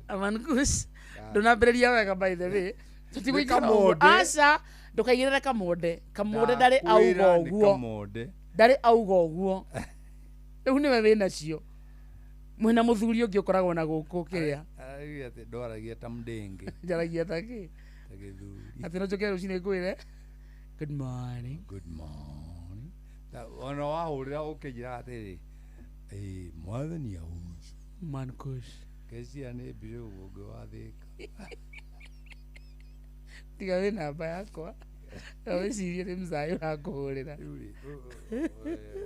Amankus, ndũnambĩrĩria wega by the way. Tũtigũikara ũguo. Aca, ndũkaigĩrĩre Kamonde. Kamonde ndarĩ auga ũguo. Ndarĩ auga ũguo. Rĩu nĩwe wĩnacio. Mwĩna mũthuri ũngĩ ũkoragwo na gũkũ kĩrĩa. Araugire atĩ ndwaragia ta mũndĩngĩ. Njaragia ta kĩ? Ta gĩthuri. Atĩ no njũke rũcinĩ ngwĩre good morning. Good morning. Ona wahũrĩra ũkĩnjĩra atĩrĩ, ĩĩ mwathani agocwo. Mankush. Kecia nĩ mbirũ ũngĩ wa Thĩka. Tiga wĩ namba yakwa. Wĩcirie nĩ mzai ũrakũhũrĩra.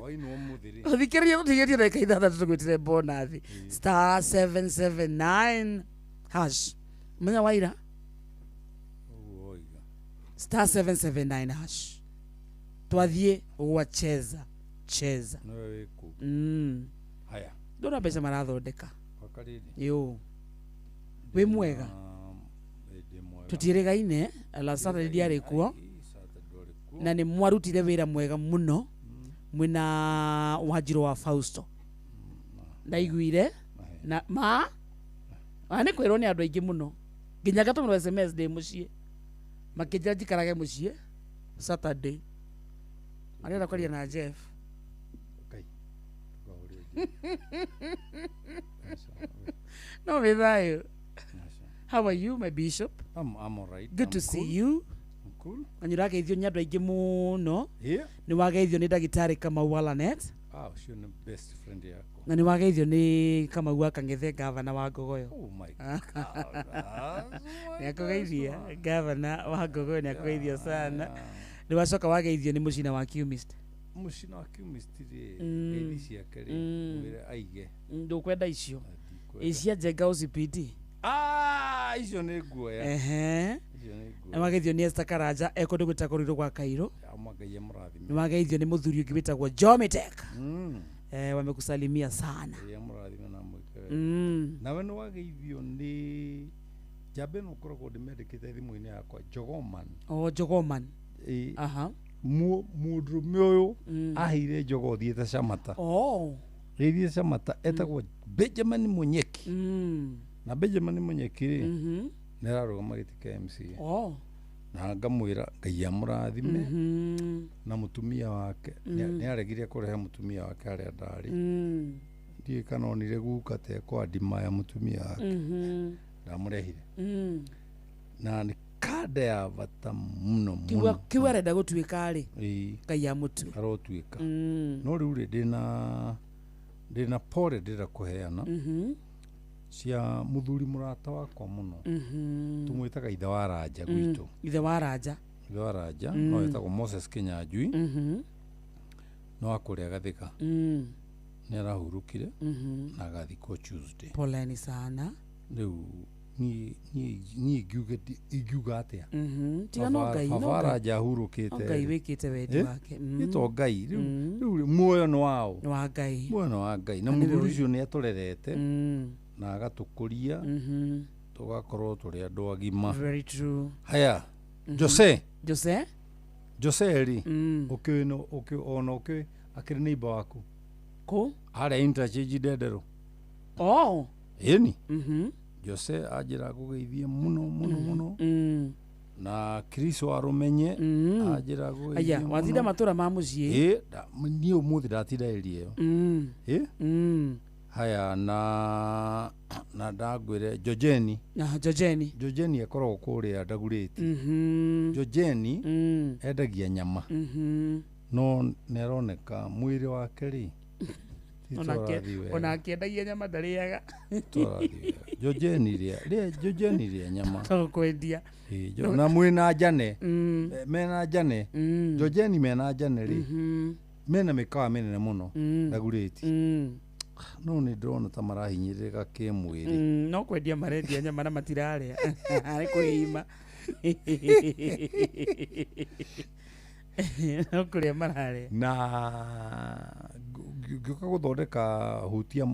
Wainwo mũthĩ rĩ. Ũthikĩrĩria tũtigĩtie ndagĩka 6 tũgwĩtire bonathi. Star 779 hash. Mũthenya wa ira? Ũguo woiga. Star 779 hash. Twathiĩ gwa Cheza. Cheza. Nĩwe wĩkũ. Haya. Ndona mbeca marathondeka. Yo. Wĩ mwega. Tũtiĩrĩgaine la Saturday ndiarĩ kuo. Na nĩ mwarutire wĩra mwega mũno mwĩna Wanjirũ wa Fausto. Ndaiguire na ma nĩ kwĩrwo nĩ andũ aingĩ mũno. Nginya ngatũmĩrwo SMS ndĩ mũciĩ. Makĩnjĩra njikarage mũciĩ Saturday. Arenda kwaria na Jeff. No, wĩ thayũ. How are you, my bishop? I'm all right. Good to see you. I'm cool. Na nĩ ũrageithio nĩ andũ aingĩ mũno. Nĩ wageithio nĩ ndagĩtarĩ Kamau wa Lanet. Ah, ũcio nĩ best friend yakwa. Na nĩ wageithio nĩ Kamau wa Kang'ethe, gavana wa Ngogoyo. Oh my God. Nĩ akũgeithia, gavana wa Ngogoyo nĩ akũgeithia sana. Nĩ wacoka wageithio nĩ mũcina wa Qmist. Mũcina wa chemist rĩ, ngeithi ciake rĩ, mwĩre aige. Ndũkwenda icio cia Njenga OCPD. Ah, icio nĩ nguoya. Ehe. Icio nĩ nguoya. Nĩwageithio nĩ Esther Karanja e kũndũ gwĩtagwo Rũirũ gwa Kairũ. Ngai amũrathime. Nĩwageithio nĩ mũthuri ũngĩ wĩtagwo Jomitek. Wamekusalimia sana. Ngai amũrathime na amwĩke wega. Nawe nĩ wageithio nĩ njamba ĩno ũkoragwo ndĩmĩandĩkĩte thimũ-inĩ yakwa, Jogoman. O Jogoman. Ĩĩ. Aha. Mũndũrũme ũyũ aheire njogo thiĩte Camata. Oh. Rĩthiĩ Camata etagwo Benjamin Munyeki. Na Benjamin Munyeki rĩ, nĩ ararũgama gĩtĩ kĩa MCA. Oh. Na ngamwĩra Ngai amũrathime na mũtumia wake. Nĩ aregire kũrehe mũtumia wake harĩa ndarĩ. Ndiũĩ kana onire guka tekwa ndima ya mũtumia wake. Ndamũrehire. Na nĩ kanda ya bata mũno mũno. Kiu arenda gũtuĩka rĩ, Ĩĩ. Ngai amũtue. Arotuĩka. No rĩu rĩ, ndĩna pore ndĩrenda kũheana cia mũthuri mũrata wakwa mũno. Tũmwĩtaga ithe wa Ranja gwitũ. Ithe wa Ranja. Ithe wa Ranja no etagwo Moses Kinyanjui. No akũrĩa Gathika. Nĩ arahurũkire na agathikwo Tuesday. Poleni sana. Rĩu niĩ ingiuga ingiuga atĩa? Tiga no Ngai, no Baba Ngai. Ranja ahurũkĩte. No Ngai wĩkĩte wendi wake. Nĩ to Ngai rĩu rĩu muoyo nĩ wao. Nĩ wa Ngai. Muoyo nĩ wa Ngai. Na Na nĩwe mũthuri ũcio nĩ atũrerete na agatũkũria tũgakorwo tũrĩ andũ agima. Very true. Haya, Jose. Jose? Jose rĩ, ũkĩũĩ no ũkĩũĩ ona ũkĩũĩ akĩrĩ neighbor waku. Kũ? Harĩa interchange Ndenderũ. Oh. Ĩni. Jose anjĩra ngũgeithie mũno mũno mũno. Na Chris wa Rũmenye anjĩra ngũgeithie Aya, mũno. watinda matũra ma mũciĩ. Ĩ, niĩ ũmũthĩ ndatinda area ĩyo. Ĩ? Haya, na ndangwĩre Jojeni. Na Jojeni. Jojeni akoragwo kũrĩa Ndagurĩti. Jojeni endagia nyama. No nĩ aroneka mwĩrĩ wake rĩ, ti tũrathiĩ wega. Ona akĩendagia nyama ndarĩaga. Tũrathiĩ wega. Jojeni rĩa rĩa Jojeni rĩa nyama. To kwendia. Ĩ, na mwĩna Njane. Mena Njane. Jojeni mena Njane rĩ, mena mĩkawa mĩnene mũno Ndagurĩti. No nĩ ndĩrona ta marahinyĩrĩrĩka kĩmwĩrĩ. No kwendia marendia nyama na matirarĩa. Arĩ kwĩima. No kũrĩa mararĩa. Na ngĩũka gũthondeka hutia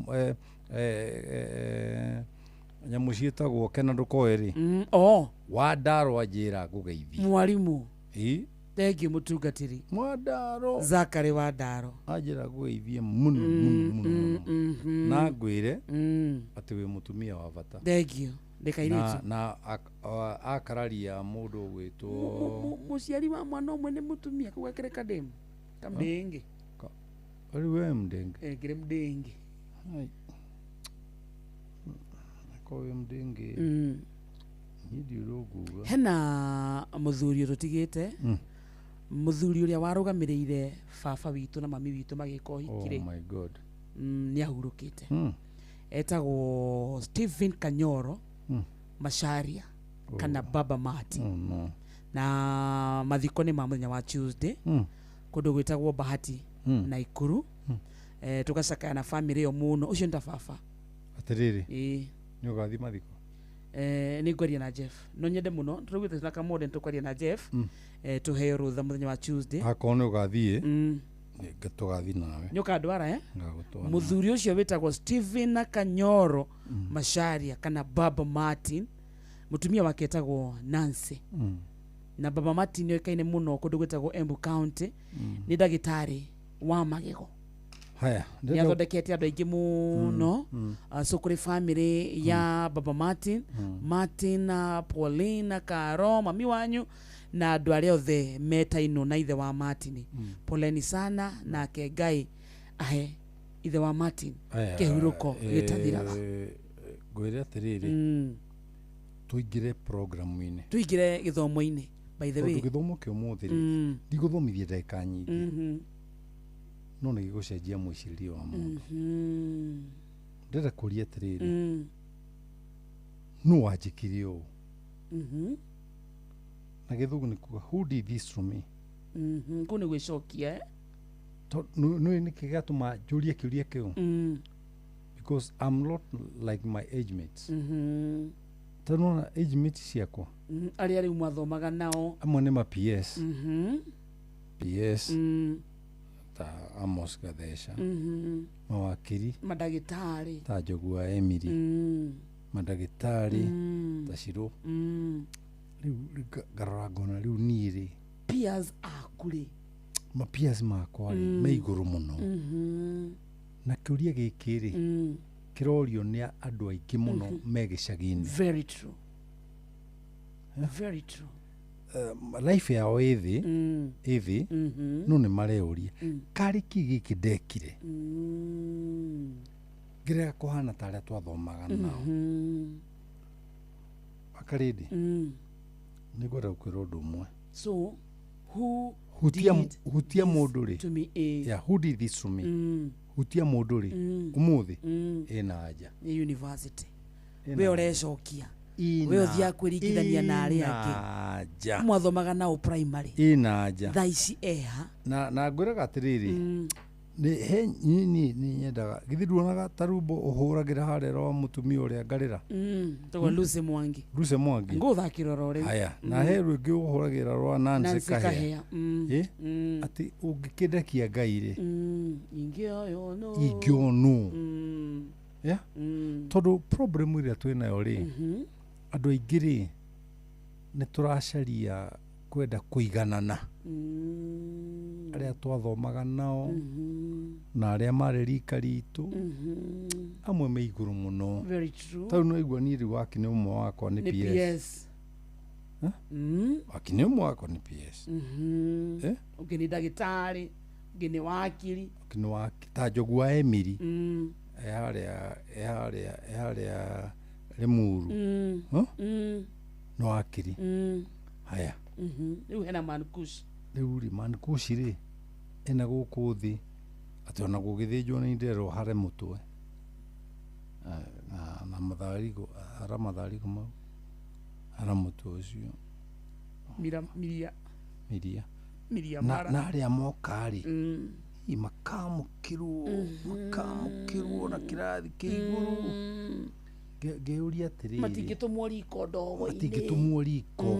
nyamũ ciĩtagwo kena ndũkoe rĩ. Oh. Wandarwa njĩra ngũgeithie. Mwarimũ. Ĩ. Thengiũ mũtungatĩri. Mwandaro. Zakary Wandaro. Anjĩra ngũgeithie mũno mũno mũno mũno. Na ngwĩre atĩ wĩ mũtumia wa bata. Thengiũ. Ndĩ kairĩtu. Na akararia mũndũ ũgwĩtwo Mũciari wa mwana ũmwe nĩ mũtumia kau gakĩrĩ kademu. Kamdenge. Rĩu we mdenge. Ngĩrĩ mdenge. Ai. Ko wĩ mdenge. Niĩ ndiũĩ ũrĩa nguga. Hena mũthuri ũtũtigĩte. Mũthuri ũrĩa warũgamĩrĩire baba witũ na mami witũ magĩka ũhiki rĩ. Oh my God. Nĩ ahurũkĩte. Etagwo Stephen Kanyoro Macharia kana Baba Martin. Oh no. Na mathiko nĩ ma mũthenya wa Tuesday. Kũndũ gwĩtagwo Bahati Naikuru. Tũgacakaya na family ĩyo mũno. Ũcio nĩ ta baba. Atĩrĩrĩ. Ĩĩ. Nĩ ũgathiĩ mathiko? Nĩ ngwaria na Jeff. No nyende mũno tũraugĩte na kamode tũkwaria na Jeff. Tũheo rũtha mũthenya wa Tuesday. Akorwo nĩ ũgathiĩ, tũgathiĩ nawe. Nĩ ũkandwara, eh? Ngagũtwara. Mũthuri ũcio wĩtagwo Stephen Kanyoro Macharia kana Baba Martin. Mũtumia wake etagwo Nancy. Na Baba Martin nĩoĩkaine mũno kũndũ gwĩtagwo Embu County. Nĩ ndagĩtarĩ wa magego. Haya, Nĩ athondekete andũ aingĩ mũno. So kũrĩ family ya Baba Martin, Martin na Pauline na Karo, mami wanyu na andũ arĩa othe metainwo na ithe wa Martin. Poleni sana, nake Ngai ahe ithe wa Martin Aya, kĩhurũko gĩtathiraga. Ngwĩre atĩrĩrĩ, tũingĩre programu-inĩ. Tũingĩre gĩthomo-inĩ, by the way. Tondũ gĩthomo kĩa ũmũthĩ rĩ, ndigũthomithia ndagĩka nyingĩ. No nĩ gĩgũcenjia mwĩcirĩrie wa mũndũ. Ndĩrenda kũria atĩrĩrĩ, nũ wanjĩkire ũũ? Na gĩthũngũ nĩ kuga, who did this to me? Kũu nĩ gwĩcokia, eh? Nĩ nĩkĩ gĩatũma njũrie kĩũria kĩu? Because I'm not like my age mates. Tondũ nĩwona age mates ciakwa Arĩa rĩu mwathomaga nao. Amwe nĩ ma PS. PS ta Amos Gatheca, mawakiri mandagĩtarĩ ta Njogu wa Emily, mandagĩtarĩ ta Shiro. Rĩu ngarora ngona rĩu niĩ rĩ, peers aku rĩ, ma peers makwa rĩ, me igũrũ mũno. Na kĩũria gĩkĩ rĩ, kĩrorio nĩ andũ aingĩ mũno me gĩcagi-inĩ. Very true. Very true. Life yao ĩthĩ ĩthĩ, no nĩ mareuria karĩ kĩ gĩkĩ ndekire ngĩrega kũhana ta arĩa twathomaga nao. Wakarĩndĩ, nĩ ngwenda gũkwĩra ũndũ ũmwe. So who hutia did hutia mũndũ rĩ to me, eh? Yeah, who did this to me? Hutia mũndũ rĩ, ũmũthĩ ĩna anja Nĩ university. Ĩna We ũrecokia, we ũthiaga kwĩringithania na arĩa angĩ ĩna anja mwathomaga nao primary. Ĩna anja. Thaa ici eha? Na ngwĩraga atĩrĩrĩ, nĩ he niĩ nĩ nyendaga githĩ nduonaga ta rumbo ũhũragĩra harĩa rwa mũtumia ũrĩa ngarĩra? Tagwo Lucy Mwangi. Lucy Mwangi. Ngũthakĩra oro rĩu. Haya, na he rwĩngĩ ũhũragĩra rwa Nancy Nancy Kahĩa. Kahĩa. Ĩ, atĩ ũngĩkĩndekia Ngai rĩ, Ingĩoywo ingĩonwo. Yeah? Tondũ problem ĩrĩa twĩ nayo rĩ, andũ aingĩ rĩ, nĩ tũracaria kwenda kũiganana arĩa twathomaga nao na arĩa marĩ rika ritũ, amwe me igũrũ mũno. Very true. Tau no igua niĩ rĩu waki nĩ ũmwe wakwa nĩ Nĩ PS. PS. Waki nĩ ũmwe wakwa nĩ PS. Eh? Ũngĩ nĩ ndagĩtarĩ, ũngĩ nĩ wakiri. Waki nĩ waki ta Njogu wa Emily, e harĩa e harĩa e harĩa Limuru. Huh? Nĩ wakiri. Haya. Rĩu hena Mankush. Rĩu rĩ, Mankushi rĩ, ena gũkũ thĩ atĩ ona gũgĩthĩnjwo nĩ nderwo hare mũtwe na matharigo, ara matharigo mau, ara mũtwe ũcio. Mira, miria. Miria. Miria na, mara. Na arĩa moka rĩ, makamũkĩrwo na kĩrathi kĩa igũrũ. Ngeyũria atĩrĩrĩ, Matingĩtũmwo riko ndogo-inĩ. Matingĩtũmwo riko,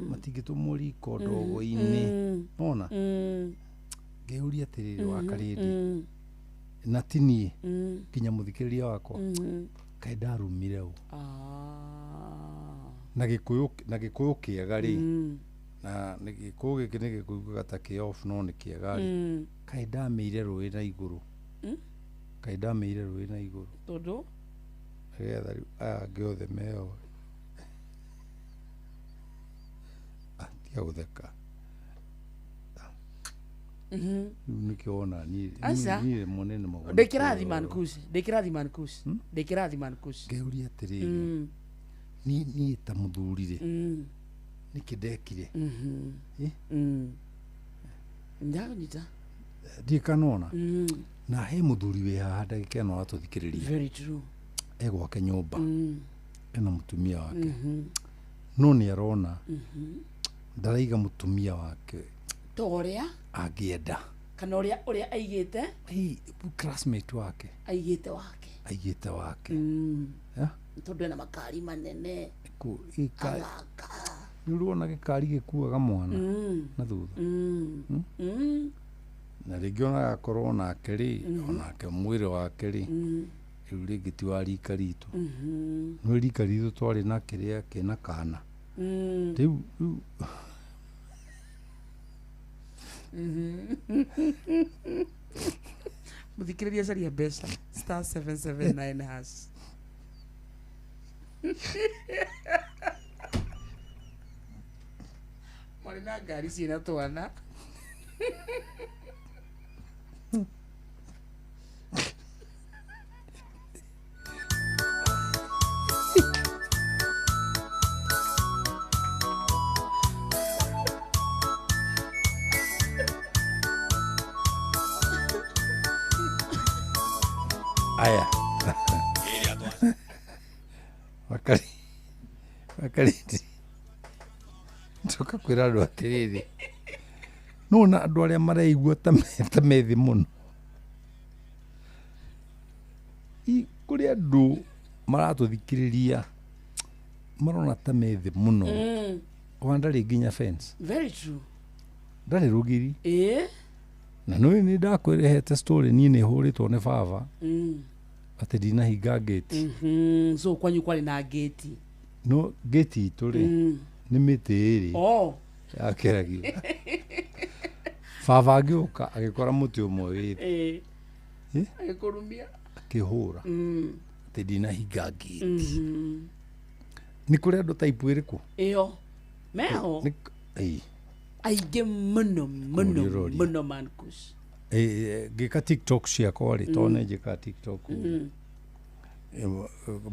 matingĩtũmwo riko ndogo-inĩ. Nona ngeyũria atĩrĩrĩ, wakarĩndĩ, na ti niĩ nginya mũthikĩrĩria wakwa, kaĩ ndarumire ũ? Na gĩkũyũ, na gĩkũyũ kĩega rĩ, na nĩ gĩkũyũ gĩkĩ nĩ gĩkũiguaga ta kĩ off, no nĩ kĩega rĩ, kaĩ ndamĩire rũĩ na igũrũ? Kaĩ ndamĩire rũĩ na igũrũ? Tondũ nĩgetha rĩu aya angĩ othe meoe. Tiga gũtheka. Rĩu nĩkĩo wona niĩ Aca. niĩ rĩmwe nĩ nĩmagwo nĩ Ndĩ kĩrathi kwĩyora. Mankush, ndĩ kĩrathi Mankush, ndĩ kĩrathi Mankush. Ngeyũria atĩrĩrĩ, niĩ ta mũthuri rĩ, nĩkĩ ndekire? Eh? Ndakũnyita. Ndiĩ kanona na he mũthuri wĩ haha ndagĩka ĩno aratũthikĩrĩria. Very true. E gwake nyũmba, ena mũtumia wake, no nĩ arona ndaraiga mũtumia wake To ũrĩa angĩenda kana ũrĩa ũrĩa aigĩte Hey, classmate wake aigĩte wake. Aigĩte wake. Yeah? Tondũ ena makari manene. Nĩ ũrona gĩkari gĩkuaga mwana na thutha. Na rĩngĩ ona agakorwo onake rĩ, onake mwĩrĩ wake rĩ, rĩu rĩngĩ ti wa rika ritũ. No rika ritũ twarĩ na kĩrĩa kĩna kana. Rĩu rĩu Mũthikĩrĩria, caria mbeca *779#. Marĩ na ngari ciĩna twana. Aya, wakari wakarindi, ndoka kwĩra andũ atĩrĩrĩ, No na andũ arĩa mareigua ta me thĩ mũno. Kũrĩ andũ maratũthikĩrĩria marona ta me thĩ mũno. Ona ndarĩ nginya fence. Very true. Ndarĩ rũgiri. Ĩĩ. Na nĩ nĩ ndakwĩrehete story niĩ nĩ hũrĩtwo nĩ baba atĩ ndinahinga ngĩti. So kwanyu kwarĩ na ngĩti? No ngĩti itũ rĩ, nĩ mĩtĩ ĩrĩ yakeragio. Baba agĩũka agĩkora mũtĩ ũmwe wĩ thĩ. Ĩĩ. Agĩkũrumia. Akĩhũra atĩ ndinahinga ngĩti. Nĩ kũrĩ andũ type ĩrĩkũ? Ĩyo meho. Ĩĩ. Aingĩ mũno mũno mũno Mankush. Ngĩka TikTok ciakwa rĩ, tondũ nĩ njĩkaga TikTok,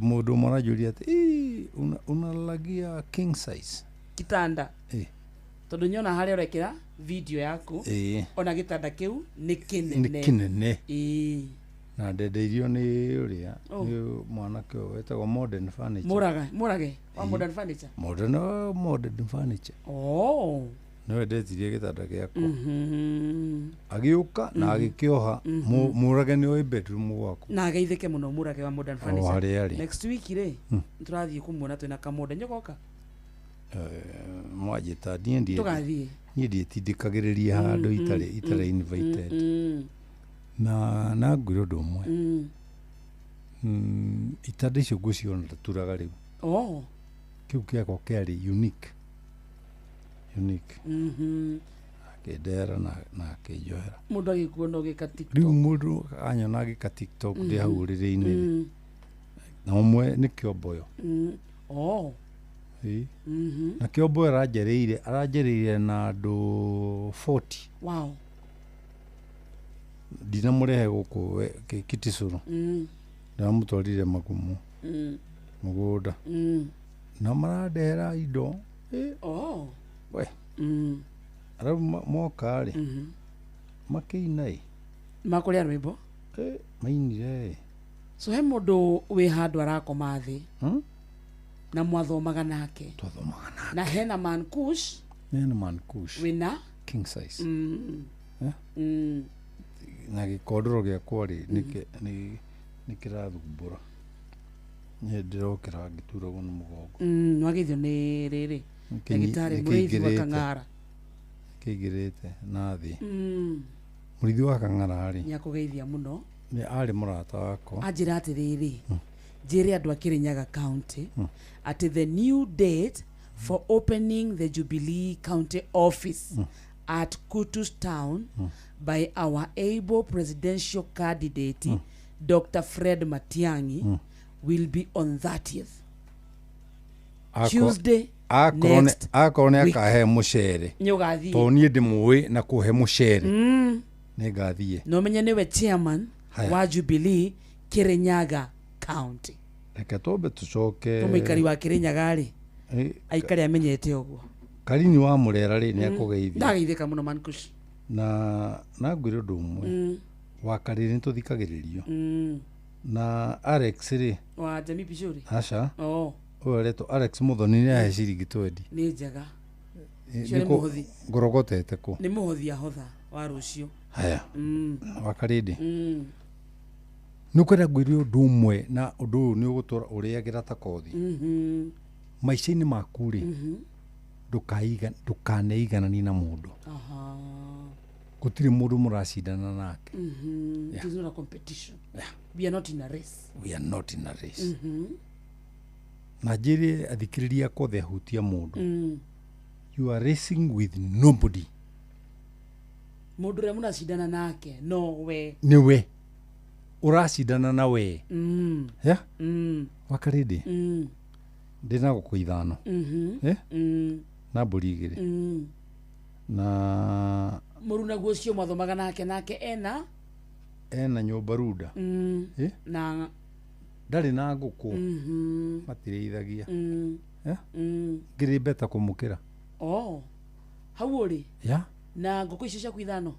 mũndũ ũmwe aranjũria atĩ, "Unalalagia king size kitanda?" Tondũ nyona harĩa ũrekĩra video yaku, ona gĩtanda kĩu nĩ kĩnene. Nĩ kĩnene. Na ndendeirio nĩ ũrĩa nĩ mwanake ũyũ wetagwo Modern Furniture. Mũrage wa Modern Furniture. Modern Furniture. Nĩwe ndetirie gĩtanda gĩakwa. Agĩũka na agĩkĩoha. Mũrage nĩ oĩ bedroom gwakwa. Na ageithĩke mũno Mũrage wa Modern Furniture. Harĩa arĩ. Next week rĩ, nĩtũrathiĩ kũmuona twĩna kamonda. Nĩũgoka? Mwanjĩta niĩ ndiĩ. Tũgathiĩ. Niĩ ndiĩtindĩkagĩrĩria handũ itarĩ invited. Na ngwĩra ũndũ ũmwe. Itanda icio ngũciona ndaturaga rĩu. Kĩu gĩakwa kĩarĩ unique. Akĩndehera na akĩnjohera. Mũndũ agĩkuona ũgĩka TikTok. Rĩu mũndũ anyona agĩka TikTok ndĩ hau ũrĩrĩ-inĩ. Na ũmwe nĩ Kĩomboyo. Na Kĩomboyo aranjereire na andũ 40. Wow. Ndinamũrehe gũkũ Kitisuru. Ndamũtwarire Magumu. Mũgũnda. Na marandehera indo. We. Arabu moka rĩ, makĩina ĩ. Makũrĩa rwĩmbo? Mainire ĩ. So he mũndũ wĩ handũ arakoma thĩ. Na mwathomaga nake. Twathomaga nake. Na hena Mankush. Hena Mankush. Wĩna? King size. Na gĩkondoro gĩakwa rĩ, nĩ kĩrathumbũra. Niĩ ndĩrokĩra ngĩturagwo nĩ mũgongo. Nĩwageithio nĩ rĩrĩ. Ndagĩtarĩ Mũrĩithi wa Kang'ara. Kĩingĩrĩte na thĩ. Mũrĩithi wa Kang'ara rĩ, nĩakũgeithia mũno. Nĩ arĩ mũrata wakwa. Anjĩra atĩrĩrĩ, njĩre andũ a Kirinyaga County atĩ the new date for opening the Jubilee County office at Kutus Town by our able presidential candidate Dr. Fred Matiang'i will be on 30th. Tuesday next akorwo nĩ week. Akahe mũcere. Nĩũgathiĩ. Tondũ niĩ ndĩmũĩ na kũhe mũcere. Nĩngathiĩ. Na ũmenye nĩwe chairman Haya. wa Jubilee Kirinyaga County. Reke twambe tũcoke. Mũikari wa Kirinyaga rĩ, aikare amenyete ũguo. Karini wa Mũrera rĩ, nĩ akũgeithia. Ndageithĩka mũno Mankush. Na ngwĩre ũndũ ũmwe. Wa Karĩrĩ nĩ tũthikagĩrĩrio. Na Alex rĩ, Wa Jamii Pishori? Aca. Ũyũ aretwo Alex Muthoni nĩ ahe ciringi 20. Nĩ njega. Ũcio nĩ mũhothi. Ngorogotete kũ? Nĩ mũhothi ahotha wa rũciũ. Haya. Wa Karĩndĩ. Nĩ ũkwenda ngwĩre ũndũ ũmwe na ũndũ ũyũ nĩ ũgũtũra ũrĩagĩra ta kothi. Maica-inĩ maku rĩ, ndũkaneigananie na mũndũ. Gũtirĩ mũndũ mũracindana nake. It is not a competition. We are not in a race. We are not in a race. Na njĩre athikĩrĩria akwa othe ahutia mũndũ. You are racing with nobody. Mũndũ ũrĩa mũracindana nake no we. Nĩ we. Ũracindana na we. Yeah? Wakarĩndĩ. Ndĩna ngũkũ 5. Na mbũri 2. Na Mũrunaguo ũcio mwathomaga nake ena? Ena nyũmba runda. Na ndarĩ na ngũkũ. Matirĩithagia. Ngĩrĩ beta kũmũkĩra. Hau ũrĩ? Yeah. Na ngũkũ icio ciaku 5?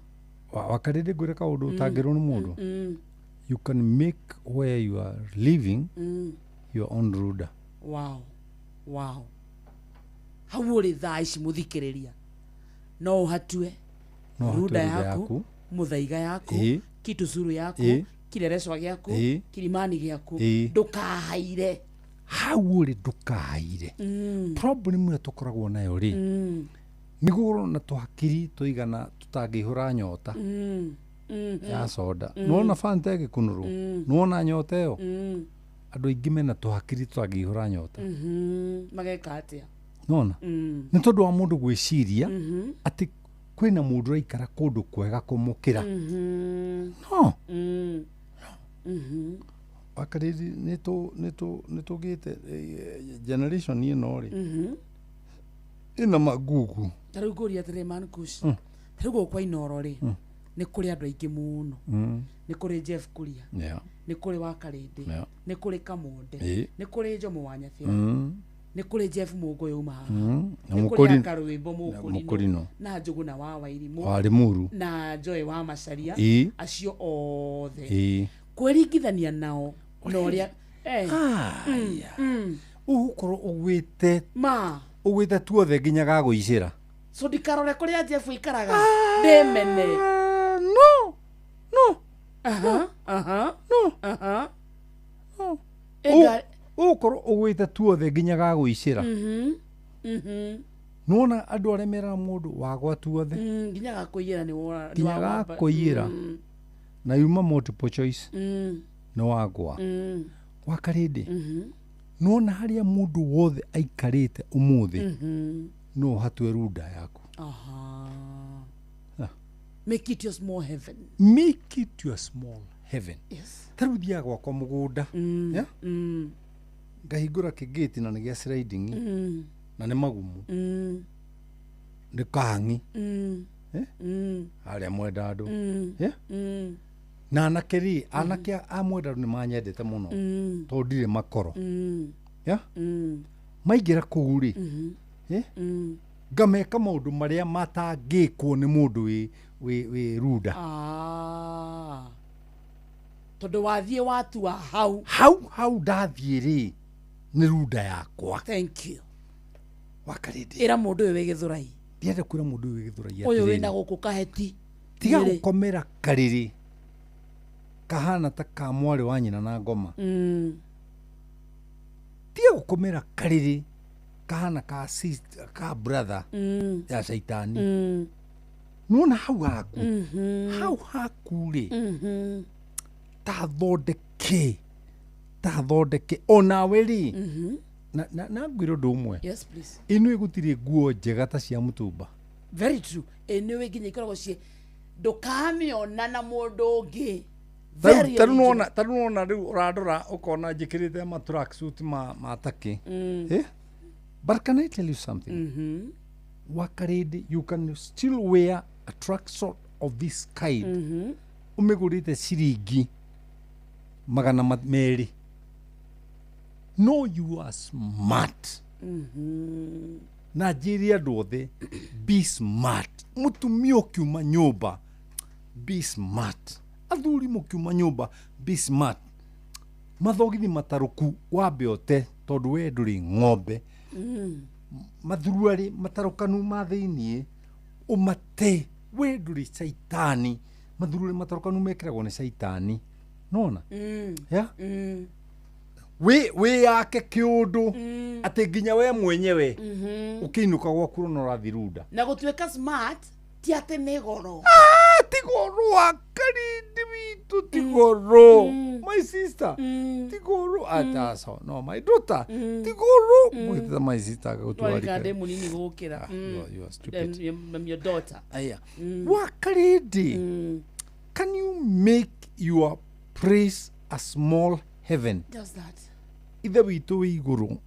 Wakarĩndĩ ngwĩre kaũndũ ũtangĩrwo nĩ mũndũ. You can make where you are living your own runda. Wow. Wow. Hau ũrĩ thaa ici mũthikĩrĩria. No ũhatue. No hatue Runda Runda yaku, yaku. Muthaiga yaku, Ĩĩ. Kitusuru yaku, Ĩĩ. Kileleshwa gĩaku, Ĩĩ. Kilimani gĩaku, Ĩĩ. ndũkahaire. Hau ũrĩ ndũkahaire. Problem ĩrĩa tũkoragwo nayo rĩ, nĩ gũkorwo na tũhakiri tũigana tũtangĩihũra nyota ya soda. Nĩwona Fanta ĩgĩkunũrwo? Nĩwona nyota ĩyo? Andũ aingĩ mena tũhakiri tũtangĩihũra nyota. Mageka atĩa? Nona nĩ tondũ wa mũndũ gwĩciria atĩ kwĩna mũndũ ũraikara kũndũ kwega kũmũkĩra. No wakarĩri nĩ tũgĩte generation ĩno rĩ, ĩna magugu. Ta rĩu ngũria atĩrĩ, man Kush, ta rĩu gũkũ kwa Inooro rĩ, nĩ kũrĩ andũ aingĩ mũno. Nĩ kũrĩ Jeff Kuria, nĩ kũrĩ Wakarĩndĩ, nĩ kũrĩ Kamonde, nĩ kũrĩ Njomo wa Nyathira, nĩ kũrĩ Jeff Mũngũyũ uma haha, Na nĩ kũrĩ Akarwĩmbo Mũkũrinũ. Mũkũrinũ, na Njũgũna wa Wairimũ, Wa Limuru. na Joy wa Macharia, acio othe kwĩringithania nao na ũrĩa Aya. Ũgũkorwo ũgwĩte ma ũgwĩte tuothe nginya gagũicĩra. So ndikarore kũrĩa Jeff ikaraga ndĩmene. No, no. Aha, aha. No. Aha. Ũgũkorwo ũgwĩte tuothe nginya gagũicĩra. Nĩwona andũ arĩa meraga mũndũ wagwa tuothe, Nginya gakũiyĩra nĩ wora nĩ nginya gakũiyĩra na yuma multiple choice, nĩ wagwa. Wakarĩndĩ, nĩwona harĩa mũndũ wothe aikarĩte ũmũthĩ, no ũhatue runda yaku. Aha. Ah. Make it your small heaven. Make it your small heaven. Yes. Ta rĩu thiaga gwakwa mũgũnda, yeah? Ngahingũra kĩgĩti na nĩ gĩa sliding, na nĩ magumu, nĩ kahang'i. Eh? Harĩa Mwendandũ. Yeah? Na anake rĩ, anake a Mwendandũ nĩ manyendete mũno, tondũ ndirĩ makoro. Yeah? Maingĩra kũu rĩ, eh? Ngameka maũndũ marĩa matangĩkwo nĩ mũndũ wĩ runda. Ah. Tondũ wathiĩ watua hau. Hau hau ndathiĩ rĩ, nĩ runda yakwa. Thank you. Wakarĩndĩ, ĩra mũndũ ũyũ wĩ Gĩthũrai, ndĩrenda kwĩra mũndũ ũyũ wĩ Gĩthũrai ũyũ atĩrĩrĩ, wĩna gũkũ kaheti, tiga Nyĩrĩ. gũkomera karĩrĩ kahana ta ka mwarĩ wa nyina na ngoma. Tiga gũkomera karĩrĩ kahana ka ka brother ya caitani. Nĩwona hau haku, hau haku rĩ, tathondeke, tathondeke onawe rĩ. Na ngwĩra ũndũ ũmwe. Yes, please. Ĩno gũtirĩ nguo njega ta cia mũtumba. Very true. Ĩ nĩ nginya ikoragwo ciĩ ndũkamĩona na mũndũ ũngĩ. Ta Very rĩu original. nĩwona, ta rĩu nĩwona rĩu ũrandora ũkona njĩkĩrĩte ma tracksuit ma takĩ. Eh? But can I tell you something? Wakarĩndĩ, you can still wear a tracksuit of this kind ũmĩgũrĩte ciringi 200. No, you are smart. Na njĩre andũ othe, be smart. Mũtumia ũkiuma nyũmba, be smart. Athuri mũkiuma nyũmba, be smart. Mathogithi matarũku wambe ũte, tondũ we ndũrĩ ng'ombe. Mathuruarĩ matarũkanu ma thĩiniĩ ũmate, we ndũrĩ caitani. Mathuruarĩ matarũkanu mekĩragwo nĩ caitani, nona? Yeah? Wĩ yake kĩũndũ atĩ nginya we mwenyewe ũkĩinũka gwaku ũrona ũrathiĩ runda. Na gũtuĩka smart ti atĩ nĩ goro. Ah, ti goro, wakarindi witũ, ti goro, my sister, ti goro ataco, no my daughter, ti goro mwĩtĩta my sister Twarĩka agagũtua. ndĩ mũnini gũkĩra. You are stupid. I'm your daughter. Aya. Wakarindi, can you make your praise a small heaven? Just that. Ithe witũ wĩ igũrũ,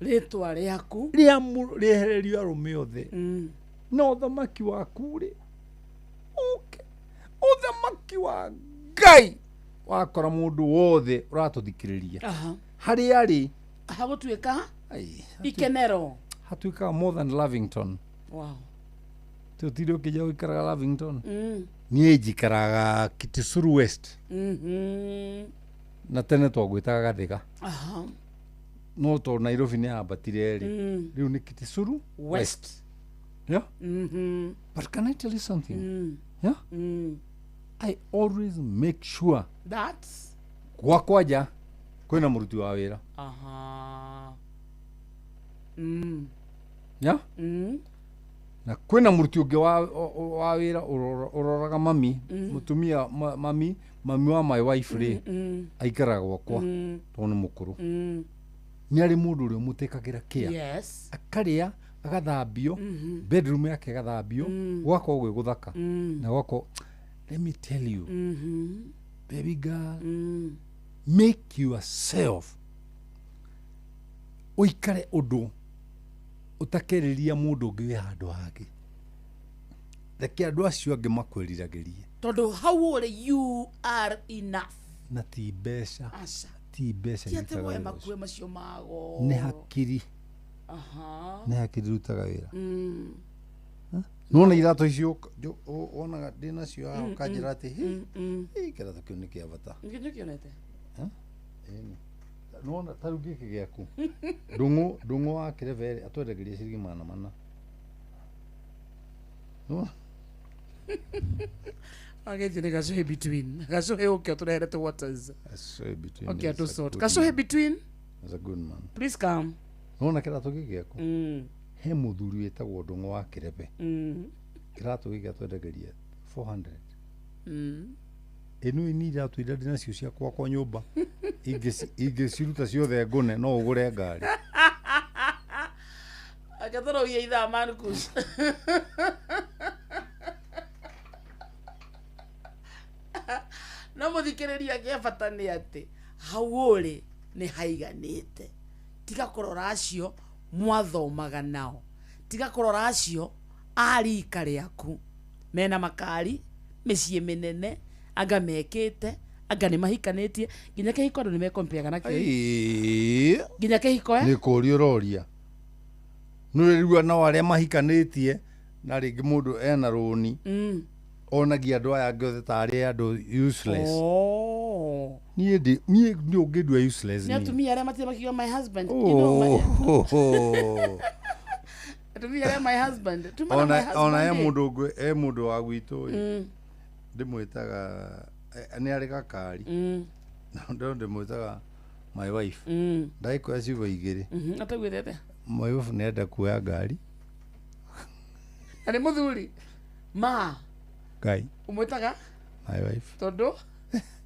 Rĩtwa rĩaku rĩehererio arũme othe, na ũthamaki waku rĩ ũke, ũthamaki wa Ngai wakora mũndũ wothe ũratũthikĩrĩria harĩa arĩ. Hagũtuĩka ikenero. Hatuĩkaga more than Lavington. Wow. Tũtire ũkĩnja gũikaraga Lavington. Niĩ njikaraga Kitisuru West, na tene twagwĩtaga Gathĩga. No tondũ Nairobi nĩ yambatire rĩ, rĩu nĩ Kitisuru West. West. Yeah. Mhm. But can I tell you something? Mm. Yeah? Mm. I always make sure That's gwakwa nja kwĩna mũruti wa wĩra. Aha. Mm. Yeah? Mm. Na kwĩna mũruti ũngĩ wa wĩra ũroraga mami, Mm. mũtumia mami, mami wa my wife rĩ, Mm. aikaraga gwakwa Mm. tondũ nĩ mũkũrũ. Mm. Nĩ arĩ mũndũ ũrĩa ũmũtĩkagĩra kĩa. Yes. Akarĩa, agathambio, Mhm. bedroom yake ĩgathambio, Mm. gwakorwo gwĩ gũthaka. Mm. Na gwakorwo, let me tell you, Mhm. baby girl, Mm. make yourself ũikare ũndũ ũtakerĩria mũndũ ũngĩ wĩ handũ hangĩ. Reke andũ acio angĩ makwĩriragĩrie. Tondũ hau ũrĩ you are enough. Na ti mbeca. Aca. Ti mbeca Ti atĩ irutaga woe wĩra makue ũcio. macio mago. Nĩ hakiri. Aha. Nĩ hakiri irutaga wĩra. Mm. Nĩwona iratũ icio wonaga ndĩ nacio haha Mm, ũkanjĩra mm, atĩ mm, mm. hĩ kĩratũ kĩu nĩ kĩa bata. Nĩkĩo nĩũkĩonete? Ĩni. Nĩwona ta rĩu gĩkĩ gĩaku. Ndũng'ũ wa kĩrebe rĩ atwendagĩria ciringi 400. Nĩwona? Agĩthiĩ nĩ gacũhĩ between. Gacũhĩ ũke ũtũrehere tũ waters. Gacũhĩ between Okay, is tũ a sort. good Gacũhĩ man. between. Is a good man. Please come. Nĩwona kĩratũ gĩkĩ gĩaku? Mm. He mũthuri wĩtagwo Ndũng'ũ wa Kĩrebe. Mm. Kĩratũ gĩkĩ atwendagĩria 400. Mm. Ĩno nĩ iratũ iria ndĩ nacio cia gwakwa nyũmba. Ingĩciruta ciothe ngũne no ũgũre ngari. Akatũrũgia ithaa Marcus. No mũthikĩrĩria kĩa bata nĩ atĩ hau ũrĩ nĩ haiganĩte. Tiga kũrora acio mwathomaga nao. Tiga kũrora acio a rika rĩaku mena makari, mĩciĩ mĩnene, anga mekĩte, anga nĩ mahikanĩtie, nginya kĩhiko andũ nĩ mekompeaga nakĩo. Ĩĩ. Nginya kĩhiko Nĩ kũũria ũroria. Nĩũraigua nao arĩa mahikanĩtie na rĩngĩ mũndũ ena rũni. Mm. Onagia andũ aya angĩ othe tarĩ andũ useless. Oh. Niĩ niĩ nĩ ũngĩndua useless Nĩ niĩ. atumia arĩa matirĩ makiuga my husband. You know, my, Oh. atumia arĩa my husband. Tuma na my Ona he husband. mũndũ ũngĩ, he mũndũ wa gwitũ ĩ. Mm. Ndĩmwĩtaga nĩ arĩ gakari. Mm. Na ndo ndĩmwĩtaga my wife. Mm. Ndagĩkoya ciugo igĩrĩ. Mhm. Ataugĩte atĩa? My wife nĩ enda kuoya ngari. Na nĩ mũthuri. Ma. Ngai. Ũmwĩtaga? My wife. Tondũ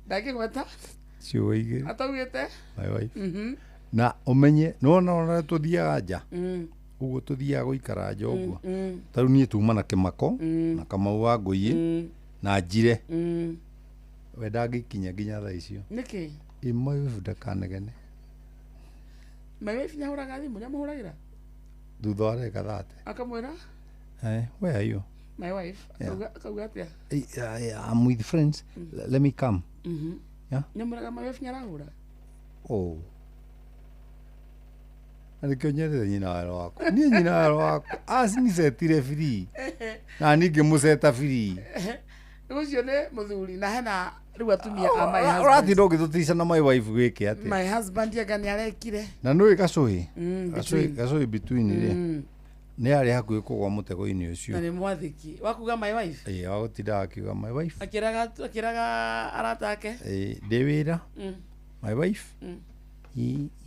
ndangĩgweta Ciugo igĩrĩ. ataugĩte. My wife. Mhm. Na ũmenye nĩwona ũrĩa tũthiaga nja. Mm. Ũguo tũthiaga gũikara nja ũguo. Mm. Ta rĩu niĩ tuma na Kĩmako Mm. na Kamau wa Ngũiĩ Mm. na Njire. Mm. We ndangĩkinya nginya thaa icio. Nĩkĩ? Ĩ my wife ndakanegene. My wife nĩahũraga thimũ, nĩamũhũragĩra? Thutha wa ndagĩka 30. Akamwĩra? Where are you? My wife. Yeah. Akauga atĩa? I'm with friends. Let me come. Mhm. Yeah. Nĩamwĩraga my wife nĩarahũra? Oh. Na nĩkĩo nyendete nyina wa wĩra wakwa. Niĩ nyina wa wĩra wakwa anicetire free. Na niĩ ngĩmũceta free. Ũcio nĩ mũthuri na hena rĩu atumia a my husband. Ũratinda ũgĩtũtica na my wife gwĩke atĩa? My husband anga nĩarekire. Na nĩũĩ gacũhĩ? Mm, Gacũhĩ between. gacũhĩ between rĩ. Mm. Nĩ arĩ hakuhĩ kũgwa mũtego-inĩ ũcio. Na nĩ mwathĩki. Wakuga my wife? Ĩĩ wagũtindaga akiuga my wife. Akĩraga arata ake? Ĩĩ ndĩ wĩra. Mm. My wife. Mm.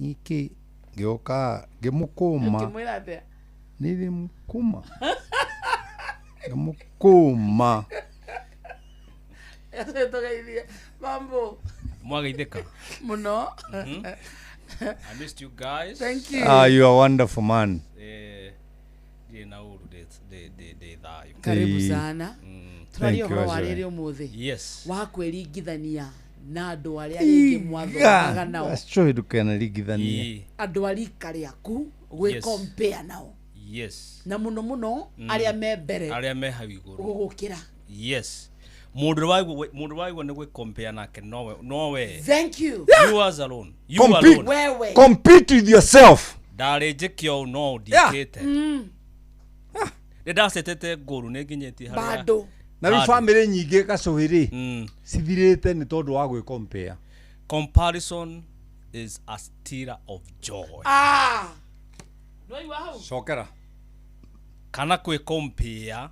Ikĩ ngĩũka ngĩmũkũma. Ũkĩmwĩra atĩa? Nĩndĩmũkũma. Ngĩmũkũma. Gacũhĩ tũgeithie. Mambo. Mwageithĩka. Mũno. Mhm. I missed you guys. Thank you. Ah, you are wonderful man. Ndirĩ na ũru ndĩ thayũ. Karibu sana. Mm. Tũraria Thank you, ũhoro wa Azure. rĩrĩ ũmũthĩ. Yes. Wa kwĩringithania na andũ arĩa rĩngĩ mwathomaga nao. Gacũhĩ ndũkenaringithanie. Andũ a rika rĩaku gwĩkompea nao. Yes. Na mũno mũno Mm. arĩa me mbere Arĩa me hau igũrũ. gũgũkĩra. Yes. Mũndũ waigua nĩ gwĩkompea nake nowe. Thank you. You as alone. You Compete. alone. Wewe. Compete with yourself. Ndarĩ njĩke ũũ no ndiĩkĩte. Mm. Nĩ ndacetete ngũrũ nĩ nginyĩtie harĩa. Bado. Na rĩu Bado. bamĩrĩ nyingĩ gacũhĩ rĩ cithirĩte nĩ tondũ wa gwĩkompea. Comparison is a stealer of joy. Ah. Nĩwaigua hau? Cokera. Kana kwĩ compare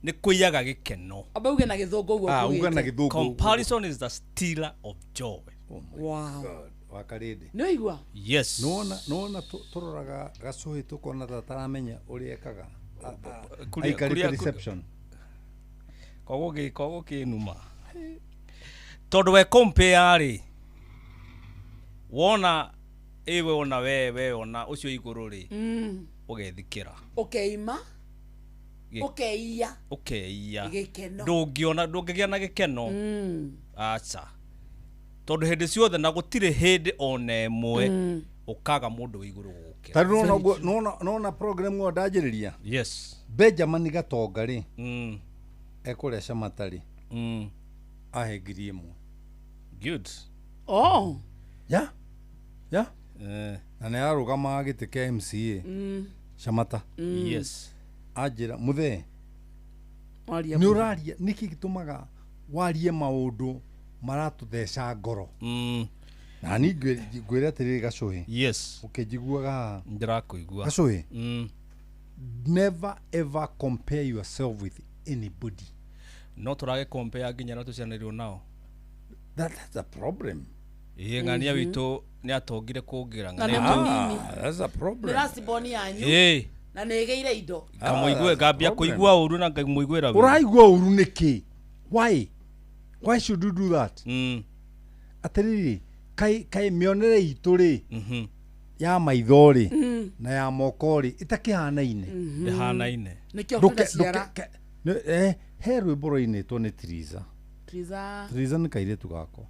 nĩ kũiyaga gĩkeno. Amba uge na gĩthũngũ ũguo. Ah, uge na gĩthũngũ. Comparison is the stealer of joy. Oh my wow. God. Wakarĩndĩ. Nĩ waigua? Yes. Nona nona tũroraga gacũhĩ tũkona ta taramenya ũrĩa ekaga. Aikarĩte reception. Koguo kĩnuma. Tondũ we compare rĩ, wona ĩwe ona we ona ũcio igũrũ rĩ, ũgethikĩra. Ũkeima. Ũkeiya. Ũkeiya. Gĩkeno. Ndũngĩona ndũngĩgĩa na gĩkeno. Aca. Tondũ hĩndĩ ciothe na gũtirĩ hĩndĩ ona ĩmwe ũkaga mũndũ wĩ igũrũ gũgũkĩra. Ta rĩu nona program ĩyo ndanjĩrĩria. Yes. Benjamin Gatonga rĩ, ekũrĩa Camatarĩ. Ahe 1,000. Good. Oh. Yeah. Yeah. Na nĩ ararũgamaga gĩtĩ kĩa MCA. Camata. Yes. Anjĩra mũthee nĩ ũraria nĩkĩ gĩtũmaga warie maũndũ maratũtheca ngoro. Na ni ngwĩre atĩrĩrĩ gacũhĩ. Yes. Ũkĩnjiguaga haha. Ndĩrakũigua. Gacũhĩ. Never ever compare yourself with anybody. No tũrage compare nginya arĩa tũciaranĩirwo nao. That's a problem. Ĩĩ ng'ania witũ nĩ atongire kũngĩra ng'ania. That's a problem. Nĩ last born yanyu. Ĩĩ. Na nĩ ĩgĩire indo. Ngamũigue ngambia kũigua ũru na ngamũiguĩra ũru. Ũraigua ũru nĩkĩ? Why? Why should you do that? Atĩrĩrĩ, kai mĩonere itũ rĩ, ya maitho rĩ, na ya moko rĩ, ĩtakĩhanaine. Ndĩhanaine. Nĩkĩo tũnaciara. He rwĩmbo rwainĩtwo nĩ Triza. Triza. Triza nĩ kairĩtu gakwa.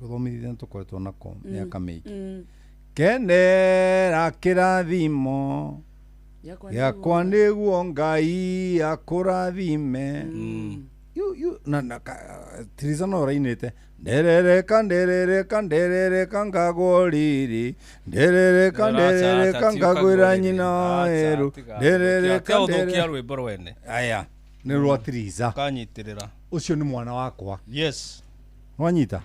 Gũthomithia tũkoretwo nako mĩaka mĩingĩ. Kenera kĩrathimo gĩakwa nĩguo Ngai akũrathime. You na Triza no rainĩte nderereka nderereka nderereka ngagwo riri nderereka nderereka ngagwĩra nyina erũ nderereka nderereka rwĩmbo rwene. Aya nĩ rwa Triza. Kanyitĩrĩra. Ũcio nĩ mwana wakwa. Yes. Nwanyita?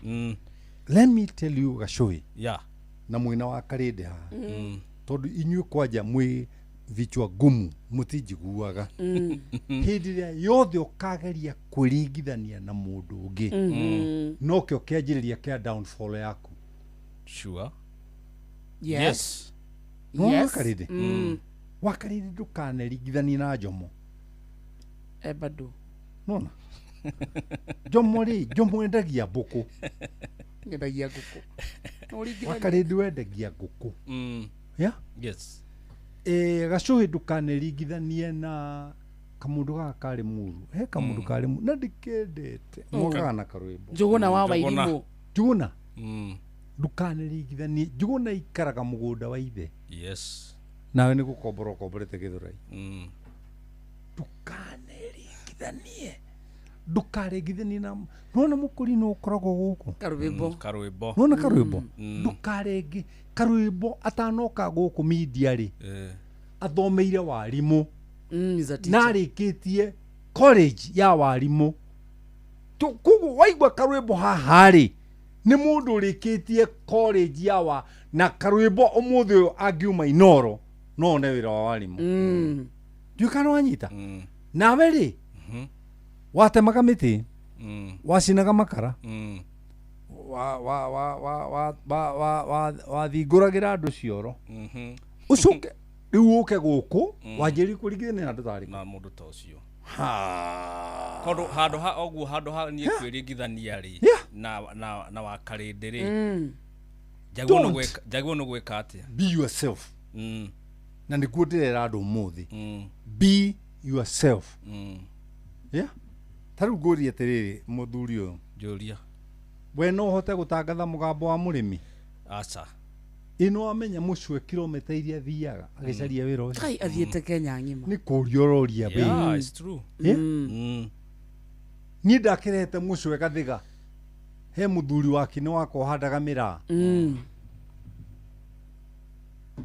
Let me tell you gacũhĩ. Yeah. Na mwena wa Karĩndĩ haha. Tondũ inyuĩ kwanja mwĩ vichwa gumu mũtinjiguaga. Hĩndĩ ĩrĩa yothe ũkageria kwĩringithania na mũndũ ũngĩ, nokĩo kĩanjĩrĩria kĩa downfall yaku. Sure. Yes. No Wakarĩndĩ. Wakarĩndĩ ndũkaneringithanie na Njomo. Bado. Nona. Njomo rĩ, Njomo endagia mbũkũ. Endagia ngũkũ. Wakarĩndĩ wendagia ngũkũ. Yeah? Yes. Gacũhĩ ndũkaneringithanie na kamũndũ gaka karĩ mũru. He kamũndũ karĩ mũru na ndĩkendete. Mokaga na karwĩmbo. Njũgũna wa Wairimũ. Njũgũna. Ndũkaneringithanie. Njũgũna ikaraga mũgũnda wa ithe. Yes. Nawe nĩ gũkombora ũkomborete Gĩthũrai. Ndũkaneringithanie. Ndũkaringithanie na nona mũkũri no ũkoragwo gũkũ. Karwĩmbo. Karwĩmbo. Nona karwĩmbo. Ndũkarenge karwĩmbo atanoka gũkũ media rĩ. Athomeire warimũ. Na arĩkĩtie college ya warimũ. Koguo waigua karwĩmbo haha rĩ, nĩ mũndũ ũrĩkĩtie college ya wa na karwĩmbo ũmũthĩ ũyũ angiuma Inoro no one wĩra wa warimũ. Ndiũĩ kana wanyita. Nawe rĩ, watemaga mĩtĩ, wacinaga makara, wathingũragĩra andũ cioro, ũcoke rĩu ũke gũkũ wanjĩrĩrie kũringithania na andũ tarĩ na mũndũ ta ũcio. Tondũ handũ ha ũguo handũ ha niĩ kwĩringithania rĩ na Wakarĩndĩ rĩ, njagĩrĩirwo nĩ gwĩka atĩa? Be yourself. Na nĩguo ndĩrera andũ ũmũthĩ. Be yourself. Yeah. Ta rĩu ngũrie atĩrĩrĩ mũthuri ũyũ. Njũria. We no ũhote gũtangatha mũgambo wa mũrĩmi? Aca. Ĩ nĩwamenya mũcwe kilomita iria athiaga agĩcaria wĩra ũcio? Kai athiĩte Kenya ng'ima. Nĩ kũria ũroria baby. Yeah, it's true. Yeah? Niĩ ndakĩrehete mũcwe Gathiga he mũthuri wake nĩ wakwa ũhandaga mĩraa.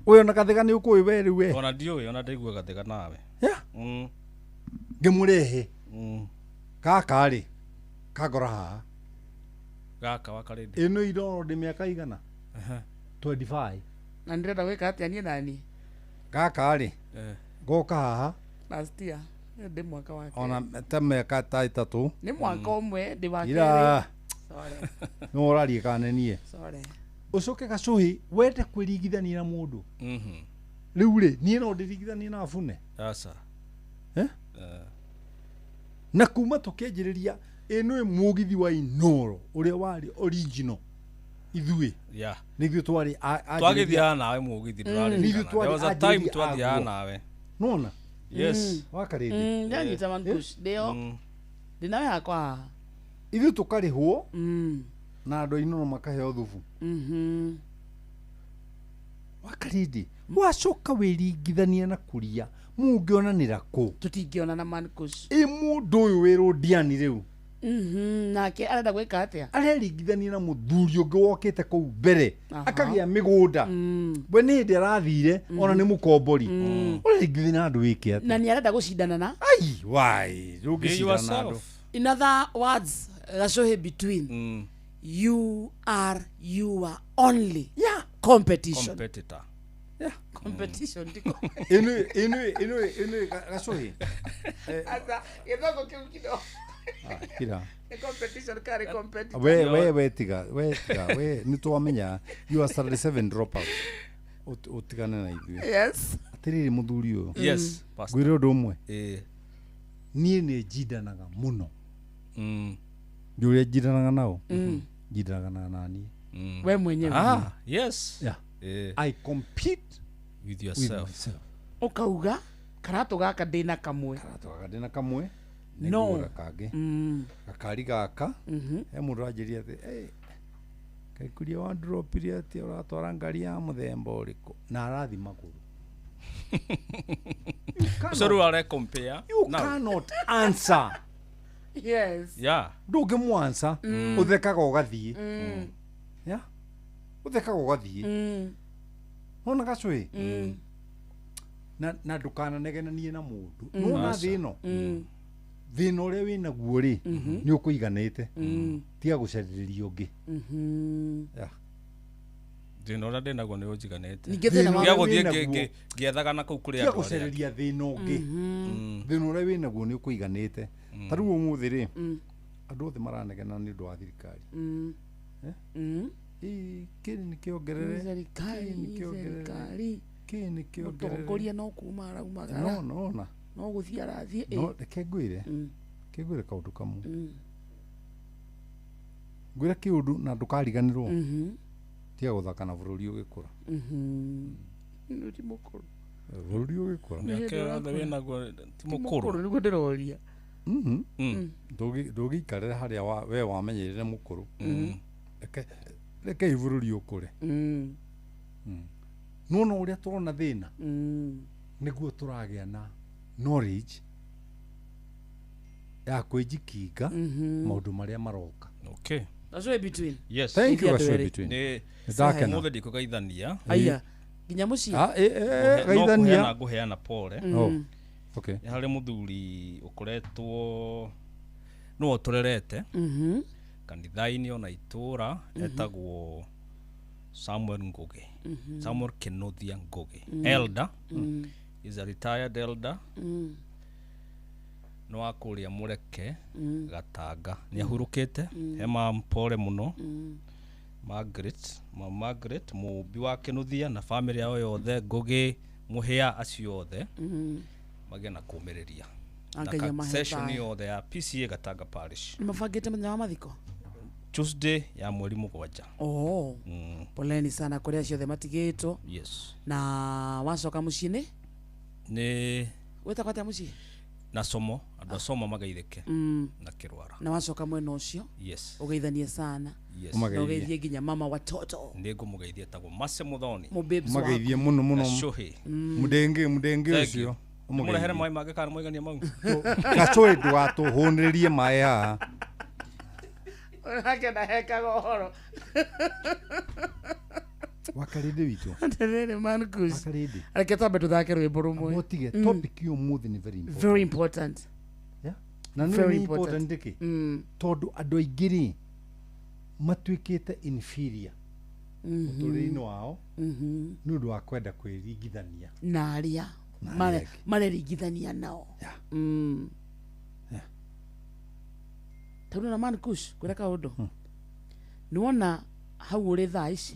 Ũyũ na Gathiga nĩ ũkũĩ we rĩu we. Ona ndiũĩ, ona ndaigua Gathiga nawe. Yeah. Ngĩmũrehe. Gaka rĩ, kangora haha. Gaka Wakarĩndĩ. Ĩno iroro ndĩ mĩaka igana? 25. Na ndĩrenda gwĩka atĩa niĩ nani? Gaka rĩ, Ngoka haha Last year ndĩ mwaka wa kerĩ. Ona ta mĩaka ta 3. Nĩ mwaka ũmwe ndĩ wa Ira. kerĩ. Sorry. No ũraria kana nĩ niĩ. Sorry. Ũcoke Gacuhi wende kwĩringithania na mũndũ. Rĩu rĩ niĩ no ndĩringithanie na Abune. Aca. Eh? Na kuma tũkĩanjĩrĩria ĩno ĩ mũgithi wa Inoro ũrĩa warĩ original ithuĩ. Yeah. Nĩ ithuĩ twarĩ Twagĩthiaga nawe mũgithi Nĩ ithuĩ ndũraririkana. twarĩ There was a time anjĩrĩria twathiaga aguo. nawe. Nona? Yes. Wakarĩndĩ. Ndanyita mankush ndĩo ndĩ nawe hakwa haha. Ithuĩ tũkarĩhwo na andũ a Inoro makaheo thubu. Wakarĩndĩ wacoka wĩringithania na kũria mũngĩonanĩra kũ? Tũtingĩonana mankush. Ĩ mũndũ ũyũ wĩ rũndiani rĩu Nake arenda gwĩka atĩa? Areringithania na mũthuri ũngĩ wokĩte kũu mbere Aha. akagĩa mĩgũnda we nĩ hĩndĩ arathire ona nĩ mũkombori ũreringithania na andũ wĩke atĩa? Na nĩ arenda gũcindana na Ai, why ndũngĩcindana na andũ. In other words, Gacuhi between you are your only competition. Competitor. Yeah. Competition ndiko. Ĩno ĩno ĩno ĩno Gacuhi. Asa gĩthũngũ kĩu kidogo. Kira. Nĩ competition karĩ competitor. We tiga we tiga we nĩ twamenya you are 37 dropout. Ũtigane na ithuĩ. Yes. Atĩrĩrĩ mũthuri ũyũ. Yes, pastor. Ngwĩre ũndũ ũmwe. Ĩĩ. Niĩ nĩ njindanaga mũno. Nĩ ũrĩa njindanaga nao. Njindanaga na naniĩ. We mwenyewe. Ah, yes. Yeah. I compete with yourself. With myself. Ũkauga karatũ gaka ndĩna kamwe. Karatũ gaka ndĩna kamwe. No. Nĩngũgũra kangĩ. Gakari gaka. He mũndũ ũranjĩria atĩ "Hey, kaikuria wa ndropire atĩa ũratwara ngari ya mũthemba ũrĩkũ?" Na arathi magũrũ. Ũcio rĩu are compare. You Now. cannot answer. Yes. Yeah. Ndũngĩmwansa ũthekaga ũgathiĩ. Yeah. Ũthekaga ũgathiĩ. Nona Gacuhi? Na ndũkananegenanie na mũndũ. Nona Aca. thĩ ĩno thĩna ũrĩa wĩnaguo rĩ nĩ ũkũiganĩte tiga gũcarĩrĩria ũngĩ. Yeah. Thĩna ũrĩa ndĩnaguo nĩ ũnjiganĩte. Ningĩ thĩna wa- Tiga gũthiĩ Wĩnaguo. ngĩethaga na kũu kũrĩ Tiga andũ arĩa angĩ. gũcarĩria thĩna ũngĩ. Thĩna ũrĩa wĩnaguo nĩ ũkũiganĩte. Ta rĩu ũmũthĩ rĩ andũ othe maranegena nĩ ũndũ wa thirikari. Eh? Ĩ, kĩrĩ nĩ kĩongerere Serikali, kĩĩ nĩ kĩongerere serikali. kĩĩ nĩ kĩongerere Mũtongoria no kuma araumagara. no nona No gũthiĩ arathiĩ. no reke ngwĩre reke ngwĩre kaũndũ kamwe ngwĩre kĩũndũ na ndũkariganĩrwo tiga gũthaka na bũrũri ũgĩkũra. Nĩ ti mũkũrũ. Bũrũri ũgĩkũra. Mĩaka yothe wĩnaguo ti mũkũrũ. Mũkũrũ nĩguo ndĩroria. Ndũngĩikarĩra harĩa we wamenyerire mũkũrũ. Rekei bũrũri ũkũre. Nona ũrĩa tũrona thĩna nĩguo tũragĩa na knowledge ya kwĩnjikinga maũndũ marĩa maroka. Okay. Gacuhi between. Yes. Thank you, Ithuĩ andũ Gacuhi erĩ. between. Nĩ Nĩndakena. ũmũthĩ ndikũgeithania. Aya. Nginya mũciĩ. Ah, No geithania. kũheana ngũheana pole. Oh, okay. Nĩ harĩ mũthuri ũkoretwo nĩwe ũtũrerete kanitha-inĩ ona itũũra etagwo Samuel Ngugi. Samuel Kinuthia Ngugi. Elder. Is a retired elder. Nĩ wa kũrĩa Mũreke Gatanga. Nĩ ahurũkĩte. He mampore mũno. Margaret, ma Margaret mũmbi wa Kinuthia na family yao yothe Ngugi Mũhĩa acio othe magĩe na kũmĩrĩria. Na Ngai amahe session thayũ. yothe ya PCA Gatanga Parish. Nĩ mabangĩte mũthenya wa mathiko? Tuesday ya mweri 7. Oh. Poleni sana kũrĩ acio othe matigĩtwo. Yes. Na wacoka mũciĩ nĩ? Nĩ Wĩtagwo atĩa mũciĩ? na somo andũ a somo mageithĩke na kĩrwara. Na wacoka mwena ũcio? Yes. Ũgeithanie sana. Yes. Na ũgeithie nginya mama watoto. Nĩ ngũmũgeithia etagwo Mase Muthoni. Mũbabes Ũmageithie mũno mũno. Gacuhi. Mũndenge mũndenge Thank ũcio. you. Mũrehere maĩ mangĩ kana mũiganie mau. Gacuhi ndũgatũhũnĩrĩrie maĩ haha. Nake ndahekaga ũhoro. Wakarĩndĩ witũ. Atĩrĩrĩ man Kush. Wakarĩndĩ. Reke twambe tũthake rwĩmbo rũmwe. Mũtige topic ya ũmũthĩ nĩ very important. Very important. Yeah. Na nĩ Very nĩ important important. nĩkĩ? Tondũ andũ aingĩ rĩ matuĩkĩte inferior mũtũrĩre-inĩ wao nĩ ũndũ wa kwenda kwĩringithania Na arĩa Mareringithania nao. Tondũ na man kush kwĩra kaũndũ, nĩwona hau ũrĩ thaa ici,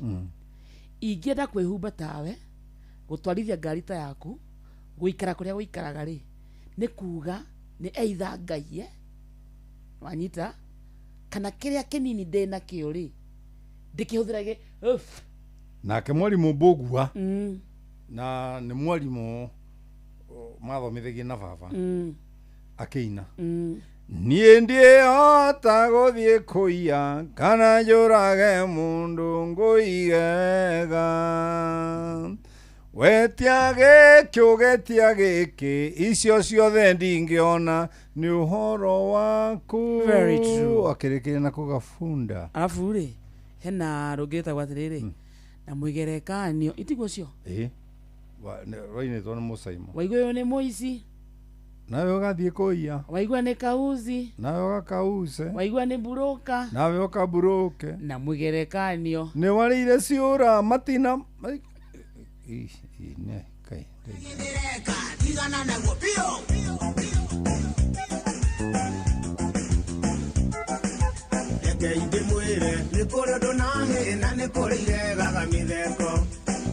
ingĩenda kwĩhumba tawe, gũtwarithia ngari ta yaku, gũikara kũrĩa gũikaraga rĩ, nĩ kuga nĩ either ngaiye wanyita kana kĩrĩa kĩnini ndĩ nakĩo rĩ ndĩkĩhũthĩrage. Nake mwarimũ Mbũgua, na nĩ mwarimũ mathomithagia na baba, akĩina, "Niĩ ndiĩhota gũthiĩ kũiya kana njũrage mũndũ ngũigega, wetia gĩkĩ ũgetia gĩkĩ, icio ciothe ndingĩona nĩ ũhoro waku." Very true. Akĩrĩkĩria na kũgabunda. Arabu rĩ, hena rũngĩ rĩtagwo atĩrĩrĩ, na mwĩgerekanio itiguo cio. Ĩĩ. Rwainĩtwo nĩ Mũcaimo. Waigua ũyũ nĩ mũici, nawe ũgathiĩ kũiya, waigua nĩ kauzi, nawe ũgakause, waigua nĩ buroka, nawe ũkaburoke, na mwĩgerekanio nĩ warĩire ciũra matina. Ĩ, ĩ, nĩ, kai, tigana naguo biũ. Reke ndĩmwĩre nĩ kũrĩ ũndũ na hĩ na nĩ kũrĩ iregaga mĩtheko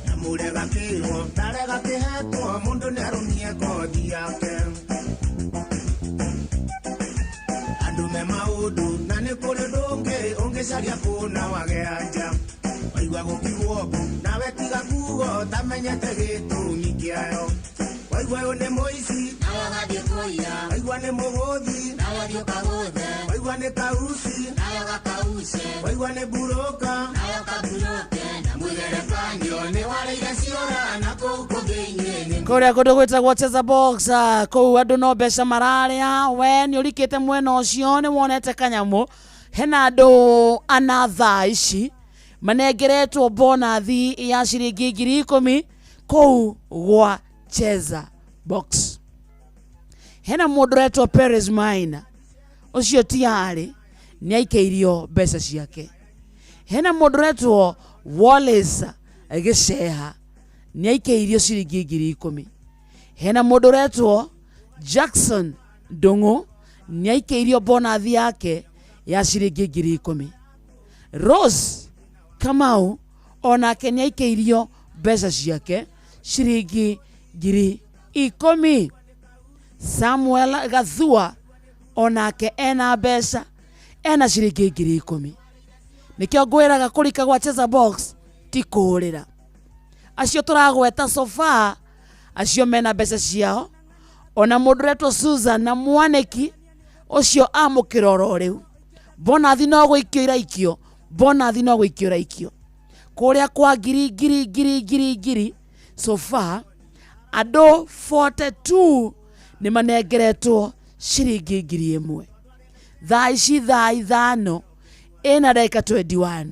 na mũrega kĩrwo ndarega kĩhetwo mũndũ nĩ arũmie kothi yake andũ me maũndũ na nĩ kũrĩ ũndũ ũngĩ ũngĩcaria kũna wage anja waigua gũkiugwo mbu nawe tiga kugo tamenyete gĩtũmi kĩayo. Waigua ũyũ nĩ mũici, nawe ũgathiĩ kũiya, waigua nĩ mũgũthi, nawe ũthiĩ ũkagũthe, waigua nĩ kauci, nawe ũgakauce, waigua nĩ buroka, nawe ũkaburoke, na mwĩgerekanio nĩ warĩire ciũra na kũu kũngĩ inyuĩ nĩ Kũrĩa kũndũ gwĩtagwo Cheza Box, kũu andũ no mbeca mararĩa. We nĩ ũrikĩte mwena ũcio, nĩ wonete kanyamũ. Hena andũ ana thaa ici manengeretwo bonathi ya ciringi 10,000 kũu gwa Cheza Box. Hena mũndũ ũretwo Perez Maina, ũcio tiarĩ nĩ aikĩirio mbeca ciake. Hena mũndũ ũretwo Wallace Gĩceha, nĩ aikĩirio ciringi 10,000. Hena mũndũ ũretwo Jackson Ndung'u, nĩ aikĩirio bonathi yake ya ciringi 10,000. Rose Kamau onake nĩ aikĩirio mbeca ciake ciringi 10,000. Samuel Gathua onake ena mbeca, ena ciringi 10,000. Nĩkĩo ngwĩraga kũrika gwa Cheza Box ti kũũrĩra. Acio tũragweta so far, acio mena mbeca ciao. Ona mũndũ ũretwo Susan na Mwanĩki ũcio amũkĩra oro rĩu. Bonathi no gũikio iraikio, bonathi no gũikio iraikio kũrĩa kwa ngiri ngiri ngiri ngiri ngiri. So far andũ 42 nĩ manengeretwo ciringi 1,000. Thaa ici thaa 5 ĩna ndagĩka 21,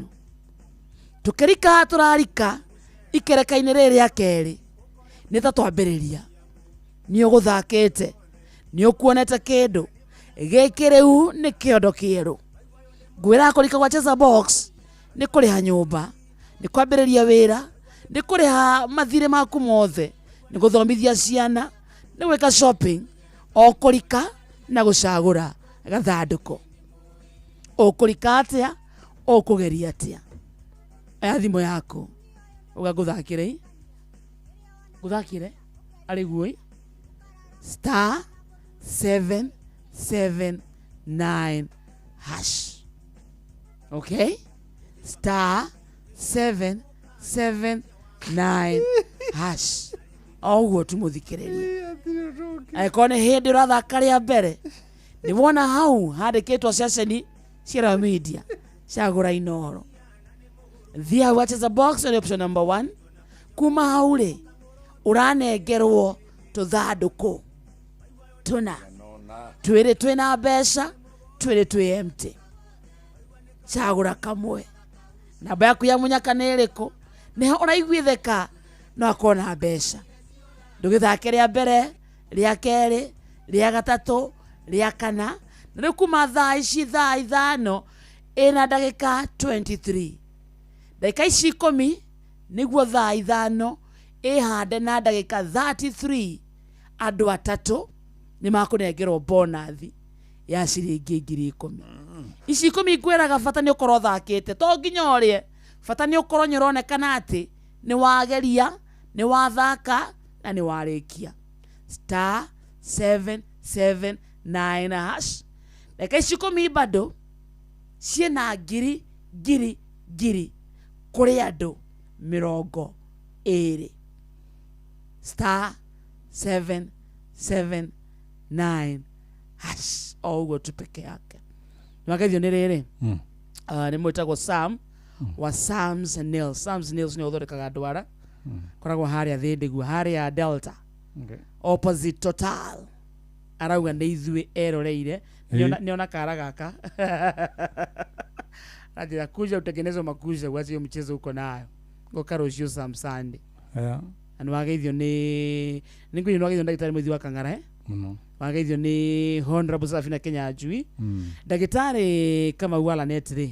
tũkĩrika tũrarika ikereka-inĩ rĩrĩ rĩa kerĩ, nĩ ta twambĩrĩria. Nĩ ũgũthakĩte, nĩ ũkuonete kĩndũ gĩkĩ, rĩu nĩ kĩondo kĩerũ. Ngwĩraga kũrika gwa Cheza Box nĩ kũrĩha nyũmba, nĩ kwambĩrĩria wĩra, nĩ kũrĩha mathirĩ maku mothe, nĩ gũthomithia ciana, nĩ gwĩka shopping, o kũrika na gũcagũra gathandũkũ. Ũkũrika atĩa? Ũkũgeria atĩa? Oya thimũ yaku uga ngũthakĩre, ngũthakĩre arĩ guo *779#. Okay, *779#. O ũguo tu mũthikĩrĩria, angĩkorwo nĩ hĩndĩ ũrathaka rĩa mbere, nĩ wona hau handĩkĩtwo ceceni cia media, cagũra Inoro, thiĩ hau Cheza Box nĩ option number 1. Kuma hau rĩ, ũranengerwo tũthandũkũ tũna, twĩrĩ twĩna mbeca, twĩrĩ twĩ empty. Cagũra kamwe. Namba yaku ya mũnyaka nĩ ĩrĩkũ? Nĩho ũraiguithĩka no akorwo na mbeca. Ndũgĩthake rĩa mbere, rĩa kerĩ, rĩa gatatũ, rĩa kana. Na rĩu kuma thaa ici thaa 5 ĩna ndagĩka 23, ndagĩka ici 10 nĩguo thaa 5 ĩhande na ndagĩka 33. Andũ atatũ nĩ makũnengerwo bonathi ya ciringi 10,000. Ici 10 ngwĩraga bata nĩ ũkorwo ũthakĩte, to nginya ũrĩe, bata nĩ ũkorwo nĩ ũronekana atĩ nĩ wageria, nĩ wathaka na nĩ warĩkia. *779#. Ndagĩka ici 10 bado ciĩna ngiri ngiri ngiri kũrĩ andũ 20. *779# o ũguo tu peke yake. Nĩwageithio nĩ rĩrĩ nĩ mwĩtagwo Sam wa Sam's Nails. Sam's Nails nĩ ũthondekaga ndwara, koragwo harĩa Thĩndĩgua, harĩa Delta, opposite Total. Arauga nĩ ithuĩ eroreire. Nĩona kara gaka anjĩra kuja utengenezwe makuja uache hiyo mchezo uko nayo ngoka rũciũ Sam Sunday. Na nĩwageithio nĩ nĩngwĩria nĩwageithio nĩ ndagĩtarĩ Mũithi wa Kang'ara wageithio nĩ Honorable Safina Kenya Njui. Ndagĩtarĩ Kamau wa Lanet rĩ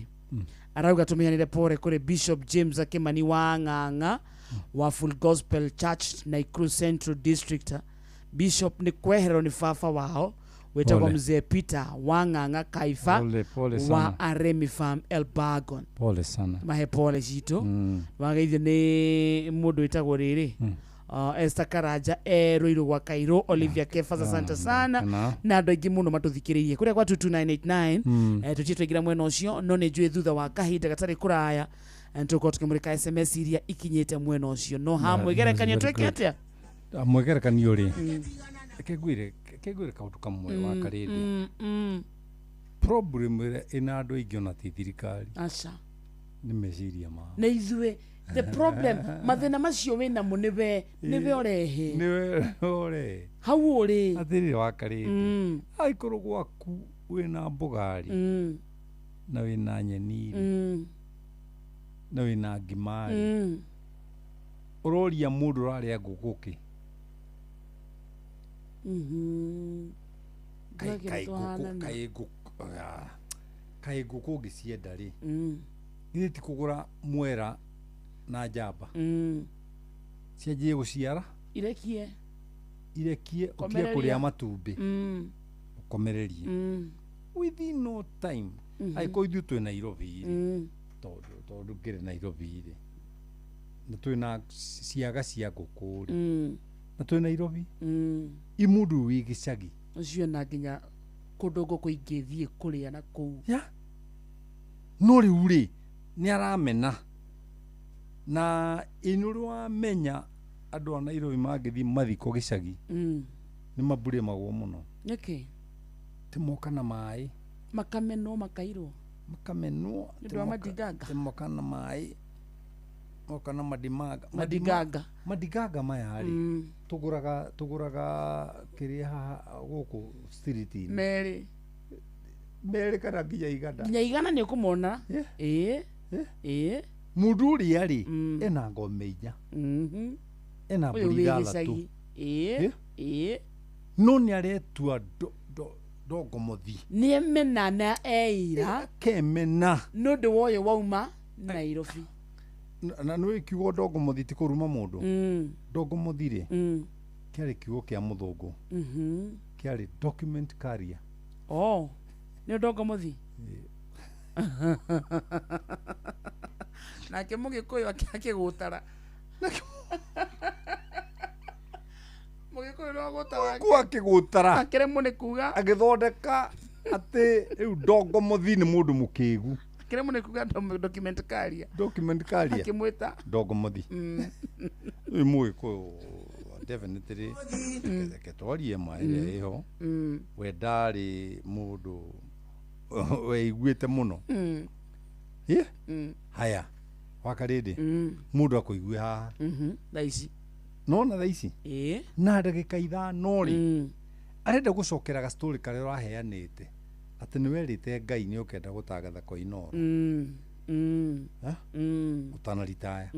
arauga tũmenyanĩre pore kũrĩ Bishop James Kimani wa Ng'ang'a wa Full Gospel Church Nakuru Central District. Bishop nĩ kwehererwo nĩ baba wao wĩtagwo Mzee Peter wa Ng'ang'a Kaifa wa Aremi Farm Elbagon. Pole sana. Mahe pole citũ. Wageithio nĩ mũndũ wĩtagwo rĩrĩ Esther Karanja Ruiru gwa Kairo, Olivia Kefas, asante sana na andũ aingĩ mũno matũthikĩrĩirie kũrĩa kwa 22989. Tũthiĩ twaingĩra mwena ũcio no nĩ njũĩ thutha wa kahinda gatarĩ kũraya tũkorwo tũkĩmũrĩka SMS iria ikinyĩte mwena ũcio. No ha mwĩgerekanio twĩke atĩa? Mwĩgerekanio rĩ kengwĩre kaũndũ kamwe wa karĩndĩ. Problem ĩrĩa ĩna andũ aingĩ ona ti thirikari, aca, nĩ meciria mao, nĩ ithuĩ. The problem mathĩna macio wĩnamo nĩwe ũrehe, nĩwe ũrehe hau ũrĩ atĩrĩrĩ wa karĩndĩ. Angĩkorwo gwaku wĩna mboga-rĩ na wĩna nyeni-rĩ na wĩna ngima-rĩ, ũroria mũndũ ũrarĩa ngũkũ kĩ? Kaĩ ngũkũ ũngĩcienda rĩ, githĩ ti kũgũra mwera na njamba cianjie gũciara, irekie ũtige kũrĩa matumbĩ, ũkomererie within no time. Angĩkorwo ithuĩ twĩ Nairobi rĩ, tondũ ngĩrĩ Nairobi rĩ, na twĩna ciaga cia ngũkũ rĩ, na twĩ Nairobi, i mũndũ wĩ gĩcagi ũcio na nginya kũndũ ngũkũ ingĩthiĩ kũrĩa na kũu. No rĩu rĩ nĩ aramena, na ĩ nĩ ũrĩ wamenya andũ a Nairobi mangĩthiĩ mathiko gĩcagi nĩ maburĩmagwo mũno. Nĩkĩ? Ti moka na maĩ, makamenwo, makairwo, makamenwo nĩ ũndũ wa madiganga. Ti moka na maĩ, moka na madimanga, madiganga, madiganga maya rĩ tũgũraga kĩrĩa haha gũkũ street-inĩ merĩ kana nginya 100, nginya 100 nĩ ũkũmona. Ĩĩ mũndũ ũrĩa rĩ ena ng'ombe 4, ena mbũri 6, ĩĩ no nĩ aretua ndongomothi, nĩ emena na eira kemena nĩ ũndũ wa ũyũ wauma Nairobi. Na nĩ kiugo ndongomothi ti kũruma mũndũ. Ndongomothi rĩ kĩarĩ kiugo kĩa mũthũngũ, kĩarĩ document carrier. Oh, nĩ ndongomothi. Nake mũgĩkũyũ akĩgũtara, mũgĩkũyũ no agũtara, akĩgũtara, akĩremwo nĩ kuga, agĩthondeka atĩ rĩu ndongomothi nĩ mũndũ mũkĩgu, akĩremwo nĩ kuga document carrier, document carrier, akĩmwĩta ndongomothi. Rĩu mũgĩkũyũ definitely reke twarie ma ĩrĩa ĩho, we ndarĩ mũndũ weiguĩte mũno. Haya wakarĩndĩ mũndũ akũigue haha thaa ici, nona thaa ici na ndagĩka 5 rĩ arenda gũcokera gastori karĩa ũraheanĩte atĩ nĩ werĩte Ngai nĩ ũkenda gũtangatha kwa Inooro ũtanaritaya.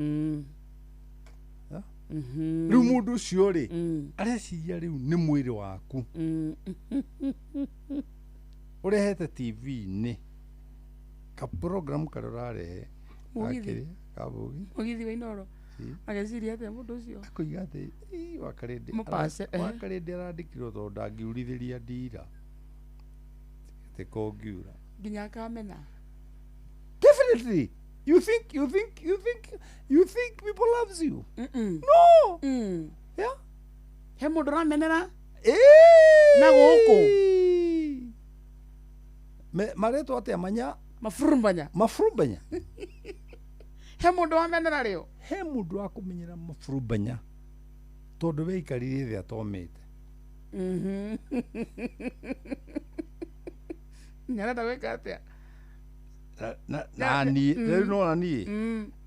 Rĩu mũndũ ũcio rĩ areciria rĩu nĩ mwĩrĩ waku ũrehete TV-inĩ ka program karĩa ũrarehe mũgithi wa Inooro. Ageciria atĩa mũndũ ũcio? Akũiga atĩ "Ĩ, Wakarĩndĩ Mũpace, eh. Wakarĩndĩ arandĩkirwo tondũ ndangiurithĩria ndira atĩ kongiura. Nginya akamena. Definitely. You think people loves you? No. Yeah. He mũndũ ũramenera na gũkũ. Maretwo atĩa manya? Maburumbanya. Maburumbanya. He mũndũ wamenera rĩo. He mũndũ wa kũmenyera maburumbanya tondũ weikarire thĩ atomĩte. Nĩarenda gwĩka atĩa? Na niĩ rĩu nona niĩ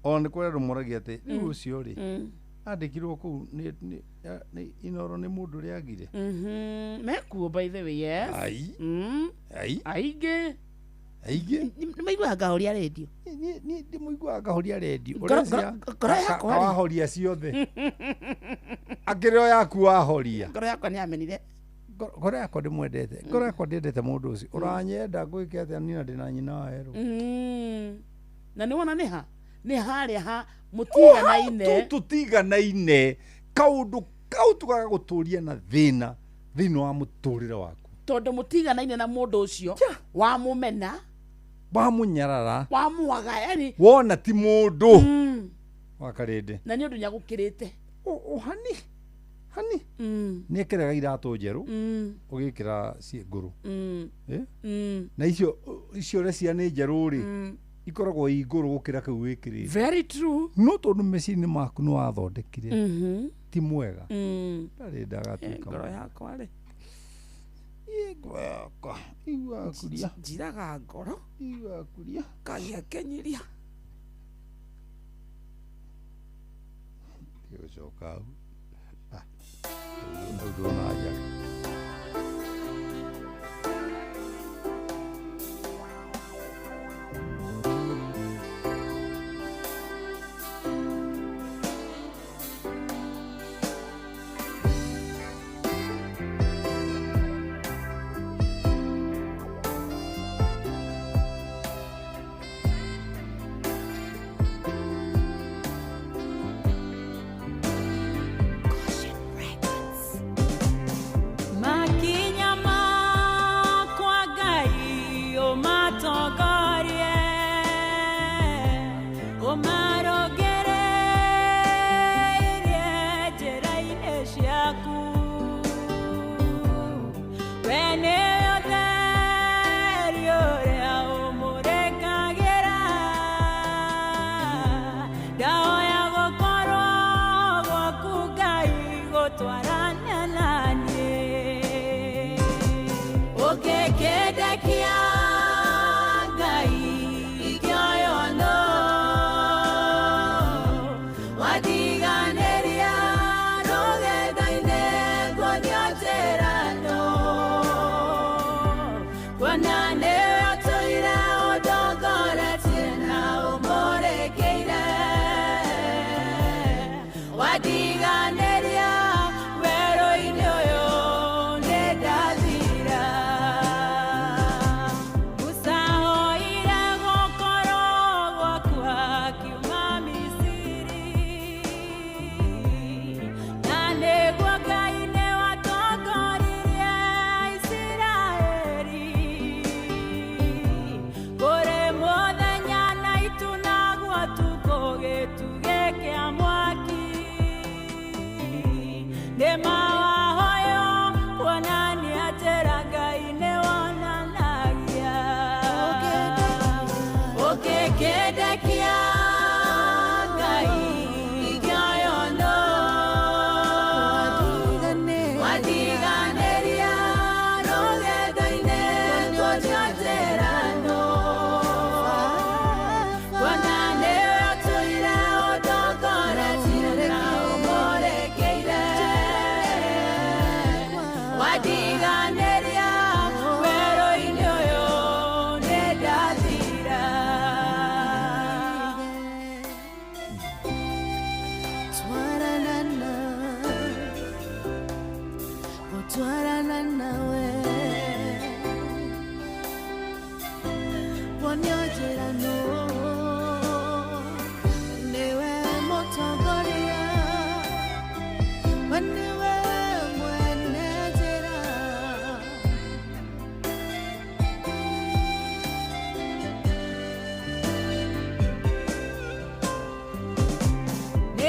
ona nĩ kũrĩ andũ moragia atĩ rĩu ũcio rĩ andĩkirwo kũu nĩ Inoro nĩ mũndũ ũrĩa agire. Mekuo, by the way, yes. Ai. Ai. Aingĩ. Aingĩ. Nĩ maiguaga ngahoria rendio. Niĩ ndĩmũiguaga ngahoria rendio. Ngoro- ngoro yakwa rĩ. Wahoria ciothe akĩrĩ o yaku wahoria. Ngoro yakwa nĩ yamenire. Ngoro yakwa ndĩmwendete, ngoro yakwa ndĩendete mũndũ ũcio ũranyenda ngwĩke atĩa nina ndĩna nyina wa erũ. Na nĩ wona nĩ ha nĩ harĩa ha mũtiganaine. Tũtiganaine kaũndũ kau tugaga gũtũria na thĩna thĩinĩ wa mũtũrĩre waku. Tondũ mũtiganaine na mũndũ ũcio wamũmena, wamũnyarara, wamwaga, yani wona ti mũndũ wakarĩndĩ. Na nĩ ũndũ nĩagũkĩrĩte. Hani hani nĩ ekĩraga iratũ njerũ ũgĩkĩra ciĩ ngũrũ. Eh? Na icio ũrecia nĩ njerũ rĩ ikoragwo i ngũrũ gũkĩra kĩu wĩkĩrĩte. Very true. No tondũ meciria maku nĩ wathondekire ti mwega ndarĩ ndagatuĩka Ngoro mwega. Yakwa rĩ. Ĩ, ngoro yakwa iguaga kuria. Njiraga ngoro. Iguaga kuria. Kagĩa kenyiria. Ndigũcoka hau. Ah, hau ndona njaga. Makinya makwa Ngai ũmatongorie, ũmarongereirie njĩra-inĩ ciaku. We nĩwe ũtheri ũrĩa ũmũrĩkagĩra, ndahoya gũkorwo gwaku Ngai gũtwarana na niĩ. Ũngĩkĩndekia Ngai ingĩoywo nũ, watiganĩria rũgendo-inĩ nguonio njĩra nũ, kuona nĩwe ũtũire ũndongoretie na ũmũrĩkĩire, watiganĩria we.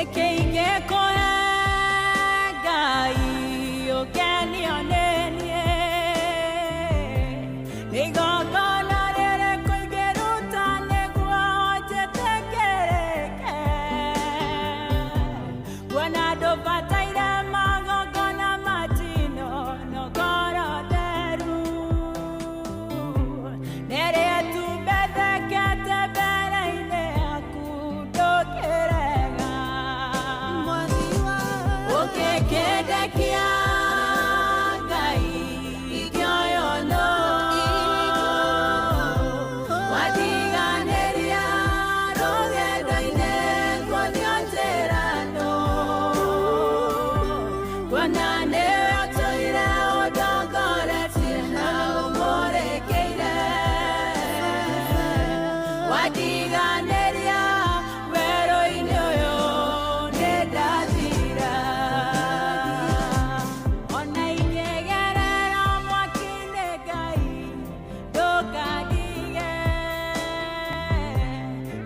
Nĩkĩ ingĩkũhe Ngai ũkenio nĩ niĩ? Nĩ igongona rĩrĩkũ ingĩruta nĩguo njĩtĩkĩrĩke? Kuona ndũbataire magongona ma njino na ngoro theru. Nĩrĩtumbethekete mbere-inĩ yaku ndũkĩrega. Ũngĩkĩndekia Ngai ingĩoywo nũ? Watiganĩria rũgendo-inĩ nguonio njĩra nũ? Kuona nĩwe ũtũire ũndongoretie na ũmũrĩkĩire. Watiganĩria werũ-inĩ ũyũ nĩndathira. Ona ingĩgerera mwaki-inĩ Ngai ndũkandige,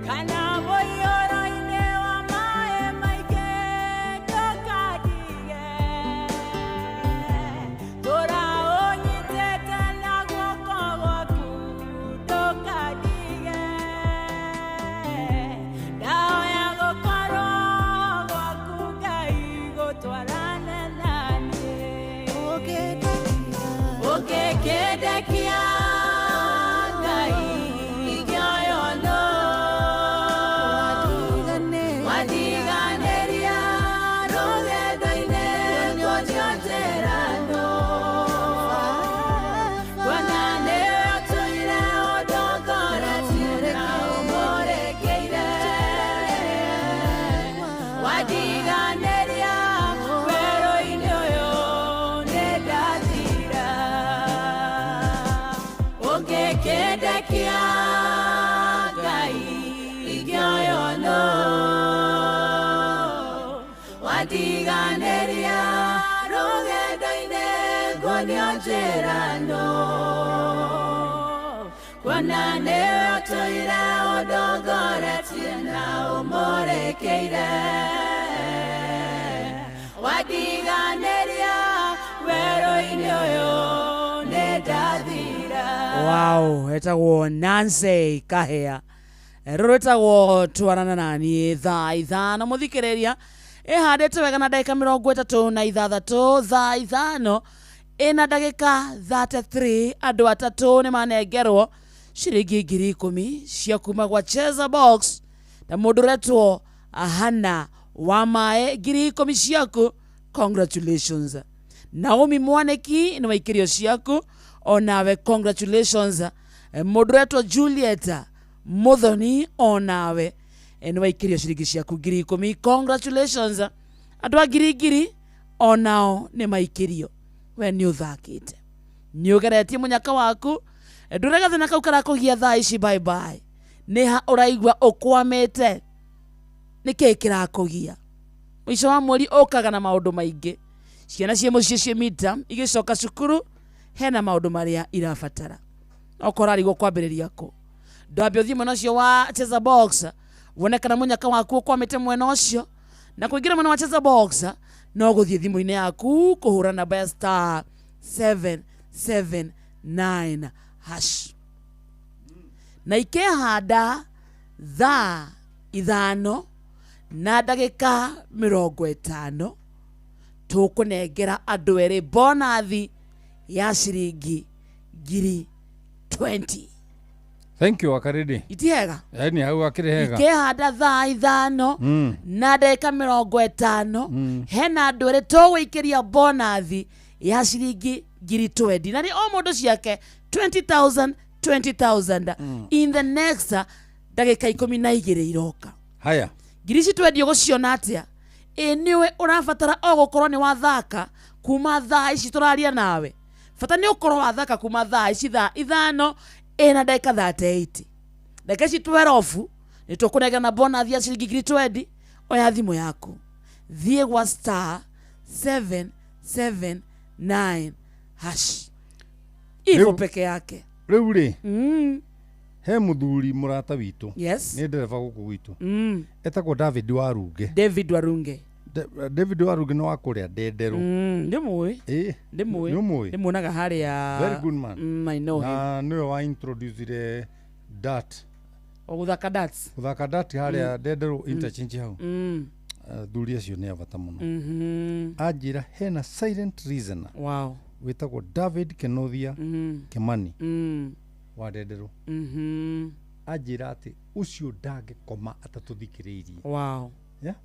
kana mũiyũro-inĩ wa maĩ maingĩ ndũkandige. Tũra ũnyitĩte na guoko gwaku ndũkandige. Ndahoya gũkorwo gwaku Ngai gũtwarane na niĩ. Ũngĩkĩndekia Ngai ingĩoywo nũ? Watiganĩria rũgendo-inĩ nguonio njĩra nũ? Kuona nĩwe ũtũire ũndongoretie na ũmũrĩkĩire. Watiganĩria werũ-inĩ ũyũ nĩndathira. Ũngĩkĩndekia Ngai ingĩoywo nũ? Watiganĩria rũgendo-inĩ nguonio njĩra nũ? Kuona nĩwe ũtũire ũndongoretie na ũmũrĩkĩire. Watiganĩria werũ-inĩ ũyũ nĩndathira. Wow, etagwo Nancy Kahea. Rũrũ rwĩtagwo twarana naniĩ thaa 5 mũthikĩrĩria ĩhandĩte wega na ndagĩka 36 thaa 5 ĩna ndagĩka 33 andũ atatũ nĩ manengerwo ciringi 10,000 cia kuma gwa Cheza Box na mũndũ ũretwo Hana wa maĩ 10,000 ciaku, congratulations. Naomi Mwaniki nĩ waikĩrio ciaku onawe, congratulations. Mũndũ ũretwo Juliet Muthoni onawe nĩ waikĩrio ciringi ciaku 10,000, congratulations. Andũ a ngiri ngiri onao nĩ maikĩrio. We nĩ ũthakĩte, nĩ ũgeretie mũnyaka waku, ndũre gathĩna kau karakũgia thaa ici, bye bye. Nĩ ha ũraigua ũkwamĩte? Nĩ kĩĩ kĩrakũgia? Mũico wa mweri ũkaga na maũndũ maingĩ, ciana ciĩ mũciĩ ciĩ mita igĩcoka cukuru, hena maũndũ marĩa irabatara, okorwo arigwo kwambĩrĩria kũ, ndwambe ũthiĩ mwena ũcio wa Cheza Box wone kana mũnyaka waku ũkwamĩte mwena ũcio. Na kũingĩra mwena wa Cheza Box no gũthiĩ thimũ-inĩ yaku kũhũra namba ya star 779 hash na ikehanda thaa 5 na ndagĩka 50 tũkũnengera andũ erĩ bonathi ya ciringi 20,000. Thank you Wakaridi. Itihega. Yaani hau akĩrĩ hega. Ikehanda thaa 5 na ndagĩka 50 hena andũ erĩ tũgũikĩria bonathi ya ciringi 20,000 na nĩ o mũndũ ciake 20,000 20,000 in the next ndagĩka 12 iroka. Haya. Ngiri ici twendio gũciona atĩa? Ĩ nĩwe ũrabatara o gũkorwo nĩ wathaka kuma thaa ici tũraria nawe. Bata nĩ ũkorwo wathaka kuma thaa ici thaa 5 ĩna ndagĩka 38. Ndagĩka ici 12 nĩ tũkũnengera bonathi ya ciringi 20,000. Oya thimũ yaku thiĩ gwa star 779 hash ivo peke yake. Rĩu rĩ, He muthuri murata witu. Yes. Ni ndereba guku gwitu. Etagwo David Warunge. David Warunge. David Warunge nĩ wa kũrĩa Ndenderũ. Ndĩmũĩ. Ĩĩ. Ndĩmũĩ. Nĩũmũĩ? Ndĩmuonaga harĩa. Very good man. I know him. Na nĩwe wa introducire dart. O gũthaka darts. Gũthaka dart harĩa Ndenderũ interchange hau. Athuri acio nĩ a bata mũno. Anjĩra hena silent reasoner. Wow. Wĩtagwo David Kenothia Kimani. Wa Ndenderũ. Anjĩra atĩ ũcio ndangĩkoma atatũthikĩrĩirie. Wow. Yeah?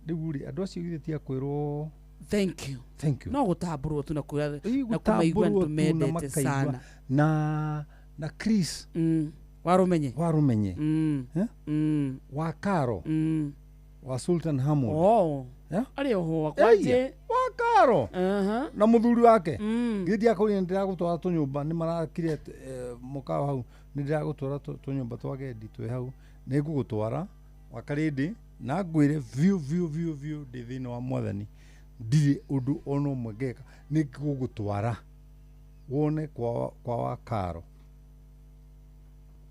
Rĩu rĩ andũ acio githĩ ti a kwĩrwo thank you. Thank you. No gũtambũrwo tu na na kũmaigua gũtambũrwo tu na nĩtũmendete makaigua. sana. Na Chris Warumenye. Warumenye. Wa Karo. Wa Sultan Hamud. Oh. Yeah? Arĩ oho Ĩya, wakwanjĩ. wa Karo. Na mũthuri wake. Githĩ ndiakwĩrire nĩndĩragũtwara tũnyũmba nĩ marakire mũkawa hau nĩndĩragũtwara tũnyũmba twa gendi twĩ hau nĩngũgũtwara wakarĩndĩ na ngwĩre biũ biũ biũ biũ ndĩ thĩinĩ wa mwathani ndirĩ ũndũ ona ũmwe ngeka nĩngũgũtwara wone kwa wa Karo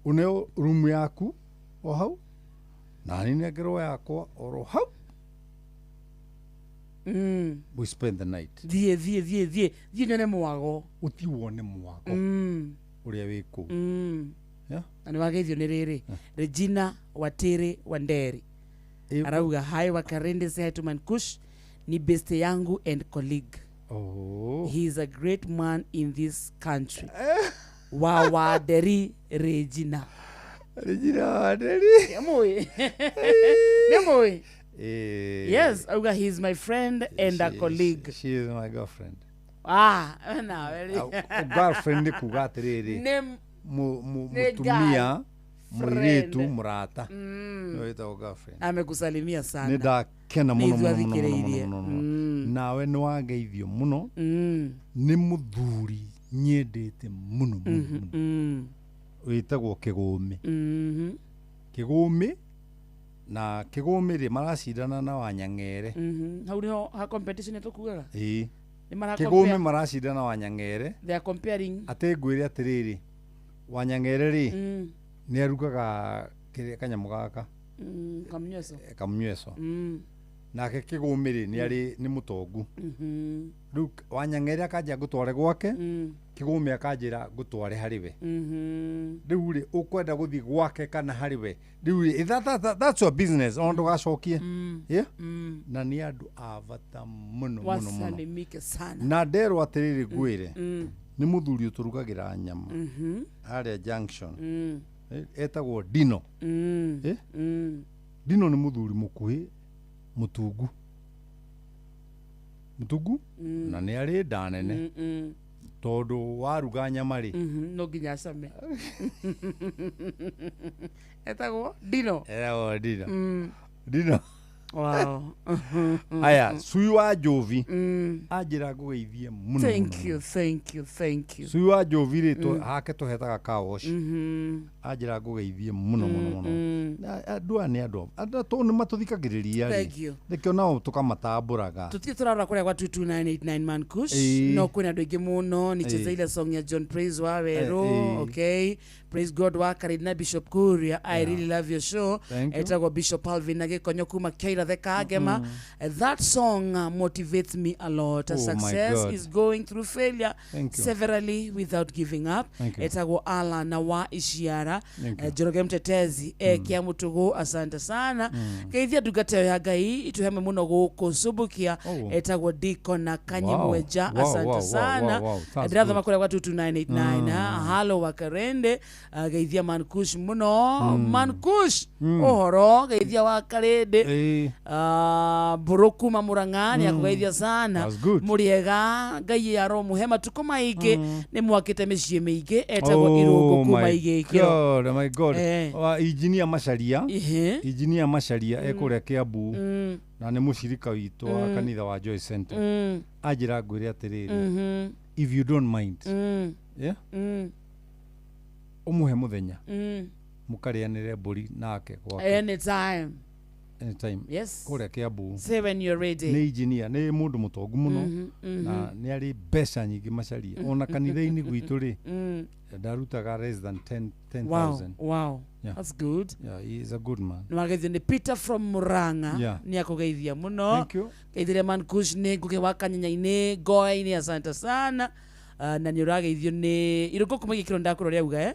ũneo rumu yaku o hau na niĩ nengerwo yakwa oro hau. We spend the night. Thiĩ thiĩ thiĩ thiĩ thiĩ nyone mwago. Ũthiĩ wone mwago ũrĩa wĩ kũu. Yeah? Na nĩ wageithio nĩ rĩrĩ Regina Watiri Wanderi arauga hi Wakarende, say hi to Mankush, ni beste yangu and colleague. Oh. He is a great man in this country. Wa Wanderi Regina. Regina Wanderi. Nĩmũĩ. Nĩmũĩ. Yes, auga he is my friend and a colleague. She is my girlfriend. Ah, na girlfriend nĩ kuga atĩrĩrĩ Nĩ mũtumia mũirĩtu mũrata nĩwe wĩtagwo girlfriend. Amekusalimia sana. Nĩ ndakena mũno Nĩ mũno mũno ithuĩ mũno mũno mũno. Nawe nĩ wangeithio mũno. Nĩ mũthuri nyendete mũno mũno mũno. Wĩtagwo Kĩgũmĩ. Kĩgũmĩ na Kĩgũmĩ rĩ maracindana na Wanyang'ere. Hau nĩho ha competition ĩtũkugaga? Ĩĩ. Nĩ mara Kĩgũmĩ compare. maracindana na Wanyang'ere. They are comparing. Atĩ ngwĩre atĩrĩrĩ Wanyang'ere rĩ nĩ arugaga kĩrĩa kanyamũ gaka Kamnyweso. Kamnyweso. Nake Kĩgũmĩ rĩ nĩ arĩ nĩ mũtongu. Rĩu Wanyang'ere akanjia ngũtware gwake Kĩgũmĩ akanjĩra ngũtware harĩ we. Rĩu rĩ ũkwenda gũthiĩ gwake kana harĩ we rĩu rĩ that's your business ona ndũgacokie. Yeah? Na nĩ andũ a bata mũno mũno mũno. Wasalimike sana. Na nderwo atĩrĩrĩ ngwĩre nĩ mũthuri ũtũrugagĩra nyama harĩa junction. Etagwo Dino. Dino nĩ mũthuri mũkuhĩ mũtungu mũtungu na nĩ arĩ nda nene tondũ waruga nyama rĩ no nginya acame. Etagwo Dino. Etagwo Dino. Dino. Wow. Aya cui wa Njovi anjĩra ngũgeithie mũno. Thank you, thank you, thank you. Cui wa Njovi rĩ hake tũhetaga car wash. Anjĩra ngũgeithie mũno mũno mũno. Andũ aya nĩ andũ andũ nĩ matũthikagĩrĩria rĩ. Thank you. Nĩkĩo nao tũkamatambũraga. Tũthiĩ tũrarora kũrĩa gwa 22989 Mankush no kwĩna andũ aingĩ mũno nicheza ile song ya John Praise wa Werũ. Okay. Praise God wa Karina Bishop Kuria. I really love your show. Etagwo Bishop Alvin na Gĩkonyo kuma Kĩira Thekagema. That song motivates me a lot. Oh, Success is going through failure severally without giving up. Etagwo Alan na wa Ishiara. Njoroge Mtetezi kia Mutugu asante sana. Geithia ndungata ya Ngai ituheme muno gũkũ Subukia. Etagwo Deacon na Kanyimweja asante sana. Ndĩrathoma kũrĩa gwa 22989. Halo Wakarende geithia Mankush muno. Mankush ũhoro geithia Wakarende mbũrũ kuma Murang'a nĩ akũgeithia sana. Mũrĩega Ngai aromuhe matukũ maingĩ nĩ mwakĩte mĩciĩ mĩingĩ. Etagwo Irũngũ kuma Igĩkĩro. My God. Engineer Macharia. Engineer Macharia ekũrĩa Kiambu na nĩ mũcirika witũ wa kanitha wa Joy Center. Anjĩra ngwĩre atĩrĩrĩ if you don't mind yeah umuhe muthenya mukarĩanĩre mbũri nake gwake anytime. Anytime. Yes. Kũrĩa Kiambu. Say when you're ready. Nĩ engineer, nĩ mũndũ mũtongu mũno na nĩ arĩ mbeca nyingĩ macaria. Ona kanitha-inĩ gwitũ rĩ, ndarutaga less than 10 10,000. Wow. Yeah. That's good. Yeah, he is a good man. Nĩ wageithio nĩ Peter from Murang'a. Yeah. Nĩ akũgeithia mũno. Thank you. Geithirie man Kush nĩ Ngugi wa Kanyanya-inĩ Ngoa-inĩ, asante sana. Na nĩ ũrageithio nĩ irũngũ kuma gĩkĩro ndakũrora auga eh?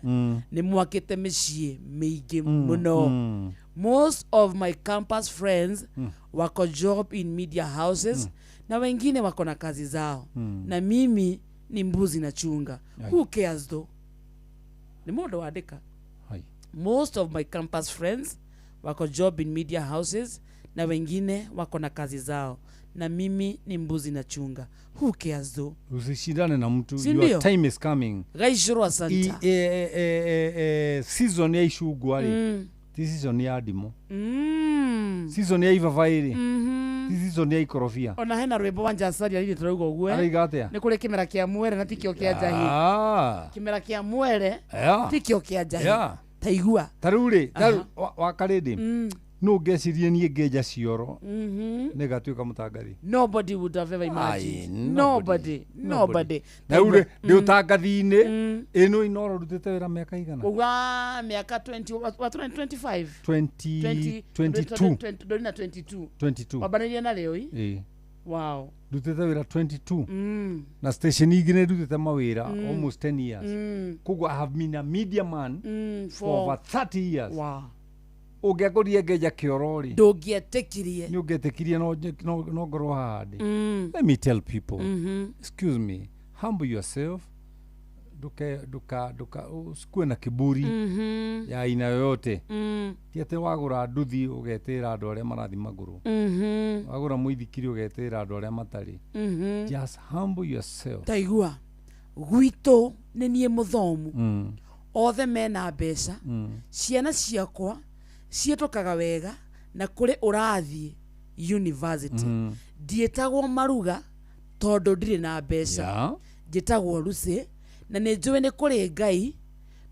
Nĩ mwakĩte mĩciĩ mĩingĩ mũno. Most of my campus friends wako job in media houses na wengine wako na kazi zao na mimi ni mbuzi na chunga. Ai. Who cares though? Nĩ mũndũ wandĩka. Hai. Most of my campus friends wako job in media houses na wengine wako na kazi zao na mimi ni mbuzi na chunga. Who cares though? Usishindane na mtu. Si Your ndio? time is coming. Gaicũrwo asanta. Season ya icungwa rĩ, ti season ya ndimũ. Season ya ibabaĩ rĩ, ti season ya ikorobia. Ona hena rwĩmbo wa Njacaria rĩrĩ tũrauga ũguo eh? Arauga atĩa? Nĩ kũrĩ kĩmera kĩa mwere na tikĩo kĩa njahi. Ah. Kĩmera kĩa mwere Yeah. tikĩo kĩa njahi. Yeah. Ta igua. Ta rĩu rĩ, ta rĩu wa Karĩndĩ, nũ ngecirie niĩ ngĩenja cioro nĩ ngatuĩka mũtangathi? Nobody would have ever Ai, imagined. nobody. Nobody. Nobody. Na rĩu rĩ, ndĩ ũtangathi-inĩ ĩno Inooro ndutĩte wĩra mĩaka igana? Uga mĩaka 20 wa 25. 20 22. Ndũrĩ na 22. 22. Wambanĩria na rĩo i? Ĩĩ. Wow. Ndutĩte wĩra 22 na station igĩ nĩ ndutĩte mawĩra almost 10 years. Koguo I have been a media man for over 30 years. Wow. Ũngĩakorire ngenja kĩoro rĩ, ndũngĩetĩkirie. Nĩ ũngĩetĩkirie no ngorwo haha ndĩ. Let me tell people, excuse me, humble yourself. Nduka nduka nduka usikuwe na kiburi ya aina yoyote. Ti atĩ wagũra nduthi ũgetĩra andũ arĩa marathiĩ magũrũ. Wagũra mũithikiri ũgetĩra andũ arĩa matarĩ. Just humble yourself. Ta igua gwitũ nĩ niĩ mũthomu, othe mena mbeca, ciana ciakwa ciĩtũkaga wega na kũrĩ ũrathiĩ university. Ndiĩtagwo maruga tondũ ndirĩ na mbeca. Njĩtagwo Lucy na nĩ njũĩ nĩ kũrĩ Ngai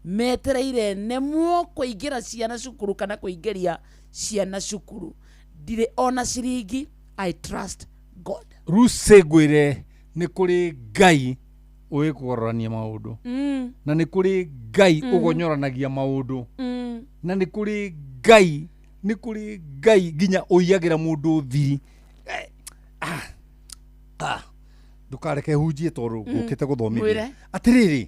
metereire nemwo kũingĩra ciana cukuru kana kũingĩria ciana cukuru. Ndirĩ ona ciringi. I trust God. Lucy, ngwĩre nĩ kũrĩ Ngai ũĩ kũgarũrania maũndũ, na nĩ kũrĩ Ngai ũgonyoranagia maũndũ, na nĩ kũrĩ Ngai, nĩ kũrĩ Ngai nginya ũiyagĩra mũndũ thiri. Ndũkareke hunjie tondũ ngũkĩte gũthomithia. Mwĩre. Atĩrĩrĩ,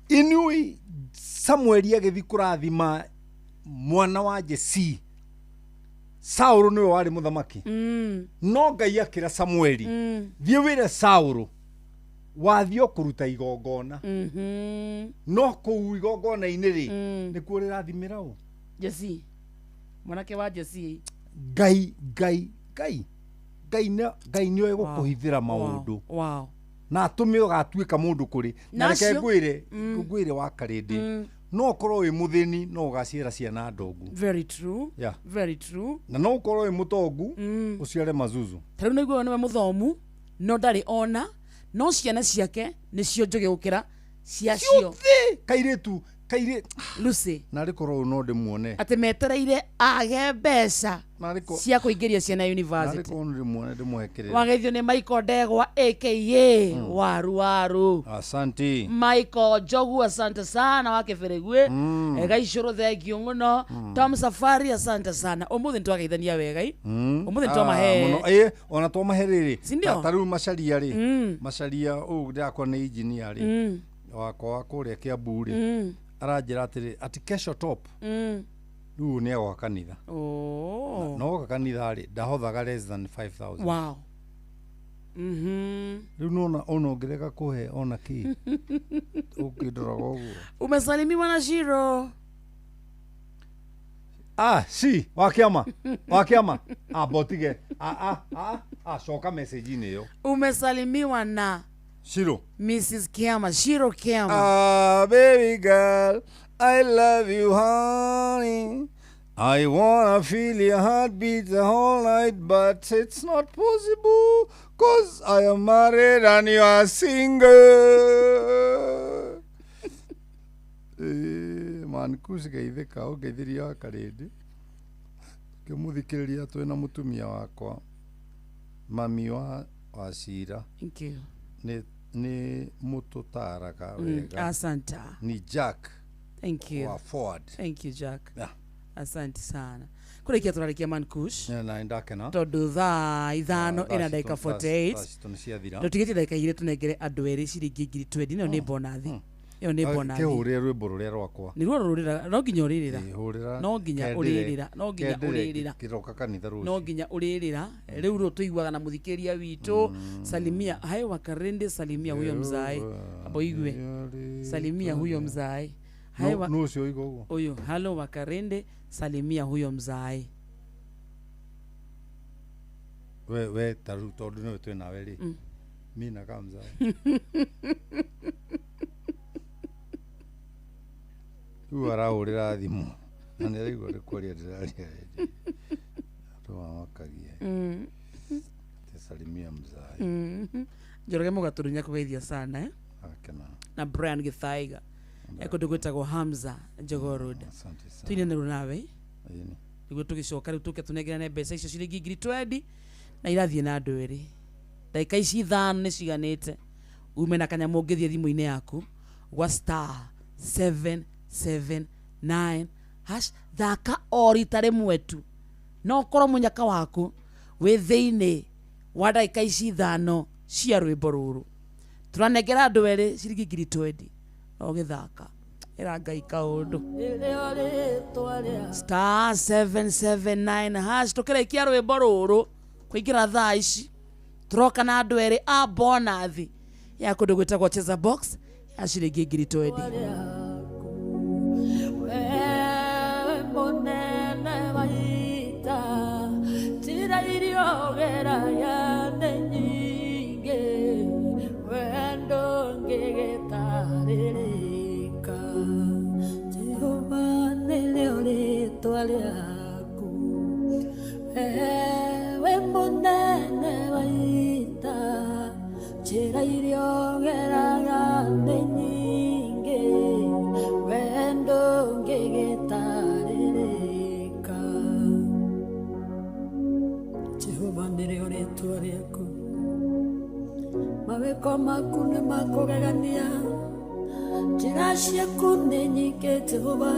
inyuĩ, Samueli agĩthiĩ kũrathima mwana wa Jesi, Saũlũ nĩwe warĩ mũthamaki, no Ngai akĩra Samueli, thiĩ wĩre Saũlũ wathiĩ o kũruta igongona, no kũu igongona-inĩ rĩ, nĩkuo rĩrathimĩra ũ. Jesi, mwanake wa Jesi. Ngai Ngai Ngai Ngai nĩ Ngai nĩoĩ gũkũhithĩra maũndũ na atũme ũgatuĩka mũndũ kũrĩ na Na reke acio- ngwĩre, ngwĩre wa Karĩndĩ, no ũkorwo wĩ mũthĩni no ũgaciara ciana ndongu. Very true. Yeah. Very true. Na no ũkorwo wĩ mũtongu ũciare mazuzu. Ta rĩu nĩguo nĩwe mũthomu no ndarĩ ona, no ciana ciake nĩcio njũgĩ gũkĩra ciacio. Ciothe kairĩtu kairĩ Lucy. Narĩ korwo ũyũ no ndĩmuone. Atĩ metereire age mbeca Narĩ cia kũingĩria ciana narĩ university. korwo no ndĩmuone ndĩmũhe kĩrĩra. Wageithio nĩ Michael Ndegwa aka Waru Waru. Asante. Michael Njogu, asante sana wa Kĩbĩrĩguĩ. Gaicũrũ, thengio mũno. Tom Safari, asante sana. Ũmũthĩ nĩtwageithania wega i. Ũmũthĩ nĩtwamahe. Mũno. Ĩ, ona twamahe rĩrĩ. Si ndio? Ta rĩu macaria rĩ, macaria ũũ ndĩrakwa nĩ engineer rĩ, wakwa wa kũrĩa Kiambu rĩ, aranjĩra atĩrĩ atĩ kesho top rĩu nĩ agoka kanitha. Oh. Na oka kanitha rĩ, ndahothaga less than 5000. Wow. Rĩu nona ona ũngĩrega kũhe ona kĩ ũkĩndoraga ũguo. Umesalimiwa na Shiro. Ah, si wa kĩama, wa kĩama, amba ũtige. Ah, ah, ah, ah, coka message-inĩ ĩyo. Umesalimiwa na Shiro. Mrs. Kiama, Shiro Kiama. Ah, baby girl, I love you, honey. I wanna feel your heartbeat the whole night, but it's not possible, cause I am married and you are single. Eh, man, kucigeithĩka ũngeithĩria wa Karĩndĩ. Ngĩmũthikĩrĩria twĩna mũtumia wakwa mami wa Wacira. Thank you. Nĩ mũtũtaraga wega. Asante. Ni Jack. Thank you. Wa Ford. Thank you, Jack. Yeah. Asante sana. Kũrĩkia tũrarĩkia Mankush. Na ndakena. Tondũ thaa 5 ĩna ndagĩka 48. Thaa citũ nĩ ciathira. Tũtigĩtie ndagĩka 2 tũnengere andũ erĩ ciringi ngiri 20. Ĩno nĩ bonathi. Ĩyo nĩ bonathi. Kĩhũrĩre rwĩmbo rũrĩa rwakwa. Nĩ ruo rũrĩra, no nginya ũrĩrĩra. No nginya ũrĩrĩra, no nginya ũrĩrĩra. Kĩroka kanitha rũciũ. No nginya ũrĩrĩra. Rĩu rũ tũiguaga na mũthikĩria witũ. Salimia, hayo wakarende, salimia huyo mzae. Abo igue. Salimia huyo mzae. Hayo no ũcio ũiga ũguo. Ũyũ, halo wakarende, salimia huyo mzae. We taru tondũ nĩwe twĩ nawe rĩ. Mi nakaa mzae. Rĩu arahũrĩra thimũ na nĩ araigua nĩ kwaria ndĩraria rĩngĩ. Andũ mamakagia. Ati salimia mzae. Njoroge Mũgatũrũ nĩakũgeithia sana eh? Akena. Na Brian Gĩthaiga. Kũndũ gwĩtagwo Hamza Jogoo Road. Asante sana. Tũinanĩrwo nawe. Ĩni. Nĩguo tũgĩcoka rĩu tũke tũnengerane mbeca icio ciringi ngiri 20 na irathiĩ na andũ erĩ. Ndagĩka ici 5 nĩ ciganĩte. Ume na kanyamũ ũngĩthiĩ thimũ-inĩ yaku gwa star 779 hash, thaka o rita rĩmwe tu. No ũkorwo mũnyaka waku wĩ thĩinĩ wa ndagĩka ici 5 cia rwĩmbo rũrũ. Tũranengera andũ erĩ ciringi ngiri 20. No gĩthaka. Ĩra Ngai kaũndũ. Star 779 hash, tũkĩrĩkia rwĩmbo rũrũ kũingĩra thaa ici tũroka na andũ erĩ a bonathi ya kũndũ gwĩtagwo Cheza Box ya ciringi ngiri 20. Mawĩko maku nĩ makũgegania, njĩra ciaku nĩ nyingĩ Jehova.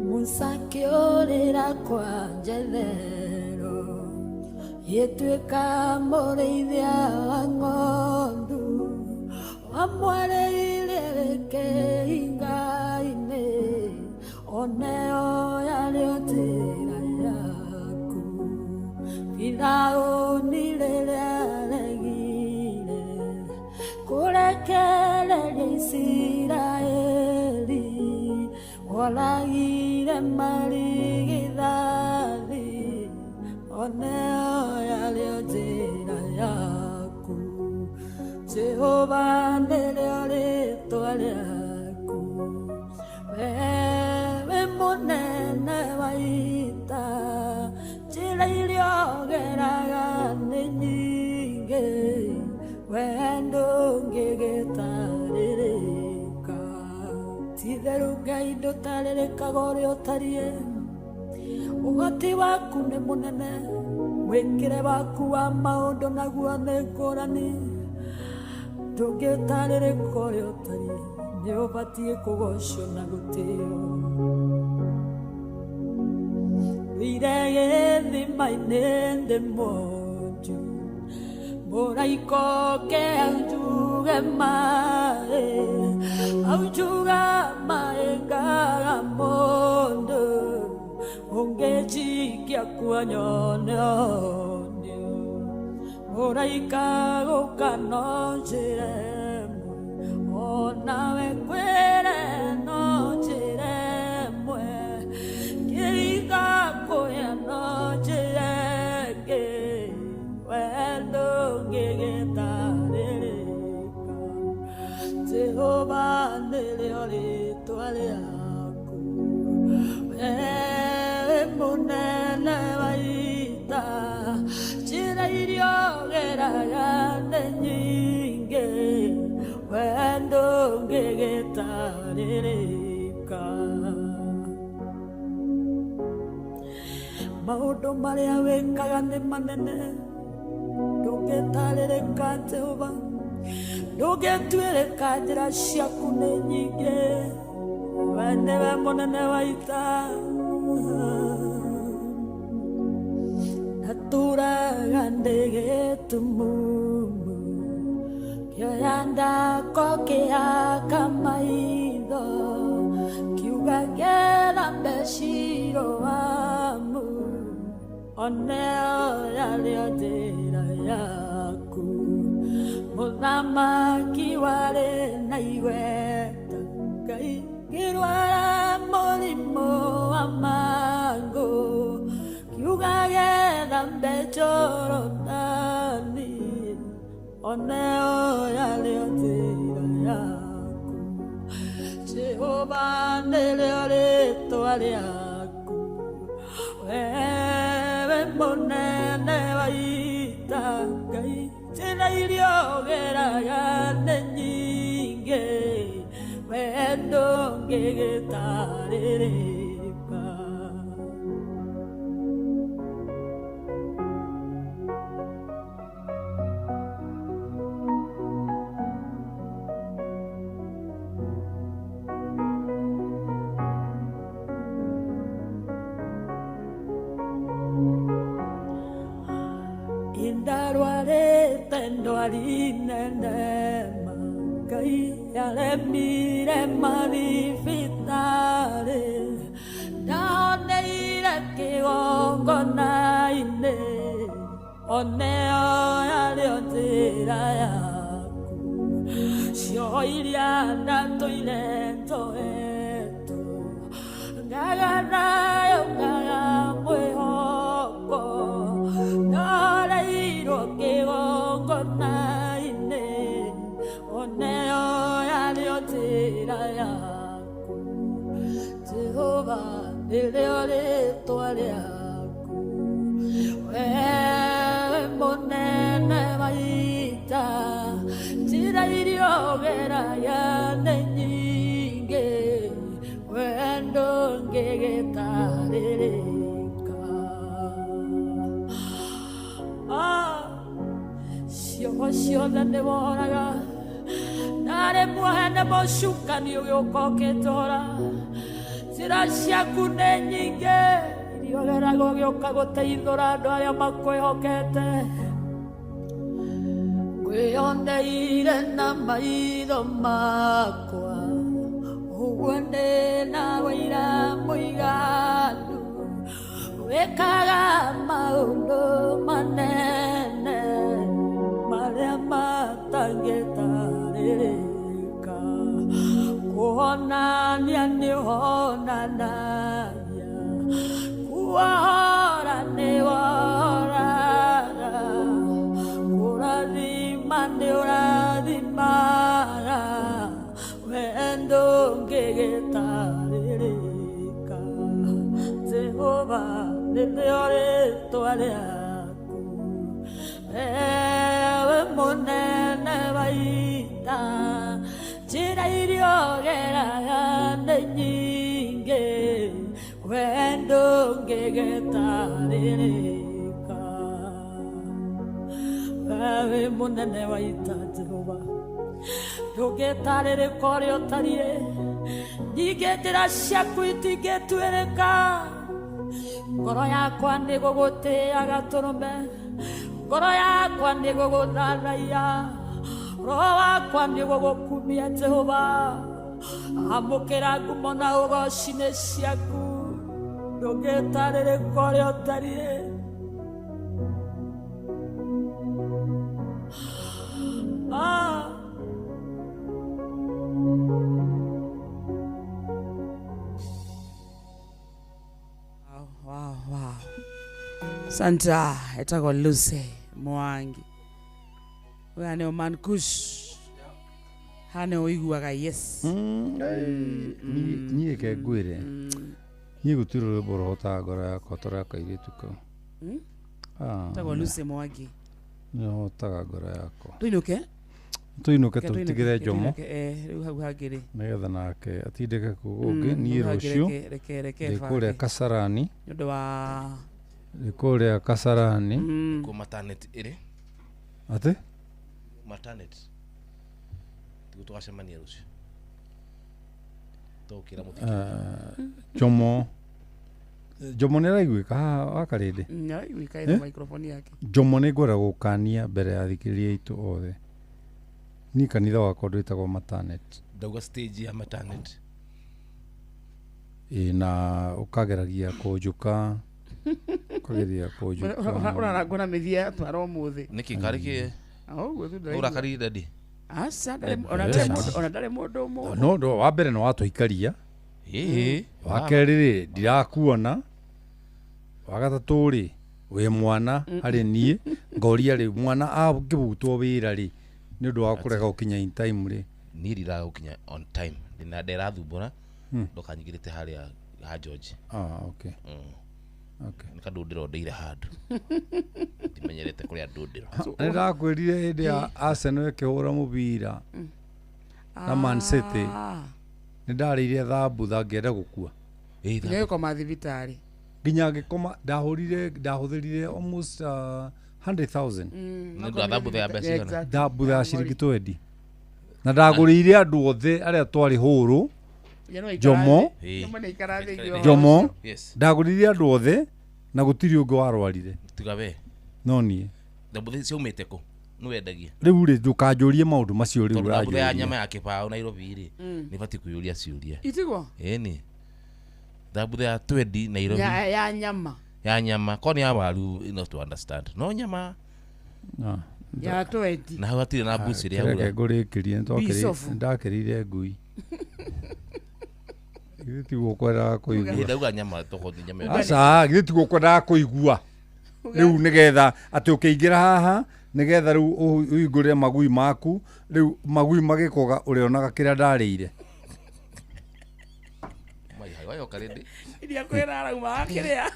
Musa akĩũrĩra kwa Jethero, gĩtuĩka mũrĩithia wa ng'ondu, wamwarĩire kĩhinga-inĩ, oneo yarĩ njĩra yaku. Firaũni rĩrĩa aregire kũrekereria Isiraeli, oragire marigithathi, oneo yarĩ njĩra yaku. Jehova nĩrĩo rĩĩtwa rĩaku, wewe mũnene wa ita, njĩra iria ũgeraga nĩ nyingĩ, we ndũngĩgĩtarĩrĩka. Ti-itherũ Ngai ndũtarĩrĩkaga ũrĩa ũtariĩ, ũhoti waku nĩ mũnene, mwĩkĩre waku wa maũndũ naguo nĩ ngũrani. Ndũngĩtarĩrĩka ũrĩa ũtariĩ, nĩ ũbatiĩ kũgocwo na gũtĩo. Thire gĩthima-inĩ ndĩ mwonju, mũraika oke aunjuge maĩ, aunjuga maĩ ngaga mũndũ, ũngĩnjikia kuo nyone ũnio. Mũraika gũka no njĩra ĩmwe, onawe kwĩre no njĩra ĩmwe, kĩringa kũya no njĩra ĩngĩ, we ndũngĩgĩtarĩrĩka. Jehova nĩrĩo rĩĩtwa rĩaku, wewe mũnene wa ita, njĩra iria ũgeraga nĩ nyingĩ, we ndũngĩgĩtarĩrĩka. Ndũngĩtarĩrĩka. Maũndũ marĩa wĩkaga nĩ manene, ndũngĩtarĩrĩka Jehova, ndũngĩtuĩrĩka, njĩra ciaku nĩ nyingĩ, we nĩwe mũnene wa ita. Natũraga ndĩ gĩtumumu, kĩoya ndako kĩhaka maitho, kiuga ngĩthambe Shiloamu, oneo yarĩo njĩra yaku. Mũthamaki warĩ na igweta, Ngai ngĩrwara mũrimũ wa mangũ, kiuga gĩthambe Jorodani, oneo yarĩo njĩra yaku. Jehova nĩrĩo rĩtwa rĩaku, wewe mũnene wa ita, Ngai njĩra iria ũgeraga nĩ nyingĩ, we ndũngĩgĩtarĩrĩka. Indarwarĩte ndwari nene ma, Ngai yaremire mathibitarĩ, ndahoneire kĩgongona-inĩ, oneo yarĩo njĩra yaku. Cioho iria ndatũire njoetwo, ngaga nayo ngaga mwĩhoko, ndahoreirwo kĩgongona-inĩ, oneo yarĩo njĩra yaku. Jehova nĩrĩo rĩtwa rĩaku, wewe mũnene wa ita, njĩra iria ũgeraga nĩ nyingĩ, we ndũngĩgĩtarĩrĩka. Cioho ciothe nĩworaga, ndarĩ muohe nĩ mũcukani ũgĩũka ũkĩnjohora, njĩra ciaku nĩ nyingĩ iria ũgeraga ũgĩũka gũteithũra andũ arĩa makwĩhokete. Ngwĩyoneire na maitho makwa, ũguo ndĩ na wũira mũiganu, wĩkaga maũndũ manene marĩa matangĩtarĩrĩka. Kũhonania nĩũhonanagia, kuohora nĩwohoraga, kũrathima nĩũrathimaga, we ndũngĩgĩtarĩrĩka. Jehova nĩrĩo rĩtwa rĩaku, wewe mũnene wa ita, njĩra iria ũgeraga nĩ nyingĩ, we ndũngĩgĩtarĩrĩka. Wewe mũnene wa ita Jehova, ndũngĩtarĩrĩka ũrĩa ũtariĩ, nyingĩ njĩra ciaku itingĩtuĩrĩka. Ngoro yakwa nĩgũgũtĩĩa gatũrũme, ngoro yakwa nĩgũgũthathaiya, roho wakwa nĩgũgũkumia Jehova. Amũkĩra ngumo na ũgoci nĩ ciaku, ndũngĩtarĩrĩka ũrĩa ũtariĩ. Wow, wow. Santa etagwo Lucy Mwangi. Ũyũ nĩ man Kush. Haha nĩ ũiguaga yes. Niĩ ke ngwĩre, niĩ gũtirĩ rwĩmbo rũhotaga ngoro yakwa ta rwa kairĩtu kau. Etagwo Lucy Mwangi. Nĩhotaga ngoro yakwa. Tũinũke? Tũinũke Reke tũinũke, tũtigĩre reke Jomo. tũinũke, rĩu hau hangĩ rĩ. Nĩgetha nake atindĩke kũu ũngĩ. Niĩ Hau hangĩ rũciũ reke ndĩ bange. kũrĩa Kasarani. Nĩ ũndũ wa Ndĩ kũrĩa Kasarani. Kuo maternity ĩrĩ. Atĩ? Maternity. Tiguo tũgacemania rũciũ. Tũgũkĩra mũthikĩrĩria. Jomo Jomo nĩ araiguĩka haha wa Karĩndĩ? Nĩaraiguĩka ĩna microphone yake. Jomo nĩ ngwenda gũkania mbere ya athikĩrĩria aitũ othe. Niĩ kanitha wakwa ndwĩtagwo maternity. Ndauga stage ya maternity. Ĩ na ũkageragia kũnjũka, ũkageria kũnjũka. Ũrarangwo na mĩthia yatwara ũmũthĩ. Nĩkĩ karĩ kĩ? Ũguo tu ndĩraigua. Ũrakarire daddy? Aca, Eh, ona ndarĩ mũndũ mũũru. No no wa mbere nĩ watũikaria. Ĩĩ. Wa kerĩ rĩ ndirakuona. Wa gatatũ rĩ wĩ mwana harĩ niĩ, ngoria rĩ mwana angĩbutwo wĩra rĩ nĩ ũndũ wa kũrega gũkinya in time rĩ. Niĩ ndiraga gũkinya on time. Ndĩna ndĩrathumbũra ndũkanyingĩrĩte harĩa ha George. Ah, okay. Okay. Nĩ kandũndĩro ndĩire handũ. Ndimenyerete kũrĩa ndũndĩro. Nĩ ndakwĩrire hĩndĩ ya Arsenal ĩkĩhũra mũbira na Man City nĩ ndarĩire thambutha ngĩenda gũkua. Nginya gĩkoma thibitarĩ. Nginya ngĩkoma ndahũrire ndahũthĩrire almost 100,000. Nĩ ũndũ wa thambutha ya mbeca igana? Thambutha ya ciringi 20. Na ndagũrĩire andũ othe arĩa twarĩ hũrũ. Jomo. Jomo. Yes. Ndagũrĩire andũ othe na gũtirĩ ũngĩ warwarire. Tiga we. No niĩ. Thambutha ciaumĩte kũ? Nĩ wendagia? Rĩu rĩ ndũkanjũrie maũndũ macio rĩu Tondũ thambutha ya ũranjũria. nyama ya kĩbaũ Nairobi rĩ, nĩ batiĩ kwĩyũria ciũria. Itigwo? Ĩni. Thambutha ya twendi Nairobi. Ya nyama. Ya nyama. Korwo nĩ ya waru not to understand. No nyama. Ya twendi. Na hau hatirĩ na mbuci ĩrĩa Reke yaura. ngũrĩkĩrie Bicobu. ndakĩrĩire ngui. Githĩ tiguo ũkwendaga kũigua. Ĩ ndauga nyama tokorwo nĩ nyama ĩyo. Aca, githĩ tiguo ũkwendaga kũigua. Rĩu nĩgetha atĩ ũkĩingĩra haha nĩgetha rĩu ũhingũre magui maku, rĩu magui magĩkoga ũrĩonaga kĩrĩa ndarĩire. Mai hai wayoka rĩndĩ. Iria kwĩra arauma akĩrĩa.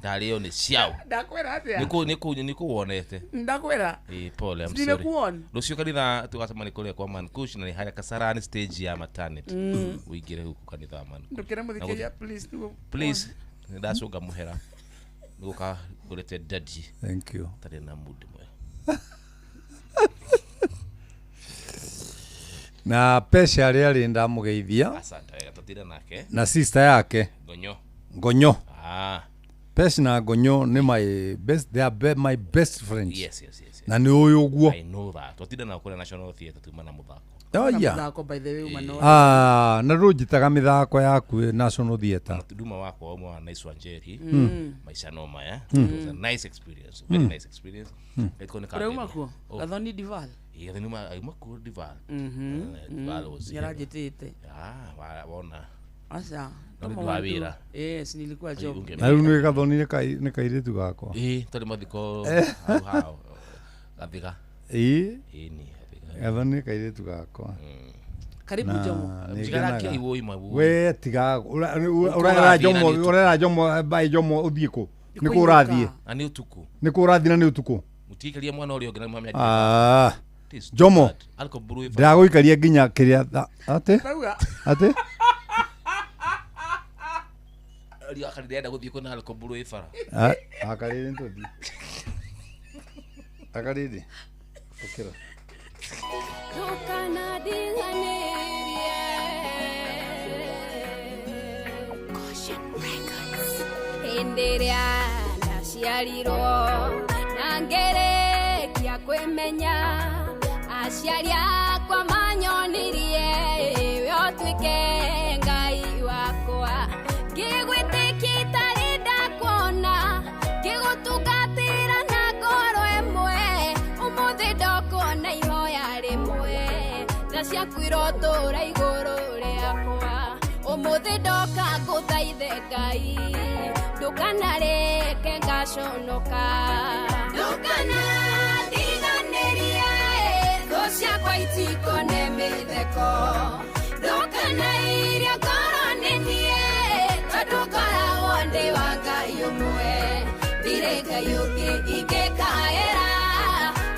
Ndarĩo nĩ ciao. Ndakwĩra atĩa? Nĩ kũ wonete. Ndakwĩra. Ĩ pole, I'm Sindine sorry. kuona. Rũciũ kanitha tũgacemania kũrĩa kwa Mankush na nĩ harĩa Kasarani stage ya maternity. Ũingĩre gũkũ kanitha wa Mankush. Ndũkĩre mũthikĩrĩria please nĩguo. Please, nĩ ndacũnga mũhera. Nĩ gũka ngũrĩte daddy. Thank you. Tarĩ na mood mwega. Na Pesha arĩa arĩ ndamũgeithia. Asante wega tũtire nake. Na sister yake. Ngonyo. Ngonyo. Ah. Pesha na Ngonyo nĩ my best, they are my best friends. Yes, yes, yes, yes. Na nĩ ũyũ ũguo. I know that. Twatinda nao kũrĩa National Theatre tuma na mũthako. Oh, yeah. Mũthako by the way uma no. Ah, na ndũnjĩtaga mĩthako yaku National Theatre. Duma wakwa ũmwe wa Nice Wanjeri. Maica no maya. It was a nice experience. Very nice experience. Ĩko nĩ Ũrĩa uma kuo? Oh. Gathoni Dival. Ĩ Gathoni auma kuo Dival. Dival was here. Nĩaranjĩtĩte. Ah, wona. Aca. Na nĩ ũndũ wa wĩra. Yes, nilikuwa job. Na rĩu nĩ Gathoni nĩ kairĩtu gakwa. Ĩ twarĩ mathiko hau hao. Gathiga. Ĩ. Ĩni Gathiga. Gathoni nĩ kairĩtu gakwa. Karibu Na Jomo. nĩ Njigara ngenaga. kĩ woi mabu. We tiga Ũrathiĩ ũrera na Jomo nĩ ũtukũ. ũrera Jomo bai Jomo ũthiĩ kũ? Nĩ kũ ũrathiĩ? Na nĩ ũtukũ. Nĩ kũ ũrathiĩ na nĩ ũtukũ? Mũtiikaria mwana ũrĩa ũngĩ na mwamenya. Ah. It is too Jomo. bad. Alcohol brew ĩba- Ndĩragũikaria nginya kĩrĩa atĩ? Ndauga. Atĩ? Ariũ aka ndĩrenda gũthiĩ kwĩna alcohol brew ĩ bara. Ah, akarĩrĩ nĩtũthiĩ. Akarĩrĩ. Ũkĩra. Hĩndĩ ĩrĩa ndaciarirwo na ngĩrĩkia kwĩmenya aciari akwa manyonirie we ũtuĩke Ngai wakwa ngĩgwĩtĩkia itarĩ ndakuona ngĩgũtungatĩra na ngoro ĩmwe ũmũthĩ ndokuona ihoya rĩmwe tha ciaku irotũra igũrũ rĩakwa ũmũthĩ ndoka ngũthaithe Ngai ndũkanareke ngaconoka ndũkanandiganĩrie thũ ciakwa itikone mĩtheko ndũkanairie ngoro nĩ niĩ tondũ ngoragwo ndĩ wa Ngai ũmwe ndirĩ Ngai ũngĩ ingĩkaĩra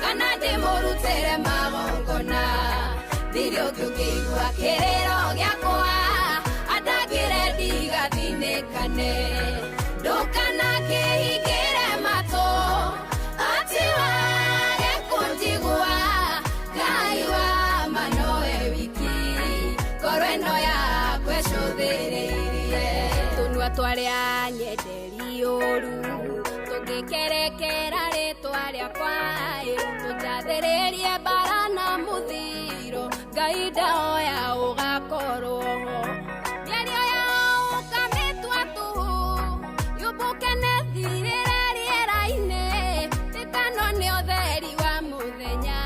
kana ndĩmũrutĩre magongona. ũngĩ ũngĩigua kĩrĩro gĩakwa andangĩre ndigathinĩkane ndũkanakĩhingĩre matũ atĩ wage kũnjigua Ngai wa ma nowe wiki ngoro ĩno yakwa ĩcũthĩrĩirie tũnua twarĩa nyenderi ũru tũngĩkerekera rĩtwa rĩakwa tũnjathĩrĩrie mbara na mũthiro Ngai ndaoya ũgakorwo ho mĩario yao ũkamĩtua tũhũ yũmbũke na ĩthirĩre rĩera-inĩ tĩtano nĩ ũtheri wa mũthenya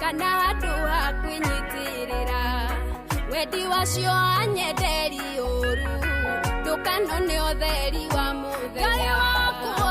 kana handũ ha kwĩnyitĩrĩra wendi wacio anyenderi ũru ndũkano nĩ ũtheri wa mũthenya Ngai wakwa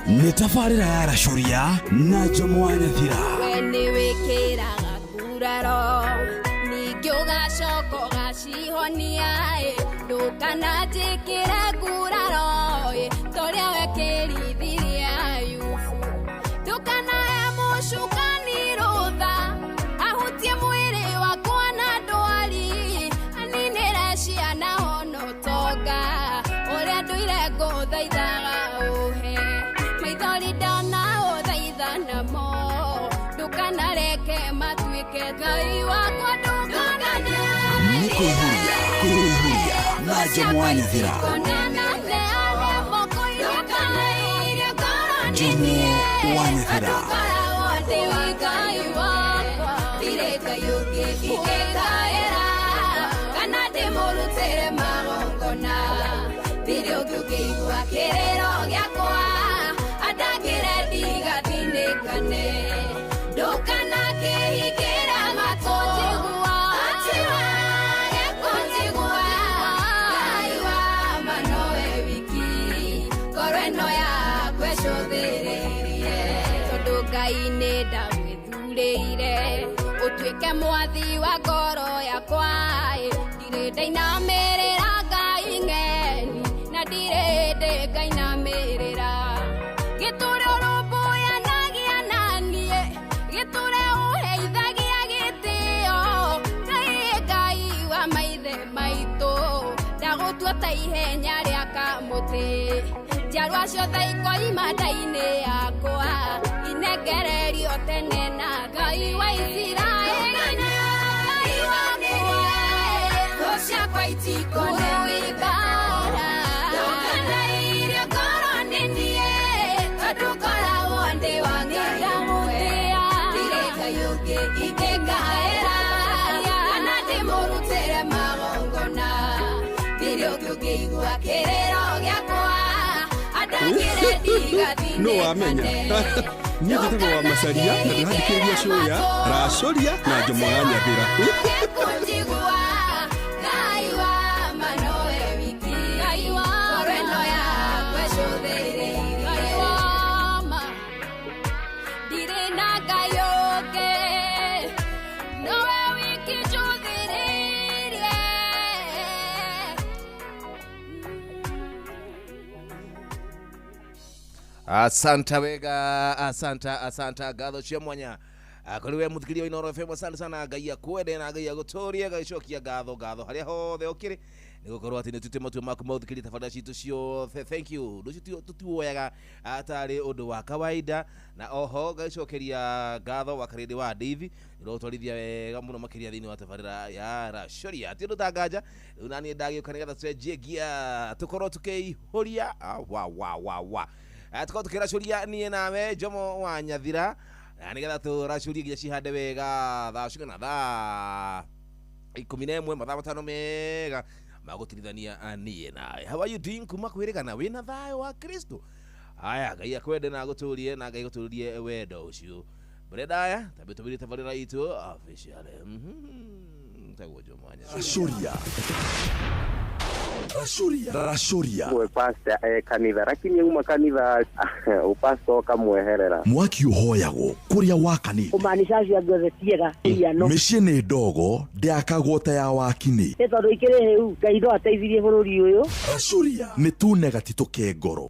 Nĩ tabarĩra ya Racũria na Jomo wa Nyathira. We nĩ wĩkĩraga nguraro ningĩ ũgacoka ũgacihonia ndũkananjĩkĩre nguraro torĩa wekĩrithirie Ayubu ndũkanahe mũcukani rũtha ahutie mwĩrĩ wakwa na ndwari aninĩre ciana ona ũtonga ũrĩa ndũire ngũthaithaga ũhe maithori ndona ũthaitha namo ndũkanareke matuĩke Ngai wakwa ndũkanane Nĩ kũihũria kũihũria na Jomo wa Nyathira. Jomo wa Nyathira. Ũtuĩke mwathi wa ngoro yakwa ndirĩ ndainamĩrĩra Ngai ng'eni na ndirĩ ndĩ ngainamĩrĩra gĩtũre ũrũmbũyanagia na niĩ gĩtũre ũheithagia gĩtĩo Ngai Ngai wa maithe maitũ ndagũtua ta ihenya rĩa kamũtĩ njiarwa ciothe ikoima nda-inĩ yakwa inengererio tene na Ngai wa Isiraeli Ngai wakwa thũ ciakwa itikone wĩbara ndũkanairie ngoro nĩ niĩ tondũ ngoragwo ndĩ wa Ngai ndamũtĩa ndirĩ Ngai ũngĩ ingĩngaĩra kana ndĩmũrutĩre magongona ndirĩ ũngĩ ũngĩigua kĩrĩro gĩakwa andangĩre ndigathinĩkane No wamenya niĩ njĩtagwo wa Macaria na ndĩrathikĩrĩria show ya Racũria na Jomo wa Nyathira. Kũnjigua Ngai wa ma nowe wiki Ngai wa ngoro ĩno yakwa ĩcũthĩrĩirie Ngai wa ma ndirĩ na Ngai ũngĩ nowe wiki njũthĩrĩirie. Asanta wega, asanta, asanta ngatho cia mwanya kũrĩ we mũthikĩria wa Inooro FM. Asante sana, Ngai akwende na Ngai agũtũrie, gagĩcokia ngatho ngatho harĩa hothe ũkĩrĩ nĩ gũkorwo atĩ nĩ tũtuĩte matua maku ma gũthikĩrĩria tabarĩra citũ ciothe. Thank you. Ũndũ ũcio tũtiwoyaga tarĩ ũndũ wa kawaida, na oho ngagĩcokeria ngatho wa Karĩndĩ wa Ndeithi ũrotwarithia wega mũno makĩria thĩinĩ wa tabarĩra ya Racũria. Ti ũndũ ta nganja rĩu naniĩ ndagĩũka nĩgetha tũcenjie ngia tũkorwo tũkĩihũria wa wa wa wa. Tukorwo tukĩracũria niĩ nawe Jomo wa Nyathira na nĩgetha tũracũrie nginya cihande wega thaa cigana thaa 11 mathaa 5 mega magũtirithania niĩ nawe. How are you doing kuma kwĩrĩgana wĩna thayũ wa Kristo? Aya Ngai akwende na agũtũrie na Ngai agũtũrie wendo ũcio. Mbere ndaya tambe tũbĩrie tabarĩra itũ official. Tagwo Jomo wa Nyathira. Racũria. Racũria. Racũria. Mwe pastor kanitha lakini uma kanitha upastor ukamweherera. Mwaki ũhoyagwo kũrĩa wakanĩte. Kumaanisha acio angĩ othe tiega iano. Mĩciĩ nĩ ndogo ndĩakagwo ta ya wakini. Nĩ tondũ ikĩrĩ hĩu Ngai no ateithirie bũrũri ũyũ. Racũria. Nĩ tune gatitũ ke ngoro.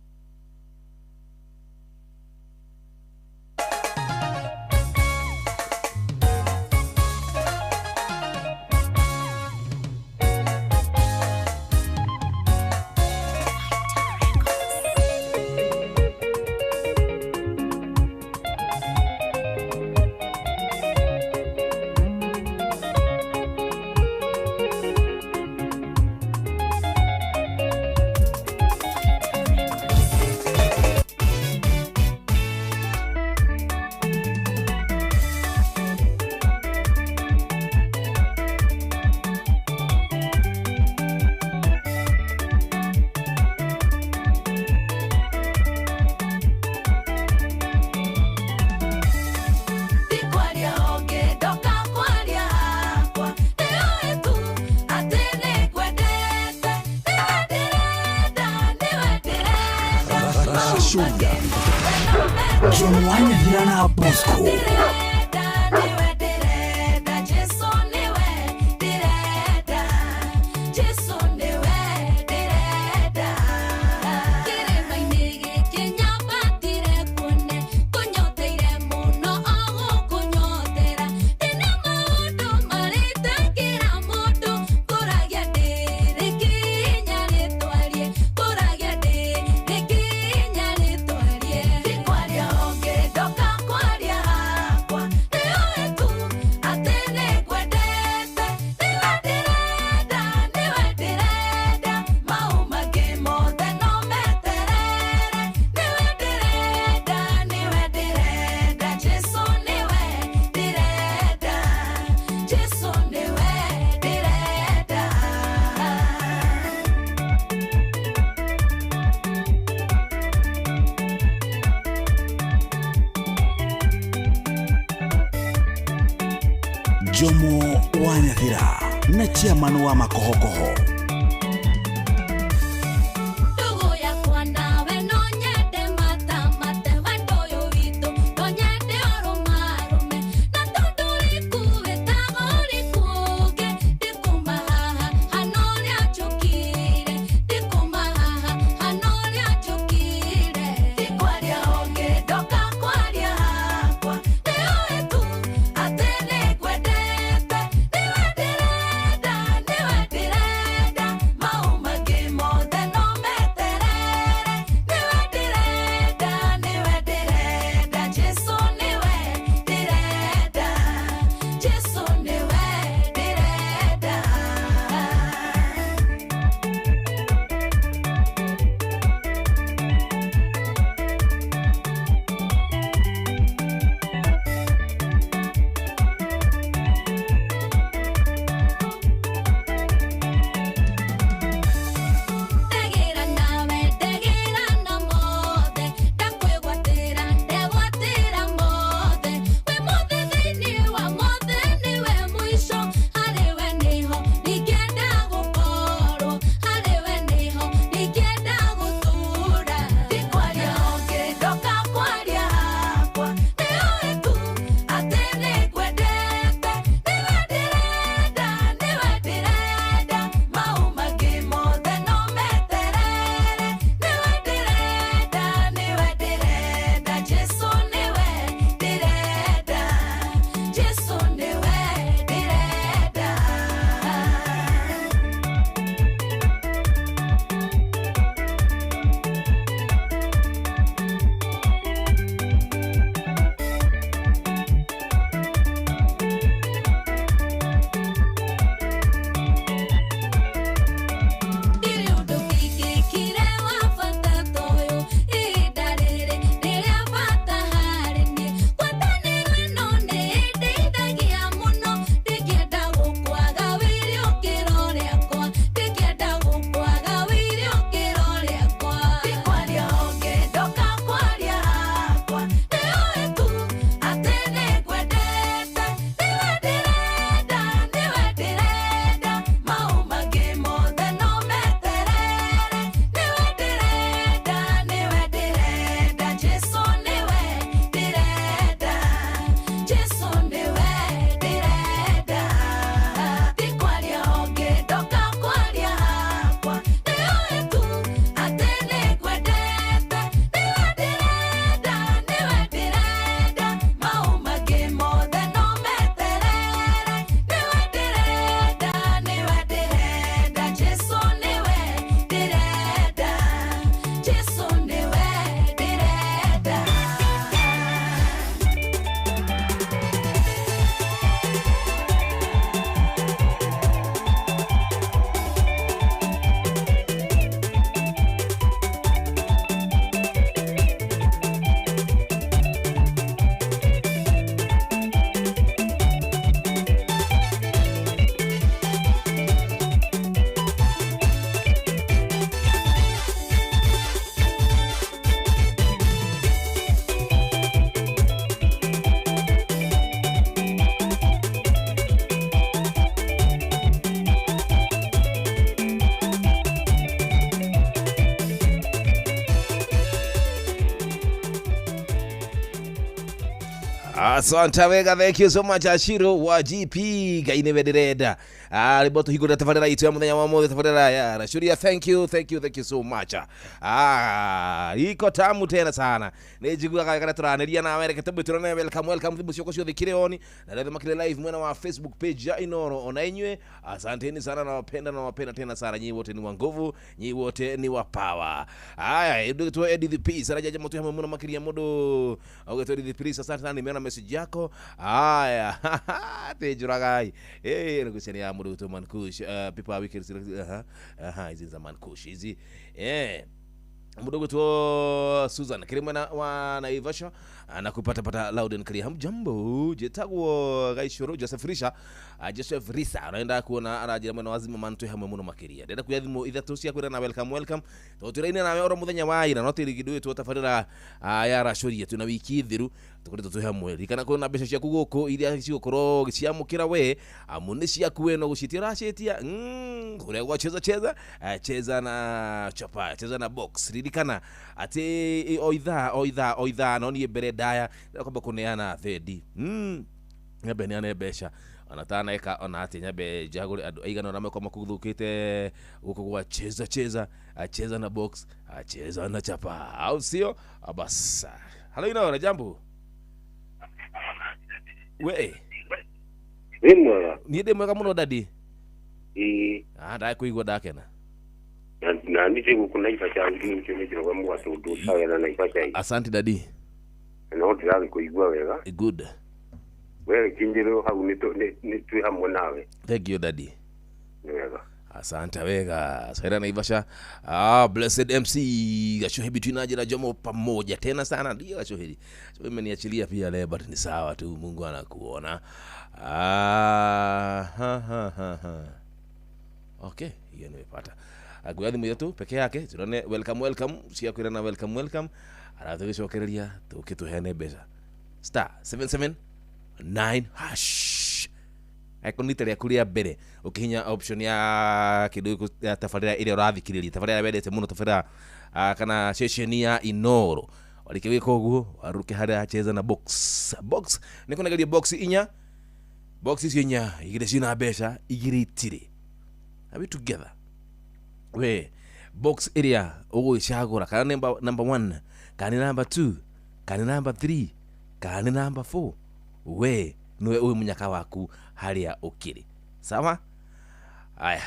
Racũria. Jomo wa Nyathira na Bosco. Jomo wa Nyathira na chairman wa makohokoho. Asante wega, thank you so much Ashiro wa GP Ngai nĩwe ndĩrenda. Rĩmbo tũhingũrĩra tabarĩra itũ ya mũthenya wa mũthĩ, tabarĩra ya Rashuria. Thank you, thank you, thank you so much. Iko tamu tena sana. Nĩ njiguaga wega na tũranĩria nawe, reke tũmwĩtũrane. Welcome, welcome thimũ ciakwa ciothe ikĩrĩ on na rĩothe makĩrĩ live mwena wa Facebook page ya Inoro. Ona inyuĩ asanteni sana, nawapenda, nawapenda tena sana. Nyinyi wote ni wa nguvu, nyinyi wote ni wa power. Haya, ndugitwo Edith Peace arajaja mũtu hamwe mũno makĩria mũndũ augĩtwo Edith Peace, asante sana, nimeona message yako. Haya, tejuragai nigucenia ya mũndũ ũgwĩtwo Mankush, people are wicked. Aha aha, hizi za Mankush hizi mũndũ ũgwĩtwo Susan kĩrĩ mwena wa Naivasha anakupata pata loud and clear. Hamjambo, jetagwo Gaicoro Joseph Risha, Joseph Risa anaenda kuona aranjĩra mwena wa Zimmerman twĩ hamwe mũno makĩria. Ndĩrenda kuoya thimũ ithatũ cia kwĩra na welcome, welcome tondũ twĩraine nawe oro mũthenya wa ira no tĩrĩ kĩndũ gĩtwo tabarĩra ya Racũria twĩna wiki thiru tũkoretwo twĩ hamwe. Ririkana kwĩna mbeca ciaku gũkũ iria cigũkorwo ũgĩciamũkĩra we amu nĩ ciaku we no gũciĩtia ũraciĩtia kũrĩa gwa cheza cheza, cheza na chapa, cheza na box. Ririkana atĩ o ithaa o ithaa o ithaa no niĩ mbere ndaya kwamba kũneana thendi nyambe neane mbeca ona taneka ona atĩ nyambe njagũre andũ aigana ona meko makuthũkĩte gũkũ gwa cheza cheza, cheza na box, cheza na chapa, au sio? Bas, halo Inoro, jambo. We Wĩ mwega? Niĩ ndĩ mwega mũno dadi. Ĩĩ. Ndakũigua ndakena. Na niĩ ndĩ gũkũ Naivasha nginyĩte nĩ njĩra mwatũ ndũ Naivasha. Asante dadi. No ndĩragĩkũigua wega. Good. Wewe kinjiro hau nĩ twĩ hamwe nawe. Thank you daddy. Nĩ wega. Asante wega. Saira Naivasha. Blessed MC Gachohi between Ajira Jomo pamoja tena sana ndio Gachohi. So imeniachilia pia leo but ni sawa tu, Mungu anakuona. Ha ha ha ha. Okay, hiyo nimepata. Aguya thimũ ithatũ peke yake turone welcome, welcome cia kwĩrana welcome, welcome arabu tũgĩcokereria tũke tũheane mbeca star 779 hash. Icon rita rĩaku rĩa mbere ũkĩhinya option ya kĩndũ ya tabarĩra ĩrĩa ũrathikĩrĩria, tabarĩra wendete mũno, tabarĩra kana ceceni ya Inoro. Warĩkia gwĩka ũguo warũke harĩa cheza na box. Box nĩ kũnegeria box inya, box icio inya igĩrĩ cina mbeca, igĩrĩ itirĩ. Are we together? We box ĩrĩa ũgũgĩcagũra kana number 1 kana nĩ number 2 kana nĩ number 3 kana nĩ number 4, we nĩwe ũĩ mũnyaka waku harĩa ũkĩrĩ. Sawa? Aya,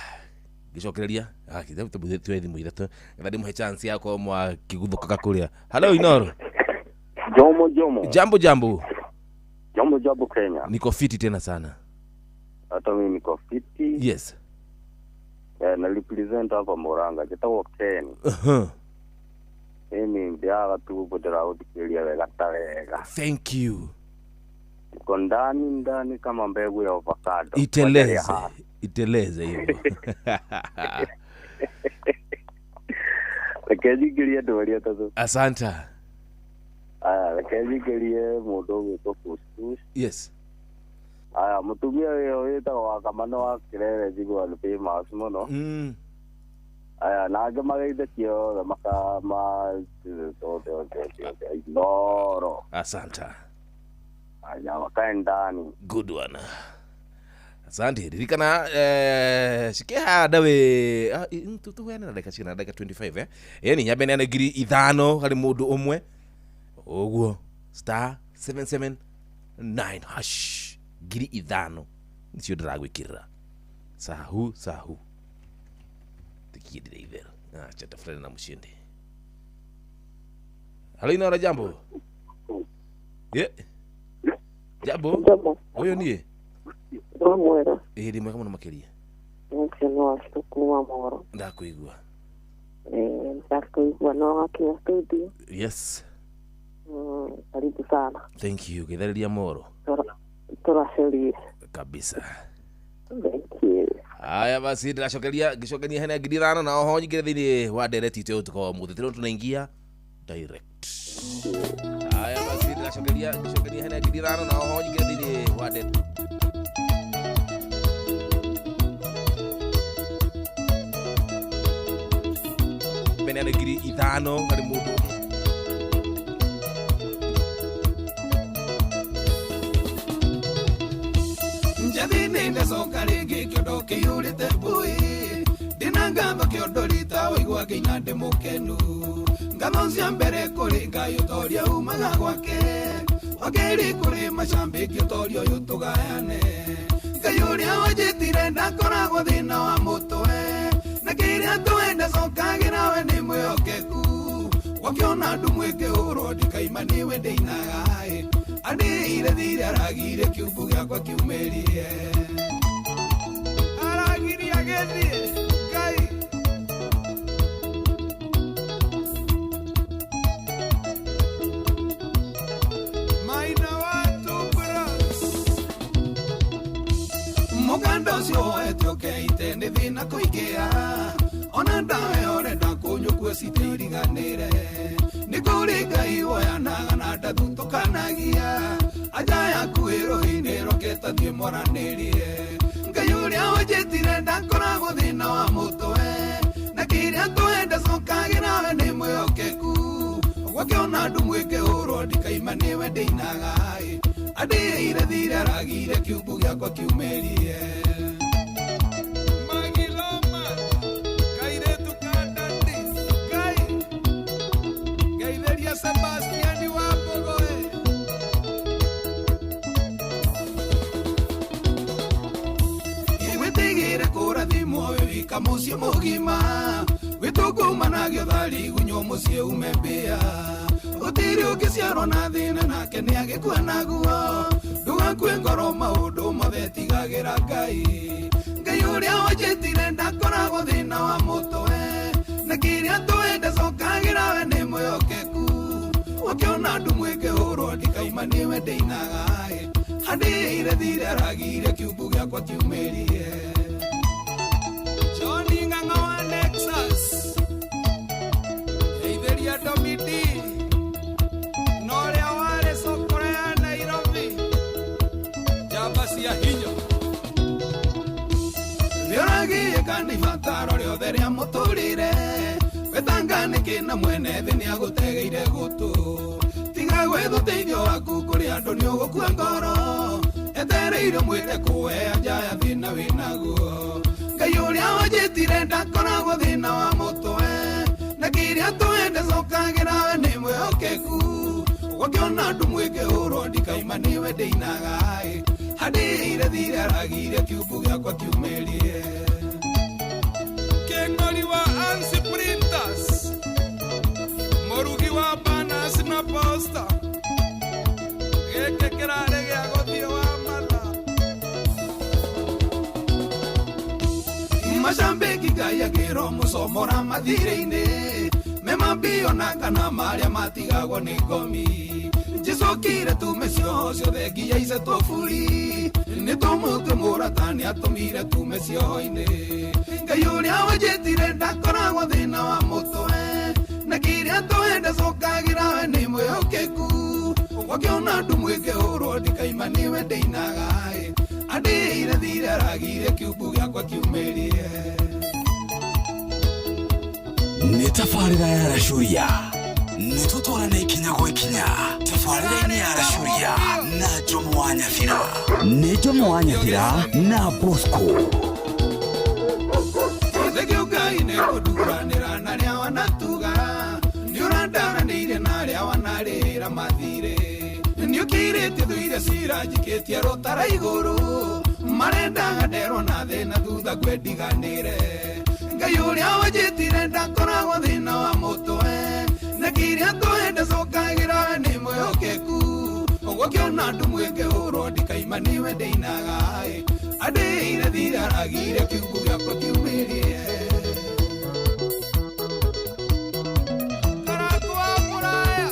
ngĩcokereria tuoe thimũ ithatũ ngetha ndĩmũhe chance ya gũkorwo mwakĩguthũkaga kũrĩa. Hello Inoro. Jomo Jomo. Jambo jambo. Jambo jambo Kenya. Niko fiti tena sana. Hata mimi niko fiti. Yes. Na represent hapa Murang'a njĩtagwo Ken. Mimi ndiaga tu ndĩragũthikĩrĩria wega ta wega. Thank you. Iko ndani ndani kama mbegu ya avocado. Iteleze, iteleze hivyo. Reke njingĩrie andũ arĩa atatũ. Asante. Aya, reke njingĩrie mũndũ ũgwĩtwo Kuskus. Yes. Aya, mũtumia ũyũ wĩtagwo Wakamano wa Kĩrere njiguaga nĩ famous mũno. Aya, na angĩ mageithĩtie othe makama othe othe othe Inoro. Asante. Aya, wakae ndani. Good one. Asante. Ririkana cikĩhanda we tũheane na ndagĩka cigana, ndagĩka 25 yani nyambe neane 5,000 harĩ mũndũ ũmwe ũguo star 779 hash 5,000 nicio ndĩragwĩkĩrĩra. Sahu sahu tikiendire itherũ. Acha tafutane na mshindi. Halo Inoro, jambo. Ye. Jambo. Ũyũ niĩ. Nĩ mwega. Ĩĩ ndĩ mwega mũno makĩria. Nĩ wa kuma Moro. Ndakũigua. Ndakũigua no wakinya studio. Yes. Karibu sana. Thank you. Gĩthereria Moro. Tũraceria. Kabisa. Thank you. Haya basi ndĩracokeria ngĩcokeria hena 5,000 na oho nyingĩre thĩinĩ wa ndereti itũ ya ũtukũ wa ũmũthĩ. Tũrĩ tunaingia direct. Haya basi ndĩracokeria ngĩcokeria hena 5,000 na oho nyingĩre thĩinĩ wa ndereti. Beneane 5,000 harĩ mũndũ ũmwe. Njathini ndacoka rĩngĩ kĩondo kĩiyũrĩte mbui. Ndĩna ngatho kĩondo rita waigua ngĩina ndĩ mũkenu. Ngatho cia mbere kũrĩ Ngai ũtoria umaga gwake. Wa kerĩ kũrĩ macambĩki ũtoria ũyũ tũgayane. Ngai ũrĩa wanjĩtire ndakoragwo thĩna wa mũtwe. Na kĩrĩa twenda cokagĩra we nĩ mwĩhokeku. Wakiona andũ mwĩkĩhũrwo ndikaima nĩwe ndĩinaga ĩ. Andĩire thirĩ aragire kiumbu gĩakwa kiumĩrie. Aragiria gĩthiĩ Ngai. Maina watu bros. Mũganda ũcio woete ũkeite nĩ thĩna kũingĩha. Ona ndawe ũrenda kũnyũkua citiriganĩre. Nĩ kũrĩ Ngai woyanaga na ndathutũkanagia. Anja yaku ĩ rũhĩ-inĩ roketa thiĩ mwaranĩrie. Ngai ũrĩa wanjĩtire ndakoragwo thĩna wa mũtwe. Na kĩrĩa twenda cokagĩra we nĩ mwĩhokeku. Gwakĩona andũ mwĩkĩhũrwo ndikaima nĩwe ndĩinaga ĩ. Andĩire thirĩ aragire kiumbu gĩakwa kiumĩrie. Magiloma kairetu ka Dandi Ngai. Ngeithĩria Sebastiani wa Mbogoe. Wĩtigĩre kũrathimwo wĩ wika mũciĩ mũgima. Wĩtũngũmanagio thari gunywo mũciĩ ume mbĩa. Gũtirĩ ũngĩciarwo na thĩna nake nĩagĩkua naguo. Ndũgakue ngoro maũndũ mothe tigagĩra Ngai. Ngai ũrĩa wanjĩtire ndakoragwo thĩna wa mũtwe. Na kĩrĩa twenda cokagĩra we nĩ mwĩhokeku. Wakĩona andũ mwĩkĩhũrwo ndikaima nĩwe ndĩinaga ĩ. Andĩire thirĩ aragire kiumbu gĩakwa kiumĩrie. Johnny Ng'ang'a wa Nexus. Ngeithĩria Domidi na ũrĩa warĩ cokora ya Nairobi. Njamba cia hinya. Nĩũragiĩka nĩ ibataro rĩothe rĩa mũtũrĩre. Wetanga nĩkĩ na mwene thĩ nĩagũtegeire gũtũ. Tiga gwetha ũteithio waku kũrĩ andũ nĩũgũkua ngoro. Etereire mwĩte kũwe anja ya thĩna wĩnaguo. Ngai ũrĩa wanjĩtire ndakoragwo thĩna wa mũtwe. Na kĩrĩa twenda cokagĩra we nĩ mwĩhokeku. Gwakĩona andũ mwĩkĩhũrwo ndikaima nĩwe ndĩinaga ĩ. Andĩire thirĩ aragire kiumbu gĩakwa kiumĩrie. Kĩng'ori wa Ansi Printers. Mũrugi wa banners na poster. Gĩkĩ kĩrarĩ gĩa gũthiĩ wa matha. Macambĩki Ngai akĩrwo mũcomora mathirĩ-inĩ. Memambio na kana marĩa matigagwo nĩ ngomi. Njĩcokire tume cioho ciothe nginya icetwo buri. Nĩ tũmũtwe mũrata nĩatũmire tume cioho-inĩ. Ngai ũrĩa wanjĩtire ndakoragwo thĩna wa mũtwe. Na kĩrĩa twenda cokagĩra we nĩ mwĩhokeku. Gwakĩona andũ mwĩkĩhũrwo ndikaima nĩwe ndĩinaga ĩ. Andĩire thirĩ aragire kiumbu gĩakwa kiumĩrie. Nĩ tabarĩra ya Racũria. Nĩ tũtwarane ikinya gwa ikinya tabarĩra-inĩ ya Racũria na Jomo wa Nyathira. Nĩ Jomo wa Nyathira na Bosco. Thengio Ngai nĩ kũnduranĩra na arĩa wanatuga. Nĩũrandaranĩire na arĩa wanarĩra mathirĩ. Nĩũkirĩtie thũire cira njikĩtie rũtara igũrũ. Marendaga nderwo na thĩna thutha kwendiganĩre. Ngai ũrĩa wanjĩtire ndakoragwo thĩna wa mũtwe. Na kĩrĩa twenda cokagĩra we nĩ mwĩhokeku. Gwakĩona andũ mwĩkĩhũrwo ndikaima nĩwe ndĩinaga ĩ. Andĩire thirĩ aragire kiumbu gĩakwa kiumĩrie. Karangu wa Mũraya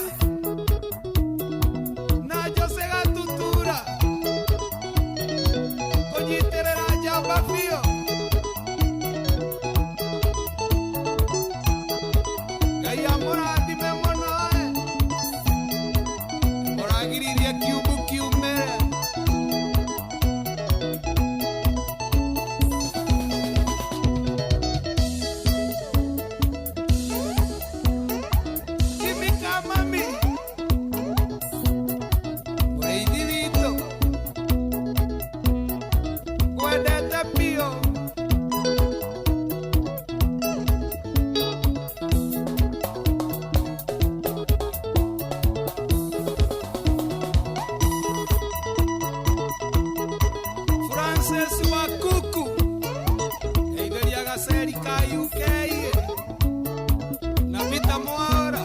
na Jose Gatutura kũnyitĩrĩra njamba biũ. Ngai amũrathime mũno ĩ. Ũragiririe kiumbu kiumĩre. Moses wa kuku Eitheria gaceri ka UK na Peter Mwara.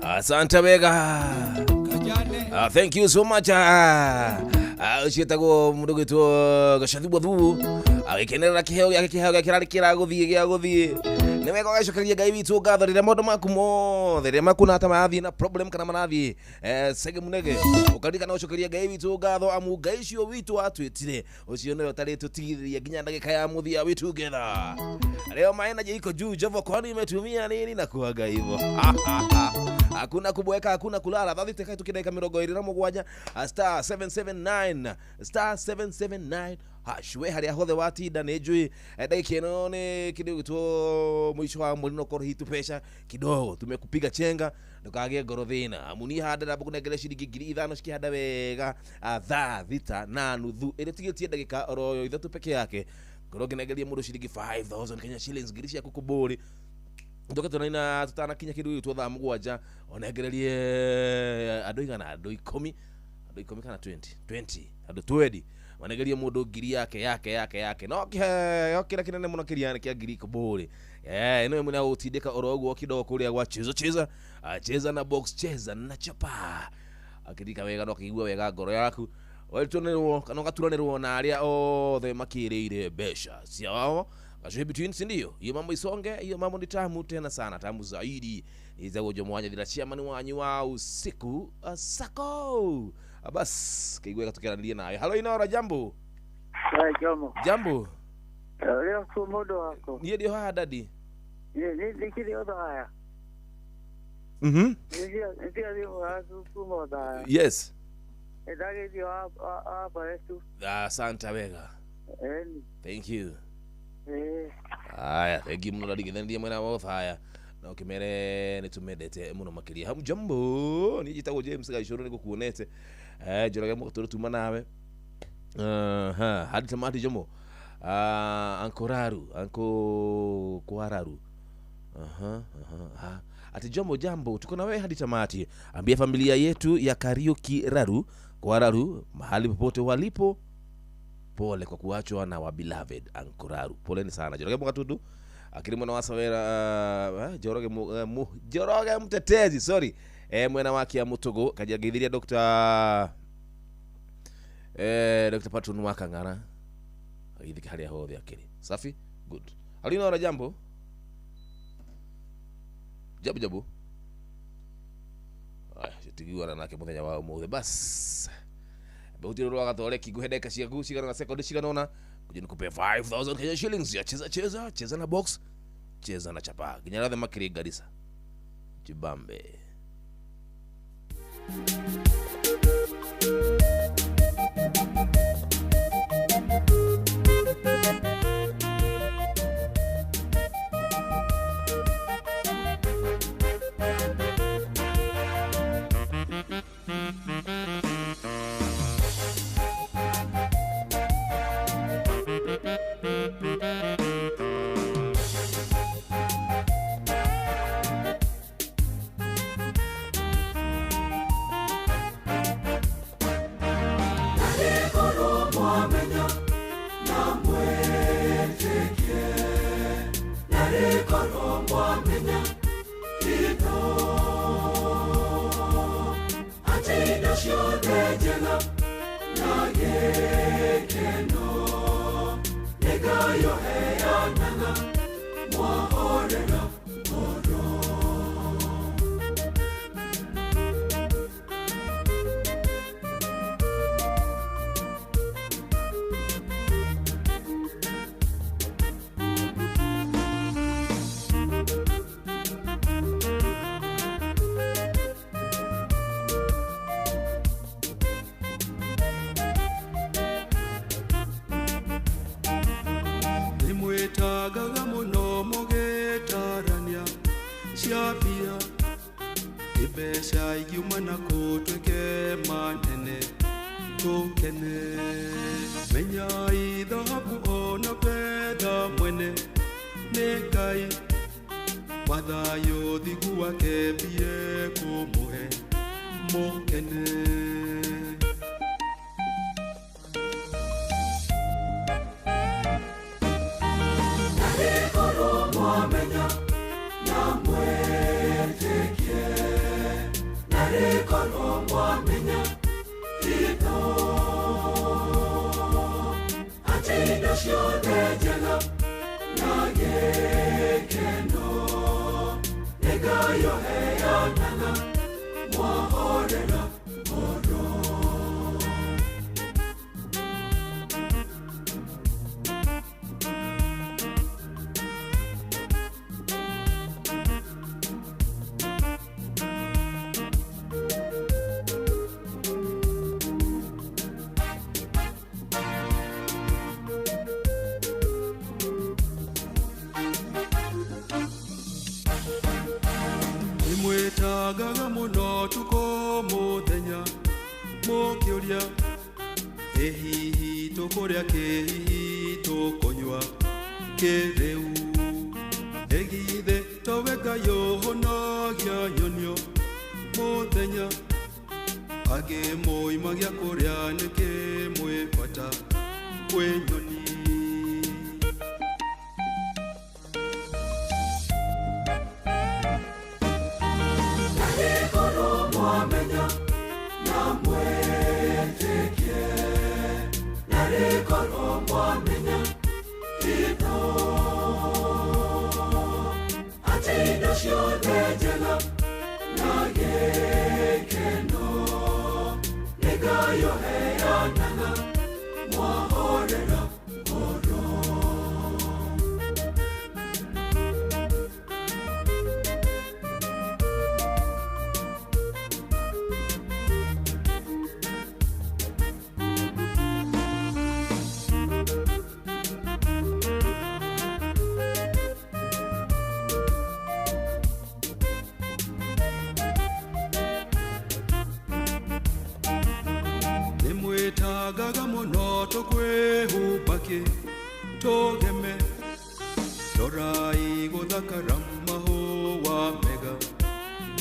Asante wega. Thank you so much. Ucio mundu gwitwo Gacathi Mwathu agikenerera kiheo giake, kiheo giake kirari kiraguthie gia guthie. Ni wega ugacokeria Ngai witu ngatho riria maundu maku mothe riria maku ta marathie na problem kana marathie sege munege ukaririkana ucokeria Ngai witu ngatho amu Ngai ucio witu atwitire ucio niwe utaritũtigithĩria nginya ndagĩka ya mũthia. We together leo maena iko juu Jova, kwani imetumia nini na kuaga hivyo? Hakuna kubweka, hakuna kulala. Thathi teka tukidakika 27 star 779 star 779 hash. We haria hothe watinda nĩ njui ndagĩka ĩno nĩ kĩndũ gĩtwo mũico wa mweri no korwo hitu pesha kidogo tumekupiga chenga ndũkagĩe ngoro thĩna amu niĩ handa ndamba kũnengere ciringi 5,000 cikĩhanda wega thaa 6:30 ĩrĩa tigĩtie ndagĩka oro 3 peke yake ngoro ngĩnengeria mũndũ ciringi 5,000 Kenya shillings ngiri ciaku kũbũrĩ ndoke tunaina tutanakinya kindu gitwo thaa 7 onengererie andu igana andu 10 andu 10 kana 20 andu 20 wanengerie mundu ngiri yake yake yake yake no kiheo kira kinene muno kiria kia ngiri kuburi ino imwe na gutindika oro uguo kidogo kuria gwa cheza cheza cheza na box cheza na chapa akirika wega no kiigua wega ngoro yaku weturanirwo kana ugaturanirwo na aria othe makiriire mbeca ciao Kashuhe between, si ndio? Hiyo mambo isonge, hiyo mambo ni tamu tena sana, tamu zaidi. Niza Jomo Wanyathira chairman wanyu wa usiku sako. Bas, kaigwe katukiranĩria nawe. Halo Inora, jambo. Hai Jomo. Jambo. Leo ku modo wako. Niĩ ndio haha daddy. Ni ndikiri othaya. Ndio ndio waku ku moda. Yes. Ndagithio wa baretu. Asante wega. Thank you. Aya, thank you muno daddy githenia mwena wa othaya. Na ukimere nitumendete muno makiria. Hamjambo, ni njitagwo James Gaicuru nigukuonete. Njoroge Mũgatũrũ tuma nawe. Hadi tamati Jomo. Ankoraru, anko kwararu. Ati Jomo jambo, tuko na wewe hadi tamati. Ambia familia yetu ya Kariuki Raru, Kwararu, mahali popote walipo. Pole kwa kuachwa na wa beloved Ankoraru. Poleni sana. Njoroge Mũgatutu. Akiri mwana wa Sawera, Njoroge Njoroge mtetezi, sorry. Mwena wake ya Mutugo kajagithiria Dr. Dr. Patron Wakangara. Agithika haria hothe akiri. Safi? Good. Alina ora jambo? Jambo jambo. Aya, tiguana nake muthenya wa umuthi. Bas. Bauti rwa gatore kiguhe ndeka ciaku cigana na sekondi cigana ona kuja nikupe 5000 Kenya shillings ya cheza cheza cheza na box cheza na chapa nginya rathe makiri Garissa jibambe. Tũkene menyai thahabu ona betha mwene nĩ Ngai mathayũ thingu wake mbie kũmũhe mũkene. Narĩkorwo mwamenya na mwĩtĩkie, narĩkorwo mwamenya hitho atĩ indo ciothe njega na gĩkeno nĩ Ngai ũheanaga mwahorera ngoro. Nimwĩtagaga mũno tukũ mũthenya mũkĩũria ĩ hihi tũkũrĩa kĩ hihi tũkũnyua kĩ rĩu ĩ githĩ towe Ngai ũhũnagia nyonio mũthenya angĩmũimagia kũrĩa nĩkĩ mwĩ bata kwĩ nyoni. Narĩkorwo mwamenya na mwĩtĩkie, narĩkorwo mwamenya hitho atĩ indo ciothe njega na gĩkeno nĩ Ngai ũheanaga mwahorera ngoro. Nimwĩtagaga mũno tũkwĩhumba kĩ tũgeme rorai gũthakara mahũa mega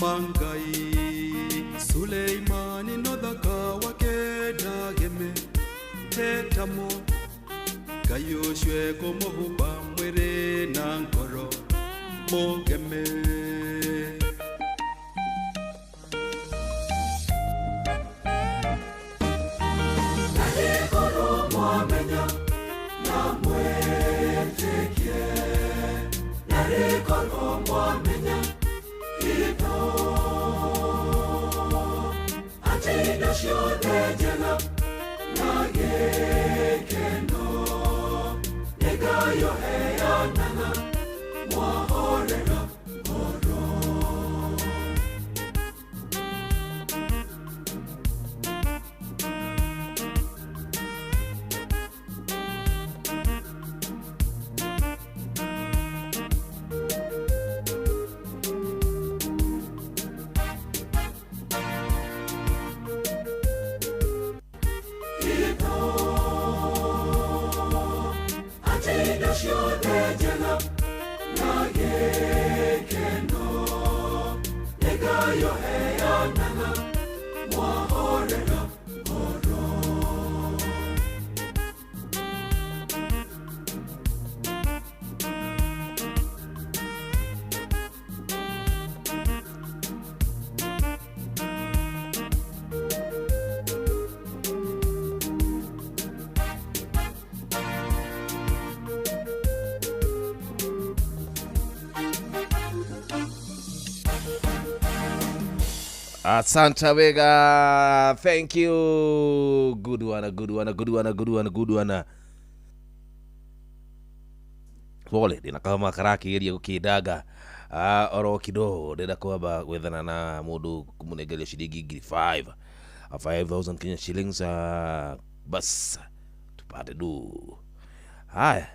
ma Ngai Suleimani no thaka wake ndageme tetamo Ngai ũcio ekũmũhumba mwĩrĩ na ngoro mũgeme. Narĩkorwo mwamenya na mwĩtĩkie, narĩkorwo mwamenya hitho atĩ indo ciothe njega na gĩkeno nĩ Ngai ũheanaga mwahorera ngoro. Hitho atĩ indo ciothe njega na gĩkeno nĩ Ngai ũheanaga mwahorera ngoro. Asante wega. Thank you. Good one, good one, good one, good one, good one. Pole, ndina kama karakigeria gukindaga oro kidogo ndenda kwamba gwethana na mundu kumunengeria shilingi 5,000 5,000 Kenya shillings bas tupate du. Haya.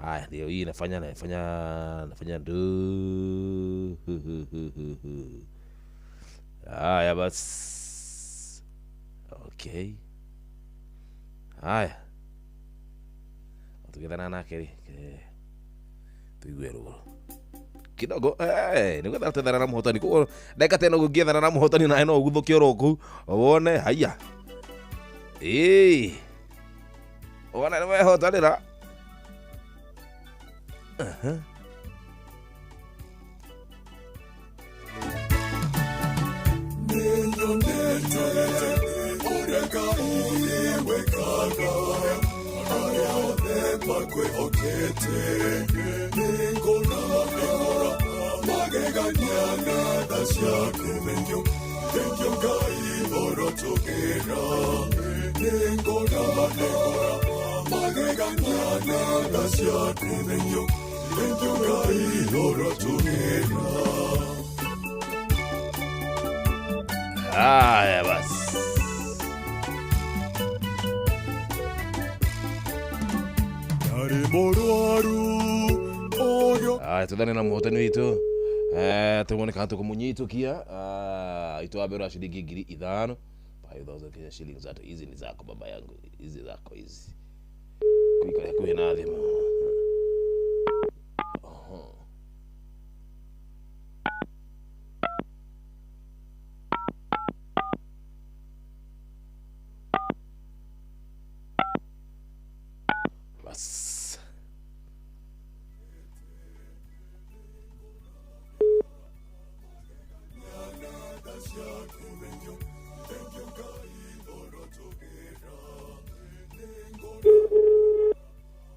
Haya ndio hii nafanya ndu. Haya bas. Okay. Haya. Tugethana nake ri. Tuigue rũgũrũ. Kidogo nĩgwetha tethana na mũhotani koguo ndagĩka teno gũngĩethana na mũhotani nawe no ũguthũke oro kũu wone haiya wone nĩ wehotanĩra. Haya basi. Haya tudane na muhotani witu. Tuone kana tukumunyitukia. Itwabera shilingi 5,000. 5,000 Kenya shillings hata hizi ni zako baba yangu. Hizi zako hizi. Kuikala kuwe na adhimu. Bas.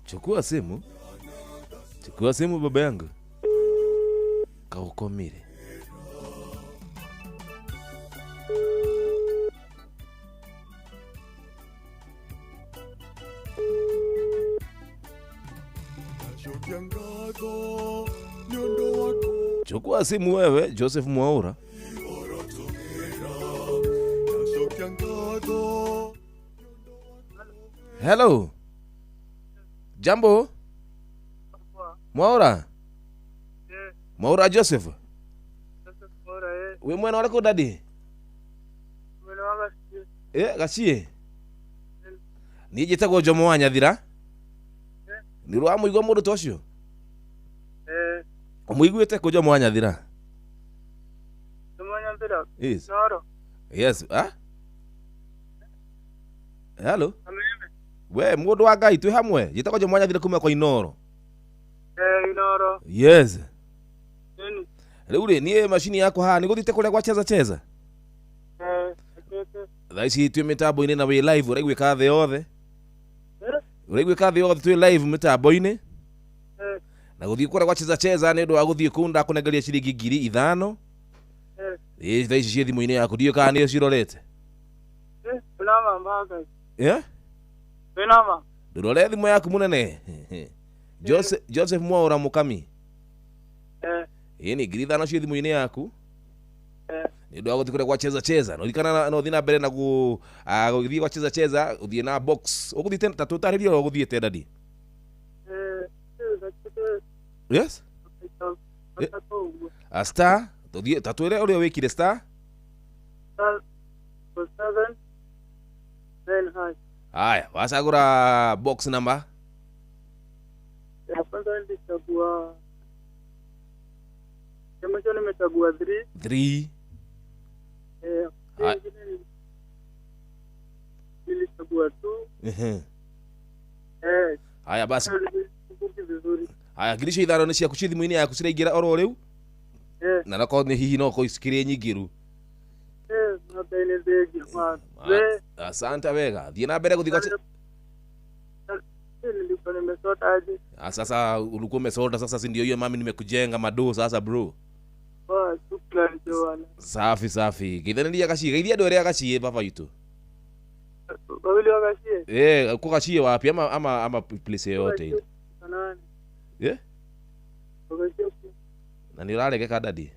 Chukua simu. Chukua simu baba yangu. Kaukomire. Chukua simu wewe Joseph Mwaura. Hello. Jambo. Mwaura. Yeah. Mwaura Joseph. Joseph Mwaura. We mwana wako daddy? Mwana wa Gachie. Gachie. Ni jitagwo Jomo wa Nyathira? Ni rwa muigwa mundu to ucio? Umuiguite ku Jomo wa Nyathira? Jomo wa Nyathira. Yes. Noro. Yes, ah? Hello. We mundu wa Ngai twi hamwe jitagwo Jomo wa Nyathira kuma kwa Inoro. Inoro. Yes. Nini? Riu ri nie machine yakwa haha ni guthite kuria gwa cheza cheza. Thaa ici twi mitambo-inĩ na wĩ live ũraiguĩka thĩ yothe. Ũraiguĩka thĩ yothe twi live mitambo-inĩ. Na gũthiĩ kũrĩa gwa cheza cheza nĩ ũndũ wa gũthiĩ kũu ndakũnengeria ciringi 5,000. Thaa ici ciĩ thimũ-inĩ yaku ndiũĩ kana nĩ ũcirorete. Ndũrore thimũ yaku mũnene. Joseph Mwaura Mukami. Ĩĩ nĩ 5,000 ciĩ thimũ-inĩ yaku. Nĩ ũndũ wa gũthiĩ kũrĩa gwa cheza cheza no ririkana no ũthiĩ na mbere na gũthiĩ gwa cheza cheza ũthiĩ na box ũgũthiĩte ta tũtarĩrie ũrĩa ũgũthiĩte daddy. Yes. A star tũthiĩ ta twĩre ũrĩa wĩkire star 7 9 hash. Haya wacagũra box number ya kwanza nilichagua ya mwisho nimechagua 3 3. Nilichagua 2. Haya basi. Haya 5,000 nĩ ciaku ciĩ thimũ-inĩ yaku ciraingĩra oro rĩu. Na nakorwo nĩ hihi no cikĩrĩ nyingĩru. Asante wega. Thiĩ na mbere gũthiĩ kwa sasa ulikuwa umesota sasa, si ndio hiyo mami nimekujenga mado sasa bro. Safi safi. Geithaniria Gachie. Geithia andũ erĩ a Gachie baba itũ. Wawili wa Gachie? Uko Gachie wapi ama place yoyote ile? Na ni ũraregeka daddy?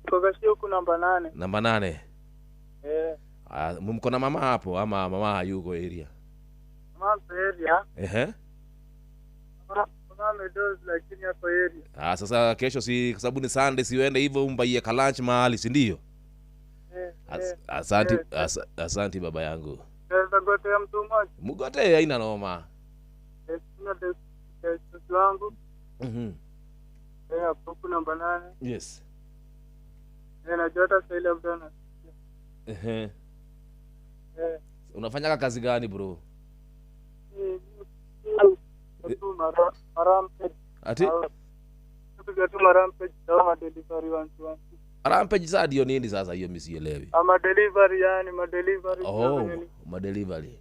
Kwa Gachie huku namba 8. Namba 8. Mko na mama hapo ama mama hayuko area? Mama area. Ehe. Mama amedoze lakini ako area. Ah, sasa kesho si kwa sababu ni Sunday si uende hivyo umbaie ka lunch mahali, si ndio? Asante asante baba yangu. Naweza gotea mtu mmoja. Mgote haina noma. Sina mtoto wangu. Hapo namba 8. Yes. Na jota sasa ile bwana. Unafanya kazi gani bro? Tu mara rampage. Ati? Tupiga tu marampage kama delivery 1 2 1. Rampage sasa ndio nini sasa hiyo mimi sielewi. Ama delivery yani ma delivery. Oh, ma delivery.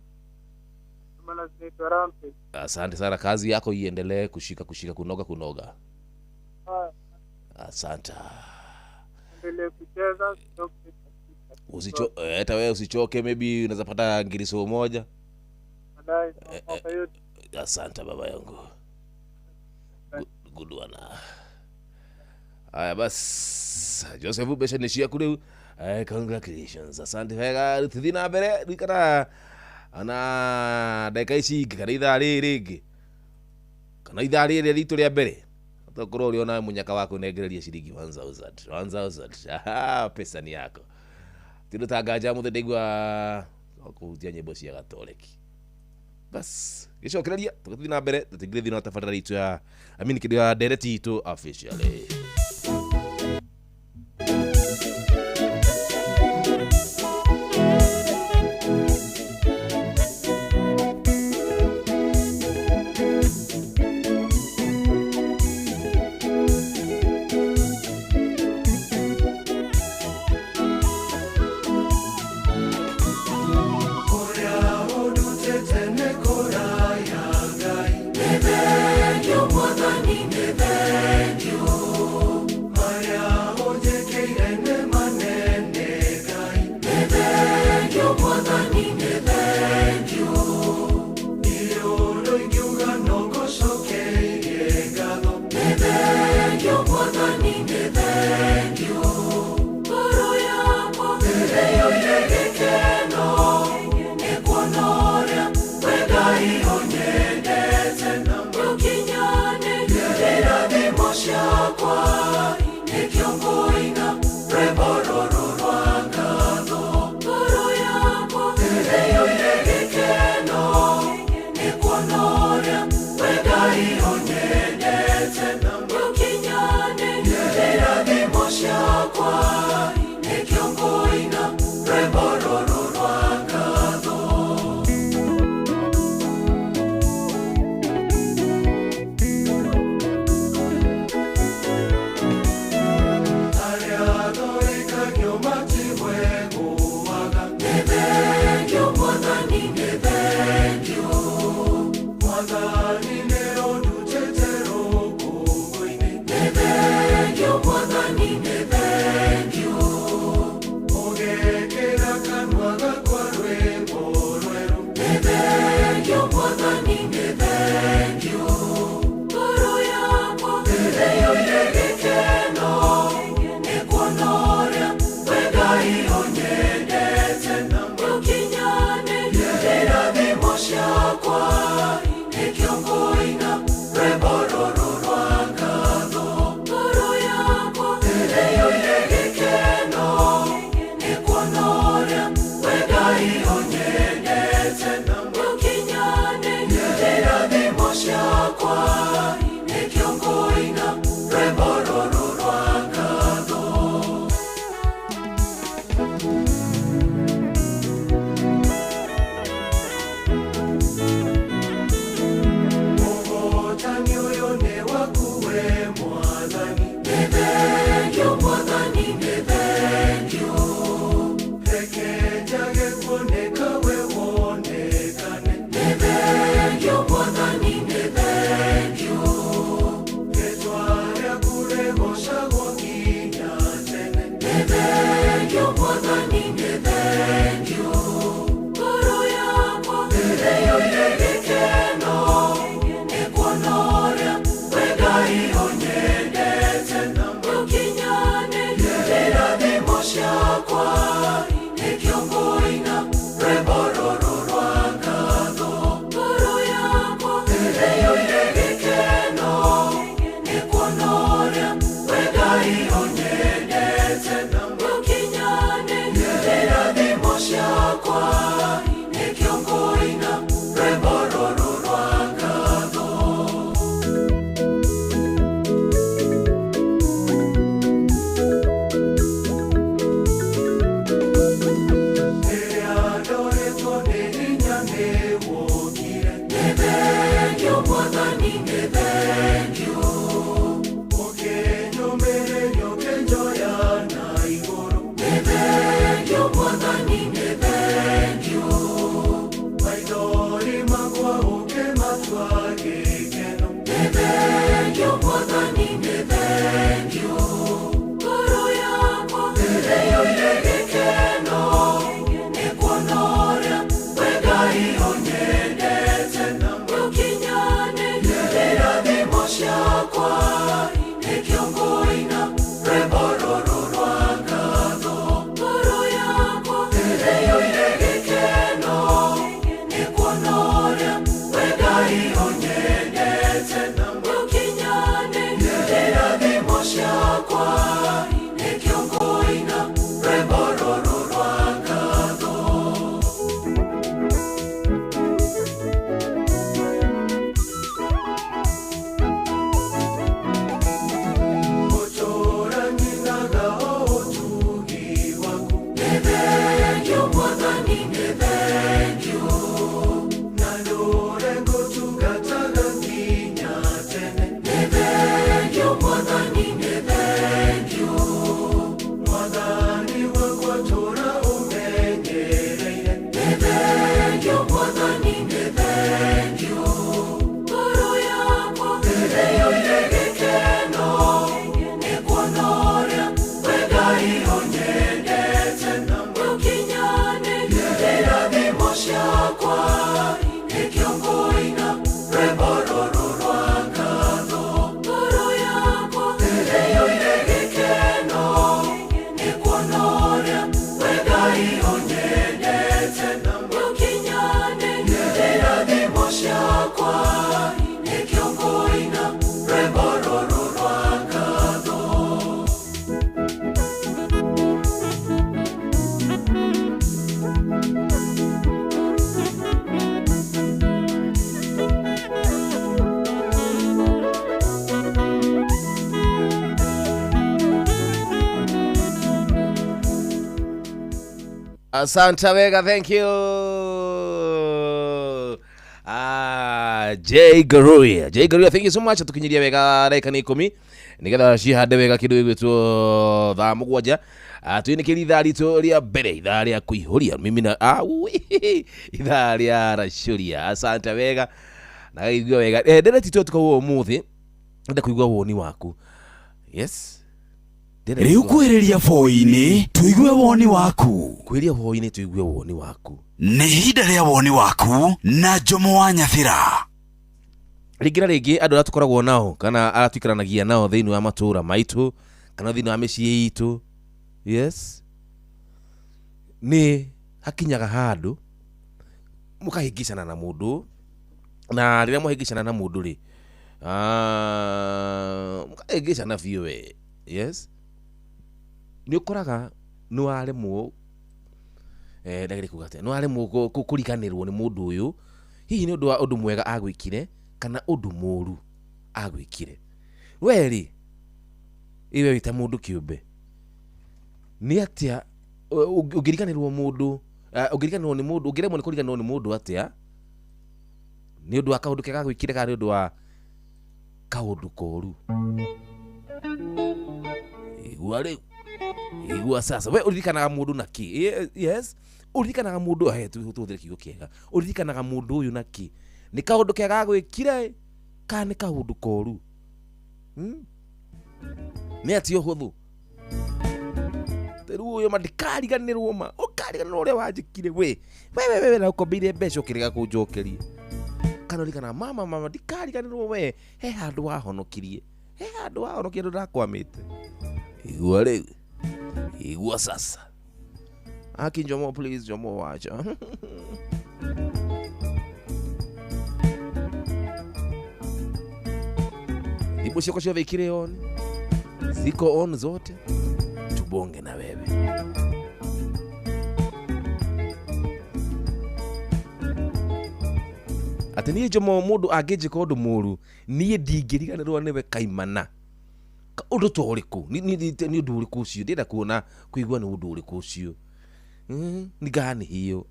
Maana zinaitwa rampage. Asante sana, kazi yako iendelee kushika kushika kunoga kunoga. Asante. Endelee kucheza. Usichoke, hata wewe usichoke, maybe unaweza pata ngiriso moja. Asante baba yangu. Good one. Haya bas, Joseph besha nishia kule. Congratulations. Asante wega tuthi na mbere rikana ana ndagĩka ici ingĩ kana ithaa rĩrĩ rĩngĩ kana ithaa rĩrĩ ritũ rĩa mbere tokorwo ũrĩ ona munyaka wa kũnengereria ciringi 1000 1000. Aha, pesa ni yako. Tindu ta nganja mũthĩ ndaigua kũhutia nyĩmbo cia Gatoreki. Bas, gĩcokereria tũgĩthiĩ na mbere tũtingĩrĩ thĩinĩ wa tabarĩra itũ ya I mean kĩndũ ya ndereti itũ officially. Ngoro yakwa. Asante wega, thank you. J Garuya, J Garuya, thank you so much. Tukinyiria wega dakika nĩ 10 nigetha cihande wega kindu gĩgwĩtwo thaa 7. Twinĩkĩria ithaa ritũ rĩa mbere, ithaa rĩa kũihũria mimi na ithaa rĩa racũria. Asante wega na gaigua wega. Ndereti tu tukaguo ũmũthĩ ndenda kũigua woni waku. Yes, rĩu kwĩrĩria boi-inĩ tuigue woni waku. Kwĩrĩria boi-inĩ tuigue woni waku. Nĩ ihinda rĩa woni waku na Jomo wa Nyathira. Rĩngĩ na rĩngĩ andũ arĩa tũkoragwo nao kana arĩa tũikaranagia nao thĩinĩ wa matũũra maitũ kana thĩinĩ wa mĩciĩ itũ, yes, nĩ hakinyaga handũ mũkahĩngĩcana na mũndũ, na rĩrĩa mwahĩngĩcana na mũndũ rĩ, mũkahĩngĩcana biũ we, yes, nĩ ũkoraga nĩ waremwo ndagĩrĩ kuga atĩa, nĩ waremwo kũriganĩrwo nĩ mũndũ ũyũ, hihi nĩ ũndũ wa ũndũ mwega agwĩkire kana ũndũ mũũru agwĩkire. We rĩ, iwe wĩ ta mũndũ kĩũmbe, nĩ atĩa ũngĩriganĩrwo mũndũ, ũngĩriganĩrwo nĩ mũndũ, ũngĩremwo nĩ kũriganĩrwo nĩ mũndũ atĩa nĩ ũndũ wa kaũndũ kega agwĩkire kana nĩ ũndũ wa kaũndũ koru? Igua rĩu, igua sasa. We ũririkanaga mũndũ na kĩ? Yes, ũririkanaga mũndũ, tũhũthĩre kiugo kĩega, ũririkanaga mũndũ ũyũ na kĩ? Nĩ kaũndũ kega agwĩkire kana nĩ kaũndũ koru? Nĩ atĩa ũhũthũ? Rĩu ũyũ ma ndikariganĩrwo ma, ũkariganĩrwo ũrĩa wanjĩkire we. We na ũkombeire mbeca ũkĩrega kũnjokeria. Kana ũririkanaga mama ndikariganĩrwo we, he handũ wahonokirie. He handũ wahonokirie ndakwamĩte. Igua rĩu, igua sasa. Aki Jomo, please Jomo wacha. Thimũ ciakwa ciothe ikĩrĩ on, ziko on zote, tubonge na wewe. Atĩ niĩ Jomo mũndũ angĩnjĩka ũndũ mũũru, niĩ ndingĩriganĩrwo nĩwe kaimana. Ũndũ ta ũrĩkũ? Nĩ ũndũ ũrĩkũ ũcio? Ndĩrenda kuona kũigua nĩ ũndũ ũrĩkũ ũcio. Nĩ gani hiyo?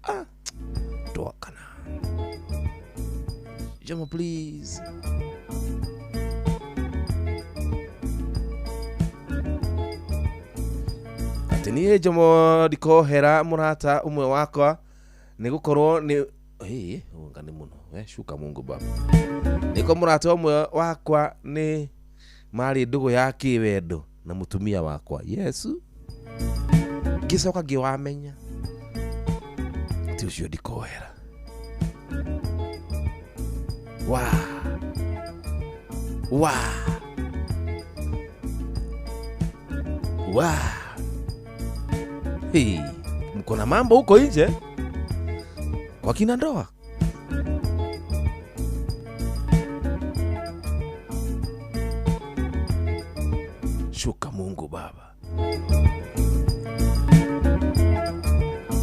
Twakana. Jomo please. Atĩ niĩ Jomo ndikohera mũrata ũmwe wakwa nĩ gũkorwo nĩ ngani mũno. Shuka Mungu baba. Nĩko mũrata ũmwe wakwa nĩ marĩ ndũgũ ya kĩwendo na mũtumia wakwa. Yesu, ngĩcoka ngĩwamenya ti ũcio ndikohera. Wa wa wa, hey, mko na mambo huko nje kwa kina ndoa. Shuka Mungu Baba,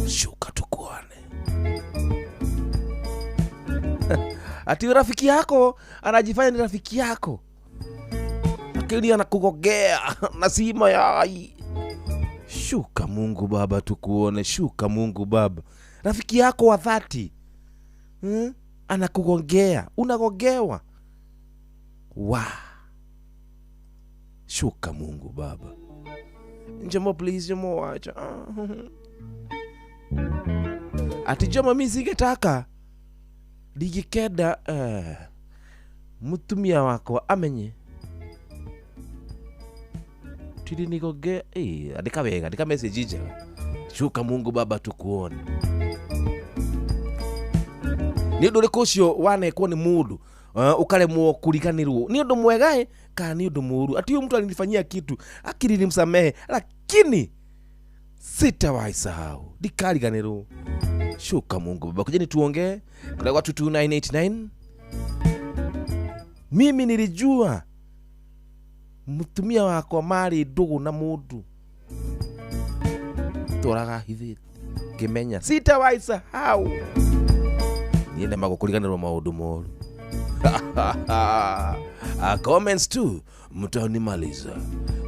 shuka tukuone. Ati rafiki yako anajifanya ni rafiki yako, lakini anakugogea na sima ya ai. Shuka Mungu Baba tukuone, shuka Mungu Baba. Rafiki yako wa dhati anakugongea, unagogewa. Wa shuka Mungu Baba. Jomo please, Jomo wacha. Ati Jomo mimi singetaka ndingĩkenda mũtumia wakwa amenye Nikoge andika wega, andika message njega. Shuka Mungu Baba tukuone. Nĩ ũndũ ũrĩkũ ũcio wanekwo nĩ mũndũ ukaremwo kuriganĩrwo? Nĩ ũndũ mwega kana nĩ ũndũ mũũru? Ati huyu mtu alinifanyia kitu, akili nimsamehe, lakini sitawahi sahau, ndikariganĩrwo. Shuka Mungu Baba. Kujeni tuongee kwa 22989. Mimi nilijua mutumia wakwa marĩ ndũgũ na mũndũ tũraga hithĩte, ngĩmenya sitawahi sahau. Niĩ nemaga kũriganĩrwo maũndũ moru. Comments tu mtanimaliza.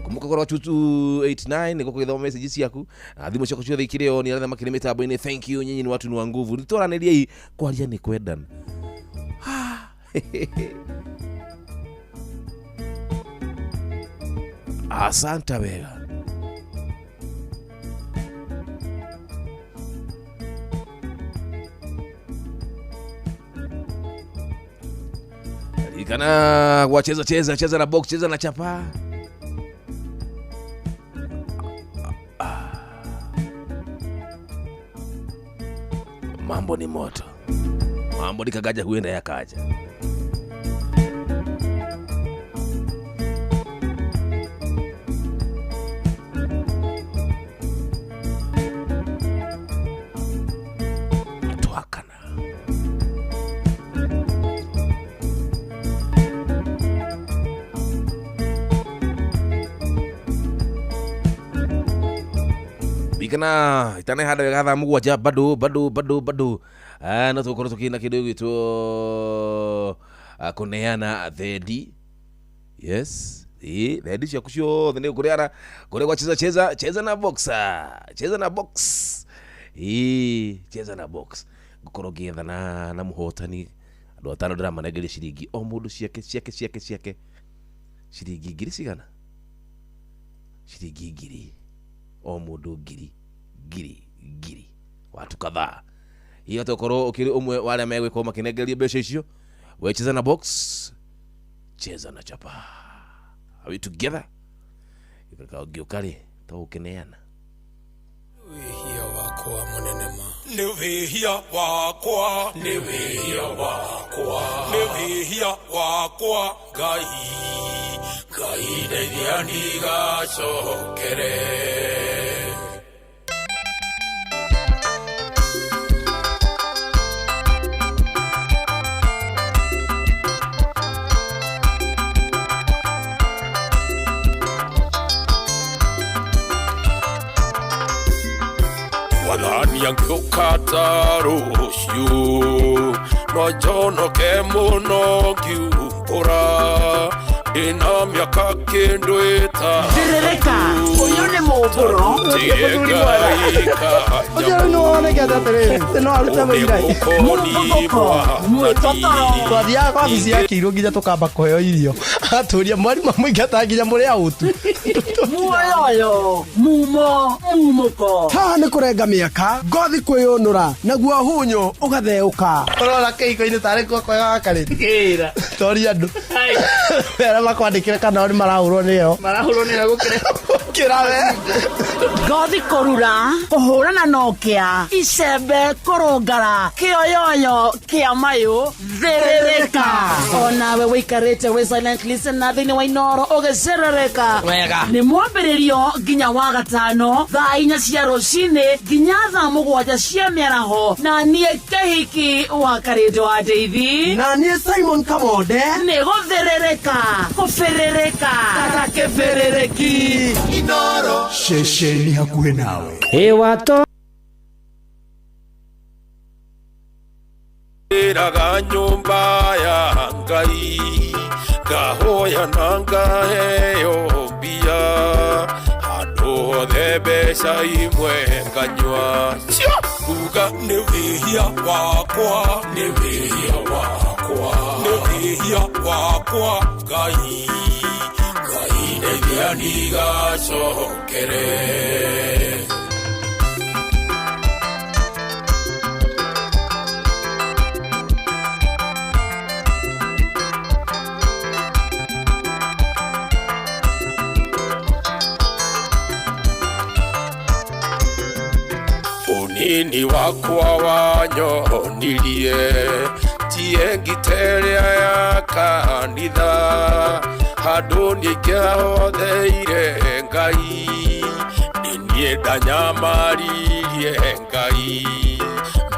Kumbuka Amũka wa 2289 nĩguo kũgĩthoma message ciaku na thimũ ciaku ciothe ikĩrĩ on, arĩa makĩrĩ mĩtambo-inĩ. Thank you, nyinyi ni watu ni wa nguvu. Nĩtwaranĩriei, kwaria nĩ kwendana. Asante wega. Kana wacheza cheza cheza na box, cheza na chapa. Mambo ni moto, mambo ni kagaja, huenda yakaja. Twakana. Bikana itane hada wega thaa mũgwanja bado bado bado bado. No tũgũkorwo tũkĩina kĩndũ gĩgwĩtwo kũneana thendi. Yes, thendi ciaku ciothe nĩ ũkũneana kũrĩa gwa cheza cheza cheza na boxer, cheza na box, cheza na box. Ngũkorwo ngĩethana na mũhotani andũ atano ndĩramanengeria ciringi o mũndũ ciake ciake ciake ciake ciringi ngiri cigana, ciringi ngiri o mũndũ ngiri ngiri ngiri watu kadhaa. Hiyo tokorwo ukiri umwe wale megwĩkorwo makĩnengeria mbeca icio. We cheza na box, cheza na chapa. Are we together? Ibeka ũngĩũka rĩ to ũkĩneana. Wĩhia wakwa mũnene ma nĩ wĩhia wakwa, nĩ wĩhia wakwa, nĩ wĩhia wakwa Ngai, Ngai ndeithia ndigacokere. Wathani angĩũka rũciũ no njonoke mũno ngiumbũra ndĩna mĩaka kĩndũ ĩtatũ. Thĩrĩrĩka, ũyũ nĩ mũmbũro. Ũcio nĩ wonekete atĩrĩrĩ, no arute wĩira. Mũthũkũko, mwĩtotoro. Twathiaga kwa wabici ya Kĩirũ nginya tũkamba kũheo irio. Atũria mwarimũ amũingata nginya mũrĩ autu. Muoyoyo, mumo, mumũko. Haha nĩ kũrenga mĩaka, ngothi kwĩyũnũra, naguo hunyũ ũgatheũka. Ũrona kĩhiko-inĩ tarĩ kuo kwega gakarĩ. Kĩra. Toria andũ. Arĩa makwandĩkĩre kana o nĩ marahũrwo nĩyo. Marahũrwo nĩyo gũkĩra. Gũkĩra we. Ngothi kũrura, kũhũrana na ũkĩa, icembe kũrũngara, kĩoyoyo kĩa mayũ, thĩrĩrĩka. Onawe wĩikarĩte wĩ silent listener thĩinĩ wa Inooro ũgĩcerereka. Wega. Nĩ mwambĩrĩrio nginya wa gatano thaa inya cia rũcinĩ nginya thaa mũgwanja cia mĩaraho, na niĩ Kĩhiki wa Karĩndũ wa Ndeithi, na niĩ Simon Kamonde. Nĩ gũthĩrĩrĩka, kũbĩrĩrĩka ta kĩbĩrĩrĩki. Inooro ceceni hakuhĩ nawe. Ĩwato Iraga nyũmba ya Ngai ngahoya na ngaheo mbia handũ hothe mbeca imwe nganyua. Kuga nĩ wĩhia wakwa, nĩ wĩhia wakwa, nĩ wĩhia wakwa Ngai, Ngai ndeithia ndigacokere. Unini wakwa wanyonirie tie ngiteria ya kanitha handũ nĩingĩahotheire Ngai nĩ niĩ ndanyamaririe Ngai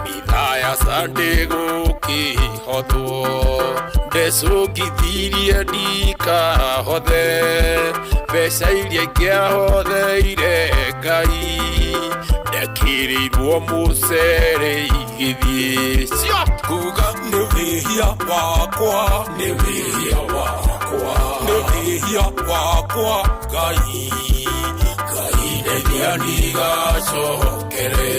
mitha ya Sunday gũkĩhotwo ndecũngithirie ndikahothe mbeca iria ingĩahotheire Ngai ndekĩrĩirwo mũcere igĩthiĩ. Kuga nĩ wĩhia wakwa, nĩ wĩhia wakwa, wakwa nĩ wĩhia wakwa Ngai Ngai ndeithia ndigacokere.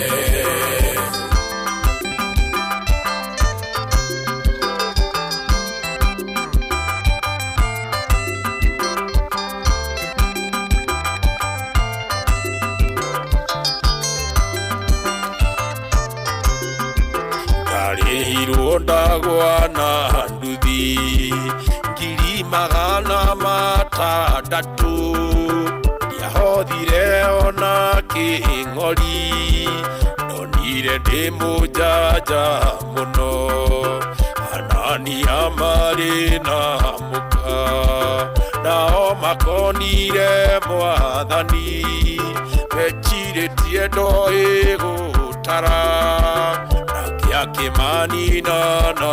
Ndarĩhirwo ndagwa na nduthi 600,000 ndiahothire ona kĩng'ori ndonire ndĩ mũjanja mũno Anania marĩ na mũka nao makonire mwathani mecirĩtie ndoĩ gũtara Kĩmanina na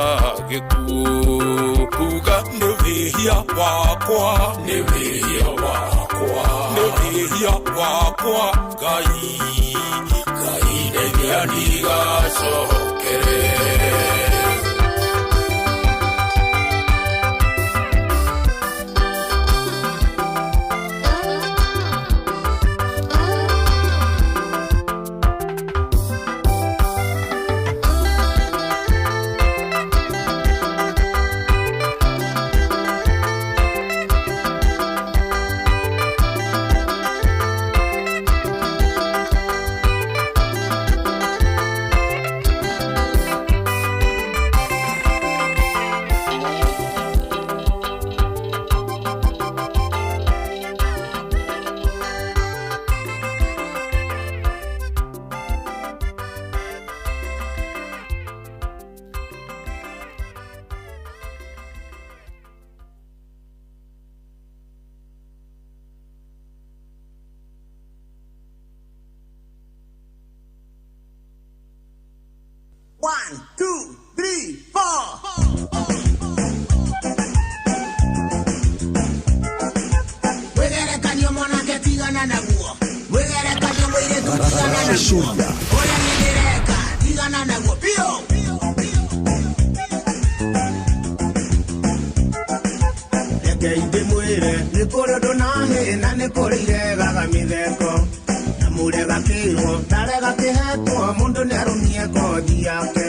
gĩkuũ kuga nĩ wĩhia wakwa nĩ wĩhia wakwa nĩ wĩhia wakwa Ngai Ngai ndeithia ndigacokere. One, two, three, four. Mwĩgerekanio mwanake tigana naguo, mwĩgerekanio mũirĩtu tigana naguo, ũrĩa niĩ ndĩreka tigana naguo biũ. Reke ndĩmwĩre nĩ kũrĩ ũndũ na hĩ na nĩ kũrĩ iregaga mĩtheko na mũrega kĩrwo ndarega kĩhetwo mũndũ nĩarũmie kothi yake.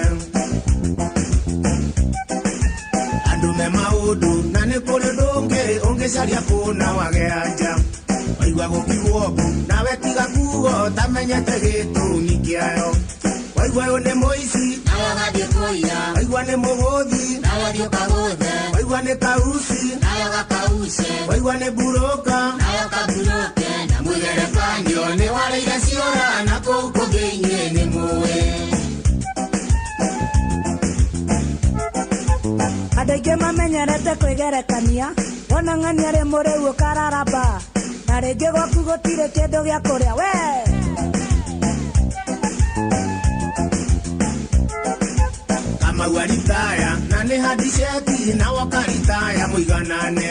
Andũ me maũndũ na nĩ kũrĩ ũndũ ũngĩ ũngĩcaria kũna wage anja waigua gũkiugwo mbu nawe tiga kugo ũtamenyete gĩtũmi kĩayo. Waigua ũyũ nĩ mũici nawe ũgathiĩ kũiya, waigua nĩ mũgũthi nawe ũthiĩ ũkagũthe, waigua nĩ kauci nawe ũgakauce, waigua nĩ mburũka nawe ũkaburũke, na mwĩgerekanio nĩ warĩire ciora na kũu kũngĩ inyuĩ nĩ mũĩ. Andũ aingĩ mamenyerete kwĩgerekania wona ng'ania arĩ mũrĩu ũkararamba na rĩngĩ gwaku gũtirĩ kĩndũ gĩa kũrĩa we. Kamau aritaya na nĩ handiceti na wokaritaya mũiganane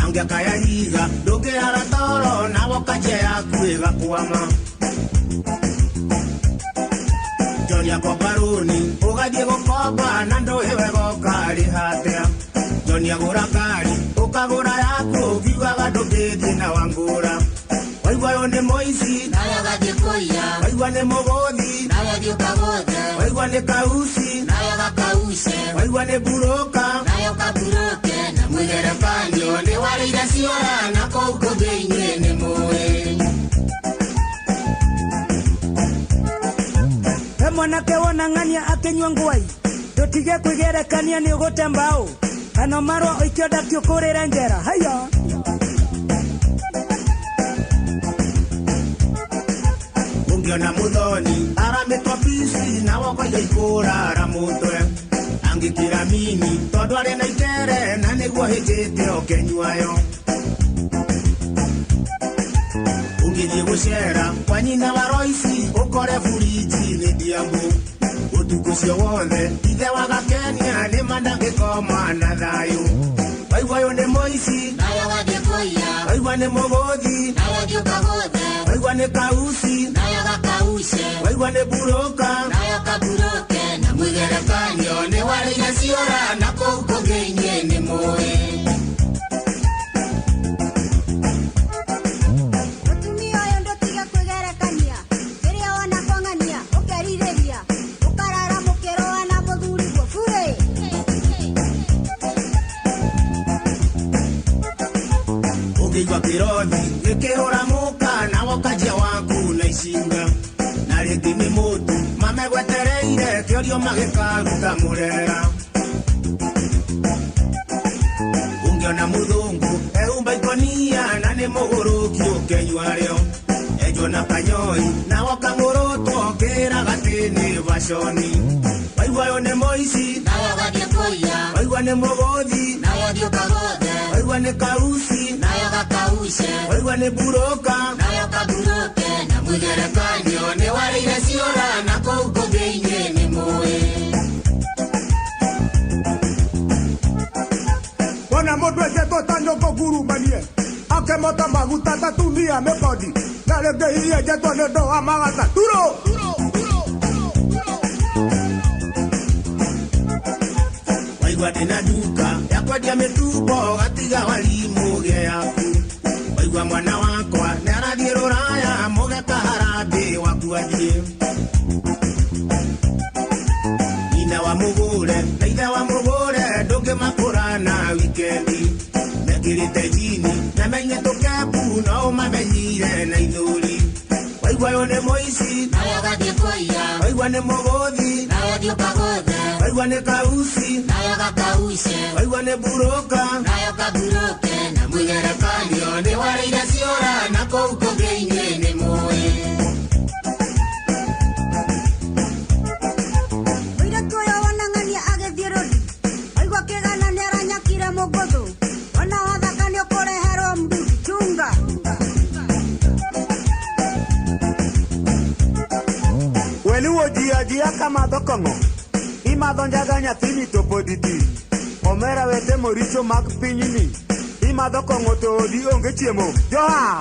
angĩakaya higa ndũngĩrara toro na wokanjia yaku ĩgakwama. John akomba rũni ũgathiĩ gũkomba na ndũĩ wega ũkarĩha atĩa. John agũra ngari ũkagũra yaku ũkiugaga ndũngĩthiĩ na wangũra. Waigua ũyũ nĩ mũici nawe ũgathiĩ kũiya, waigua nĩ mũgũthi nawe ũthiĩ ũkagũthe, waigua nĩ kauci nawe ũgakauce, waigua nĩ mburũka nawe ũkaburũke, na mwĩgerekanio nĩ warĩire ciora na kũu kũngĩ inyuĩ nĩ mũĩ. He mwanake wona ng'ania akĩnyua ngwai ndũtige kwĩgerekania nĩ ũgũte mbaũ kana marũa ũikio ndakĩ ũkũrĩre njera haiya. Ũngĩona mũthoni aramĩtwo pici na wokoiga ikũrara mũtwe angĩkĩra mini tondũ arĩ na ikere na nĩguo hĩnjĩte ũkĩnyuayo. Ũngĩthiĩ gũcera kwa nyina wa Roici ũkore buriji nĩ ndiambu ũtukũ ũcio wothe ithe wa Gakenia nĩ ma ndangĩkoma na thayũ. Waigua ũyũ nĩ mũici nawe ũgathiĩ kũiya, waigua nĩ mũgũthi nawe ũthiĩ ũkagũthe, waigua nĩ kauci nawe ũgakauce, waigua nĩ mburũka nawe ũkaburũke, na mwĩgerekanio nĩ warĩire ciora na kũu kũngĩ inyuĩ nĩ mũĩ. Acio magĩkaruta mũrera. Ũngĩona mũthũngũ ehumba ikonia na nĩ mũgũrũki ũkĩnyua rĩo. Enjwo na kanyoi na woka ng'ũrũtwo ũkĩraga atĩ nĩ baconi. Waigua ũyũ nĩ mũici, Nawe ũgathiĩ kũiya. Waigua nĩ mũgũthi, Nawe ũthiĩ ũkagũthe. Waigua nĩ kauci, Nawe ũgakauce. Waigua nĩ buroka, Nawe ũkaburoke. Na mwĩgerekanio nĩ warĩire ciũra na kũu kũngĩ inyuĩ nĩ mũĩ. Wona mũndũ enjetwo ta nyũngũ ngurumanie akemota maguta ta tumia mĩkondi na rĩngĩ hihi enjetwo nĩ ũndũ wa magatha turo. Waigua ndĩna nduka ya kwendia mĩtumbo gatiga warimũ gĩa yaku. Waigua mwana wakwa nĩ arathiĩ rũraya mũgeka harambĩ waku athiĩ. Nyina wa mũgũre na ithe wa mũgũre ndũngĩmakũra na wikendi. Mekĩrĩte njini na menye tũkembu no ũmamenyire na ithũri. Waigua ũyũ nĩ mũici, Nawe ũgathiĩ kũiya. Waigua nĩ mũgũthi, Nawe ũthiĩ ũkagũthe. Waigua nĩ kauci, Nawe ũgakauce. Waigua nĩ buroka, Nawe ũkaburoke. Na mwĩgerekanio nĩ warĩire ciũra na kũu kũngĩ inyuĩ nĩ mũĩ. Mũirĩtu ũyũ wona ng'ania agĩthiĩ rũri waigua kĩgana nĩaranyakire mũgũthũ ona wathaka nĩũkũreherwo mdudu chunga. Weluwo ji ajia kamadho kong'o imadho njaga nyathini to pod iti. Omera wetemo richo mag pinyni imadho kong'o to odi onge chiemo. Joa!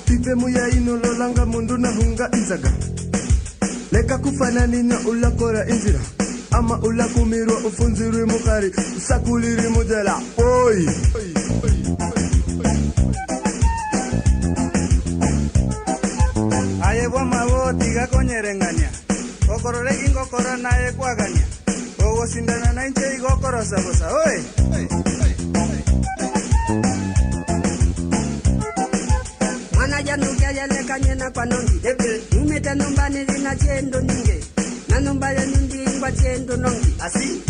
Pipe muya inololanga mundu na hunga inzaga leka kufananina ulakora inzira ama ulakumirwa ufunzirwe mukari usakuliri mujela oi. Aye bwa maboti gakonyerengania okorore ingokora naye kwagania ogosindana na inche igokorosa bosa oi. Mwana januka yalekanye na kwanongi umete numba nilina chendo ninge na numba yenu ndingwa chendo nongi asi.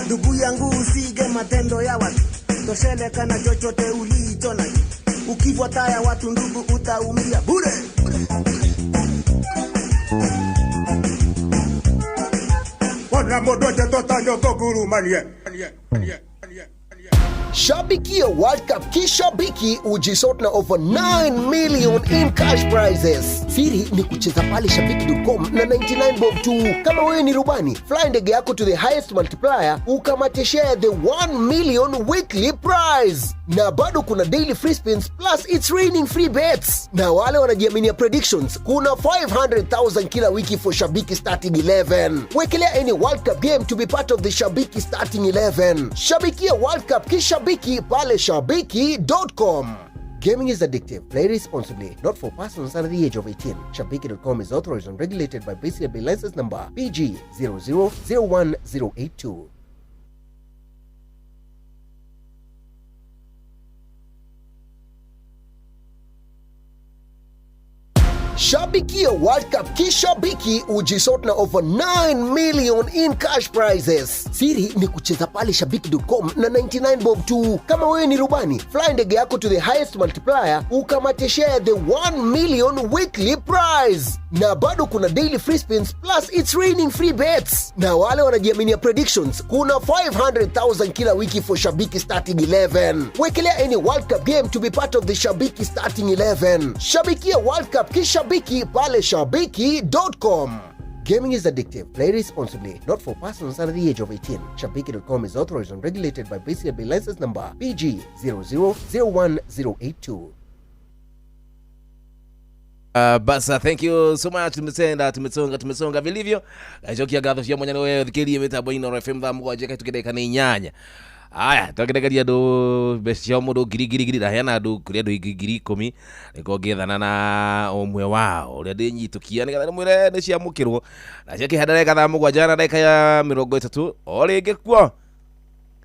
Ndugu yangu usige matendo ya watu tosheleka na chochote ulicho nacho. Ukifuata ya watu ndugu utaumia bure. Wona mũndũ enjetwo ta nyũngũ ngurumanie. Shabikia World Cup kishabiki ujisort na over 9 million in cash prizes. Siri ni kucheza pale shabiki.com na 99 bob tu. Kama wewe ni rubani, fly ndege yako to the highest multiplier ukamate share the 1 million weekly prize. Na bado kuna daily free spins plus it's raining free bets. Na wale wanajiaminia predictions, kuna 500,000 kila wiki for Shabiki starting 11. Wekelea any World Cup game to be part of the Shabiki starting 11. Shabikia World Cup kishabiki pale shabiki.com. Gaming is addictive. Play responsibly. Not for persons under the age of 18. Shabiki.com is authorized and regulated by BCLB license number PG 0001082. Shabikia World Cup kishabiki ujisort na over 9 million in cash prizes. Siri ni kucheza pale shabiki.com na 99 bob tu. Kama wewe ni rubani, fly ndege yako to the highest multiplier ukamate share the 1 million weekly prize. Na bado kuna daily free spins plus it's raining free bets. Na wale wanajiaminia predictions, kuna 500,000 kila wiki for Shabiki starting 11. Wekelea any World Cup game to be part of the Shabiki starting 11. Shabikia World Cup kishabiki pale shabiki.com. Gaming is addictive. Play responsibly. Not for persons under the age of 18. Shabiki.com is authorized and regulated by BCLB license number PG 0001082. Basa, thank you so much. Tumesenda, tumesonga vilivyo. Gacokia ngatho cia mwanya nĩ thikĩrie mĩtambo Inooro FM thaa mũgwanja kahĩtũke ndagĩka nĩ inyanya. Aya, twakĩrekeria andũ mbeca cia mũndũ ngiri ngiri ngiri, ndaheana andũ kũrĩ andũ 10,000 nĩguo ngĩethana na ũmwe wao ũrĩa ndĩnyitũkia nĩgetha ndĩmwĩre nĩ ciamũkĩrwo na ciakĩhanda ndagĩka thaa mũgwanja na ndagĩka ya 30 o rĩngĩ kuo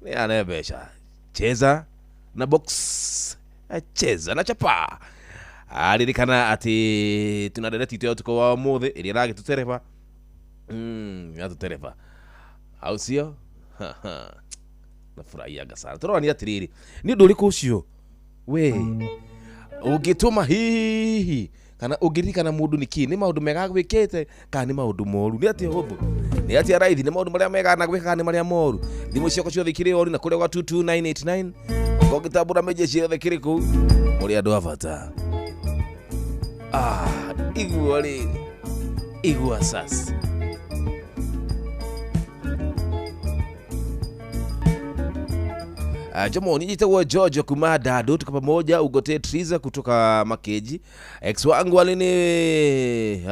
nĩane mbeca. Cheza Na box cheza na chapa. Ririkana atĩ tuna ndereti itũ ya ũtukũ wa ũmũthĩ ĩrĩa ĩragĩtũtereba yatũtereba au sio? Nafurahiaga sana. Tũrorania atĩrĩrĩ, nĩ ũndũ ũrĩkũ ũcio we ũngĩtũma hihi kana ũngĩririkana mũndũ nĩkĩ nĩ maũndũ mega agwĩkĩte kana nĩ maũndũ moru? Nĩ atĩa ũhũthũ, nĩ atĩa raithi, nĩ maũndũ marĩa mega na gwĩka kana nĩ marĩa moru? Thimũ ciakwa ciothe ikĩrĩ oru na kũrĩa gwa 22989 ũngĩtambũra menje ciothe kĩrĩ kũu mũrĩ andũ a bata. Igua rĩrĩ, igua sasa. Jomo nijitagwo George kuma Dado, tuko pamoja. Ugote Triza kutoka Makeji. Ex wangu alini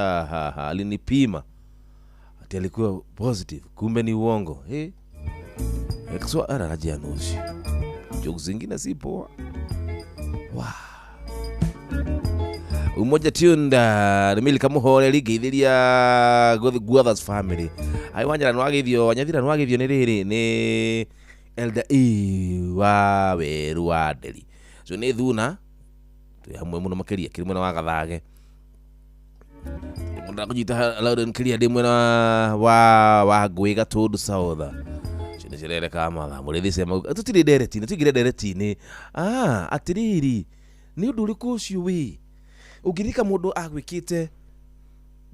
alinipima ati alikuwa positive, kumbe ni uongo. Hey. Ex wa anarajia nusu. Jokes zingine si poa. Wow. Umoja tunda nimili kamuhore ligeithiria Guothers family. Ai wanjara nwagithio, wanyathira nwagithio ni riri ni Elder E wa weru wa Nderi. So nĩ thuna twĩ hamwe mũno makĩria kĩrĩ mwena wa Gathage. Mũndũ akũnyita loud and clear ndĩ mwena wa Ngũĩ Gatũndũ South. So nĩ cirereka mathaa mũrĩthi cema tũtirĩ ndereti-inĩ, tũingĩre ndereti-inĩ. Atĩrĩrĩ, nĩ ũndũ ũrĩkũ ũcio wĩ ũngĩririka mũndũ agwĩkĩte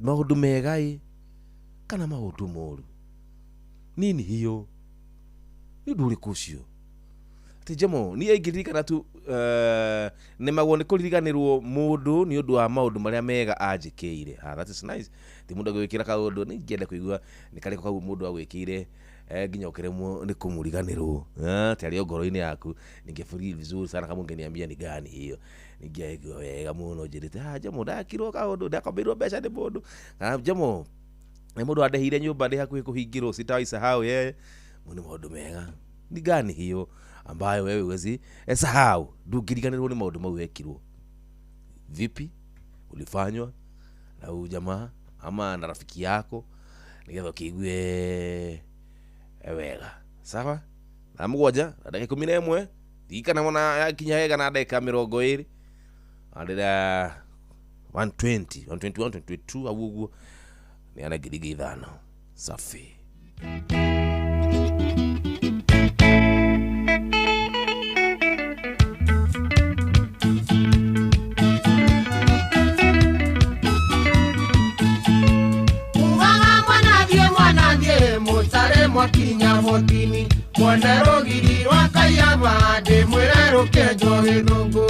maũndũ mega ĩ kana maũndũ moru? Nini hiyo? Nĩ ũndũ ũrĩkũ ũcio? Atĩ Jomo, niĩ ingĩririkana tu nĩmagwo nĩ kũririganĩrwo mũndũ nĩ ũndũ wa maũndũ marĩa mega anjĩkĩire. That is nice. Ti mũndũ agwĩkĩra kaũndũ, nĩ ingĩenda kũigua nĩ karĩkũ kau mũndũ agwĩkĩire nginya ũkĩremwo nĩ kũmũriganĩrwo. Ti arĩ o ngoro-inĩ yaku. Ningefeel vizuri sana kama ungeniambia ni gani hiyo. Ningeigua wega mũno njĩrĩte, Jomo ndakirwo kaũndũ, ndakombeirwo mbeca nĩ mũndũ. Kana Jomo nĩ mũndũ andehire nyũmba ndĩ hakuhĩ kũhingĩrwo, sitawaisahau yeye. Nĩ maũndũ mega. Ni gani hiyo ambayo wewe huwezi sahau? Ndũngĩriganĩrwo nĩ maũndũ mau wekirwo. Vipi ulifanywa na huyu jamaa ama na rafiki yako nĩgetha ũkĩigue wega. Sawa? Thaa 7 na ndagĩka 11 ririkana mona yakinya wega na ndagĩka 20 andĩra 120 121 122 au ũguo nĩ ana 5,000. Safi. Mwakinya botini mwone rũgiri rwa Kayaba ndĩmwĩre rũkĩenjwo gĩthũngũ.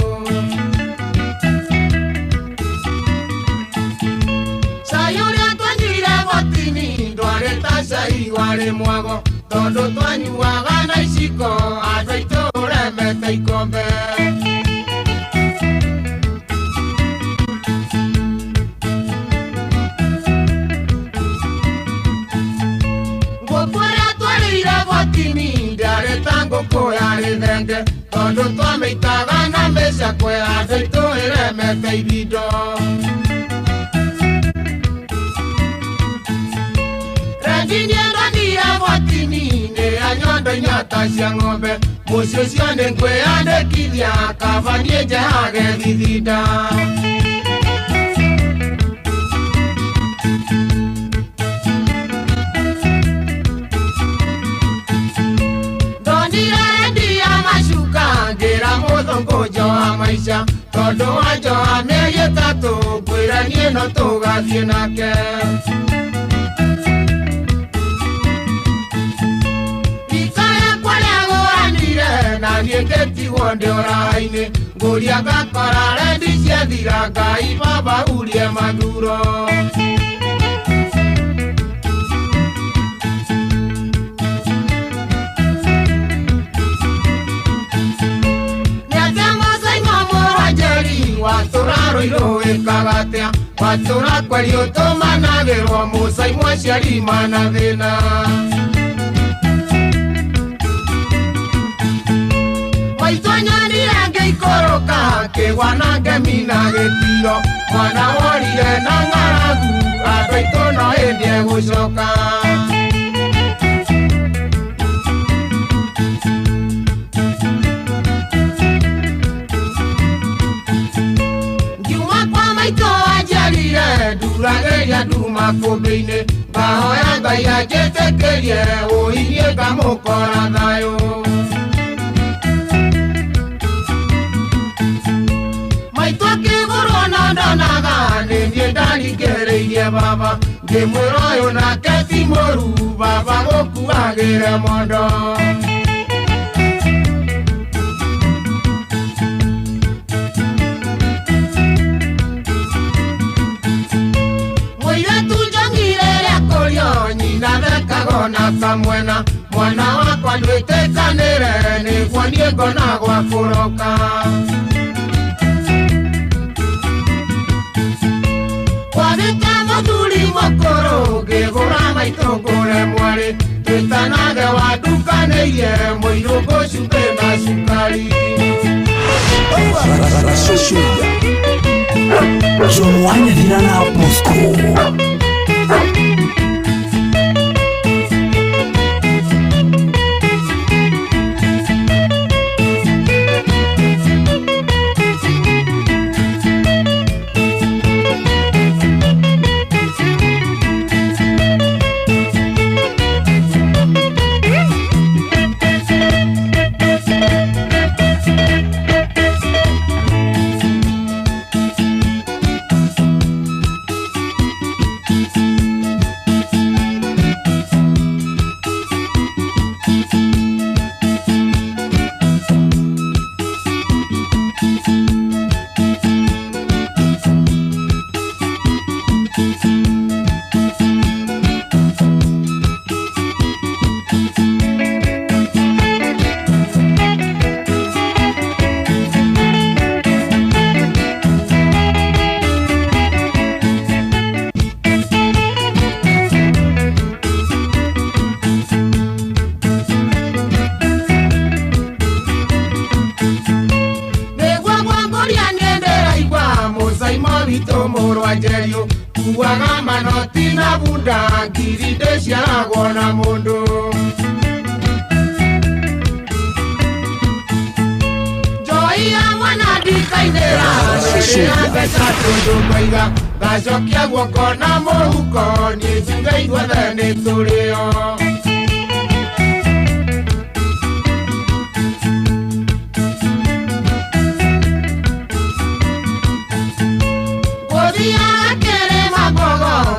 Cai ũrĩa twanyuire botini ndwarĩ ta cai warĩ mwago tondũ twanyuaga na iciko andũ aitũ ũremete ikombe. Ngũkũ yarĩ thenge tondũ twamĩitaga na mĩcakwe andũ aitũ ĩremete ibindo. Rendi nĩendonire botini nĩ ya nyondo inyata cia ng'ombe mũciĩ ũcio nĩ ngwĩyandĩkithia kaba niĩ njehage thithinda. Mũthũngũ njoha maica tondũ wa njoha mĩeri ĩtatũ ngwĩra niĩ no tũgathiĩ nake. Rika rĩakwa rĩagũranire na niĩ ngĩtigwo ndĩ ũraha-inĩ ngũria ngakora rendi ciathira Ngai baba hurie mathuro. Watũra rũirũ wĩkaga atĩa? Watũra kweri ũtũmanagĩrwo mũcai mwaciari mana thĩna. Maitũ nyonire ngĩikũrũka kĩgwa na ngemi na gĩtiro mwana worire na ng'aragu andũ aitũ no hĩndĩ egũcoka. Makũmbĩ-inĩ ngahoya Ngai anjĩtĩkĩrie ũinie ngamũkora thayũ. Maitũ akĩgũrwo na ndonaga nĩ niĩ ndaringĩrĩirie baba ngĩmwĩra ũyũ nake ti mũru baba gũkuagĩre mondo. Mũirĩtu njong'ire rĩa kũrio nyina thekagwo na kamwena mwana wakwa ndwĩtĩkanĩre nĩguo niĩ ngona gwa kũroka. Kwagĩte mũthuri mũkũrũ ngĩgũra maitũ ngũre mwarĩ twĩtanage wandukanĩirie mũirũ ngũcumbĩ na cukari. Jomo wa Nyathira na Bosco. Kuaga manoti na bunda ngiri ndĩciaragwo na mũndũ. Njoi ya mwana ndikainĩra rĩrĩa mbeca tondũ ngoiga ngacokia guoko na mũhuko niĩ njuge ithuothe nĩ tũrĩo.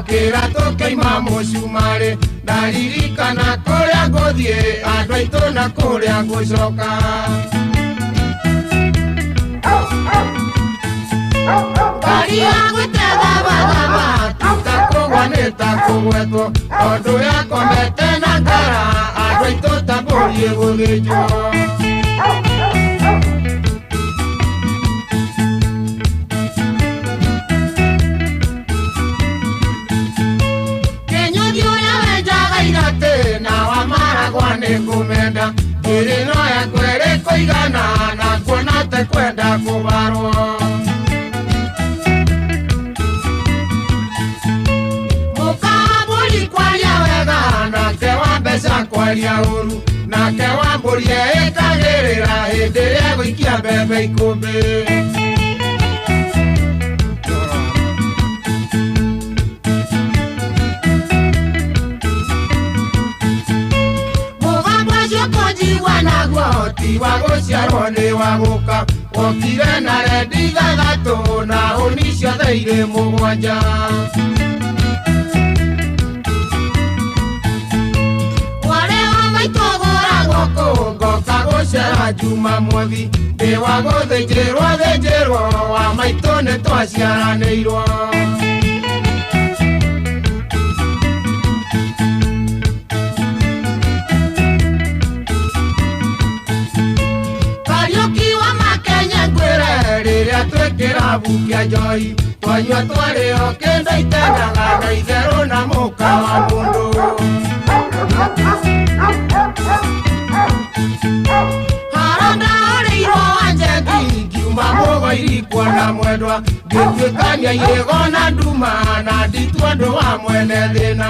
Kĩratũ kĩaima mũcumarĩ ndaririkana kũrĩa ngũthiĩ andũ aitũ na kũrĩa ngũcoka. Ngari ya gwĩtethamathama ti ta kũgwa nĩ ta kũgwetwo tondũ yakomete na ngara andũ aitũ ta mbũri ĩgũthĩnjwo. Nĩ ngiri no yakwa ĩrĩ kũigana na kuona te kwenda kũbarwo. Mũkambũri kwaria wega nake wa mbeca kwaria ũru nake wa mbũri eĩkagĩrĩra hĩndĩ ĩrĩa egũikia mbembe ikũmbĩ. Ti wa gũciarwo nĩ wa gũka wokire na rendi ithathatũ na hũni ciothe irĩ mũgwanja. Mwarĩ wa maitũ gũragwo kũ ngoka gũcera Jumamothi ndĩ wa gũthĩnjĩrwo thĩnjĩrwo wa maitũ nĩ twaciaranĩirwo. Rĩrĩa twĩ kĩrabu kĩa njohi twanyua twarĩo kĩndũ itendaga na itherũ na mũka wa mũndũ. Haro ndahũrĩirwo wa njengi ngiuma mũgoiri kuona mwendwa ngĩtuĩkania irĩgo na nduma na nditua ũndũ wa mwene thĩna.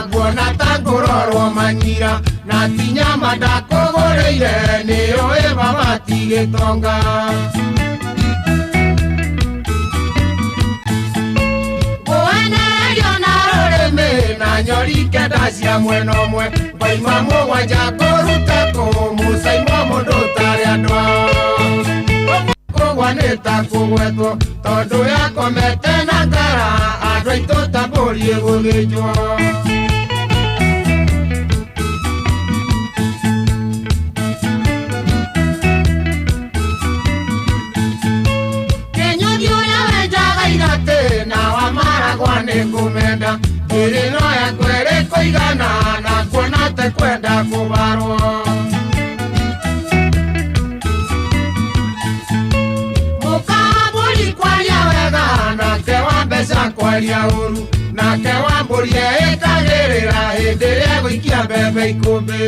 Nguona ta ngũrorwo manyira Na ti nyama ndakũgũrĩire nĩũĩ baba ti gĩtonga. Ngũenerio na rũrĩmĩ na nyori kenda cia mwena ũmwe ngoima mũgwanja kũruta kũ mũcaimo mũndũ ũtarĩ andũ ao. Kũgwa nĩ ta kũgwetwo tondũ yakomete na ngara andũ aitũ ta mbũri ĩgũthĩnjwo. Kĩnyũthi ũrĩa wenjaga iratĩ na wa maragwa nĩ ngũmenda ĩrĩ no yakwa ĩrĩ kũigana na kuona te kwenda kũbarwo. Mũkaburi kwaria wega nake wa mbeca kwaria ũru nake wa mbũri eĩkagĩrĩra hĩndĩ ĩrĩa egũikia mbembe ikũmbĩ.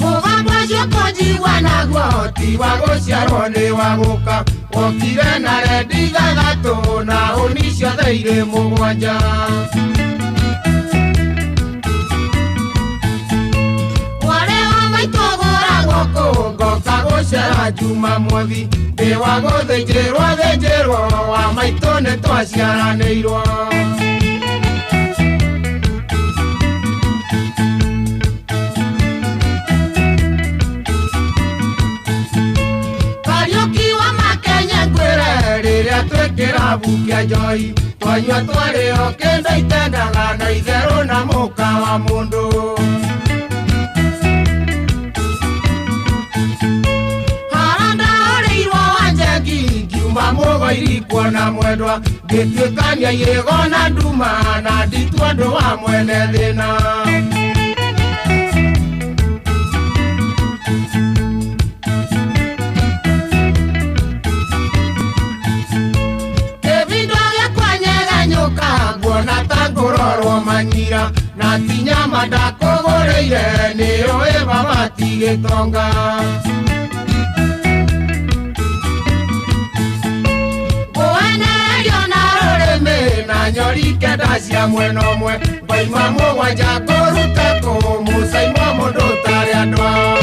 Mũgambo ũcio kũnjigua naguo ti wa gũciarwo nĩ wa gũka wokire na rendi ithathatũ na hũni ciothe irĩ mũgwanja. Mwarĩ wa maitũ ũgũragwo kũ ngoka gũcera Jumamothi ndĩ wa gũthĩnjĩrwo thĩnjĩrwo wa maitũ nĩ twaciaranĩirwo. Kariũki wa Makenya ngwĩre rĩrĩa twĩ kĩrabu kĩa njohi twanyua twarĩo kĩndũ itendaga na itherũ na mũka wa mũndũ. Hara ndahũrĩirwo wa njengi ngiuma mũgoiri kuona mwendwa ngĩtuĩkania irĩgo na nduma na nditua ũndũ wa mwene thĩna. Kĩbindo gĩakwa nyegenyũka nguona ta ngũrorwo manyira na ti nyama ndakũgũrĩire nĩũĩ baba ti gĩtonga. Ngũenerio na rũrĩmĩ na nyori kenda cia mwena ũmwe ngoima mũgwanja kũruta kũ mũcaimo mũndũ ũtarĩ andũ ao.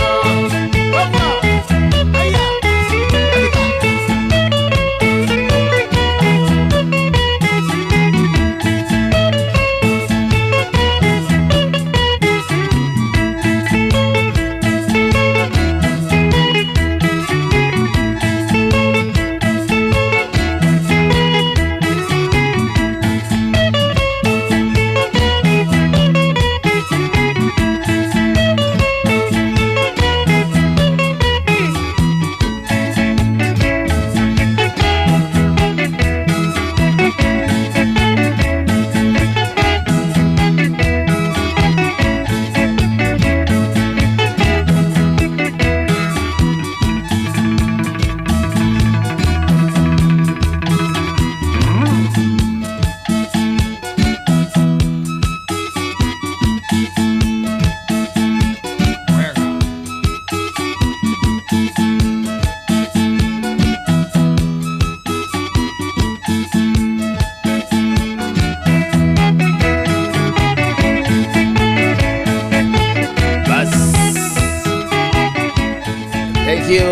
Thank you.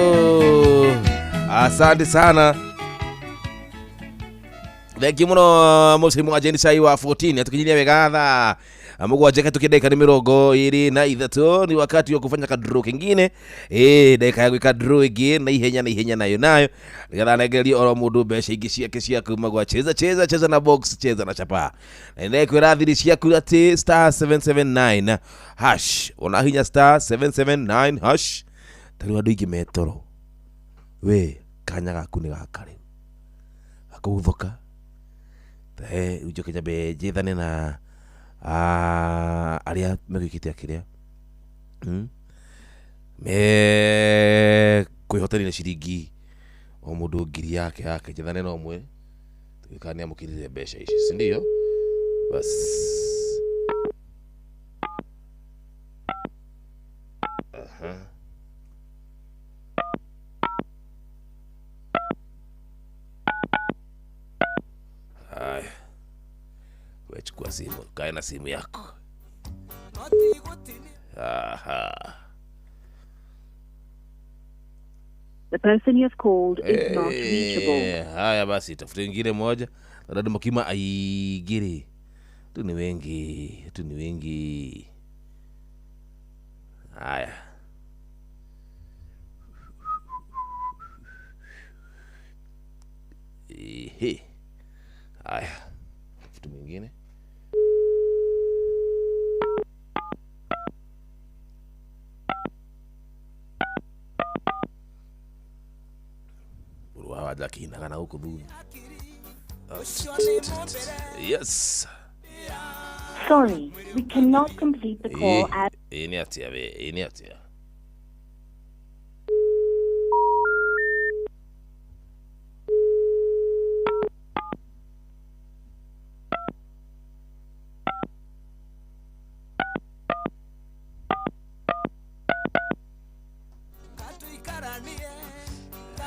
Asante sana. Thank you muno muslimu wa Jeni Sai wa 14 atukinyilia wega thaa mũgwanja katukia dakika ni 23. Ni wakati wa kufanya kadro kingine dakika ya gwika draw ĩngĩ na ihenya nayo nĩgetha nengererie oro mũndũ mbeca ingĩ ciake cia kuma gwa cheza cheza cheza na box cheza na chapa na nĩkwĩra thiri ciaku atĩ star 779 hash unahinya star 779 hash tarĩu andũ aingĩ metoro we kanya gaku nĩ gaka rĩu gakũguthoka njoke nyambe njethane na arĩa megwĩkĩte akĩrĩa me kwĩhotanĩra ciringi o mũndũ ngiri yake yake njethane na ũmwe tũgĩka nĩ amũkĩrire mbeca ici si ndio bas. Aha. Wechukua simu, kae na simu yako. Aha. The person you have called is not reachable. Haya basi, tafuta ingine moja. Dada Mokima aigiri. Tu ni wengi, tu ni wengi. Haya. Ehe. Haya. Tafuta mwingine. Lakini huko dhuni. Yes. Sorry, we cannot complete the call at Ini atia be, ini atia.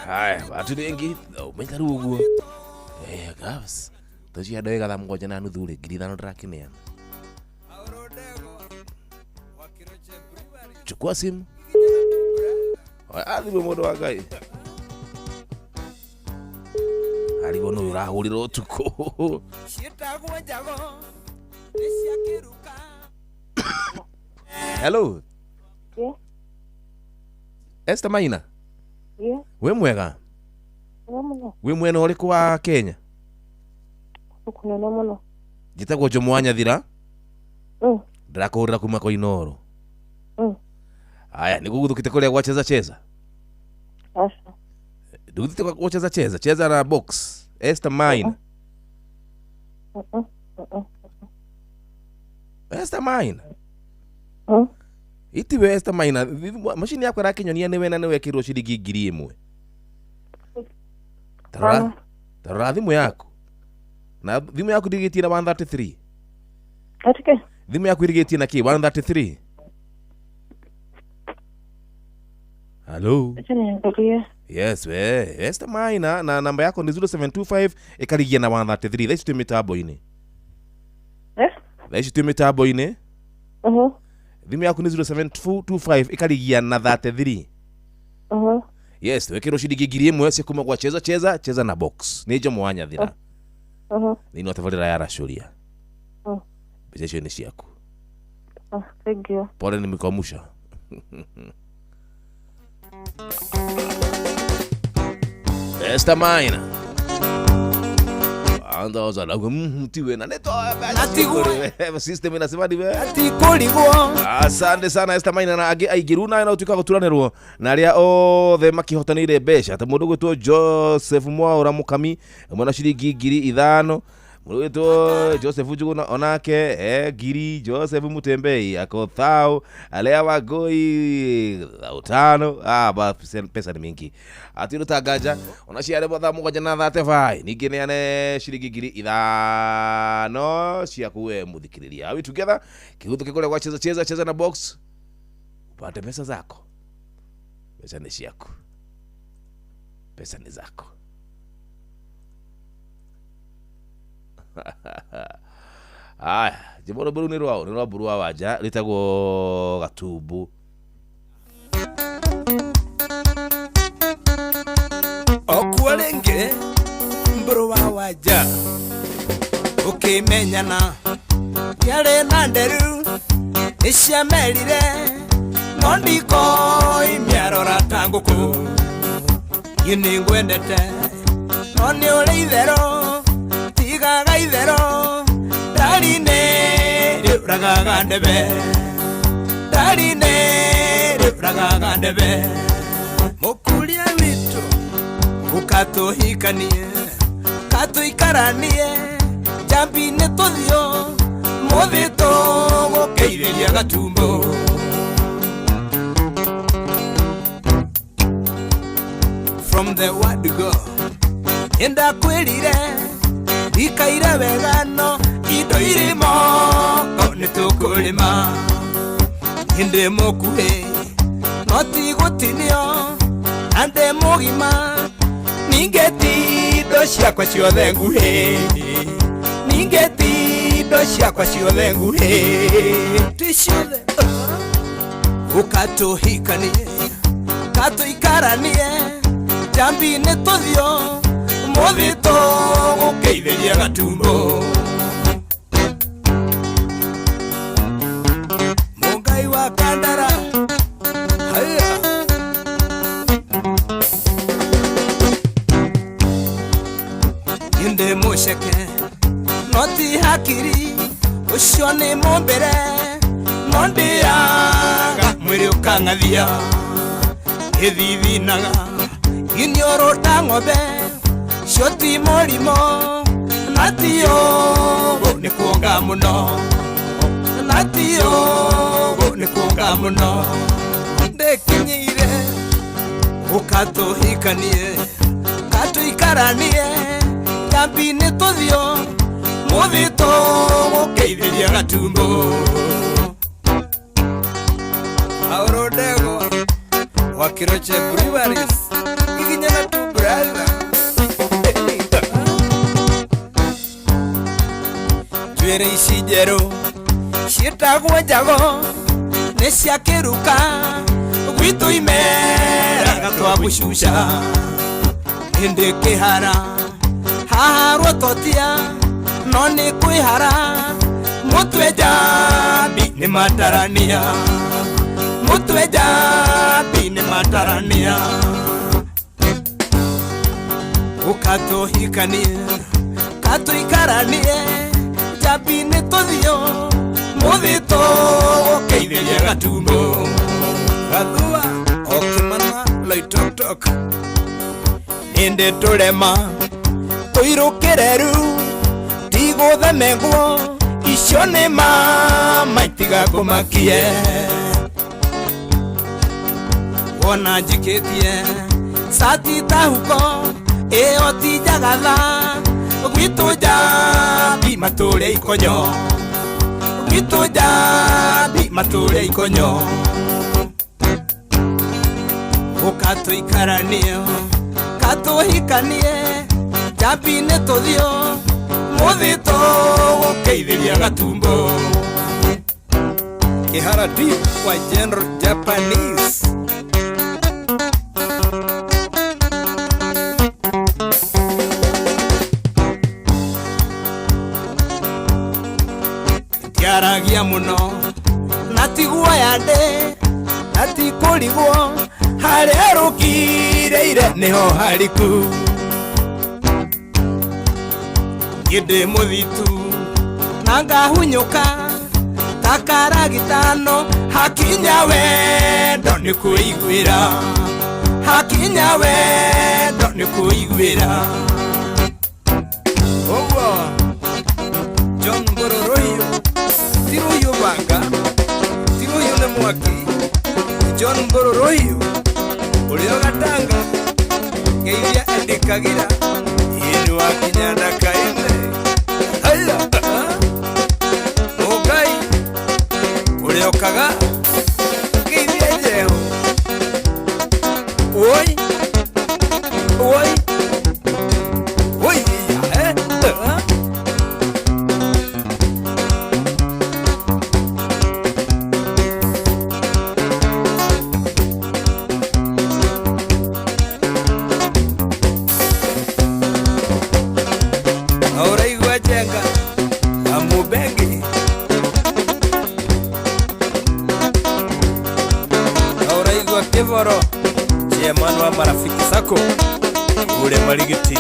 Haya, watu wengi umenya rĩu ũguo. Gabs. Tũcio andũ wega thaa 7:30 rĩ, 5,000 ndĩrakĩneana. Chukua simu. Athimwe mũndũ wa Ngai. Arigwo nũ ũrahũrĩrwo ũtukũ. Hello. Yeah. Esther Maina. Yeah. Wĩ mwega? Wĩ mwena ũrĩkũ wa Kenya? Kũnene mũno. Njĩtagwo Jomo wa Nyathira. Ndĩrakũhũrĩra kuma kwa Inooro. Aya, nĩgũgũthũkĩte kũrĩa gwa cheza cheza? Aca. Ndũgũthĩte kwa cheza cheza, cheza na box. Esther Maina. Esther Maina. Itiwe Esther Maina, machini yakwa ĩrakĩnyonia nĩwe na nĩwekĩrwo ciringi 1,000. Tarora thimũ yaku. Na thimũ yaku ndĩrigĩtie na 133. Atike. Thimũ yaku ĩrigĩtie na kĩ? 133. Hello. Yes, we. Esther Maina na namba yako ni 0725 ikarigia na 133. Thaa ici twĩ mĩtambo-inĩ. Eh? Thaa ici twĩ mĩtambo-inĩ. Thimũ yaku ni 0725 ikarigia na 33. Yes, wekirwo ciringi 1,000 cia kuma gwa cheza cheza cheza na box. Nĩ Jomo wa Nyathira. Thĩinĩ wa tabarĩra ya Racũria. Mbeca icio nĩ ciaku. Thank you. Pole nimekuamsha. Esther Maina. Anda oza mtiwe na neto system inasema ndiwe. Asante sana Esther Maina na angĩ aingĩ rĩu nawe no ũtuĩka gũturanĩrwo na arĩa othe makĩhotanĩire mbeca ta mũndũ ũgwĩtwo Joseph Mwaũra Mũkami mwena ciringi 5,000, mũndũ ũgwĩtwo Joseph Njuguna onake 1,000, Joseph Mutembei ako thao, Alea Wangui 5,000. Pesa ni mingi atirũ ta nganja ona ciarĩ thaa 7:35 ningĩ neane ciringi 5,000 ciaku we mũthikĩrĩria. Are we together? Kĩgũthũke kũrĩa gwa cheza cheza cheza na box upate pesa zako. Pesa ni ciaku, pesa ni zako. Aya, jimbo rũu nĩ rwao, nĩ rwa mburu wa wanja rĩtagwo Gatumbu. Okuo rĩngĩ mburu wa wanja ũkĩmenyana kĩarĩ na nderu nĩciamerire no ndikoi mĩarora ta ngũkũ. Niĩ nĩngwendete no nĩ ũrĩ itherũ, tigaga itherũ, ndari-inĩ rĩũragaga ndebe, ndari-inĩ rĩũragaga ndebe. Mũkuria witũ ũkatũhikanie katũikaranie njambi-inĩ tũthiũ mũthĩ tũgũkĩirĩria Gatumbo. From the word go nĩndakwĩrire ikaire wega no indo irĩ moko nĩ tũkũrĩma. Niĩ ndĩ mũkuhĩ no ti gũtinio na ndĩ mũgima, ningĩ ti indo ciakwa ciothe nguhĩ, ningĩ ti indo Ciakwa ciothe nguhĩ ti ciothe ũkatũhikanie katũikaranie njambi-inĩ tũthio mũthitũ gũkĩithĩria gatumbo Mũngai wa Kandara haya Inde mũceke no ti hakiri ũcio nĩ mũmbĩre no ndĩaga mwĩrĩ ũkang'athia ĩthithinaga iniũrũ ta ng'ombe cio ti mũrimũ na ti ũguo nĩ kuonga mũno na ti ũguo nĩ kuonga mũno ndĩkinyĩire ũkatũhikanie katũikaranie njambi-inĩ tũthio mũthitũ gũkĩithĩria gatumbo Auro Ndegwa wa Kiroche Breweries iginyana tu brother njuĩrĩ ici njerũ ciĩtagwo njago nĩ cia kĩruka gwitũ imeraga twa gũcuca hĩndĩ kĩhara haha rwototia no nĩ kwĩhara mũtwe njambi nĩ matarania mũtwe njambi nĩ matarania ũkatũhikanie katũikaranie njambi-inĩ tũthio mũthitũ gũkĩithĩria gatumbo Gathua Okimana Loitoktok ĩndĩ tũrema tũirũkĩreru tigũthemegwo icio nĩ mama itigakũmakie wona njikĩtie cati ta huko ĩyo ti njagatha gwitũ njambi matũre ikonyo gwitũ njambi matũre ikonyo ũkatũikaranie katũhikanie njambi-inĩ tũthio mũthitũ gũkĩithĩria gatumbo Kĩhara D wa General Japanese Ndiaragia mũno na tiguoya ndĩ na ti kũrigwo harĩa rũkirĩire nĩho hariku niĩ ndĩ mũthitu na ngahunyũka ta karagitano hakinya wendo nĩ kũiguĩra hakinya wendo nĩ kũiguĩra ũguo John Mboro Rũhiũ ti rũhiũ banga ti rũhiũ nĩ mwaki John Mboro Rũhiũ ũrĩa ũgatanga ngeithia Eddie Kagira ĩni wa Kinyanda Kaine haya Mũngai ũrĩa ũkaga ngeithia Njehu woi woi woi Auraigua Njenga Amubengi Auraigua Kĩboro chairman wa marafiki sako ule Marigiti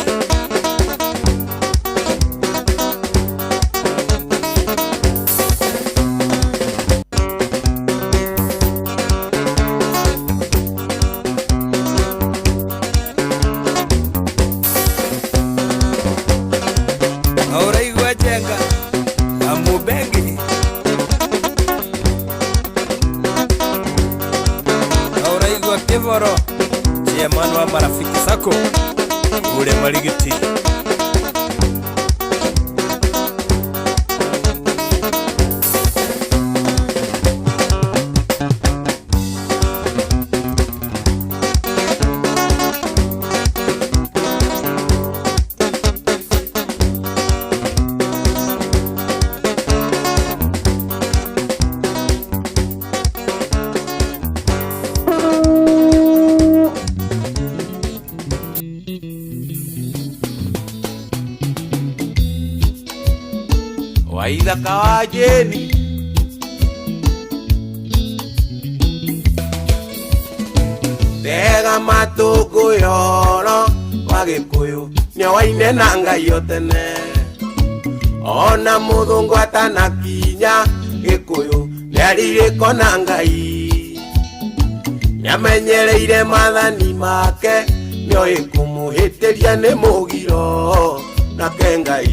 Auraigua Njenga Amubengi Auraigua Kĩboro chairman wa marafiki sako ule Marigiti Waithaka wa Jeni. Tega matũ ngũyoro wa Gĩkũyũ nĩowaine na Ngai o tene. Ona mũthũngũ atanakinya Gĩkũyũ nĩarirĩko na Ngai. Nĩamenyereire maathani make nĩoĩ kũmũhĩtĩria nĩ mũgiro. Nake Ngai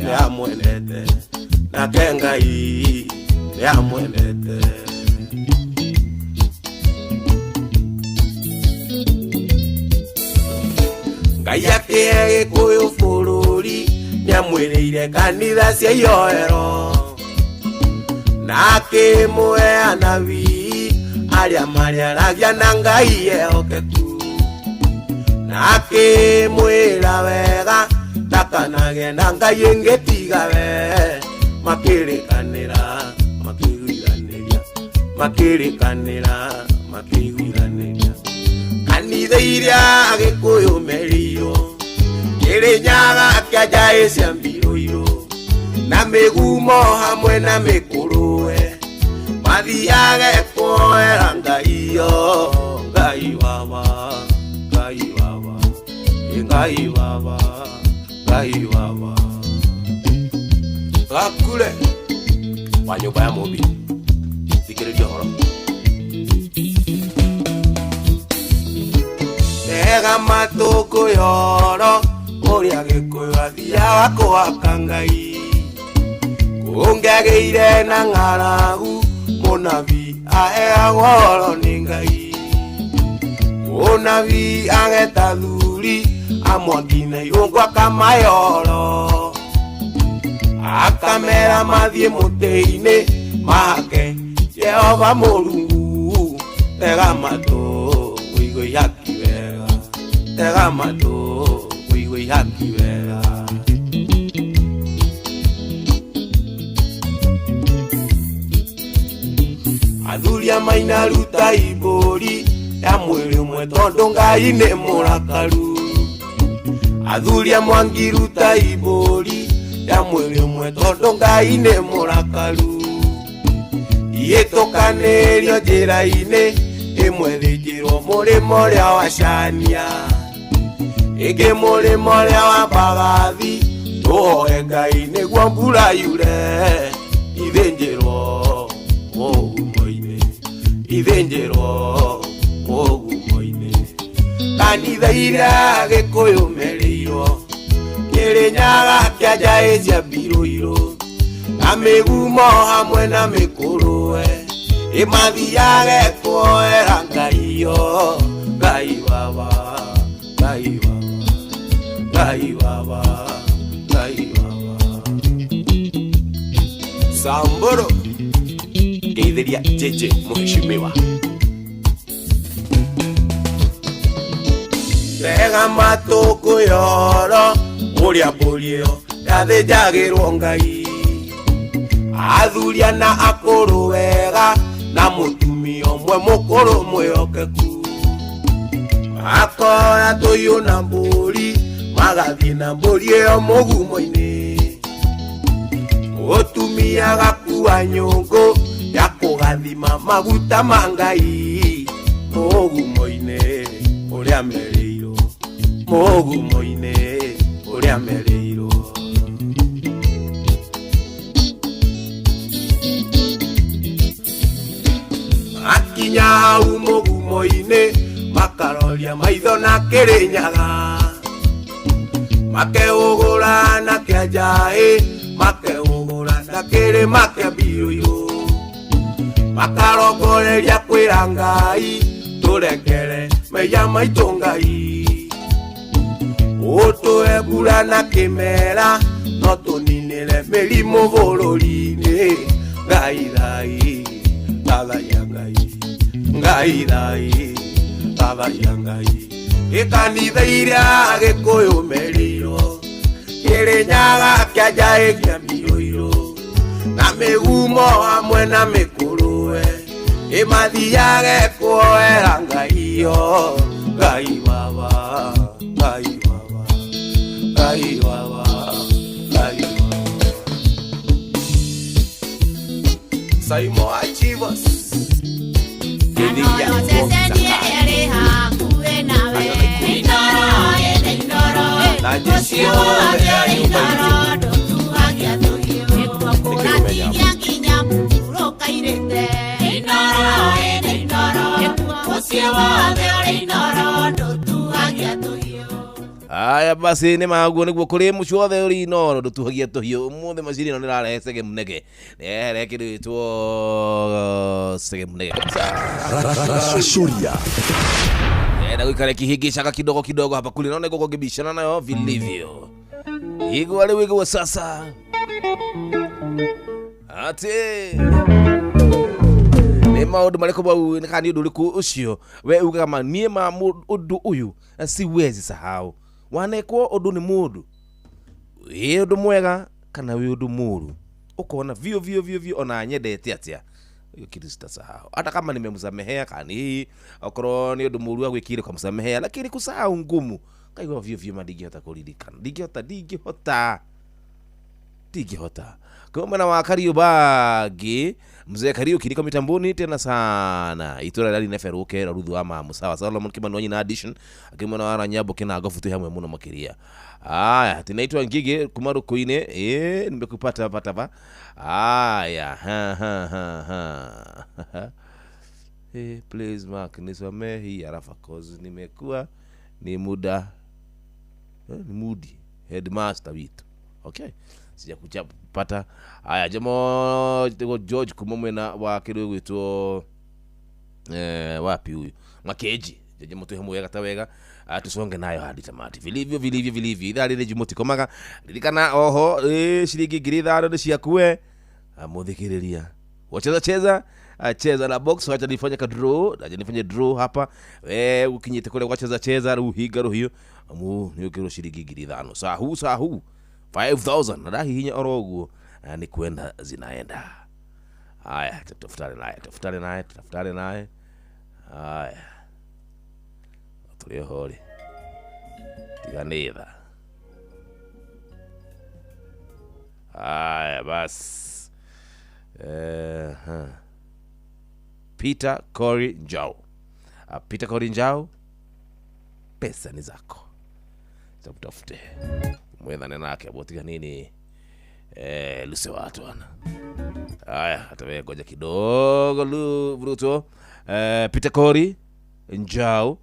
nĩamwendete, nake Ngai nĩamwendete. Ngai akĩhe Gĩkũyũ bũrũri nĩamwĩrĩire kanitha cia ihoero na akĩmũhe anabii arĩa marĩaragia na Ngai ehokeku na akĩmwĩra wega ndakanagĩe na Ngai ĩngĩ tiga we. Makĩrĩkanĩra makĩiguithanĩria, makĩrĩkanĩra makĩiguithanĩria. Kanitha iria Gĩkũyũ merĩirwo Kĩrĩnyaga kĩa cia mbirũirũ na mĩgumo hamwe na mĩkũrũwe mathiage kuoera Ngai yo. Ngai wawa, Ngai wawa, Ngai wawa, Ngai wawa. Gakure wa nyũmba ya Mũmbi, thikĩrĩria ũhoro. Tega matũ ngũyoro ũrĩa Gĩkũyũ athiaga kũhaka Ngai. Kũngĩagĩire na ng'aragu mũnabii aheagwo ũhoro nĩ Ngai. Mũnabii ageta thuri amwaki na irũngũ akamahe ũhoro akamera mathiĩ mũtĩ-inĩ mahake Jehova Mũrungu. Tega matũ ũigue ihaki wega, tega matũ ũigue ihaki wega. Athuri a maina ruta ibũri ya mwĩrĩ ũmwe tondũ Ngai nĩ mũrakaru. Athuri a mwangi ruta ibũri ya mwĩrĩ ũmwe tondũ Ngai nĩ mũrakaru. Ihĩtũkanĩrio njĩra-inĩ ĩmwe thĩnjĩrwo mũrĩmo ũrĩa wa Cania, ĩngĩ mũrĩmo ũrĩa wa Mbagathi. Tũhoe Ngai nĩguo mbura yure ithĩnjĩrwo mũgumo-inĩ, ithĩnjĩrwo mũgumo-inĩ. Kanitha iria Gĩkũyũ merĩirwo Kĩrĩnyaga kĩa njaĩ cia mbirũirũ na mĩgumo hamwe na mĩkũrũwe ĩmathiage kuoera Ngai yo. Ngai wawa, Ngai wawa, Ngai wawa, Ngai wawa. Samburu ngeithĩria Jeje mũheshimiwa. Tega matũ ngũyoro ũrĩa mbũri ĩyo yathĩnjagĩrwo Ngai. Athuria na akũrũ wega na mũtumia ũmwe mũkũrũ mwĩhokeku. Makoya tũhiũ na mbũri magathiĩ na mbũri ĩyo mũgumo-inĩ. Mũtumia agakua nyũngũ ya kũgathima maguta ma Ngai mũgumo-inĩ ũrĩa merĩirwo, mũgumo-inĩ ũrĩa merĩirwo. Makinya hau mũgumo-inĩ makaroria maitho na Kĩrĩnyaga, makeũgũra na kĩa njaĩ, makeũgũra na kĩrĩma kĩa mbirũirũ. Makarongoreria kwĩra Ngai tũrekere mehia maitũ Ngai. Ũtũhe mbura na kĩmera no tũninĩre mĩrimũ bũrũri-inĩ. Ngai thai, thathaiya Ngai, Ngai thai, thathaiya Ngai. Ĩkanitha iria Gĩkũyũ merĩirwo Kĩrĩnyaga kĩa njaĩ kĩa mbirũirũ na mĩgumo hamwe na mĩkũrũwe ĩmathiage kuoera Ngai yo. Ngai wawa, Ngai wawa, Ngai wawa, Ngai wawa. Saimo Achivas Gĩthiia na jeshi yothe ya nyũmba itũ nĩkĩrũmenya. Aya basi nĩ maguo nĩguo kũrĩ mũciĩ wothe ũrĩ Inooro ndũtuhagia tũhiũ. Ũmũthĩ macini ĩno nĩrarehe cege munege, nĩrehe kĩndũ gĩtwo cege munege kabisa. Racũria. Enda guikara ikihingicaga kidogo kidogo hapa kule, naona iko kibishana nayo vilivyo. Igwa rĩu igwa sasa ati nĩ maũndũ marĩkũ mau kana nĩ ũndũ ũrĩkũ ũcio we ugaga ma niĩ ma ũndũ ũyũ siwezi sahau. Wanekwo ũndũ nĩ mũndũ wĩ ũndũ mwega kana wĩ ũndũ mũũru, ũkona vio vio vio vio ona nyendete atĩa hiyo kitu sitasahau, hata kama nimemsamehea kani okorwo nĩ ũndũ mũũru agwĩkire ukamsamehea, lakini kusahau ngumu kaigua vio vio ma ndingĩhota kũririkana, ndingĩhota ndingĩhota ndingĩhota. Kwa mwena wa Kariubangi, mzee Kariuki niko mitamboni tena sana. Itura rari neferuke ruthu wa mamu sawa. Solomon Kimanwanyi na addition akimwena wa Ranyambo kina gofu tu hamwe muno makiria. Aya, tinaitwa Ngige kuma Rukuine. Nimekupata pata pa. Aya, ha ha ha ha. Hey, please Mark nisamehe hii arafa cause nimekuwa ni muda ni mudi headmaster witu. Okay. Sijakuja pata. Aya jamo George kumomwena wa kindu gwitwo wapi huyu Makeji jaje mutu hemu wega ta wega tusonge nayo hadi tamati vilivyo vilivyo vilivyo. Ithaa rĩrĩ jumutikomaga ririkana oho ciringi 5,000 nĩ ciakue muthikiriria wacheza cheza cheza na box. Wacha nifanye ka draw, acha nifanye draw hapa. We ukinyite kule wacheza cheza ruhiga ruhiyo mu niukirwo ciringi 5,000 sahu sahu 5,000 na ndahihinya oro ũguo ni kwenda zinaenda. Haya, tutafutane naye, tutafutane naye, tutafutane naye. Haya, tũrĩ oho rĩ tiganĩtha. Haya basi, Peter Kori Njau. Peter Kori Njau, pesa ni zako, tutafute mwethane nake abotiga nini luse watu ana. Haya, hata wewe ngoja kidogo Ruto. Peter Kori Njau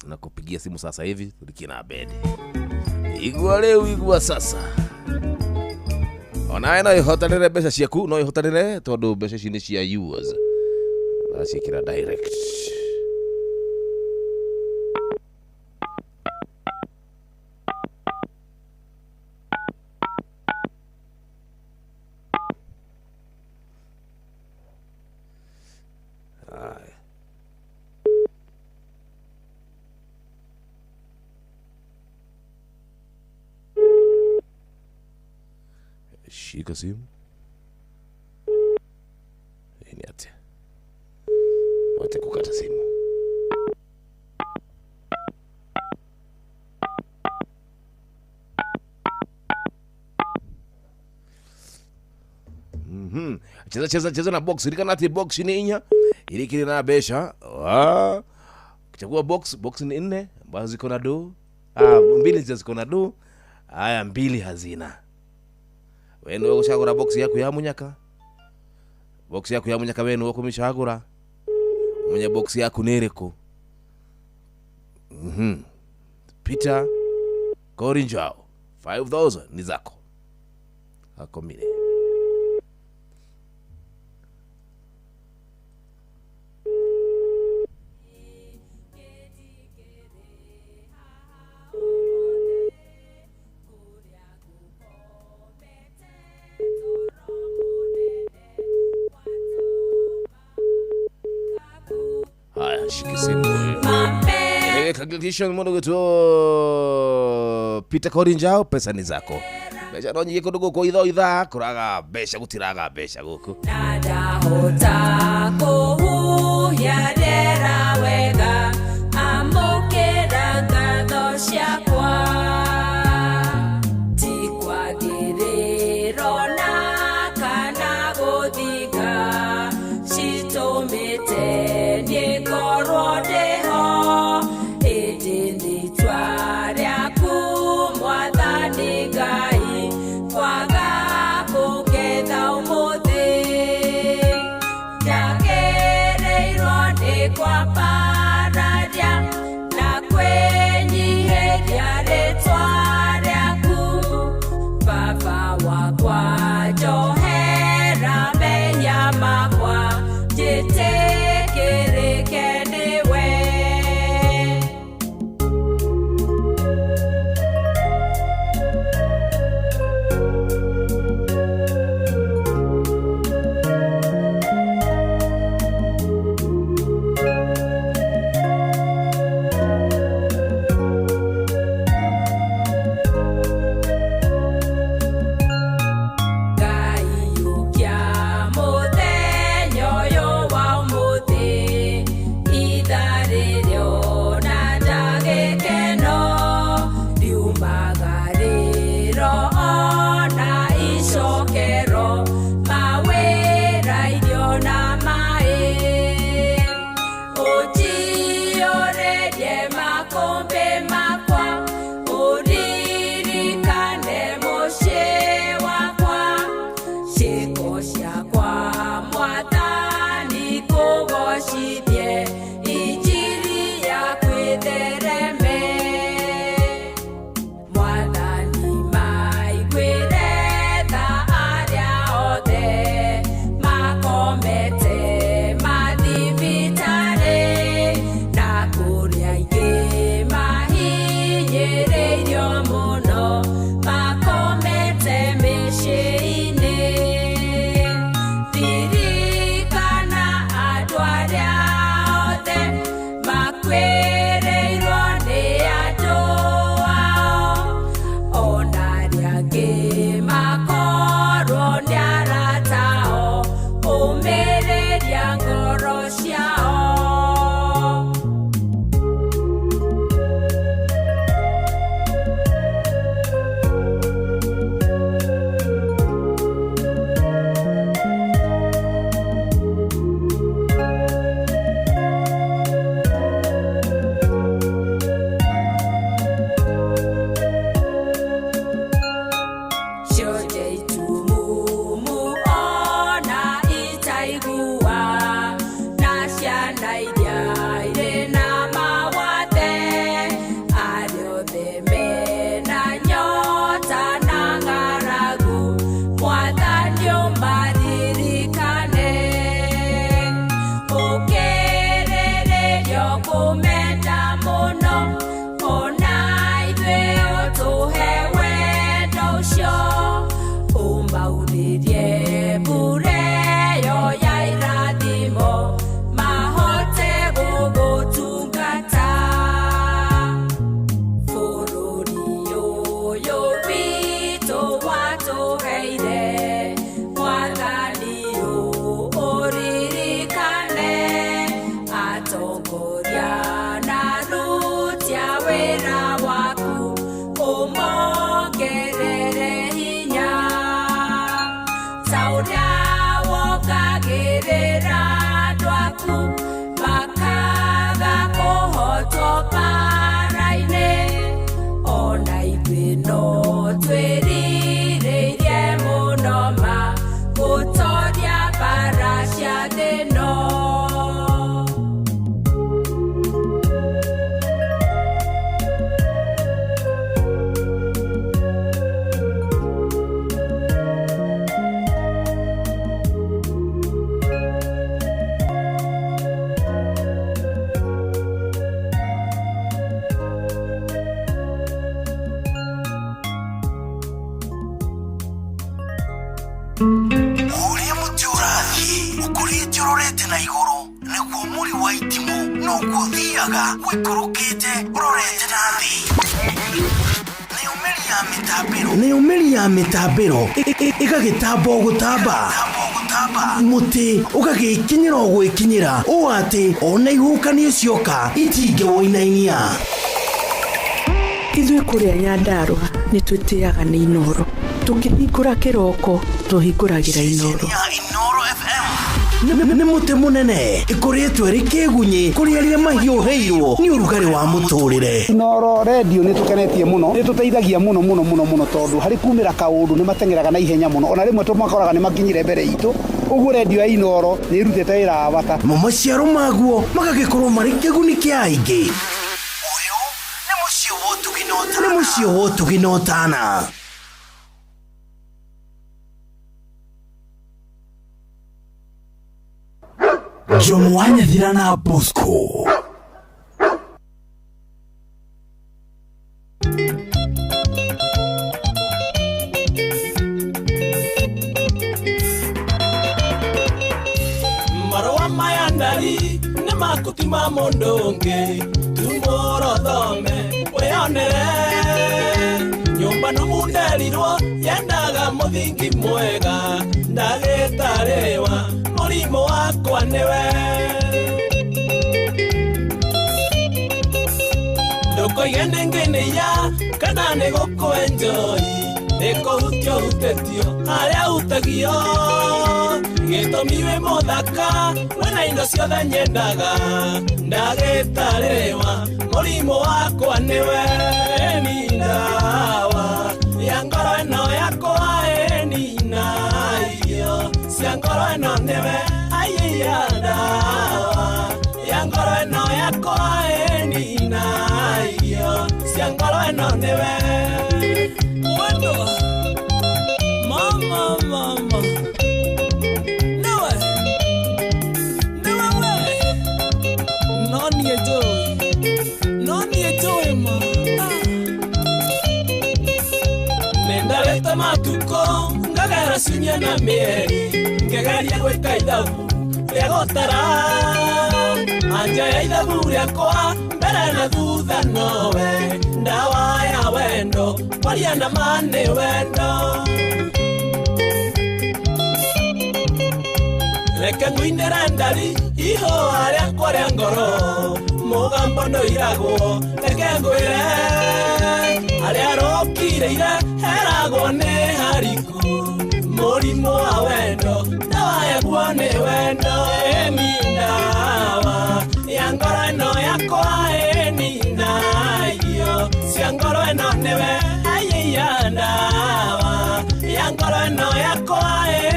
nakupigia simu sasa hivi tulikie na bedi. Igua leo igua sasa. Onawe no ihotanire mbeca ciaku, no ihotanire tondu mbeca ici nĩ cia yours. Naciĩkĩra direct. Haya. Shika simu. Ni atia. Wacha kukata simu. Cheza cheza cheza na box. Rika nati box ni inya. Ili kile na besha. Chagua box, box ni 4 ambazo ziko na do. Mbili ziko na do. Haya mbili hazina. Wewe ndio ushagura box yako ya munyaka. Box yako ya munyaka wewe ndio kumishagura. Mwenye box yako nereko. Peter Kori Njau 5,000 ni zako. Akomile. Haya, shike simu. Congratulations mundu gwitwo Peter Kori Njau, pesa ni zako. Mbeca no nyingĩ kũndũ gũkũ itho ithaa kũraga mbeca gũtiraga mbeca gũkũ. Ndahota kũhuhia rĩera wega, amũkĩra ngatho ciakwa. Ti kwagĩrĩrwo na kana gũthing'wo. mĩciĩ-inĩ. Ririkana andũ arĩa othe makuĩrĩirwo nĩ andũ ao, ona arĩa angĩ makorwo nĩ arata ao, ũmĩrĩria ngoro ciao. Cionje itumumu ona itaigua, na ciana iria irĩ na mawathe, arĩa othe mena nyota na ng'aragu, Mwathani ũmaririkane. Ũkĩrĩrĩrio kũmenda mũno, ona ithuĩ ũtũhe wendo ũcio, ũmaurĩrie mbura ĩyo ya irathimo, mahote gũgũtungata. Bũrũri ũyũ witũ watũheire, Mwathani ũririkane, atongoria na aruti a wĩra waku, ũmongerere hinya. Ta ũrĩa wongagĩrĩra andũ aku, makaga kũhotwo mbaara-inĩ, ona ithuĩ no twĩrirĩrie mũno ma gũtooria mbaara cia thĩ ĩno. Ũrĩa mũtĩ ũrathiĩ ũkũrĩte ũrorete na igũrũ nĩguo mũri wa itimũ noguo ũthiaga ũikũrũkĩte ũrorete na thĩ. Nayo mĩri ya mĩtambĩro ĩgagĩtamba o gũtamba, mũtĩ ũgagĩkinyĩra o gwĩkinyĩra ũũ atĩ ona ihuhũkanio cioka itingĩwũinainia. Ithuĩ kũrĩa Nyandarũa nĩ twĩtĩaga nĩ Inooro. Tũkĩhingũra kĩroko tũhingũragĩra Inooro. Nĩ mũtĩ mũnene ĩkũrĩtwo ĩrĩ kĩgunyĩ kũrĩ arĩa mahiũhĩirwo nĩ ũrugarĩ wa mũtũrĩre. Inooro redio nĩ tũkenetie mũno, nĩ tũteithagia mũno mũno mũno mũno, tondũ harĩ kumĩra kaũndũ nĩ mateng'eraga na ihenya mũno, ona rĩmwe tũmakoraga nĩ makinyire mbere itũ. Ũguo redio ya Inooro nĩ ĩrutĩte wĩra wa bata. Mo maciaro maguo magagĩkorwo marĩ kĩguni kĩa aingĩ. Ũyũ nĩ mũciĩ wa ũtugi na ũtana. Jomo wa Nyathira na Bosco. Marũa maya ndari nĩ makutima mũndũ ũngĩ, tumũrwo thome wĩonere. Nyũmba nũmu nderirwo yendaga mũthingi mwega, ndagĩtarĩwa mũrimũ wakwa nĩwe. Ndũkoige nĩngĩnĩya kana nĩ gũkũenjoi, nĩ kũhutio hutĩtio harĩa hutagio. Gĩtũmi wĩ mũthaka wĩna indo ciothe nyendaga, ndagĩtarĩwa mũrimũ wakwa nĩwe. Ĩni ndawa ya ngoro ĩno yakwa, ĩni na irio cia ngoro ĩno nĩwe. Aiya ndawa ya ngoro ĩno yakwa, ĩni na irio cia ngoro ĩno nĩwe. Wendo mama mama niwe we, no niĩ njũĩ, no niĩ njũĩ ma. Nĩ ndarĩte matukũ Ciumia na mĩeri ngĩgeria gwĩka ithabu rĩa gũtara anja ya ithabu rĩakwa mbere na thutha nowe ndawa ya wendo kwaria na ma nĩ wendo reke ngũinĩre ndari ihũa rĩakwa rĩa ngoro mũgambo ndũiragwo reke ngwĩre arĩa rũkirĩire heragwo nĩ hariku mũrimũ wa wendo ndawa yaguo nĩ wendo ĩni ndawa ya ngoro ĩno yakwa ĩni na irio cia ngoro ĩno nĩwe aiya ndawa ya ngoro ĩno yakwa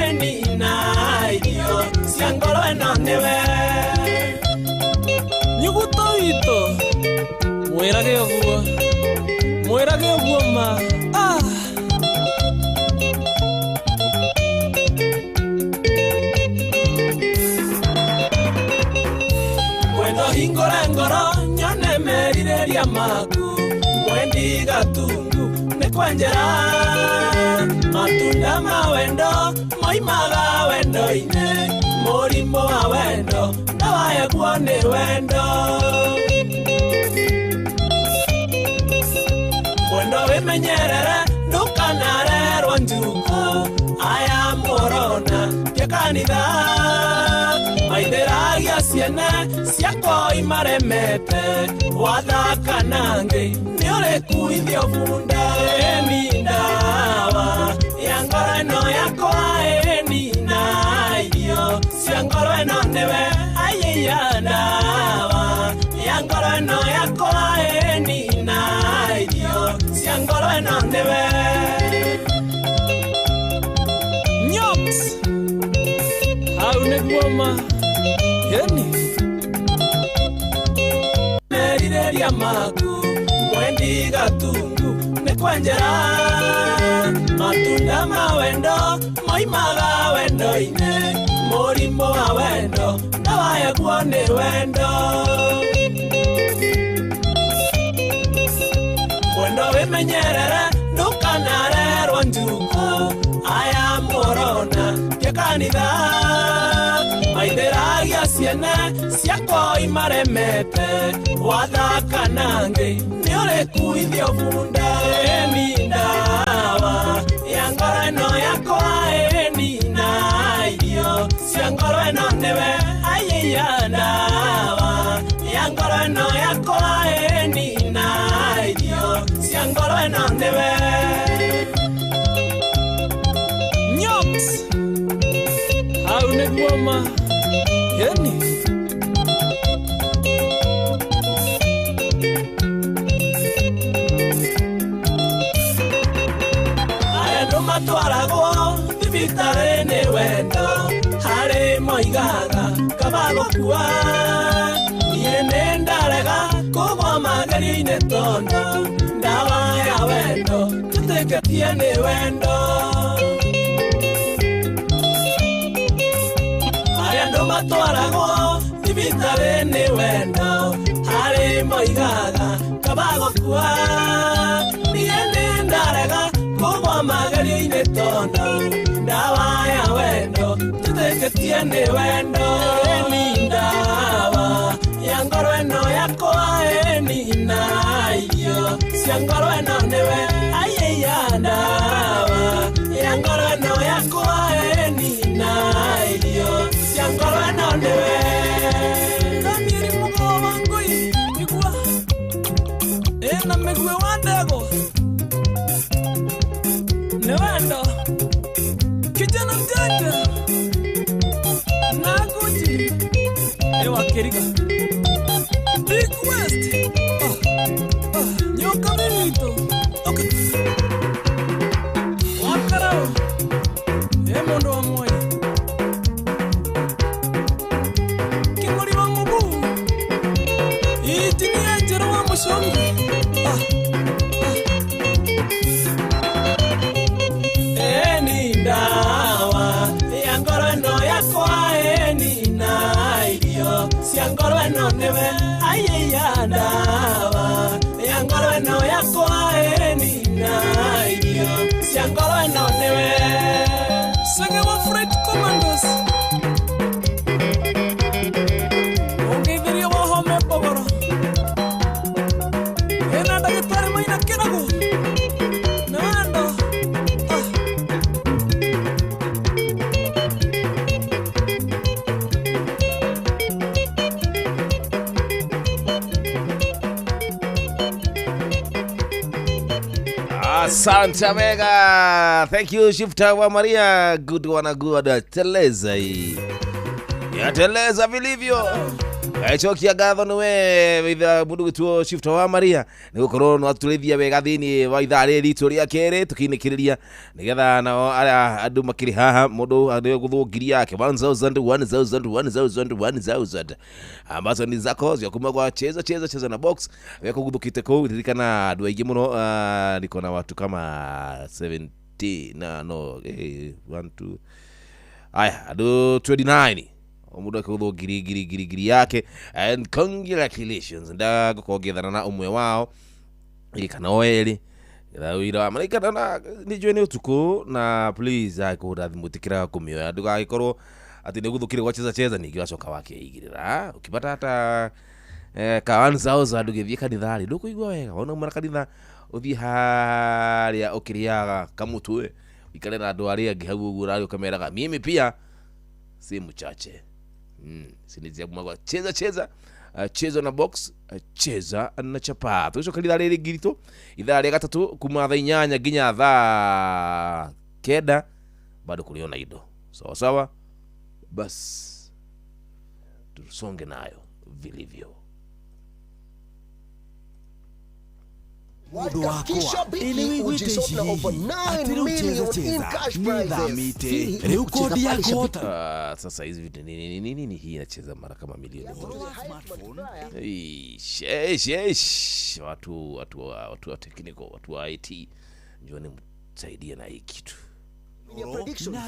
ĩni na irio cia ngoro ĩno nĩwe nyuguto witũ mwĩrage ũguo ma ah. Mwendo hingũre ngoro nyone merirĩria maku mwendi gatungu nĩ kwenjera matunda ma wendo moimaga wendo-inĩ mũrimũ wa wendo ndawa yaguo nĩ wendo mwendo wĩmenyerere ndũkanarerwo njuku aya mũrona tia kanitha maithĩragia ciene ciakwa imaremete wathaka nangĩ nĩ ũrĩkuithio bunda ĩni ndawa ya ngoro ĩno yakwa ĩni na irio cia ngoro ĩno nĩwe aiya ndawa ya ngoro ĩno yakwa ĩni na irio cia ngoro ĩno nĩwe Nyoks hau nĩguo ma yeni merirĩria maku mwendi gatungu nĩ kwenjera matunda ma wendo moimaga wendo-inĩ mũrimũ wa wendo ndawa yaguo nĩ wendo mwendo wĩmenyerere ndũkanarerwo njuku aya mũrona tia kanitha maithĩragia ciene ciakwa imaremete wathaka nangĩ nĩ ũrĩkuithio bunda ĩni ndawa ya ngoro ĩno yakwa ĩni na irio cia ngoro ĩno nĩwe aiya ndawa ya ngoro ĩno yakwa ĩni na irio cia ngoro ĩno nĩwe Nyoks hau nĩguo ma yeni arĩa andũ matwaragwo thibitarĩ nĩ wendo harĩ moigaga kaba gũkua niĩ nĩ ndarega kũgwa magerio-inĩ tondũ ndawa ya wendo njĩtĩkĩtie nĩ wendo arĩa andũ matwaragwo thibitarĩ nĩ wendo harĩ moigaga kaba gũkua niĩ nĩ ndarega kũgwa magerio-inĩ tondũ ndawa ya wendo njĩtĩkĩtie nĩ wendo ĩni ndawa ya ngoro ĩno yakwa ĩni na irio cia ngoro ĩno nĩwe aiya ndawa ya ngoro ĩno yakwa ĩni na irio cia ngoro ĩno nĩwe Danieli mũgũa wa ngũi igua ĩna mĩguĩ wa ndegwa nĩ wendo kijana mjanja na guji ewa kĩriga Big West nyoka witũ okay. Wakarau ĩ mũndũ wa mwai kĩng'ori wa mũguu itinia njerũ wa mũcongi ĩni ndawa ya ngoro ĩno yakwa ĩni na irio cia ngoro ĩno nĩwe aiya ndawa ya ngoro ĩno yakwa ĩni na irio cia ngoro ĩno nĩwe. Asante mega. Thank you Shifter wa Maria. Good one, good. Teleza hii. Yateleza vilivyo. Gaicokia ngatho nĩwe itha mũndũ gwĩtwo Shifter wa Maria nĩ gũkorwo no atũrĩthia wega thĩinĩ wa ithaa rĩrĩ ritũ rĩa kerĩ tũkĩinĩkĩrĩria nĩgetha nao arĩa andũ makĩrĩ haha mũndũ arĩ gũthwo ngiri yake 1000 1000 1000 1000 ambazo ni zako cia kuma kwa cheza cheza cheza na box wekũguthũkĩte kũu ririkana andũ aingĩ mũno niko na watu kama 70 na no 1 2 aya andũ 29 omundu akĩgũthwo ngiri ngiri ngiri ngiri yake and congratulations ndagũkorwo ngĩethana na ũmwe wao kana o erĩ getha wĩra wa malaika na nĩ njũĩ nĩ ũtukũ na please akũhũra thimũ tĩkĩraga kũmĩoya ndũgagĩkorwo atĩ nĩ gũthũkire gwa cheza cheza ningĩ wacoka wakeigĩrĩra ũkipata hata ka 1000 ũgĩthiĩ kanitha rĩ ndũkũigua wega wona uma na kanitha ũthiĩ harĩa ũkĩrĩaga kamũtwe ũikare na andũ arĩa angĩ hau ũguo ũrarĩa ũkameraga mimi pia si mchache. Sinizia cheza cheza cheza na box cheza na chapa tucoka ithaa rĩrĩ ngiritu ithaa rĩa gatatũ kuma thaa 8 nginya thaa 9 bado kũrĩ ona indo sawa sawa bas tusonge nayo vilivyo. World Cup Kishabiki ujisort na over 9 million in cash prizes. Rĩu kodi yako sasa hizi vitu nini nini nini hii inacheza mara kama milioni moja. Eish watu wa technical, watu wa IT njooni msaidie na hii kitu. Na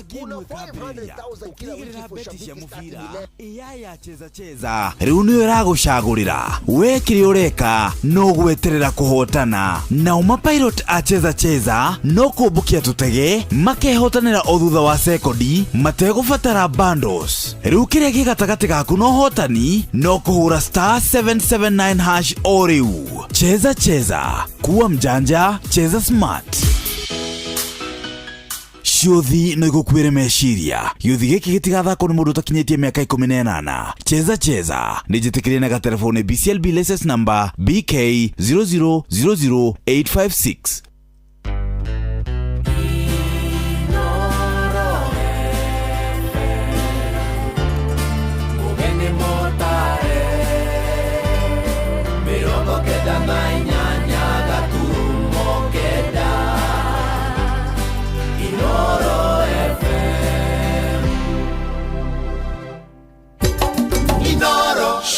game 500,000 kila wiki for shabiki iyaya cheza cheza riu ni uragucagurira we kiri ureka no gweterera kuhotana na uma pilot acheza cheza no kumbukia tutege makehotanira o thutha wa sekondi mategubatara bundles riu kiria gi gatagati gaku no hotani no kuhura star 779 hash o riu. Cheza cheza kuwa mjanja, cheza smart. Ciũthi no igũkuĩre meciria gĩũthi gĩkĩ gĩtigathakwo nĩ mũndũ ũtakinyĩtie mĩaka 18. Cheza cheza nĩ njĩtĩkĩrie na gatelefoni BCLB license number BK 0000856.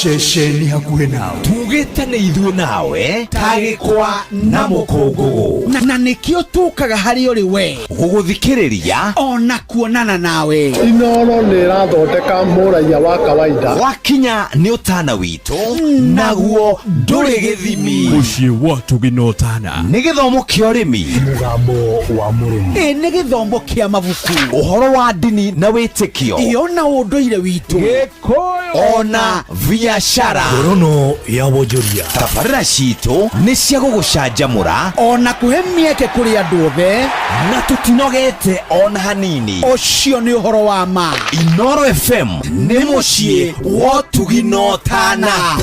Ceceni hakuhĩ nawe tugĩte nĩ ithuĩ nawe tagĩkwa na mũkũngũgũ na nĩkĩo tũkaga harĩ ũrĩ we gũgũthikĩrĩria ona kuonana nawe. Inoro nĩ ĩrathondeka mũraiya wa kawaida wakinya nĩ ũtana witũ naguo ndũrĩ gĩthimi mũciĩ wa tũgĩ ũtana nĩ gĩthomo kĩa ũrĩmi mũgambo wa mũrĩmi ĩ nĩ gĩthomo kĩa mabuku ũhoro wa ndini na wĩtĩkio ĩ ona ũndũire witũ Gĩkũyũ ona biashara ngorono ya wonjoria tabarĩra citũ nĩ cia gũgũcanjamũra ona kũhe mĩeke kũrĩ andũ othe na tũtinogete ona hanini ũcio nĩ ũhoro wa ma. Inoro FM nĩ mũciĩ wa ũtugi na ũtana.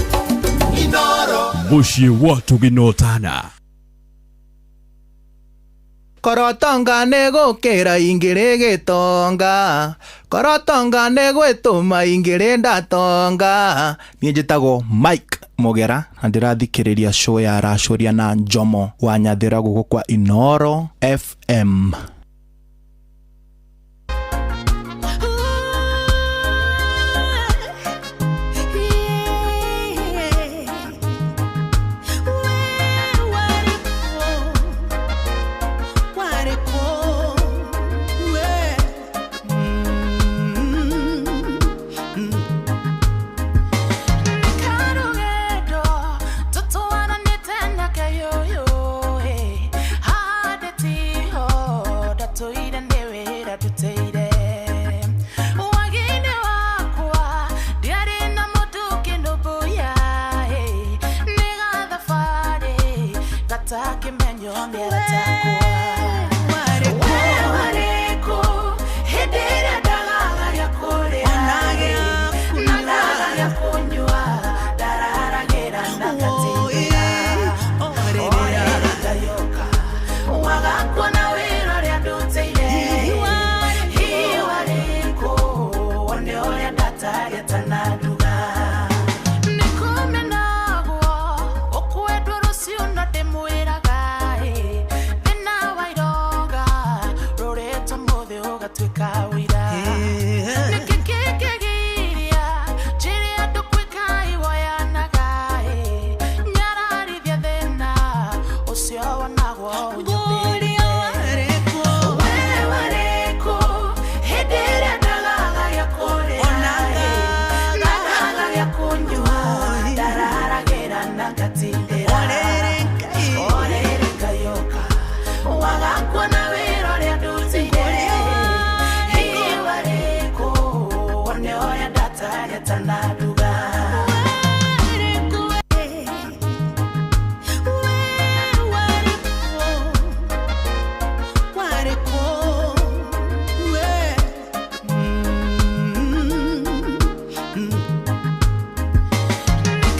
Mũciĩ wa ũtugi na ũtana. Korotonga nĩ gũkĩra ingĩrĩ gĩtonga korotonga nĩ gwĩtũma ingĩrĩ ndatonga. Niĩ njĩtagwo Mike Mugera na ndĩrathikĩrĩria show ya Racũria na Njomo wa Nyathĩra gũkũ kwa Inoro FM. Waga ũgatuĩka ũira. Nĩkĩ kĩngĩgiria njĩre andũ kwĩka iwoyanaga nyararithia thĩna ũcio wonagwo ũnyũmbĩrĩte. We warĩkũ hĩndĩ ĩrĩa ndagaga gĩa kũrĩa, ndagaga gĩa kũnyua, ndararagĩra na ngatindĩra. Orĩrĩ ngayoka wagakuona wĩra ũrĩa ndutĩire. Hihi warĩkũ wone ũrĩa ndatariĩ na nduga.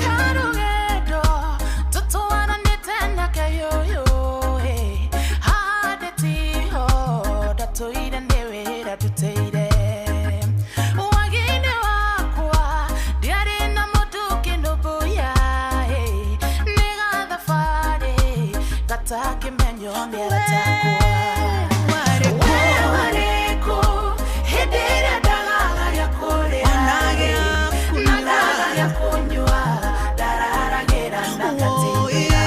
Karugendo tũtwaranĩte na kayũyũ haha ndĩtiho ndatũire nĩ wĩra ndutĩire wagi-inĩ wakwa ndiarĩ na mũndũ ũkĩnũmbũiya nĩ gathabarĩ gatakĩmenywo nĩ aratakwa. We warĩkũ hĩndĩ ĩrĩa ndagaga gĩa kũrĩa, ndagaga gĩa kũnyua, ndararagĩra na ngatindĩra.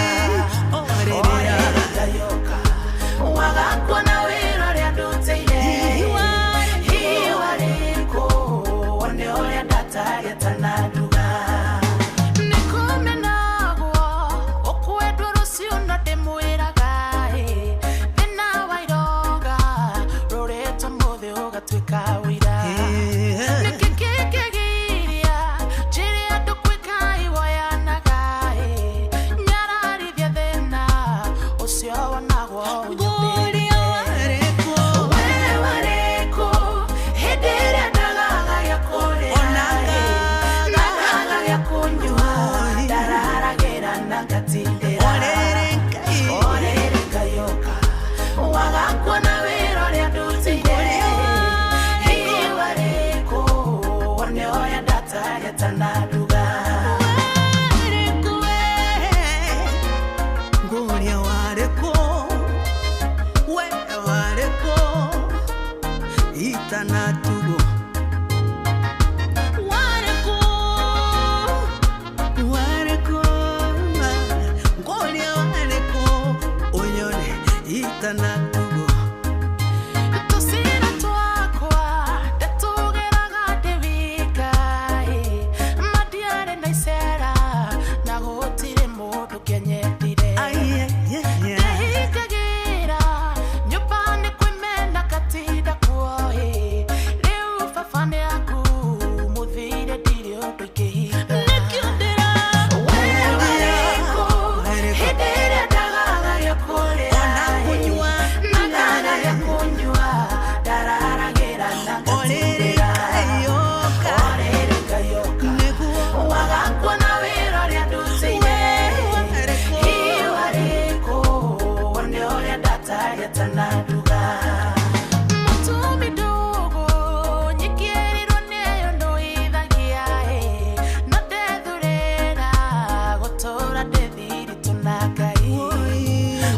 Orĩrĩ ngayoka wagakuona wĩra ũrĩa ndutĩire. Hihi warĩkũ wone ũrĩa ndatariĩ na nduga. Nĩkũmenagwo ũkwendwo rũciũ no ndĩmwĩraga thĩna wa ironga rũrĩtwo mũthĩ ũgatuĩka ũira. Nĩkĩ kĩngĩgiria njĩre andũ kwĩka iwoyanaga nyararithia thĩna ũcio wonagwo ũnyũmbĩrĩte. We warĩkũ hĩndĩ ĩrĩa ndagaga gĩa kũrĩa, ndagaga gĩa kũnyua, ndararagĩra na ngatindĩra. Orĩrĩ ngayoka wagakuona wĩra ũrĩa ndutĩire. Hihi warĩkũ wone ũrĩa ndatariĩ na nduga. Ngũria warĩkũ, we warĩkũ, itanatugwo. Warĩkũ, warĩkũ, ngũria warĩkũ, ũnyone itanatugwo. Tũcĩra twakwa ndatũgeraga ndĩ wika ma ndiarĩ na icera na gũtirĩ mũndũ kĩanyendire. Ndehingagĩra nyũmba nĩ kwĩmena ngatinda kuo rĩu baba nĩ aku mũthire ndirĩ ũndũ ingĩhinga. Nĩkĩo ndĩra we warĩkũ hĩndĩ ĩrĩa ndagaga gĩa kũrĩa, ndagaga gĩa kũnyua, ndararagĩra na ngatindĩra. Orĩrĩ ngayoka wagakuona wĩra ũrĩa ndutĩire. Hihi warĩkũ wone ũrĩa ndatariĩ na nduga. Mũtumi ndũgũ nyikĩrĩrwo nĩyo ndũithagia no ndethurĩra gũtũra ndĩ thiritũ na Ngai.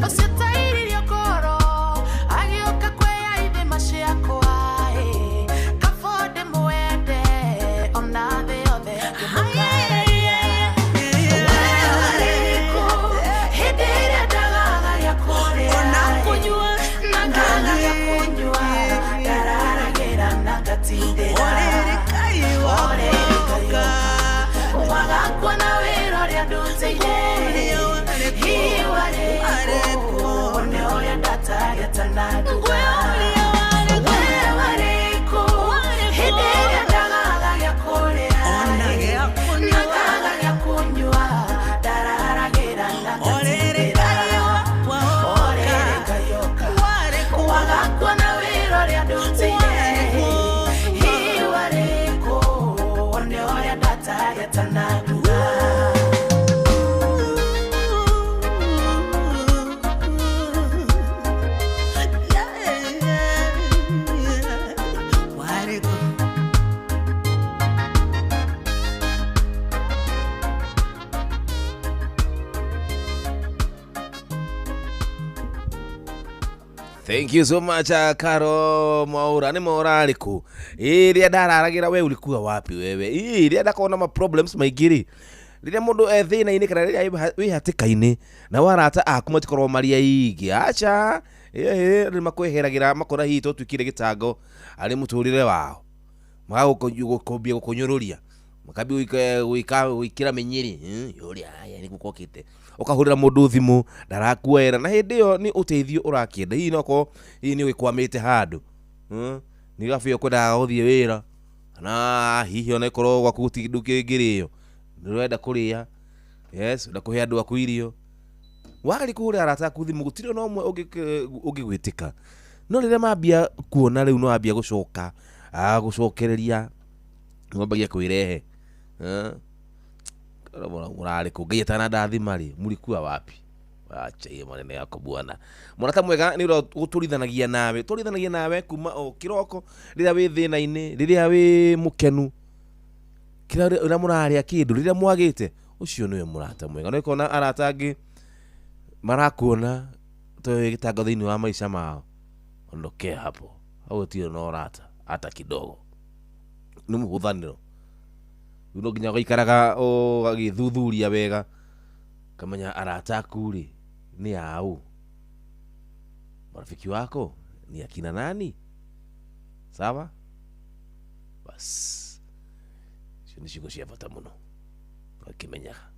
Ũcio tairirio ngoro agĩũka kwĩya ithima ciakwa kabo ndĩmwende ona thĩ yothe ngĩmũkararia. We warĩkũ hĩndĩ ĩrĩa ndagaga gĩa kũrĩa, ndagaga gĩa kũnyua, ndararagĩra na ngatindĩra. Orĩrĩ ngayoka wagakuona wĩra ũrĩa ndutĩire. Hihi warĩkũ wone ũrĩa ndatariĩ na nduga. We warĩkũ hĩndĩ ĩrĩa ndagaga gĩa kũrĩa, ndagaga gĩa kũnyua, ndararagĩra na ngatindĩra. Orĩrĩ ngayoka wagakuona wĩra ũrĩa ndutĩire. Hihi warĩkũ wone ũrĩa ndatariĩ na nduga. Yeah. Thank you so much, Karo Mwaura. Nĩ Mwaura arĩkũ? Ĩ rĩrĩa ndararagĩra we ulikuwa wapi wewe? Ĩ rĩrĩa ndakorwo na ma problems maingĩ rĩ, rĩrĩa mũndũ e thĩna-inĩ kana rĩrĩa wĩ hatĩka-inĩ na warata aku matikorwo marĩ aingĩ, aca ĩ makweheragĩra makona hihi tũtuĩkire gĩtango arĩ mũtũrĩre wao, magagũkũmbia gũkũnyũrũria, makambia gwĩkĩra mĩnyĩrĩ yũrĩa aya nĩguo kokĩte, ũkahũrĩra mũndũ thimũ ndarakuoera, na hĩndĩ ĩyo nĩ ũteithio ũrakĩenda. Hihi nokorwo hihi nĩ ũgĩkwamĩte handũ, nĩ gabĩa ũkwendaga gũthiĩ wĩra, kana hihi ona ĩkorwo gwaku gũtirĩ kĩndũ kĩngĩrĩo, nĩ ũrenda kũrĩa, yes, ũrenda kũhe andũ aku irio, wageria kũhũrĩra arata aku thimũ gũtirĩ ona ũmwe ũngĩgwĩtĩka. No rĩrĩa mambia kuona rĩu no wambia gũcoka gũcokereria, nĩwambagia kwĩrehe. Mũrarĩ kũ? Ngai atanandathima rĩ, mũrikuwa wapi? Acha hiyo maneno yako bwana. Mũrata mwega nĩ ũrĩa gũtũrithanagia nawe, tũrithanagia nawe kuma o kĩroko rĩrĩa wĩ thĩna-inĩ, rĩrĩa wĩ mũkenu, kĩrĩa rĩrĩa mũrarĩa kĩndũ, rĩrĩa mwagĩte, ũcio nĩwe mũrata mwega. No ũkona arata angĩ marakuona to wĩ gĩtango thĩinĩ wa maica mao, ondokea hapo, hau gũtirĩ na ũrata hata kidogo, nĩ mũhũthanĩro. Rĩu no nginya ũgaikaraga ũgagĩthuthuria wega, ũkamenya arata aku rĩ nĩ aũ, marafiki wako ni akina nani? Sawa? Bas, icio nĩ ciugo cia bata mũno ũgakĩmenyaga.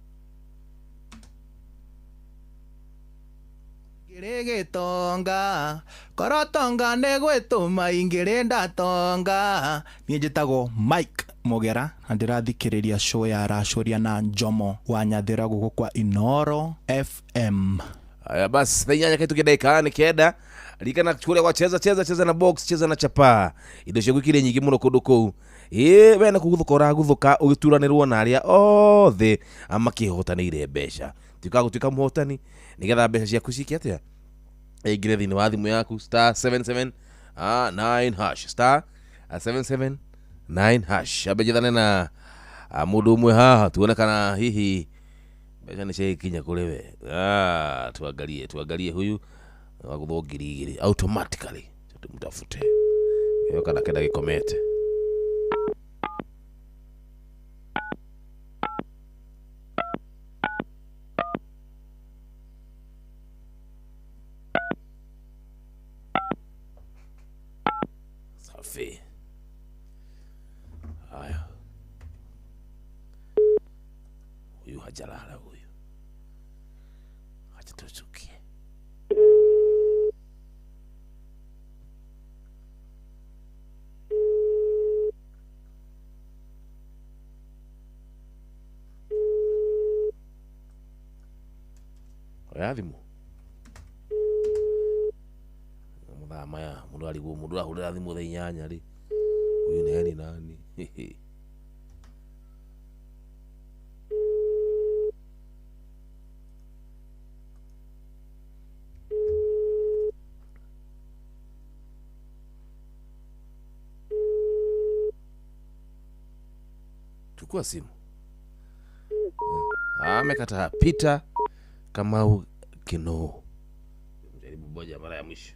Ingĩrĩ gĩtonga korwo tonga nĩ gwĩtũma ingĩrĩ ndatonga. Niĩ njĩtagwo Mike Mugera na ndĩrathikĩrĩria show ya Racũria na Njomo wa Nyathĩra gũkũ kwa Inoro FM. Aya basi, thaa 8 kaitu ndagĩka nĩ 9. Ririkana kũrĩa gwa cheza cheza cheza na box, cheza na chapa, indo ciaku ikĩrĩ nyingĩ mũno kũndũ kũu. Ĩ we na kũguthũka ũraguthũka ũgĩturanĩrwo na arĩa othe makĩhotanĩire mbeca. Tuĩka gũtuĩka mũhotani nĩgetha mbeca ciaku ciike atĩa, ĩingĩre thĩinĩ wa thimũ yaku star 77 9 hash, star 779 hash. Ambe njethane na mũndũ ũmwe haha tuone kana hihi mbeca nĩ ciakinya kũrĩ we. Tuangalie tuangalie huyu wagũthwo 2000 automatically, tumtafute ĩyo kana kenda gĩkomete. Safi. Haya, huyu hajalala huyu, acha tuchukie. Oya thimũ mathaa maya mũndũ arigwo, mũndũ arahũrĩra thimũ thaa 8 rĩ, huyu naye ni nani? Chukua simu. Amekataa. Peter Kamau Kinoo. Jaribu moja mara ya mwisho.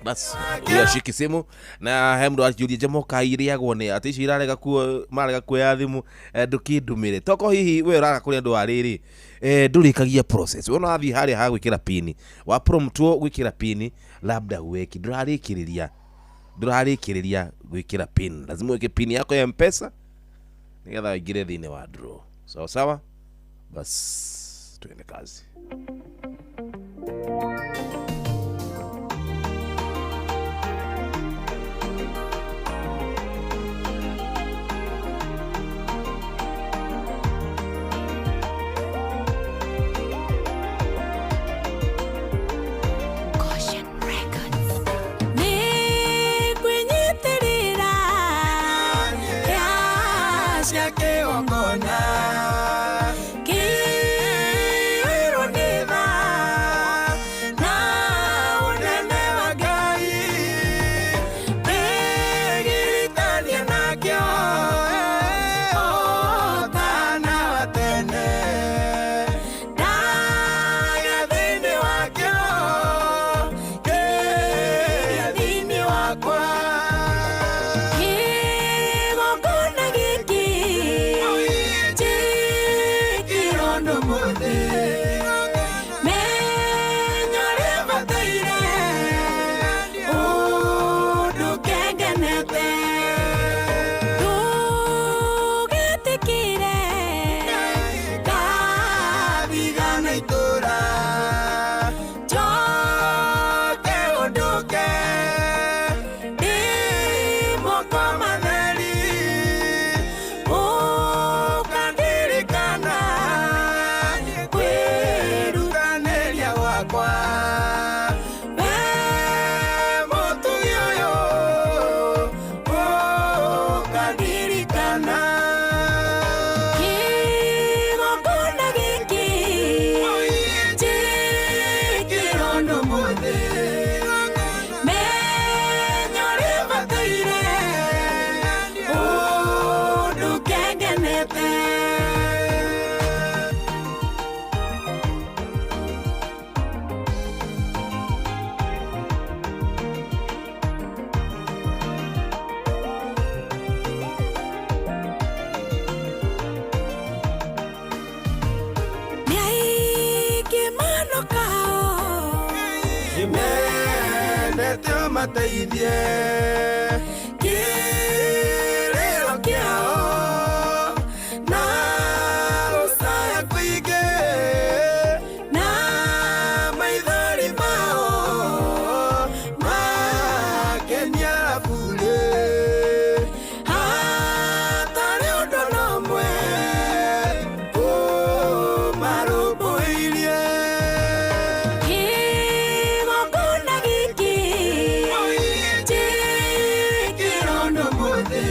Bas huyo ashiki simu na he mndu akiuria njamoka iriagwo ni ati icio irarega kuo marega kuoya thimu. Ndukindumire toko hihi we ũraga kũrĩ andũ a rĩrĩ, ndũrĩkagia process. We ũrathiĩ harĩa ha gwĩkĩra pini, wa promptwo gwĩkĩra pini, labda weki ndũrarĩkĩrĩria gwĩkĩra pin. Lazima uweke pin yako ya Mpesa nĩgetha ũingĩre thĩinĩ wa draw. Sawa sawa, bas tuende kazi. Nĩngwĩnyitĩrĩra cia kĩgongona kĩirwo nĩ tha na ũnene wa Ngai ndĩgiritania nakĩo ũtana wa tene ndaga thĩinĩ wakĩo kĩrĩa thĩinĩ wakwa. Kĩgongona gĩkĩ njĩkĩrwo nĩ mũthĩ menyo rĩbataire ũndũ kengenete ndũgetĩkĩre ngathigana itũra njoke ũndũke ndĩ moko matheri ũkandirikana kwĩrutanĩria gwakwa we mũtugi ũyũ ũkandirikana. Kĩgongona gĩkĩ njĩkĩrwo nĩ mũthĩ menyo rĩbataire ũndũ kengenete. Nĩ manokao Nĩmendete ũmateithie kĩrĩro kĩao na gũcaya kũingĩ na maithori mao makenia burĩ hatarĩ ũndũ na ũmwe ũmarũmbũirie. Kĩgongona gĩkĩ njĩkĩrwo nĩ mũthĩ.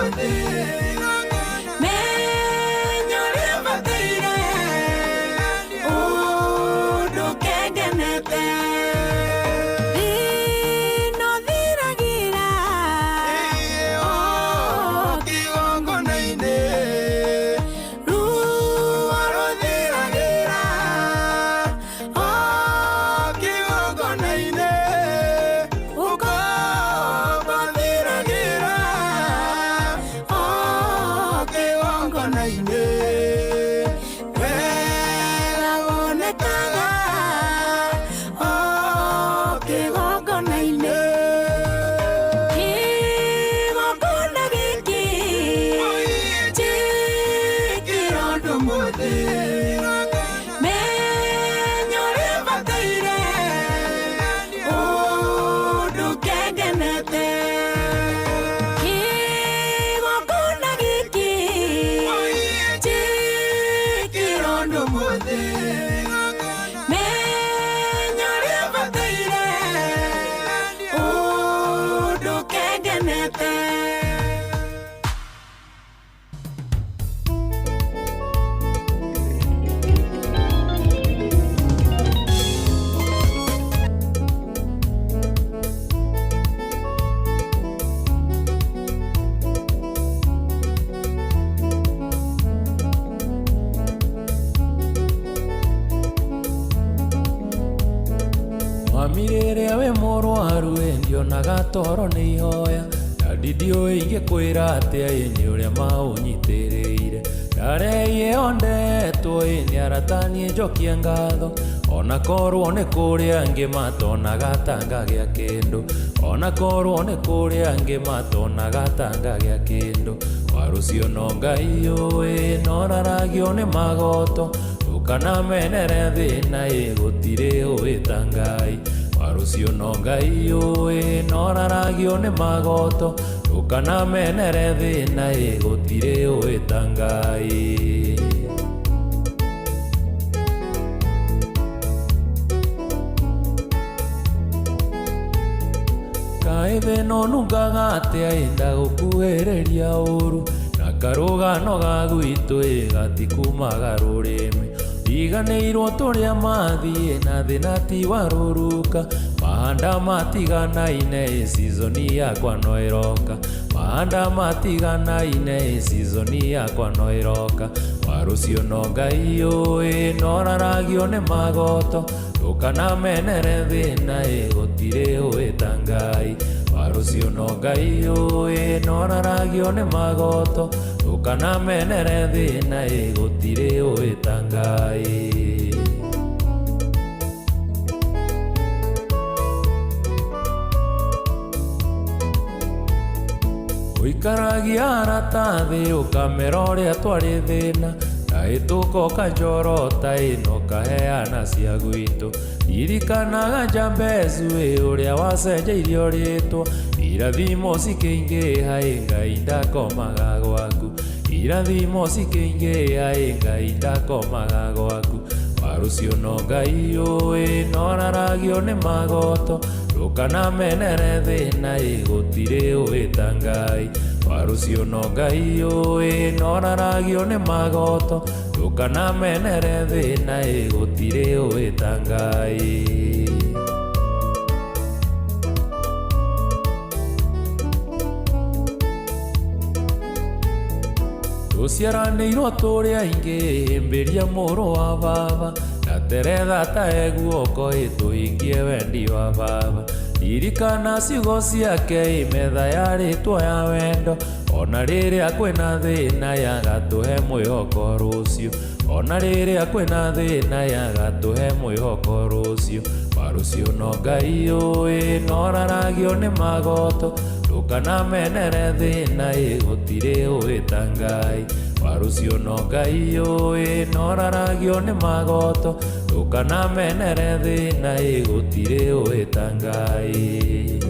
mũthĩ. Menya ũrĩa bataire ũndũ kengenete. Thĩna ũthiragĩra o kĩgongona-inĩ. Ruo rũthiragĩra o kĩgongona-inĩ. Ũkombo ũthiragĩra o kĩgongona-inĩ. Wega wonekaga o kĩgongona-inĩ. Kĩgongona gĩkĩ njĩkĩre ũndũ mũthĩ. Menya ũrĩa bataire ũndũ kengenete. Kĩgongona gĩkĩ njĩkĩre ũndũ mũthĩ. Menya ũrĩa bataire ũndũ kengenete. Mami rĩrĩa wĩ mũrwaru ĩ ndionaga toro nĩ ihoya ndandi ndiũĩ ingĩkwĩra atĩa ĩ nĩ ũrĩa maũnyitĩrĩire ndareie ondetwo ĩ nĩ arata niĩ njokie ngatho ona korwo nĩ kũrĩ angĩ matonaga ta ngagĩa kĩndũ ona korwo nĩ kũrĩ angĩ matonaga ta ngagĩa kĩndũ warũcio no Ngai ũĩ noraragio nĩ magoto ukanamenere thĩna ĩ gũtirĩ ũĩ ta Ngai warũcio no Ngai ũĩ noraragio nĩ magoto ukanamenere thĩna ĩ gũtirĩ ũĩ ta Ngai. Kaĩ thĩna ũnungaga atĩa ĩ ndagũkuhĩrĩria ũru na karũgano ga gwitũ ĩ gatikumaga rũrĩmĩ riganĩirwo tũrĩa mathiĩ na thĩna ti wa rũruka mahanda matiganaine ĩ season yakwa no ĩroka mahanda matiganaine ĩ season yakwa no ĩroka warũcio no Ngai ũĩ noraragio nĩ magoto ndũkanamenere thĩna ĩ gũtirĩ ũĩ ta Ngai warũcio no Ngai ũĩ noraragio nĩ magoto ndũkanamenere thĩna ĩ gũtirĩ ũĩ ta Ngai. Ũikaragia arata thĩ ũkamera ũrĩa twarĩ thĩna ndahĩtũka ũkanjorota ĩ na ũkaheana cia gwitũ ririkanaga Jambezu ĩ ũrĩa wacenjeirio rĩtwa irathimo cikĩingĩha ĩ Ngai ndakomaga gwaku irathimo cikĩingĩha ĩ Ngai ndakomaga gwaku warũcio no Ngai ũĩ noraragio nĩ magoto ndũkanamenere thĩna ĩ gũtirĩ ũĩ ta Ngai warũcio no Ngai ũĩ noraragio nĩ magoto ndũkanamenere thĩna ĩ gũtirĩ ũĩ ta Ngai. Tũciaranĩirwo tũrĩ aingĩ hĩmbĩria mũrũ wa baba ndateretha ta eguoko ĩ tũhingie wendi wa baba ririkana ciugo ciake ĩ metha yarĩtwo ya wendo ona rĩrĩa kwĩna thĩna yagatũhe mwĩhoko rũciũ ona rĩrĩa kwĩna thĩna yagatũhe mwĩhoko rũciũ warũcio no Ngai ũĩ noraragio nĩ magoto ndũkanamenere thĩna ĩ gũtirĩ ũĩ ta Ngai warũcio no Ngai ũĩ noraragio nĩ magoto ndũkanamenere thĩna ĩ gũtirĩ ũĩ ta Ngai.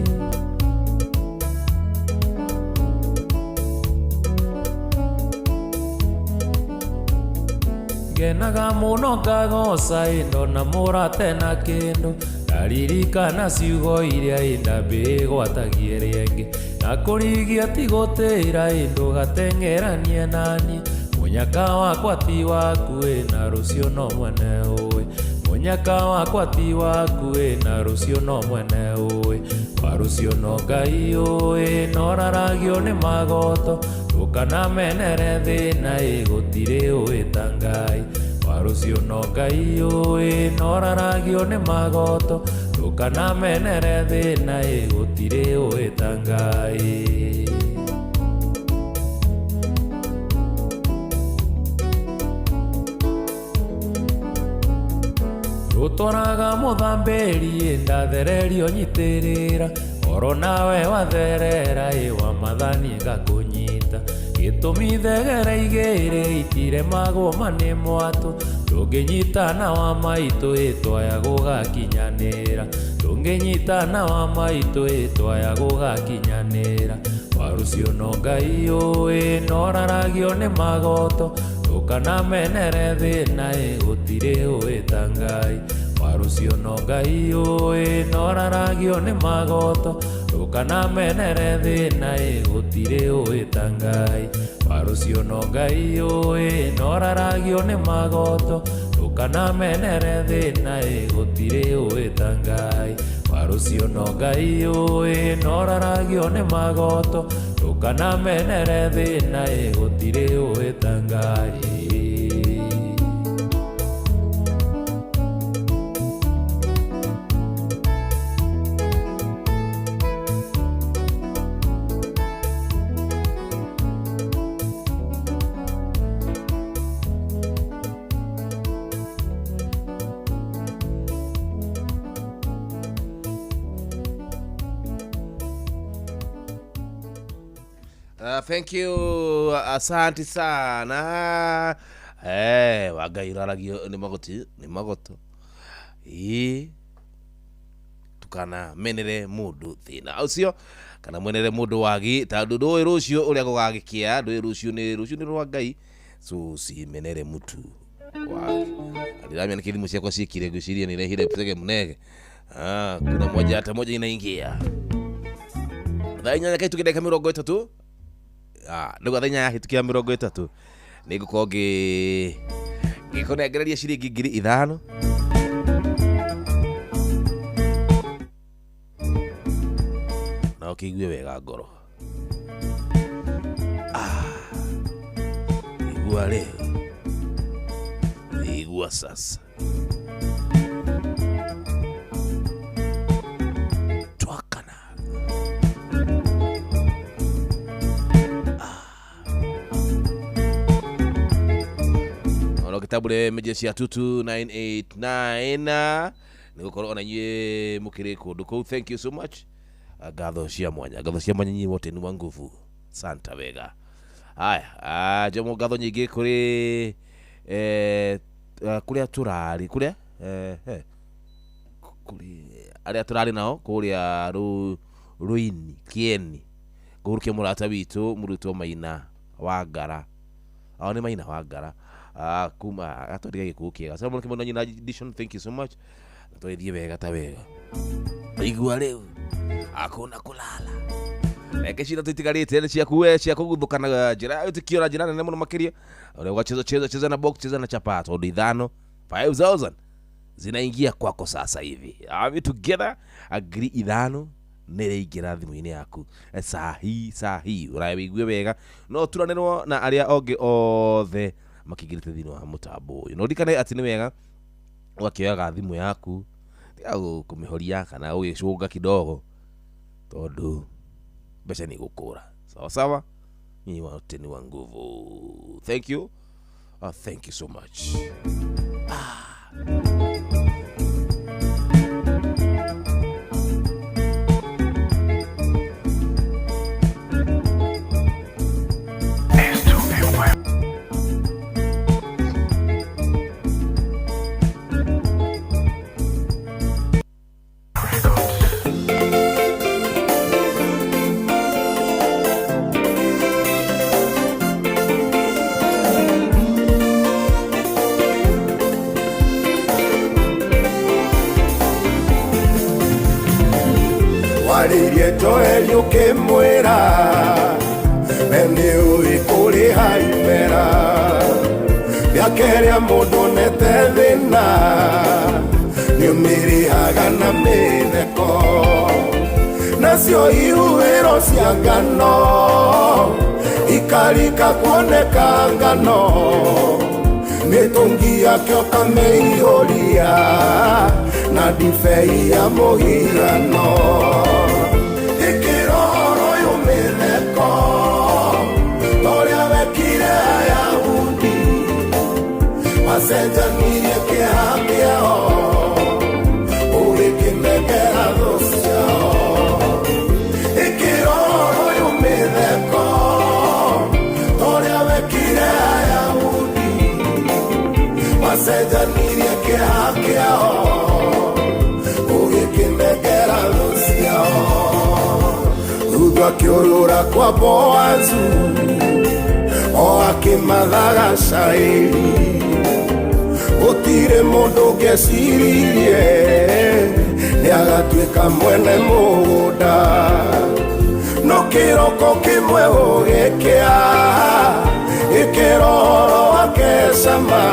Ngenaga mũno ngagoca ĩ ndona mũrate na kĩndũ ndaririkana ciugo iria ĩ ndambĩgwatagie rĩngĩ Na kũrigia ti gũtĩra ĩ ndũgateng'eranie naniĩ. Mũnyaka wakwa ti waku ĩ na rũciũ no mwene ũĩ. Mũnyaka wakwa ti waku ĩ na rũciũ no mwene ũĩ. Wa rũciũ no Ngai ũĩ noraragio nĩ magoto. Ndũkanamenere thĩna ĩ gũtirĩ ũĩ ta Ngai. Wa rũciũ no Ngai ũĩ noraragio nĩ magoto. Ndũkanamenere thĩna ĩ gũtirĩ ũĩ ta Ngai. Rũtwaraga mũthambĩri ĩ ndathererio nyitĩrĩra. Oro nawe watherera ĩ wa mathani ngakũnyita. Gĩtũmi thegere igĩrĩ itiremagwo ma nĩ mwatũ. Ndũngĩnyitana wa maitũ ĩ twaya gũgakinyanĩra. Ndũngĩnyitana wa maitũ ĩ twaya gũgakinyanĩra. Wa rũciũ no Ngai ũĩ noraragio nĩ magoto. Ndũkanamenere thĩna ĩ gũtirĩ ũĩ ta Ngai. Wa rũciũ no Ngai ũĩ noraragio nĩ magoto. Ndũkanamenere thĩna ĩ gũtirĩ ũĩ ta Ngai. Wa rũciũ no Ngai ũĩ noraragio nĩ magoto. Ndũkanamenere thĩna ĩ gũtirĩ ũĩ ta Ngai. Wa rũciũ no Ngai ũĩ noraragio nĩ magoto. Ndũkanamenere thĩna ĩ gũtirĩ ũĩ ta Ngai. Thank you, asante sana. Wangai uraragio nĩ magoti nĩ magoto. Ĩ tukana menere mũndũ thĩna ũcio kana mwenere mũndũ wagi tondũ ndũĩ rũciũ ũrĩa gũgagĩkĩa, ndũĩ rũciũ nĩ rũciũ nĩ rwa Ngai, so simenere mũtu wagi. Ndiramenya nĩkĩ thimũ ciakwa ciĩkire ngwĩciria nĩ irehire tege mũnege. Kuna moja hata moja inaingia thaa inyanya kaitũ ndagĩka mĩrongo ĩtatũ. Nĩguo thaa inyanya hĩtũkia mĩrongo ĩtatũ nĩngũkorwo ngĩkũnengereria ciringi 5,000. Na ũkĩigue wega ngoro. Igua rĩu, igua sasa. Twakana. Ono kitabure mejeshi ya 22989 nĩgũkorwo ona inyuĩ mũkĩrĩ kũndũ kũu. Thank you so much. Ngatho cia mwanya, ngatho cia mwanya nyinyi wote ni wa nguvu. Santa wega. Haya, njomo ngatho nyingĩ kũrĩ kũrĩa tũrarĩ, kũrĩa kũrĩ arĩa tũrarĩ nao kũrĩa Rũini Kieni, ngũrũkie mũrata witũ mũrutwo Maina wa Ngara. Ao nĩ Maina wa Ngara. Kuma atwariga gĩkuũ kĩega. Solomon Kimono nyina edition, thank you so much. Natwarithie wega ta wega. Igua rĩu hakuna kulala. Reke cira tũitigarĩte nĩ ciaku we cia kũguthũka na njĩra wĩtĩkio na njĩra nene mũno makĩria. Ũrĩa ũgacheza cheza cheza na box cheza na chapa tondũ ithano 5000 zinaingia kwako sasa hivi. Are we together? Agree ithano nĩrĩingĩra thimũ-inĩ yaku sahi sahi ũrawĩigue wega no turanĩrwo na arĩa ongĩ othe makĩingĩrĩte thĩinĩ wa mũtambo ũyũ. No ririkane atĩ nĩ wega ũgakĩoyaga thimũ yaku tiga kũmĩhoria kana ũgĩcũnga kidogo tondũ mbeca nĩ igũkũra. Sawa sawa, nyinyi wote ni wa nguvu. Thank you. Thank you so much. Ũkĩgeria ũkĩmwĩra we nĩũĩ kũrĩha imera Mĩaka ĩrĩa mũndũ onete thĩna nĩũmĩrĩhaga na mĩtheko Nacio ihuhĩro cia ngano ikarika kuoneka ngano Mĩtũngi yake ũkamĩihũria na ndibei ya mũhihano Ĩkĩra ũhoro ũyũ mĩtheko ta ũrĩa wekire Ayahudi macenjanirie kĩeha kĩao ũgĩkĩnengera thũ ciao Ĩkĩra ũhoro ũyũ mĩtheko ta ũrĩa wekire Ayahudi macenjanirie kĩeha kĩao ũgĩkĩnengera thũ ciao Ruthu akĩũrũra kwa Boazu o akĩmathaga cairi Gũtirĩ mũndũ ũngĩeciririe nĩagatuĩka mwene mũgũnda No kĩroko kĩmwe gũgĩkĩa gĩkĩra ũhoro wake cama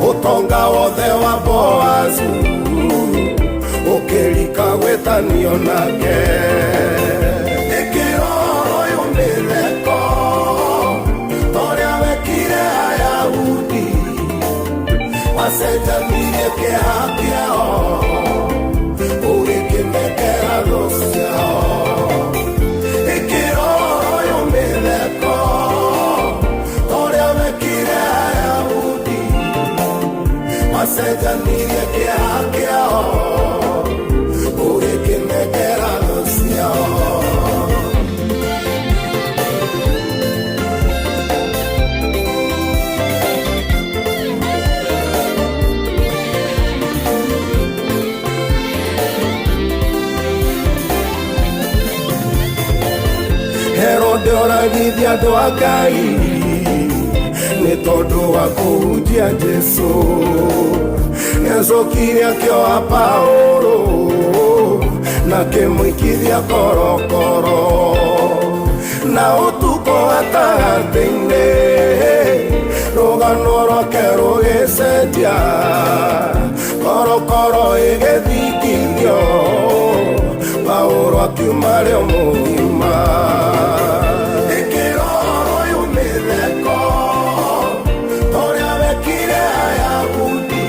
Ũtonga wothe wa Boazu ũkĩrika gwĩtanio nake Ĩkĩra ũhoro ũyũ mĩtheko ta ũrĩa wekire Ayahudi macenjanirie kĩeha kĩao ũgĩkĩnengera thũ ciao Ĩkĩra ũhoro ũyũ mĩtheko ta ũrĩa wekire Ayahudi macenjanirie kĩeha kĩao ũgĩkĩnengera thũ ciao Herode oragithia andũ a Ngai nĩ tondũ wa kũhunjia Jesũ Nĩacokire akĩoha Paũlũ na akĩmũikithia korokoro Na ũtukũ gatagatĩ-inĩ rũgano rwake rũgĩcenjia Korokoro ĩgĩthingithio Paũlũ akiuma rĩo mũgima Ĩkĩra ũhoro ũyũ mĩtheko ta ũrĩa wekire Ayahudi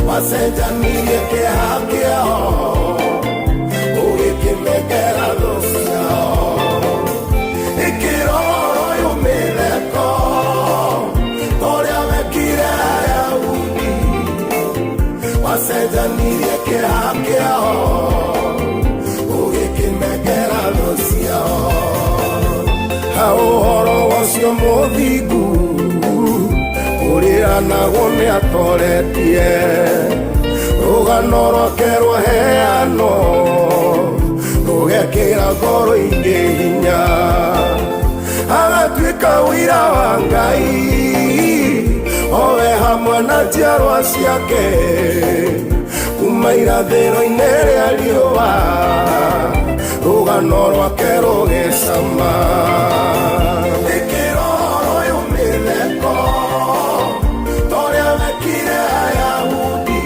macenjanirie kĩeha kĩao ũgĩkĩnengera thũ ciao Ĩkĩra ũhoro ũyũ mĩtheko ta ũrĩa wekire Ayahudi macenjanirie kĩeha kĩao ũgĩkĩnengera thũ ciao Ha ũhoro ũcio mũthingu ũrĩranagwo nĩatoretie Rũgano rwake rwaheanwo rũgekĩra ngoro ingĩ hinya Agatuĩka ũira wa Ngai owe hamwe na njiarwa ciake Kuma irathĩro-inĩ rĩa riũa rũgano rwake rũgĩcama Ĩkĩra ũhoro ũyũ mĩtheko ta ũrĩa wekire Ayahudi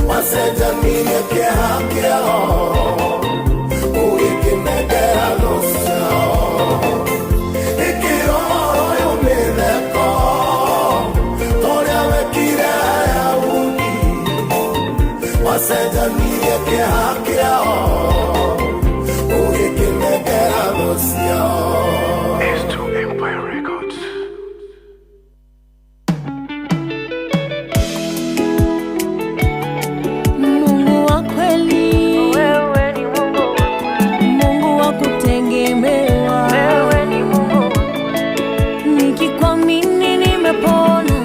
macenjanirie kĩeha kĩao ũgĩkĩnengera thũ ciao Ĩkĩra ũhoro ũyũ mĩtheko ta ũrĩa wekire Ayahudi macenjanirie kĩeha kĩao ũgĩkĩnengera thũ ciao S2 Empire Records. Mungu wa kweli, wewe ni Mungu wa kweli, Mungu wa kutegemewa, wewe ni Mungu wa kweli. Nikikwamini nimepona,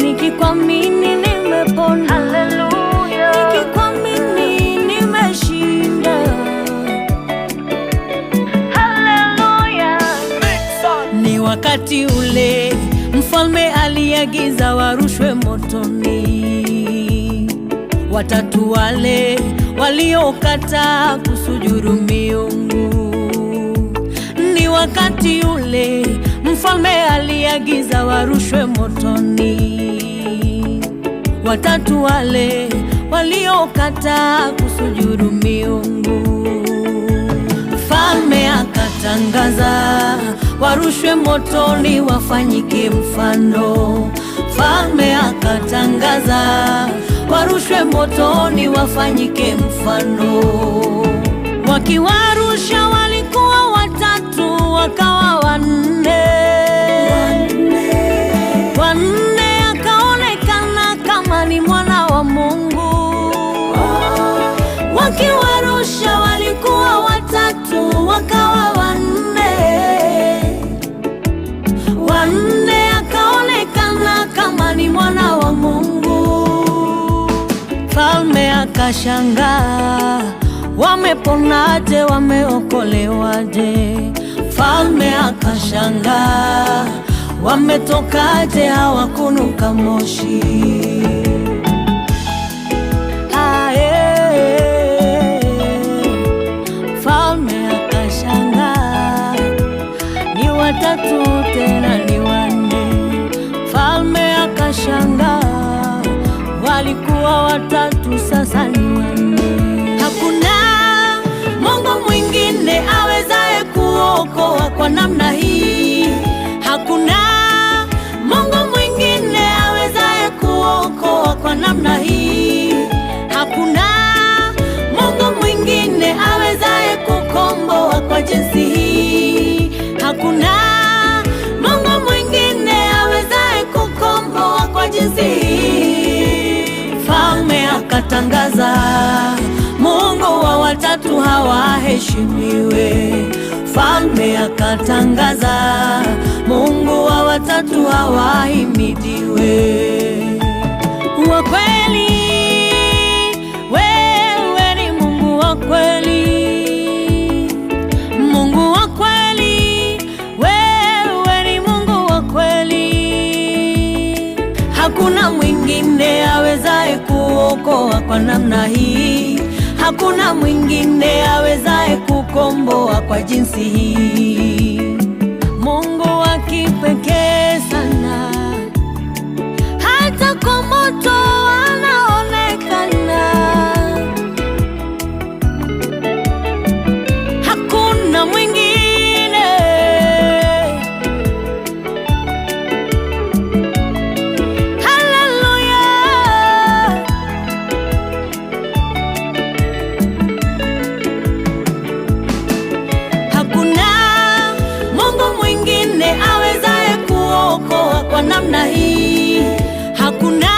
nikikwamini nimepona, haleluya. Nikikwamini nimeshinda, haleluya. Ni wakati ule mfalme aliagiza warushwe motoni. Watatu wale waliokataa kusujudu miungu. Ni wakati ule mfalme aliagiza warushwe motoni. Watatu wale waliokataa kusujudu miungu. Mfalme akatangaza warushwe motoni wafanyike mfano. Mfalme akatangaza warushwe motoni wafanyike mfano. Wakiwarusha walikuwa watatu, wakawa wanne. Wanne akaonekana kama ni mwana wa Mungu. Wakiwarusha walikuwa watatu, wakawa wanne. Wanne akaonekana kama ni mwana wa Mungu. Mfalme akashangaa, wameponaje? Wameokolewaje? Mfalme akashangaa, wametokaje? Hawakunuka moshi. Ae, mfalme akashangaa, ni watatu tena ni wanne. Mfalme akashangaa, walikuwa watatu sasa ni wanne. Hakuna Mungu mwingine awezaye kuokoa kwa namna hii. Hakuna Mungu mwingine awezaye kuokoa kwa namna hii. Hakuna Mungu mwingine awezaye kukomboa kwa jinsi hii. Hakuna Mungu mwingine awezaye kukomboa kwa jinsi hii. Mfalme akatangaza, Mungu wa watatu hawaheshimiwe. Mfalme akatangaza, Mungu wa watatu hawahimidiwe. Wa kweli, wewe ni Mungu wa kweli. Mungu wa kweli, wewe ni Mungu wa kweli. Hakuna mwingine awezaye kuokoa kwa namna hii. Hakuna mwingine awezaye kukomboa kwa jinsi hii. Mungu wa kipekee sana, hata kwa moto anaonekana. Hakuna mwingine. Haleluya. Hakuna Mungu mwingine awezaye kuokoa kwa namna hii. Hakuna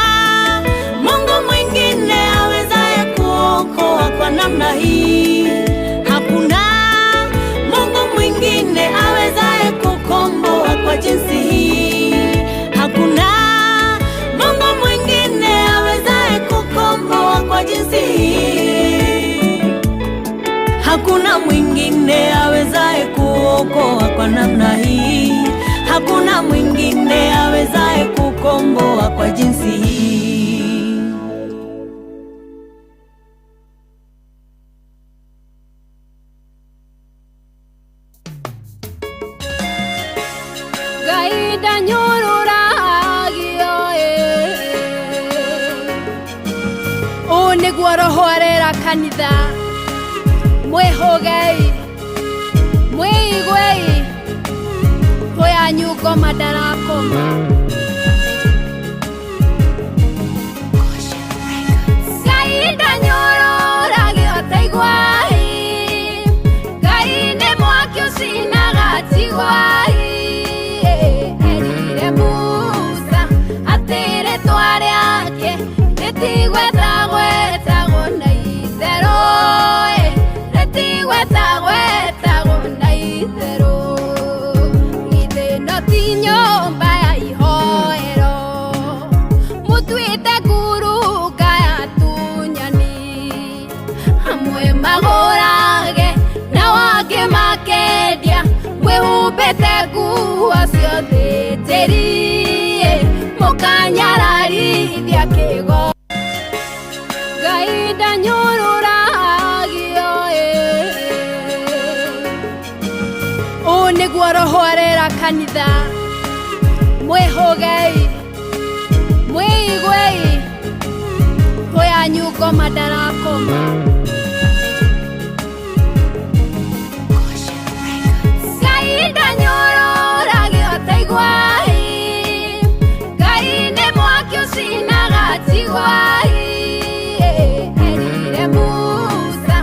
Mungu mwingine awezaye kuokoa kwa namna hii. Hakuna Mungu mwingine awezaye kukomboa kwa jinsi hii. Hakuna Mungu mwingine awezaye kukomboa kwa jinsi hii. Hakuna mwingine awezaye kuokoa kwa namna hii. Hakuna mwingine awezaye kukomboa kwa jinsi hii. Ngai ndanyũrũragio ĩ. Ũũ nĩguo roho arera kanitha, mwĩhũgei, mwĩiguei, hoyanyu ngoma ndarakoma. Ngai ndanyũrũragio taiguai, Ngai nĩ mwaki ũcinaga tiguai. Erire Musa atĩ rĩtwa rĩake rĩtigwetagwetagwo na itherũ, rĩtigwetagwetagwo na itherũ. Githĩ no ti nyũmba ya ihoero mũtuĩte nguruka ya tunyani, amwe magũrage na wangĩ makendia, mwĩhumbĩte nguo ciothe njĩri, mũkanyararithia kĩgo. Ngai Ũũ nĩguo roho arera kanitha. Mwĩhũgei, mwĩiguei, ũyanyu ngoma ndarakoma. Ngai ndanyũrũragio taiguai, Ngai nĩ mwaki ũcinaga tiguai. Erire Musa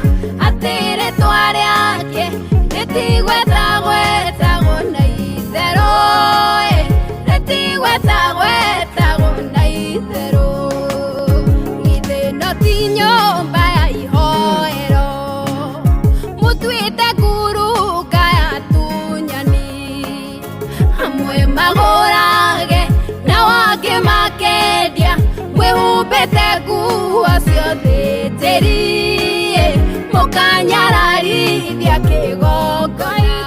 atĩ rĩtwa rĩake rĩtigwetagwetagwo na itherũ, rĩtigwetagwetagwo na itherũ. Githĩ no ti nyũmba ya ihoero mũtuĩte nguruka ya tunyani, amwe magũrage na wangĩ makendia, mwĩhumbĩte nguo ciothe njeri, mũkanyararithia kĩgongona.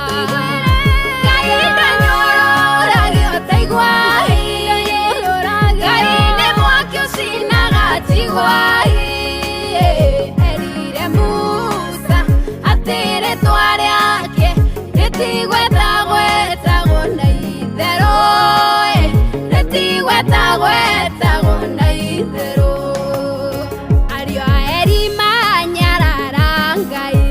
Ngai ndanyũrũragio taiguai, Ngai nĩ mwaki ũcinaga tiguai. Erire Musa atĩ rĩtwa rĩake rĩtigwetagwetagwo na itherũ, rĩtigwetagwetagwo na itherũ. Ariũ a Eri manyarara Ngai,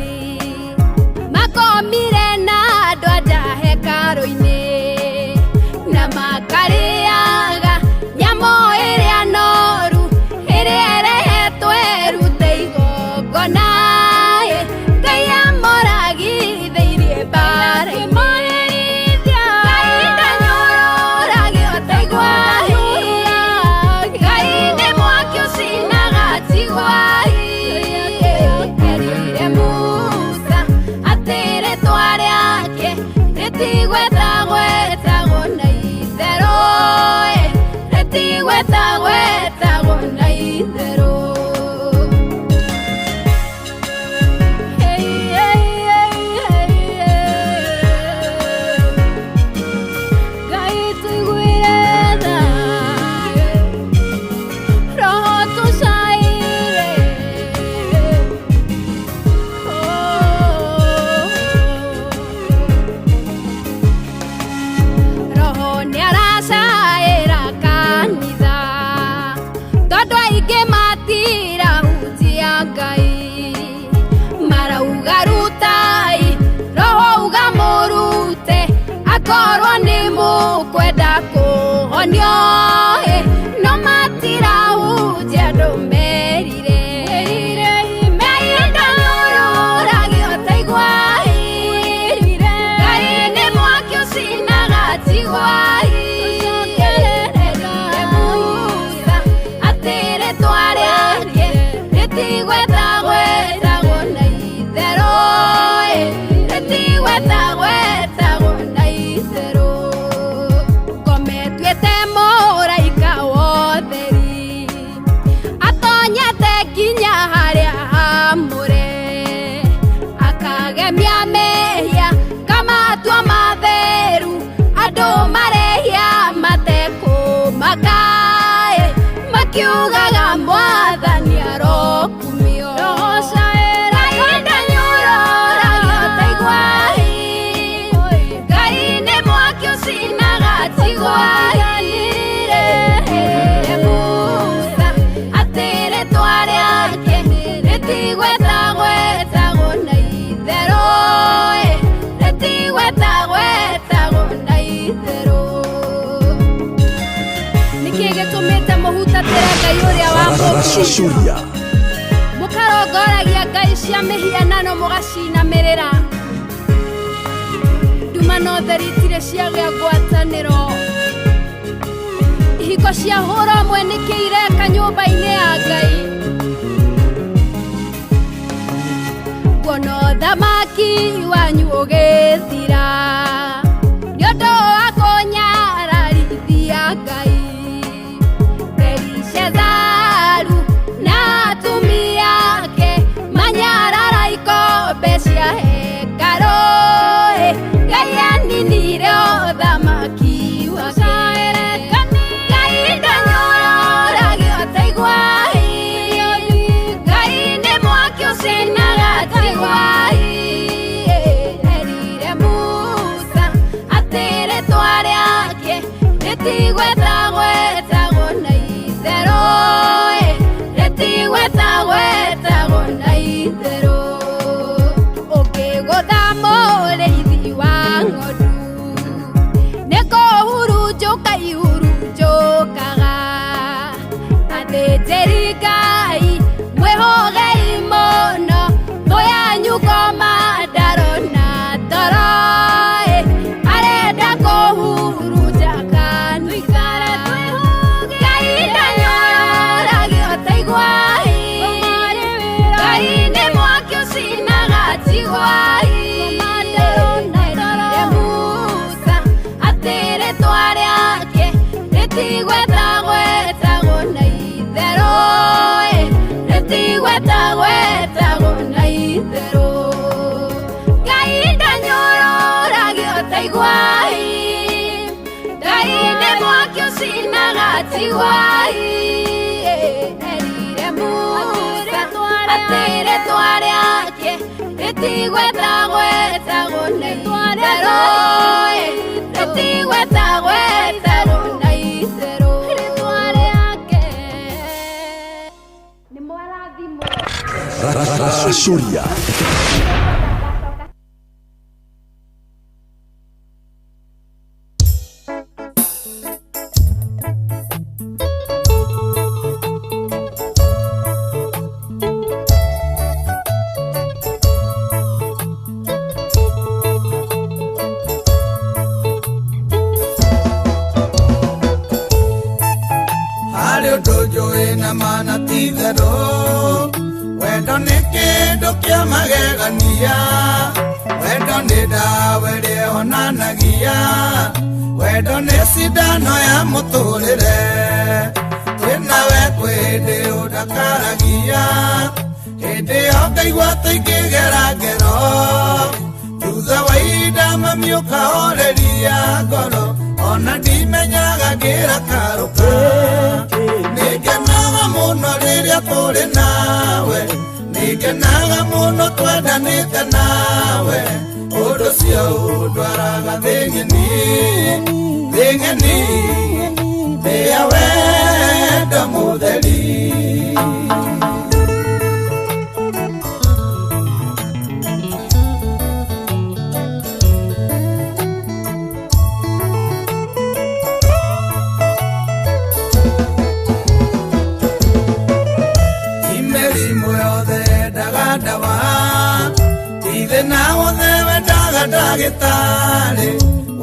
makomire na andũ anja hekarũ-inĩ, na makarĩaga nyamũ ĩrĩa noru ĩrĩa ĩrehetwo ĩrute igongona. Ngai amoragithĩirie mbara-inĩ. Ngai ndanyũrũragio taiguai, Ngai nĩ mwaki ũcinaga tiguai. Erire Musa atĩ rĩtwa rĩake rĩtigwetagwetagwo na itherũ, rĩtigwetagwetagwo na itherũ. Hey, hey, hey, hey, hey. Ngai tũiguĩre tha, roho tũcaĩre. Roho nĩaracaĩra kanitha, tondũ aingĩ matirahunjia Ngai, marauga rutai roho uga mũrute, akorwo nĩ mũkwenda kũhonio, no matirahunjia andũ merire. Ngai ndanyũrũragio taiguai, Ngai nĩ mwaki ũcinaga tiguai. Erire Musa atĩ rĩtwa rĩake rĩtigwetagwetagwo na itherũ, rĩtigwetagwetagwo na itherũ. Ngometuĩte mũraika wotheri, atonyete nginya harĩa hamũre, akagemia mehia kamatua matheru, andũ marehia matekũmaka, makiugaga mwathani arokumio. Ngai ndanyũrũragio taiguai, Ngai nĩ mwaki ũcinaga tiguai. Erire Musa atĩ rĩtwa rĩake rĩtigwetagwetagwo na itherũ, rĩtigwetagwetagwo na itherũ. Nĩkĩ gĩtũmĩte mũhutatĩre Ngai ũrĩa wamũmbire, mũkarongoragia ngai cia mĩhianano mũgacinamĩrĩra? Nduma na ũtheri itirĩ ciagĩa ngwatanĩro. Ihiko cia hũra ũmwe nĩkĩ ireka nyũmba-inĩ ya Ngai? Nguona ũthamaki wanyu ũgĩthira nĩ ũndũ wa kũnyararithia Ngai. Belishazaru na atumia ake manyarara ikombe cia hekarũ, Ngai aninire ũthamaki wake. Ngai ndanyũrũragio taiguai, Ngai nĩ mwaki ũcinaga tiguai. Erire Musa Taiguai Ngai nĩ mwaki ũcinaga tiguai. Erire Musa atĩ rĩtwa rĩake rĩtigwetagwetagwo na itherũ, rĩtigwetagwetagwo na itherũ rĩtwa rĩake. Nĩ mwarathimwo. Racũria. Harĩ ũndũ njũĩ na mana ti itherũ, wendo nĩ kĩndũ kĩa magegania, wendo nĩ ndawa ĩrĩa ĩhonanagia, wendo nĩ cindano ya mũtũrĩre, twĩnawe kwĩ hĩndĩ ũndakaragia, hĩndĩ ĩyo ngaigua ta ingĩgera ngero, thutha wa ihinda mami ũkahoreria ngoro, ona ndimenyaga ngĩrakarũka. Nĩngenaga mũno rĩrĩa tũrĩ nawe, nĩngenaga mũno twendanĩte nawe, ũndũ ũcio ũndwaraga thĩ ng'eni, thĩ ng'eni, thĩ ya wendo mũtheri. Mĩrimũ yothe yendaga ndawa, ti thĩna wothe wendaga ndagĩtarĩ,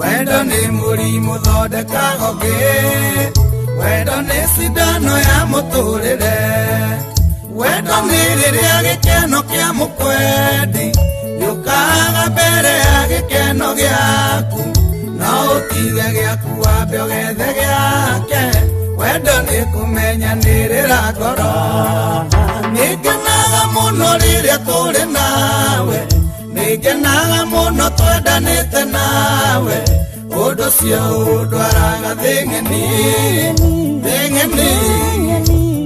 wendo nĩ mũrimũ thondekaga ũngĩ, wendo nĩ cindano ya mũtũrĩre, wendo nĩ rĩrĩa gĩkeno kĩa mũkwendi gĩũkaga mbere ya gĩkeno gĩaku, no ũtige gĩaku wambe ũgethe gĩake, wendo nĩ kũmenyanĩrĩra ngoro. Nĩngenaga mũno rĩrĩa tũrĩ nawe, nĩngenaga mũno twendanĩte nawe, ũndũ ũcio ũndwaraga thĩ ng'eni, thĩ ng'eni,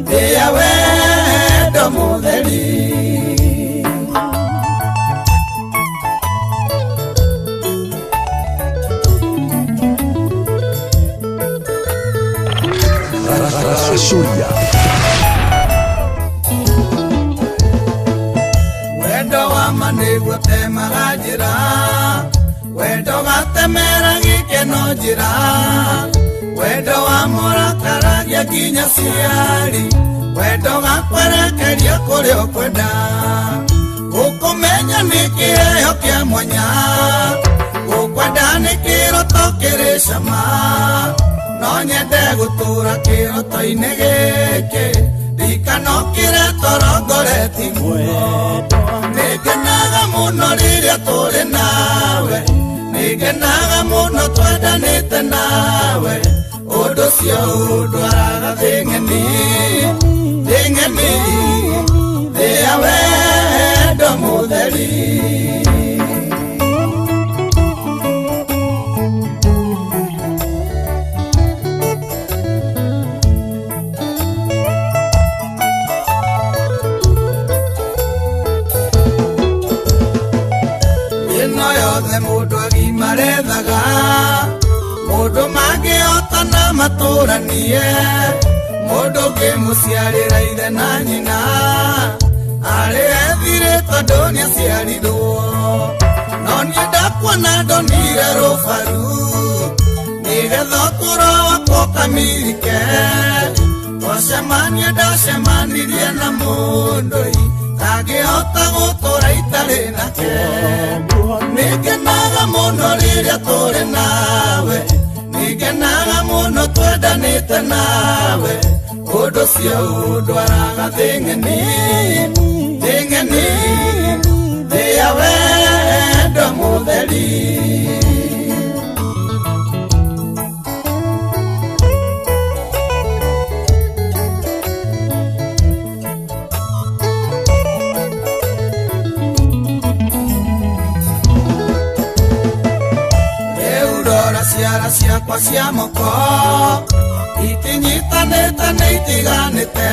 thĩ ya wendo mũtheri. Racũria. Wendo wa ma nĩguo temaga njĩra, wendo gatemera gĩkeno njĩra, wendo wa mũrakaragia nginya ciari, wendo gakwerekeria kũrĩa ũkwenda, gũkũmenya nĩ kĩheo kĩa mwanya, gũkwenda nĩ kĩroto kĩrĩ cama, no nyende gũtũra kĩroto-inĩ gĩkĩ, ndikanokĩre toro ngoreti muno. Nĩngenaga mũno rĩrĩa tũrĩ nawe, nĩngenaga mũno twendanĩte nawe, ũndũ ũcio ũndwaraga thĩ ng'eni, thĩ ng'eni, thĩ ya wendo mũtheri. Ĩno yothe mũndũ agimarethaga, mũndũ mangĩhotana matũranie, mũndũ ũngĩmũciarĩra ithe na nyina, arĩ ethire tondũ nĩaciarirwo, no niĩ ndakuona ndonire rũbaru, nĩgetha ũtũũro wakwa ũkamirike, twacemania ndacemanirie na mũndũ tangĩhota gũtũra itarĩ nake. Nĩngenaga mũno rĩrĩa tũrĩ nawe, nĩngenaga mũno twendanĩte nawe, ũndũ ũcio ũndwaraga thĩ ng'eni, thĩ ng'eni, thĩ ya wendo mũtheri. Ciara ciakwa cia moko itinyitanĩte nĩ itiganĩte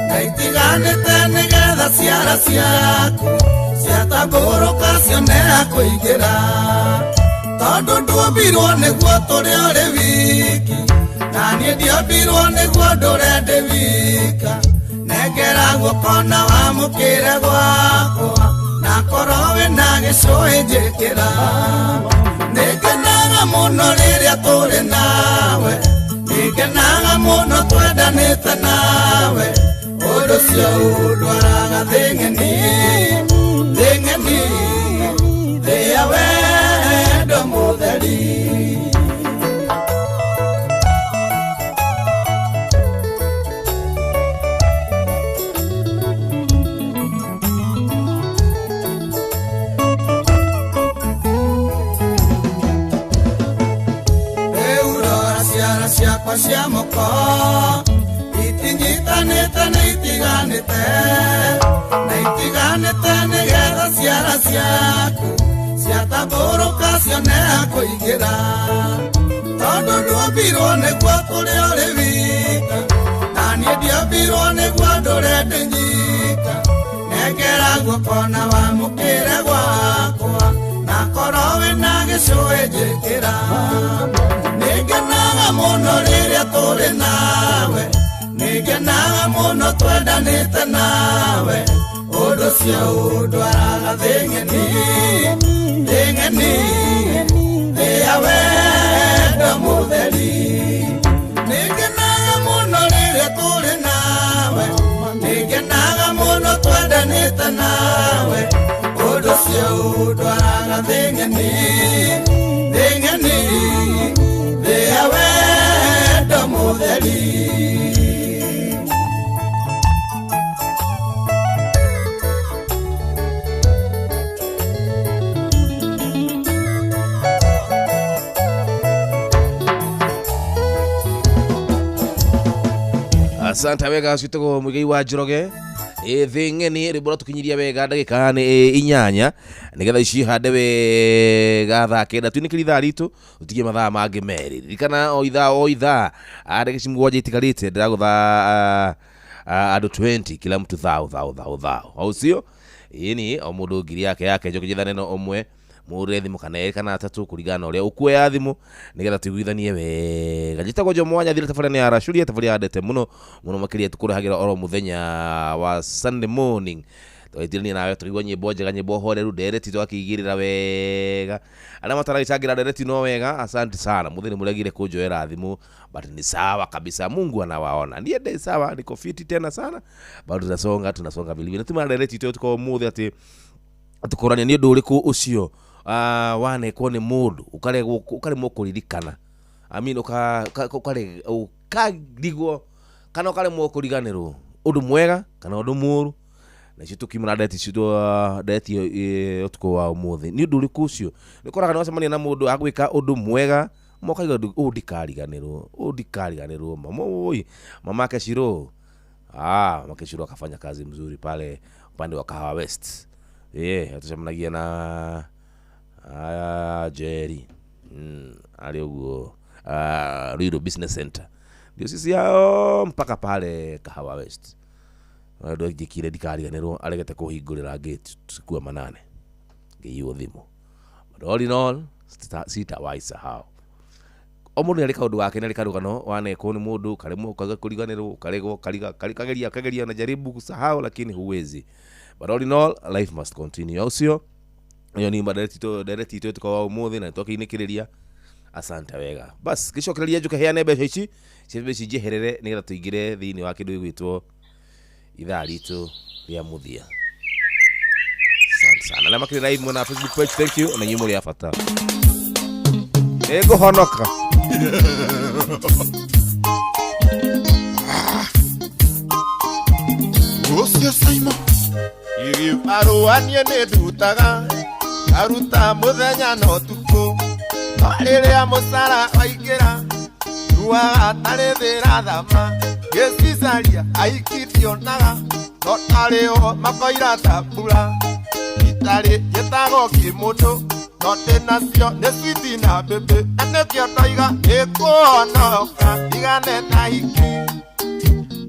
na itiganĩte nĩgetha ciara ciaku ciatambũrũka cione ha kũingĩra tondũ nduombirwo nĩguo tũrĩ ũrĩ wiki na niĩ ndiombirwo nĩguo ndũre ndĩ wika nengera guoko na wamũkĩre gwakwa na korwo wĩna gĩcũhĩ njĩkĩra nĩngenaga mũno rĩrĩa tũrĩ nawe nĩngenaga mũno twendanĩte nawe ũndũ ũcio ũndwaraga thĩ ng'eni thĩ ng'eni thĩ ya wendo mũtheri. Ciakwa cia moko itinyitanĩte nĩ itiganĩte na itiganĩte nĩgetha ciara ciaku ciatambũrũka cione ha kũingĩra tondũ nduombirwo nĩguo tũrĩ ũrĩ wika na niĩ ndiombirwo nĩguo ndũre ndĩ nyika nengera guoko na wamũkĩre gwakwa na korwo wĩna gĩcũhĩ njĩkĩra nĩngenaga mũno rĩrĩa tũrĩ nawe nĩngenaga mũno twendanĩte nawe ũndũ ũcio ũndwaraga thĩ ng'eni thĩ ng'eni thĩ ya wendo mũtheri nĩngenaga mũno rĩrĩa tũrĩ nawe nĩngenaga mũno twendanĩte nawe ũndũ ũcio ũndwaraga thĩ ng'eni thĩ ng'eni thĩ ya wendo mũtheri. Asante wega citagwo Muigai wa Njoroge thĩ ng'eni rwĩmbo rwatũkinyiria wega ndagĩka nĩ 8 nĩgetha ici hande wega thaa 9 tuinĩkĩrie ithaa ritũ ũtigie mathaa mangĩ merĩ ririkana o ithaa ndagĩka 7 itigarĩte ndĩragũtha andũ 20 kila mtu thao thao thao thao au sio ĩni o mũndũ ngiri yake yake njoke njethane no ũmwe mũre thimũ kana erĩ kana atatũ kũringana na ũrĩa ũkuoya thimũ nĩgetha tũiguithanie wega njĩtagwo Jomo wa Nyathira tabarĩra nĩ ya Arashuria tabarĩra yandete mũno mũno makĩria tũkũrehagĩra oro mũthenya wa Sunday morning tũgaitirania nawe tũkaigua nyĩmbo njega nyĩmbo horeru ndereti twakĩigĩrĩra wega arĩa mataragĩcangĩra ndereti no wega asante sana mũthĩ nĩ mũregire kũnjoera thimũ but ni sawa kabisa Mungu anawaona niĩ ndĩ sawa niko fiti tena sana bado tunasonga vilivyo na tuma ndereti itũ tuko mũthĩ atĩ tũkũrania nĩ ũndũ ũrĩkũ ũcio wanekwo nĩ mũndũ ũkaremwo kũririkana I mean ũkarigwo kana ũkaremwo kũriganĩrwo ũndũ mwega kana ũndũ mũũru na icio tũkiumana ndereti citũ ndereti ũtukũ wa ũmũthĩ nĩ ũndũ ũrĩkũ ũcio nĩ ũkoraga nĩ wacemania na mũndũ agwĩka ũndũ mwega mokaigua ũũ ndikariganĩrwo mama oi mamake Shiro mamake Shiro akafanya kazi mzuri pale upande wa Kahawa West atucemanagia na Jerry ari ũguo Ruiru Business Center ndio sisi hao mpaka pale Kahawa West andũ njĩkire ndikariganĩrwo aregete kũhingũrĩra gate siku ya 8 ngĩiywo thimũ but all in all sitawahi sahau o mũndũ nĩarĩ kaũndũ gake nĩarĩ karũgano wanekwo nĩ mũndũ ũkaremwo ũkaga kũriganĩrwo ũkaregwo kageria kageria na jaribu kusahau lakini huwezi but all in all life must continue au sio iyo ni ndereti itũ tukawa ũmũthĩ na twakĩinĩkĩrĩria asante wega bas gĩcokereria njũke heane mbeca ici mbeca njeherere nĩgetha tũingĩre thĩinĩ wa kĩndũ gĩgwĩtwo ithaa ritũ rĩa mũthia asante sana na makĩrĩ live mwena Facebook page thank you na inyuĩ mũrĩ a bata nĩngũhonoka Ũcio Simon Marũa niĩ nĩ ndutaga aruta mũthenya na ũtukũ no rĩrĩa mũcara waingĩra ruaga tarĩ thĩra thama gĩcicaria aikithionaga no tarĩo makoira ta mbura itarĩ gĩtago kĩmũndũ No ndĩnacio nĩ switi na mbĩmbĩ na nĩkĩo ndoiga nĩkũhonoka ndigane na hiki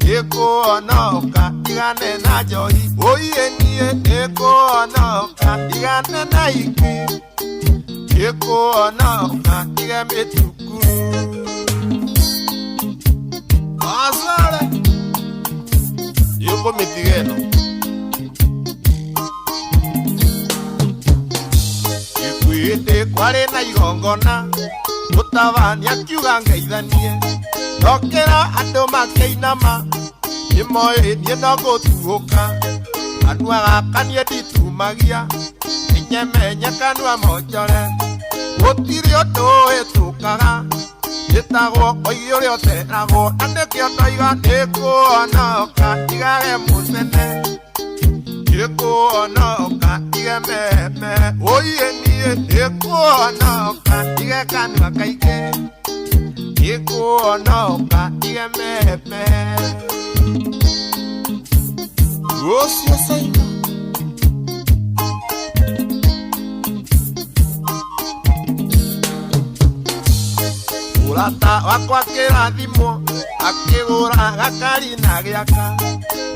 nĩkũhonoka ndigane na njohi ũiĩ niĩ nĩkũhonoka ndigane na hiki nĩkũhonoka ndige mĩtukuru Asare yũkũmĩtiga ĩno Ikuĩte kwarĩ na igongona mũtabania akiuga ngeithanie ndokĩra andũ makĩinama nĩmoĩ niĩ no gũtuũka kanua gaka niĩ nditumagia nĩnyemenye kanua monjore gũtirĩ ũndũ ũhĩtũkaga ĩtagwo koigi ũrĩa ũteragwo na nĩkĩo ndoiga nĩkũhonoka ndigage mũcene nĩkũhonoka ndige meme ũiĩ niĩ nĩkũhonoka ndige kanua kaingĩ nĩkũhonoka ndige meme Rũciũ Saima Mũrata wakwa kĩrathimwo akĩgũra gakari na gĩaka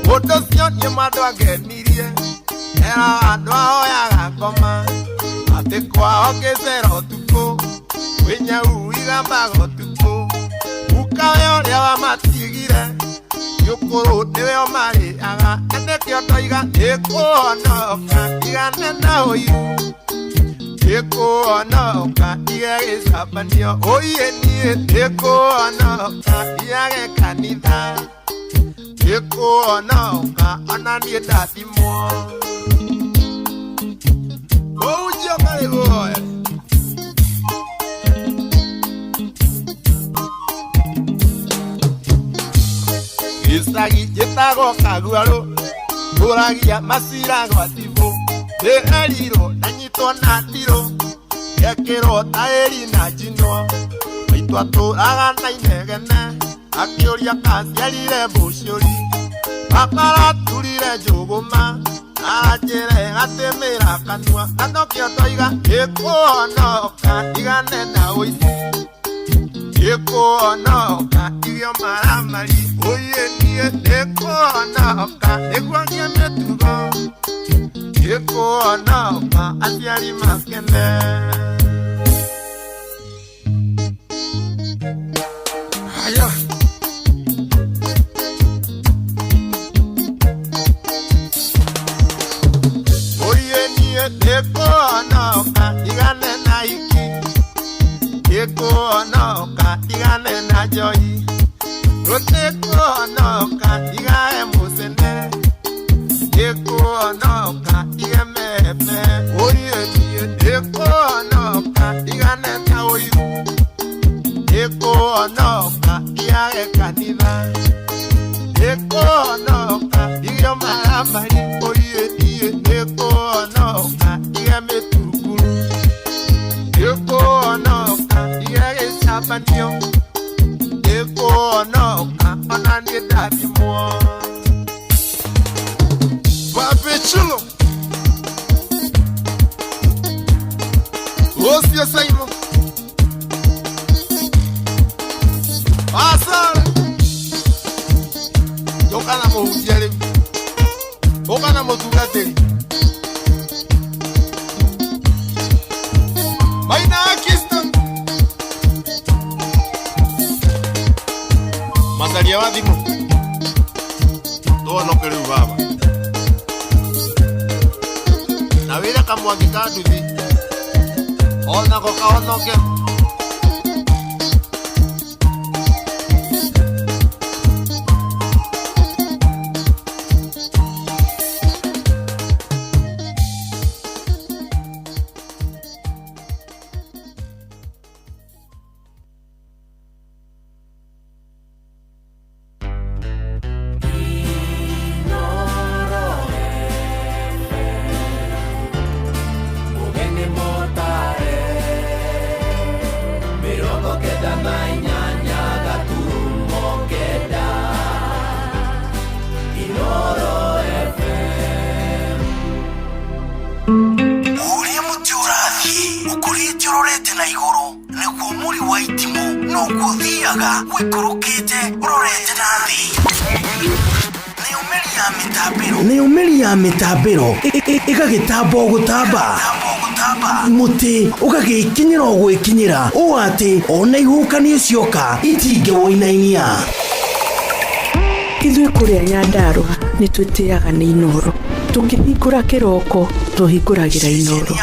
mũndũ ũcio nĩ mwandũ angenirie era andũ ahoyaga ngoma atĩ kwao ngĩcera ũtukũ kwĩ nyau igambaga ũtukũ gukawe ũrĩa wamatigire gĩũkũrũ nĩwe ũmarĩaga na nĩkĩo ndoiga nĩkũhonoka ndigane na ũiru nĩkũhonoka ndige gĩcabanio ũiĩ niĩ nĩkũhonoka ndigage kanitha nĩkũhonoka ona niĩ ndathimwo ũhunjio karĩ guoya gĩcagi njĩtagwo kaguarũ ngũragia macira gwa cibũ ndĩerirwo ndanyitwo na ndirũ ngekĩrwo taĩri na njinwo maitũ atũraga na inegene akĩũria kaciarire mbũciũri baba araturire njũgũma aranjĩre gatĩmĩra kanua na nokĩo ndoiga nĩkũhonoka ndigane na ũici nĩkũhonoka ndige maramari ũiĩ niĩ nĩkũhonoka nĩguo ngĩe mĩtugo nĩkũhonoka aciari makene Haya Ũiĩ niĩ nĩkũhonoka ndigane na hiki nĩkũhonoka ndigane na njohi nĩkũhonoka ndigage mũcene nĩkũhonoka ndige meme ũiĩ niĩ nĩkũhonoka ndigane na ũiru nĩkũhonoka ndigage kanitha nĩkũhonoka ndige maramari ũiĩ niĩ nĩkũhonoka ndige mĩtukuru nĩkũhonoka ndige gĩcabanio nĩkũhonoka ona niĩ ndathimwo Pape Chulo Rũciũ Saimo Asare Ũka na mũhunjia rĩu ũka na mũtungatĩri Maina Kristo Macaria wa thimũ tũhonoke rĩu baba na wĩre kamwangi ka nduthi onako kahonoke Mutare. Ũkũrĩte ũrorete na igũrũ nĩguo mũri wa itimũ noguo ũthiaga ũikũrũkĩte ũrorete na thĩ. Nayo mĩri ya mĩtambĩro ĩgagĩtamba o gũtamba, mũtĩ ũgagĩkinyĩra o gwĩkinyĩra ũũ atĩ ona ihuhũkanio cioka itingĩwũinainia. Ithuĩ kũrĩa Nyandarũa nĩ twĩtĩaga nĩ Inooro. Tũkĩhingũra kĩroko tũhingũragĩra Inooro.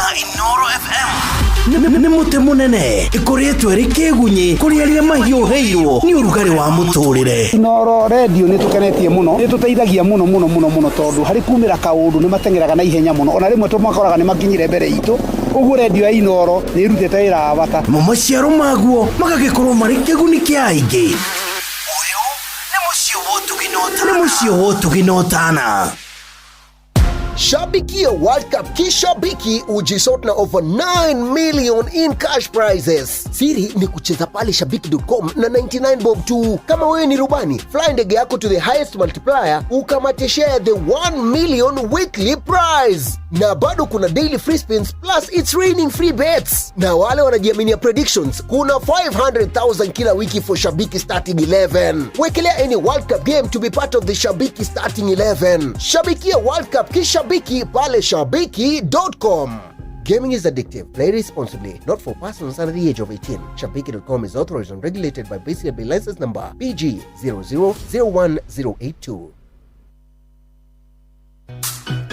Nĩ mũtĩ mũnene ĩkũrĩtwo ĩrĩ kĩgunyĩ kũrĩ arĩa mahiũhĩirwo nĩ ũrugarĩ wa mũtũrĩre. Inooro redio nĩ tũkenetie mũno, nĩ tũteithagia mũno mũno mũno mũno tondũ harĩ kumĩra kaũndũ nĩ mateng'eraga na ihenya mũno, ona rĩmwe tũmakoraga nĩ makinyire mbere itũ. Ũguo redio ya Inooro nĩ ĩrutĩte wĩra wa bata. Mo maciaro maguo magagĩkorwo marĩ kĩguni kĩa aingĩ. Nĩ mũciĩ wa ũtugi na ũtana. Shabikia World Cup kishabiki ujisort na over 9 million in cash prizes. Siri ni kucheza pale shabiki.com na 99 bob tu. Kama wewe ni rubani, fly ndege yako to the highest multiplier ukamate share the 1 million weekly prize. Na bado kuna daily free spins plus it's raining free bets. Na wale wanajiaminia predictions, kuna 500,000 kila wiki for Shabiki starting 11. Wekelea any World Cup game to be part of the Shabiki starting 11. Shabikia World Cup kishabiki pale shabiki.com. Gaming is addictive. Play responsibly. Not for persons under the age of 18. Shabiki.com is authorized and regulated by BCLB license number PG 0001082.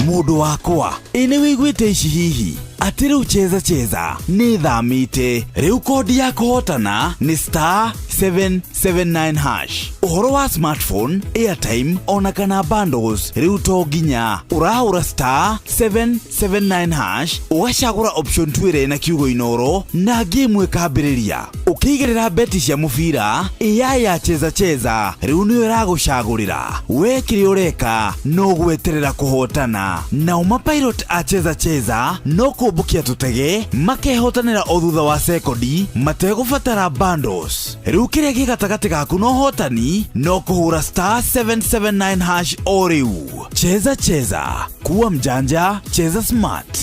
Mũndũ wakwa, ĩ nĩ wĩiguĩte ici hihi atĩ rĩu Cheza Cheza nĩ thamĩte rĩu kodi ya kũhotana nĩ star 779 hash. Ũhoro wa smartphone, airtime ona kana bundles rĩu to nginya ũrahũra star 779 hash, ũgacagũra option 2 ĩrĩa ĩna kiugo Inooro na ngĩmwe ĩkambĩrĩria ũkĩigĩrĩra beti cia mũbira. AI ya Cheza Cheza rĩu nĩyo ĩragũcagũrĩra we kĩrĩa ũreka no gweterera kũhotana. Nao mapilot a Cheza Cheza no kũmbũkia tũtege makehotanĩra o thutha wa sekondi mategũbatara bundles. Rĩu kĩrĩa gĩ gatagatĩ gaku na ũhotani no kũhũra star 779 hash o rĩu. Cheza Cheza, kuwa mjanja, cheza smart.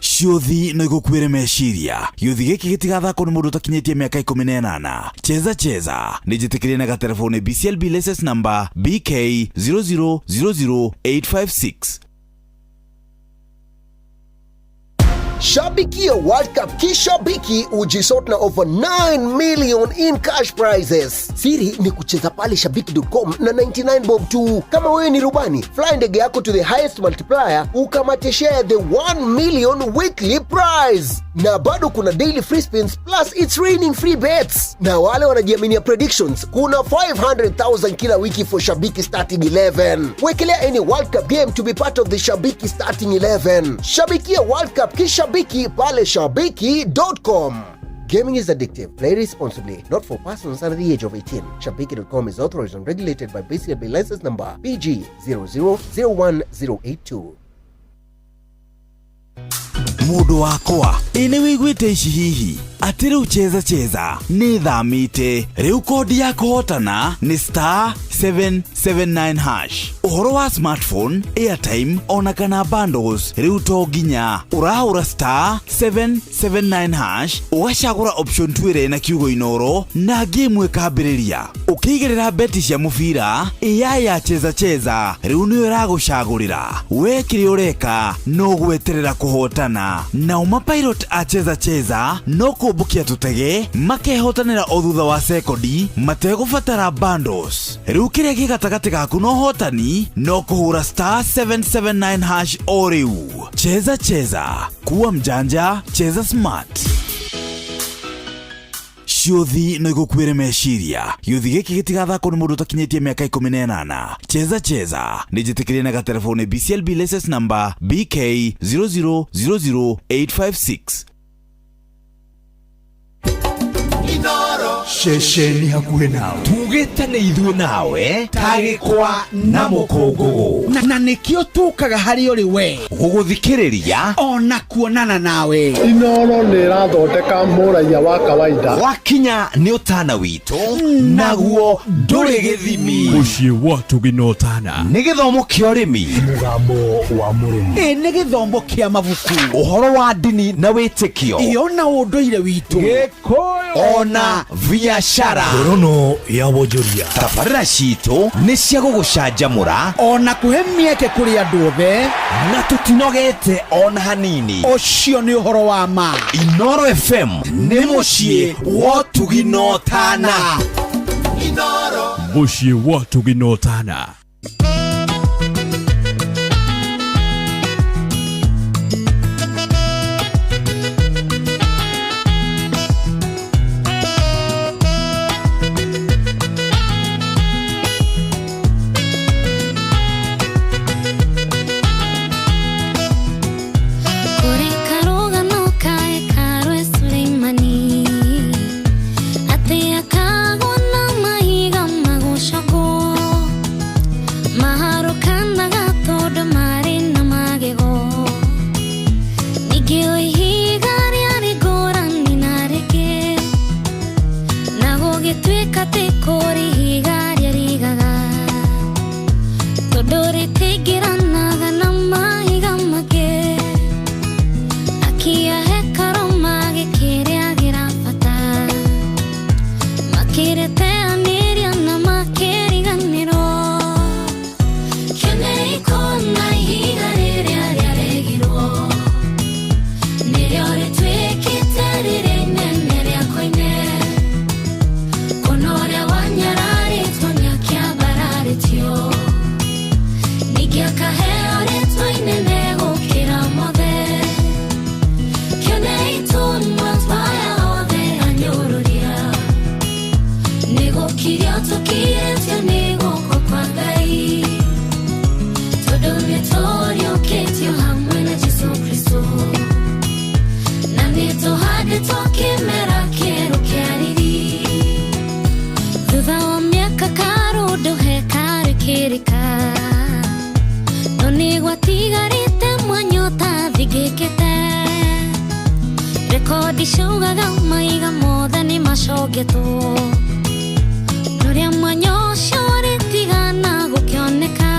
Ciũthi no igũkuĩre meciria. Gĩũthi gĩkĩ gĩtigathakwo nĩ mũndũ ũtakinyĩtie mĩaka 18. Cheza Cheza nĩ njĩtĩkĩrie na gatelefoni BCLB license number BK 0000856. Shabikia World Cup kishabiki ujisort na over 9 million in cash prizes. Siri ni kucheza pale shabiki.com na 99 bob tu. Kama wewe ni rubani, fly ndege yako to the highest multiplier ukamate share the 1 million weekly prize. Na bado kuna daily free spins plus it's raining free bets. Na wale wanajiaminia predictions, kuna 500,000 kila wiki for Shabiki starting 11. Wekelea any World Cup game to be part of the Shabiki starting 11. Shabikia World Cup kishabiki pale shabiki.com. Gaming is addictive. Play responsibly. Not for persons under the age of 18. Shabiki.com is authorized and regulated by BCLB license number PG 0001082. Mũndũ wakwa, ĩ nĩ wĩiguĩte ici hihi atĩ rĩu Cheza Cheza nĩ thamĩte rĩu kodi ya kũhotana nĩ star 779 hash. Ũhoro wa smartphone, airtime ona kana bundles rĩu to nginya ũrahũra star 779 hash, ũgacagũra option 2 ĩrĩa ĩna kiugo Inooro na ngĩmwe ĩkambĩrĩria ũkĩigĩrĩra beti cia mũbira. AI ya Cheza Cheza rĩu nĩyo ĩragũcagũrĩra we kĩrĩa ũreka no gweterera kũhotana. Nao mapilot a Cheza Cheza no kũmbũkia tũtege makehotanĩra o thutha wa sekondi mategũbatara bundles. Rĩu kĩrĩa gĩ gatagatĩ gaku na ũhotani no kũhũra star 779 hash o rĩu. Cheza Cheza, kuwa mjanja, cheza smart. Ciũthi no igũkuĩre meciria. Gĩũthi gĩkĩ gĩtigathakwo nĩ mũndũ ũtakinyĩtie mĩaka 18. Cheza Cheza nĩ njĩtĩkĩrie na gatelefoni BCLB license number BK 0000856. Inoro. Ceceni hakuhĩ nawe. Tugĩte nĩ ithuĩ nawe ta gĩkwa na mũkũngũgũ. Na nĩkĩo tũkaga harĩ ũrĩ we gũgũthikĩrĩria ona kuonana nawe. Inoro nĩ ĩrathondeka mũraiya wa kawaida. Wakinya nĩ ũtana witũ naguo ndũrĩ gĩthimi. Mũciĩ wa Tũginotana. Nĩ gĩthomo kĩa ũrĩmi. Mũgambo wa mũrĩmi. Ĩ nĩ gĩthomo kĩa mabuku. Ũhoro wa ndini na wĩtĩkio. Ĩyo na ũndũire witũ. Gĩkũyũ ona biacara. Ngorono ya wonjoria. Tabarĩra citũ nĩ cia gũgũcanjamũra ona kũhe mĩeke kũrĩ andũ othe na tũtinogete ona hanini. Ũcio nĩ ũhoro wa ma. Inoro FM nĩ mũciĩ wa ũtugi na ũtana. Inoro. Mũciĩ wa ũtugi na ũtana. Kũrĩ karũgano ka hekarũ e Suleimani, atĩ akagwo na mahiga magũcogwo, maharũkanaga tondũ marĩ na magego. Ningĩ o ihiga rĩarĩ ngũrani na rĩngĩ, na gũgĩtuĩka atĩ kũrĩ ihiga rĩarigaga, tondũ rĩtingĩranaga na mahiga mangĩ. Akia hekarũ magĩkĩrĩagĩra bata, makĩrĩteanĩria na makĩriganĩrwo. Kĩonei kũna ihiga rĩrĩa rĩaregirwo, nĩrĩo rĩtuĩkĩte rĩrĩa inene rĩa koine. Kũna ũrĩa wanyararĩtwo nĩakĩambararĩtio, ningĩ akaheo rĩtwa inene gũkĩra mothe. Kĩonei tũnua twaya othe anyũrũria, nĩgũkirio tũkirĩtio nĩ guoko kwa Ngai, tondũ nĩtũriũkĩtio hamwe na Jesũ Kristũ, na nĩtũhandĩtwo kĩmera kĩerũ kĩa riri. Thutha wa mĩaka karũndũ hekarũ ĩkĩrĩka, no nĩgwatigarĩte mwanya ũtathingĩkĩte. Rekodi ciugaga mahiga mothe nĩmacongetwo, norĩa mwanya ũcio ũrĩtigana gũkĩoneka.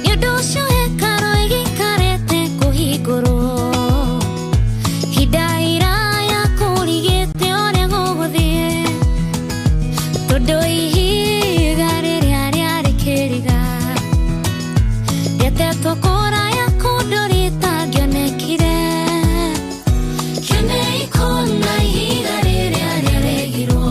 Nĩ ũndũ ũcio hekarũ ĩgĩikarĩte kũhingũrwo, ihinda iraya kũrigĩte ũrĩa gũgũthiĩ, tondũ ihiga rĩrĩa rĩarĩ kĩriga rĩatetwo kũraya kũndũ rĩtangĩonekire. Kĩonei kũna ihiga rĩrĩa rĩaregirwo,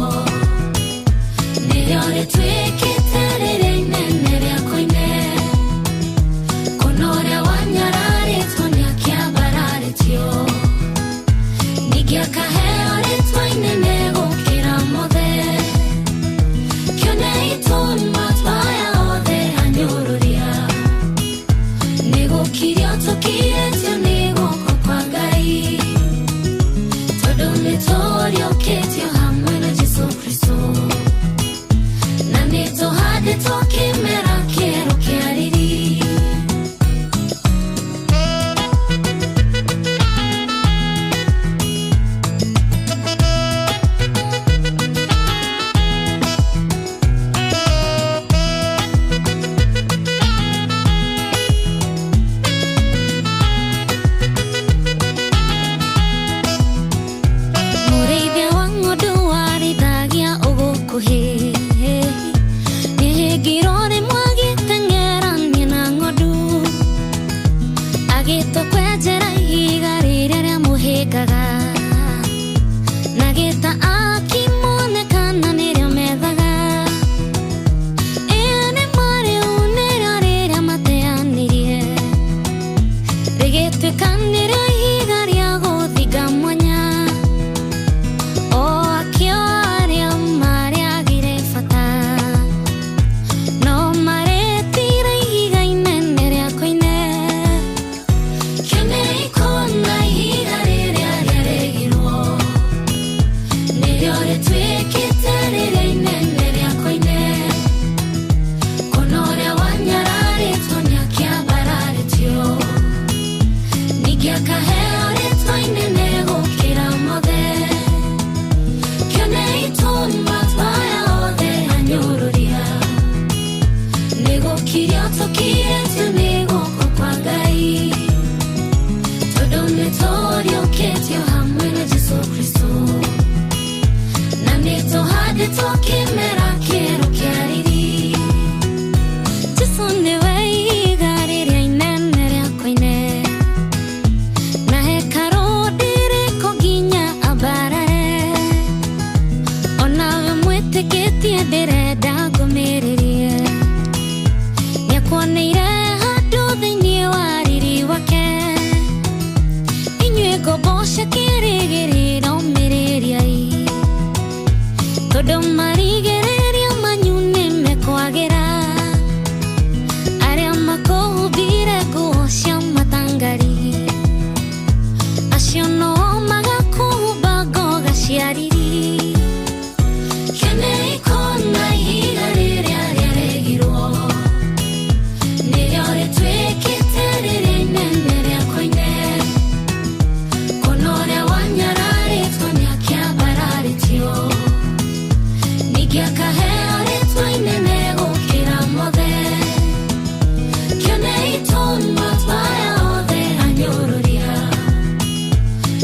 tũhandĩtwo kĩmera kĩerũ kĩa riri. Jesũ nĩwe ihiga rĩrĩa inene rĩa koine, na hekarũ ndĩrĩkwo nginya ambarare. Onawe mwĩtĩkĩtie ndĩrenda ngũmĩrĩrie, nĩakuoneire handũ thĩinĩ wa riri wake. Inyuĩ ngombo cia kĩrĩgĩrĩro ũmĩrĩriai, tondũ marigĩrĩrio manyu nĩmekwagĩra. Arĩa makũhumbire nguo cia matangari, acio no magakũhumba ngoga cia riri. Kenei kuona ihiga rĩrĩa rĩaregirwo, nĩrĩo rĩtuĩkĩte rĩrĩa inene rĩa koine. Kuona ũrĩa wanyararĩtwo nĩakĩambararĩtio, ningĩ akaheo rĩtwa inene gũkĩra mothe. Kĩonei tũnua twa aya othe anyũrũria,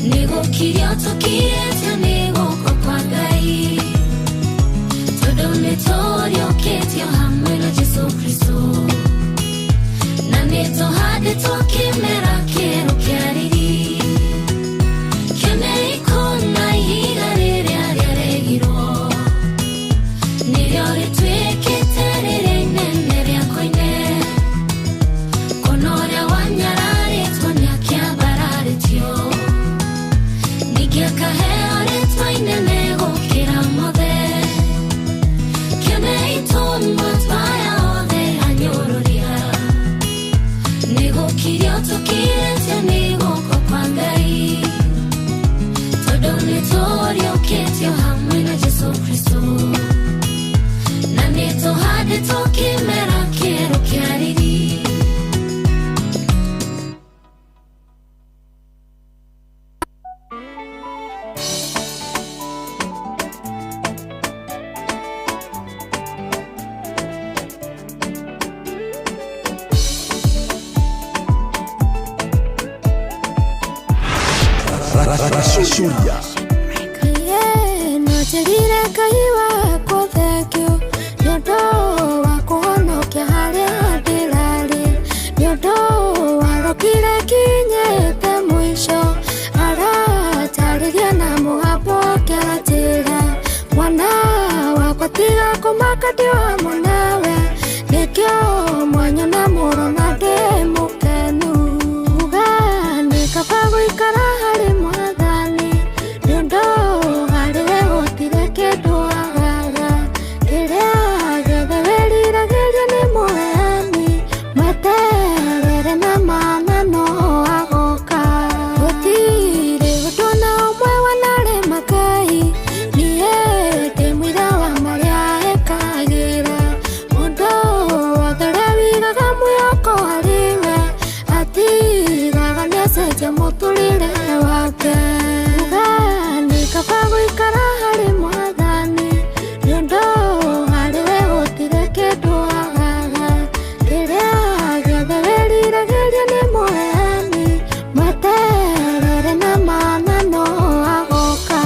nĩgũkirio tũkirĩtio nĩ guoko kwa Ngai, tondũ nĩtũriũkĩtio hamwe na Jesũ Kristũ, na nĩtũhandĩtwo kĩmera kĩerũ kĩa riri. Kĩonei kuona ihiga rĩrĩa rĩaregirwo, nĩrĩo rĩtuĩkĩte rĩrĩa inene rĩa koine. Kuona ũrĩa wanyararĩtwo nĩakĩambararĩtio, ningĩ akaheo rĩtwa inene gũkĩra mothe. Kĩonei tũnua twa aya othe anyũrũria, nĩgũkirio tũkirĩtio nĩ guoko kwa Ngai, tondũ nĩtũriũkĩtio hamwe na Jesũ Kristũ, na nĩtũhandĩtwo kĩmera kĩerũ kĩa riri. Racũria. Nojĩrire Ngai wakwa thengiũ nĩ ũndũ wa kũhonokia harĩa ndĩrarĩ, nĩ ũndũ warokire kinyĩte mũico, aratarĩria na mũgambo akĩanjĩra, mwana wakwa tiga kũmaka ndĩ hamwe nawe, nĩkĩo mwanya na mũrona ndĩ mũkenu. Uga nĩ kaba gũikara harĩ Mwathani, nĩ ũndũ harĩ we gũtirĩ kĩndũ agaga. Kĩrĩa gĩothe wĩriragĩria nĩ mũheani, mweterere na mana no agoka. Gũtirĩ ũndũ na ũmwe wanarema Ngai, niĩ ndĩ mũira wa marĩa ekagĩra. Mũndũ wothe ũrĩa ũigaga mwĩhoko harĩ we, atigaga nĩacenjia mũtũrĩre wake. Uga nĩ kaba gũikara harĩ Mwathani, nĩ ũndũ harĩ we gũtirĩ kĩndũ agaga. Kĩrĩa gĩothe wĩriragĩria nĩ mũheani, mweterere na mana no agoka.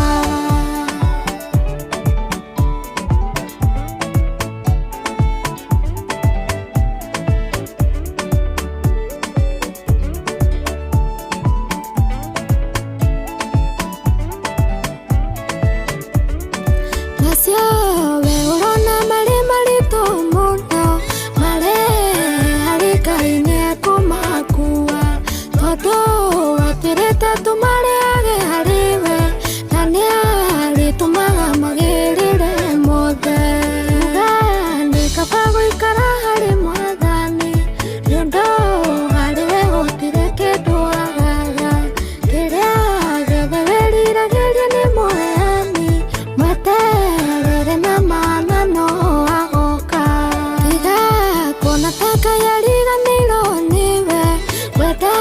Macio we ũrona marĩ maritũ mũno, marĩ harĩ Ngai nĩekũmakua, tondũ atwĩrĩte tũmarehage harĩ we, na nĩarĩtũmaga magĩrĩre mothe. Uga nĩ kaba gũikara harĩ Mwathani, nĩ ũndũ harĩ we gũtirĩ kĩndũ agaga. Kĩrĩa gĩothe wĩriragĩria nĩ mũheani, mweterere na mana no agoka. Tiga kuona ta Ngai ariganĩirwo nĩwe, wenda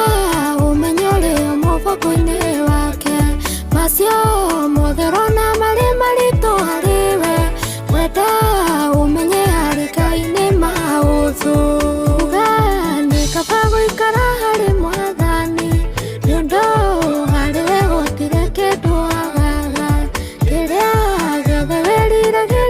ũmenye ũrĩ o mũbango-inĩ wake. Macio mothe ũrona marĩ maritũ harĩ we, wenda ũmenye harĩ Ngai nĩ mahũthũ. Uga nĩ kaba gũikara harĩ Mwathani, nĩ ũndũ harĩ we gũtirĩ kĩndũ agaga. Kĩrĩa gĩothe wĩriragĩria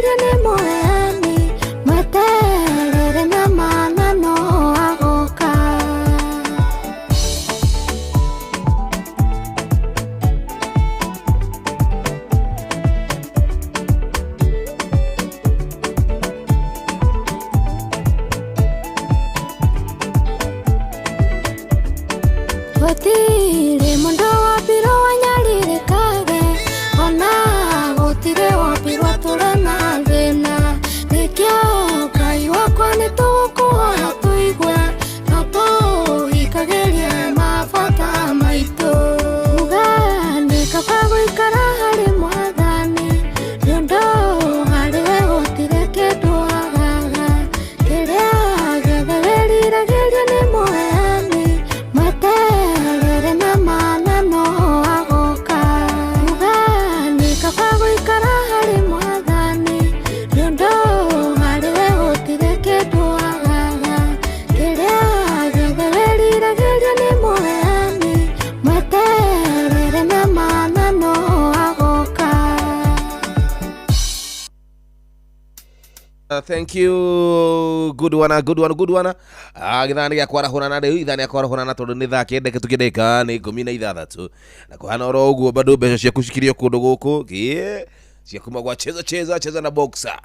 Thank you. Good one, good one, good one. Githaa nĩ gĩa kwarahũrana rĩu, ithaa nĩ kwarahũrana tondũ nĩ thaa kenda kĩtũkĩndĩka nĩ 16. Na kũhana oro ũguo bado mbeca ciaku cikirio kũndũ gũkũ kĩ cia kuma gwa cheza cheza cheza na boxer.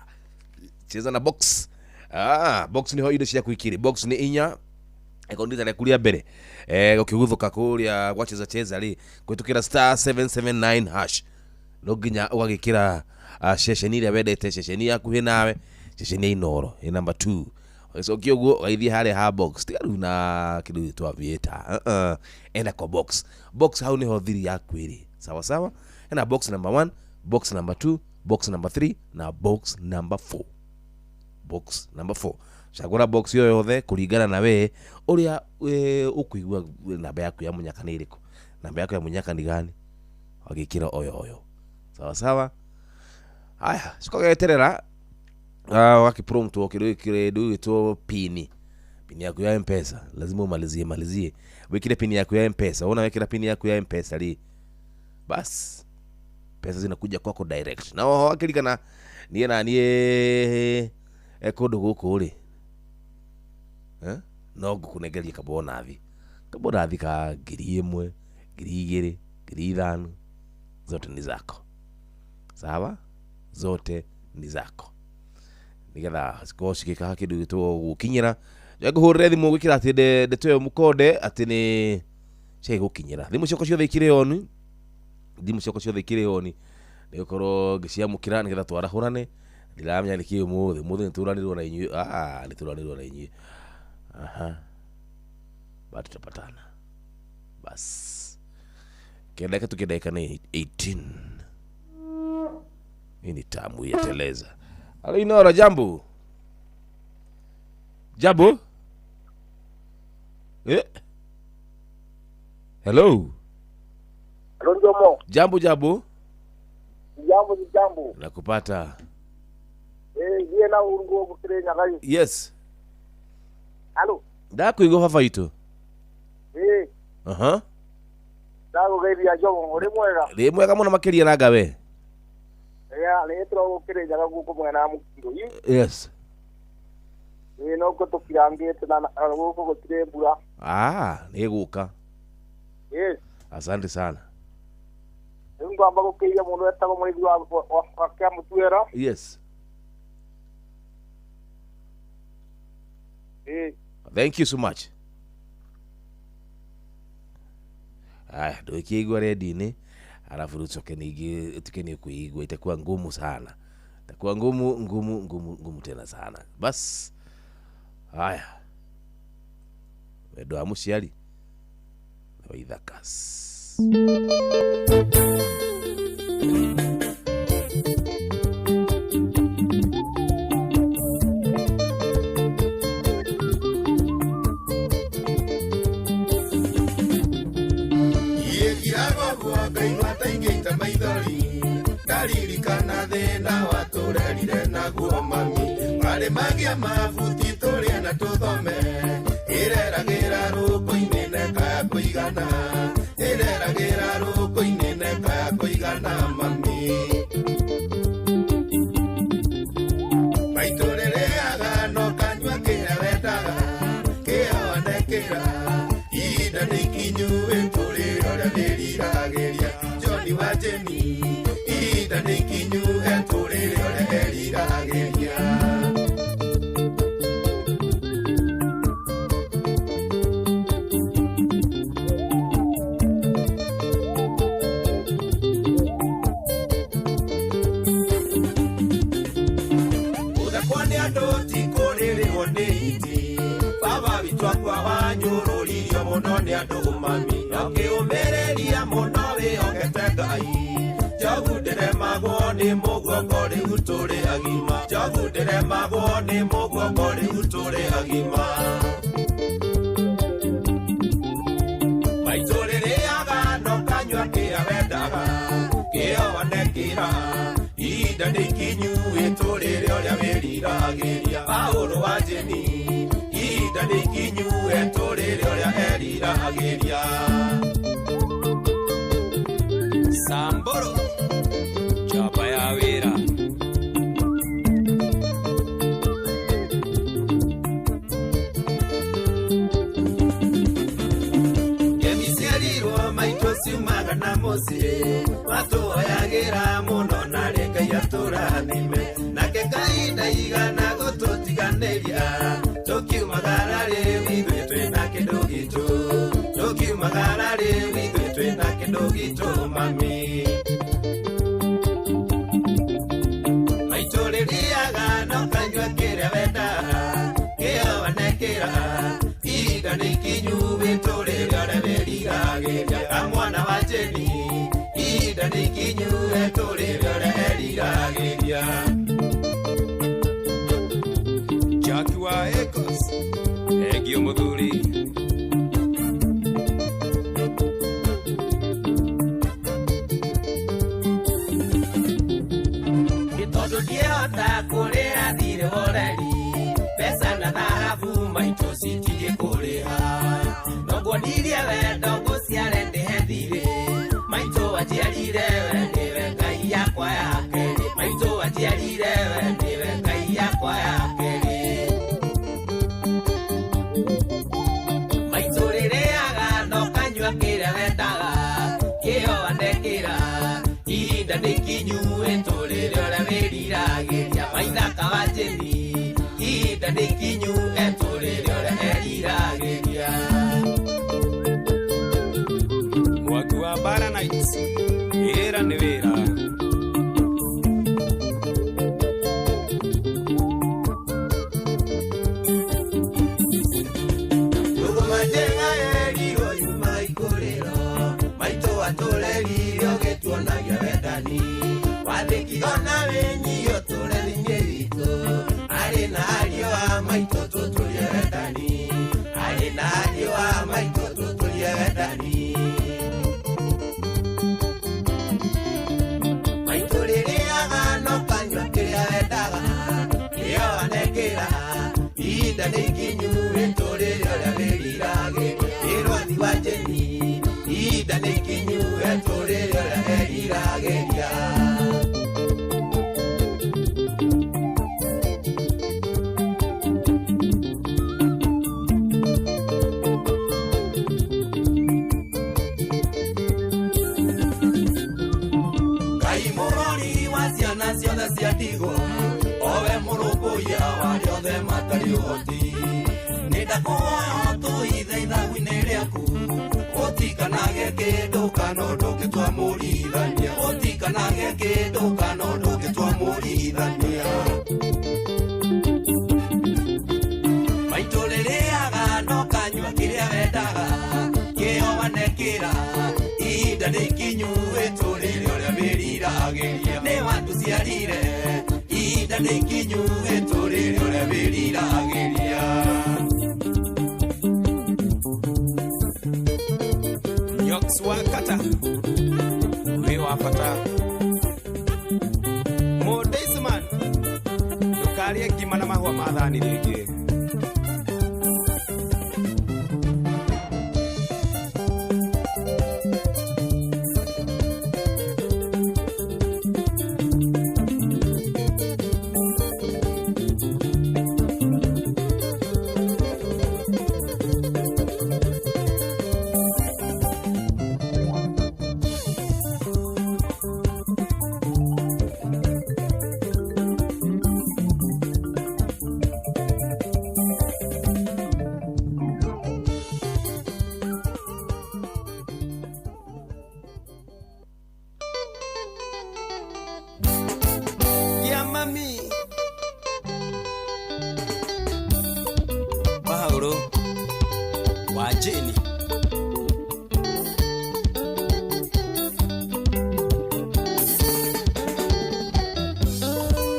Cheza na box. Box nĩho indo ciaku ikĩrĩ. Box nĩ inya ekondita rĩaku rĩa mbere gũkĩguthũka kũrĩa gwa cheza cheza rĩ kũhĩtũkĩra star 779 hash no nginya ũgagĩkĩra ceceni ĩrĩa wendete, ceceni yakuhĩ nawe, ceceni ya Inooro ĩ number 2. Ũgĩcokia ũguo ũgagĩthiĩ harĩa ha box, tiga rĩu na kĩndũ gĩtwa aviator, enda kwa box. Box hau nĩho thiri yaku ĩrĩ, sawa sawa. Ena box number 1, box number 2, box number 3 na box number 4. Box number 4. Cagũra box yo yothe kũringana na we ũrĩa ũkũigua namba yaku ya mũnyaka nĩ ĩrĩkũ, namba yaku ya mũnyaka nĩ gani, wagĩkĩra oyo oyo, sawa sawa. Haya, sikogeterera wakiprompt kĩndũ gĩtwo pini, pini yaku ya M-Pesa lazima umalizie malizie, wikire pini yaku ya M-Pesa. Una wekera pini yaku ya M-Pesa ri, bas pesa zinakuja kwako direct. Na oho akirikana niĩ na niĩ kũndũ gũkũ rĩ, no ngũkũnengeria kabonathi, kabonathi ka 1000, 2000, 5000, zote ni zako, sawa, zote ni zako, nigetha cikorwo cigĩkaga kĩndũ gĩtwo gũkinyĩra. Ngũhũrĩre thimũ gwĩkĩra atĩ ndeto ĩyo mũkonde atĩ nĩ ciagũkinyĩra. Thimũ ciakwa ciothe ikĩrĩ on, thimũ ciakwa ciothe ikĩrĩ on, nĩgũkorwo ngĩciamũkĩra nĩgetha twarahũrane. Ndiramenya nĩkĩ ũmũthĩ, ũmũthĩ nĩtũranĩrwo na inyuĩ, nĩtũranĩrwo na inyuĩ. Aha, bado tutapatana. Bas kenda tukidaika ni 18. Hii ni tamu ya teleza. Halo Inooro, jambo. Jambo. Hello. Hello Njomo. Jambo jambo. Jambo jambo. Nakupata. Yeye na urungo gukire nyagai. Yes. Halo. Ndakuigua baba itu. Aha. Ndakugeithia Njomo, uri mwega? Ri mwega muno makiria na ngawe. Ya, nĩ tũragũkĩrĩ nyaga gũkũ mwena wa Mũkirũ. Yes. Ĩ no tũkirangĩte na gũkũ gũtirĩ mbura. Nĩ gũka. Yes. Asante sana. Rĩu ngwamba gũkĩiria mũndũ etagwo mũrĩithi wa Kĩamũtuĩro. Yes. Thank you so much. Aya, ndukiigua redio-inĩ alafu tucoke ningĩ tuke nĩ kuigua, itakuwa ngumu sana, itakuwa ngumu ngumu ngumu ngumu tena sana. Bas haya, wendo wa mũciari na wa ithakas. Ndaririkana thĩna watũrerire naguo mami, marĩ magĩa mabuti tũrĩe na tũthome, ĩreragĩra rũkũ-inĩ nekaya kũigana, ĩreragĩra rũkũ-inĩ nekaya kũigana mami. Maitũ rĩrĩaga no kanyua kĩrĩa wendaga, kĩonekĩra ihinda nĩ ikinyu ĩtũrĩre ũrĩa wĩriragĩria. John wa Jeni, ihinda nĩ ikinyu etũrĩre ũrĩa eriragĩria. Gũthekwo nĩ andũ ti kũrĩrĩrwo nĩ hiti, baba witũ akua wanyũrũririo mũno nĩ andũ mami, na ũkĩũmĩrĩria mũno wĩhokete Ngai. Njogu ndĩremagwo nĩ mũguongo rĩu tũrĩ agima, njogu ndĩremagwo nĩ mũguongo rĩu tũrĩ agima. Maitũ rĩrĩaga no kanyua kĩrĩa wendaga, kĩonekĩra ihinda nĩ ikinyu ĩtũrĩre ũrĩa wĩriragĩria. Paũlũ wa Jeni, ihinda nĩ ikinyu etũrĩre ũrĩa eriragĩria. Samboro chapa ya wĩra. Ciumaga na mũciĩ watũhoyagĩra mũno narĩ Ngai atũrathime nake Ngai ndaigana gũtũtiganĩria tũkiumagara rĩu ithuĩ twĩna kĩndũ gitũ tũkiumagara rĩu ithuĩ twĩna kĩndũ gitũ mami maitũ rĩrĩaga no kanyua kĩrĩa wendaga kĩo wanekĩra ihinda nĩ ikinyu wĩtũrĩre ũrĩa wĩriragĩria kamwana wa Jeni ihinda nĩ ikinyu wĩtũrĩre ũrĩa eriragĩria. Jackie wa Ecos egio muthuri tondu ndiehota kũrĩha thirĩ wa ũreri mbeca na thahabu maitũ citingĩkũrĩha noguo ndirie wendo ngũciare ndĩhe thirĩ maitũ wanjiarire we nĩwe Ngai yakwa ya kerĩ maitũ wanjiarire we nĩwe Ngai yakwa ya kerĩ maitũ rĩrĩaga no kanyua kĩrĩa wendaga kĩo wanekĩra ihinda nĩ ikinyu wĩtũrĩre ũrĩa wĩriragĩria maithaka wa Jeni ihinda nĩ ikinyu etũrĩre ũrĩa eriragĩria. Mwangi wa Bara Nights wĩra nĩ wĩra. Rũgũma njega yerirwo yuma ikũrĩro maitũ atũreririe ũgĩtuonagia wendani wathĩki ona wĩnyihia ũtũre thĩinĩ witũ arĩ na ariũ a maitũ tũtũrie wendani arĩ na ariũ a maitũ tũtũrie wendani maitũ rĩrĩaga no kanyua kĩrĩa wendaga kĩo wanekĩra ihinda nĩ ikinyu wĩtũrĩre ũrĩa wĩriragĩria ĩrwathi wa Jeni ihinda nĩ ikinyu wĩtũrĩre ũrĩa eriragĩria. Ngai mũrori wa ciana ciothe cia ndigwa owe mũrũmbũiya wa arĩa othe matarĩ ũhoti nĩ ndakũhoya ũtũithe ithagu-inĩ rĩaku ũtikanage kĩndũ kana ũndũ ũngĩtwamũrithania ũtikanage kĩndũ kana ũndũ ũngĩtwamũrithania maitũ rĩrĩaga no kanyua kĩrĩa wendaga kĩo wanekĩra ihinda nĩ ikinyu wĩtũrĩre ũrĩa wĩriragĩria nĩ watũciarire ihinda nĩ ikinyu wĩtũrĩre ũrĩa wĩriragĩria. Nyox wa Kata wĩ wa bata Mũndĩisman ndũkarĩe ngima na mahũa ma thani rĩngĩ. Mami Paulo wa Jeni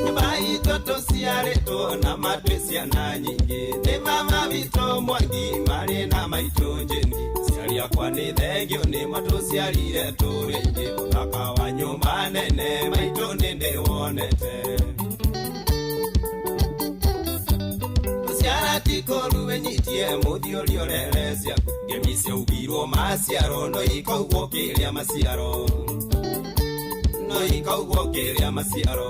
nyũmba itũ tũciarĩtwo na matwĩ ciana nyingĩ nĩ mama witũ Mwangi marĩ na maitũ Jeni ciari akwa nĩ thengio nĩ matũciarire tũrĩ aingĩ ũthaka wa nyũmba nene maitũ nĩ ndĩwonete Ciara ti kũru wĩnyitie mũthiũri ũrere ciaku ngemi ciaugirwo maciaro no ikaugwo kĩrĩa maciaro no ikaugwo kĩrĩa maciaro.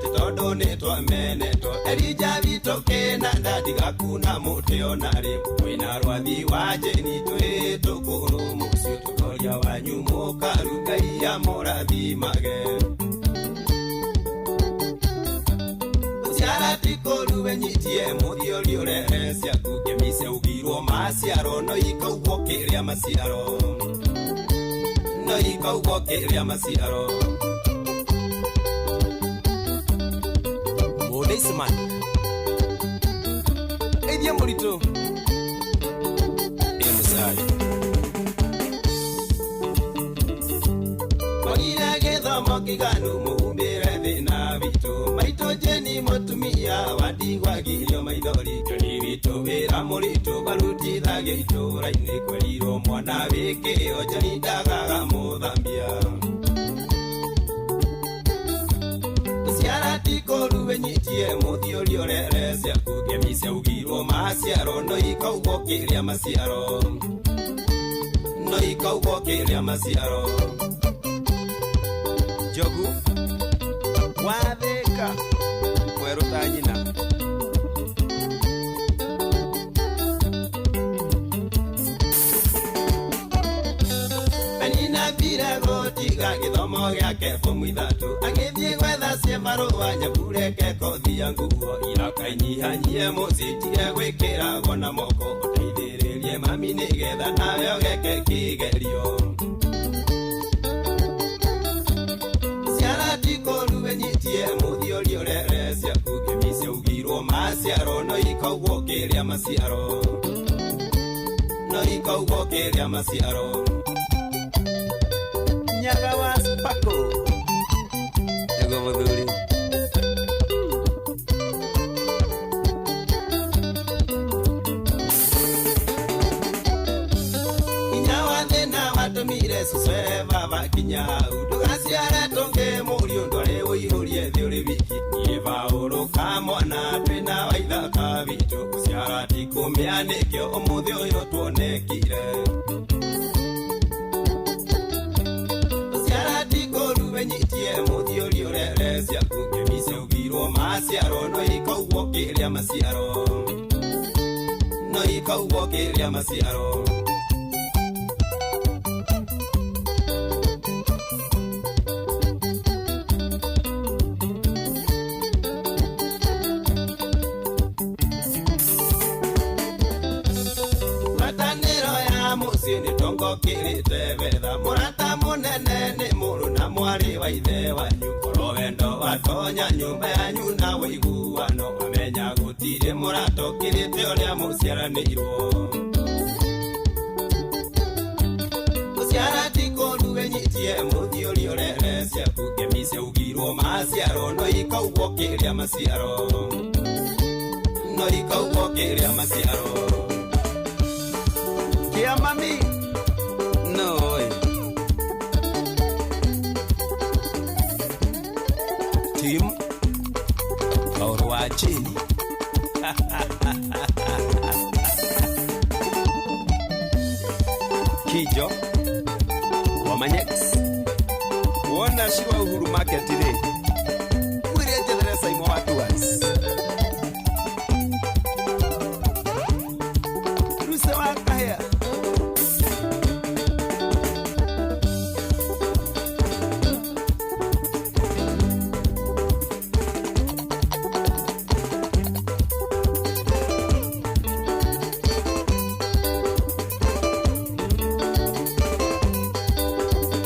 Ti tondũ nĩ twamenetwo Elija witũ kĩnanda ndigakuna mũtĩ ona rĩ Mwĩna rwathi wa Jeni twĩ tũkũrũ mũciĩ ũtongoria wanyu mũkaru Ngai amũrathimage Ciara ti kũru wenyitie mũthiori ũrehe ciaku ngemi ciaugirwo maciaro no ikaugwo kĩrĩa maciaro no ikaugwo kĩrĩa maciaro Mũndĩcman ĩthie mũritũ ĩ mũcai Mwagire gĩthomo kĩganu mũhumbĩre thĩna witũ maitũ Jeni mũtumia wa ndigwagirio maithori Joni witũ wĩra mũritũ barutithagia itũra-inĩ kwerirwo mwana wĩ kĩo Joni ndagaga mũthambia Ciara ti kũru wenyitie mũthiori ũrere ciaku ngemi ciaugirwo maciaro no ikaugwo kĩrĩa maciaro no ikaugwo kĩrĩa maciaro Njogu wathĩka mwerũ ta nyina Penina mbira gũtiga gĩthomo gĩake bomu ithatũ agĩthiĩ gwetha ciĩmarũa nyabureke kothi ya nguo irakainyihanyihe mũciĩ ndige gwĩkĩragwo na moko ũteithĩrĩrie mami nĩgetha nawe ũgeke kĩgerio Ciara ti kũru wenyitie mũthiori ũrere ciaku ngemi ciaugirwo maciaro no ikaugwo kĩrĩa maciaro no ikaugwo kĩrĩa maciaro Nyaga wa Spako Ego mũthuri Inya wa thĩna watũmire cucwe baba kinya hau ndũgaciare tũngĩ mũriũ ndwarĩ ũihũrie thĩ ũrĩ wiki niĩ Paũlũ kamwana twĩna waithaka witũ gũciara ti kũmĩa nĩkĩo ũmũthĩ ũyũ tuonekire Ciara ti kũru wenyitie mũthiori ũrere ciaku ngemi ciaugirwo maciaro no ikaugwo kĩrĩa maciaro no ikaugwo kĩrĩa maciaro Ngwatanĩro ya mũciĩ nĩ tongo kĩrĩte betha mũrata mũnene nĩ mũrũ na mwarĩ wa ithe wanyu korwo wendo watonya nyũmba yanyu na wĩiguano wamenya gũtirĩ mũrata ũkĩrĩte ũrĩa mũciaranĩirwo Gũciara ti kũru wenyitie mũthiori ũrere ciaku ngemi ciaugirwo maciaro no ikaugwo kĩrĩa maciaro no ikaugwo kĩrĩa maciaro Kia mami no Tim Paul wa Jeni Kijo wa Manyex wona shirwa Uhuru Market rĩ mwĩre njethere Saimo wa Tours Ruse wa Kahĩa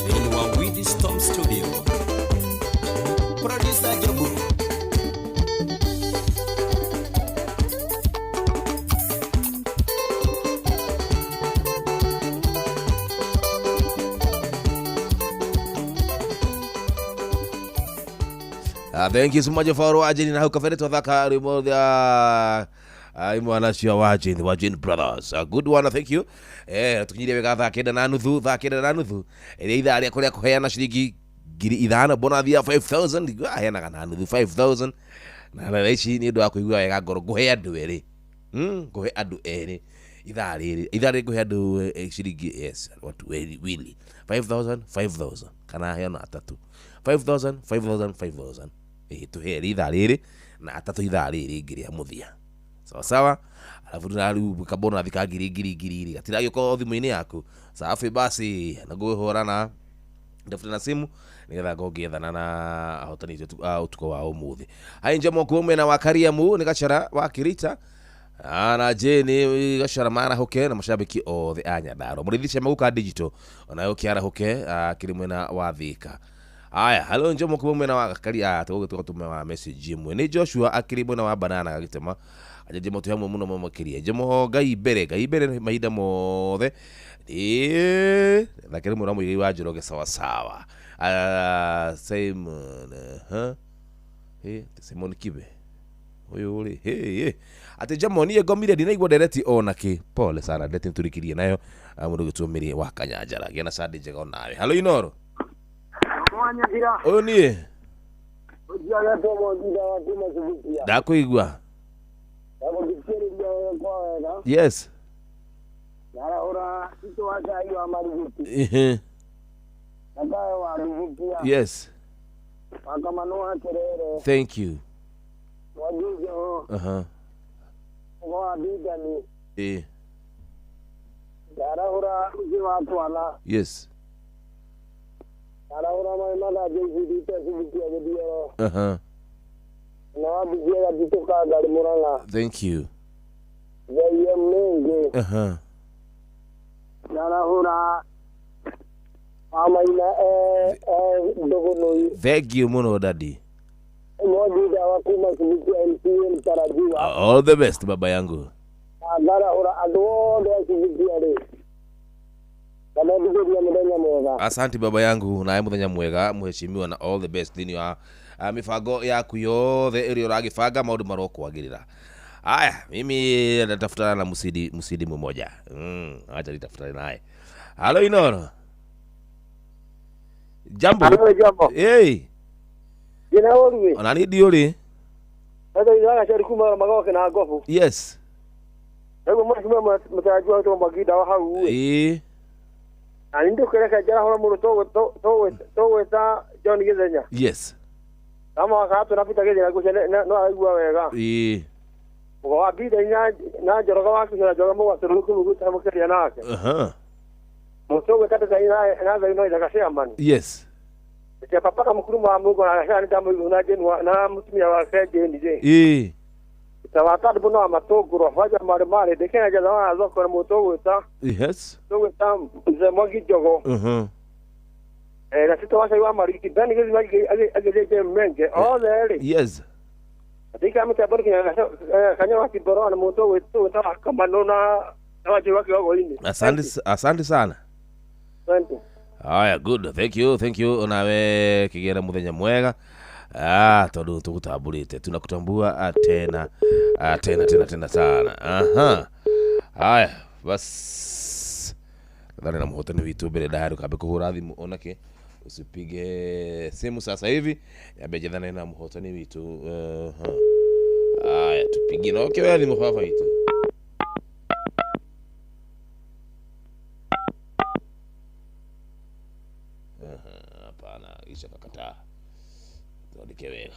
Thĩinĩ wa Widi Storm Studio Producer Jobu Thank you so much for watching na hau kabere twathaka rwimbo rwa imwana cia Wajin, Wajin Brothers. A good one, thank you. Tukinyirie wega thaa kenda na nuthu, thaa kenda na nuthu. Ĩrĩa ithaa rĩa kũrĩa kũheana ciringi 5,000 bonathi ya 5,000 aheanaga na nuthu 5,000 na thaa ici nĩ ũndũ wa kũigua wega ngoro ngũhe andũ erĩ. Ngũhe andũ erĩ ithaa rĩrĩ, ithaa rĩrĩ ngũhe andũ ciringi, yes, watu wili 5,000 5,000 kana heana atatũ 5,000 5,000 5,000. Ĩ tũhe erĩ ithaa rĩrĩ na atatũ ithaa rĩrĩ rĩngĩ rĩa mũthia. Sawa sawa. Alafu tuna rĩu kabonathi ka ngiri ngiri ngiri rĩ gatiragĩũka thimũ-inĩ yaku. Safi basi na ngũhũrana ndafuta na simu nigetha ngorwo ngĩethana na ahotani aitũ a ũtukũ wa ũmũthĩ. Hai njemo kuo mwena wa Kariamu nĩ Gachara wa Kirita na Jane Gachara marahuke na mashabiki othe a Nyandarua. Mũrĩithi Cema gũka digital onayo kĩarahũke kĩrĩ mwena wa Thika. Aya, halo njomo kuo mwena wa Karia tũgũgĩtũka tũme wa message ĩmwe. Nĩ Joshua akĩrĩ mwena wa Banana gagĩtema aja njemo twĩ hamwe mũno mũno makĩria. Njemo Ngai mbere, Ngai mbere mahinda mothe. Ĩĩ, nake nĩ mwena wa Mũigai wa Njoroge sawa sawa. Simon, Simon Kibe. Ũyũ rĩ, hĩ, atĩ njemo niĩ ngomire ndinaigua ndereti ona kĩ. Pole sana ndereti nĩtũrĩkirie nayo mũndũ ũgĩtwo Mĩrĩ wa Kanyanjara. Gĩa na Sunday njega onawe. Halo Inoro. Ũyũ niĩ ndakũigua. Yes. Ehe. Yes. Thank you. Uh-huh. Eh. Yes. Uh-huh. Thank you. Uh-huh. Thank you muno daddy. All the best baba yangu. Asante baba yangu naye muthenya mwega muheshimiwa na all the best thini wa mibango yaku yothe ĩrĩa ũragĩbanga maũndũ marokwagĩrĩra. Aya, mimi natafutana na musidi mmoja. Acha nitafutane naye. Halo Inoro. Jambo. Halo jambo. Hey. Jina ũruĩ. Ona ni ndiũrĩ. Sasa ila shari kuma magoke na gofu. Yes. Ego mheshimiwa mtarajiwa wetu Mwagida wa hau. Eh. Na ndio kereka jara hora muru to weta John Githenya. Yes. Kama wakati tunapita Githenya gucia no araigua wega. Eh. Wa bida na njoroga waku na njoroga mugwa turu kuguta mukeria nake. Aha. Mutowe kata za ina na za ino ida man. Yes. Te papa ka mukuru wa mugo na shani damu na jeni na mutumia wa jeni je. Eh. Tawata buno amatoguro waja mare mare dekena jaza wa zoko na mutowe ta. Yes. Towe ta ze mwagi jogo. Mhm. Eh na sito washa wa mariki bani gezi magi age je menge all there. Yes. Dika mtabariki kanya wa kiboro na mutowe to ta kama nona na waje wake wako ini. Asante asante sana. Asante. Haya, good. Thank you, thank you. Onawe kigera muthenya mwega. Tondu tugutamburite. Tunakutambua tena tena tena tena sana. Aha. Haya, bas. Nadhani na muhotani witu mbere ndahari kambe kuhura thimu onake. Usipige simu sasa hivi. Yambe jethane na muhotani witu. Haya, tupige na okay wewe thimu baba witu. Hapana, isha kakataa. Tuandike wega.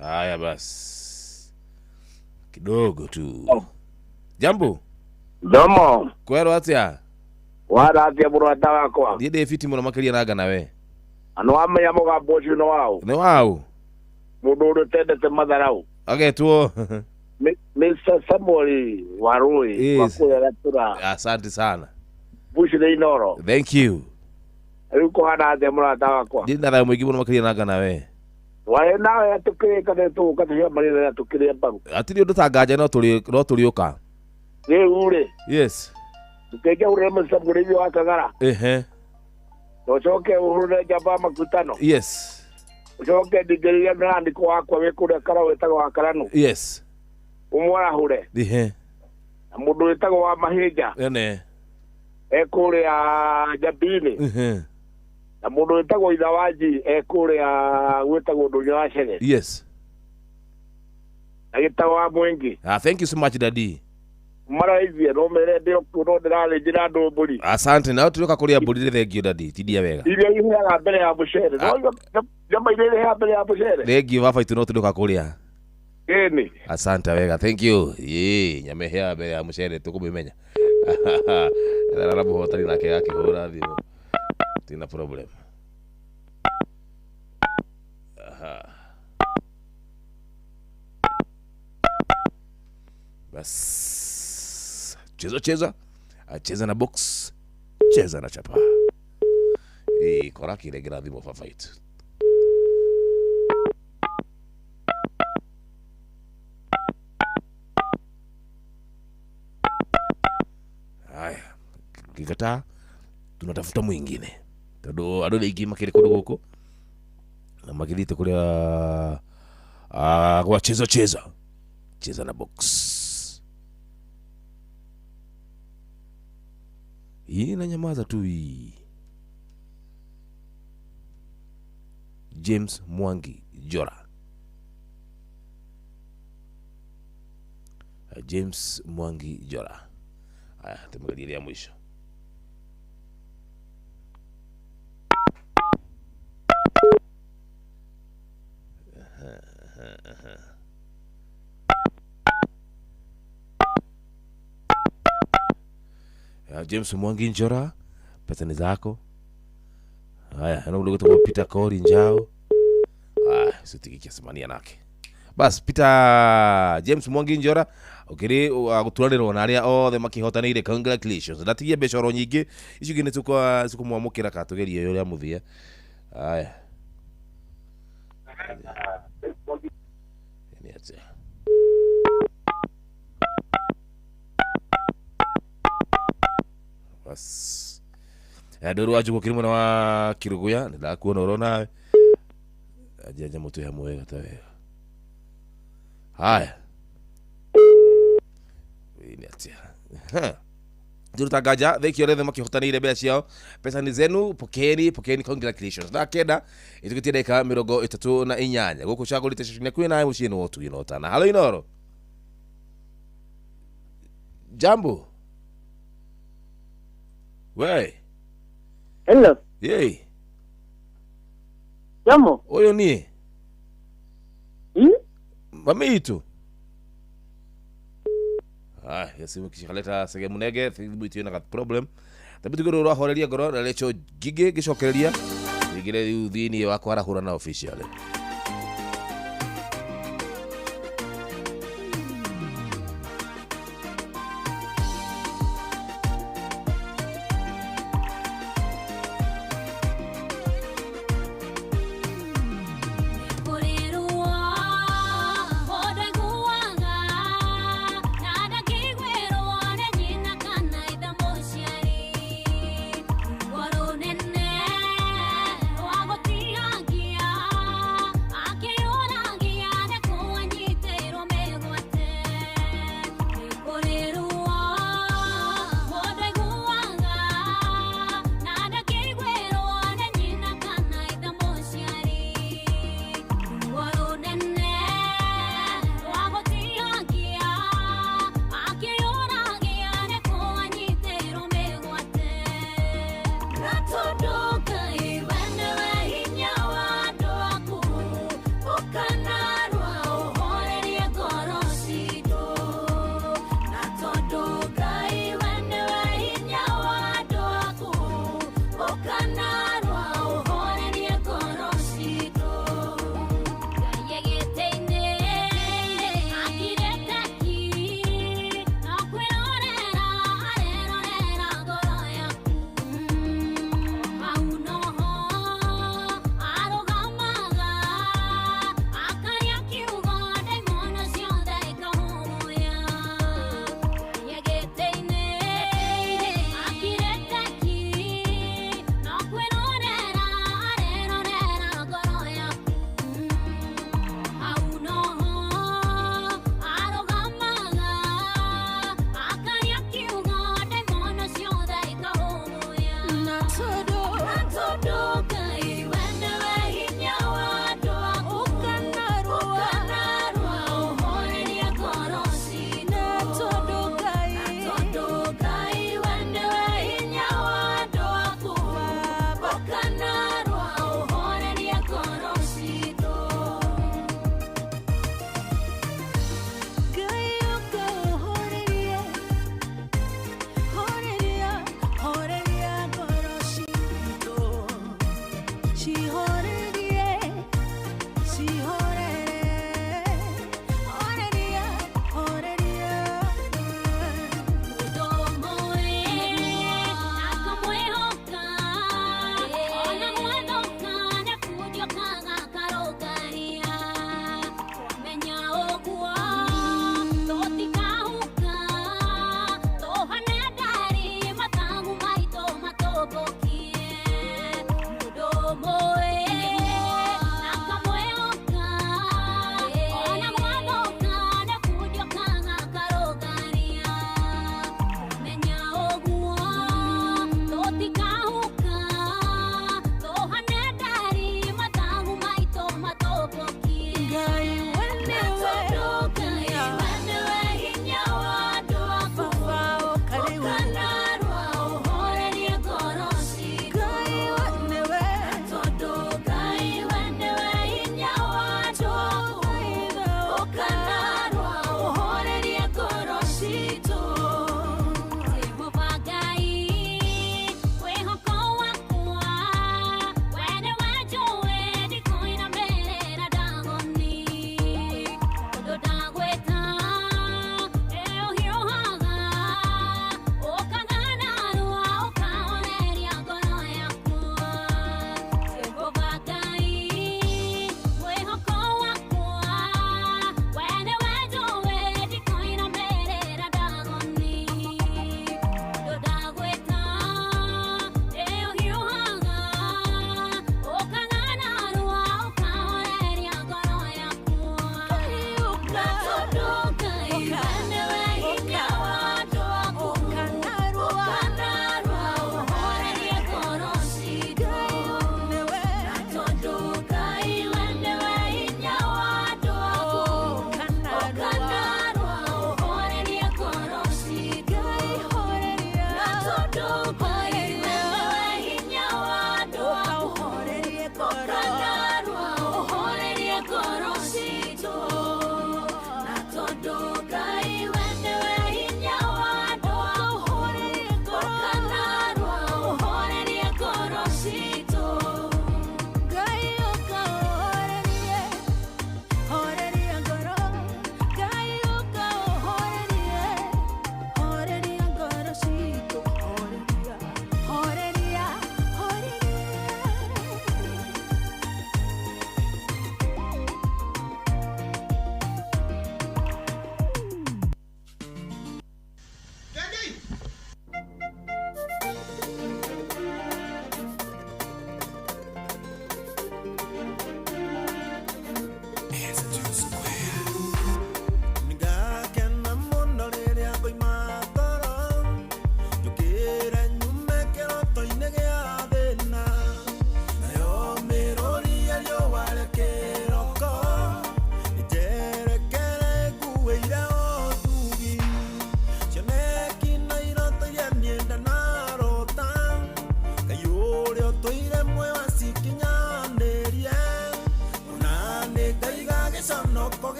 Haya basi. Kidogo tu. Jambo. Domo. Kwero atia? Wara atia mũrata wakwa. Ndiĩ ndĩ fiti mũno makĩria nanga nawe. Ano amenya mũgambo ũcio nĩ waũ? Nĩ waũ? Mũndũ ũrĩa ũtendete matharau. Agetwo Mr. Samuel Warui wa kũrĩa Gatura. Asante sana. Bush nĩ Inoro. Thank you. Rĩu kũhana atĩa mũrata wakwa? Ndĩ na thayũ mũingĩ mũno makĩria nanga nawe. Waĩ nawe tũkĩrĩkane tũgũka tũcemanie na tũkĩrĩe mbaru. Hatirĩ ũndũ ta nganja no tũrĩũka. Rĩu rĩ. Yes. Ndũkenge ũrĩre Mr. Mũrĩithi wa Kagara. Ehe. Ucoke ũhũrĩre njamba makutano. Yes. Ucoke ndingĩrĩrie mĩrandĩko wakwa wĩ kũrĩa Karau wĩtagwo wa Karanu. Yes. Ũmwarahũre. Ehe. Na mũndũ wĩtagwo wa Mahĩnja. Ene. E kũrĩa Njambi-inĩ. Ehe. Na mũndũ wĩtagwo Ithawanji e kũrĩa gwĩtagwo Ndũnyũ wa Cege. Yes. Agĩtagwo wa Mwingi. Ah, thank you so much daddy. Maraithie no mere ndĩ kuo no ndĩrarĩnjĩra andũ mbũri. Asante na turoka kũrĩa mbũri rĩ thank you daddy. Tindia wega. Iria iheaga mbere ya mũcere. No nyama iria iheaga mbere ya mũcere. Thank you baba itũ no turoka kũrĩa. Ĩni. Asante wega thank you. Ĩĩ nyama iheaga mbere ya mũcere tũkũmĩmenya. Ethara mũhotani nake akĩhũra thimũ. Tina problem. Aha. Bas. Cheza cheza. Cheza na box. Cheza na chapa. Ĩĩ kora kĩrengera thimũ baba itũ. Haya, kikataa tunatafuta mwingine tondu andu nĩ aingĩ makĩrĩ kũndũ gũkũ na makĩthiĩte kũrĩa kwa cheza cheza cheza na box. Hii na nyamaza tu hii. James Mwangi Jora. James Mwangi Jora. Haya, tumegeria mwisho. James Mwangi Njora, pesa ni zako. Haya, na mdogo tu Peter Kori Njao. Ah, sitiki kiasimania nake. Bas Peter James Mwangi Njora ukiri guturanirwo na aria othe makihotanire congratulations. Ndatigia mbeca oro nyingĩ icio ingĩ nĩ tukumwamũkĩra ka tugerie ũrĩa mũthia. Haya. Ni atia. Bas. Ndũru wa Njũgũ kĩrĩ mwena wa Kĩrũgũya nĩ ndakuona ũro nawe. Anjia mũtwe hamwe wega ta wega. Haya. Ni atia. Nduruta ngaja thank you othe makihotanire mbeca ciao. Pesa ni zenu, pokeeni, pokeeni congratulations. Na kenda itukitie ndagĩka 38 gũkũ cagũrĩte ceceni kwĩ nawe mũciĩ nĩ wotu inotana. Halo Inoro. Jambo. We. Hello. Yey. Jambo. Ũyũ niĩ. Mami itu. Ah, yasimu kishaleta sege munege thimu itu ina problem. Tabi tugoro rwahoreria ngoro na lecho gige gicokereria igire riu thiini wa kwarahura na official. Nene, wagotiagia.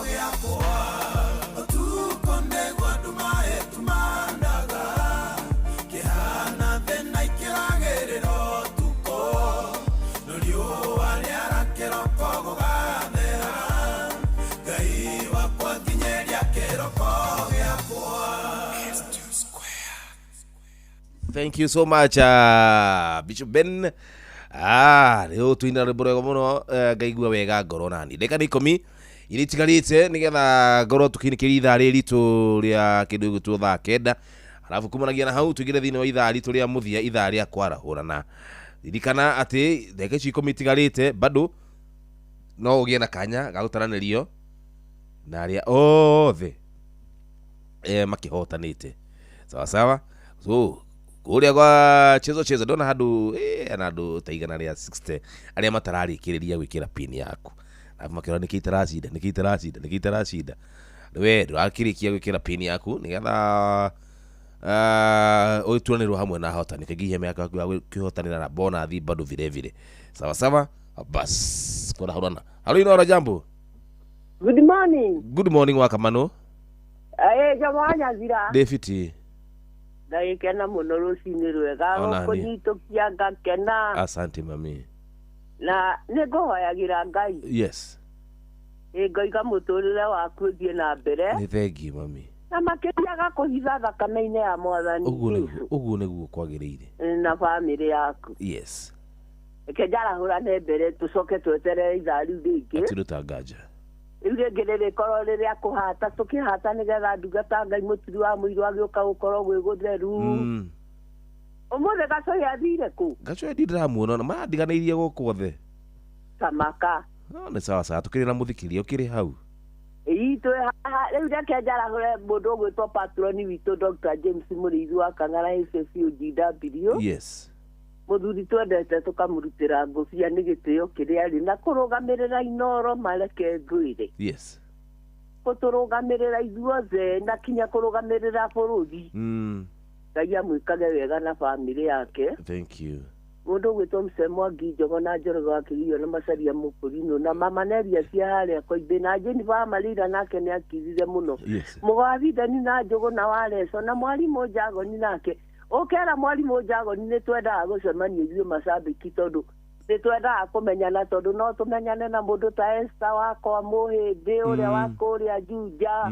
gĩakwa. Ũtukũ nĩguo nduma ĩtumanaga, kĩhana thĩna ikĩragĩrĩra ũtukũ, no riũa rĩara kĩroko gũgathera. Ngai wakwa nginyĩria kĩroko gĩakwa. Thank you so much, Bishop Ben. Rĩu twina rwĩmbo rwega mũno, ngaigua wega ngoro nani. Ndagĩka nĩ 10 iria itigarĩte nĩgetha ngorwo tũkĩinĩkĩria ithaa rĩrĩ ritũ rĩa kĩndũ gĩgwĩtwo thaa 9, arabu kumanagia na hau tũingĩre thĩinĩ wa ithaa ritũ rĩa mũthia, ithaa rĩa kwarahũrana. Ririkana atĩ ndagĩka icio 10 itigarĩte bado no ũgĩe na kanya ga gũtaranĩrio na arĩa othe makĩhotanĩte. Sawa sawa. So kũrĩa gwa chezo chezo ndona handũ na andũ ta 160 arĩa matararĩkĩrĩria gwĩkĩra pin yaku, arabu makĩrora nĩkĩ itaracinda, nĩkĩ itaracinda, nĩkĩ itaracinda. We ndũrakĩrĩkia gwĩkĩra pin yaku nĩgetha ũtuanĩrwo hamwe na ahotani, kaingĩhia mĩaka yaku ya kwĩhotanĩra na bonathi bado vile vile. Sawa sawa, bas kũrahũrana. Halo Inooro, jambo. Good morning. Good morning wakamano. Jamaa Nyazira. David. Ndagĩkena mũno rũcinĩ rwega, gũkũnyitũkia ngakena. Asante mami. Na nĩngũhoyagĩra Ngai. Yes. Ngoiga mũtũrĩre waku ũthiĩ na mbere. Nĩ thengiũ mami. Na makĩria gakũhitha thakame-inĩ ya Mwathani. Ũguo nĩguo kwagĩrĩire. Na bamĩrĩ yaku. Yes. Reke njarahũrane mbere tũcoke tweterere ithaa rĩu rĩngĩ. Atiruta nganja. Rĩu rĩngĩ rĩrĩkorwo rĩrĩa kũhata tũkĩhata nĩgetha ndungata Ngai mũturi wa mũirũ agĩũka gũkorwo gwĩ gũtheru. Ũmũthĩ Gacohi athire kũ? Gacohi ndiramuona na marandiganĩirie gũkũ othe. Tamaka. No nĩ sawa sawa, tũkĩrĩ na mũthikĩria ũkĩrĩ hau. Ĩĩ twĩ haha rĩu reke njarahũre mũndũ ũgwĩtwo patroni witũ Dr. James Mũrĩithi wa Kang'ara HCOGW. Yes. Mũthuri twendete tũkamũrutĩra ngũbia nĩ gĩtĩo kĩrĩa arĩ na kũrũgamĩrĩra Inooro mareke ngwĩre. Yes. Gũtũrũgamĩrĩra ithuothe na kinya kũrũgamĩrĩra bũrũri. Ngai amwĩkage wega na bamĩrĩ yake. Thank you. Mũndũ ũgwĩtwo Mzee Mwangi Njogo na Njoroge wa Kĩgio na Macaria Mũkũrinũ na Mama Neria cia harĩa Koimbĩ na Jennifer wa Marira nake nĩ akirire mũno. Yes. Mũgwabithani na Njũgũ na Wareco na mwarimũ Njagoni nake. Ũkera mwarimũ Njagoni nĩ twendaga gũcemania ithuĩ macambĩki tondũ nĩ twendaga kũmenyana tondũ no tũmenyane na mũndũ ta Esther wakwa Mũhĩndĩ ũrĩa wa kũrĩa Juja.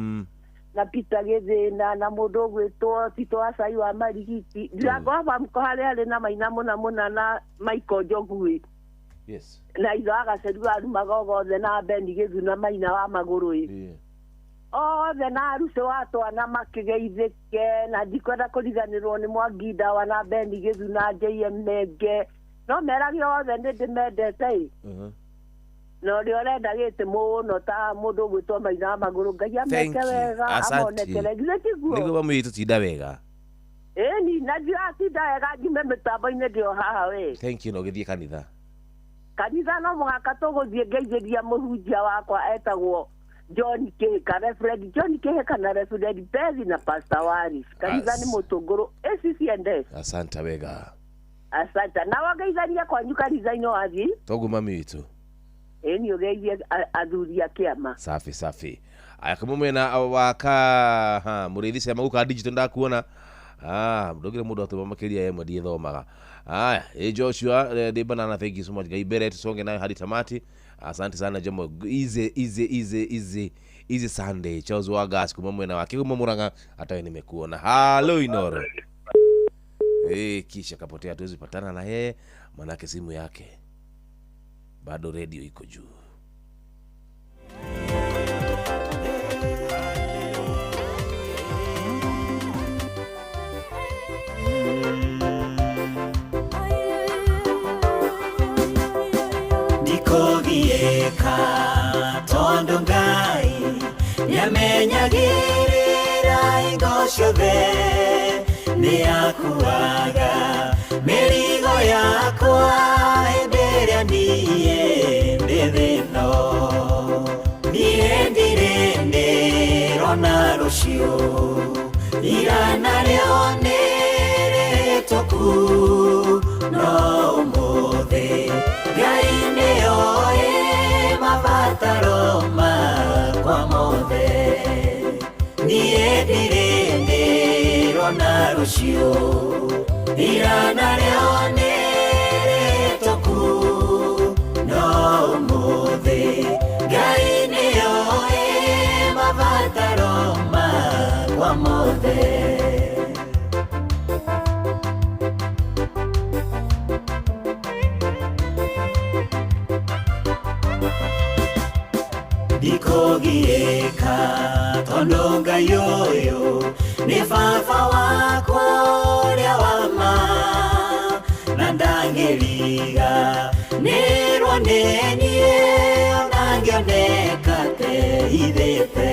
Na Peter Gĩthĩna na mũndũ ũgwĩtwo Tito Acai wa Marigiti. Ndirango mko harĩa arĩ na Maina mũna mũna na Michael Njoguĩ. Yes. Na itho agaceru arumaga othe na Beni Gĩthu na Maina wa Magũrũ. Othe na Arucĩ wa twana makĩgeithĩke na ndikwenda kũriganĩrwo nĩ Mwangi Ndawa na Beni Gĩthu na JM Menge. No merage othe nĩ ndĩmendete. Na ũrĩa ũrenda gĩtĩ mũno ta mũndũ ũgwĩtwo Maina wa Magũrũ Ngai ameke wega amonekere githĩ tiguo? Nĩguo mami witũ tinda wega. Ĩni na ndiratinda wega njume mĩtambo-inĩ ndĩ o haha we. Thank you na ũgĩthiĩ kanitha. Kanitha no mũhaka tũgũthiĩ ngeithĩria mũhunjia wakwa etagwo John Kĩhĩka, Reverend John Kĩhĩka na Reverend Bethi na Pastor Waris. Kanitha nĩ mũtũngũrũ ACCNS. Asante wega. Asante. Na wangeithania kwanyu kanitha-inĩ wathiĩ? Toguo mami witũ. Ĩni ũgeithie athuri a kĩama. Safi safi. Aya kuma mwena wa ka mũrĩithi cia maguka digital ndakuona. Ndũngĩre mũndũ atũma makĩria ĩmwe ndiĩthomaga. Aya, Joshua ndĩ banana, thank you so much. Ngai mbere tusonge nayo hadi tamati. Asante sana Jomo. Easy easy easy easy easy Sunday. Charles Wagas kuma mwena wa Kigumo Murang'a, hata wewe nimekuona. Hello Inooro. Kisha kapotea, tuwezi patana na yeye manake simu yake bado radio iko juu. Ndikogieka tondo Ngai nĩamenyagĩrĩra hingo ciothe, nĩakuaga mĩrigo yakwa hĩndĩ ĩrĩa niĩ ndĩ thĩna. Niĩ ndirĩ ndĩrona rũciũ, ira narĩo nĩ rĩhĩtũku, no ũmũthĩ Ngai nĩoĩ mabataro makwa mothe. Niĩ ndirĩ ndĩrona rũciũ, ira narĩo nĩ rĩhĩtũku, no ũmũthĩ Ngai nĩoĩ mabataro makwa mothe. Ndikũgiĩka tondũ Ngai ũyũ nĩ baba wakwa ũrĩa wa ma, na ndangĩriga nĩrwo nĩ niĩ ona ngĩoneka teithĩte.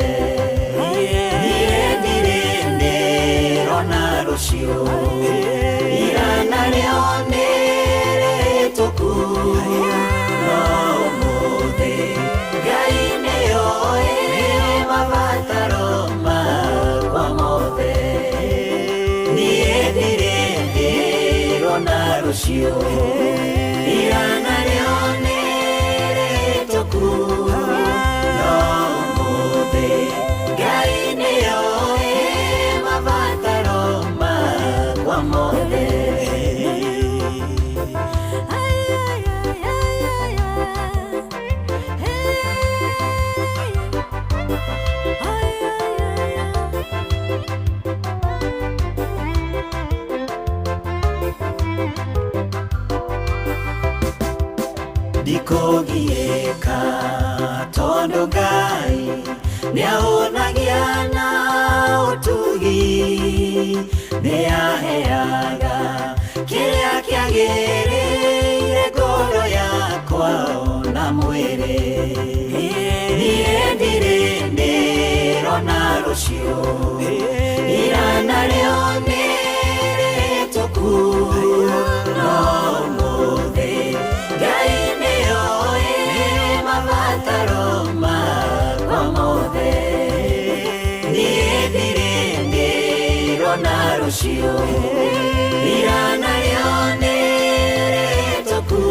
Niĩ ndirĩ ndĩrona rũciũ, ira narĩo nĩ rĩhĩtũku, no ũmũthĩ Ngai nĩoĩ mabataro makwa mothe. Niĩ ndirĩ ndĩrona rũciũ, ira narĩo nĩ rĩhĩtũku, no ũmũthĩ Ngai nĩoĩ mabataro makwa mothe. Ndikũgiĩka tondũ Ngai nĩahũnagia na ũtugi, nĩaheaga kĩrĩa kĩagĩrĩire ngoro yakwa ona mwĩrĩ. Niĩ ndirĩ ndĩrona rũciũ, ira narĩo nĩ rĩhĩtũku, no ũmũthĩ Ngai nĩoĩ mabataro makwa mothe. Niĩ ndirĩ ndĩrona rũciũ, ira narĩo nĩ rĩhĩtũku,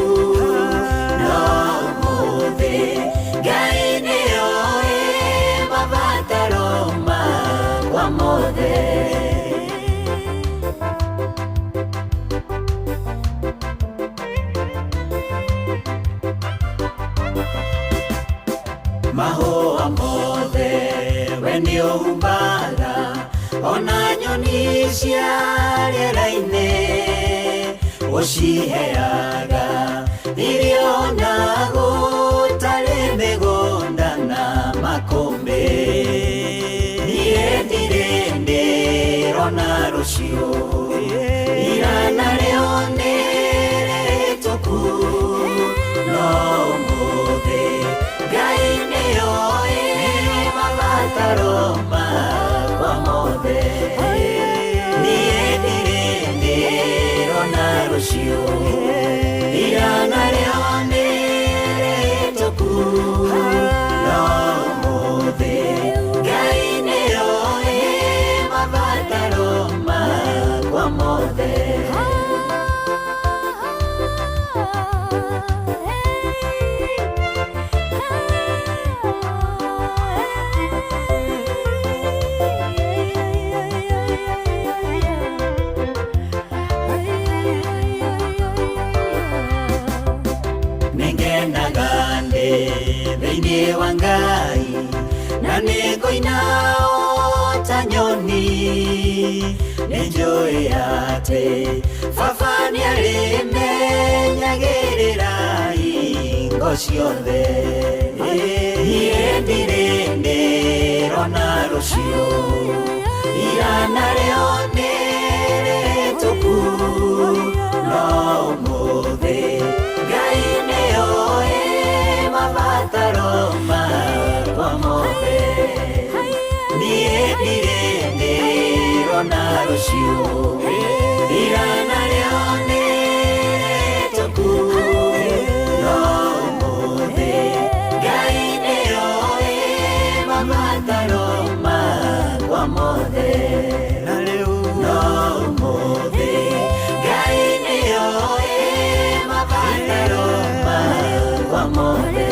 no ũmũthĩ Ngai nĩoĩ mabataro makwa mothe. Mahũa mothe we nĩũhumbaga, ona nyoni cia rĩera-inĩ ũciheaga irio na gũtarĩ mĩgũnda na makũmbĩ. Niĩ ndirĩ ndĩrona rũciũ, ira narĩo nĩ rĩhĩtũku, no ũmũthĩ Ngai nĩoĩ mabataro makwa mothe. Niĩ ndirĩ ndĩrona rũciũ, ira narĩo nĩ rĩhĩtũku, no ũmũthĩ Ngai nĩoĩ mabataro makwa mothe. Nĩngenaga ndĩ thĩinĩ wa Ngai, na nĩngũina o ta nyoni. Nĩnjũĩ atĩ baba nĩarĩmenyagĩrĩra hingo ciothe. Niĩ ndirĩ ndĩrona rũciũ, ira narĩo nĩ rĩhĩtũku, no ũmũthĩ Ngai nĩoĩ mabataro makwa mothe. Niĩ ndirĩ ndĩrona rũciũ, ira narĩo nĩ rĩhĩtũku, no ũmũthĩ Ngai nĩoĩ mabataro makwa mothe. No ũmũthĩ Ngai nĩoĩ mabataro makwa mothe.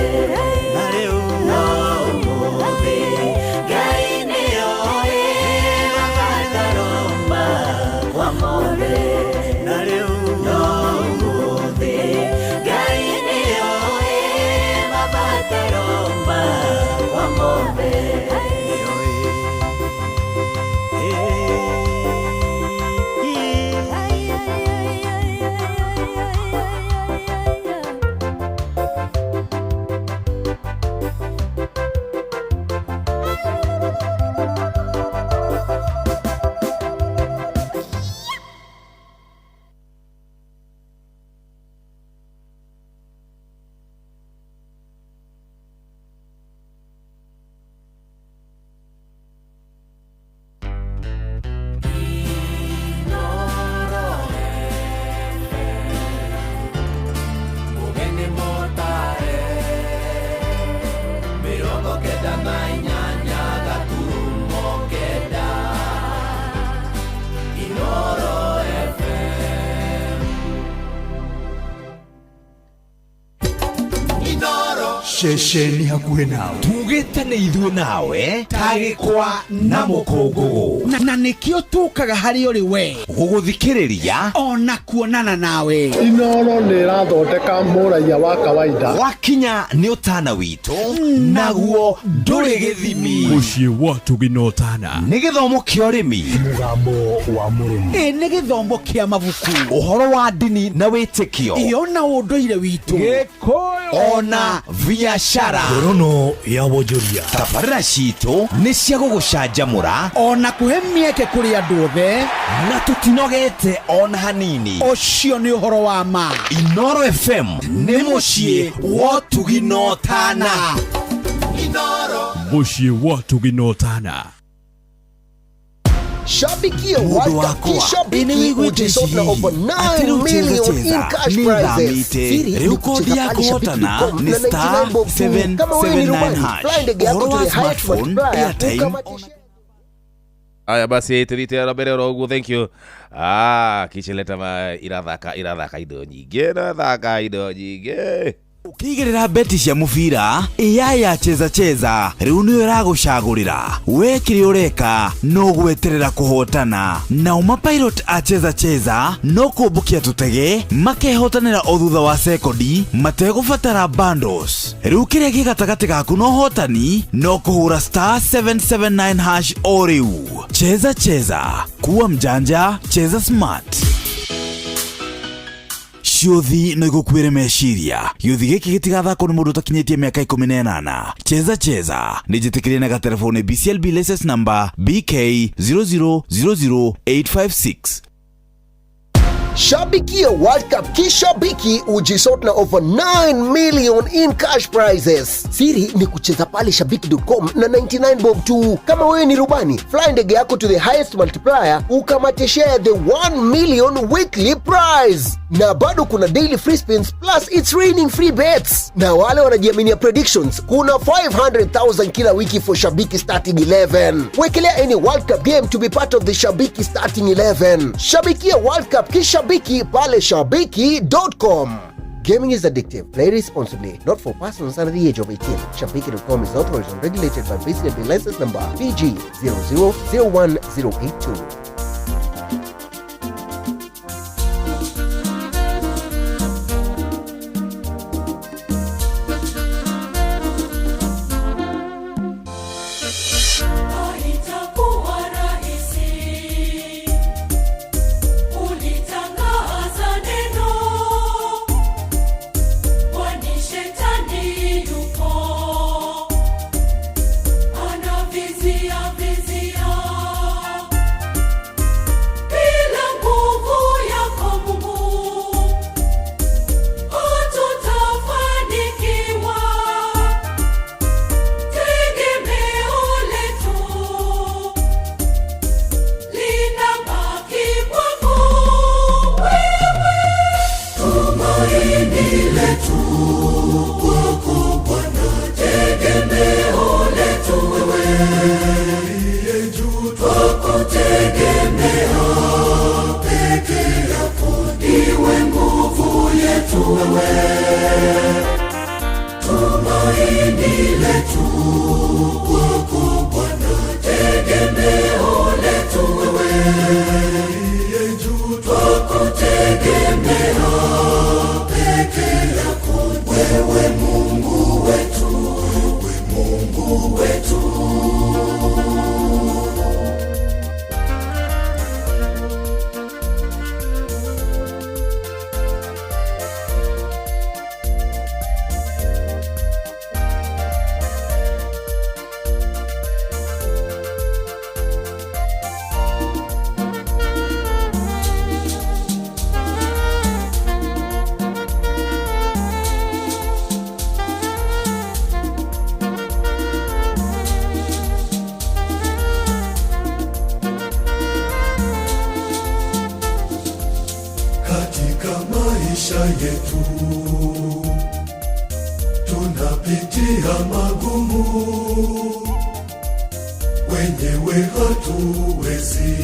Ceceni hakuhĩ nawe. Tugĩte nĩ ithuĩ nawe ta gĩkwa na mũkũngũgũ. Na nĩkĩo tũkaga harĩ ũrĩ we gũgũthikĩrĩria ona kuonana nawe. Inoro nĩ ĩrathondeka mũraiya wa kawaida. Wakinya nĩ ũtana witũ naguo ndũrĩ gĩthimi. Mũciĩ wa Tũginotana. Nĩ gĩthomo kĩa ũrĩmi. Mũgambo wa mũrĩmi. Ĩ nĩ gĩthomo kĩa mabuku. Ũhoro wa ndini na wĩtĩkio. Iyo na ũndũire witũ. Gĩkũyũ ona biacara. Ngorono ya wonjoria. Tabarĩra citũ nĩ cia gũgũcanjamũra ona kũhe mĩeke kũrĩ andũ othe na tũtinogete ona hanini. Ũcio nĩ ũhoro wa ma. Inoro FM nĩ mũciĩ wa Tũginotana. Mũciĩ wa Tũginotana. Shabikia World Cup kishabiki ujisort na over 9 million in cash prizes. Siri ni kucheza pale shabiki.com na 99 bob tu. Kama wewe ni rubani, fly ndege yako to the highest multiplier ukamatishe. Aya basi tulite na mbere oro uguo, thank you. Kicheleta ma irathaka indo nyingĩ, irathaka indo nyingĩ. Ukigirira beti cia mubira iyaya cheza cheza riu niyo iragucagurira we kiri ureka no gweterera kuhotana nao mapilot a cheza cheza no kumbukia tutege makehotanira o thutha wa sekondi mategubatara bundles. Riu kiria gi gatagati gaku no hotani no kuhura star 779 hash o riu. Cheza cheza, kuwa mjanja, cheza smart. Ciũthi no igũkuĩre meciria. Gĩũthi gĩkĩ gĩtigathakwo nĩ mũndũ ũtakinyĩtie mĩaka 18. Cheza cheza nĩ njĩtĩkĩrie na gatelefoni BCLB license number BK 0000856. Shabikia World Cup kishabiki ujisort na over 9 million in cash prizes. Siri ni kucheza pale shabiki.com na 99 bob tu. Kama wewe ni rubani, fly ndege yako to the highest multiplier ukamate share the 1 million weekly prize. Na bado kuna daily free spins plus it's raining free bets. Na wale wanajiaminia predictions, kuna 500,000 kila wiki for Shabiki starting 11. Wekelea any World Cup game to be part of the Shabiki starting 11. Shabikia World Cup kishabiki pale shabiki.com. Gaming is addictive. Play responsibly. Not for persons under the age of 18. Shabiki.com is authorized and regulated by BCLB license number PG 0001082. Yetu tunapitia magumu, wenyewe hatuwezi,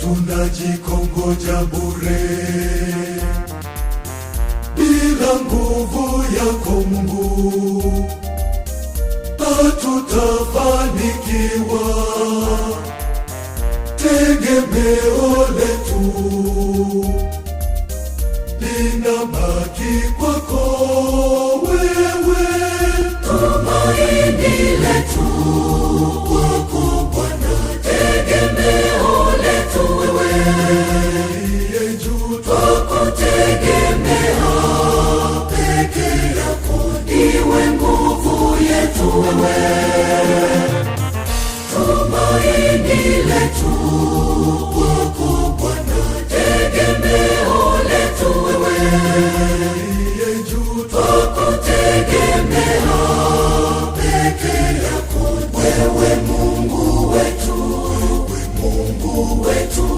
tunajikongoja bure bila Bila nguvu yako Mungu hatutafanikiwa. Tegemeo letu linabaki kwako wewe, tumaini letu kwako Bwana, tegemeo letu wewe, aliye juu twakutegemea peke yako, ndiwe nguvu yetu wewe, tumaini letu kwako Bwana, tegemeo letu wewe, aliye juu twakutegemea peke yako, wewe Mungu wetu, wewe Mungu wetu.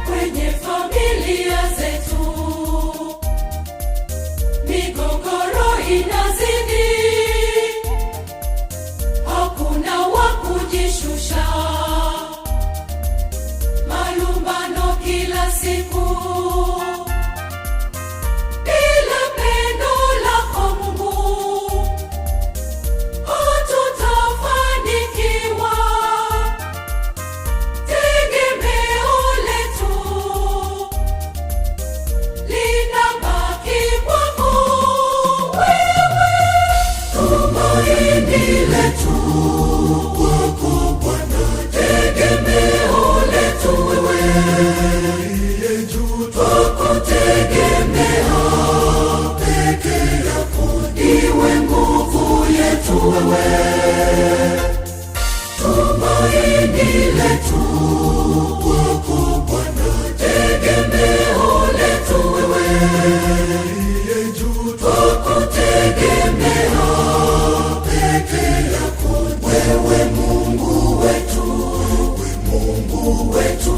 Kwenye familia zetu migogoro inazidi, hakuna wa kujishusha, malumbano kila siku. Bila pendo lako Mungu hatutafanikiwa. Tegemeo letu linabaki kwako wewe, Tumaini letu kwako Bwana, tegemeo letu wewe, aliye juu twakutegemea peke yako, ndiwe nguvu yetu wewe, tumaini letu kwako Bwana, tegemeo letu wewe, aliye juu twakutegemea peke yako, wewe Mungu wetu, wewe Mungu wetu.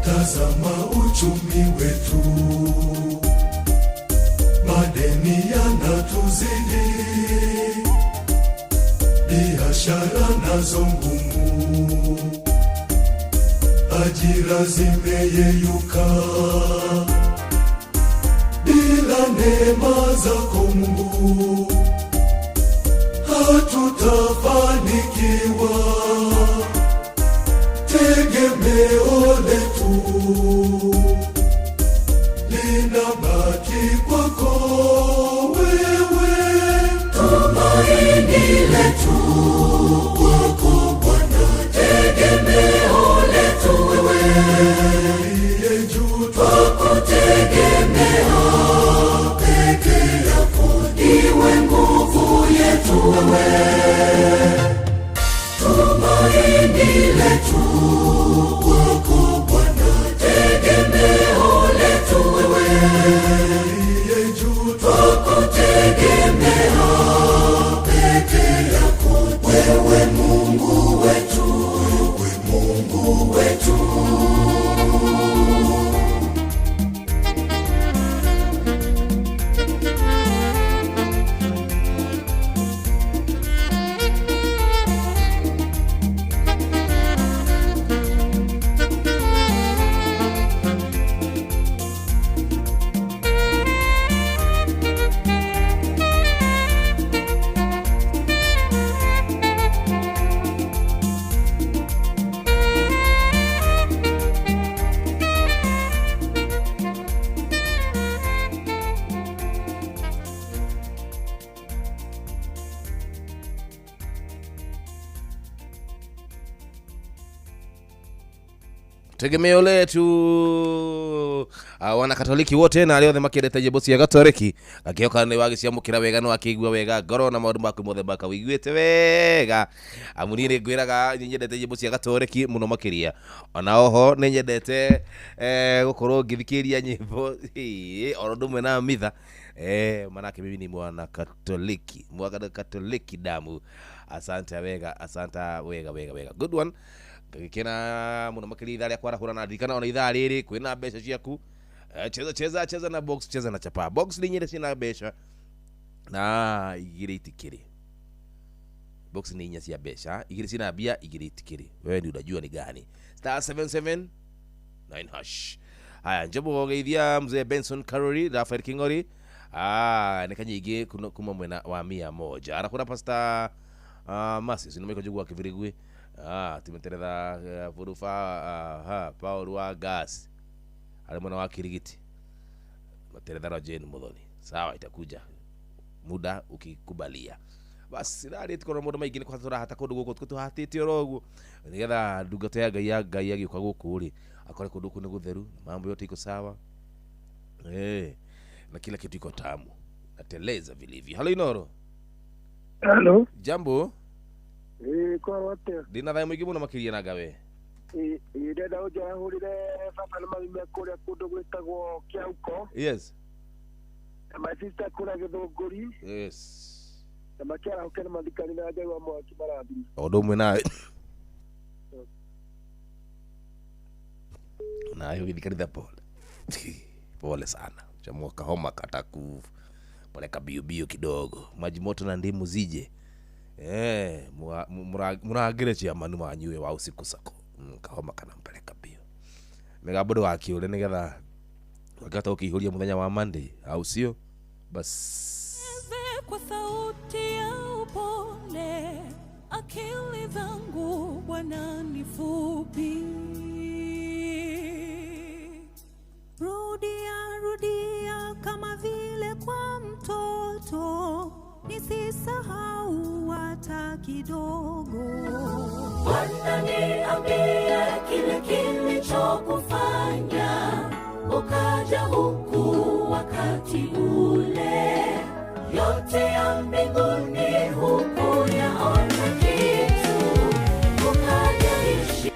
Tazama uchumi wetu, madeni yanatuzidi, biashara nazo ngumu, ajira zimeyeyuka. Bila neema zako Mungu hatutafanikiwa. Tegemeo letu linabaki kwako wewe, tumaini letu kwako Bwana, tegemeo letu wewe, aliye juu twakutegemea peke yako, ndiwe nguvu yetu wewe, tumaini letu kwako Bwana, tegemeo letu wewe, aliye juu twakutegemea peke yako, wewe Mungu wetu, wewe Mungu wetu. Tegemeo letu. Wanakatoliki wote na arĩa othe makĩendete nyĩmbo cia Katoliki, ngakĩhoka nĩ wagĩciamũkĩra wega na wakĩigua wega ngoro na maũndũ maku mothe makawĩiguĩte wega, amu niĩ nĩ ngwĩraga nĩ nyendete nyĩmbo cia Katoliki mũno makĩria. Ona oho nĩ nyendete gũkorwo ngĩthikĩrĩria nyĩmbo oro ũndũ ũmwe na mitha, manake mimi ni mwana Katoliki, mwana Katoliki damu. Asante wega, asante wega wega wega, good one. Ngagĩkena mũno makĩria ithaa rĩa kwarahũra, na ndirikana ona ithaa rĩrĩ kwĩna mbeca ciaku. Cheza cheza cheza na box, cheza na chapa box nĩ nyĩrĩ ciĩna mbeca na igĩrĩ itikĩrĩ. Box nĩ inya cia mbeca, igĩrĩ ciĩna mbia, igĩrĩ itikĩrĩ. Wewe ndio unajua ni gani. Star 779 hash. Haya, njombo geithia mzee Benson Karori, Rafael Kingori, nĩ kanyingĩ kuma mwena wa 100. Arakura Pastor Masi sinumiko jugwa kibirigwi, timeteretha burufa, Paul wa gas ari mwena wa Kirigiti, materetha na Jane Muthoni. Sawa, itakuja muda ukikubalia. Basi rari tukorwo maũndũ maingĩ nĩ kwata tũrahata kũndũ gũkũ tũhatĩte oro ũguo nĩgetha ndungata ya Ngai ya Ngai agĩũka gũkũ rĩ akore kũndũ kũu nĩ gũtheru na mambo yote iko sawa, na kila kitu iko tamu, nateleza vilivyo. Halo Inoro. Halo. Jambo. Kwa wote. Ndina thayo mũingĩ mũno makĩria na ngawe. Ndĩrenda ũnjarahũrĩre baba na mami me kũrĩa kũndũ gwĩtagwo Kĩauko. Yes. Na my sister kũrĩa Gĩthũngũri. Yes. Na makĩarahũke na mathikani na Ngai wa mwaki marathime. O ũndũ ũmwe nawe. Nawe ũgĩthiĩ kanitha pole. Pole sana. Chamua kahoma kataku peleka biu biu kidogo. Maji moto na ndimu zije. Muragire chairman wanyue wa usiku sako. Kahoma kanampeleka bio. Mĩgambo ndũgakiũre nĩgetha wakĩhota gũkĩihũria mũthenya wa Monday, au sio? Bas. Kwa sauti ya upole, akili zangu Bwana ni fupi. Rudia rudia kama vile kwa mtoto, nisisahau hata kidogo. Bwana niambie kile kilichokufanya ukaja huku wakati ule, yote ya mbinguni hukuyaona kitu, ukaja ishi.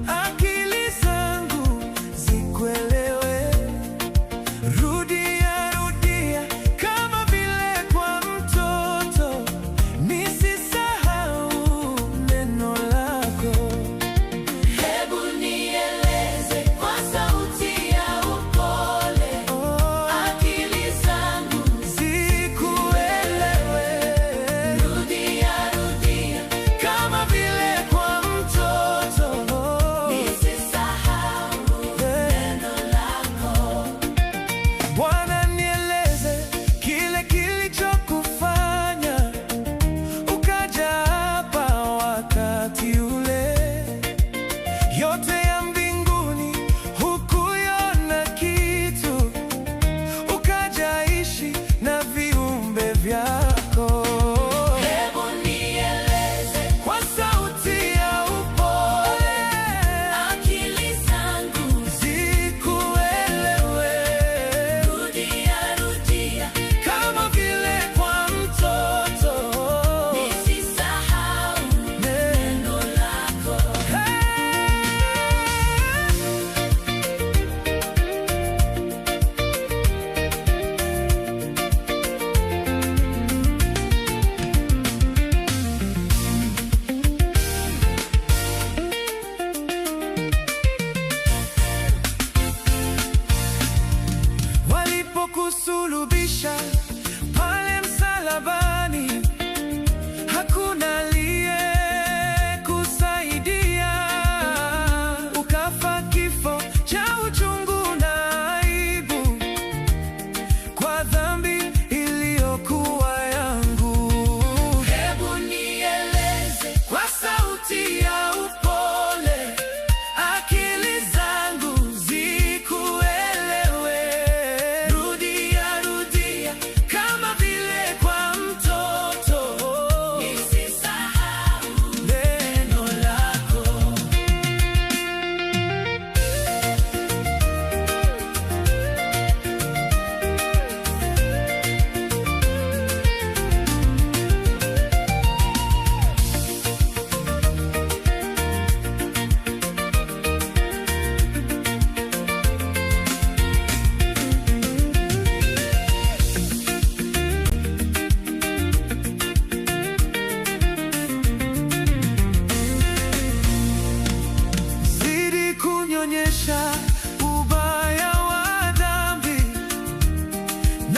Akili zangu ziko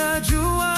Najua